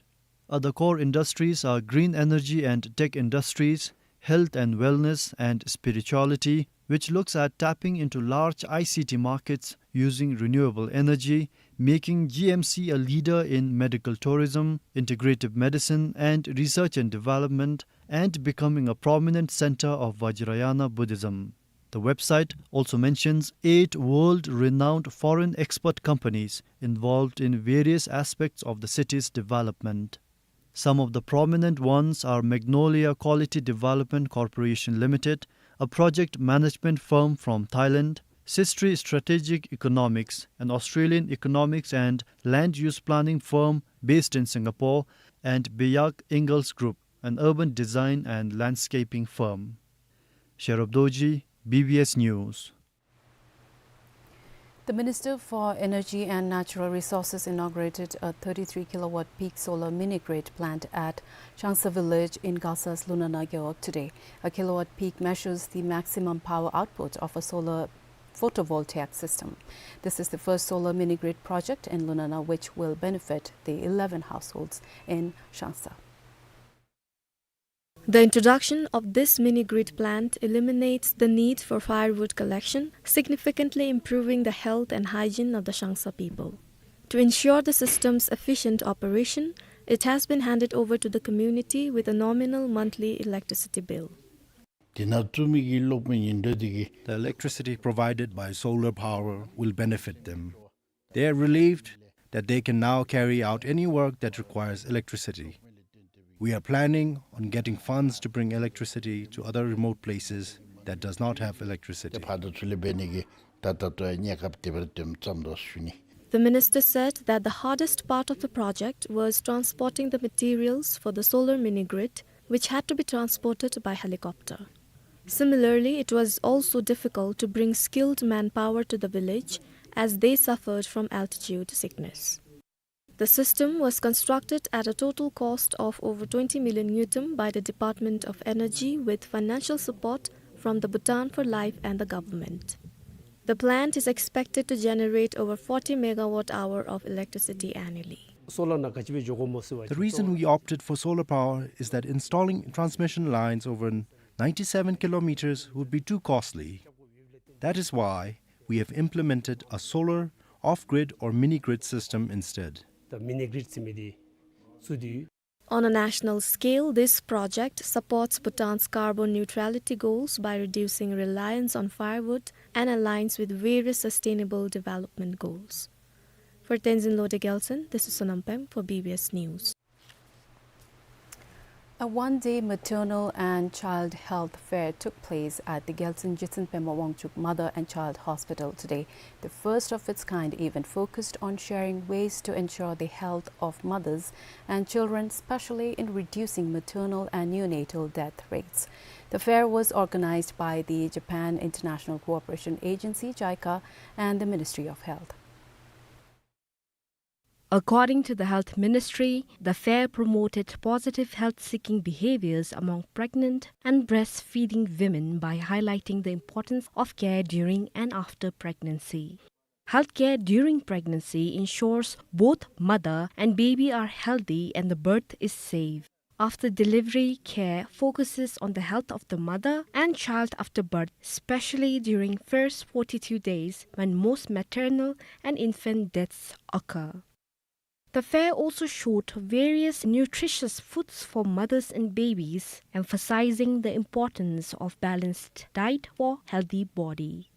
Other core industries are green energy and tech industries, health and wellness, and spirituality, which looks at tapping into large I C T markets using renewable energy, making G M C a leader in medical tourism, integrative medicine, and research and development, and becoming a prominent center of Vajrayana Buddhism. The website also mentions eight world-renowned foreign expert companies involved in various aspects of the city's development. Some of the prominent ones are Magnolia Quality Development Corporation Limited, a project management firm from Thailand, Sistri Strategic Economics, an Australian economics and land use planning firm based in Singapore, and Biak Ingalls Group, an urban design and landscaping firm. Sherub Dorji, B B S News. The Minister for Energy and Natural Resources inaugurated a thirty-three kilowatt peak solar mini grid plant at Shangsa village in Galla's Lunana Gewog today. A kilowatt peak measures the maximum power output of a solar photovoltaic system. This is the first solar mini grid project in Lunana which will benefit the eleven households in Shangsa. The introduction of this mini grid plant eliminates the need for firewood collection, significantly improving the health and hygiene of the Shangsa people. To ensure the system's efficient operation, it has been handed over to the community with a nominal monthly electricity bill. དེ་ནང་བཙུགས་མི་གི་གློག་མེ་ཉིང་ཁྲི་དེ་གིས། The electricity provided by solar power will benefit them. They are relieved that they can now carry out any work that requires electricity. We are planning on getting funds to bring electricity to other remote places that does not have electricity. དེ་ཕར་དང་ཚུར་ལས་འབད་ནི་གི་ད་ལྟོ་ཡང་གནས་སྐབས་དེ་སྦེ་ར་སྡོདཔ་ཙམ་དོ་ཞུ་ནི། The minister said that the hardest part of the project was transporting the materials for the solar mini grid, which had to be transported by helicopter. Similarly, it was also difficult to bring skilled manpower to the village as they suffered from altitude sickness. The system was constructed at a total cost of over twenty million ngultrum by the Department of Energy with financial support from the Bhutan for Life and the government. The plant is expected to generate over forty megawatt hour of electricity annually. The reason we opted for solar power is that installing transmission lines over ninety-seven kilometers would be too costly. That is why we have implemented a solar off-grid or mini-grid system instead. On a national scale, this project supports Bhutan's carbon neutrality goals by reducing reliance on firewood and aligns with various sustainable development goals. For Tenzin Lode Gyaltshen, this is Sonam Pem for B B S News. A one-day maternal and child health fair took place at the Gyaltshen Jitsen Pema Wangchuk Mother and Child Hospital today. The first of its kind event focused on sharing ways to ensure the health of mothers and children, especially in reducing maternal and neonatal death rates. The fair was organized by the Japan International Cooperation Agency, JICA, and the Ministry of Health. According to the Health Ministry, the fair promoted positive health-seeking behaviors among pregnant and breastfeeding women by highlighting the importance of care during and after pregnancy. Healthcare during pregnancy ensures both mother and baby are healthy and the birth is safe. After delivery care focuses on the health of the mother and child after birth, especially during first forty-two days when most maternal and infant deaths occur. The fair also showed various nutritious foods for mothers and babies, emphasizing the importance of balanced diet for healthy body.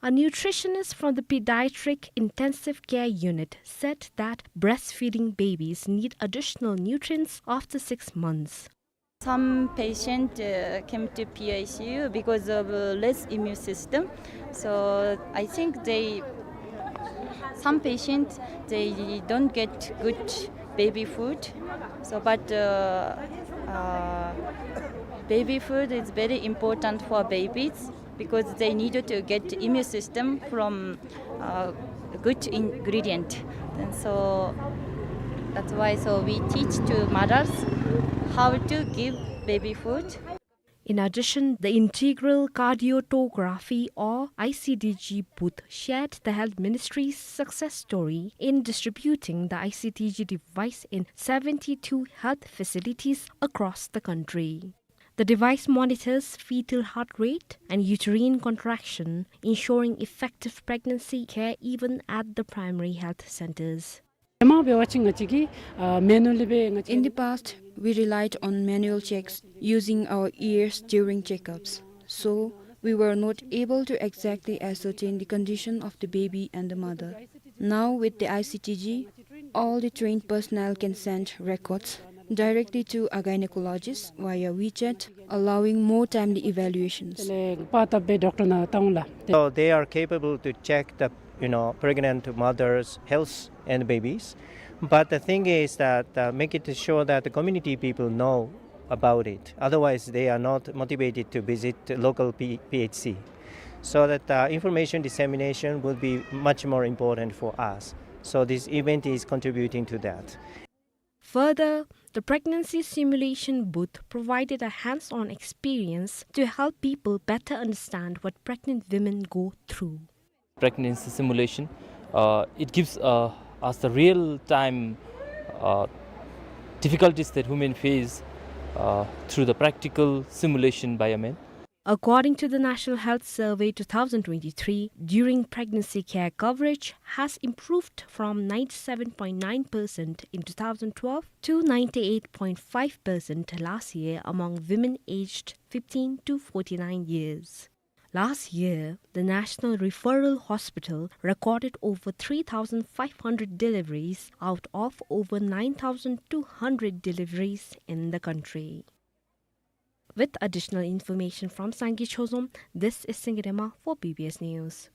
A nutritionist from the Pediatric Intensive Care Unit said that breastfeeding babies need additional nutrients after six months. Some patient, uh, came to P I C U because of, uh, less immune system. So I think they, some patient, they don't get good baby food. So, but, uh, uh, baby food is very important for babies because they needed to get immune system from, uh, good ingredient. And so that's why, so we teach to mothers how to give baby food. In addition, the integral cardiotography or I C T G booth shared the health ministry's success story in distributing the I C T G device in seventy-two health facilities across the country. The device monitors fetal heart rate and uterine contraction, ensuring effective pregnancy care even at the primary health centers. In the past, we relied on manual checks using our ears during checkups. So, We were not able to exactly ascertain the condition of the baby and the mother. Now, with the I C T G, all the trained personnel can send records directly to a gynecologist via WeChat, allowing more timely evaluations. So they are capable to check the, you know, pregnant mother's health and babies. But the thing is that, uh, make it sure that the community people know about it. Otherwise, they are not motivated to visit local P-, P H C. So that, uh, information dissemination will be much more important for us. So this event is contributing to that. Further, the pregnancy simulation booth provided a hands-on experience to help people better understand what pregnant women go through. Pregnancy simulation, uh, it gives, uh, us the real-time, uh, difficulties that women face, uh, through the practical simulation by a man. According to the National Health Survey two thousand twenty-three, during pregnancy care coverage has improved from ninety-seven point nine percent in two thousand twelve to ninety-eight point five percent last year among women aged fifteen to forty-nine years. Last year, the National Referral Hospital recorded over three thousand five hundred deliveries out of over nine thousand two hundred deliveries in the country. With additional information from Sangay Chozom, this is Singye Rema for B B S News.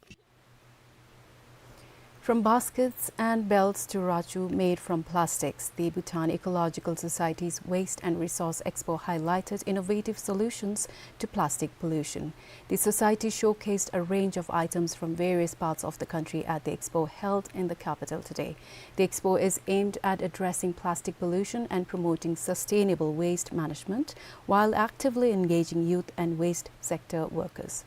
From baskets and belts to rachu made from plastics, the Bhutan Ecological Society's Waste and Resource Expo highlighted innovative solutions to plastic pollution. The society showcased a range of items from various parts of the country at the expo held in the capital today. The expo is aimed at addressing plastic pollution and promoting sustainable waste management while actively engaging youth and waste sector workers.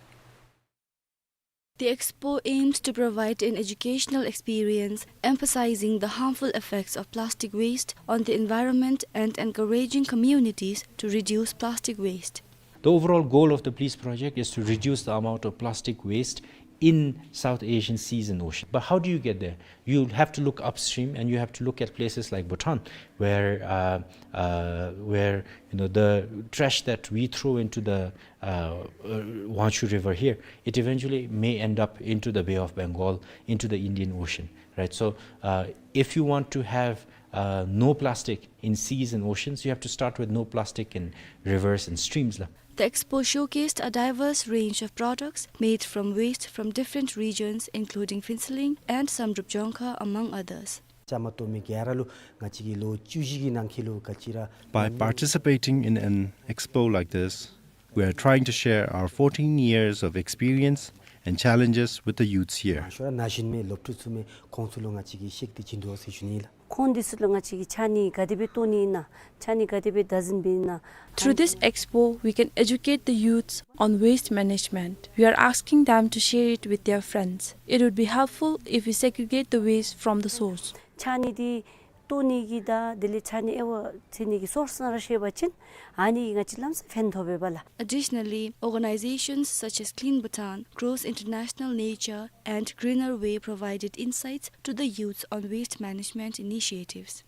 The expo aims to provide an educational experience emphasizing the harmful effects of plastic waste on the environment and encouraging communities to reduce plastic waste. The overall goal of the PLEASE project is to reduce the amount of plastic waste in South Asian seas and ocean. But how do you get there? You have to look upstream, and you have to look at places like Bhutan, where, uh, uh, where, you know, the trash that we throw into the, uh, uh, Wangshu River here, it eventually may end up into the Bay of Bengal, into the Indian Ocean, right? So, uh, if you want to have, uh, no plastic in seas and oceans, you have to start with no plastic in rivers and streams la. The expo showcased a diverse range of products made from waste from different regions, including Phuentsholing and Samdrup Jongkha, among others. ཅ་མ་ཏོ་མི་ག་ར་ལུ་ང་བཅས་ཀྱིས་ལོ་བཅུ་བཞི་གི་ནང་འཁོད་ལུ་ག་ཅི་ར། By participating in an expo like this, we are trying to share our fourteen years of experience and challenges with the youths here. ཤོ་ར་ན་གཞོན་མི་སློབ་ཕྲུག་ཚུ་མི་ཁོང་ཚུ་ལུ་ང་བཅས་ཀྱིས་བཤད་དེ་བྱིན་དོ་ཟེར་ཞུ་ནི་ལགས། ཁོང་འདི་ཚུ་ལུ་ང་བཅས་ཀྱིས་ཕྱགས་སྙིགས་ག་དེ་སྦེ་བཏོན་ནི་ཨིན་ན། ཕྱགས་སྙིགས་ག་དེ་སྦེ་བདག་འཛིན་འབད་ནི་ཨིན་ན། Through this expo, we can educate the youths on waste management. We are asking them to share it with their friends. It would be helpful if we segregate the waste from the source. ཕྱགས་སྙིགས་འདི་བཏོན་ནི་གི་དང་དེ་ལས་ཕྱགས་སྙིགས་འབད་བ་འབད་ནི་གི་སོརསི་ནང་ར་ཤེས་པ་ཅིན་ཨ་ནི་གིས་ང་བཅས་ལམ་སང་ཕན་ཐོགས་པས་པ་ལགས། Additionally, organizations such as Clean Bhutan, Gross International Nature, and Greener Way provided insights to the youths on waste management initiatives.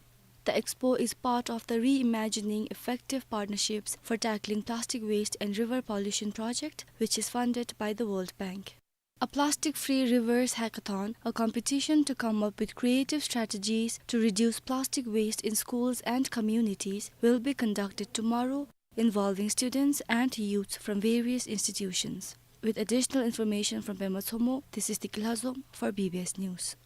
The expo is part of the Reimagining Effective Partnerships for Tackling Plastic Waste and River Pollution project, which is funded by the World Bank. A plastic-free rivers hackathon, a competition to come up with creative strategies to reduce plastic waste in schools and communities, will be conducted tomorrow, involving students and youths from various institutions. With additional information from Pema Tshomo, this is Tiki Lhazom for B B S News.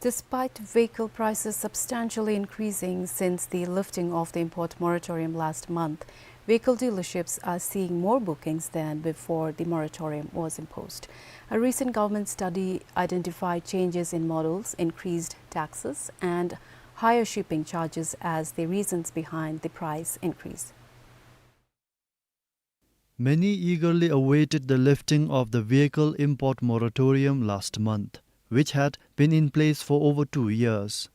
Despite vehicle prices substantially increasing since the lifting of the import moratorium last month, vehicle dealerships are seeing more bookings than before the moratorium was imposed. A recent government study identified changes in models, increased taxes, and higher shipping charges as the reasons behind the price increase. Many eagerly awaited the lifting of the vehicle import moratorium last month, which had been in place for over two years.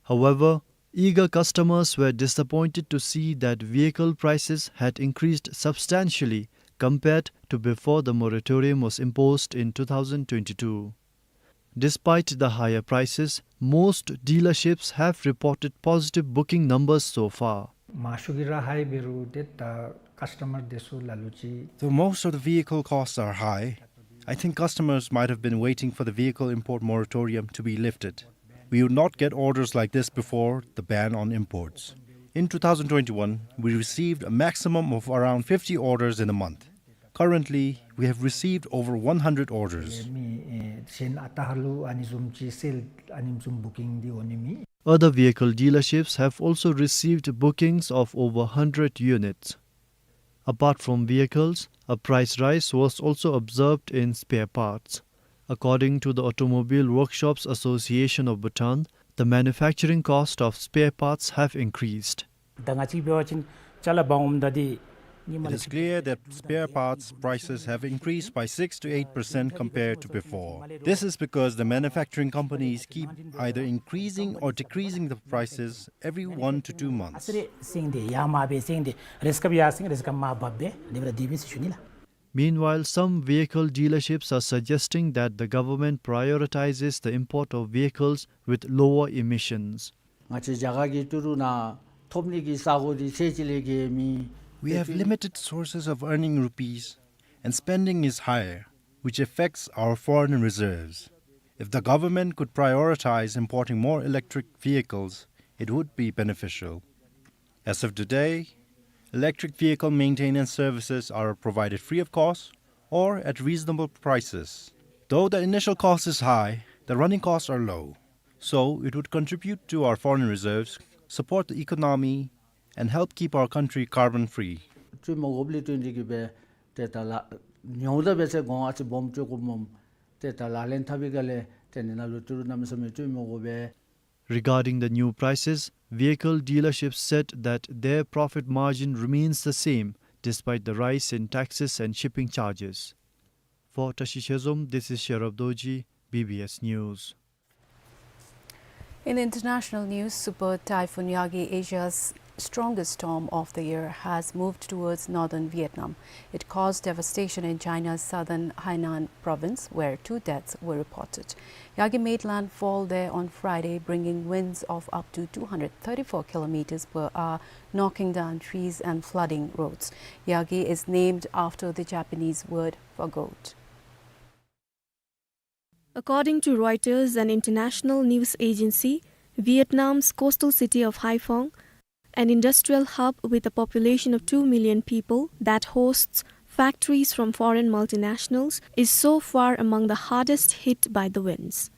However, eager customers were disappointed to see that vehicle prices had increased substantially compared to before the moratorium was imposed in two thousand twenty-two. Despite the higher prices, most dealerships have reported positive booking numbers so far. མང་ཤོས་ཀྱིས་ར་ཧའི་འབད་རུང་ཏེ་ད་ customer དེ་ཚུ་ལ་ལུ་ཅིག Though most of the vehicle costs are high, I think customers might have been waiting for the vehicle import moratorium to be lifted. We would not get orders like this before the ban on imports. In two thousand twenty-one, we received a maximum of around fifty orders in a month. Currently, we have received over one hundred orders. མི་ཨེ་གཞན་ཨ་རྟག་ལུ་ཨ་ནི་བཟུམ་ཅིག་སེལ་ཨ་ནི་བཟུམ་བུ་ཀིང་འདི་འོང་ནི་མེད། Other vehicle dealerships have also received bookings of over hundred units. Apart from vehicles, a price rise was also observed in spare parts. According to the Automobile Workshops Association of Bhutan, the manufacturing cost of spare parts have increased. ད་ང་བཅས་འབད་བ་ཅིན་ཅ་ལ་འབག་འོངམ་ད་འདི་It is clear that spare parts prices have increased by six to eight percent compared to before. This is because the manufacturing companies keep either increasing or decreasing the prices every one to two months. ཨ་ཙི་རེ་སེང་སྟེ་ཡར་མར་སྦེ་སེང་སྟེ་རེས་སྐབས་ཡར་སེང་རེས་སྐབས་མར་འབབ་སྦེ་དེ་སྦེ་ར་སྡོད་པས་ཟེར་ཞུ་ནི་ལགས། Meanwhile, some vehicle dealerships are suggesting that the government prioritizes the import of vehicles with lower emissions. ང་བཅས་རྒྱ་གར་གྱི་ཏི་རུ་ནང་ཐོབ་ནི་གི་ས་གོ་འདི་ཚད་ཅིག་ལས་བརྒལ་མེད། We have limited sources of earning rupees, and spending is higher, which affects our foreign reserves. If the government could prioritize importing more electric vehicles, it would be beneficial. As of today, electric vehicle maintenance services are provided free of cost or at reasonable prices. Though the initial cost is high, the running costs are low, so it would contribute to our foreign reserves, support the economy, and help keep our country carbon free. སྤྲོད་མ་དགོཔ་ལས་བརྟེན་ཏེ་གིས་སྦེ་ཏེ་ད་ལག་ཉོཝ་ད་འབད་ཚེ་གོང་ཨ་ཙི་སྦོམ་སྤྲོད་དགོཔ་སྨོ། ཏེ་ད་ལག་ལེན་འཐབ་པའི་སྒང་ལས་ཏེ་ཨ་ནི་ནང་ལུ་ཏི་རུ་གནམ་མེད་ས་མེད་སྤྲོད་མི་དགོ་པས། Regarding the new prices, vehicle dealerships said that their profit margin remains the same despite the rise in taxes and shipping charges. For Tashi Shezom, this is Sherab Dorji, B B S News. In international news, Super Typhoon Yagi, Asia's strongest storm of the year, has moved towards northern Vietnam. It caused devastation in China's southern Hainan province, where two deaths were reported. Yagi made landfall there on Friday, bringing winds of up to two hundred thirty-four kilometers per hour, knocking down trees and flooding roads. Yagi is named after the Japanese word for goat. According to Reuters, an international news agency, Vietnam's coastal city of Haiphong, an industrial hub with a population of two million people that hosts factories from foreign multinationals, is so far among the hardest hit by the winds.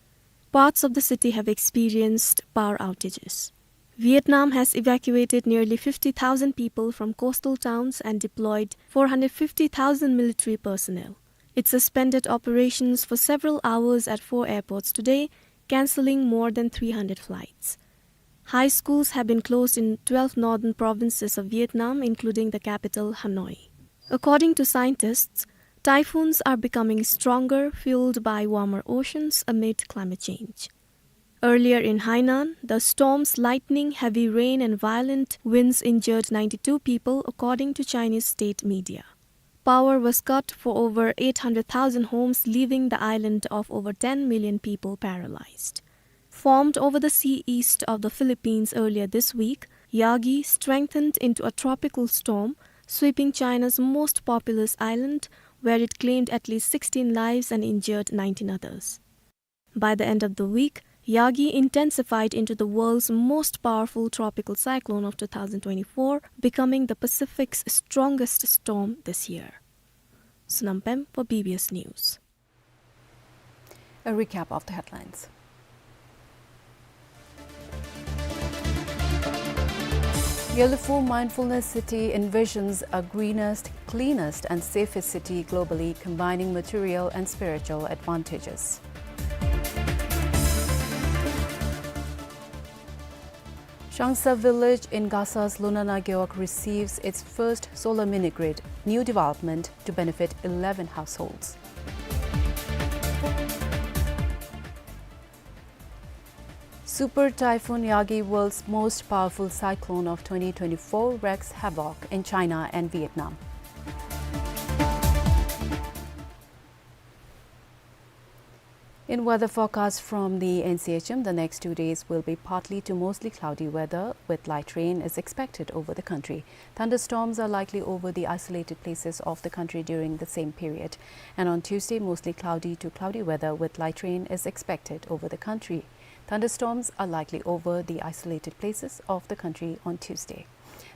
Parts of the city have experienced power outages. Vietnam has evacuated nearly fifty thousand people from coastal towns and deployed four hundred fifty thousand military personnel. It suspended operations for several hours at four airports today, cancelling more than three hundred flights. High schools have been closed in twelve northern provinces of Vietnam, including the capital, Hanoi. According to scientists, typhoons are becoming stronger, fueled by warmer oceans amid climate change. Earlier in Hainan, the storm's lightning, heavy rain, and violent winds injured ninety-two people, according to Chinese state media. Power was cut for over eight hundred thousand homes, leaving the island of over ten million people paralyzed. Formed over the sea east of the Philippines earlier this week, Yagi strengthened into a tropical storm, sweeping China's most populous island, where it claimed at least sixteen lives and injured nineteen others. By the end of the week, Yagi intensified into the world's most powerful tropical cyclone of two thousand twenty-four, becoming the Pacific's strongest storm this year. Sonam Pem for B B S News. A recap of the headlines. Yellow Mindfulness City envisions a greenest, cleanest and safest city globally, combining material and spiritual advantages. Shangsa village in Gasa's Lunana Gewog receives its first solar mini grid, new development to benefit eleven households. Super Typhoon Yagi, world's most powerful cyclone of twenty twenty-four, wreaks havoc in China and Vietnam. In weather forecast from the N C H M, the next two days will be partly to mostly cloudy weather, with light rain is expected over the country. Thunderstorms are likely over the isolated places of the country during the same period. And on Tuesday, mostly cloudy to cloudy weather, with light rain is expected over the country. Thunderstorms are likely over the isolated places of the country on Tuesday.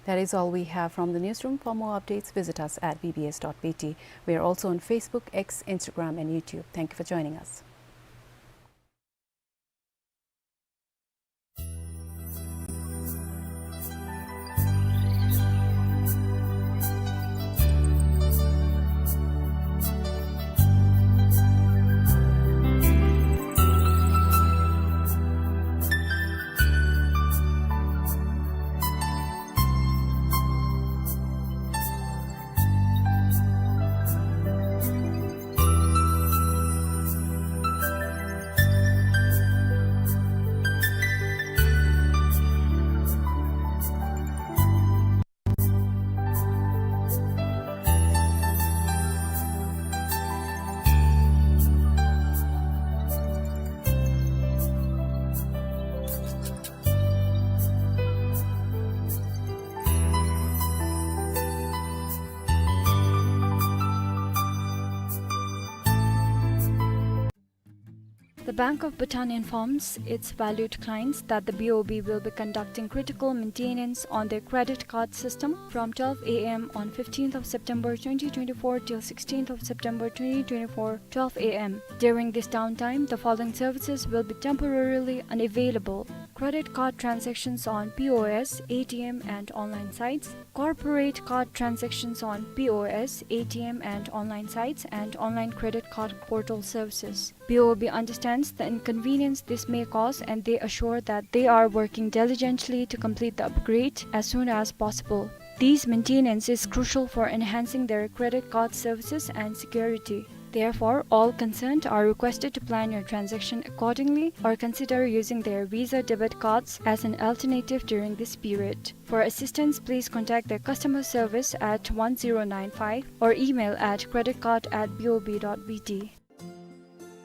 That is all we have from the newsroom. For more updates, visit us at B B S dot B T. We are also on Facebook, X, Instagram, and YouTube. Thank you for joining us. The Bank of Bhutan informs its valued clients that the B O B will be conducting critical maintenance on their credit card system from twelve A M on fifteenth of September twenty twenty-four till sixteenth of September twenty twenty-four, twelve A M. During this downtime, the following services will be temporarily unavailable: credit card transactions on P O S, A T M, and online sites, corporate card transactions on P O S, A T M, and online sites, and online credit card portal services. B O B understands the inconvenience this may cause, and they assure that they are working diligently to complete the upgrade as soon as possible. This maintenance is crucial for enhancing their credit card services and security. Therefore, all concerned are requested to plan your transaction accordingly or consider using their Visa debit cards as an alternative during this period. For assistance, please contact their customer service at one zero nine five or email at credit card at B O B dot B T.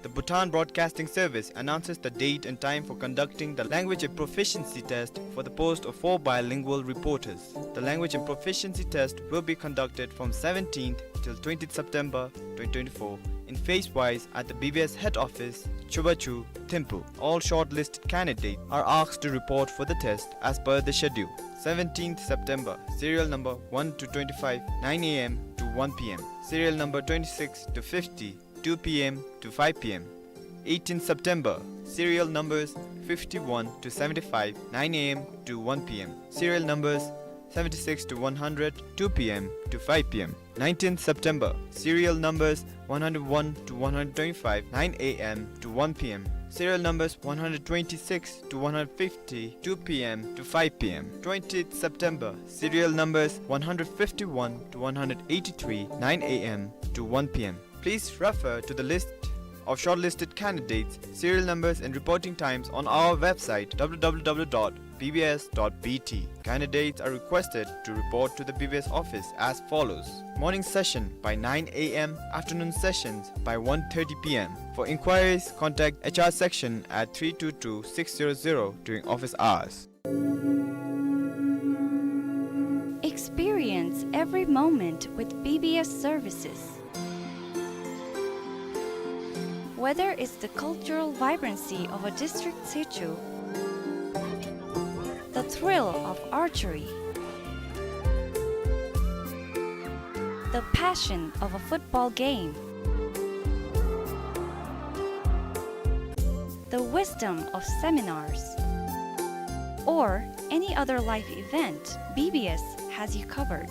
The Bhutan Broadcasting Service announces the date and time for conducting the language and proficiency test for the post of four bilingual reporters. The language and proficiency test will be conducted from seventeenth till twentieth September twenty twenty-four in phase-wise at the B B S head office, Chubachu, Thimphu. All shortlisted candidates are asked to report for the test as per the schedule. Seventeenth September, serial number one to twenty-five, nine A M to one P M. Serial number twenty-six to fifty, two P M to five P M. Eighteenth September, serial numbers fifty-one to seventy-five, nine A M to one P M. Serial numbers seventy-six to one hundred, two P M to five P M. Nineteenth September, serial numbers one hundred one to one hundred twenty-five, nine A M to one P M. Serial numbers one hundred twenty-six to one hundred fifty, two P M to five P M. Twentieth September, serial numbers one hundred fifty-one to one hundred eighty-three, nine A M to one P M. Please refer to the list of shortlisted candidates, serial numbers and reporting times on our website, W W W dot B B S dot B T. Candidates are requested to report to the B B S office as follows. Morning session by nine A M, afternoon sessions by one thirty P M. For inquiries, contact H R section at three two two six zero zero during office hours. Experience every moment with B B S services. Whether it's the cultural vibrancy of a district situ, the thrill of archery, the passion of a football game, the wisdom of seminars, or any other life event, B B S has you covered.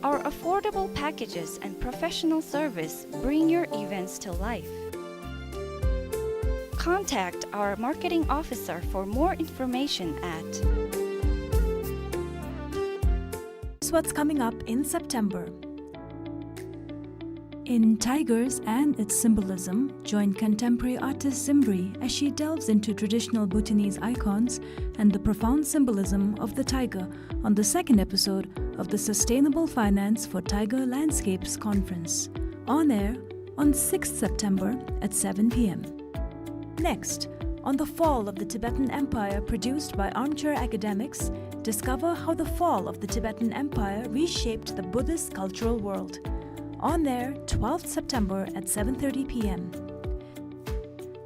Our affordable packages and professional service bring your events to life. Contact our marketing officer for more information at Here's what's coming up in September. In Tigers and Its Symbolism, join contemporary artist Zimri as she delves into traditional Bhutanese icons and the profound symbolism of the tiger on the second episode of the Sustainable Finance for Tiger Landscapes conference. On air, on sixth September at seven p m. Next, on the fall of the Tibetan Empire, produced by Armchair Academics, discover how the fall of the Tibetan Empire reshaped the Buddhist cultural world. On air, twelfth September at seven thirty p m.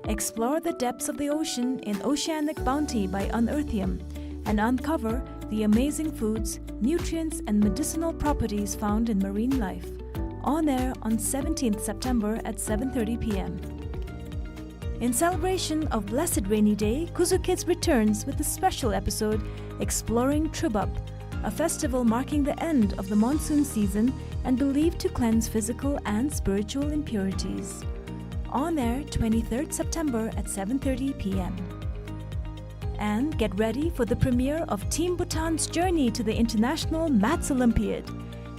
Explore the depths of the ocean in Oceanic Bounty by Unearthium and uncover the amazing foods, nutrients, and medicinal properties found in marine life. On air on seventeenth September at seven thirty p m. In celebration of Blessed Rainy Day, Kuzu Kids returns with a special episode exploring Trubap, a festival marking the end of the monsoon season and believed to cleanse physical and spiritual impurities. On air twenty-third September at seven thirty p m. And get ready for the premiere of Team Bhutan's Journey to the International Maths Olympiad,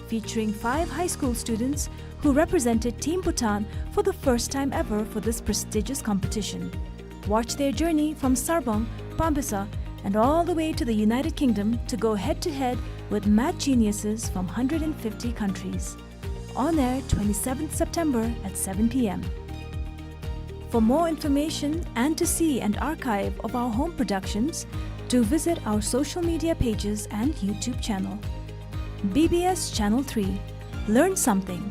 featuring five high school students who represented Team Bhutan for the first time ever for this prestigious competition. Watch their journey from Sarpang, Pambisa, and all the way to the United Kingdom to go head-to-head with math geniuses from hundred and fifty countries. On air twenty-seventh September at seven p m. For more information and to see an archive of our home productions, do visit our social media pages and YouTube channel. B B S Channel three. Learn something.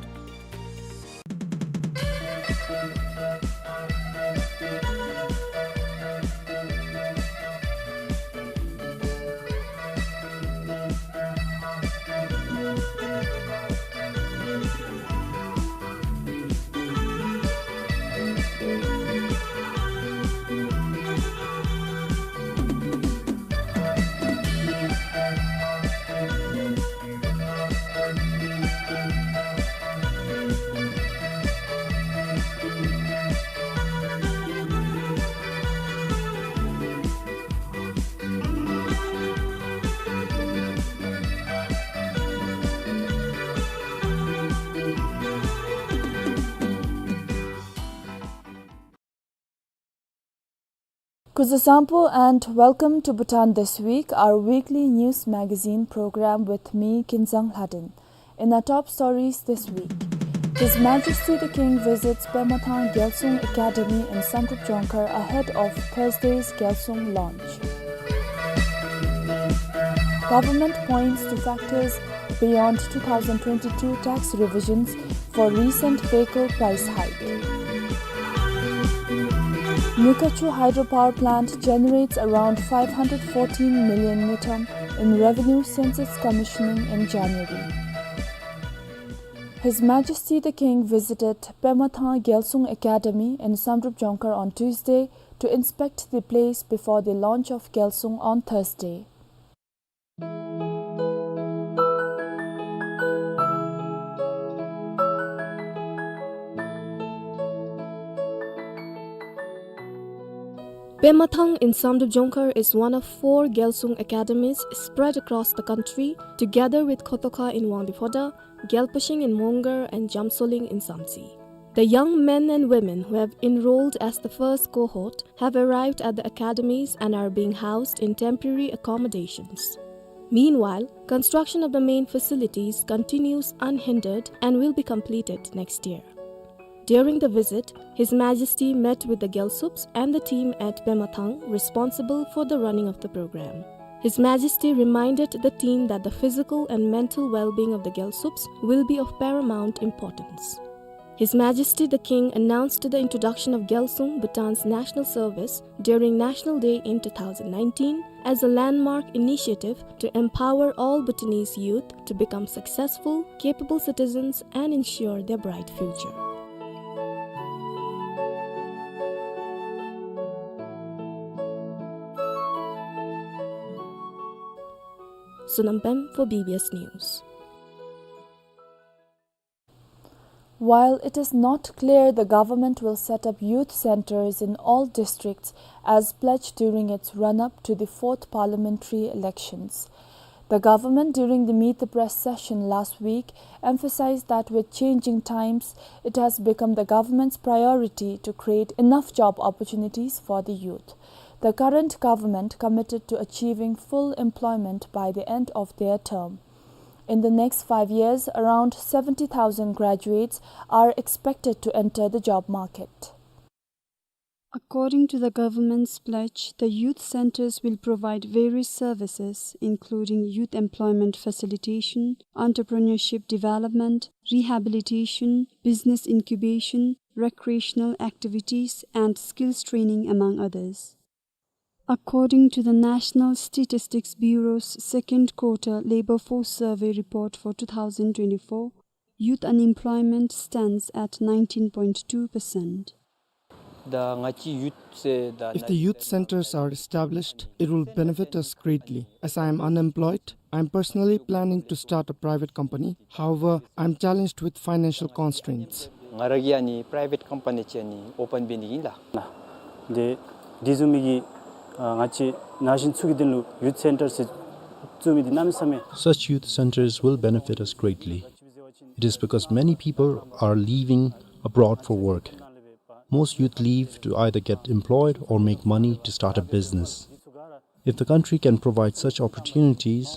Kuzusampo and welcome to Bhutan This Week, our weekly news magazine program with me, Kinzang Lhaden. In our top stories this week, His Majesty the King visits Pemathang Gyalsung Academy in Samdrup Jongkhar ahead of Thursday's Gyalsung launch. Government points to factors beyond two thousand twenty-two tax revisions for recent vehicle price hike. Newkachu hydropower plant generates around five hundred fourteen million ngultrum in revenue since its commissioning in January. His Majesty the King visited Pemathang Gyalsung Academy in Samdrup Jongkhar on Tuesday to inspect the place before the launch of Gyalsung on Thursday. Pemathang in Samdrup Jongkhar is one of four Gyalsung academies spread across the country, together with Khotokha in Wangdue Phodrang, Gyalpashing in Mongar, and Jamsoling in Samtse. The young men and women who have enrolled as the first cohort have arrived at the academies and are being housed in temporary accommodations. Meanwhile, construction of the main facilities continues unhindered and will be completed next year. During the visit, His Majesty met with the Gyalsups and the team at Pemathang responsible for the running of the program. His Majesty reminded the team that the physical and mental well-being of the Gyalsups will be of paramount importance. His Majesty the King announced the introduction of Gyalsung, Bhutan's national service, during National Day in two thousand nineteen as a landmark initiative to empower all Bhutanese youth to become successful, capable citizens and ensure their bright future. Sonam Pem for B B S News. While it is not clear the government will set up youth centres in all districts as pledged during its run-up to the fourth parliamentary elections, the government during the Meet the Press session last week emphasised that with changing times, it has become the government's priority to create enough job opportunities for the youth. The current government committed to achieving full employment by the end of their term. In the next five years, around seventy thousand graduates are expected to enter the job market. According to the government's pledge, the youth centers will provide various services, including youth employment facilitation, entrepreneurship development, rehabilitation, business incubation, recreational activities, and skills training, among others. According to the National Statistics Bureau's second quarter labor force survey report for two thousand twenty-four, youth unemployment stands at nineteen point two percent. If the youth centers are established, it will benefit us greatly. As I am unemployed, I am personally planning to start a private company. However, I am challenged with financial constraints. ང་ར་གིས་ཨ་ནི་པ་རའི་ཝེཊ་ཀམ་པ་ནི་ཅིག་ཨ་ནི་ཨོ་པཱན་འབད་ནི་ཨིན་ལགས། དེ་དེ་བཟུམ་མའི་གི་ཨ་ང་བཅས་ན་གཞོན་ཚུ་གི་དོན་ལུ་ཡུཐ་སེན་ཊར་ཟེར་བཙུགས་མི་འདི་གནམ་མེད་ས་མེད། Such youth centers will benefit us greatly. It is because many people are leaving abroad for work. Most youth leave to either get employed or make money to start a business. If the country can provide such opportunities,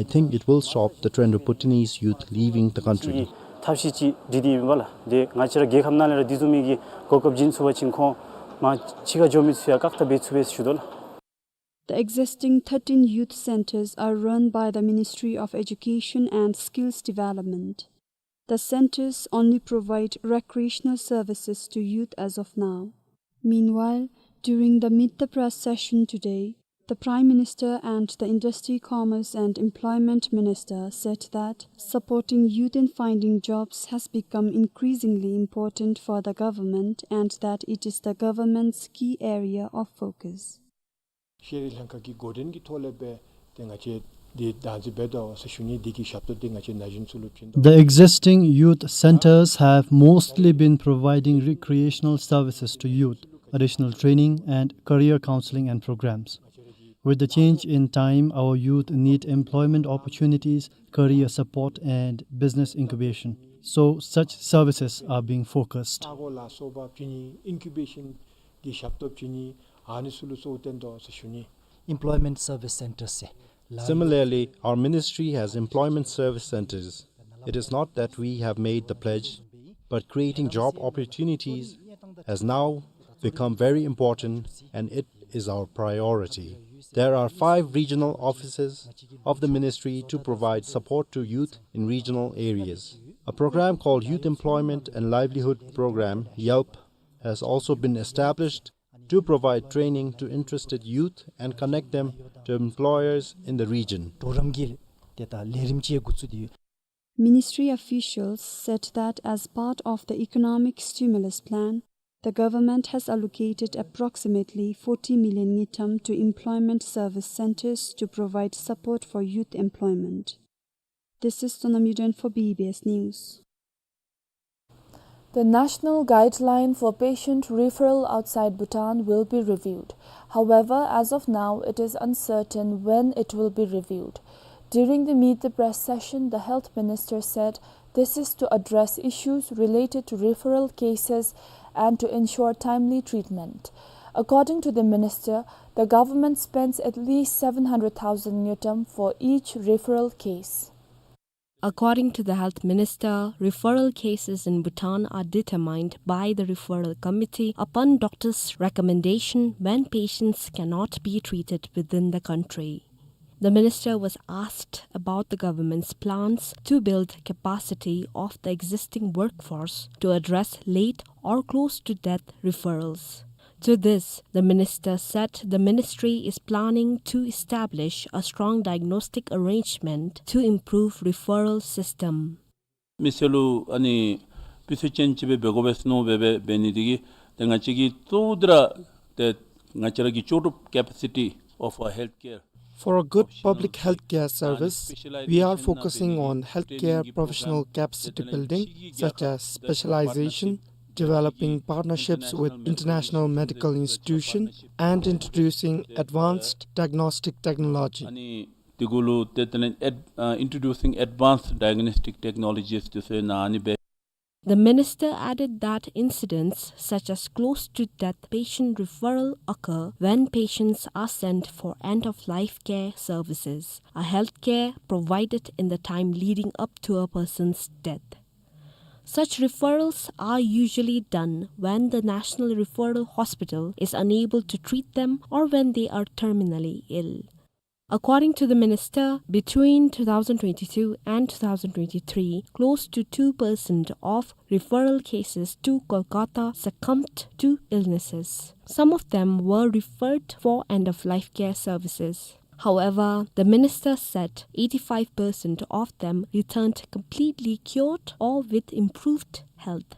I think it will stop the trend of Bhutanese youth leaving the country. ཐབས་ཤེས་ཅིག་སྒྲིག་སྟེ་ཨིན་པས་ལགས། དེ་ང་བཅས་ར་རྒྱལ་ཁབ་ནང་ལས་ར་དེ་བཟུམ་མའི་གི་གོ་སྐབས་བྱིན་ཚུགས་པ་ཅིན་ཁོང་མར་ཕྱི་ཁར་འགྱོ་མི་ཚུ་ཡང་བཀག་ཐབས་འབད་ཚུགས་པས་ཞུ་དོ་ལགས། The existing thirteen youth centers are run by the Ministry of Education and Skills Development. The centers only provide recreational services to youth as of now. Meanwhile, during the Meet the Press session today, the Prime Minister and the Industry, Commerce and Employment Minister said that supporting youth in finding jobs has become increasingly important for the government and that it is the government's key area of focus. ཤེས་རིག་ལྷན་ཁག་གི་འགོ་འདྲེན་གྱི་ཐོག་ལས་སྦེ་ཏེ་ང་བཅས་འདི་བདག་འཛིན་འབད་དོ་ཟེར་ཞུ་ནི། འདི་གི་ཞབས་ཏོག་འདི་ང་བཅས་ན་གཞོན་ཚུ་ལུ་བྱིན་དོ། The existing youth centers have mostly been providing recreational services to youth, additional training and career counseling and programs. With the change in time, our youth need employment opportunities, career support and business incubation. So such services are being focused. ས་གོ་ལ་སོགས་པ་བྱིན་ནི། ཨིན་ཀུ་བེ་ཤཱན་གྱི་ཞབས་ཏོག་བྱིན་ནི། ཨ་ནི་ཚུ་ལུ་གཙོ་བོ་བཏོན་དོ་ཟེར་ཞུ་ནི། Employment service centers ཟེར་ལགས། Similarly, our ministry has employment service centers. It is not that we have made the pledge, but creating job opportunities has now become very important and it is our priority. There are five regional offices of the ministry to provide support to youth in regional areas. A program called Youth Employment and Livelihood Program, YELP, has also been established to provide training to interested youth and connect them to employers in the region. གྲོགས་རམ་གྱི་ཏེ་ད་ལས་རིམ་ཅིག་འགོ་བཙུགས་ཏེ་ཡོད། Ministry officials said that as part of the economic stimulus plan, the government has allocated approximately forty million ngultrum to employment service centers to provide support for youth employment. This is Sonam Yuden for B B S News. The national guideline for patient referral outside Bhutan will be reviewed. However, as of now, it is uncertain when it will be reviewed. During the Meet the Press session, the health minister said this is to address issues related to referral cases and to ensure timely treatment. According to the minister, the government spends at least seven hundred thousand ngultrum for each referral case. According to the health minister, referral cases in Bhutan are determined by the referral committee upon doctor's recommendation when patients cannot be treated within the country. The minister was asked about the government's plans to build capacity of the existing workforce to address late or close to death referrals. To this, the minister said the ministry is planning to establish a strong diagnostic arrangement to improve referral system. མི་སེར་ལུ་ཨ་ནི་སྤུས་ཚད་ཅན་ཅིག་སྦེ་འབད་དགོ་པས་མནོ་སྦེ་འབད་ནི་འདི་གིས་ཏེ་ང་བཅས་ཀྱིས་གཙོ་བོ་འདི་ར་ཏེ་ང་བཅས་ར་གི་ལྕོགས་གྲུབ་capacity of our healthcare For a good public healthcare service, we are focusing on healthcare professional capacity building, such as specialization, developing partnerships with international medical institutions, and introducing advanced diagnostic technology. ཨ་ནི་འདི་གུ་ལུ་ཏེ་དེ་ལས་ཨེཌ་ཨ་introducing advanced diagnostic technologies འདི་ཚུ་ཨ་ནི་སྦེ། The minister added that incidents such as close to death patient referral occur when patients are sent for end of life care services, a health care provided in the time leading up to a person's death. Such referrals are usually done when the National Referral Hospital is unable to treat them or when they are terminally ill. According to the minister, between two thousand twenty-two and two thousand twenty-three, close to two percent of referral cases to Kolkata succumbed to illnesses. Some of them were referred for end of life care services. However, the minister said eighty-five percent of them returned completely cured or with improved health.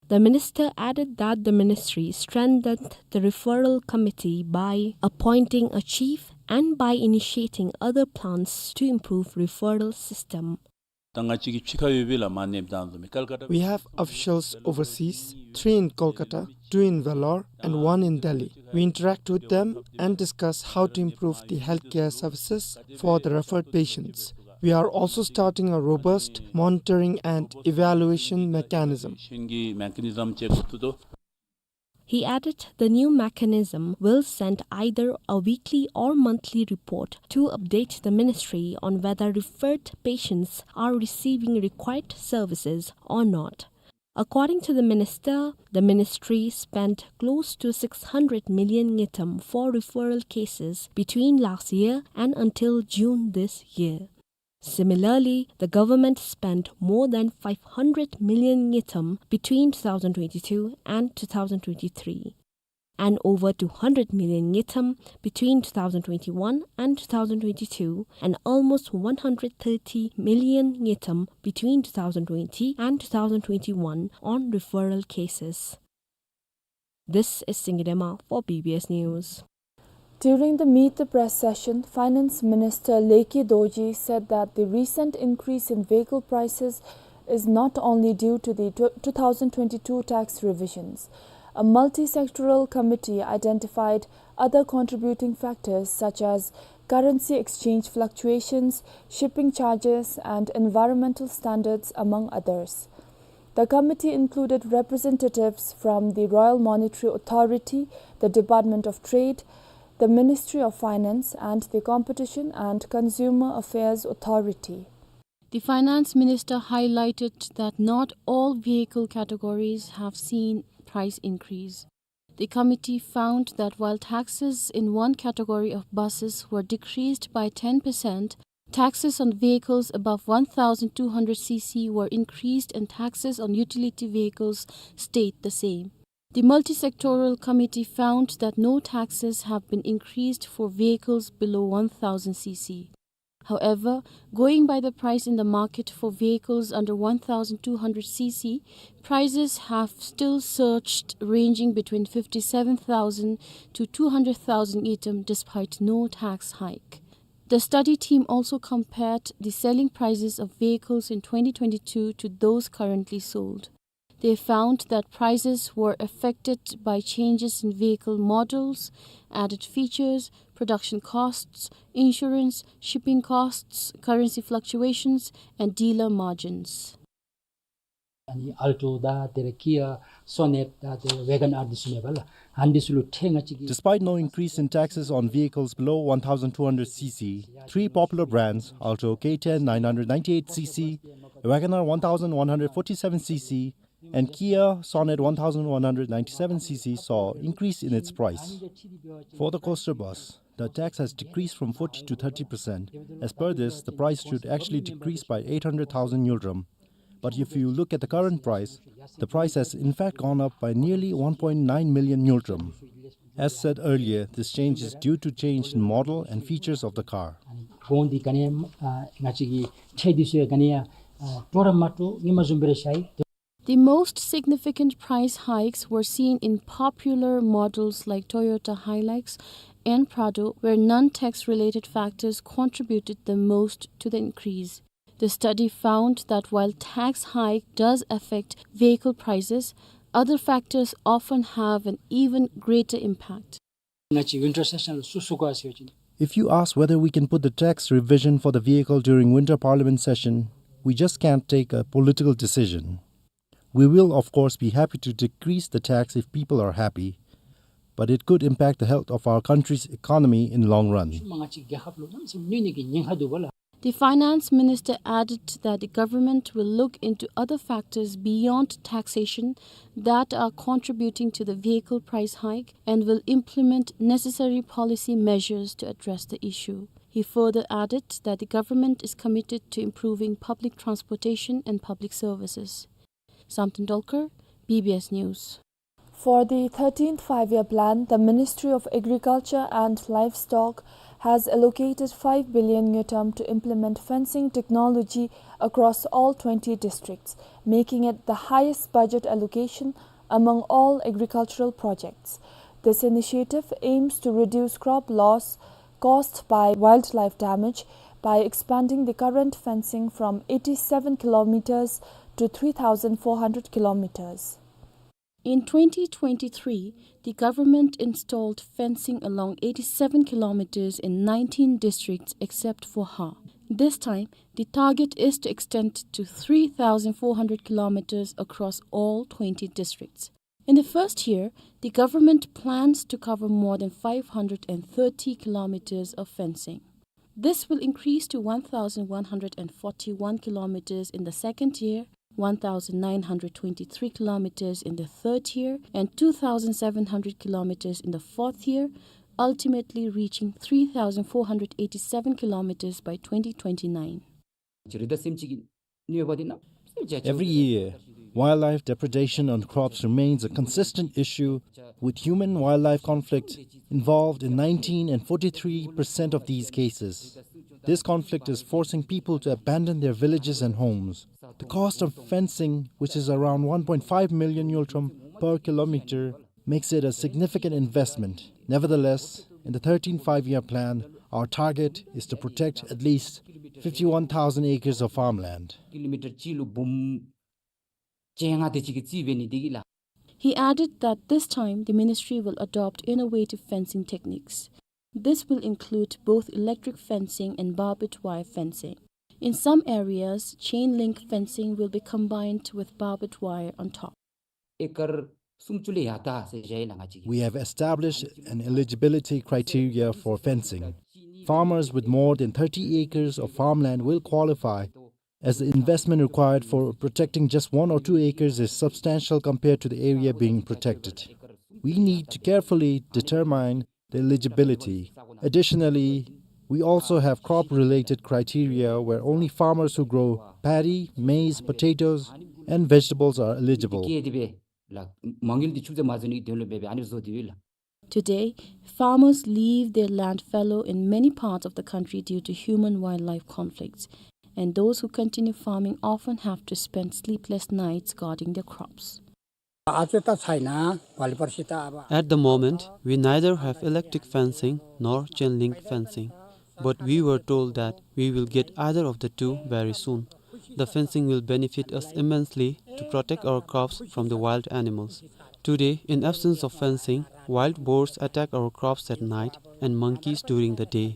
The minister added that the ministry strengthened the referral committee by appointing a chief and by initiating other plans to improve referral system. ད་ང་བཅས་ཀྱི་ཕྱི་ཁ་ཡོད་པའི་ལ་མ་ནེབ་དང་དུ་མི་ཀལ་ཀ་ཏ། We have officials overseas, three in Kolkata, two in Vellore, and one in Delhi. We interact with them and discuss how to improve the healthcare services for the referred patients. We are also starting a robust monitoring and evaluation mechanism. He added the new mechanism will send either a weekly or monthly report to update the ministry on whether referred patients are receiving required services or not. According to the minister, the ministry spent close to six hundred million ngultrum for referral cases between last year and until June this year. Similarly, the government spent more than five hundred million ngultrum between two thousand twenty-two and two thousand twenty-three, and over two hundred million ngultrum between two thousand twenty-one and two thousand twenty-two, and almost one hundred thirty million ngultrum between two thousand twenty and two thousand twenty-one on referral cases. This is Singye Dema for B B S News. During the Meet the Press session, Finance Minister Leki Dorji said that the recent increase in vehicle prices is not only due to the tw-, two thousand twenty-two tax revisions. A multi-sectoral committee identified other contributing factors such as currency exchange fluctuations, shipping charges, and environmental standards, among others. The committee included representatives from the Royal Monetary Authority, the Department of Trade, the Ministry of Finance, and the Competition and Consumer Affairs Authority. The finance minister highlighted that not all vehicle categories have seen price increase. The committee found that while taxes in one category of buses were decreased by ten percent, taxes on vehicles above one thousand two hundred C C were increased and taxes on utility vehicles stayed the same. The multi-sectoral committee found that no taxes have been increased for vehicles below one thousand C C. However, going by the price in the market for vehicles under one thousand two hundred C C, prices have still surged, ranging between fifty-seven thousand to two hundred thousand ngultrum, despite no tax hike. The study team also compared the selling prices of vehicles in twenty twenty-two to those currently sold. They found that prices were affected by changes in vehicle models, added features, production costs, insurance, shipping costs, currency fluctuations, and dealer margins. ཨ་ནི་ཨལ་ཊོ་དང་དེ་ལས་ཀི་ཡ་སོ་ནེཊ་དང་དེ་ལས་ཝེ་གཱན་ཨར་འདི་ཚུ་ཨིན་པས་ལགས། ཨ་ནི་འདི་ཚུ་ལུ་ཐད་ང་བཅས་ཀྱིས། Despite no increase in taxes on vehicles below one thousand two hundred C C, three popular brands, Alto K ten nine hundred ninety-eight C C, WagonR one thousand one hundred forty-seven C C, and Kia Sonet one thousand one hundred ninety-seven C C saw increase in its price. For the coaster bus, the tax has decreased from forty to thirty percent. As per this, the price should actually decrease by eight hundred thousand ngultrum. But if you look at the current price, the price has in fact gone up by nearly one point nine million ngultrum. As said earlier, this change is due to change in model and features of the car. གོང་འདི་ག་ནི་ཡང་ཨ་ང་བཅས་ཀྱི་ཁྲལ་འདི་ཚུ་ཡང་ག་ནི་ཡང་ཨ་སྤྲོ་ར་མ་སྤྲོ་ངེས་མ་བཟུམ་སྦེ་ར་ཤར་ཡི། The most significant price hikes were seen in popular models like Toyota Hilux and Prado, where non-tax related factors contributed the most to the increase. The study found that while tax hike does affect vehicle prices, other factors often have an even greater impact. ང་བཅས་ཝིན་ཊར་སེ་ཤཱན་ལུ་སུ་བཙུགས་ག་ཟེར་བ་ཅིན། If you ask whether we can put the tax revision for the vehicle during winter parliament session, we just can't take a political decision. We will, of course, be happy to decrease the tax if people are happy, but it could impact the health of our country's economy in long run. The finance minister added that the government will look into other factors beyond taxation that are contributing to the vehicle price hike and will implement necessary policy measures to address the issue. He further added that the government is committed to improving public transportation and public services. Samten Dolkar, B B S News. For the thirteenth Five-Year Plan, the Ministry of Agriculture and Livestock has allocated five billion ngultrum to implement fencing technology across all twenty districts, making it the highest budget allocation among all agricultural projects. This initiative aims to reduce crop loss caused by wildlife damage by expanding the current fencing from eighty-seven kilometers to three thousand four hundred kilometers. In twenty twenty-three, the government installed fencing along eighty-seven kilometers in nineteen districts except for Ha. This time, the target is to extend to three thousand four hundred kilometers across all twenty districts. In the first year, the government plans to cover more than five hundred and thirty kilometers of fencing. This will increase to one thousand one hundred and forty-one kilometers in the second year, one thousand nine hundred twenty-three kilometers in the third year, and two thousand seven hundred kilometers in the fourth year, ultimately reaching three thousand four hundred eighty-seven kilometers by twenty twenty-nine. Every year, wildlife depredation on crops remains a consistent issue, with human-wildlife conflict involved in nineteen and forty-three percent of these cases. This conflict is forcing people to abandon their villages and homes. The cost of fencing, which is around one point five million ngultrum per kilometer, makes it a significant investment. Nevertheless, in the thirteenth Five-Year Plan, our target is to protect at least fifty-one thousand acres of farmland. He added that this time the ministry will adopt innovative fencing techniques. This will include both electric fencing and barbed wire fencing. In some areas, chain link fencing will be combined with barbed wire on top. Acre sumchu le yata se jai la nga chi. We have established an eligibility criteria for fencing. Farmers with more than thirty acres of farmland will qualify, as the investment required for protecting just one or two acres is substantial compared to the area being protected. We need to carefully determine the eligibility. Additionally, we also have crop-related criteria where only farmers who grow paddy, maize, potatoes, and vegetables are eligible. Today, farmers leave their land fallow in many parts of the country due to human-wildlife conflicts, and those who continue farming often have to spend sleepless nights guarding their crops. At the moment, we neither have electric fencing nor chain link fencing, but we were told that we will get either of the two very soon. The fencing will benefit us immensely to protect our crops from the wild animals. Today, in absence of fencing, wild boars attack our crops at night and monkeys during the day.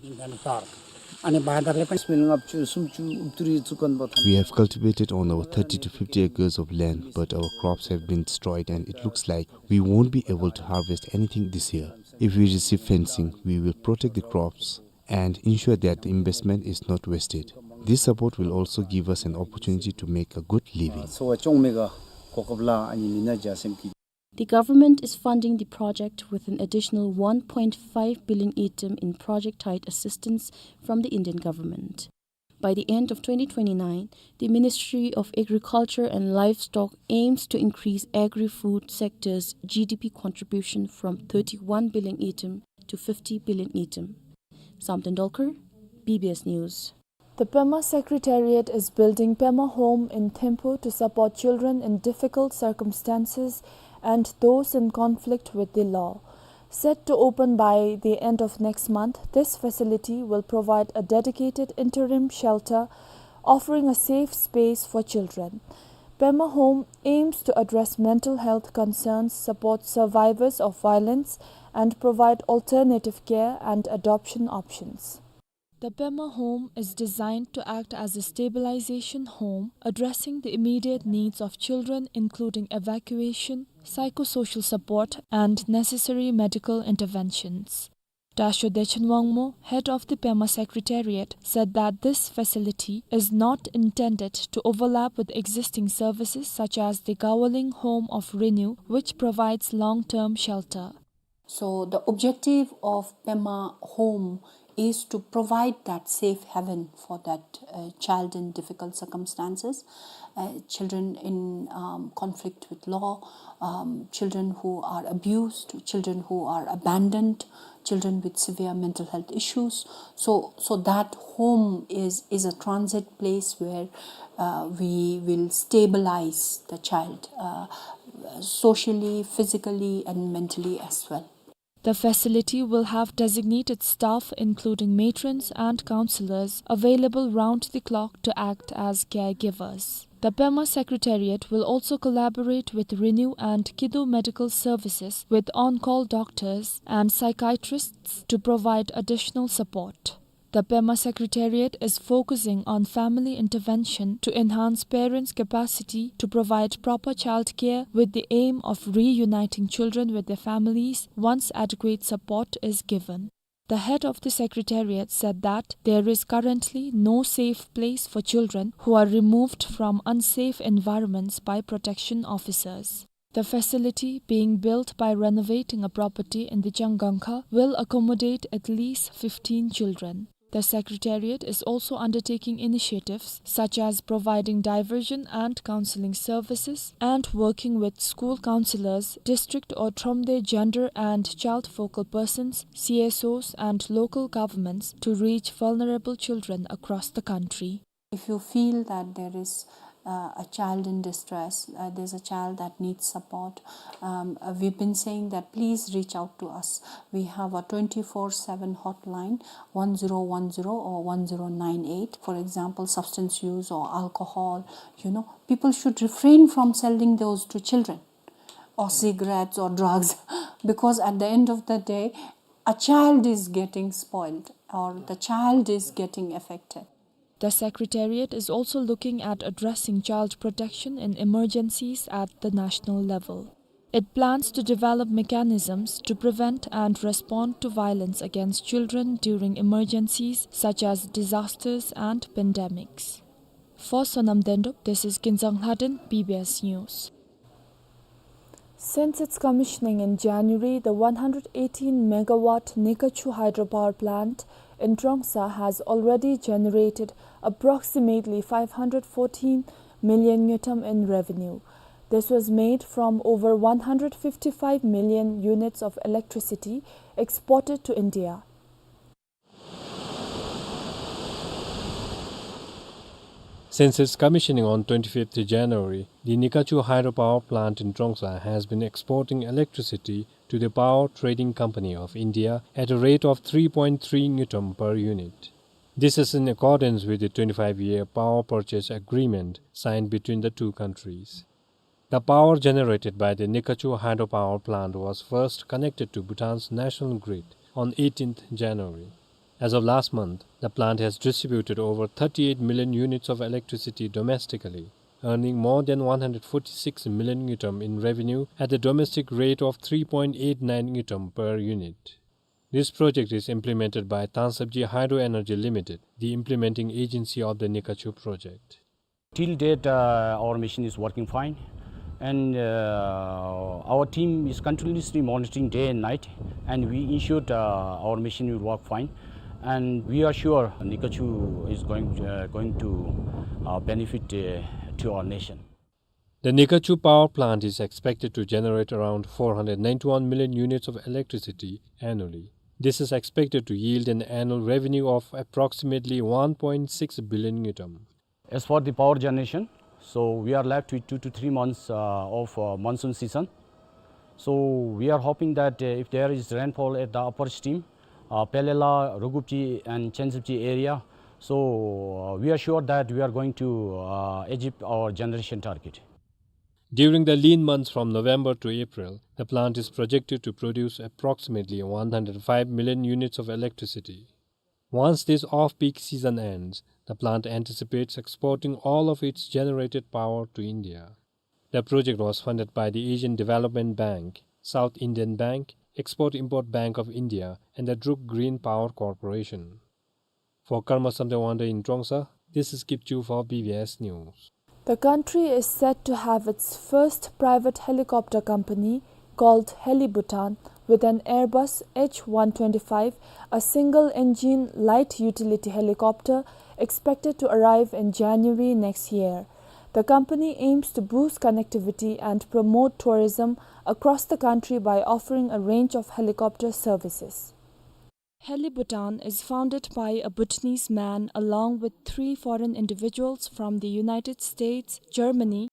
We have cultivated on our thirty to fifty acres of land, but our crops have been destroyed and it looks like we won't be able to harvest anything this year. If we receive fencing, we will protect the crops and ensure that the investment is not wasted. This support will also give us an opportunity to make a good living. The government is funding the project with an additional one point five billion ngultrum in project-tied assistance from the Indian government. By the end of twenty twenty-nine, the Ministry of Agriculture and Livestock aims to increase agri-food sector's G D P contribution from thirty-one billion ngultrum to fifty billion ngultrum. Samten Dolkar, B B S News. The Pema Secretariat is building Pema Home in Thimphu to support children in difficult circumstances and those in conflict with the law. Set to open by the end of next month, this facility will provide a dedicated interim shelter, offering a safe space for children. Pema Home aims to address mental health concerns, support survivors of violence, and provide alternative care and adoption options. The Pema home is designed to act as a stabilization home, addressing the immediate needs of children, including evacuation, psychosocial support, and necessary medical interventions. Dasho Dechen Wangmo, head of the Pema Secretariat, said that this facility is not intended to overlap with existing services such as the Gawaling Home of Renew, which provides long-term shelter. So the objective of Pema Home is to provide that safe haven for that, uh, child in difficult circumstances, uh, children in, um, conflict with law, um, children who are abused, children who are abandoned, children with severe mental health issues. So, so that home is, is a transit place where, uh, we will stabilize the child, uh, socially, physically, and mentally as well. The facility will have designated staff, including matrons and counselors, available round the clock to act as caregivers. The Pema Secretariat will also collaborate with Renew and Kidu Medical Services with on-call doctors and psychiatrists to provide additional support. The Pema Secretariat is focusing on family intervention to enhance parents' capacity to provide proper child care with the aim of reuniting children with their families once adequate support is given. The head of the Secretariat said that there is currently no safe place for children who are removed from unsafe environments by protection officers. The facility, being built by renovating a property in the Changangkha, will accommodate at least fifteen children. The Secretariat is also undertaking initiatives such as providing diversion and counseling services and working with school counselors, district or Thromde gender and child focal persons, C S Os, and local governments to reach vulnerable children across the country. If you feel that there is, uh, a child in distress, uh, there's a child that needs support, um, uh, we've been saying that please reach out to us. We have a twenty-four seven hotline, one zero one zero or one zero nine eight. For example, substance use or alcohol, you know, people should refrain from selling those to children, or cigarettes or drugs, because at the end of the day, a child is getting spoiled or the child is getting affected. The Secretariat is also looking at addressing child protection in emergencies at the national level. It plans to develop mechanisms to prevent and respond to violence against children during emergencies such as disasters and pandemics. For Sonam Dendup, this is Kinzang Lhaden, B B S News. Since its commissioning in January, the one hundred eighteen megawatt Nikachu hydropower plant in Trongsa has already generated approximately five hundred fourteen million ngultrum in revenue. This was made from over one hundred fifty-five million units of electricity exported to India. Since its commissioning on twenty-fifth January, the Nikachu hydropower plant in Trongsa has been exporting electricity to the Power Trading Company of India at a rate of three point three ngultrum per unit. This is in accordance with the twenty-five-year power purchase agreement signed between the two countries. The power generated by the Nikachu hydropower plant was first connected to Bhutan's national grid on eighteenth January. As of last month, the plant has distributed over thirty-eight million units of electricity domestically, earning more than one hundred forty-six million ngultrum in revenue at the domestic rate of three point eight nine ngultrum per unit. This project is implemented by Tansabji Hydro Energy Limited, the implementing agency of the Nikachu project. Till date, uh, our machine is working fine, and, uh, our team is continuously monitoring day and night, and we ensured, uh, our machine will work fine, and we are sure Nikachu is going, uh, going to, uh, benefit, uh, to our nation. The Nikachu power plant is expected to generate around four hundred ninety-one million units of electricity annually. This is expected to yield an annual revenue of approximately one point six billion ngultrum. As for the power generation, so we are left with two to three months, uh, of, uh, monsoon season. So we are hoping that, uh, if there is rainfall at the upper stream, uh, Pelela, Rugupji and Chensipji area, so, uh, we are sure that we are going to, uh, achieve our generation target. During the lean months from November to April, the plant is projected to produce approximately one hundred five million units of electricity. Once this off-peak season ends, the plant anticipates exporting all of its generated power to India. The project was funded by the Asian Development Bank, South Indian Bank, Export-Import Bank of India, and the Druk Green Power Corporation. For Karma Samten Wangda in Trongsa, this is Kipchu for B B S News. The country is set to have its first private helicopter company called Heli Bhutan, with an Airbus H one twenty-five, a single-engine light utility helicopter, expected to arrive in January next year. The company aims to boost connectivity and promote tourism across the country by offering a range of helicopter services. Heli Bhutan is founded by a Bhutanese man along with three foreign individuals from the United States, Germany,